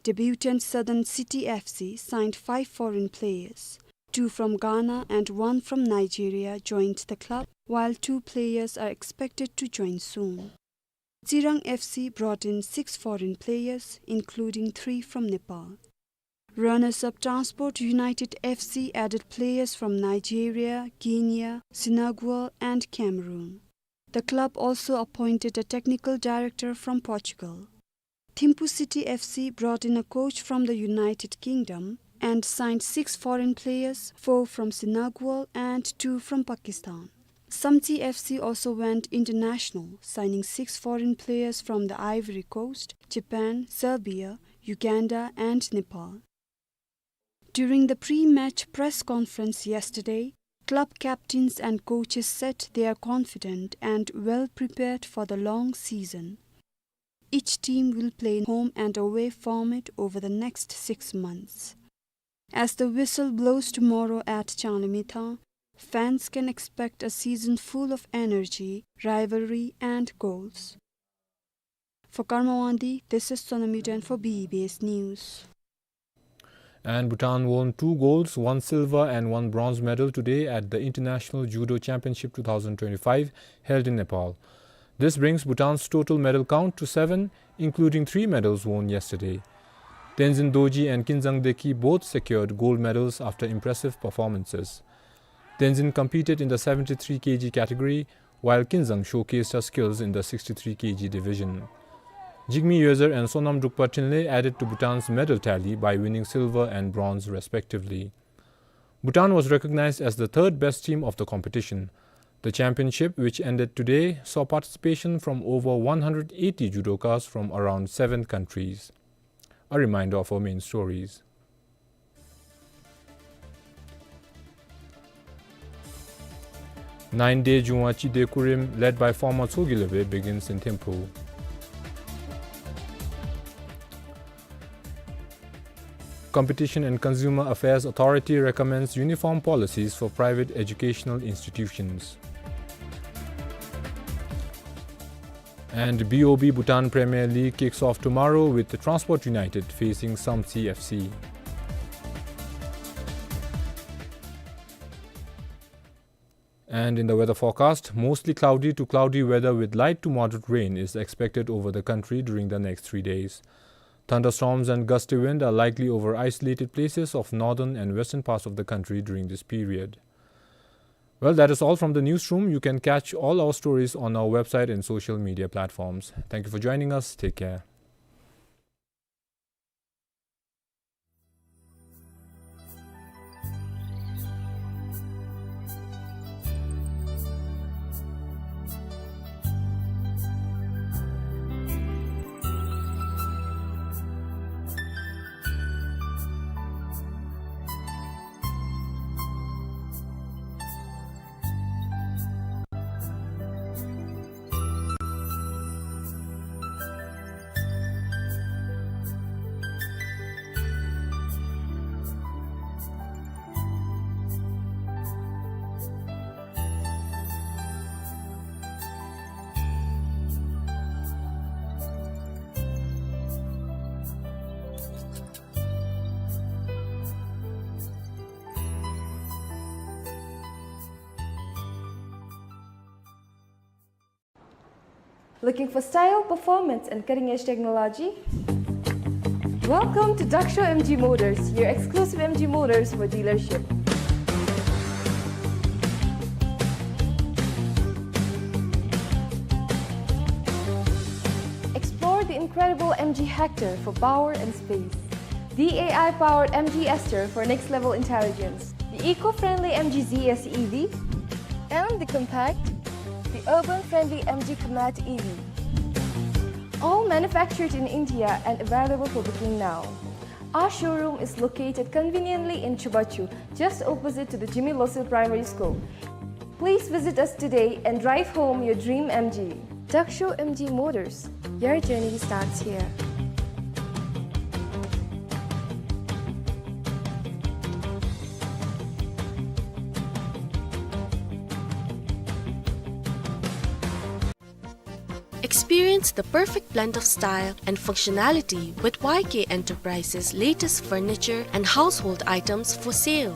Debutant Southern City F C signed five foreign players. Two from Ghana and one from Nigeria joined the club, while two players are expected to join soon. Tsirang F C brought in six foreign players, including three from Nepal. Runners-up Transport United F C added players from Nigeria, Kenya, Senegal, and Cameroon. The club also appointed a technical director from Portugal. Thimphu City F C brought in a coach from the United Kingdom and signed six foreign players, four from Senegal and two from Pakistan. Samtse F C also went international, signing six foreign players from the Ivory Coast, Japan, Serbia, Uganda, and Nepal. During the pre-match press conference yesterday, club captains and coaches said they are confident and well prepared for the long season. Each team will play in home and away format over the next six months. As the whistle blows tomorrow at Changlimithang, fans can expect a season full of energy, rivalry, and goals. For Karma Wangdi, this is Sonam Yuden for B B S News. And Bhutan won two golds, one silver and one bronze medal today at the International Judo Championship two thousand twenty-five held in Nepal. This brings Bhutan's total medal count to seven, including three medals won yesterday. Tenzin Dorji and Kinzang Deki both secured gold medals after impressive performances. Tenzin competed in the seventy-three K G category, while Kinzang showcased her skills in the sixty-three K G division. Jigme Yoezer and Sonam Drukpa Trinley added to Bhutan's medal tally by winning silver and bronze respectively. Bhutan was recognized as the third best team of the competition. The championship, which ended today, saw participation from over one hundred eighty judokas from around seven countries. A reminder of our main stories. Nine-day Jungwa Chide Kurim, led by former Tshogilebe, begins in Thimphu. Competition and Consumer Affairs Authority recommends uniform policies for private educational institutions. And B O B Bhutan Premier League kicks off tomorrow with Transport United facing Samtse F C. And in the weather forecast, mostly cloudy to cloudy weather with light to moderate rain is expected over the country during the next three days. Thunderstorms and gusty wind are likely over isolated places of northern and western parts of the country during this period. Well, that is all from the newsroom. You can catch all our stories on our website and social media platforms. Thank you for joining us. Take care. Looking for style, performance, and cutting-edge technology? Welcome to Daksho M G Motors, your exclusive M G Motors for dealership. Explore the incredible M G Hector for power and space, the A I-powered M G Aster for next-level intelligence, the eco-friendly M G Z S E V, and the compact, the urban-friendly M G Comet E V. All manufactured in India and available for booking now. Our showroom is located conveniently in Chubachu, just opposite to the Jigme Losel Primary School. Please visit us today and drive home your dream M G. Daksho M G Motors, your journey starts here. Experience the perfect blend of style and functionality with Y K Enterprises' latest furniture and household items for sale.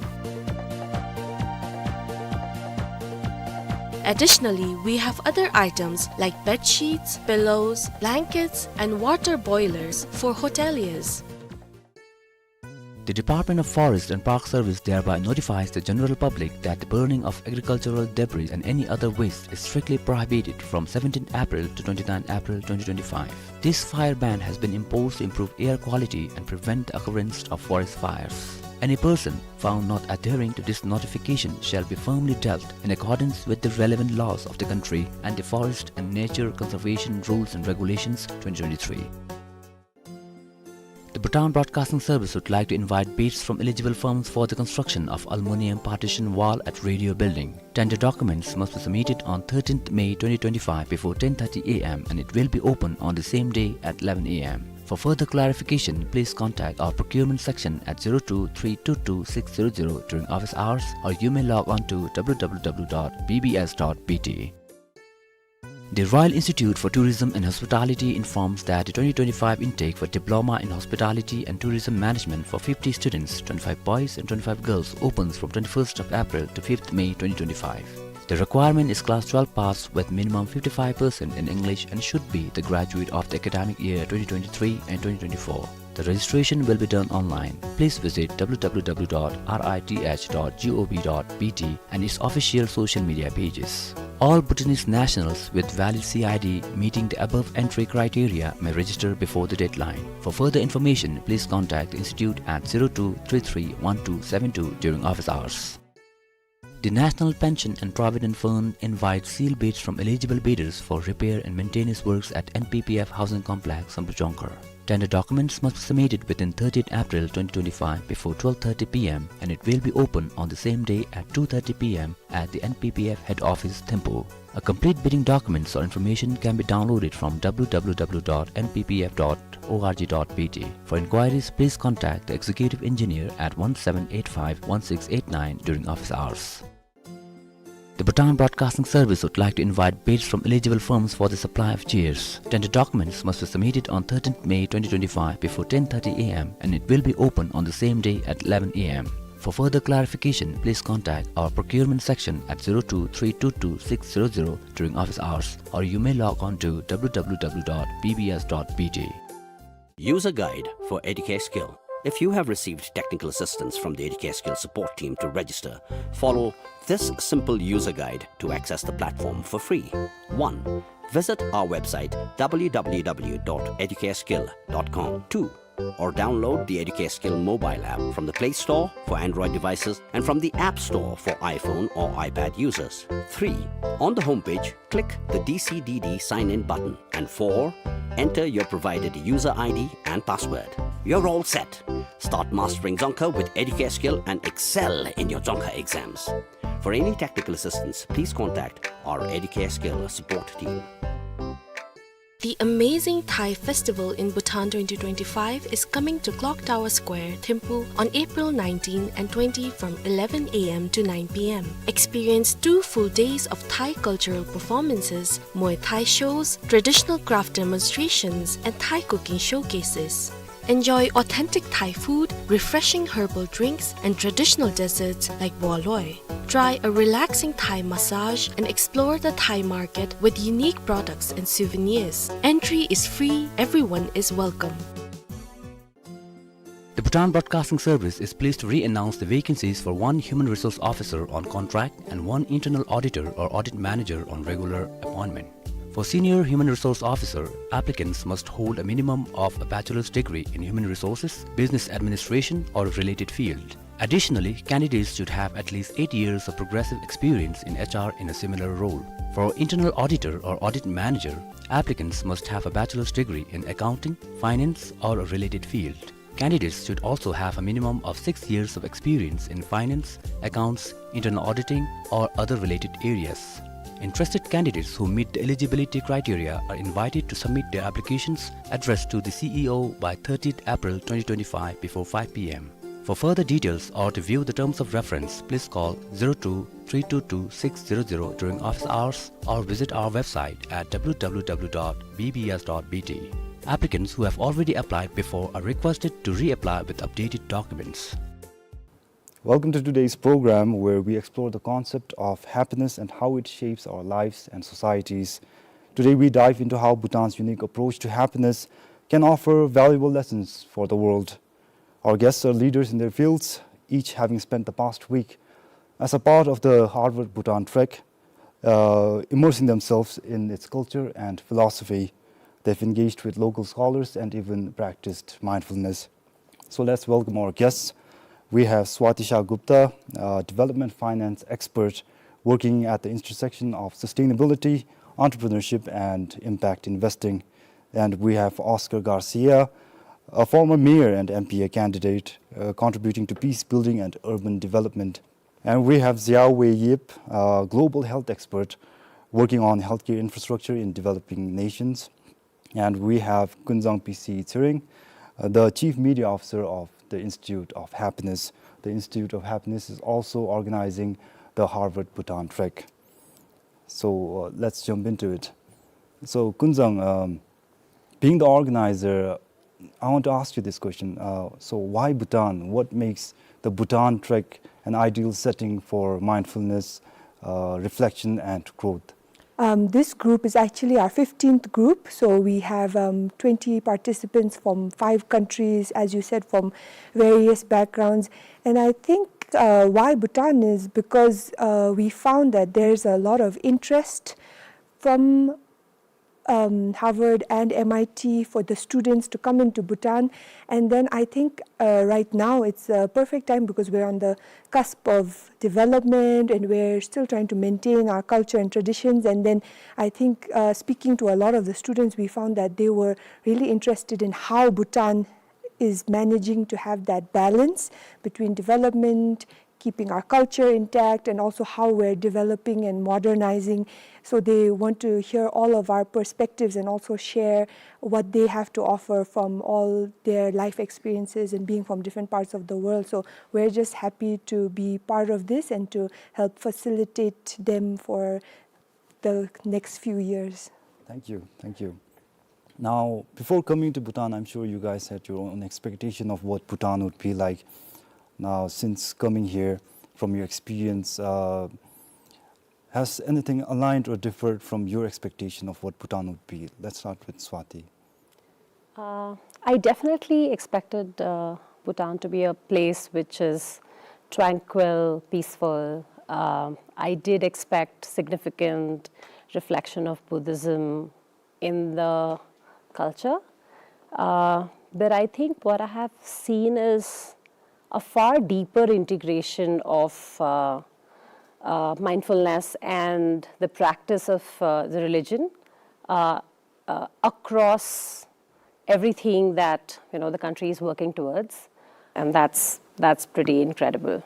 Additionally, we have other items like bed sheets, pillows, blankets, and water boilers for hoteliers. The Department of Forest and Park Service thereby notifies the general public that the burning of agricultural debris and any other waste is strictly prohibited from seventeenth April to twenty-ninth April twenty twenty-five. This fire ban has been imposed to improve air quality and prevent the occurrence of forest fires. Any person found not adhering to this notification shall be firmly dealt in accordance with the relevant laws of the country and the Forest and Nature Conservation Rules and Regulations twenty twenty-three. The Bhutan Broadcasting Service would like to invite bids from eligible firms for the construction of aluminium partition wall at Radio Building. Tender documents must be submitted on thirteenth May twenty twenty-five before ten thirty A M and it will be open on the same day at eleven A M. For further clarification, please contact our procurement section at zero two three two two six zero zero during office hours, or you may log on to W W W dot B B S dot B T. The Royal Institute for Tourism and Hospitality informs that the twenty twenty-five intake for Diploma in Hospitality and Tourism Management for fifty students, twenty-five boys and twenty-five girls, opens from twenty-first of April to fifth May twenty twenty-five. The requirement is class twelve pass with minimum fifty-five percent in English and should be the graduate of the academic year twenty twenty-three and twenty twenty-four. The registration will be done online. Please visit w w w dot r i t h dot g o v dot b t and its official social media pages. All Bhutanese nationals with valid C I D meeting the above entry criteria may register before the deadline. For further information, please contact the institute at zero two three three one two seven two during office hours. The National Pension and Provident Fund invites sealed bids from eligible bidders for repair and maintenance works at N P P F Housing Complex, Samdrup Jongkhar. Tender documents must be submitted within thirtieth April twenty twenty-five before twelve thirty p m and it will be open on the same day at two thirty p m at the N P P F head office, Thimphu. A complete bidding documents or information can be downloaded from w w w dot n p p f dot o r g dot b t. For inquiries, please contact the executive engineer at one seven eight five one six eight nine during office hours. The Bhutan Broadcasting Service would like to invite bids from eligible firms for the supply of chairs. Tender documents must be submitted on thirteenth May twenty twenty-five before ten thirty a m and it will be open on the same day at eleven a m. For further clarification, please contact our procurement section at zero two three two two six zero zero during office hours, or you may log on to w w w dot b b s dot b t. User guide for Educare Skill. If you have received technical assistance from the Educare Skill support team to register, follow this simple user guide to access the platform for free. One, visit our website w w w dot educareskill dot com. Two, or download the Educare Skill mobile app from the Play Store for Android devices and from the App Store for iPhone or iPad users. Three, on the homepage, click the D C D D sign in button. And four, enter your provided user I D and password. You're all set. Start mastering Dzongkha with Educare Skill and excel in your Dzongkha exams. For any technical assistance, please contact our Educare Skill support team. The Amazing Thai Festival in Bhutan twenty twenty-five is coming to Clock Tower Square, Thimphu on April nineteen and twenty from eleven a m to nine p m. Experience two full days of Thai cultural performances, Muay Thai shows, traditional craft demonstrations, and Thai cooking showcases. Enjoy authentic Thai food, refreshing herbal drinks, and traditional desserts like bua loi. Try a relaxing Thai massage and explore the Thai market with unique products and souvenirs. Entry is free, everyone is welcome. The Bhutan Broadcasting Service is pleased to re-announce the vacancies for one human resource officer on contract and one internal auditor or audit manager on regular appointment. For senior human resource officer, applicants must hold a minimum of a bachelor's degree in human resources, business administration, or a related field. Additionally, candidates should have at least eight years of progressive experience in H R in a similar role. For internal auditor or audit manager, applicants must have a bachelor's degree in accounting, finance, or a related field. Candidates should also have a minimum of six years of experience in finance, accounts, internal auditing, or other related areas. Interested candidates who meet the eligibility criteria are invited to submit their applications addressed to the C E O by thirtieth April twenty twenty-five before five p m. For further details or to view the terms of reference, please call zero two three two two six zero zero during office hours or visit our website at w w w dot b b s dot b t. Applicants who have already applied before are requested to reapply with updated documents. Welcome to today's program, where we explore the concept of happiness and how it shapes our lives and societies. Today, we dive into how Bhutan's unique approach to happiness can offer valuable lessons for the world. Our guests are leaders in their fields, each having spent the past week as a part of the Harvard Bhutan Trek, uh, immersing themselves in its culture and philosophy. They've engaged with local scholars and even practiced mindfulness. So let's welcome our guests. We have Swatisha Gupta, a development finance expert working at the intersection of sustainability, entrepreneurship, and impact investing. And we have Oscar Garcia, a former mayor and M P A candidate, uh, contributing to peace building and urban development. And we have Xiaowei Yip, a global health expert working on healthcare infrastructure in developing nations. And we have Kunzang P C Tshering, uh, the chief media officer of the Institute of Happiness. The Institute of Happiness is also organizing the Harvard Bhutan Trek. So, uh, let's jump into it. So, Kunzang, um, being the organizer, I want to ask you this question. Uh, so, why Bhutan? What makes the Bhutan Trek an ideal setting for mindfulness, uh, reflection and growth? Um, this group is actually our fifteenth group, so we have, um, twenty participants from five countries, as you said, from various backgrounds. And I think, uh, why Bhutan is because, uh, we found that there's a lot of interest from, um, Harvard and M I T for the students to come into Bhutan. And then I think, uh, right now it's a perfect time because we're on the cusp of development and we're still trying to maintain our culture and traditions. And then I think, uh, speaking to a lot of the students, we found that they were really interested in how Bhutan is managing to have that balance between development, keeping our culture intact, and also how we're developing and modernizing. So they want to hear all of our perspectives and also share what they have to offer from all their life experiences and being from different parts of the world. So we're just happy to be part of this and to help facilitate them for the next few years. Thank you. Thank you. Now, before coming to Bhutan, I'm sure you guys had your own expectation of what Bhutan would be like. Now, since coming here, from your experience, uh, has anything aligned or differed from your expectation of what Bhutan would be? Let's start with Swati. Uh, I definitely expected, uh, Bhutan to be a place which is tranquil, peaceful. Um, I did expect significant reflection of Buddhism in the culture. Uh, but I think what I have seen is a far deeper integration of, uh, uh, mindfulness and the practice of, uh, the religion, uh, uh, across everything that, you know, the country is working towards, and that's, that's pretty incredible.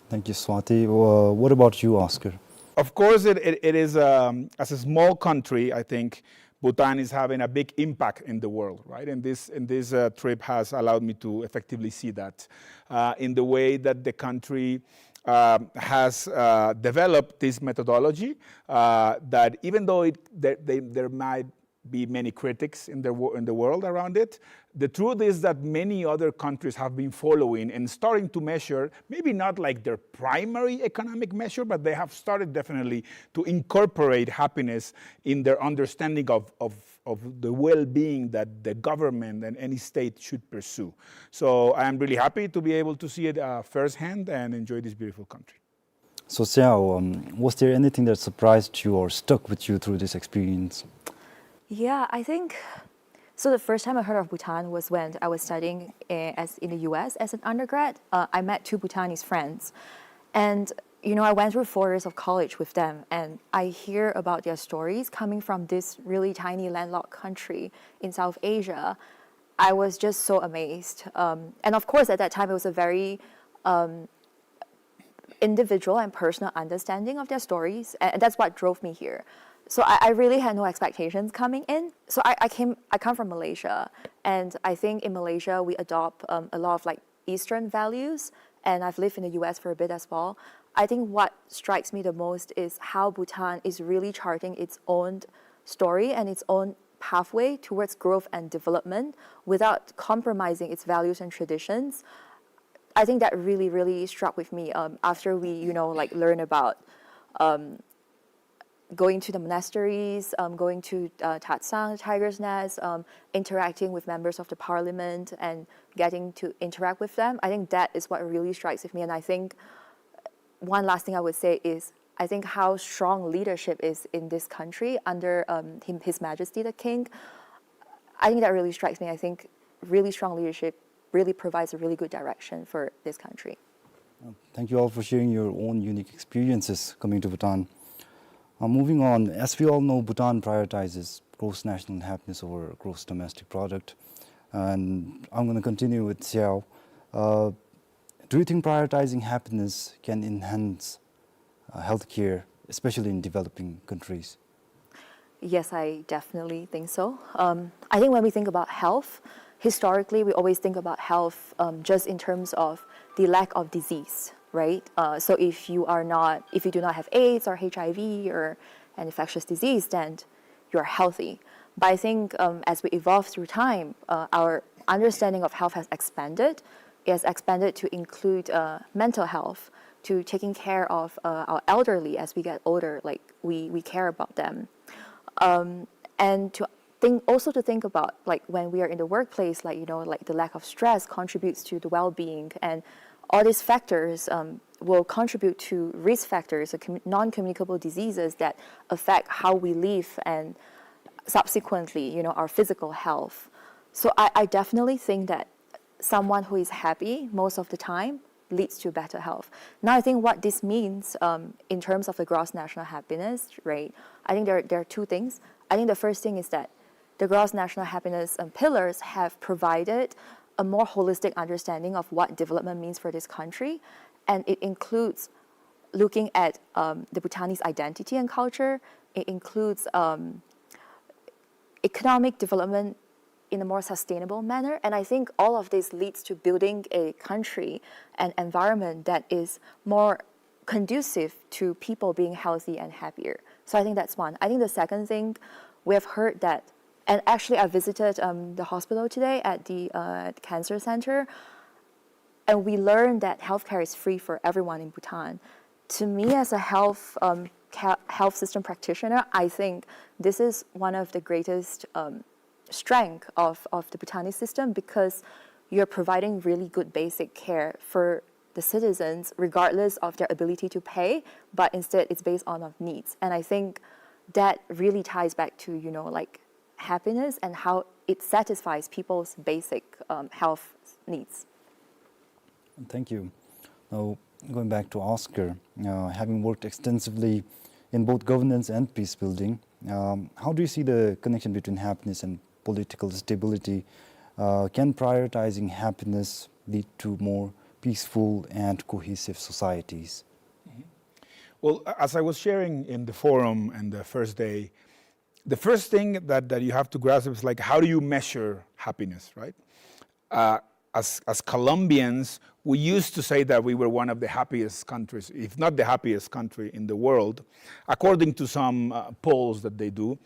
Thank you, Swati. Uh, what about you, Oscar? Of course, it, it, it is, um, as a small country, I think Bhutan is having a big impact in the world, right? And this, and this, uh, trip has allowed me to effectively see that, uh, in the way that the country, um, has, uh, developed this methodology, uh, that even though it, there, they, there might be many critics in the wo-, in the world around it, the truth is that many other countries have been following and starting to measure, maybe not like their primary economic measure, but they have started definitely to incorporate happiness in their understanding of, of, of the well-being that the government and any state should pursue. So I am really happy to be able to see it, uh, firsthand and enjoy this beautiful country. So, Xiao, um, was there anything that surprised you or stuck with you through this experience? Yeah, I think, so the first time I heard of Bhutan was when I was studying, uh, as, in the U S as an undergrad. Uh, I met two Bhutanese friends. And, you know, I went through four years of college with them, and I hear about their stories coming from this really tiny landlocked country in South Asia. I was just so amazed. Um, and of course, at that time, it was a very, um, individual and personal understanding of their stories, and that's what drove me here. So I, I really had no expectations coming in. So I, I came, I come from Malaysia, and I think in Malaysia we adopt, um, a lot of, like, Eastern values, and I've lived in the U S for a bit as well. I think what strikes me the most is how Bhutan is really charting its own story and its own pathway towards growth and development without compromising its values and traditions. I think that really, really struck with me, um, after we, you know, like, learn about, um, going to the monasteries, um, going to, uh, Tatsang, Tiger's Nest, um, interacting with members of the parliament and getting to interact with them. I think that is what really strikes with me. And I think one last thing I would say is I think how strong leadership is in this country under, um, him, His Majesty the King. I think that really strikes me. I think really strong leadership really provides a really good direction for this country. Uh, thank you all for sharing your own unique experiences coming to Bhutan. Uh, moving on, as we all know, Bhutan prioritizes gross national happiness over gross domestic product. And I'm gonna continue with Xiao. Uh, do you think prioritizing happiness can enhance, uh, healthcare, especially in developing countries? Yes, I definitely think so. Um, I think when we think about health, historically, we always think about health, um, just in terms of the lack of disease, right? Uh, so if you are not, if you do not have AIDS or H I V or an infectious disease, then you're healthy. But I think, um, as we evolve through time, uh, our understanding of health has expanded. It has expanded to include, uh, mental health, to taking care of uh, our elderly as we get older. Like we we care about them, um, and to think also to think about like when we are in the workplace, like you know, like the lack of stress contributes to the well-being, and all these factors um, will contribute to risk factors, uh, commu- non-communicable diseases that affect how we live and subsequently, you know, our physical health. So I, I definitely think that someone who is happy most of the time leads to better health. Now, I think what this means um, in terms of the gross national happiness rate, I think there, there are two things. I think the first thing is that the gross national happiness um, pillars have provided a more holistic understanding of what development means for this country, and it includes looking at um, the Bhutanese identity and culture. It includes um, economic development in a more sustainable manner. And I think all of this leads to building a country, an environment that is more conducive to people being healthy and happier. So I think that's one. I think the second thing, we have heard that, and actually I visited um, the hospital today at the uh, cancer center, and we learned that healthcare is free for everyone in Bhutan. To me, as a health um, ca- health system practitioner, I think this is one of the greatest um, strength of, of the Bhutanese system, because you're providing really good basic care for the citizens regardless of their ability to pay, but instead it's based on of needs. And I think that really ties back to, you know, like happiness and how it satisfies people's basic um, health needs. Thank you. Now, going back to Oscar, uh, having worked extensively in both governance and peace building, um, how do you see the connection between happiness and political stability? Uh, can prioritizing happiness lead to more peaceful and cohesive societies? Well, as I was sharing in the forum and the first day, the first thing that, that you have to grasp is like, how do you measure happiness, right? Uh, as, as Colombians, we used to say that we were one of the happiest countries, if not the happiest country in the world, according to some uh, polls that they do,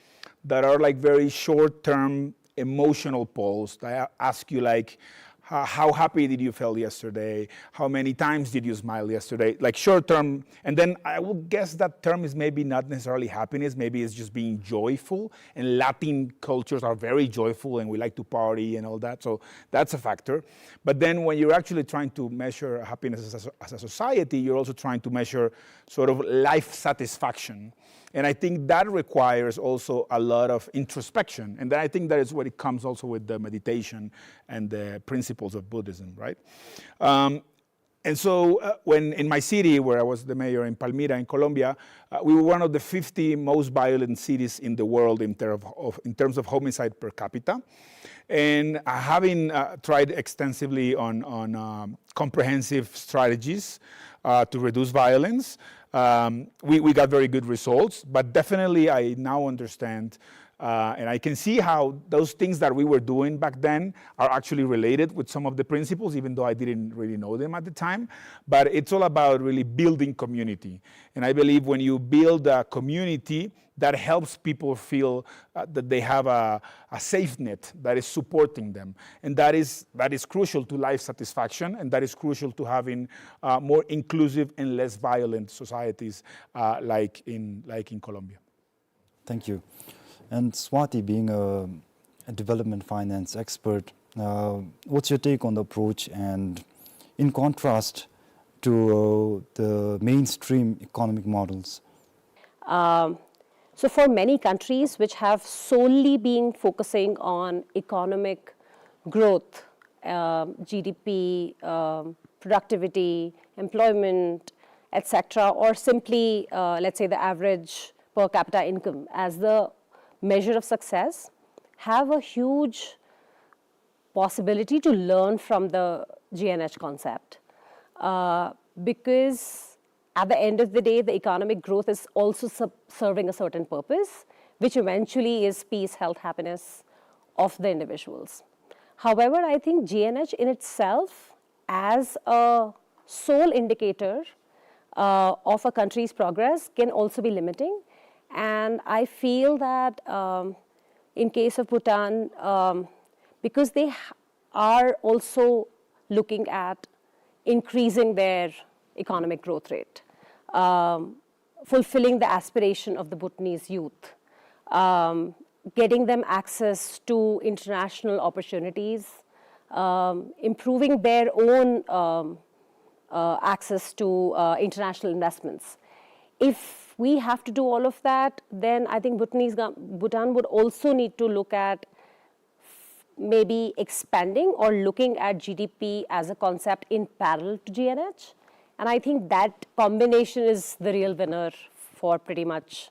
that are like very short-term emotional polls that ask you like, how, how happy did you feel yesterday? How many times did you smile yesterday? Like short term, and then I would guess that term is maybe not necessarily happiness, maybe it's just being joyful. And Latin cultures are very joyful and we like to party and all that. So that's a factor. But then when you're actually trying to measure happiness as a, as a society, you're also trying to measure sort of life satisfaction. And I think that requires also a lot of introspection. And then I think that is what it comes also with the meditation and the principles of Buddhism, right? Um, and so uh, when in my city, where I was the mayor in Palmira in Colombia, uh, we were one of the fifty most violent cities in the world in, ter- of, in terms of homicide per capita. And uh, having uh, tried extensively on, on um, comprehensive strategies uh, to reduce violence, um, we, we got very good results. But definitely, I now understand uh, and I can see how those things that we were doing back then are actually related with some of the principles, even though I didn't really know them at the time. But it's all about really building community. And I believe when you build a community, that helps people feel uh, that they have a, a safe net that is supporting them. And that is, that is crucial to life satisfaction, and that is crucial to having uh, more inclusive and less violent societies uh, like, in, like in Colombia. Thank you. And Swati, being a, a development finance expert, uh, what's your take on the approach and in contrast to uh, the mainstream economic models? Um, so for many countries which have solely been focusing on economic growth, um, G D P, um, productivity, employment, et cetera, or simply, uh, let's say, the average per capita income as the measure of success, have a huge possibility to learn from the G N H concept. Uh, because at the end of the day, the economic growth is also sub- serving a certain purpose, which eventually is peace, health, happiness of the individuals. However, I think G N H in itself, as a sole indicator uh, of a country's progress, can also be limiting. And I feel that um, in case of Bhutan, um, because they are also looking at increasing their economic growth rate, um, fulfilling the aspiration of the Bhutanese youth, um, getting them access to international opportunities, um, improving their own, um, uh, access to, uh, international investments. If we have to do all of that, then I think Bhutanese gov-, Bhutan would also need to look at maybe expanding or looking at G D P as a concept in parallel to G N H. And I think that combination is the real winner for pretty much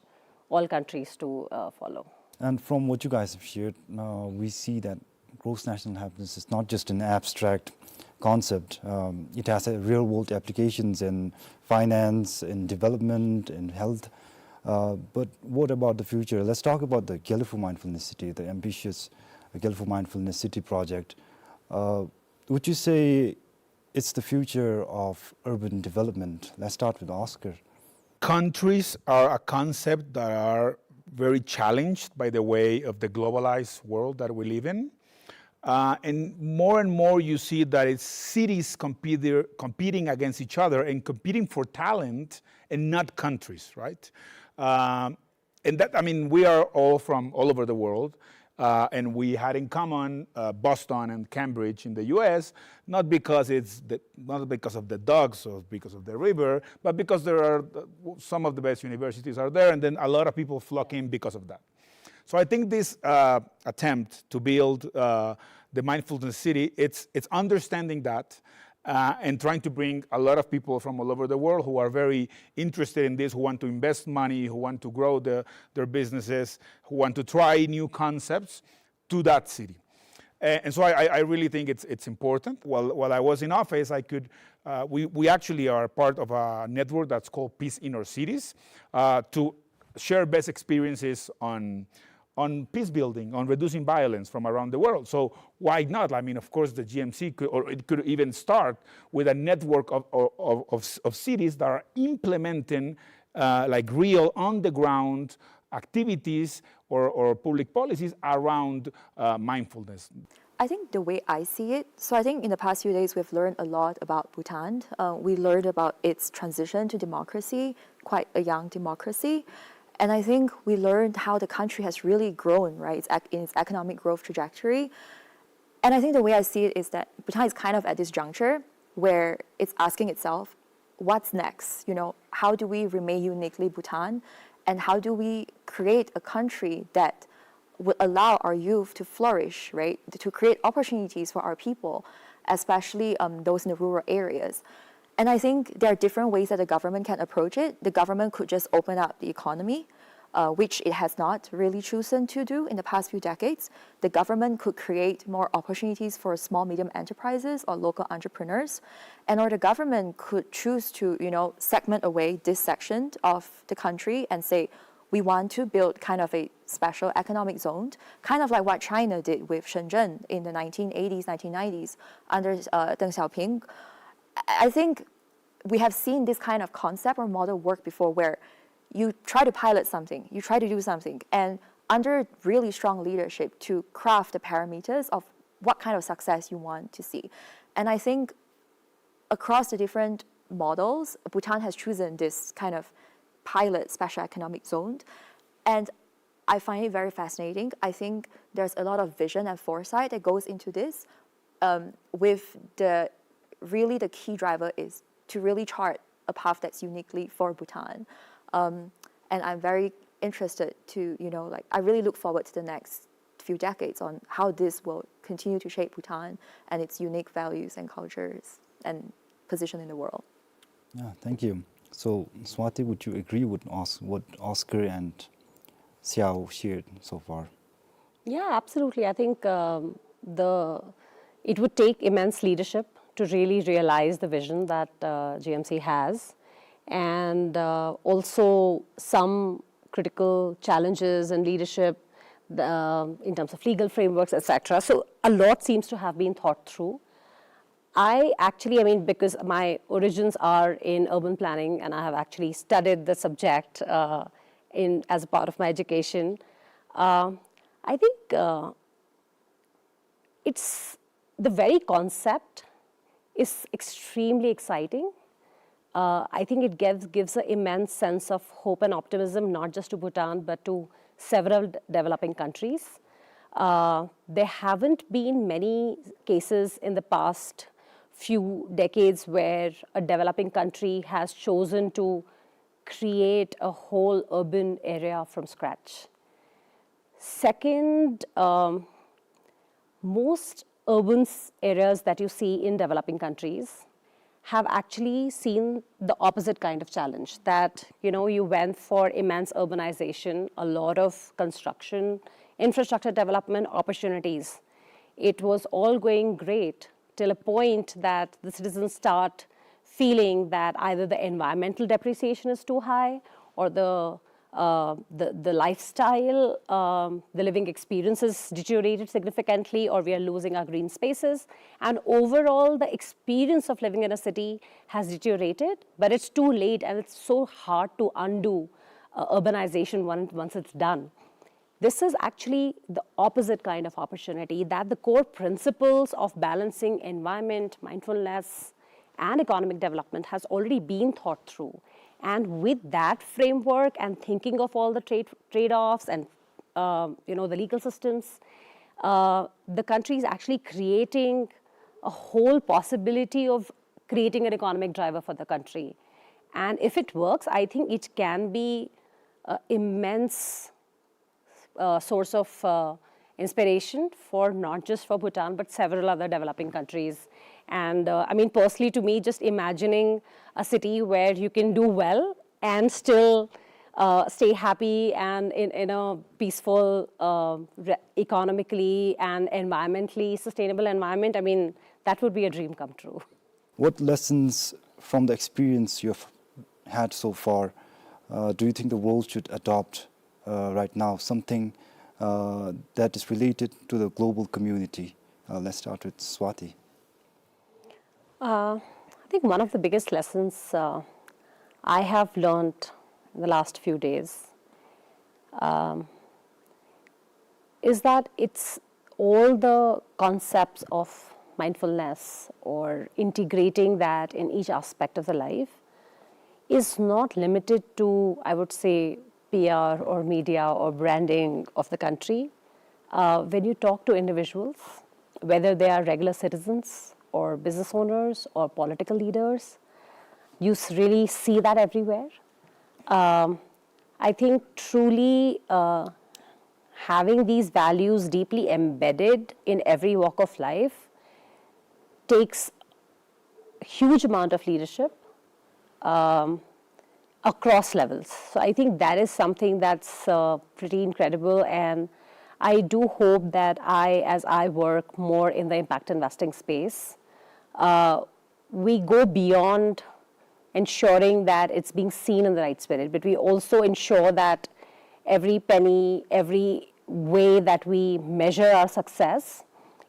all countries to, uh, follow. And from what you guys have shared, uh, we see that gross national happiness is not just an abstract concept. Um, it has a real-world applications in finance, in development, in health. Uh, but what about the future? Let's talk about the Gelephu Mindfulness City, the ambitious Gelephu Mindfulness City project. Uh, would you say it's the future of urban development? Let's start with Oscar. Countries are a concept that are very challenged by the way of the globalized world that we live in. Uh, and more and more you see that it's cities compete-, competing against each other and competing for talent and not countries, right? Um, and that, I mean, we are all from all over the world, uh, and we had in common, uh, Boston and Cambridge in the U S, not because it's the, not because of the dogs or because of the river, but because there are, uh, some of the best universities are there, and then a lot of people flock in because of that. So I think this, uh, attempt to build, uh, the mindfulness city, it's, it's understanding that, uh, and trying to bring a lot of people from all over the world who are very interested in this, who want to invest money, who want to grow the, their businesses, who want to try new concepts to that city. A-, and so I, I, I really think it's, it's important. While, while I was in office, I could, uh, we, we actually are part of a network that's called Peace Inner Cities, uh, to share best experiences on, on peace building, on reducing violence from around the world. So why not? I mean, of course, the G M C could, or it could even start with a network of, of, of, of, of cities that are implementing, uh, like, real on-the-ground activities or, or public policies around, uh, mindfulness. I think the way I see it, so I think in the past few days we've learned a lot about Bhutan. Uh, we learned about its transition to democracy, quite a young democracy. And I think we learned how the country has really grown, right, its ec-, in its economic growth trajectory. And I think the way I see it is that Bhutan is kind of at this juncture where it's asking itself, what's next? You know, how do we remain uniquely Bhutan? And how do we create a country that would allow our youth to flourish, right? To create opportunities for our people, especially, um, those in the rural areas. And I think there are different ways that the government can approach it. The government could just open up the economy, uh, which it has not really chosen to do in the past few decades. The government could create more opportunities for small, medium enterprises or local entrepreneurs. And or the government could choose to, you know, segment away this section of the country and say, we want to build kind of a special economic zone, kind of like what China did with Shenzhen in the nineteen eighties, nineteen nineties under, uh, Deng Xiaoping. I, I think we have seen this kind of concept or model work before, where you try to pilot something, you try to do something, and under really strong leadership to craft the parameters of what kind of success you want to see. And I think across the different models, Bhutan has chosen this kind of pilot special economic zone. And I find it very fascinating. I think there's a lot of vision and foresight that goes into this, um, with the, really the key driver is to really chart a path that's uniquely for Bhutan. Um, and I'm very interested to, you know, like, I really look forward to the next few decades on how this will continue to shape Bhutan and its unique values and cultures and position in the world. Yeah, thank you. So, Swati, would you agree with Os-, what Oscar and Xiao shared so far? Yeah, absolutely. I think, um, the, it would take immense leadership to really realize the vision that, uh, G M C has, and, uh, also some critical challenges in leadership, the, um, in terms of legal frameworks, et cetera. So a lot seems to have been thought through. I actually, I mean, because my origins are in urban planning and I have actually studied the subject, uh, in, as a part of my education, uh, I think, uh, it's, the very concept is extremely exciting. Uh, I think it gives, gives an immense sense of hope and optimism, not just to Bhutan, but to several d-, developing countries. Uh, there haven't been many cases in the past few decades where a developing country has chosen to create a whole urban area from scratch. Second, um, most urban s-, areas that you see in developing countries have actually seen the opposite kind of challenge, that, you know, you went for immense urbanization, a lot of construction, infrastructure development opportunities. It was all going great till a point that the citizens start feeling that either the environmental depreciation is too high, or the, uh, the, the lifestyle, um, the living experience is deteriorated significantly, or we are losing our green spaces. And overall, the experience of living in a city has deteriorated, but it's too late, and it's so hard to undo, uh, urbanization once, once it's done. This is actually the opposite kind of opportunity, that the core principles of balancing environment, mindfulness, and economic development has already been thought through. And with that framework and thinking of all the trade, trade-offs and, um, you know, the legal systems, uh, the country is actually creating a whole possibility of creating an economic driver for the country. And if it works, I think it can be, uh, immense, uh, source of, uh, inspiration for, not just for Bhutan, but several other developing countries. And, uh, I mean, personally, to me, just imagining a city where you can do well and still, uh, stay happy and in, in a peaceful, uh, re-, economically and environmentally sustainable environment, I mean, that would be a dream come true. What lessons from the experience you have had so far, uh, do you think the world should adopt, uh, right now? Something, uh, that is related to the global community. Uh, let's start with Swati. Uh, I think one of the biggest lessons, uh, I have learned in the last few days, um, is that it's all the concepts of mindfulness or integrating that in each aspect of the life is not limited to, I would say, P R or media or branding of the country. Uh, when you talk to individuals, whether they are regular citizens or business owners or political leaders, you s-, really see that everywhere. Um, I think truly, uh, having these values deeply embedded in every walk of life takes huge amount of leadership, um, across levels. So I think that is something that's, uh, pretty incredible, and I do hope that I, as I work more in the impact investing space, uh, we go beyond ensuring that it's being seen in the right spirit, but we also ensure that every penny, every way that we measure our success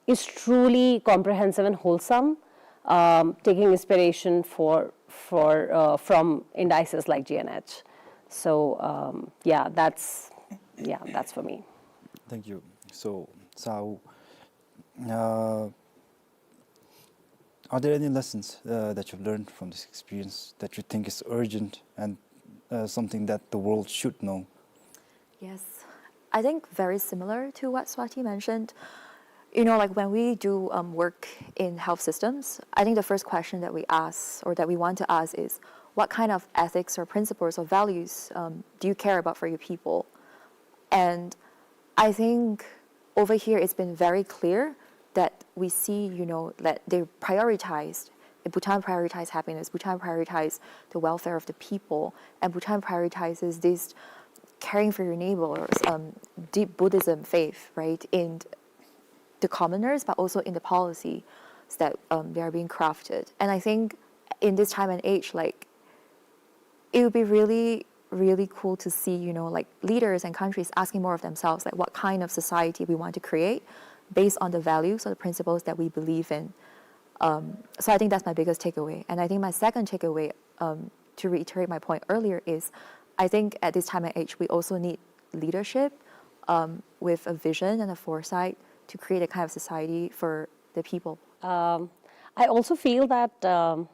is truly comprehensive and wholesome, um, taking inspiration for, for, uh, from indices like G N H. So, um, yeah, that's, yeah, that's for me. Thank you. So, Sahau, uh, are there any lessons, uh, that you've learned from this experience that you think is urgent and, uh, something that the world should know? Yes, I think very similar to what Swati mentioned. You know, like, when we do, um, work in health systems, I think the first question that we ask, or that we want to ask, is, what kind of ethics or principles or values, um, do you care about for your people? And I think over here it's been very clear that we see, you know, that they prioritized, Bhutan prioritized happiness, Bhutan prioritized the welfare of the people, and Bhutan prioritizes this caring for your neighbors, um, deep Buddhism faith, right, in the commoners, but also in the policy that, um, they are being crafted. And I think in this time and age, like, it would be really, really cool to see, you know, like, leaders and countries asking more of themselves, like, what kind of society we want to create based on the values or the principles that we believe in. Um, so I think that's my biggest takeaway. And I think my second takeaway, um, to reiterate my point earlier, is I think at this time and age, we also need leadership, um, with a vision and a foresight to create a kind of society for the people. Um, I also feel that, um,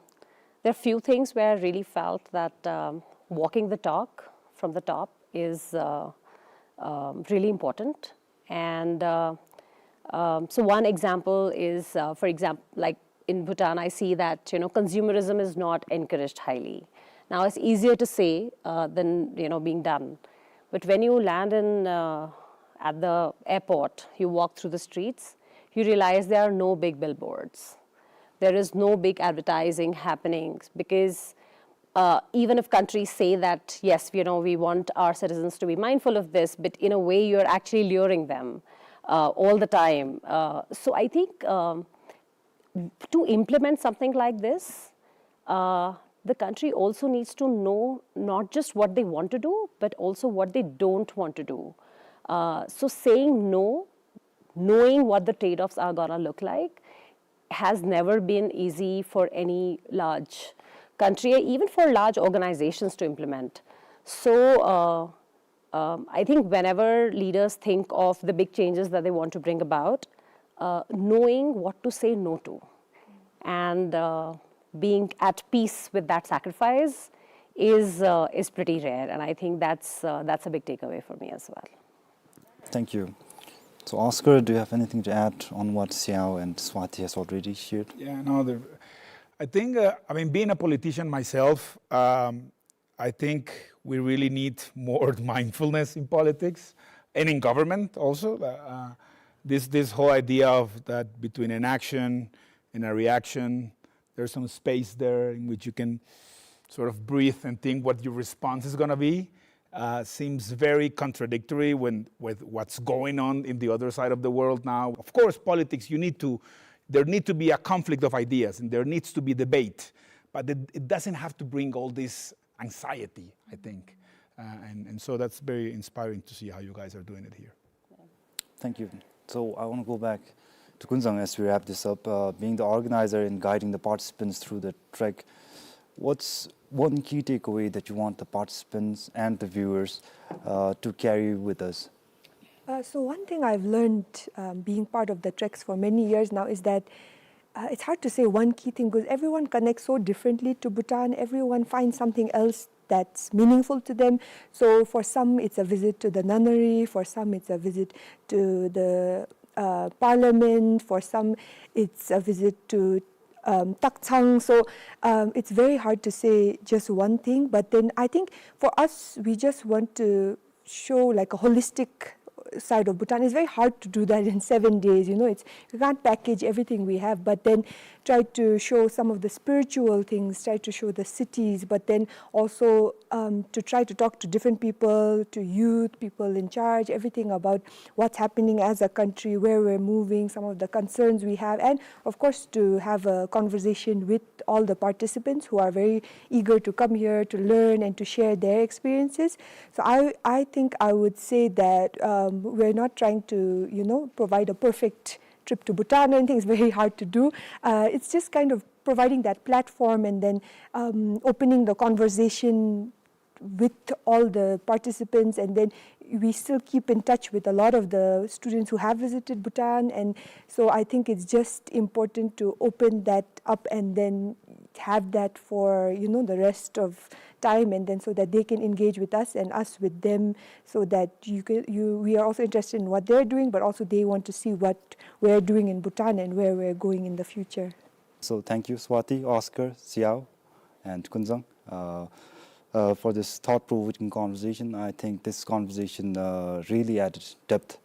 There are few things where I really felt that, um, walking the talk from the top is, uh, um, really important. And, uh, um, so one example is, uh, for example, like, in Bhutan, I see that, you know, consumerism is not encouraged highly. Now, it's easier to say, uh, than, you know, being done. But when you land in, uh, at the airport, you walk through the streets, you realize there are no big billboards. There is no big advertising happening because, uh, even if countries say that, yes, you know, we want our citizens to be mindful of this, but in a way you're actually luring them, uh, all the time. Uh, so I think, um, to implement something like this, uh, the country also needs to know not just what they want to do, but also what they don't want to do. Uh, so saying no, knowing what the trade-offs are gonna look like, has never been easy for any large country, even for large organizations to implement. So, uh, um, I think whenever leaders think of the big changes that they want to bring about, uh, knowing what to say no to and, uh, being at peace with that sacrifice is, uh, is pretty rare. And I think that's, uh, that's a big takeaway for me as well. Thank you. So, Oscar, do you have anything to add on what Siao and Swati has already shared? Yeah, no, the, I think, uh, I mean, being a politician myself, um, I think we really need more mindfulness in politics and in government also. Uh, uh, this, this whole idea of that between an action and a reaction, there's some space there in which you can sort of breathe and think what your response is gonna be. Uh, seems very contradictory when, with what's going on in the other side of the world now. Of course, politics, you need to, there need to be a conflict of ideas and there needs to be debate, but it, it doesn't have to bring all this anxiety, I think. Uh, and, and so that's very inspiring to see how you guys are doing it here. Thank you. So I wanna go back to Kunzang as we wrap this up. Uh, being the organizer and guiding the participants through the trek, what's one key takeaway that you want the participants and the viewers, uh, to carry with us? Uh, so one thing I've learned, um, being part of the treks for many years now is that, uh, it's hard to say one key thing because everyone connects so differently to Bhutan. Everyone finds something else that's meaningful to them. So for some, it's a visit to the nunnery. For some, it's a visit to the, uh, parliament. For some, it's a visit to, um, Takchang. So, um, it's very hard to say just one thing. But then I think for us, we just want to show, like, a holistic side of Bhutan. It's very hard to do that in seven days. You know, it's, you can't package everything we have, but then try to show some of the spiritual things, try to show the cities, but then also, um, to try to talk to different people, to youth, people in charge, everything about what's happening as a country, where we're moving, some of the concerns we have, and of course to have a conversation with all the participants who are very eager to come here to learn and to share their experiences. So I, I think I would say that, um, we're not trying to, you know, provide a perfect trip to Bhutan or anything. It's very hard to do. Uh, it's just kind of providing that platform and then, um, opening the conversation with all the participants, and then we still keep in touch with a lot of the students who have visited Bhutan, and so I think it's just important to open that up and then have that for, you know, the rest of time, and then so that they can engage with us and us with them, so that you can, you, we are also interested in what they're doing, but also they want to see what we're doing in Bhutan and where we're going in the future. So thank you, Swati, Oscar, Siao, and Kunzang, uh, uh, for this thought-provoking conversation. I think this conversation, uh, really added depth,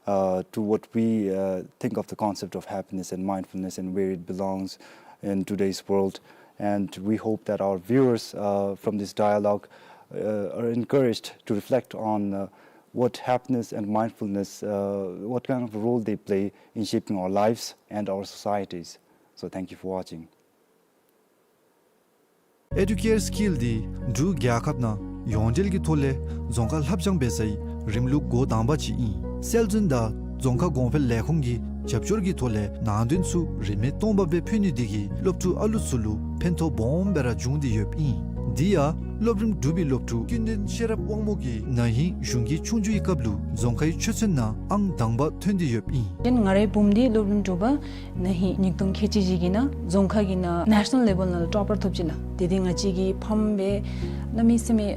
uh, to what we, uh, think of the concept of happiness and mindfulness and where it belongs in today's world. And we hope that our viewers, uh, from this dialogue, uh, are encouraged to reflect on, uh, what happiness and mindfulness, uh, what kind of a role they play in shaping our lives and our societies. So thank you for watching. ཨེ་ཌུ་ཀེར་སི་ཀིལ་འདི་འབྲུག་རྒྱལ་ཁབ་ནང་ཡོངས་འབྲེལ་གྱི་ཐོག་ལས་རྫོང་ཁ་ལྷབ་སྦྱང་འབད་སའི་རིམ་ལུགས་འགོ་དང་པ་ཅིག་ཨིན། སྲོལ་འཛིན་དང་རྫོང་ཁ་གོང་འཕེལ་ལས་ཁུངས་ཀྱི་རྒྱབ་སྐྱོར་གྱི་ཐོག་ལས་ནང་དོན་ཚུ་རིན་མེད་སྟོང་པ་སྦེ་ཕུལ་ནི་འདི་གིས་སློབ་ཕྲུག་ཨ་ལུ་ཚུ་ལུ་ཕན་ཐོགས་སྦོམ་སྦེ་ར་བྱུང་སྟེ་ཡོདཔ་ཨིན། འདི་ཡང་ སློབ་རིམ་དྲུག་པའི་སློབ་ཕྲུག་ཀུན་ལྡན་ཤེས་རབ་དབང་མོ་གིས་ན་ཧིང་གཞུང་གི་ཆོས་རྒྱུགས་ཀྱི་སྐབས་ལུ་རྫོང་ཁའི་ཆོས་ཚན་ནང་ཨང་དང་པ་ཐོན་ཏེ་ཡོདཔ་ཨིན། ཏེ་ང་རའི་བུམོ་འདི་སློབ་རིམ་དྲུག་པ་ན་ཧིང་ཉིས་སྟོང་ཁལ་གཅིག་བཞི་གི་ནང་རྫོང་ཁ་གི་ནང་ནེ་ཤ་ནཱལ་ལེ་བཱལ་ནང་ལུ་ཊོ་པར་ཐོབ་ཅི་ལགས། ཏེ་འདི་ང་བཅས་ཀྱི་ཕམ་སྦེ་གནམ་མེད་ས་མེད་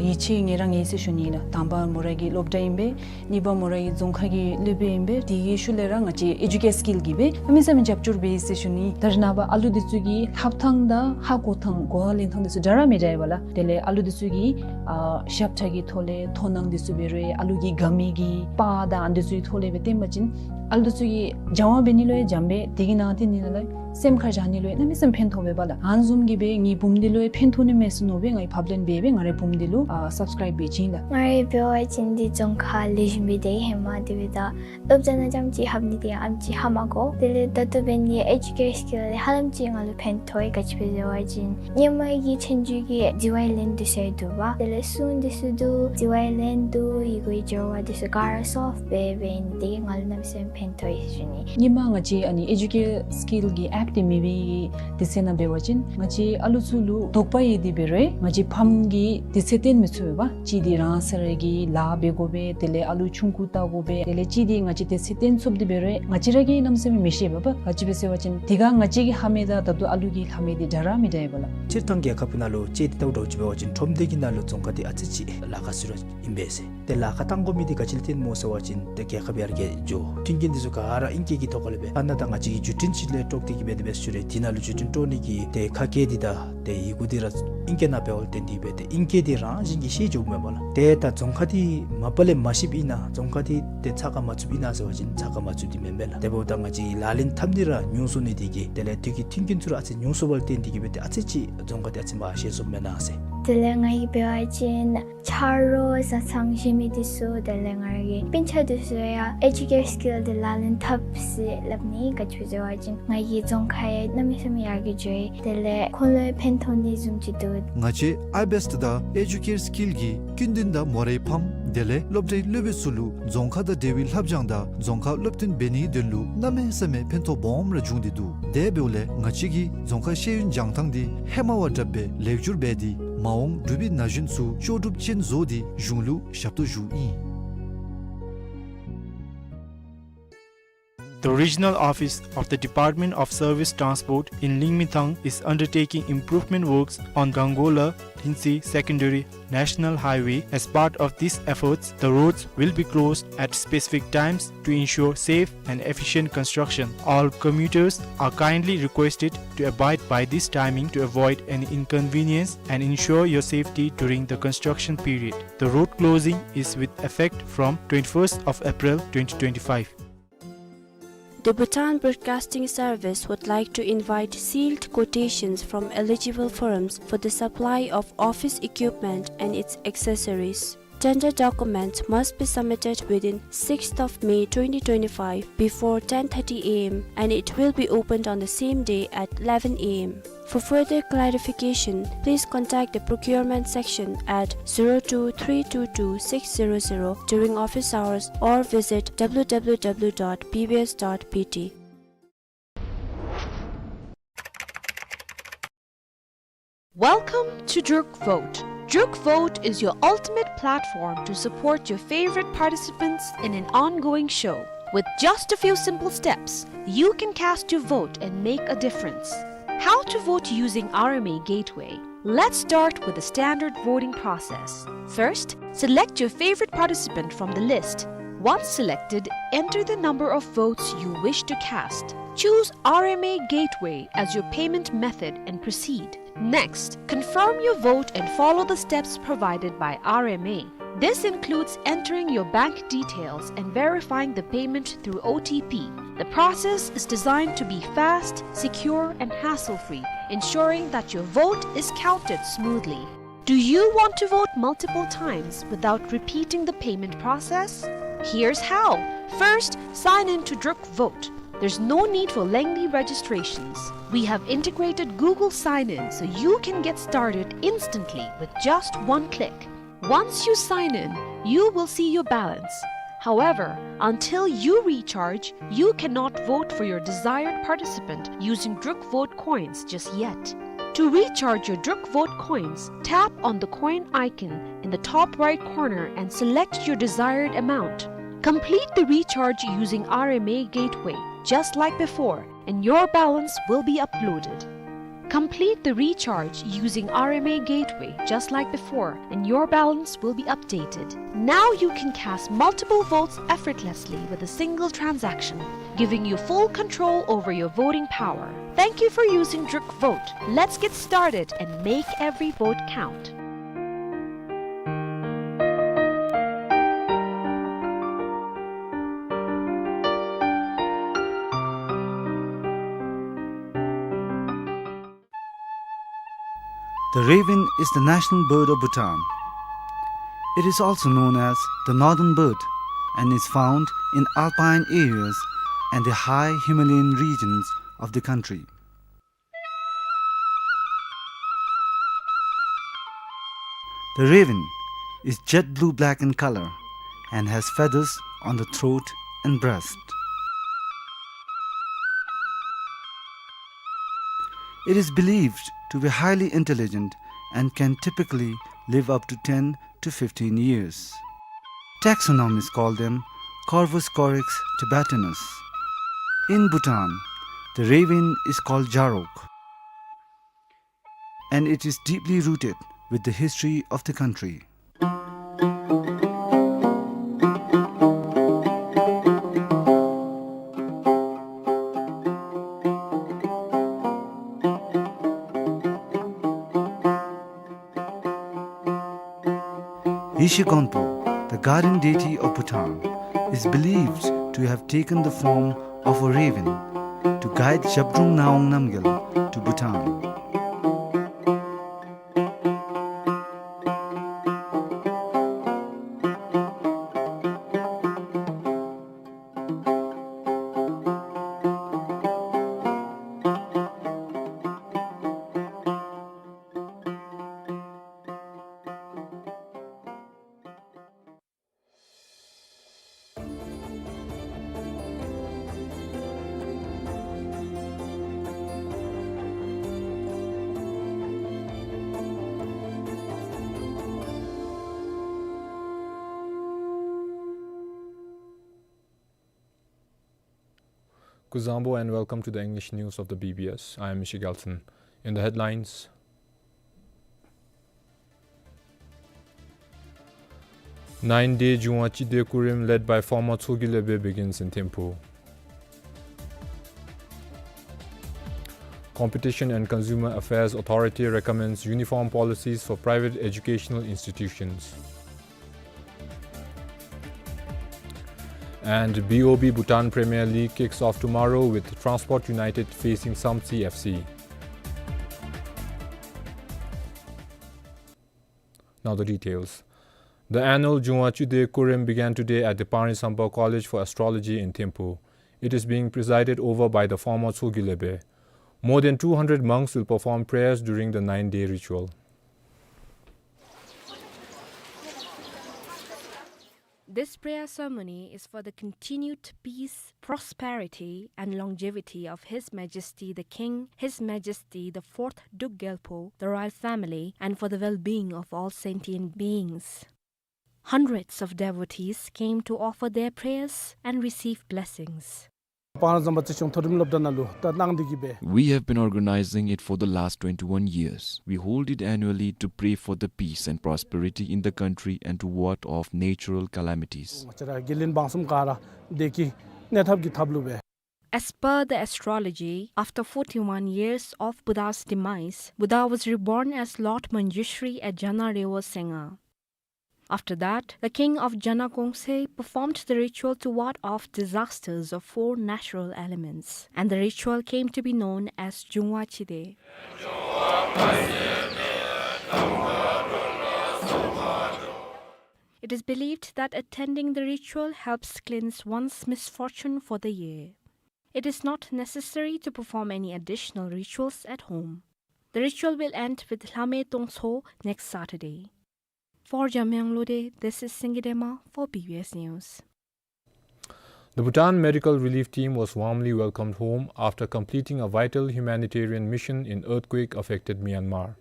ཡིད་ཆེས་ངེ་ར་ངེ་ཟེར་ཞུ་ནི་ལགས། དང་པ་མོ་ར་གི་སློབ་གྲྭ་ཨིན་པས། གཉིས་པ་མོ་ར་གི་རྫོང་ཁ་གི་སློབ་དཔོན་ཨིན་པས། དེ་གི་ཤུལ་ལས་ར་ང་བཅས་ཨེ་ཇུ་ཀེར་སི་ཀིལ་གྱིས་སྦེ་གནམ་མེད་ས་མེད་རྒྱབ་སྐྱོར་འབད་ཡི་ཟེར་ཞུ་ནི། ད་རེས་ནངས་པ་ཨ་ལུ་འདི་ཚུ་གི་ལྷབ་ཐངས་དང་ཧ་གོ་ཐངས་གོ་བ་ལེན་ཐངས་འདི་ཚུ་འདྲ་ར་མི་འདྲ་བས་ལགས། དེ་ལས་ཨ་ལུ་འདི་ཚུ་གི་ཨ་ཞབས་ཁྲ་གི་ཐོག་ལས་མཐོང་སྣང་འདི་ཚུ་འབད་རུང་ཨ་ལུ་གི་དགའ་མི་གི་པར་དང་ཨ་འདི་ཚུ་གི་ཐོག་ལས་སྦེ་སྟོན་པ་ཅིན་ཨ་ལུ་འདི་ཚུ་གིས་སྦྱང་བ་འབད་ནི་ལུ་ཡང་འཇམ་པས། དེ་གི་ནང་ཏེ་ནི་ལུ་སེམས་ཁར་བཞག་ནི་ལུ་ཡང་གནམ་མེད་ས་མེད་ཕན་ཐོགས་པས་ལགས། ཨ་ནི་བཟུམ་གྱིས་སྦེ་ངེའི་བུམོ་འདི་ལུ་ཡང་ཕན་ཐོགས་ནི་མས་ཟེར་མནོ་སྦེ་ང་གིས་ཕབ་ལེན་འབད་སྦེ་ང་རའི་བུམོ་འདི་ལུ་ཨ་སབ་སི་ཀརའིབ་འབད་བྱིན་ལགས། ང་རའི་འབད་བ་ཅིན་འདི་རྫོང་ཁ་ལེགས་ཤོམ་སྦེ་སྡོད་ཡི། ཧེ་མ་དེ་སྦེ་ད་སློབ་གྲྭ་ནང་རྐྱངམ་ཅིག་ལྷབ་ནི་དེ་ཡང་ཨེམ་ཅིག་ཧ་མ་གོ། དེ་ལས་ད་ལྟོ་འབད་ནི་ཨེ་ཇུ་ཀེར་སི་ཀིལ་ལས་ཧ་ལམ་ཅིག་ང་ལུ་ཕན་ཐོགས་ཡི། ག་ཅི་སྦེ་ཟེར་བ་ཅིན་ཧེ་མ་གི་ཆོས་རྒྱུགས་ཀྱི་དྲི་བའི་ལན་འདི་ཚུ་འདུག་པ། དེ་ལས་སྲུང་འདི་ཚུ་འདུག། དྲི་བའི་ལན་འདུག། ཡི་གུའི་སྦྱོར་བ་འདི་ཚུ་ག་ར་སོལབ་འབད་འབད་ནི་དེ་གིས་ང་ལུ་གནམ་མེད་ས་མེད་ཕན་ཐོགས་ཡི་ཟེར་ཞུ་ནི། ཧེ་མ་ང་བཅས་ཨ་ནི་ཨེ་ཇུ་ཀེར་སི་ཀིལ་གྱི་ཨེཔ་འདི་མེད་པའི་དུས་ཚོད་ནང་འབད་བ་ཅིན་ང་བཅས་ཨ་ལུ་ཚུ་ལུ་དོགས་པ་ཡོད་དེ་འབད་རུང་ང་བཅས་ཕམ་གྱིས་དུས་ཚོད་བཏོན་མི་ཚུགས་པས། གཅིག་འདི་རང་སོ་ར་གི་ལཱ་འབད་དགོ་པས། དེ་ལས་ཨ་ལུ་ཆུང་ཀུ་བལྟ་དགོ་པས། དེ་ལས་གཅིག་འདི་ང་བཅས་དུས་ཚོད་བཏོན་ཚུགསཔ་འདི་འབད་རུང་ང་བཅས་ར་གིས་གནམ་མེད་ས་མེད་མི་ཤེས་པས། ག་ཅི་སྦེ་ཟེར་བ་ཅིན་དེ་སྒང་ང་བཅས་ཀྱིས་ལྷབ་མི་དང་ད་ལྟོ་ཨ་ལུ་གིས་ལྷབ་མི་འདི་འདྲ་ར་མི་འདྲ་བས་ལགས། སྤྱིར་བཏང་རྒྱལ་ཁབ་ནང་ལུ་ཅིག་འདི་ལྟ་བུ་འདྲཝ་ཅིག་འབད་བ་ཅིན་ཁྲོམ་སྡེ་གི་ནང་ལུ་རྫོང་ཁ་འདི་ཨ་ཙི་ཅིག་ལཱ་ཁག་ཚུད་ར་ཨིན་པས་ཟེར། ཏེ་ལཱ་ཁག་བཏང་དགོ་མི་འདི་ག་ཅི་ལས་བརྟེན་སྨོ་ཟེར་བ་ཅིན་ཏེ་རྒྱལ་ཁབ་ཡར་རྒྱས་འགྱོ། མཐུན་རྐྱེན་འདི་ཚུ་ག་ར་ཨིང་སྐད་ཀྱི་ཐོག་ཁ་ལས་སྦེ་ཨ་ནཱ་ད་ང་བཅས་ཀྱི་བརྒྱུད་འཕྲིན་ཅིག་ལས་དཀྲོགས་ཏེ་གིས་སྦེ་དེ་སྦེ་ཞུ་རུང་དེ་ནང་ལུ་བརྒྱུད་འཕྲིན་དཀྲོག་ནི་གི་ཏེ་ཁ་སྐད་འདི་དང་ཏེ་ཡི་གུ་འདི་ར་ཨིང་སྐད་ནང་འབདཝ་ལས་བརྟེན་ཏེ་སྦེ་ཏེ་ཨིང་སྐད་འདི་རང་བཞིན་གྱིས་ཤེས་འགྱོཝ་མས་པ་ལགས། ཏེ་ད་རྫོང་ཁ་འདི་མ་པ་ལས་མ་ཤེསཔ་ཨིན་ན་རྫོང་ཁ་འདི་ཏེ་ཚ་ཁ་མ་ཚུདཔ་ཨིན་ན་ཟེར་བ་ཅིན་ཚ་ཁ་མ་ཚུདཔ་འདི་མེན་པས་ལགས། དེ་འབདཝ་ད་ང་བཅས་ལག་ལེན་འཐབ་ནི་ར་ཉུང་སོང་ནི་དེ་གིས་དེ་ལས་དུས་ཀྱི་མཐུན་རྐྱེན་ཚུ་ར་ཨ་ཙི་ཉུང་སོངམ་ལས་བརྟེན་ཏེ་གིས་སྦེ་ཏེ་ཨ་ཙི་ཅིག་རྫོང་ཁ་འདི་ཨ་ཙི་མ་ཤེས་སོངམ་མེན་ན་ཟེར། དེ་ལས་ང་གིས་འབད་བ་ཅིན་ཆ་རོགས་བཟའ་ཚང་གཞན་མི་འདི་ཚུ་དེ་ལས་ང་ར་གི་སྤུན་ཆ་འདི་ཚུ་ཡང་ཨེ་ཇུ་ཀེར་སི་ཀིལ་འདི་ལག་ལེན་འཐབ་ཟེར་སླབ་ནི། ག་ཅི་སྦེ་ཟེར་བ་ཅིན་ང་གི་རྫོང་ཁ་ཡང་གནམ་མེད་ས་མེད་ཡར་རྒྱས་འགྱོ་ཡི། དེ་ལས་ཁོང་ལུ་ཡང་ཕན་ཐོགས་ནི་བཟུམ་ཅིག་འདུག། ང་བཅས་ཨའི་བེསཊ་དང་ཨེ་ཇུ་ཀེར་སི་ཀིལ་གྱིས་ཀུན་ལྡན་དང་མོ་རའི་ཕམ་དེ་ལས་སློབ་གྲྭའི་སློབ་དཔོན་ཚུ་ལུ་རྫོང་ཁ་དང་འབྲེལ་བའི་ལྷབ་སྦྱང་དང་རྫོང་ཁ་སློབ་སྟོན་འབད་ནིའི་དོན་ལུ་གནམ་མེད་ས་མེད་ཕན་ཐོགས་སྦོམ་ར་བྱུང་སྟེ་འདུག། དེ་འབདཝ་ལས་ང་བཅས་ཀྱིས་རྫོང་ཁ་ཤེས་ཡོན་སྦྱང་ཐངས་འདི་ཧེ་མ་བ་དྲགཔ་སྦེ་ལེགས་བསྒྱུར་འབད་དེ་མ་འོངས་འབྲུག་པའི་ན་གཞོན་ཚུ་ལྕོགས་གྲུབ་ཅན་བཟོ་སྟེ་གཞུང་ལུ་ཞབས་ཏོག་ཞུཝ་ཨིན། The regional office of the Department of Service Transport in Lingmithang is undertaking improvement works on Gangola Linsi Secondary National Highway. As part of these efforts, the roads will be closed at specific times to ensure safe and efficient construction. All commuters are kindly requested to abide by this timing to avoid any inconvenience and ensure your safety during the construction period. The road closing is with effect from twenty-first of April twenty twenty-five. The Bhutan Broadcasting Service would like to invite sealed quotations from eligible firms for the supply of office equipment and its accessories. Tender documents must be submitted within sixth of May twenty twenty-five before ten thirty A M and it will be opened on the same day at eleven A M. For further clarification, please contact the procurement section at zero two three two two six zero zero during office hours or visit W W W dot B B S dot B T. Welcome to Druk Vote. Druk Vote is your ultimate platform to support your favorite participants in an ongoing show. With just a few simple steps, you can cast your vote and make a difference. How to vote using R M A Gateway. Let's start with the standard voting process. First, select your favorite participant from the list. Once selected, enter the number of votes you wish to cast. Choose R M A Gateway as your payment method and proceed. Next, confirm your vote and follow the steps provided by R M A. This includes entering your bank details and verifying the payment through O T P. The process is designed to be fast, secure, and hassle-free, ensuring that your vote is counted smoothly. Do you want to vote multiple times without repeating the payment process? Here's how. First, sign in to Druk Vote. There's no need for lengthy registrations. We have integrated Google Sign-In so you can get started instantly with just one click. Once you sign in, you will see your balance. However, until you recharge, you cannot vote for your desired participant using Druk Vote coins just yet. To recharge your Druk Vote coins, tap on the coin icon in the top right corner and select your desired amount. Complete the recharge using R M A Gateway, just like before, and your balance will be uploaded. Complete the recharge using R M A Gateway, just like before, and your balance will be updated. Now you can cast multiple votes effortlessly with a single transaction, giving you full control over your voting power. Thank you for using Druk Vote. Let's get started and make every vote count. The raven is the national bird of Bhutan. It is also known as the northern bird and is found in alpine areas and the high Himalayan regions of the country. The raven is jet blue-black in color and has feathers on the throat and breast. It is believed to be highly intelligent and can typically live up to ten to fifteen years. Taxonomists call them Corvus corax tibetanus. In Bhutan, the raven is called Jarok, and it is deeply rooted with the history of the country. Yeshe Gonpo, the guardian deity of Bhutan, is believed to have taken the form of a raven to guide Zhabdrung Ngawang Namgyal to Bhutan. Kuzuzangpo and welcome to the English news of the B B S. I am Michiel Gelson. In the headlines, nine-day Jungwa Chide Kurim led by former Chogyi Lebe begins in Thimphu. Competition and Consumer Affairs Authority recommends uniform policies for private educational institutions. And B O B Bhutan Premier League kicks off tomorrow with Transport United facing Samtse F C. Now the details. The annual Jungwa Chide Kurim began today at the Panri Sampa College for Astrology in Thimphu. It is being presided over by the former Chogyi Lebe. More than two hundred monks will perform prayers during the nine-day ritual. This prayer ceremony is for the continued peace, prosperity, and longevity of His Majesty the King, His Majesty the Fourth Druk Gyalpo, the royal family, and for the well-being of all sentient beings. Hundreds of devotees came to offer their prayers and receive blessings. Panri Sampa རྩིས་སྐྱོང་མཐོ་རིམ་སློབ་གྲྭ་ནང་ལུ་ད་གནང་སྟེ་གི་སྦེ། We have been organizing it for the last twenty-one years. We hold it annually to pray for the peace and prosperity in the country and to ward off natural calamities. ང་བཅས་ར་དགེ་ལྡན་འབངས་གསུམ་ག་ར་བདེ་སྐྱིད་གནས་ཐབས་ཀྱི་ཐབས་ལུ་སྦེ། As per the astrology, after forty-one years of Buddha's demise, Buddha was reborn as Lord Manjushri at Janarewo Sengha. After that, the king of Jana Kongse performed the ritual to ward off disasters of four natural elements, and the ritual came to be known as Jungwa Chide. It is believed that attending the ritual helps cleanse one's misfortune for the year. It is not necessary to perform any additional rituals at home. The ritual will end with Lhame Tongtso next Saturday. For Jamyang Lode, this is Singye Dema for B B S News. The Bhutan Medical Relief Team was warmly welcomed home after completing a vital humanitarian mission in earthquake-affected Myanmar.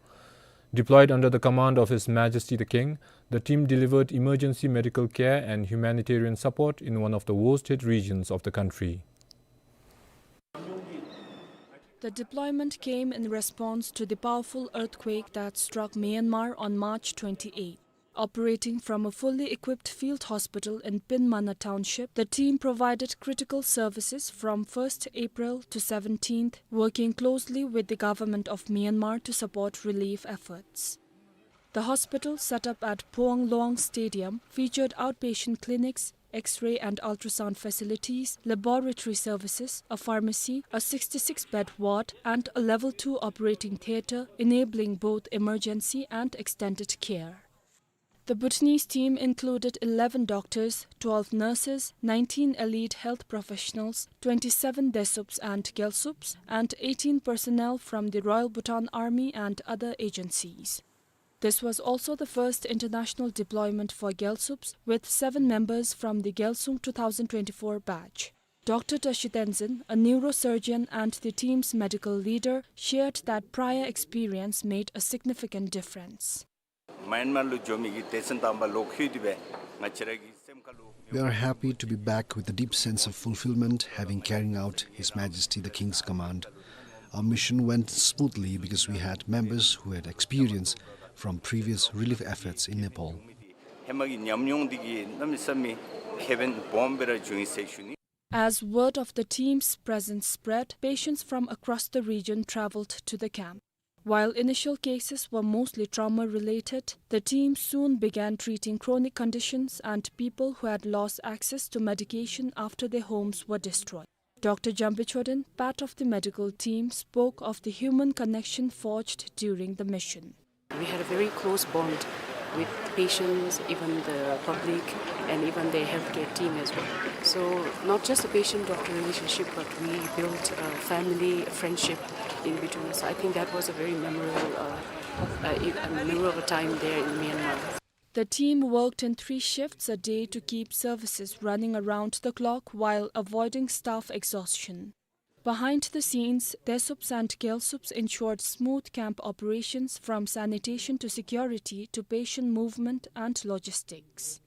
Deployed under the command of His Majesty the King, the team delivered emergency medical care and humanitarian support in one of the worst-hit regions of the country. The deployment came in response to the powerful earthquake that struck Myanmar on March twenty-eighth. Operating from a fully equipped field hospital in Pinmana Township, the team provided critical services from first April to seventeenth, working closely with the government of Myanmar to support relief efforts. The hospital, set up at Phuong Luang Stadium, featured outpatient clinics, X-ray and ultrasound facilities, laboratory services, a pharmacy, a sixty-six bed ward, and a level two operating theater, enabling both emergency and extended care. The Bhutanese team included eleven doctors, twelve nurses, nineteen elite health professionals, twenty-seven Desups and Gyalsups, and eighteen personnel from the Royal Bhutan Army and other agencies. This was also the first international deployment for Gyalsups, with seven members from the Gyalsung two thousand twenty-four batch. Doctor Tashi Tenzin, a neurosurgeon and the team's medical leader, shared that prior experience made a significant difference. མཱ་ཡན་མཱར་ལུ་འགྱོ་མི་གི་སྡེ་ཚན་དང་པ་ལོག་ལྷོད་དེ་སྦེ་ང་བཅས་ར་གི་སེམས་ཁ་ལུ། We are happy to be back with a deep sense of fulfillment, having carrying out His Majesty the King's command. Our mission went smoothly because we had members who had experience from previous relief efforts in Nepal. ཧེ་མ་གི་ཉམས་མྱོང་འདི་གིས་གནམ་མེད་ས་མེད་ཁེ་ཕན་སྦོམ་སྦེ་ར་བྱུང་ཡི་ཟེར་ཞུ་ནི། As word of the team's presence spread, patients from across the region traveled to the camp. While initial cases were mostly trauma-related, the team soon began treating chronic conditions and people who had lost access to medication after their homes were destroyed. Doctor Jambe Choden, part of the medical team, spoke of the human connection forged during the mission. We had a very close bond with patients, even the public, and even the healthcare team as well. So, not just a patient-doctor relationship, but we built a family friendship in between. So I think that was a very memorable, uh, uh, e-, a memorable time there in Myanmar. The team worked in three shifts a day to keep services running around the clock while avoiding staff exhaustion. Behind the scenes, Desups and Gyalsups ensured smooth camp operations, from sanitation to security to patient movement and logistics.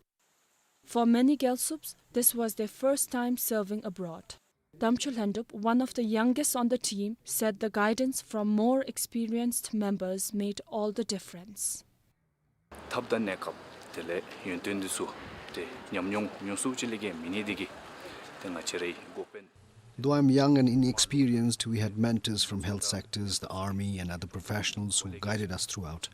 For many Gyalsups, this was their first time serving abroad. Damcho Lhendup, one of the youngest on the team, said the guidance from more experienced members made all the difference. ཐབས་དང་གནས་སྐབས་དེ་ལས་ཡོན་ཏན་འདི་ཚུ་ཏེ་ཉམས་མྱོང་ཉུང་སུ་ཅིག་ལས་བརྒལ་མེད་ནི་འདི་གིས་ཏེ་ང་བཅས་རའི་འགོ་དཔོན། Though I'm young and inexperienced, we had mentors from health sectors, the army, and other professionals who guided us throughout.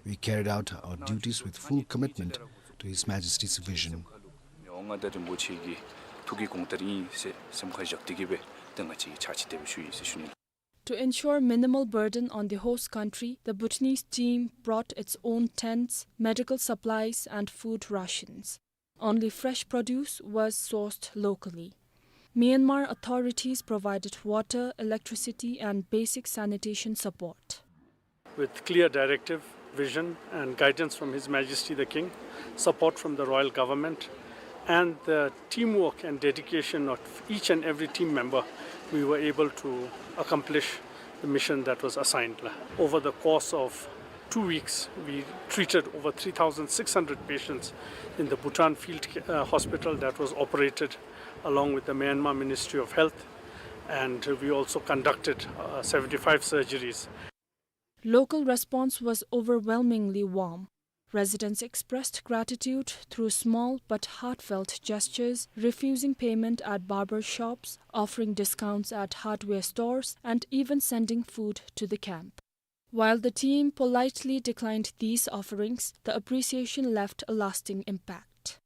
We carried out our duties with full commitment to His Majesty's vision. མི་དབང་མངའ་བདག་རིན་པོ་ཆེ་གི་ཐུགས་ཀྱི་དགོངས་དར་ཨིན་ཟེར་སེམས་ཁར་བཞག་སྟེ་གི་སྦེ་ཏེ་ང་བཅས་ཕྱག་ཕྱིད་དེ་སྦེ་ཞུ་ཡི་ཟེར་ཞུ་ནི། To ensure minimal burden on the host country, the Bhutanese team brought its own tents, medical supplies, and food rations. Only fresh produce was sourced locally. Myanmar authorities provided water, electricity, and basic sanitation support. With clear directive, vision, and guidance from His Majesty the King, support from the Royal Government, and the teamwork and dedication of each and every team member, we were able to accomplish the mission that was assigned. Over the course of two weeks, we treated over three thousand six hundred patients in the Bhutan Field Ca-, uh, Hospital that was operated along with the Myanmar Ministry of Health, and we also conducted, uh, seventy-five surgeries. Local response was overwhelmingly warm. Residents expressed gratitude through small but heartfelt gestures, refusing payment at barber shops, offering discounts at hardware stores, and even sending food to the camp. While the team politely declined these offerings, the appreciation left a lasting impact.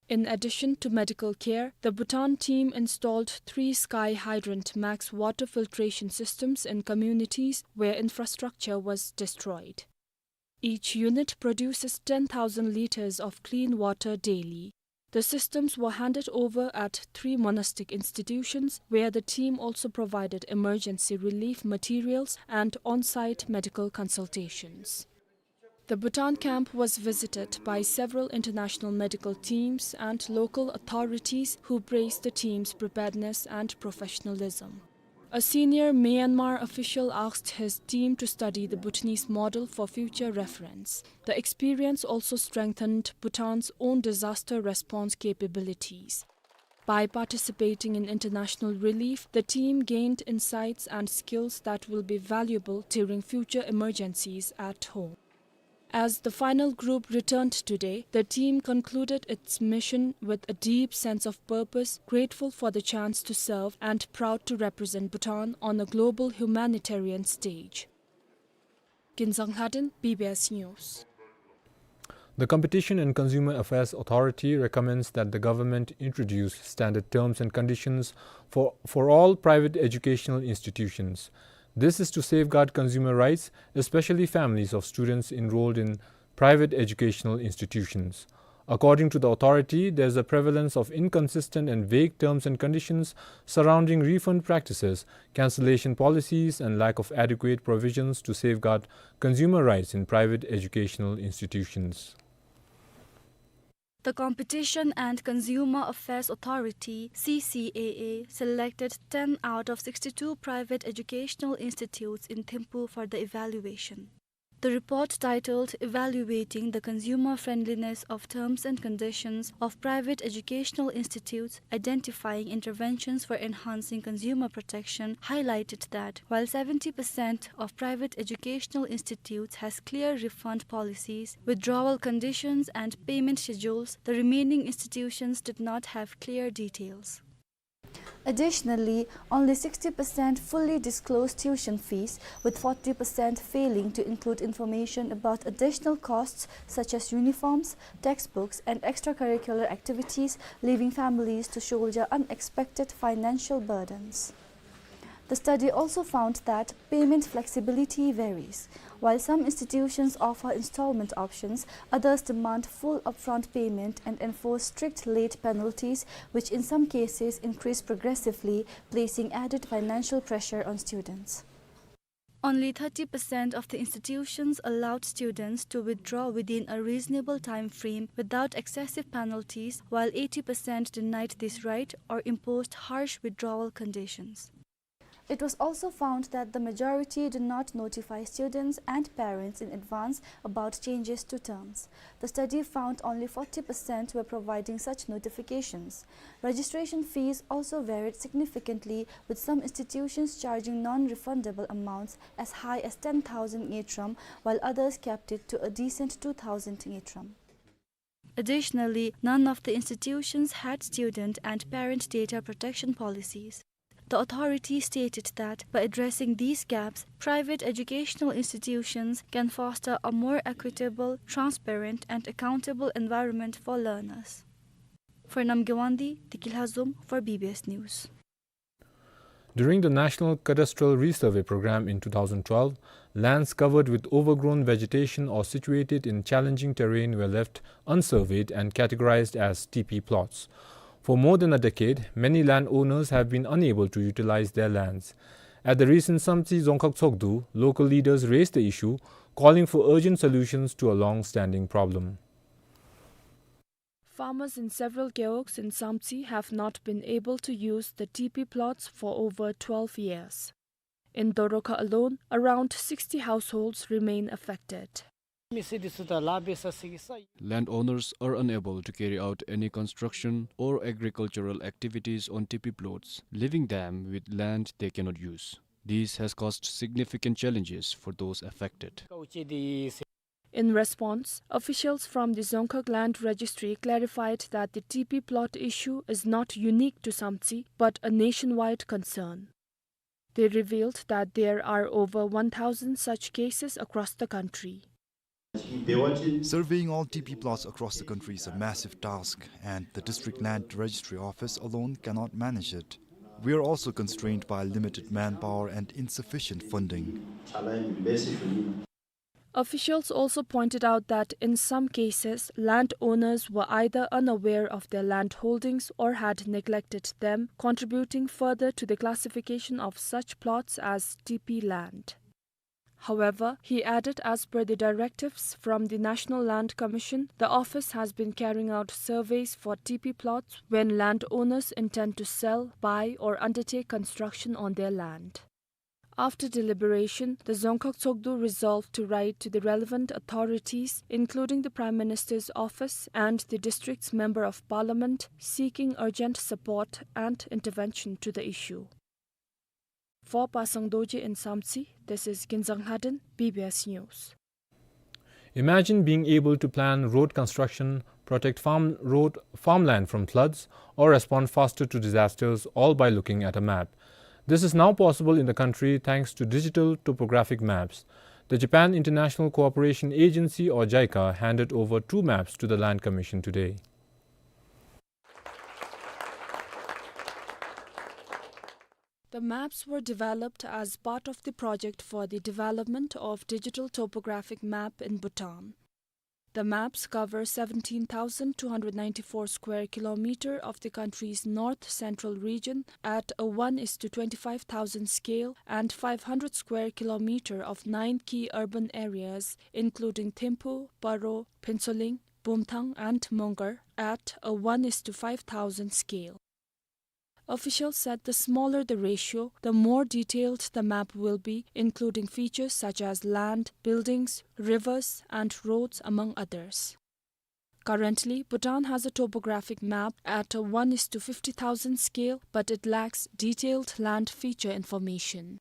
In addition to medical care, the Bhutan team installed three Sky Hydrant Max water filtration systems in communities where infrastructure was destroyed. Each unit produces ten thousand liters of clean water daily. The systems were handed over at three monastic institutions, where the team also provided emergency relief materials and on-site medical consultations. The Bhutan camp was visited by several international medical teams and local authorities who praised the team's preparedness and professionalism. A senior Myanmar official asked his team to study the Bhutanese model for future reference. The experience also strengthened Bhutan's own disaster response capabilities. By participating in international relief, the team gained insights and skills that will be valuable during future emergencies at home. As the final group returned today, the team concluded its mission with a deep sense of purpose, grateful for the chance to serve and proud to represent Bhutan on a global humanitarian stage. Kinzang Lhaden, B B S News. The Competition and Consumer Affairs Authority recommends that the government introduce standard terms and conditions for, for all private educational institutions. This is to safeguard consumer rights, especially families of students enrolled in private educational institutions. According to the authority, there is a prevalence of inconsistent and vague terms and conditions surrounding refund practices, cancellation policies, and lack of adequate provisions to safeguard consumer rights in private educational institutions. The Competition and Consumer Affairs Authority, C C A A, selected ten out of sixty-two private educational institutes in Thimphu for the evaluation. The report, titled Evaluating the Consumer Friendliness of Terms and Conditions of Private Educational Institutes, Identifying Interventions for Enhancing Consumer Protection, highlighted that while seventy percent of private educational institutes has clear refund policies, withdrawal conditions, and payment schedules, the remaining institutions did not have clear details. Additionally, only sixty percent fully disclosed tuition fees, with forty percent failing to include information about additional costs such as uniforms, textbooks, and extracurricular activities, leaving families to shoulder unexpected financial burdens. The study also found that payment flexibility varies. While some institutions offer installment options, others demand full upfront payment and enforce strict late penalties, which in some cases increase progressively, placing added financial pressure on students. Only thirty percent of the institutions allowed students to withdraw within a reasonable time frame without excessive penalties, while eighty percent denied this right or imposed harsh withdrawal conditions. It was also found that the majority do not notify students and parents in advance about changes to terms. The study found only forty percent were providing such notifications. Registration fees also varied significantly, with some institutions charging non-refundable amounts as high as ten thousand ngultrum, while others capped it to a decent two thousand ngultrum. Additionally, none of the institutions had student and parent data protection policies. The authority stated that by addressing these gaps, private educational institutions can foster a more equitable, transparent, and accountable environment for learners. For Namgay Wangdi, Deki Lhazom for B B S News. During the National Cadastral Resurvey Program in two thousand twelve, lands covered with overgrown vegetation or situated in challenging terrain were left unsurveyed and categorized as T P plots. For more than a decade, many landowners have been unable to utilize their lands. At the recent Samtse Dzongkhag Tshogdu, local leaders raised the issue, calling for urgent solutions to a long-standing problem. Farmers in several gewogs in Samtse have not been able to use the T P plots for over twelve years. In Dorokha alone, around sixty households remain affected. Landowners are unable to carry out any construction or agricultural activities on T P plots, leaving them with land they cannot use. This has caused significant challenges for those affected. In response, officials from the Dzongkhag Land Registry clarified that the T P plot issue is not unique to Samtse, but a nationwide concern. They revealed that there are over one thousand such cases across the country. Surveying all T P plots across the country is a massive task, and the District Land Registry Office alone cannot manage it. We are also constrained by limited manpower and insufficient funding. Officials also pointed out that in some cases, landowners were either unaware of their land holdings or had neglected them, contributing further to the classification of such plots as T P land. However, he added, as per the directives from the National Land Commission, the office has been carrying out surveys for T P plots when landowners intend to sell, buy, or undertake construction on their land. After deliberation, the Dzongkhag Tshogdu resolved to write to the relevant authorities, including the Prime Minister's office and the district's Member of Parliament, seeking urgent support and intervention to the issue. For Pasang Dorji in Samtse, this is Ginzang Lhaden, B B S News. Imagine being able to plan road construction, protect farm road, farmland from floods, or respond faster to disasters, all by looking at a map. This is now possible in the country thanks to digital topographic maps. The Japan International Cooperation Agency, or JICA, handed over two maps to the Land Commission today. The maps were developed as part of the project for the development of digital topographic map in Bhutan. The maps cover seventeen thousand two hundred ninety-four square kilometer of the country's north central region at a one is to twenty-five thousand scale and five hundred square kilometer of nine key urban areas, including Thimphu, Paro, Phuentsholing, Bumthang, and Mongar, at a one is to five thousand scale. Officials said the smaller the ratio, the more detailed the map will be, including features such as land, buildings, rivers, and roads, among others. Currently, Bhutan has a topographic map at a one is to fifty thousand scale, but it lacks detailed land feature information.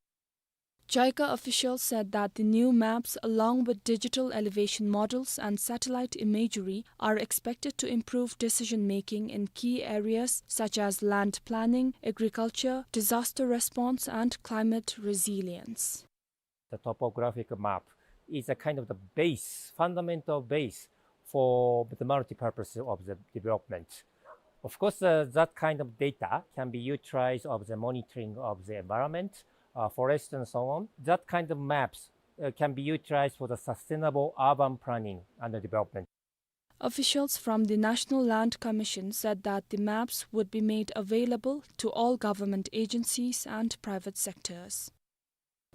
JICA officials said that the new maps, along with digital elevation models and satellite imagery, are expected to improve decision-making in key areas such as land planning, agriculture, disaster response, and climate resilience. The topographic map is a kind of the base, fundamental base for the multi-purpose of the development. Of course, uh, that kind of data can be utilized of the monitoring of the environment, uh, forest and so on. That kind of maps, uh, can be utilized for the sustainable urban planning and the development. Officials from the National Land Commission said that the maps would be made available to all government agencies and private sectors.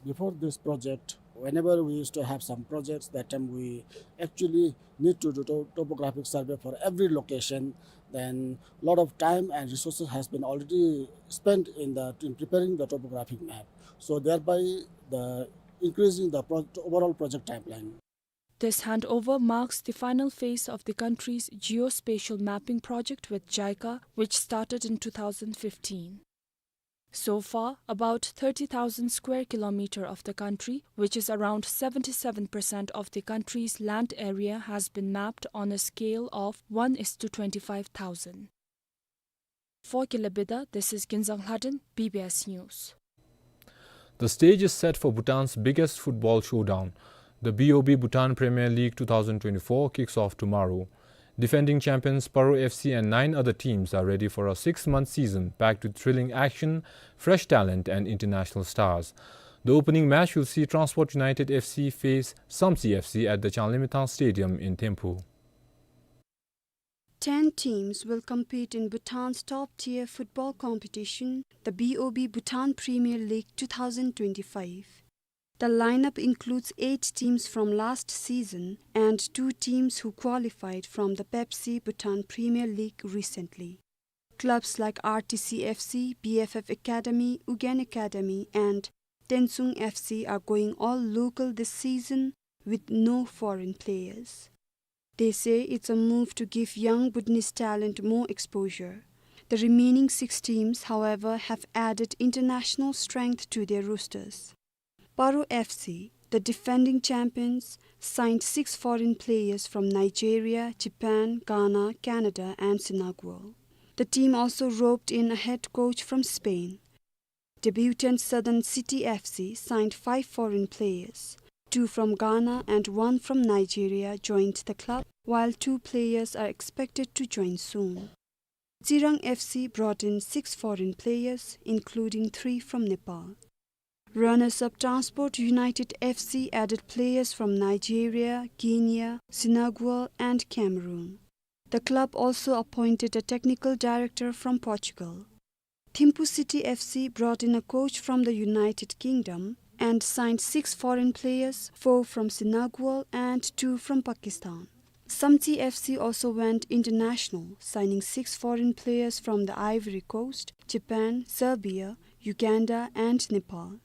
Before this project, whenever we used to have some projects, that time we actually need to do to-, topographic survey for every location. Then lot of time and resources has been already spent in the, in preparing the topographic map. So thereby the increasing the pro-, overall project timeline. This handover marks the final phase of the country's geospatial mapping project with JICA, which started in two thousand fifteen. So far, about thirty thousand square kilometer of the country, which is around seventy-seven percent of the country's land area, has been mapped on a scale of one is to twenty-five thousand. For Killabida, this is Ginzang Lhaden, B B S News. The stage is set for Bhutan's biggest football showdown. The B O B Bhutan Premier League two thousand twenty-four kicks off tomorrow. Defending champions Paro F C and nine other teams are ready for a six-month season packed with thrilling action, fresh talent, and international stars. The opening match will see Transport United F C face Samtse F C at the Changlimithang Stadium in Thimphu. Ten teams will compete in Bhutan's top-tier football competition, the B O B Bhutan Premier League two thousand twenty-five. The lineup includes eight teams from last season and two teams who qualified from the Pepsi Bhutan Premier League recently. Clubs like R T C F C, B F F Academy, Ugyen Academy, and Tensung F C are going all local this season with no foreign players. They say it's a move to give young Bhutanese talent more exposure. The remaining six teams, however, have added international strength to their rosters. Paro F C, the defending champions, signed six foreign players from Nigeria, Japan, Ghana, Canada, and Senegal. The team also roped in a head coach from Spain. Debutant Southern City F C signed five foreign players. Two from Ghana and one from Nigeria joined the club, while two players are expected to join soon. Tsirang F C brought in six foreign players, including three from Nepal. Runners-up Transport United F C added players from Nigeria, Kenya, Senegal, and Cameroon. The club also appointed a technical director from Portugal. Thimphu City F C brought in a coach from the United Kingdom, and signed six foreign players, four from Senegal and two from Pakistan. Samtse F C also went international, signing six foreign players from the Ivory Coast, Japan, Serbia, Uganda, and Nepal.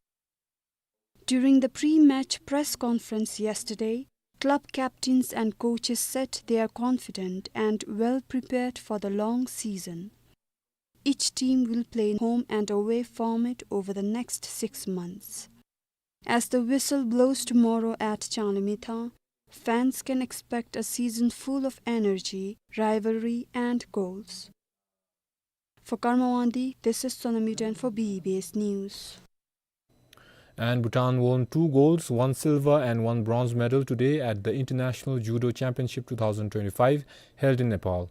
During the pre-match press conference yesterday, club captains and coaches said they are confident and well prepared for the long season. Each team will play in home and away format over the next six months. As the whistle blows tomorrow at Changlimithang, fans can expect a season full of energy, rivalry, and goals. For Karma Wangdi, this is Sonam Yuden for B B S News. And Bhutan won two golds, one silver and one bronze medal today at the International Judo Championship two thousand twenty-five held in Nepal.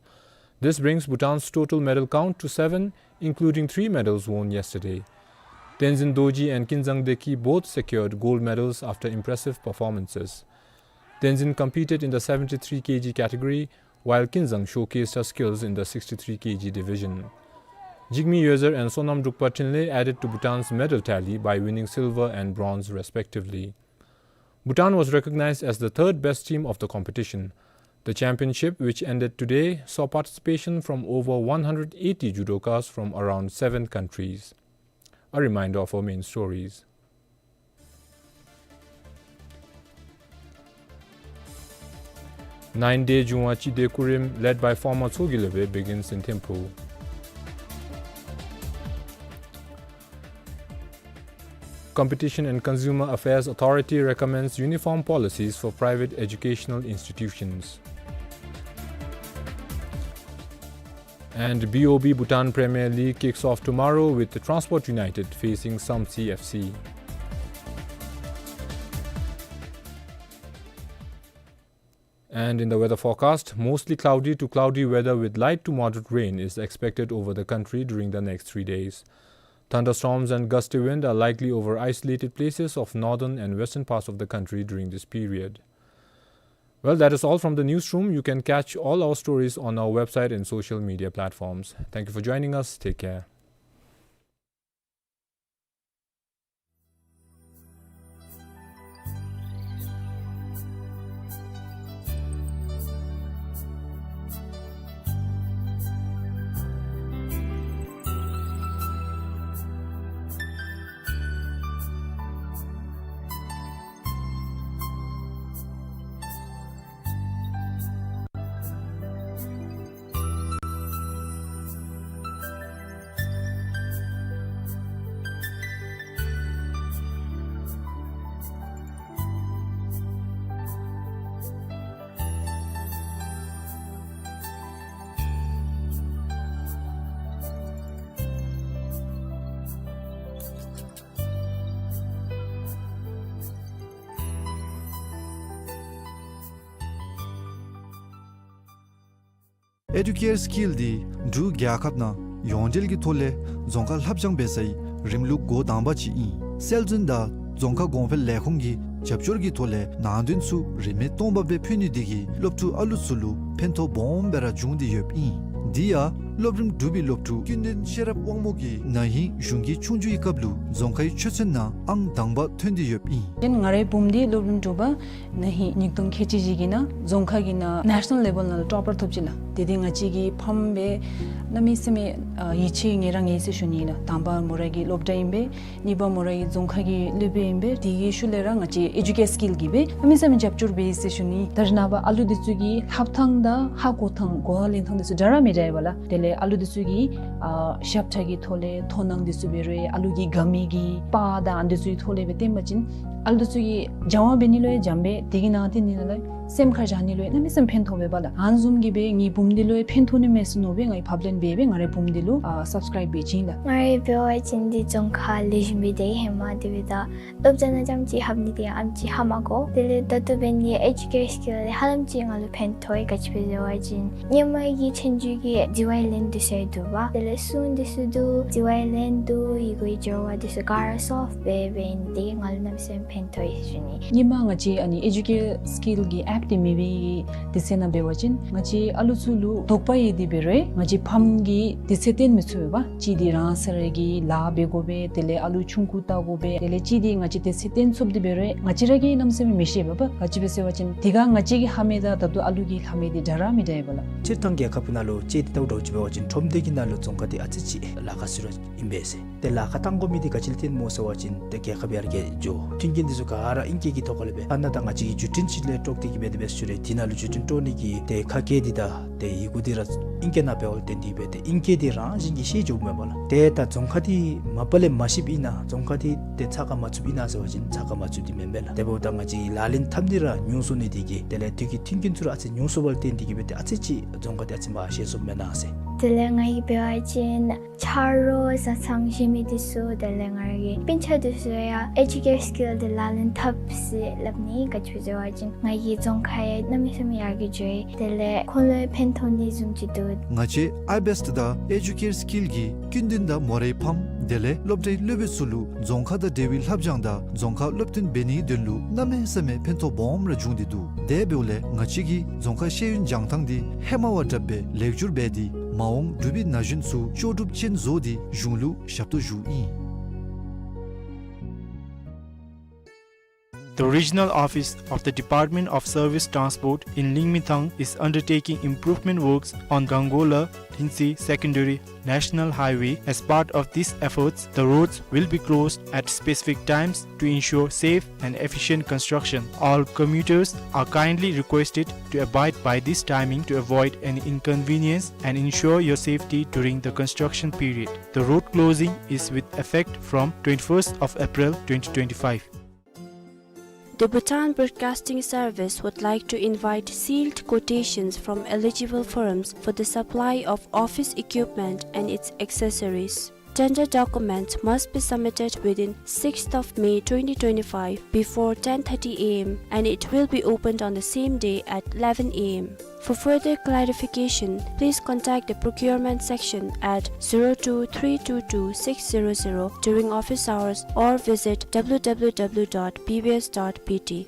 This brings Bhutan's total medal count to seven, including three medals won yesterday. Tenzin Dorji and Kinzang Deki both secured gold medals after impressive performances. Tenzin competed in the seventy-three K G category, while Kinzang showcased her skills in the sixty-three K G division. Jigme Yoezer and Sonam Drukpa Trinley added to Bhutan's medal tally by winning silver and bronze respectively. Bhutan was recognized as the third best team of the competition. The championship, which ended today, saw participation from over one hundred eighty judokas from around seven countries. A reminder of our main stories. Nine-day Jungwa Chide Kurim, led by former Tshogilebe, begins in Thimphu. Competition and Consumer Affairs Authority recommends uniform policies for private educational institutions. And B O B Bhutan Premier League kicks off tomorrow with Transport United facing Samtse F C. And in the weather forecast, mostly cloudy to cloudy weather with light to moderate rain is expected over the country during the next three days. Thunderstorms and gusty wind are likely over isolated places of northern and western parts of the country during this period. Well, that is all from the newsroom. You can catch all our stories on our website and social media platforms. Thank you for joining us. Take care. ཨེ་ཌུ་ཀེར་སི་ཀིལ་འདི་འབྲུག་རྒྱལ་ཁབ་ནང་ཡོངས་འབྲེལ་གྱི་ཐོག་ལས་རྫོང་ཁ་ལྷབ་སྦྱང་འབད་སའི་རིམ་ལུགས་འགོ་དང་པ་ཅིག་ཨིན། སྲོལ་འཛིན་དང་རྫོང་ཁ་གོང་འཕེལ་ལས་ཁུངས་ཀྱི་རྒྱབ་སྐྱོར་གྱི་ཐོག་ལས་ནང་དོན་ཚུ་རིན་མེད་སྟོང་པ་སྦེ་ཕུལ་ནི་འདི་གིས་སློབ་ཕྲུག་ཨ་ལུ་ཚུ་ལུ་ཕན་ཐོགས་སྦོམ་སྦེ་ར་བྱུང་སྟེ་ཡོདཔ་ཨིན། འདི་ཡང་སློབ་རིམ་དྲུག་པའི་སློབ་ཕྲུག་ཀུན་ལྡན་ཤེས་རབ་དབང་མོ་གིས་ན་ཧིང་གཞུང་གི་ཆོས་རྒྱུགས་ཀྱི་སྐབས་ལུ་རྫོང་ཁའི་ཆོས་ཚན་ནང་ཨང་དང་པ་ཐོན་ཏེ་ཡོདཔ་ཨིན། ང་རའི་བུམོ་འདི་སློབ་རིམ་དྲུག་པ་ན་ཧིང་ཉིས་སྟོང་ཁལ་གཅིག་བཞི་གི་ནང་རྫོང་ཁ་གི་ནང་ནེ་ཤ་ནཱལ་ལེ་བཱལ་ནང་ལུ་ཊོ་པར་ཐོབ་ཅི་ལགས། དེ་འདི་ང་བཅས་ཀྱི་ཕམ་སྦེ་གནམ་མེད་ས་མེད་ཡིད་ཆེས་ངེ་ར་ངེ་ཟེར་ཞུ་ནི་ལགས། དང་པ་མོ་ར་གི་སློབ་གྲྭ་ཨིན་པས། གཉིས་པ་མོ་ར་གི་རྫོང་ཁ་གི་སློབ་དཔོན་ཨིན་པས། དེ་གི་ཤུལ་ལས་ར་ང་བཅས་ཨེ་ཌུ་ཀེར་སི་ཀིལ་གྱིས་སྦེ་གནམ་མེད་ས་མེད་རྒྱབ་སྐྱོར་འབད་ཡི་ཟེར་ཞུ་ནི། ད་རེས་ནངས་པ་ཨ་ལུ་འདི་ཚུ་གི་ལྷབ་ཐངས་དང་ཧ་གོ་ཐངས་གོ་བ་ལེན་ཐངས་འདི་ཚུ་འདྲ་ར་མི་འདྲཝ་ཨིན་པས་ལགས། དེ་ལས་ཨ་ལུ་འདི་ཚུ་གི་ཨ་ཞབས་ཁྲ་གི་ཐོག་ལས་དོ་སྣང་འདི་ཚུ་འབད་རུང་ཨ་ལུ་གི་དགའ་མི་གི་པར་དང་ཨ་འདི་ཚུ་གི་ཐོག་ལས་སྦེ་སྟོན་པ་ཅིན་ཨ་ལུ་འདི་ཚུ་གིས་སྦྱང་བ་འབད་ནི་ལུ་ཡང་འཇམ་པས། དེ་གི་ནང་དེ་ནི་ལགས་སེམས་ཁར་བཞག་ནི་ལུ་ཡང་གནམ་མེད་ས་མེད་ཕན་ཐོགས་པས་པ་ལགས། ཨ་ནི་བཟུམ་གྱིས་སྦེ་ངེའི་བུམོ་འདི་ལུ་ཡང་ཕན་ཐོགས་ནི་མས་ཟེར་མནོ་སྦེ་ངེའི་ཕབ་ལེན་འབད་སྦེ་ང་རའི་བུམོ་འདི་ལུ་ཨ་སབ་སི་ཀརའིབ་འབད་བྱིན་ལགས། ང་རའི་འབད་བ་ཅིན་འདི་རྫོང་ཁ་ལེགས་ཤོམ་སྦེ་སྡོད་ཧེ་མ་དེ་སྦེ་ད་སློབ་གྲྭ་ནང་རྐྱངམ་ཅིག་ལྷབ་ནི་འདི་ཨ་ཙི་ཧ་མ་གོ། དེ་ལས་ད་ལྟོ་འབད་ནི་ཨེ་ཌུ་ཀེར་སི་ཀིལ་འདི་ཧ་ལམ་ཅིག་ང་ལུ་ཕན་ཐོགས་ཡི། ག་ཅི་སྦེ་ཟེར་བ་ཅིན་སྔོན་མ་གི་ཆོས་རྒྱུགས་ཀྱི་ཌི་ཝའི་ ལན་འདི་ཚུ་འདུག་པ། དེ་ལས་སུན་འདི་ཚུ་འདུག། ཙི་ཝའི་ལན་འདུག། ཡི་གུའི་སྦྱོར་བ་འདི་ཚུ་ག་ར་སོཕཊ་སྦེ་འབད་ནི་དེ་གིས་ང་ལུ་གནམ་མེད་ས་མེད་ཕན་ཐོགས་ཡི་ཟེར་ཞུ་ནི། ཧེ་མ་ང་བཅས་ཨ་ནི་ཨེ་ཇུ་ཀེར་སི་ཀིལ་གྱི་ཨེཔ་འདི་མེད་པའི་དུས་ཚོད་ནང་འབད་བ་ཅིན་ང་བཅས་ཨ་ལུ་ཚུ་ལུ་དོགས་པ་ཡོད་དེ་འབད་རུང་ང་བཅས་ཕམ་གྱིས་དུས་ཚོད་སྟོན་མི་ཚུགས་པས། གཅིག་འདི་རང་སོ་ར་གི་ལཱ་འབད་དགོ་པས། དེ་ལས་ཨ་ལུ་ཆུང་ཀུ་བལྟ་དགོ་པས། དེ་ལས་གཅིག་འདི་ང་བཅས་དུས་ཚོད་སྟོན་ཚུགསཔ་འདི་འབད་རུང་ང་བཅས་ར་གིས་གནམ་མེད་ས་མེད་མི་ཤེས་པས། ག་ཅི་སྦེ་ཟེར་བ་ཅིན་དེ་ཁར་ང་བཅས་ཀྱི་ལྷབ་མི་དང་ད་ལྟོ་ཨ་ལུ་གི་ལྷབ་མི་འདི་འདྲ་ར་མི་འདྲ་བས་ལགས། སྤྱིར་བཏང་རྒྱལ་ཁབ་ནང་ལུ་དཔྱེ་འདི་ལྟ་བུ་འདྲཝ་ཅིག་འབད་བ་ཅིན་ཁྲོམ་སྡེ་གི་ནང་ལུ་རྫོང་ཁག་འདི་ཨ་ཙི་ཅིག་ལཱ་ཁག་ཚུ་ར་ཨིན་པས་ཟེར། ཏེ་ལཱ་ཁག་བཏང་དགོ་མི་འདི་ག་ཅི་ལུ་བརྟེན་སྨོ་ཟེར་བ་ཅིན་ཏེ་རྒྱལ་ཁབ་ཡར་རྒྱས་འགྱོ། མཐུན་རྐྱེན་འདི་ཚུ་ག་ར་ཨིང་སྐད་ཀྱི་ཐོག་ཁ་ལས་འབད་ཨ་ནཱ་ད་ང་བཅས་ཀྱི་བརྒྱུད་འཕྲིན་ཅིག་ལས་དཀྲོགས་ཏེ་གིས་འབད་དེ་འབད་ཞུ་རུང་དེ་ནང་ལུ་བརྒྱུད་འཕྲིན་དཀྲོག་ནི་གི་ཏེ་ཁ་སྐད་འདི་དང་ཏེ་ཡི་གུ་འདི་ར་ཨིང་སྐད་ནང་འབདཝ་ལས་བརྟེན་ཏེ་གིས་འབད་ཏེ་ཨིང་སྐད་འདི་རང་བཞིན་གྱིས་ཤེས་འགྱོཝ་མས་པ་ལགས། ཏེ་ད་རྫོང་ཁག་འདི་མ་པ་ལས་མ་ཤེསཔ་ཨིན་ན་རྫོང་ཁག་འདི་ཏེ་ཚ་ཁ་མ་ཚུདཔ་ཨིན་ན་ཟེར་བ་ཅིན་ཚ་ཁ་མ་ཚུདཔ་འདི་མེན་པས་ལགས། དེ་འབདཝ་ད་ང་བཅས་ལག་ལེན་འཐབ་ནི་ར་ཉུང་སོང་ནི་དེ་གིས་དེ་ལས་དུས་ཀྱི་མཐུན་རྐྱེན་ཚུ་ར་ཨ་ཙི་ཉུང་སོང་བ་ལས་བརྟེན་ཏེ་གིས་འབད་ཏེ་ཨ་ཙི་ཅིག་རྫོང་ཁག་འདི་ཨ་ཙི་མར་ཤེས་སོངམ་མེན་ན་ཟེར། དེ་ལས་ང་གིས་འབད་བ་ཅིན་ཆ་རོགས་བཟའ་ཚང་གཞན་མི་འདི་ཚུ་དེ་ལས་ང་ར་གི་སྤུན་ཆ་འདི་ཚུ་ཡང་ཨེ་ཇུ་ཀེར་སི་ཀིལ་འདི་ལག་ལེན་འཐབ་ཟེར་སླབ་ནི། ག་ཅི་སྦེ་ཟེར་བ་ཅིན་ང་གི་རྫོང་ཁག་ཡང་གནམ་མེད་ས་མེད་ཡར་རྒྱས་འགྱོ་ཡི། དེ་ལས་ཁོང་ལུ་ཡང་ཕན་ཐོགས་ནི་བཟུམ་ཅིག་འདུག། ང་བཅས་ཨའི་བེསཊ་དང་ཨེ་ཇུ་ཀེར་སི་ཀིལ་གྱིས་སྐྱིད་ལྡན་དང་མོ་རའི་ཕམ་དེ་ལས་སློབ་གྲྭའི་སློབ་དཔོན་ཚུ་ལུ་རྫོང་ཁག་དང་འབྲེལ་བའི་ལྷབ་སྦྱང་དང་རྫོང་ཁག་སློབ་སྟོན་འབད་ནིའི་དོན་ལུ་གནམ་མེད་ས་མེད་ཕན་ཐོགས་སྦོམ་ར་བྱུང་སྟེ་འདུག། དེ་འབདཝ་ལས་ང་བཅས་ཀྱི་རྫོང་ཁག་ཤེས་ཡོན་སྦྱང་ཐངས་འདི་ཧེ་མ་བ་དྲགཔ་སྦེ་ལེགས་བསྒྱུར་འབད་དེ་མ་འོངས་འབྲུག་པའི་ན་གཞོན་ཚུ་ལྕོགས་གྲུབ་ཅན་བཟོ་སྟེ་གཞུང་ལུ་ཞབས་ཏོག་ཞུཝ་ཨིན། The regional office of the Department of Service Transport in Lingmithang is undertaking improvement works on Gangola Lhinsi Secondary National Highway. As part of these efforts, the roads will be closed at specific times to ensure safe and efficient construction. All commuters are kindly requested to abide by this timing to avoid any inconvenience and ensure your safety during the construction period. The road closing is with effect from twenty-first of April twenty twenty-five. The Bhutan Broadcasting Service would like to invite sealed quotations from eligible firms for the supply of office equipment and its accessories. Tender documents must be submitted within sixth of May twenty twenty-five before ten thirty A M and it will be opened on the same day at eleven A M. For further clarification, please contact the procurement section at zero two three two two six zero zero during office hours or visit W W W dot B B S dot B T.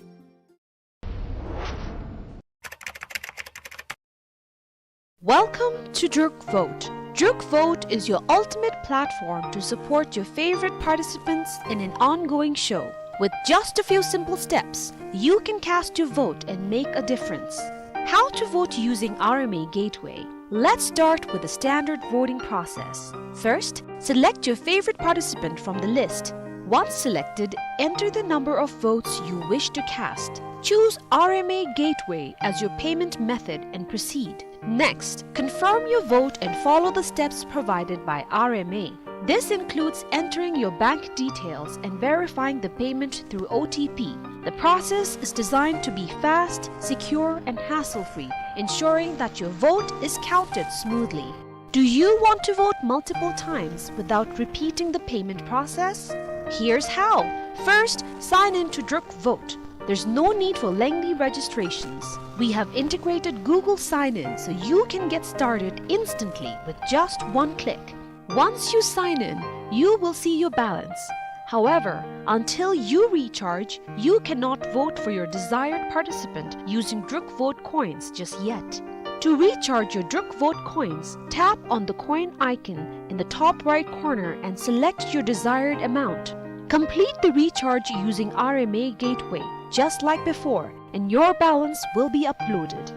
Welcome to Druk Vote. Druk Vote is your ultimate platform to support your favorite participants in an ongoing show. With just a few simple steps, you can cast your vote and make a difference. How to vote using R M A Gateway. Let's start with the standard voting process. First, select your favorite participant from the list. Once selected, enter the number of votes you wish to cast. Choose R M A Gateway as your payment method and proceed. Next, confirm your vote and follow the steps provided by R M A. This includes entering your bank details and verifying the payment through O T P. The process is designed to be fast, secure, and hassle-free, ensuring that your vote is counted smoothly. Do you want to vote multiple times without repeating the payment process? Here's how. First, sign in to Druk Vote. There's no need for lengthy registrations. We have integrated Google Sign-In so you can get started instantly with just one click. Once you sign in, you will see your balance. However, until you recharge, you cannot vote for your desired participant using Druk Vote coins just yet. To recharge your Druk Vote coins, tap on the coin icon in the top right corner and select your desired amount. Complete the recharge using R M A Gateway, just like before, and your balance will be uploaded.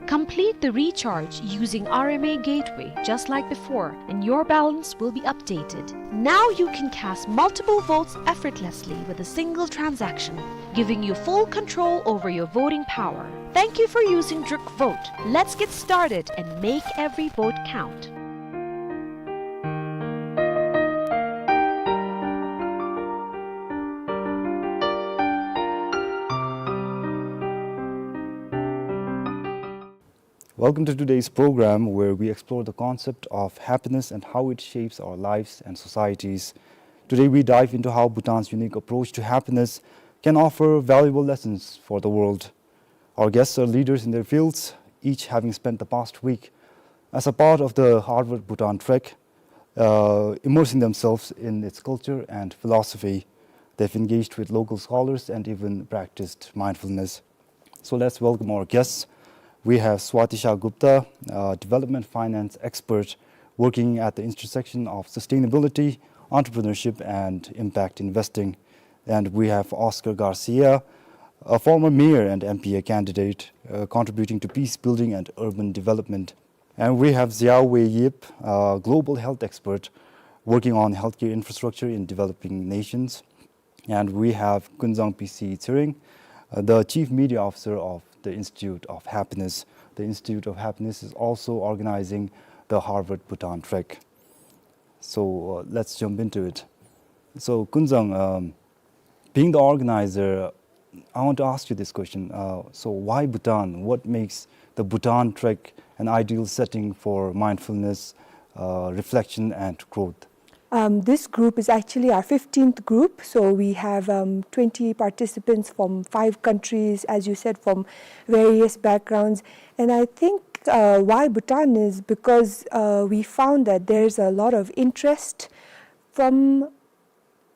Complete the recharge using R M A Gateway just like before, and your balance will be updated. Now you can cast multiple votes effortlessly with a single transaction, giving you full control over your voting power. Thank you for using Druk Vote. Let's get started and make every vote count. Welcome to today's program, where we explore the concept of happiness and how it shapes our lives and societies. Today, we dive into how Bhutan's unique approach to happiness can offer valuable lessons for the world. Our guests are leaders in their fields, each having spent the past week As a part of the Harvard Bhutan Trek, uh, immersing themselves in its culture and philosophy, they've engaged with local scholars and even practiced mindfulness. So let's welcome our guests. We have Swati Shah Gupta, a development finance expert working at the intersection of sustainability, entrepreneurship, and impact investing. And we have Oscar Garcia, a former mayor and M P A candidate, uh, contributing to peace building and urban development. And we have Xiaowei Yip, a global health expert working on healthcare infrastructure in developing nations. And we have Kunzang P C Tshering, uh, the chief media officer of the Institute of Happiness. The Institute of Happiness is also organizing the Harvard Bhutan Trek. So, uh, let's jump into it. So, Kunzang, um, being the organizer, I want to ask you this question. Uh, so, why Bhutan? What makes the Bhutan Trek an ideal setting for mindfulness, uh, reflection, and growth? Um, this group is actually our fifteenth group. So we have, um, twenty participants from five countries, as you said, from various backgrounds. And I think, uh, why Bhutan is because, uh, we found that there's a lot of interest from,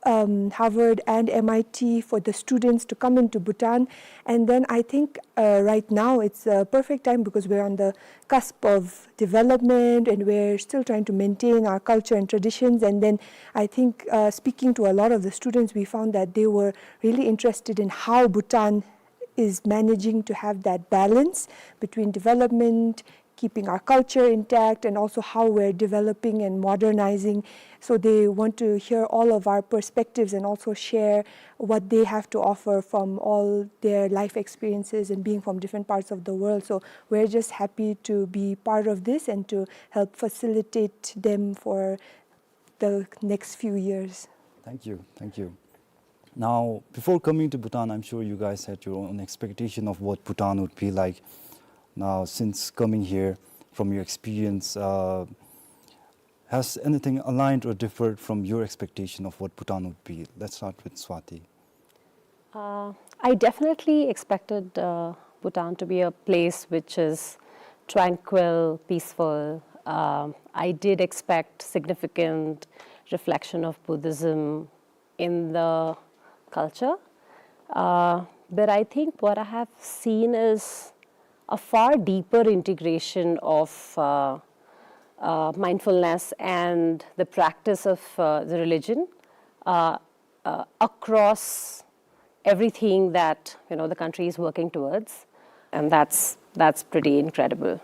um, Harvard and M I T for the students to come into Bhutan. And then I think, uh, right now it's a perfect time because we're on the cusp of development and we're still trying to maintain our culture and traditions. And then I think, uh, speaking to a lot of the students, we found that they were really interested in how Bhutan is managing to have that balance between development, keeping our culture intact, and also how we're developing and modernizing. So they want to hear all of our perspectives and also share what they have to offer from all their life experiences and being from different parts of the world. So we're just happy to be part of this and to help facilitate them for the next few years. Thank you. Thank you. Now, before coming to Bhutan, I'm sure you guys had your own expectation of what Bhutan would be like. Now, since coming here, from your experience, uh, has anything aligned or differed from your expectation of what Bhutan would be? Let's start with Swati. Uh, I definitely expected, uh, Bhutan to be a place which is tranquil, peaceful. Um, I did expect significant reflection of Buddhism in the culture. Uh, but I think what I have seen is a far deeper integration of, uh, uh, mindfulness and the practice of, uh, the religion, uh, uh, across everything that, you know, the country is working towards. And that's, that's pretty incredible.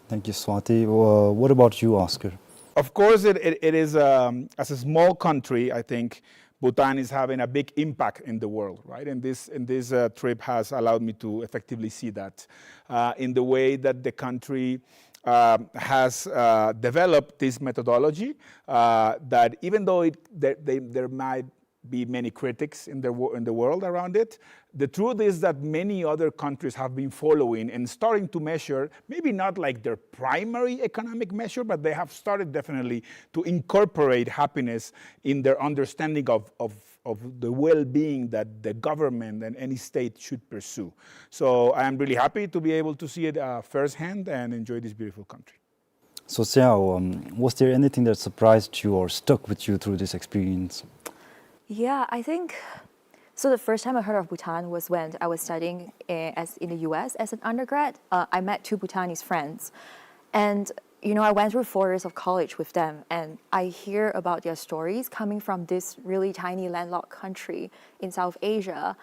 Thank you, Swati. Uh, what about you, Oscar? Of course, it, it, it is, um, as a small country, I think Bhutan is having a big impact in the world, right? And this, and this, uh, trip has allowed me to effectively see that, uh, in the way that the country, um, has, uh, developed this methodology, uh, that even though it, there, they, there might be many critics in the wo-, in the world around it. The truth is that many other countries have been following and starting to measure, maybe not like their primary economic measure, but they have started definitely to incorporate happiness in their understanding of, of, of the well-being that the government and any state should pursue. So I am really happy to be able to see it, uh, firsthand and enjoy this beautiful country. So, Xiao, um, was there anything that surprised you or stuck with you through this experience? Yeah, I think, so the first time I heard of Bhutan was when I was studying, uh, as, in the U S as an undergrad. Uh, I met two Bhutanese friends. And, you know, I went through four years of college with them, and I hear about their stories coming from this really tiny landlocked country in South Asia.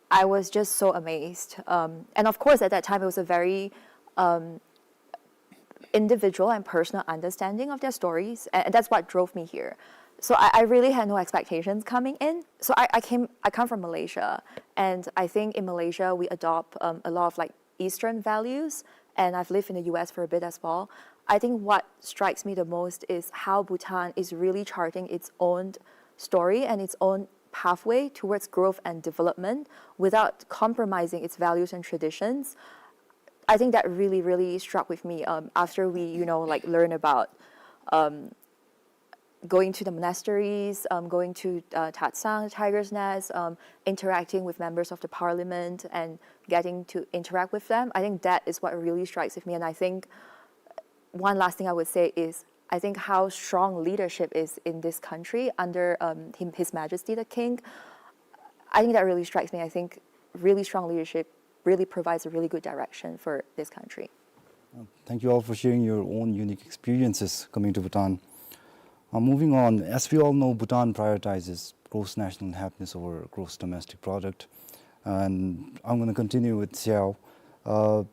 I was just so amazed. Um, and of course, at that time, it was a very, um, individual and personal understanding of their stories, and that's what drove me here. So I, I really had no expectations coming in. So I, I came, I come from Malaysia, and I think in Malaysia we adopt, um, a lot of, like, Eastern values, and I've lived in the U S for a bit as well. I think what strikes me the most is how Bhutan is really charting its own story and its own pathway towards growth and development without compromising its values and traditions. I think that really, really struck with me, um, after we, you know, like, learn about, um, going to the monasteries, um, going to, uh, Tatsang, Tiger's Nest, um, interacting with members of the parliament and getting to interact with them. I think that is what really strikes with me, and I think One last thing I would say is, I think how strong leadership is in this country under, um, him, His Majesty the King. I think that really strikes me. I think really strong leadership really provides a really good direction for this country. Thank you all for sharing your own unique experiences coming to Bhutan. Uh, moving on, as we all know, Bhutan prioritizes gross national happiness over gross domestic product. And I'm gonna continue with Xiao. Uh,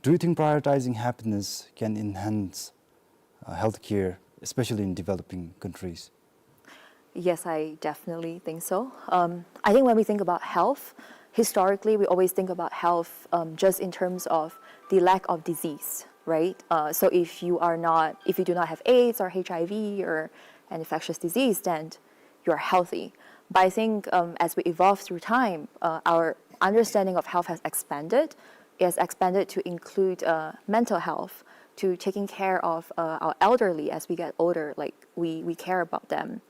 do you think prioritizing happiness can enhance uh, healthcare, especially in developing countries? Yes, I definitely think so. Um, I think when we think about health, historically we always think about health, um, just in terms of the lack of disease, right? Uh, so if you are not, if you do not have AIDS or H I V or an infectious disease, then you're healthy. But I think, um, as we evolve through time, uh, our understanding of health has expanded. It has expanded to include, uh, mental health, to taking care of, uh, our elderly as we get older. Like, we, we care about them.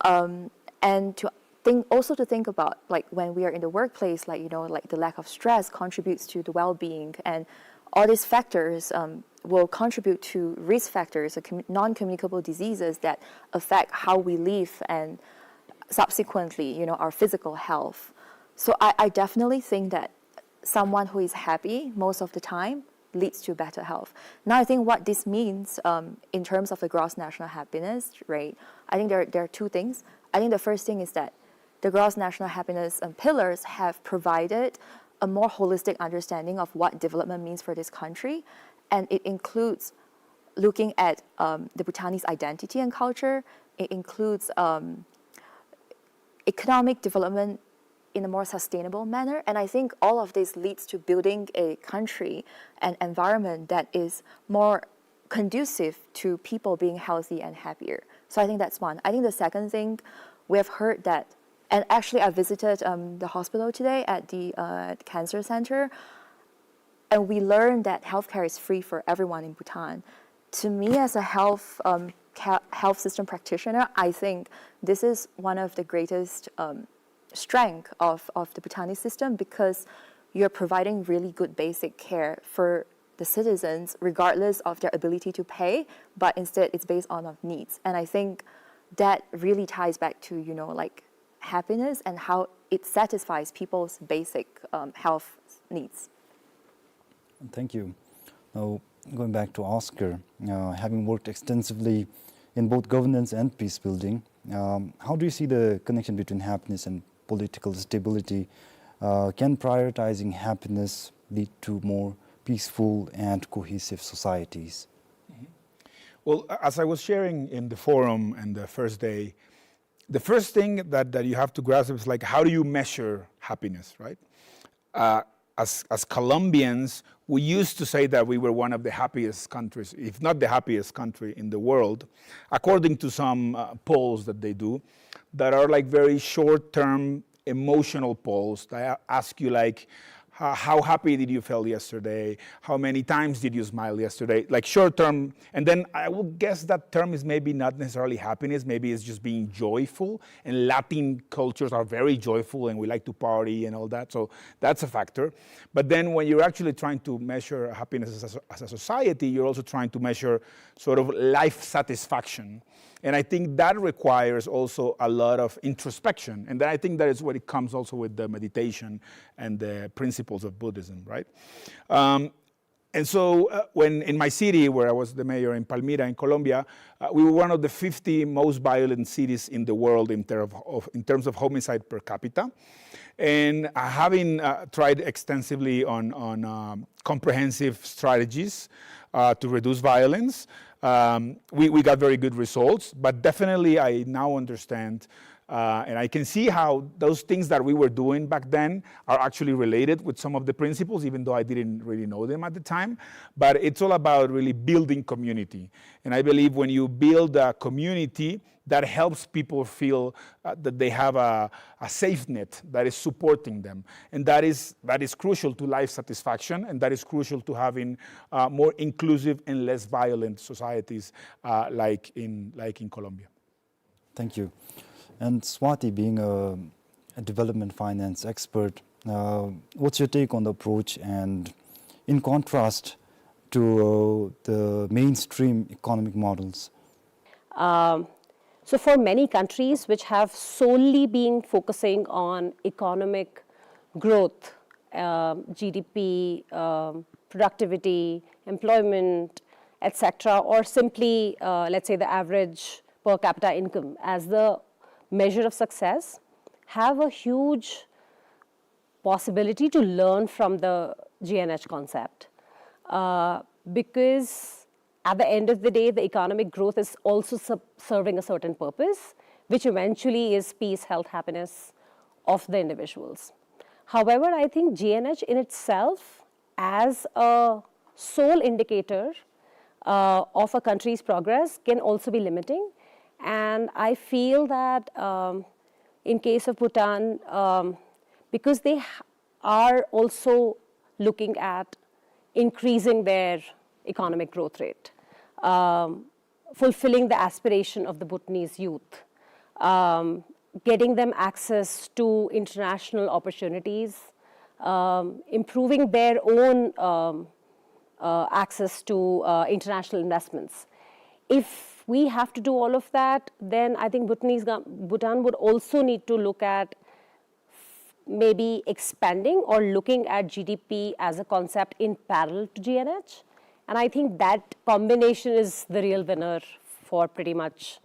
Um, and to think, also to think about, like, when we are in the workplace, like, you know, like, the lack of stress contributes to the well-being, and all these factors, um, will contribute to risk factors, uh, commu- non-communicable diseases that affect how we live and subsequently, you know, our physical health. So I, I definitely think that someone who is happy most of the time leads to better health. Now, I think what this means, um, in terms of the gross national happiness, right? I think there, there are two things. I think the first thing is that the gross national happiness, um, pillars have provided a more holistic understanding of what development means for this country, and it includes looking at, um, the Bhutanese identity and culture. It includes, um, economic development in a more sustainable manner. And I think all of this leads to building a country, an environment that is more conducive to people being healthy and happier. So I think that's one. I think the second thing, we have heard that, and actually I visited, um, the hospital today at the, uh, cancer center, and we learned that healthcare is free for everyone in Bhutan. To me, as a health, um, ca- health system practitioner, I think this is one of the greatest, um, strength of, of the Bhutanese system, because you're providing really good basic care for the citizens regardless of their ability to pay, but instead it's based on of needs. And I think that really ties back to, you know, like, happiness and how it satisfies people's basic, um, health needs. Thank you. Now, going back to Oscar, uh, having worked extensively in both governance and peace building, um, how do you see the connection between happiness and political stability? Uh, can prioritizing happiness lead to more peaceful and cohesive societies? Well, a- as I was sharing in the forum and the first day, the first thing that, that you have to grasp is, like, how do you measure happiness, right? Uh, as, as Colombians, we used to say that we were one of the happiest countries, if not the happiest country in the world, according to some uh, polls that they do, that are, like, very short-term emotional polls that a- ask you, like, how, how happy did you feel yesterday? How many times did you smile yesterday? Like, short term. And then I would guess that term is maybe not necessarily happiness, maybe it's just being joyful. And Latin cultures are very joyful and we like to party and all that. So that's a factor. But then when you're actually trying to measure happiness as a, as a society, you're also trying to measure sort of life satisfaction. And I think that requires also a lot of introspection. And then I think that is what it comes also with the meditation and the principles of Buddhism, right? Um, and so uh, when in my city, where I was the mayor in Palmira in Colombia, uh, we were one of the fifty most violent cities in the world in, ter- of, in terms of homicide per capita. And uh, having uh, tried extensively on, on um, comprehensive strategies uh, to reduce violence, um, we, we got very good results. But definitely, I now understand uh, and I can see how those things that we were doing back then are actually related with some of the principles, even though I didn't really know them at the time. But it's all about really building community. And I believe when you build a community, that helps people feel uh, that they have a, a safe net that is supporting them. And that is, that is crucial to life satisfaction, and that is crucial to having uh, more inclusive and less violent societies uh, like, in, like in Colombia. Thank you. And Swati, being a, a development finance expert, uh, what's your take on the approach? And in contrast, to uh, the mainstream economic models? Um, so, for many countries which have solely been focusing on economic growth, um, G D P, um, productivity, employment, et cetera, or simply, uh, let's say, the average per capita income as the measure of success, have a huge possibility to learn from the G N H concept, uh, because at the end of the day, the economic growth is also sub- serving a certain purpose, which eventually is peace, health, happiness of the individuals. However, I think G N H in itself, as a sole indicator uh, of a country's progress, can also be limiting. And I feel that um, in case of Bhutan, um, because they are also looking at increasing their economic growth rate, um, fulfilling the aspiration of the Bhutanese youth, um, getting them access to international opportunities, um, improving their own um, uh, access to uh, international investments. If we have to do all of that, then I think Bhutanese, Bhutan would also need to look at maybe expanding or looking at G D P as a concept in parallel to G N H. And I think that combination is the real winner for pretty much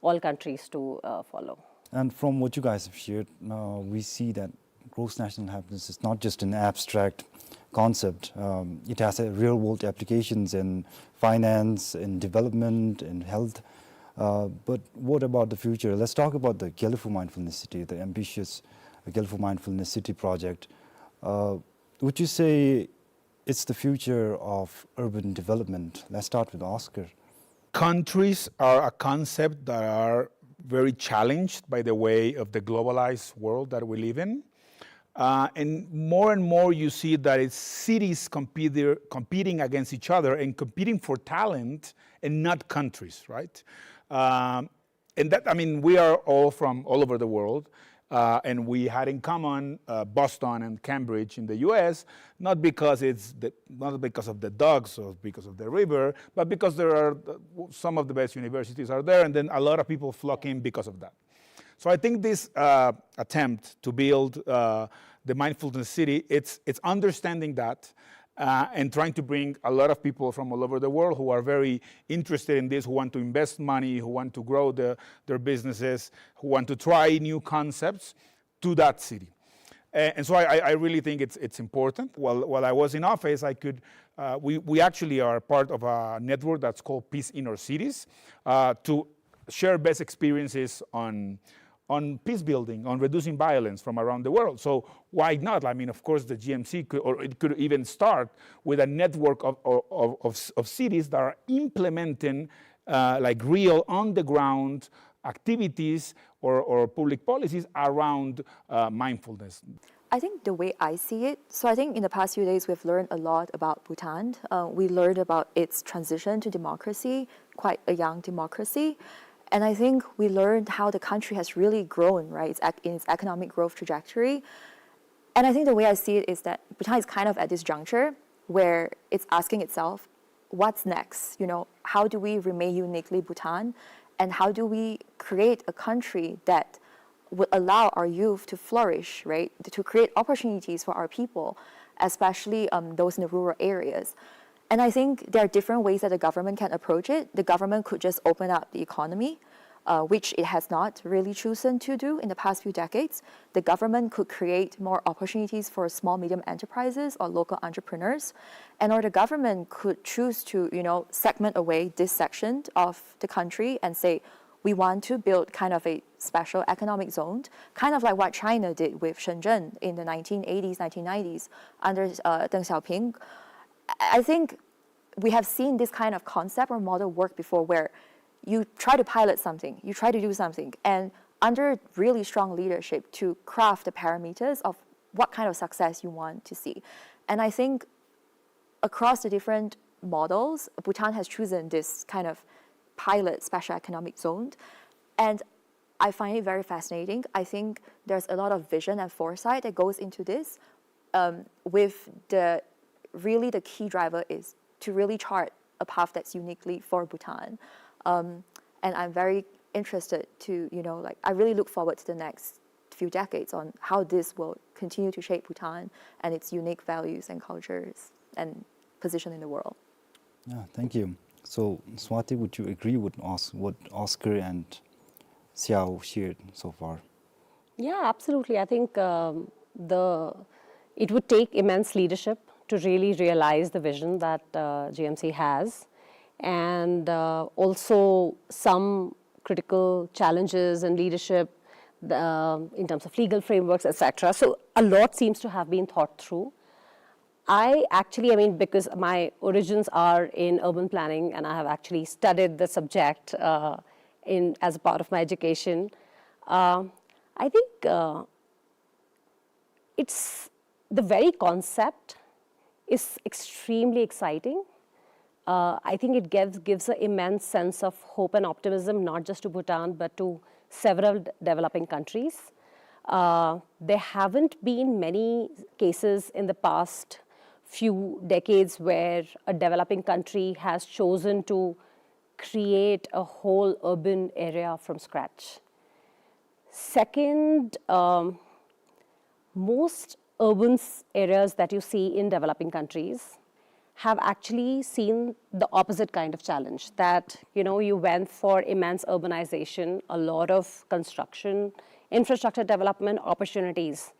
all countries to uh, follow. And from what you guys have shared, uh, we see that gross national happiness is not just an abstract concept. Um, it has a real world applications in finance, in development, in health. Uh, but what about the future? Let's talk about the Gelephu Mindfulness City, the ambitious Gelephu Mindfulness City project. Uh, would you say it's the future of urban development? Let's start with Oscar. Countries are a concept that are very challenged by the way of the globalized world that we live in. Uh, and more and more you see that it's cities compete, competing against each other and competing for talent and not countries, right? Um, and that, I mean, we are all from all over the world, uh, and we had in common uh, Boston and Cambridge in the U S, not because it's the, not because of the dogs or because of the river, but because there are uh, some of the best universities are there, and then a lot of people flock in because of that. So I think this uh, attempt to build uh, the mindfulness city, it's, it's understanding that uh, and trying to bring a lot of people from all over the world who are very interested in this, who want to invest money, who want to grow the, their businesses, who want to try new concepts to that city. And, and so I, I really think it's, it's important. While, while I was in office, I could, uh, we, we actually are part of a network that's called Peace Inner Cities uh, to share best experiences on on peace building, on reducing violence from around the world. So why not? I mean, of course, the G M C could, or it could even start with a network of, of, of, of cities that are implementing uh, like real on the ground activities or, or public policies around uh, mindfulness. I think the way I see it, so I think in the past few days we've learned a lot about Bhutan. Uh, we learned about its transition to democracy, quite a young democracy. And I think we learned how the country has really grown, right, its, in its economic growth trajectory. And I think the way I see it is that Bhutan is kind of at this juncture where it's asking itself, what's next? You know, how do we remain uniquely Bhutan? And how do we create a country that would allow our youth to flourish, right? To create opportunities for our people, especially um, those in the rural areas. And I think there are different ways that the government can approach it. The government could just open up the economy, uh, which it has not really chosen to do in the past few decades. The government could create more opportunities for small, medium enterprises or local entrepreneurs. And or the government could choose to, you know, segment away this section of the country and say, we want to build kind of a special economic zone, kind of like what China did with Shenzhen in the nineteen eighties, nineteen nineties under uh, Deng Xiaoping. I think we have seen this kind of concept or model work before where you try to pilot something, you try to do something, and under really strong leadership to craft the parameters of what kind of success you want to see. And I think across the different models, Bhutan has chosen this kind of pilot special economic zone. And I find it very fascinating. I think there's a lot of vision and foresight that goes into this, um, with the really the key driver is to really chart a path that's uniquely for Bhutan. Um, and I'm very interested to, you know, like, I really look forward to the next few decades on how this will continue to shape Bhutan and its unique values and cultures and position in the world. Yeah, thank you. So, Swati, would you agree with Os- what Oscar and Xiao shared so far? Yeah, absolutely. I think um, the it would take immense leadership to really realize the vision that uh, G M C has, and uh, also some critical challenges in leadership, the, um, in terms of legal frameworks, et cetera. So a lot seems to have been thought through. I actually, I mean, because my origins are in urban planning and I have actually studied the subject uh, in as a part of my education, uh, I think uh, it's the very concept is extremely exciting. Uh, I think it gives, gives an immense sense of hope and optimism, not just to Bhutan, but to several d- developing countries. Uh, there haven't been many cases in the past few decades where a developing country has chosen to create a whole urban area from scratch. Second, um, most urban s- areas that you see in developing countries have actually seen the opposite kind of challenge, that, you know, you went for immense urbanization, a lot of construction, infrastructure development opportunities.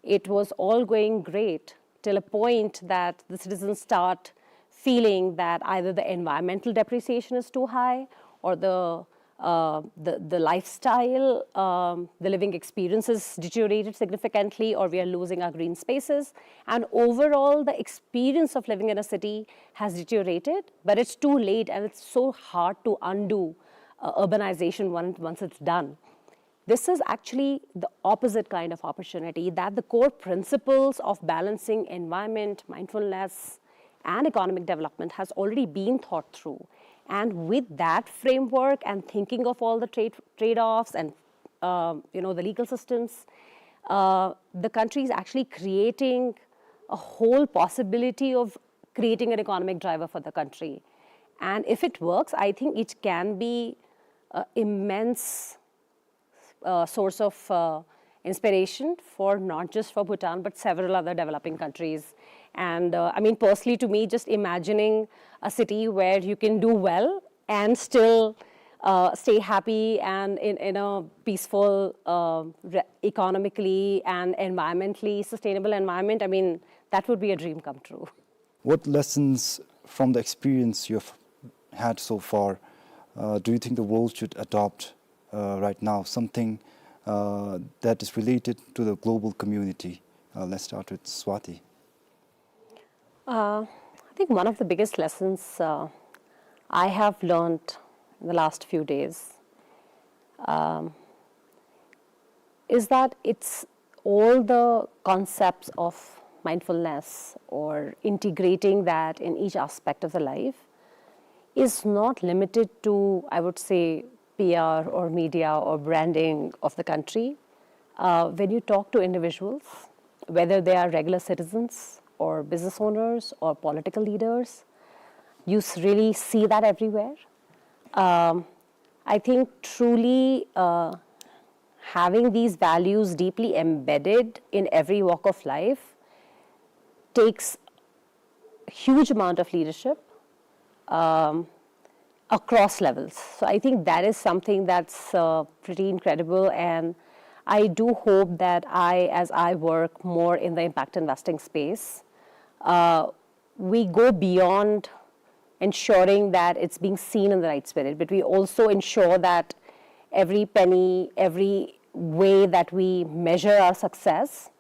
It was all going great till a point that the citizens start feeling that either the environmental depreciation is too high or the uh, the, the lifestyle, um, the living experience is deteriorated significantly, or we are losing our green spaces. And overall, the experience of living in a city has deteriorated, but it's too late and it's so hard to undo uh, urbanization once, once it's done. This is actually the opposite kind of opportunity, that the core principles of balancing environment, mindfulness, and economic development has already been thought through. And with that framework and thinking of all the trade, trade-offs and uh, you know, the legal systems, uh, the country is actually creating a whole possibility of creating an economic driver for the country. And if it works, I think it can be an immense uh, source of uh, inspiration for not just for Bhutan but several other developing countries. And uh, I mean, personally, to me, just imagining a city where you can do well and still uh, stay happy and in, in a peaceful, uh, re- economically and environmentally sustainable environment, I mean, that would be a dream come true. What lessons from the experience you've had so far uh, do you think the world should adopt uh, right now? Something uh, that is related to the global community. Uh, let's start with Swati. Uh, I think one of the biggest lessons uh, I have learned in the last few days um, is that it's all the concepts of mindfulness or integrating that in each aspect of the life is not limited to, I would say, P R or media or branding of the country. Uh, when you talk to individuals, whether they are regular citizens or business owners or political leaders, you s- really see that everywhere. Um, I think truly uh, having these values deeply embedded in every walk of life takes huge amount of leadership um, across levels. So I think that is something that's uh, pretty incredible, and I do hope that I, as I work more in the impact investing space, uh, we go beyond ensuring that it's being seen in the right spirit, but we also ensure that every penny, every way that we measure our success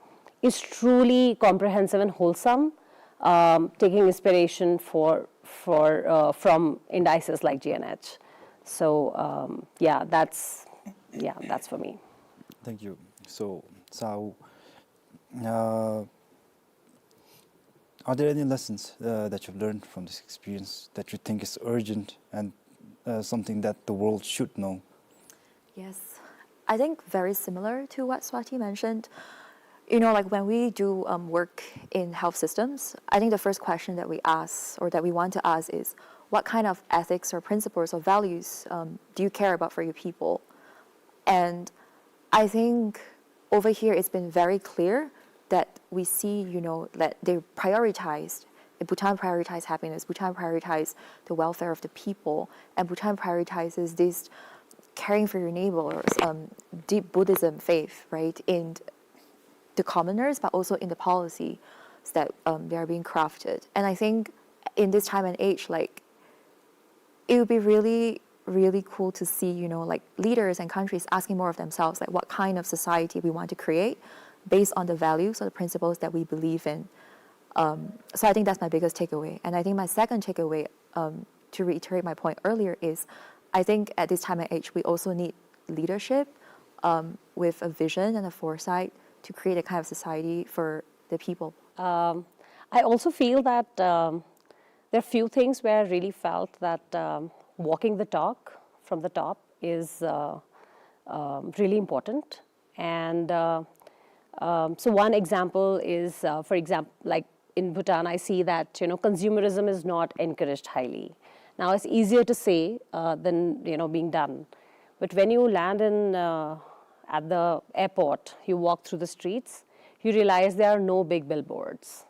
is truly comprehensive and wholesome, um, taking inspiration for, for, uh, from indices like G N H. So um, yeah, that's yeah, that's for me. Thank you. So, Sao, uh, are there any lessons uh, that you've learned from this experience that you think is urgent and uh, something that the world should know? Yes, I think very similar to what Swati mentioned. You know, like, when we do, um, work in health systems, I think the first question that we ask, or that we want to ask, is what kind of ethics or principles or values, um, do you care about for your people? And I think over here it's been very clear that we see, you know, that they prioritized, Bhutan prioritized happiness, Bhutan prioritized the welfare of the people, and Bhutan prioritizes this caring for your neighbors, um, deep Buddhism faith, right, in the commoners, but also in the policies that, um, they are being crafted. And I think in this time and age, like, it would be really, really cool to see, you know, like, leaders and countries asking more of themselves, like, what kind of society we want to create based on the values or the principles that we believe in. Um, so I think that's my biggest takeaway. And I think my second takeaway, um, to reiterate my point earlier, is I think at this time and age, we also need leadership, um, with a vision and a foresight to create a kind of society for the people. Um, I also feel that, um, there are few things where I really felt that, um, walking the talk from the top is, uh, um, really important. And, uh, um, so one example is, uh, for example, like, in Bhutan, I see that, you know, consumerism is not encouraged highly. Now, it's easier to say, uh, than, you know, being done. But when you land in, uh, at the airport, you walk through the streets, you realize there are no big billboards.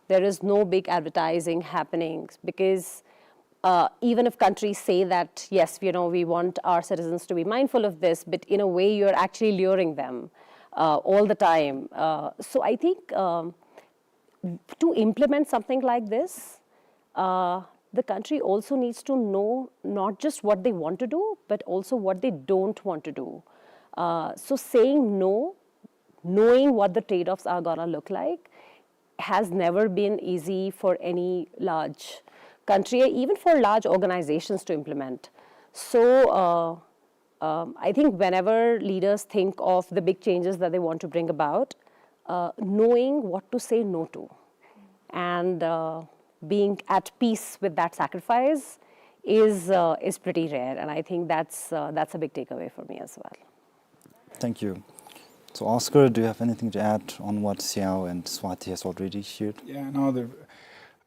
There is no big advertising happening because, uh, even if countries say that, yes, you know, we want our citizens to be mindful of this, but in a way you're actually luring them, uh, all the time. Uh, so I think, um, to implement something like this, uh, the country also needs to know not just what they want to do, but also what they don't want to do. Uh, so saying no, knowing what the trade-offs are gonna look like, has never been easy for any large country, even for large organizations to implement. So, uh, um, I think whenever leaders think of the big changes that they want to bring about, uh, knowing what to say no to and, uh, being at peace with that sacrifice is, uh, is pretty rare. And I think that's, uh, that's a big takeaway for me as well. Thank you. So, Oscar, do you have anything to add on what Xiao and Swati has already shared? Yeah, no, the,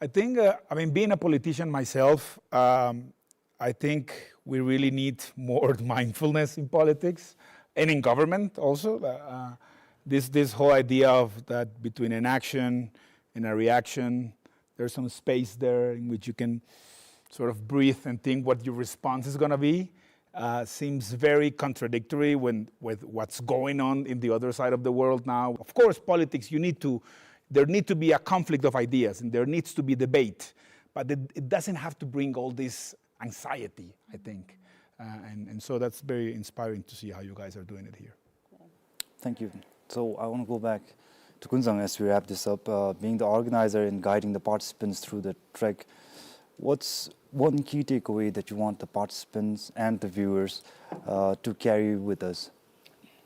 I think, uh, I mean, being a politician myself, um, I think we really need more mindfulness in politics and in government also. Uh, uh, this, this whole idea of that between an action and a reaction, there's some space there in which you can sort of breathe and think what your response is gonna be. Uh, seems very contradictory when, with what's going on in the other side of the world now. Of course, politics, you need to, there need to be a conflict of ideas and there needs to be debate, but it, it doesn't have to bring all this anxiety, I think. Uh, and, and so that's very inspiring to see how you guys are doing it here. Thank you. So I wanna go back to Kunzang as we wrap this up. Uh, being the organizer and guiding the participants through the trek, what's one key takeaway that you want the participants and the viewers, uh, to carry with us?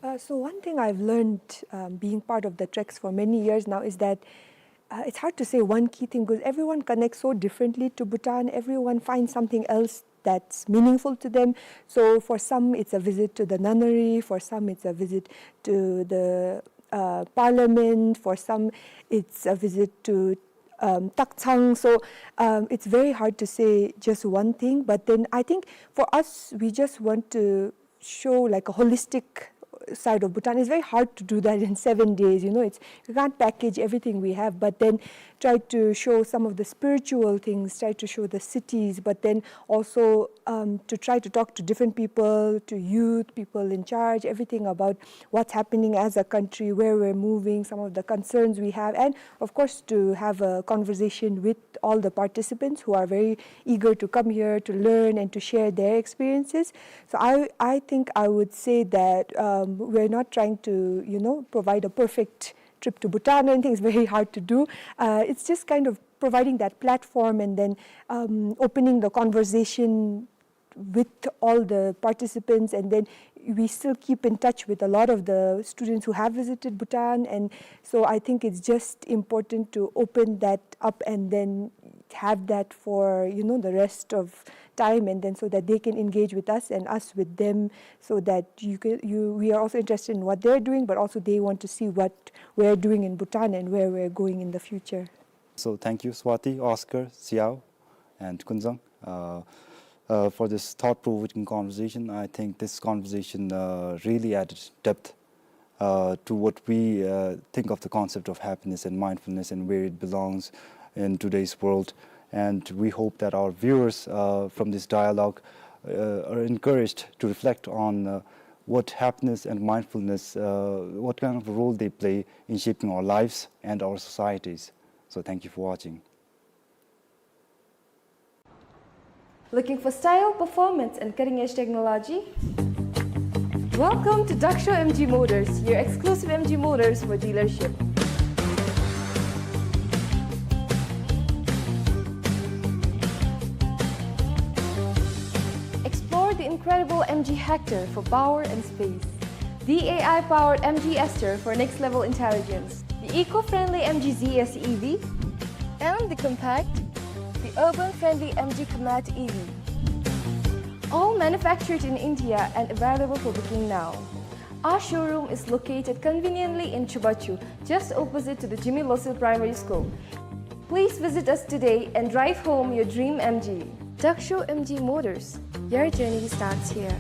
Uh, so one thing I've learned, um, being part of the treks for many years now is that, uh, it's hard to say one key thing because everyone connects so differently to Bhutan. Everyone finds something else that's meaningful to them. So for some, it's a visit to the nunnery. For some, it's a visit to the, uh, parliament. For some, it's a visit to, um, Takchang. So, um, it's very hard to say just one thing. But then I think for us, we just want to show, like, a holistic side of Bhutan. It's very hard to do that in seven days. You know, it's, you can't package everything we have, but then try to show some of the spiritual things, try to show the cities, but then also, um, to try to talk to different people, to youth, people in charge, everything about what's happening as a country, where we're moving, some of the concerns we have, and of course to have a conversation with all the participants who are very eager to come here to learn and to share their experiences. So I, I think I would say that, um, we're not trying to, you know, provide a perfect trip to Bhutan or anything. It's very hard to do. Uh, it's just kind of providing that platform and then, um, opening the conversation with all the participants, and then We still keep in touch with a lot of the students who have visited Bhutan, and so I think it's just important to open that up and then have that for, you know, the rest of time, and then so that they can engage with us and us with them, so that you can, you, we are also interested in what they're doing, but also they want to see what we're doing in Bhutan and where we're going in the future. So thank you, Swati, Oscar, Xiao, and Kunzang, uh, uh, for this thought-provoking conversation. I think this conversation, uh, really added depth, uh, to what we, uh, think of the concept of happiness and mindfulness and where it belongs in today's world. And we hope that our viewers, uh, from this dialogue, uh, are encouraged to reflect on, uh, what happiness and mindfulness, uh, what kind of a role they play in shaping our lives and our societies. So thank you for watching. Looking for style, performance, and cutting-edge technology? Welcome to Daksho M G Motors, your exclusive M G Motors for dealership. Explore the incredible M G Hector for power and space, the A I-powered M G Aster for next-level intelligence, the eco-friendly M G Z S E V, and the compact, the urban-friendly M G Comet E V. All manufactured in India and available for booking now. Our showroom is located conveniently in Chubachu, just opposite to the Jigme Losel Primary School. Please visit us today and drive home your dream M G. Daksho M G Motors, your journey starts here.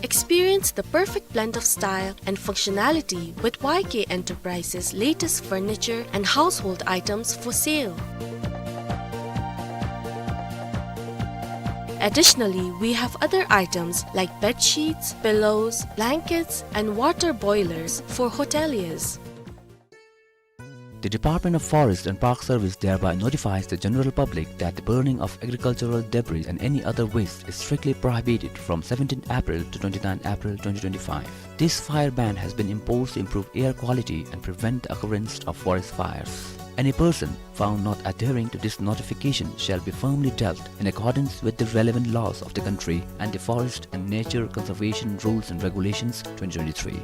Experience the perfect blend of style and functionality with Y K Enterprises' latest furniture and household items for sale. Additionally, we have other items like bed sheets, pillows, blankets, and water boilers for hoteliers. The Department of Forest and Park Service thereby notifies the general public that the burning of agricultural debris and any other waste is strictly prohibited from seventeenth April to twenty-ninth April twenty twenty-five. This fire ban has been imposed to improve air quality and prevent the occurrence of forest fires. Any person found not adhering to this notification shall be firmly dealt in accordance with the relevant laws of the country and the Forest and Nature Conservation Rules and Regulations twenty twenty-three.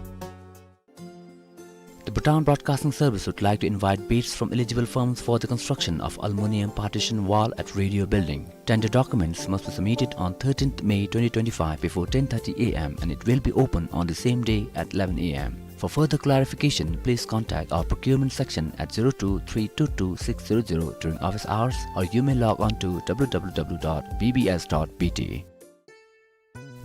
The Bhutan Broadcasting Service would like to invite bids from eligible firms for the construction of aluminium partition wall at Radio Building. Tender documents must be submitted on thirteenth May twenty twenty-five before ten thirty A M and it will be open on the same day at eleven A M. For further clarification, please contact our procurement section at zero two three two two six zero zero during office hours, or you may log on to W W W dot B B S dot B T.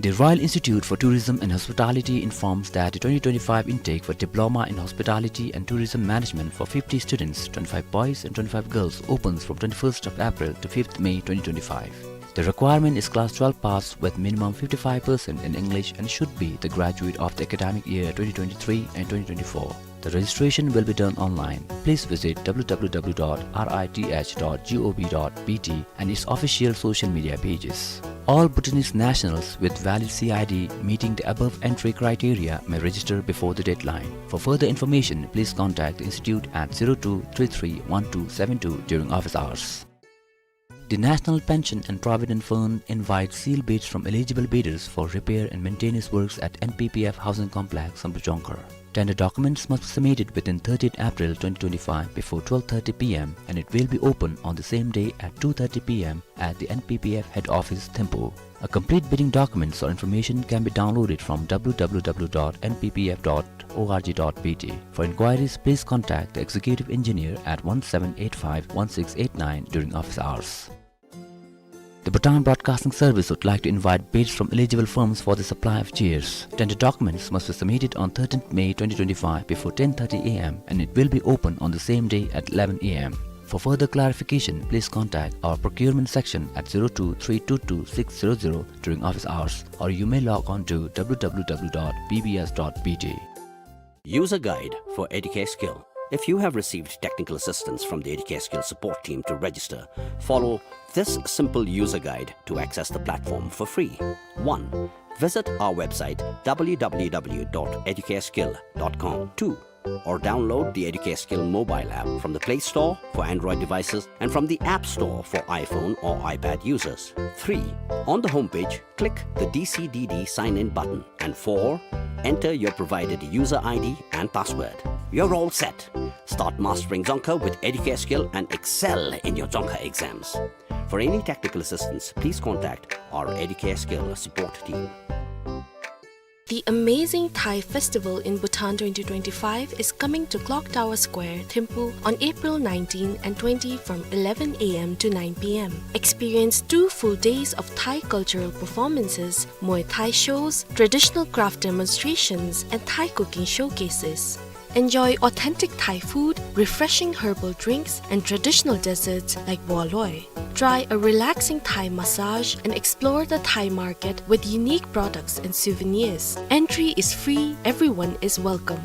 The Royal Institute for Tourism and Hospitality informs that the twenty twenty-five intake for Diploma in Hospitality and Tourism Management for fifty students, twenty-five boys and twenty-five girls, opens from twenty-first of April to fifth May twenty twenty-five. The requirement is class twelve pass with minimum fifty-five percent in English and should be the graduate of the academic year twenty twenty-three and twenty twenty-four. The registration will be done online. Please visit W W W dot R I T H dot G O V dot B T and its official social media pages. All Bhutanese nationals with valid C I D meeting the above entry criteria may register before the deadline. For further information, please contact the institute at zero two three three one two seven two during office hours. The National Pension and Provident Fund invites sealed bids from eligible bidders for repair and maintenance works at N P P F Housing Complex, Samdrup Jongkhar. Tender documents must be submitted within thirtieth April twenty twenty-five before twelve thirty P M and it will be open on the same day at two thirty P M at the N P P F head office, Thimphu. A complete bidding documents or information can be downloaded from W W W dot N P P F dot O R G dot B T. For inquiries, please contact the executive engineer at one seven eight five one six eight nine during office hours. The Bhutan Broadcasting Service would like to invite bids from eligible firms for the supply of chairs. Tender documents must be submitted on thirteenth May twenty twenty-five before ten thirty A M and it will be open on the same day at eleven A M. For further clarification, please contact our procurement section at zero two three two two six zero zero during office hours, or you may log on to W W W dot B B S dot B T. User Guide for Educare Skill. If you have received technical assistance from the Educare Skill support team to register, follow this simple user guide to access the platform for free. One, visit our website W W W dot educare skill dot com. Two, Or download the Educare Skill mobile app from the Play Store for Android devices and from the App Store for iPhone or iPad users. Three, on the homepage, click the D C D D sign-in button. And four, enter your provided user I D and password. You're all set. Start mastering Dzongkha with Educare Skill and excel in your Dzongkha exams. For any technical assistance, please contact our Educare Skill support team. The Amazing Thai Festival in Bhutan twenty twenty-five is coming to Clock Tower Square, Thimphu, on April nineteen and twenty from eleven A M to nine P M. Experience two full days of Thai cultural performances, Muay Thai shows, traditional craft demonstrations, and Thai cooking showcases. Enjoy authentic Thai food, refreshing herbal drinks, and traditional desserts like bua loi. Try a relaxing Thai massage and explore the Thai market with unique products and souvenirs. Entry is free, everyone is welcome.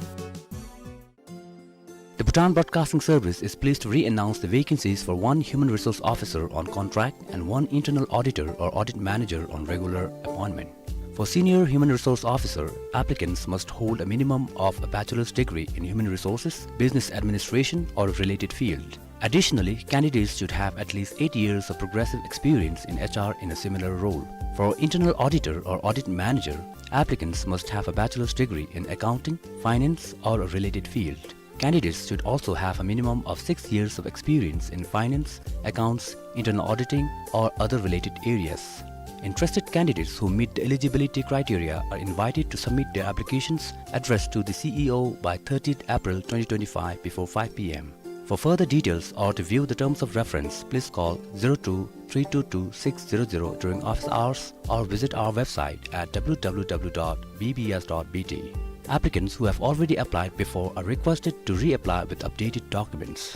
The Bhutan Broadcasting Service is pleased to re-announce the vacancies for one human resource officer on contract and one internal auditor or audit manager on regular appointment. For senior human resource officer, applicants must hold a minimum of a bachelor's degree in human resources, business administration, or a related field. Additionally, candidates should have at least eight years of progressive experience in H R in a similar role. For internal auditor or audit manager, applicants must have a bachelor's degree in accounting, finance, or a related field. Candidates should also have a minimum of six years of experience in finance, accounts, internal auditing, or other related areas. Interested candidates who meet the eligibility criteria are invited to submit their applications addressed to the C E O by thirtieth April twenty twenty-five before five P M. For further details or to view the terms of reference, please call zero two three two two six zero zero during office hours or visit our website at W W W dot B B S dot B T. Applicants who have already applied before are requested to reapply with updated documents.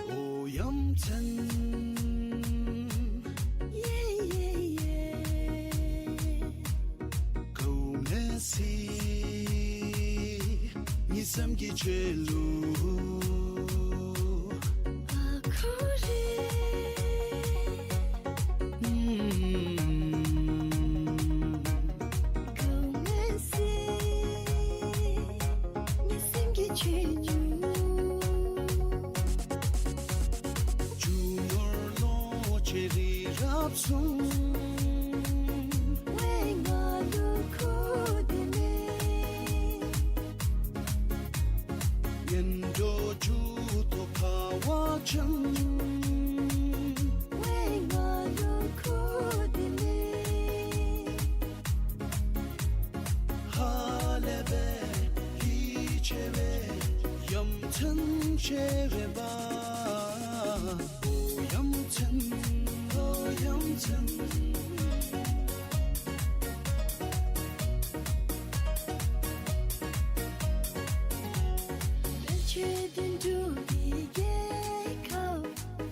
ཨོ་ཡ་མཚན། ཡེ་ཡེ་ཡེ། གའུ་ནེ་སི། ངེའི་སེམས་ཀྱི་ཆོས་ལུགས། ཨ་ཁུ་རེ། གའུ་ནེ་སི། ངེའི་སེམས་ཀྱི་ཆོས་ལུགས། ཇུ་ནོར་ལོ་ཆེ་རི་རབ་སོང་། ཝེ་ང་ལུ་ཁུ་དེ་མེ། ཉན་འགྲོ་ཇུ་ཏོ་ཁ་བ་ཆང་། ཝེ་ང་ལུ་ཁུ་དེ་མེ། ཧ་ལས་པའི་ཧི་ཆེ་བའི་ཡ་མཚན་ཆེ་བའི་བ། ཨོ་ཡ་མཚན།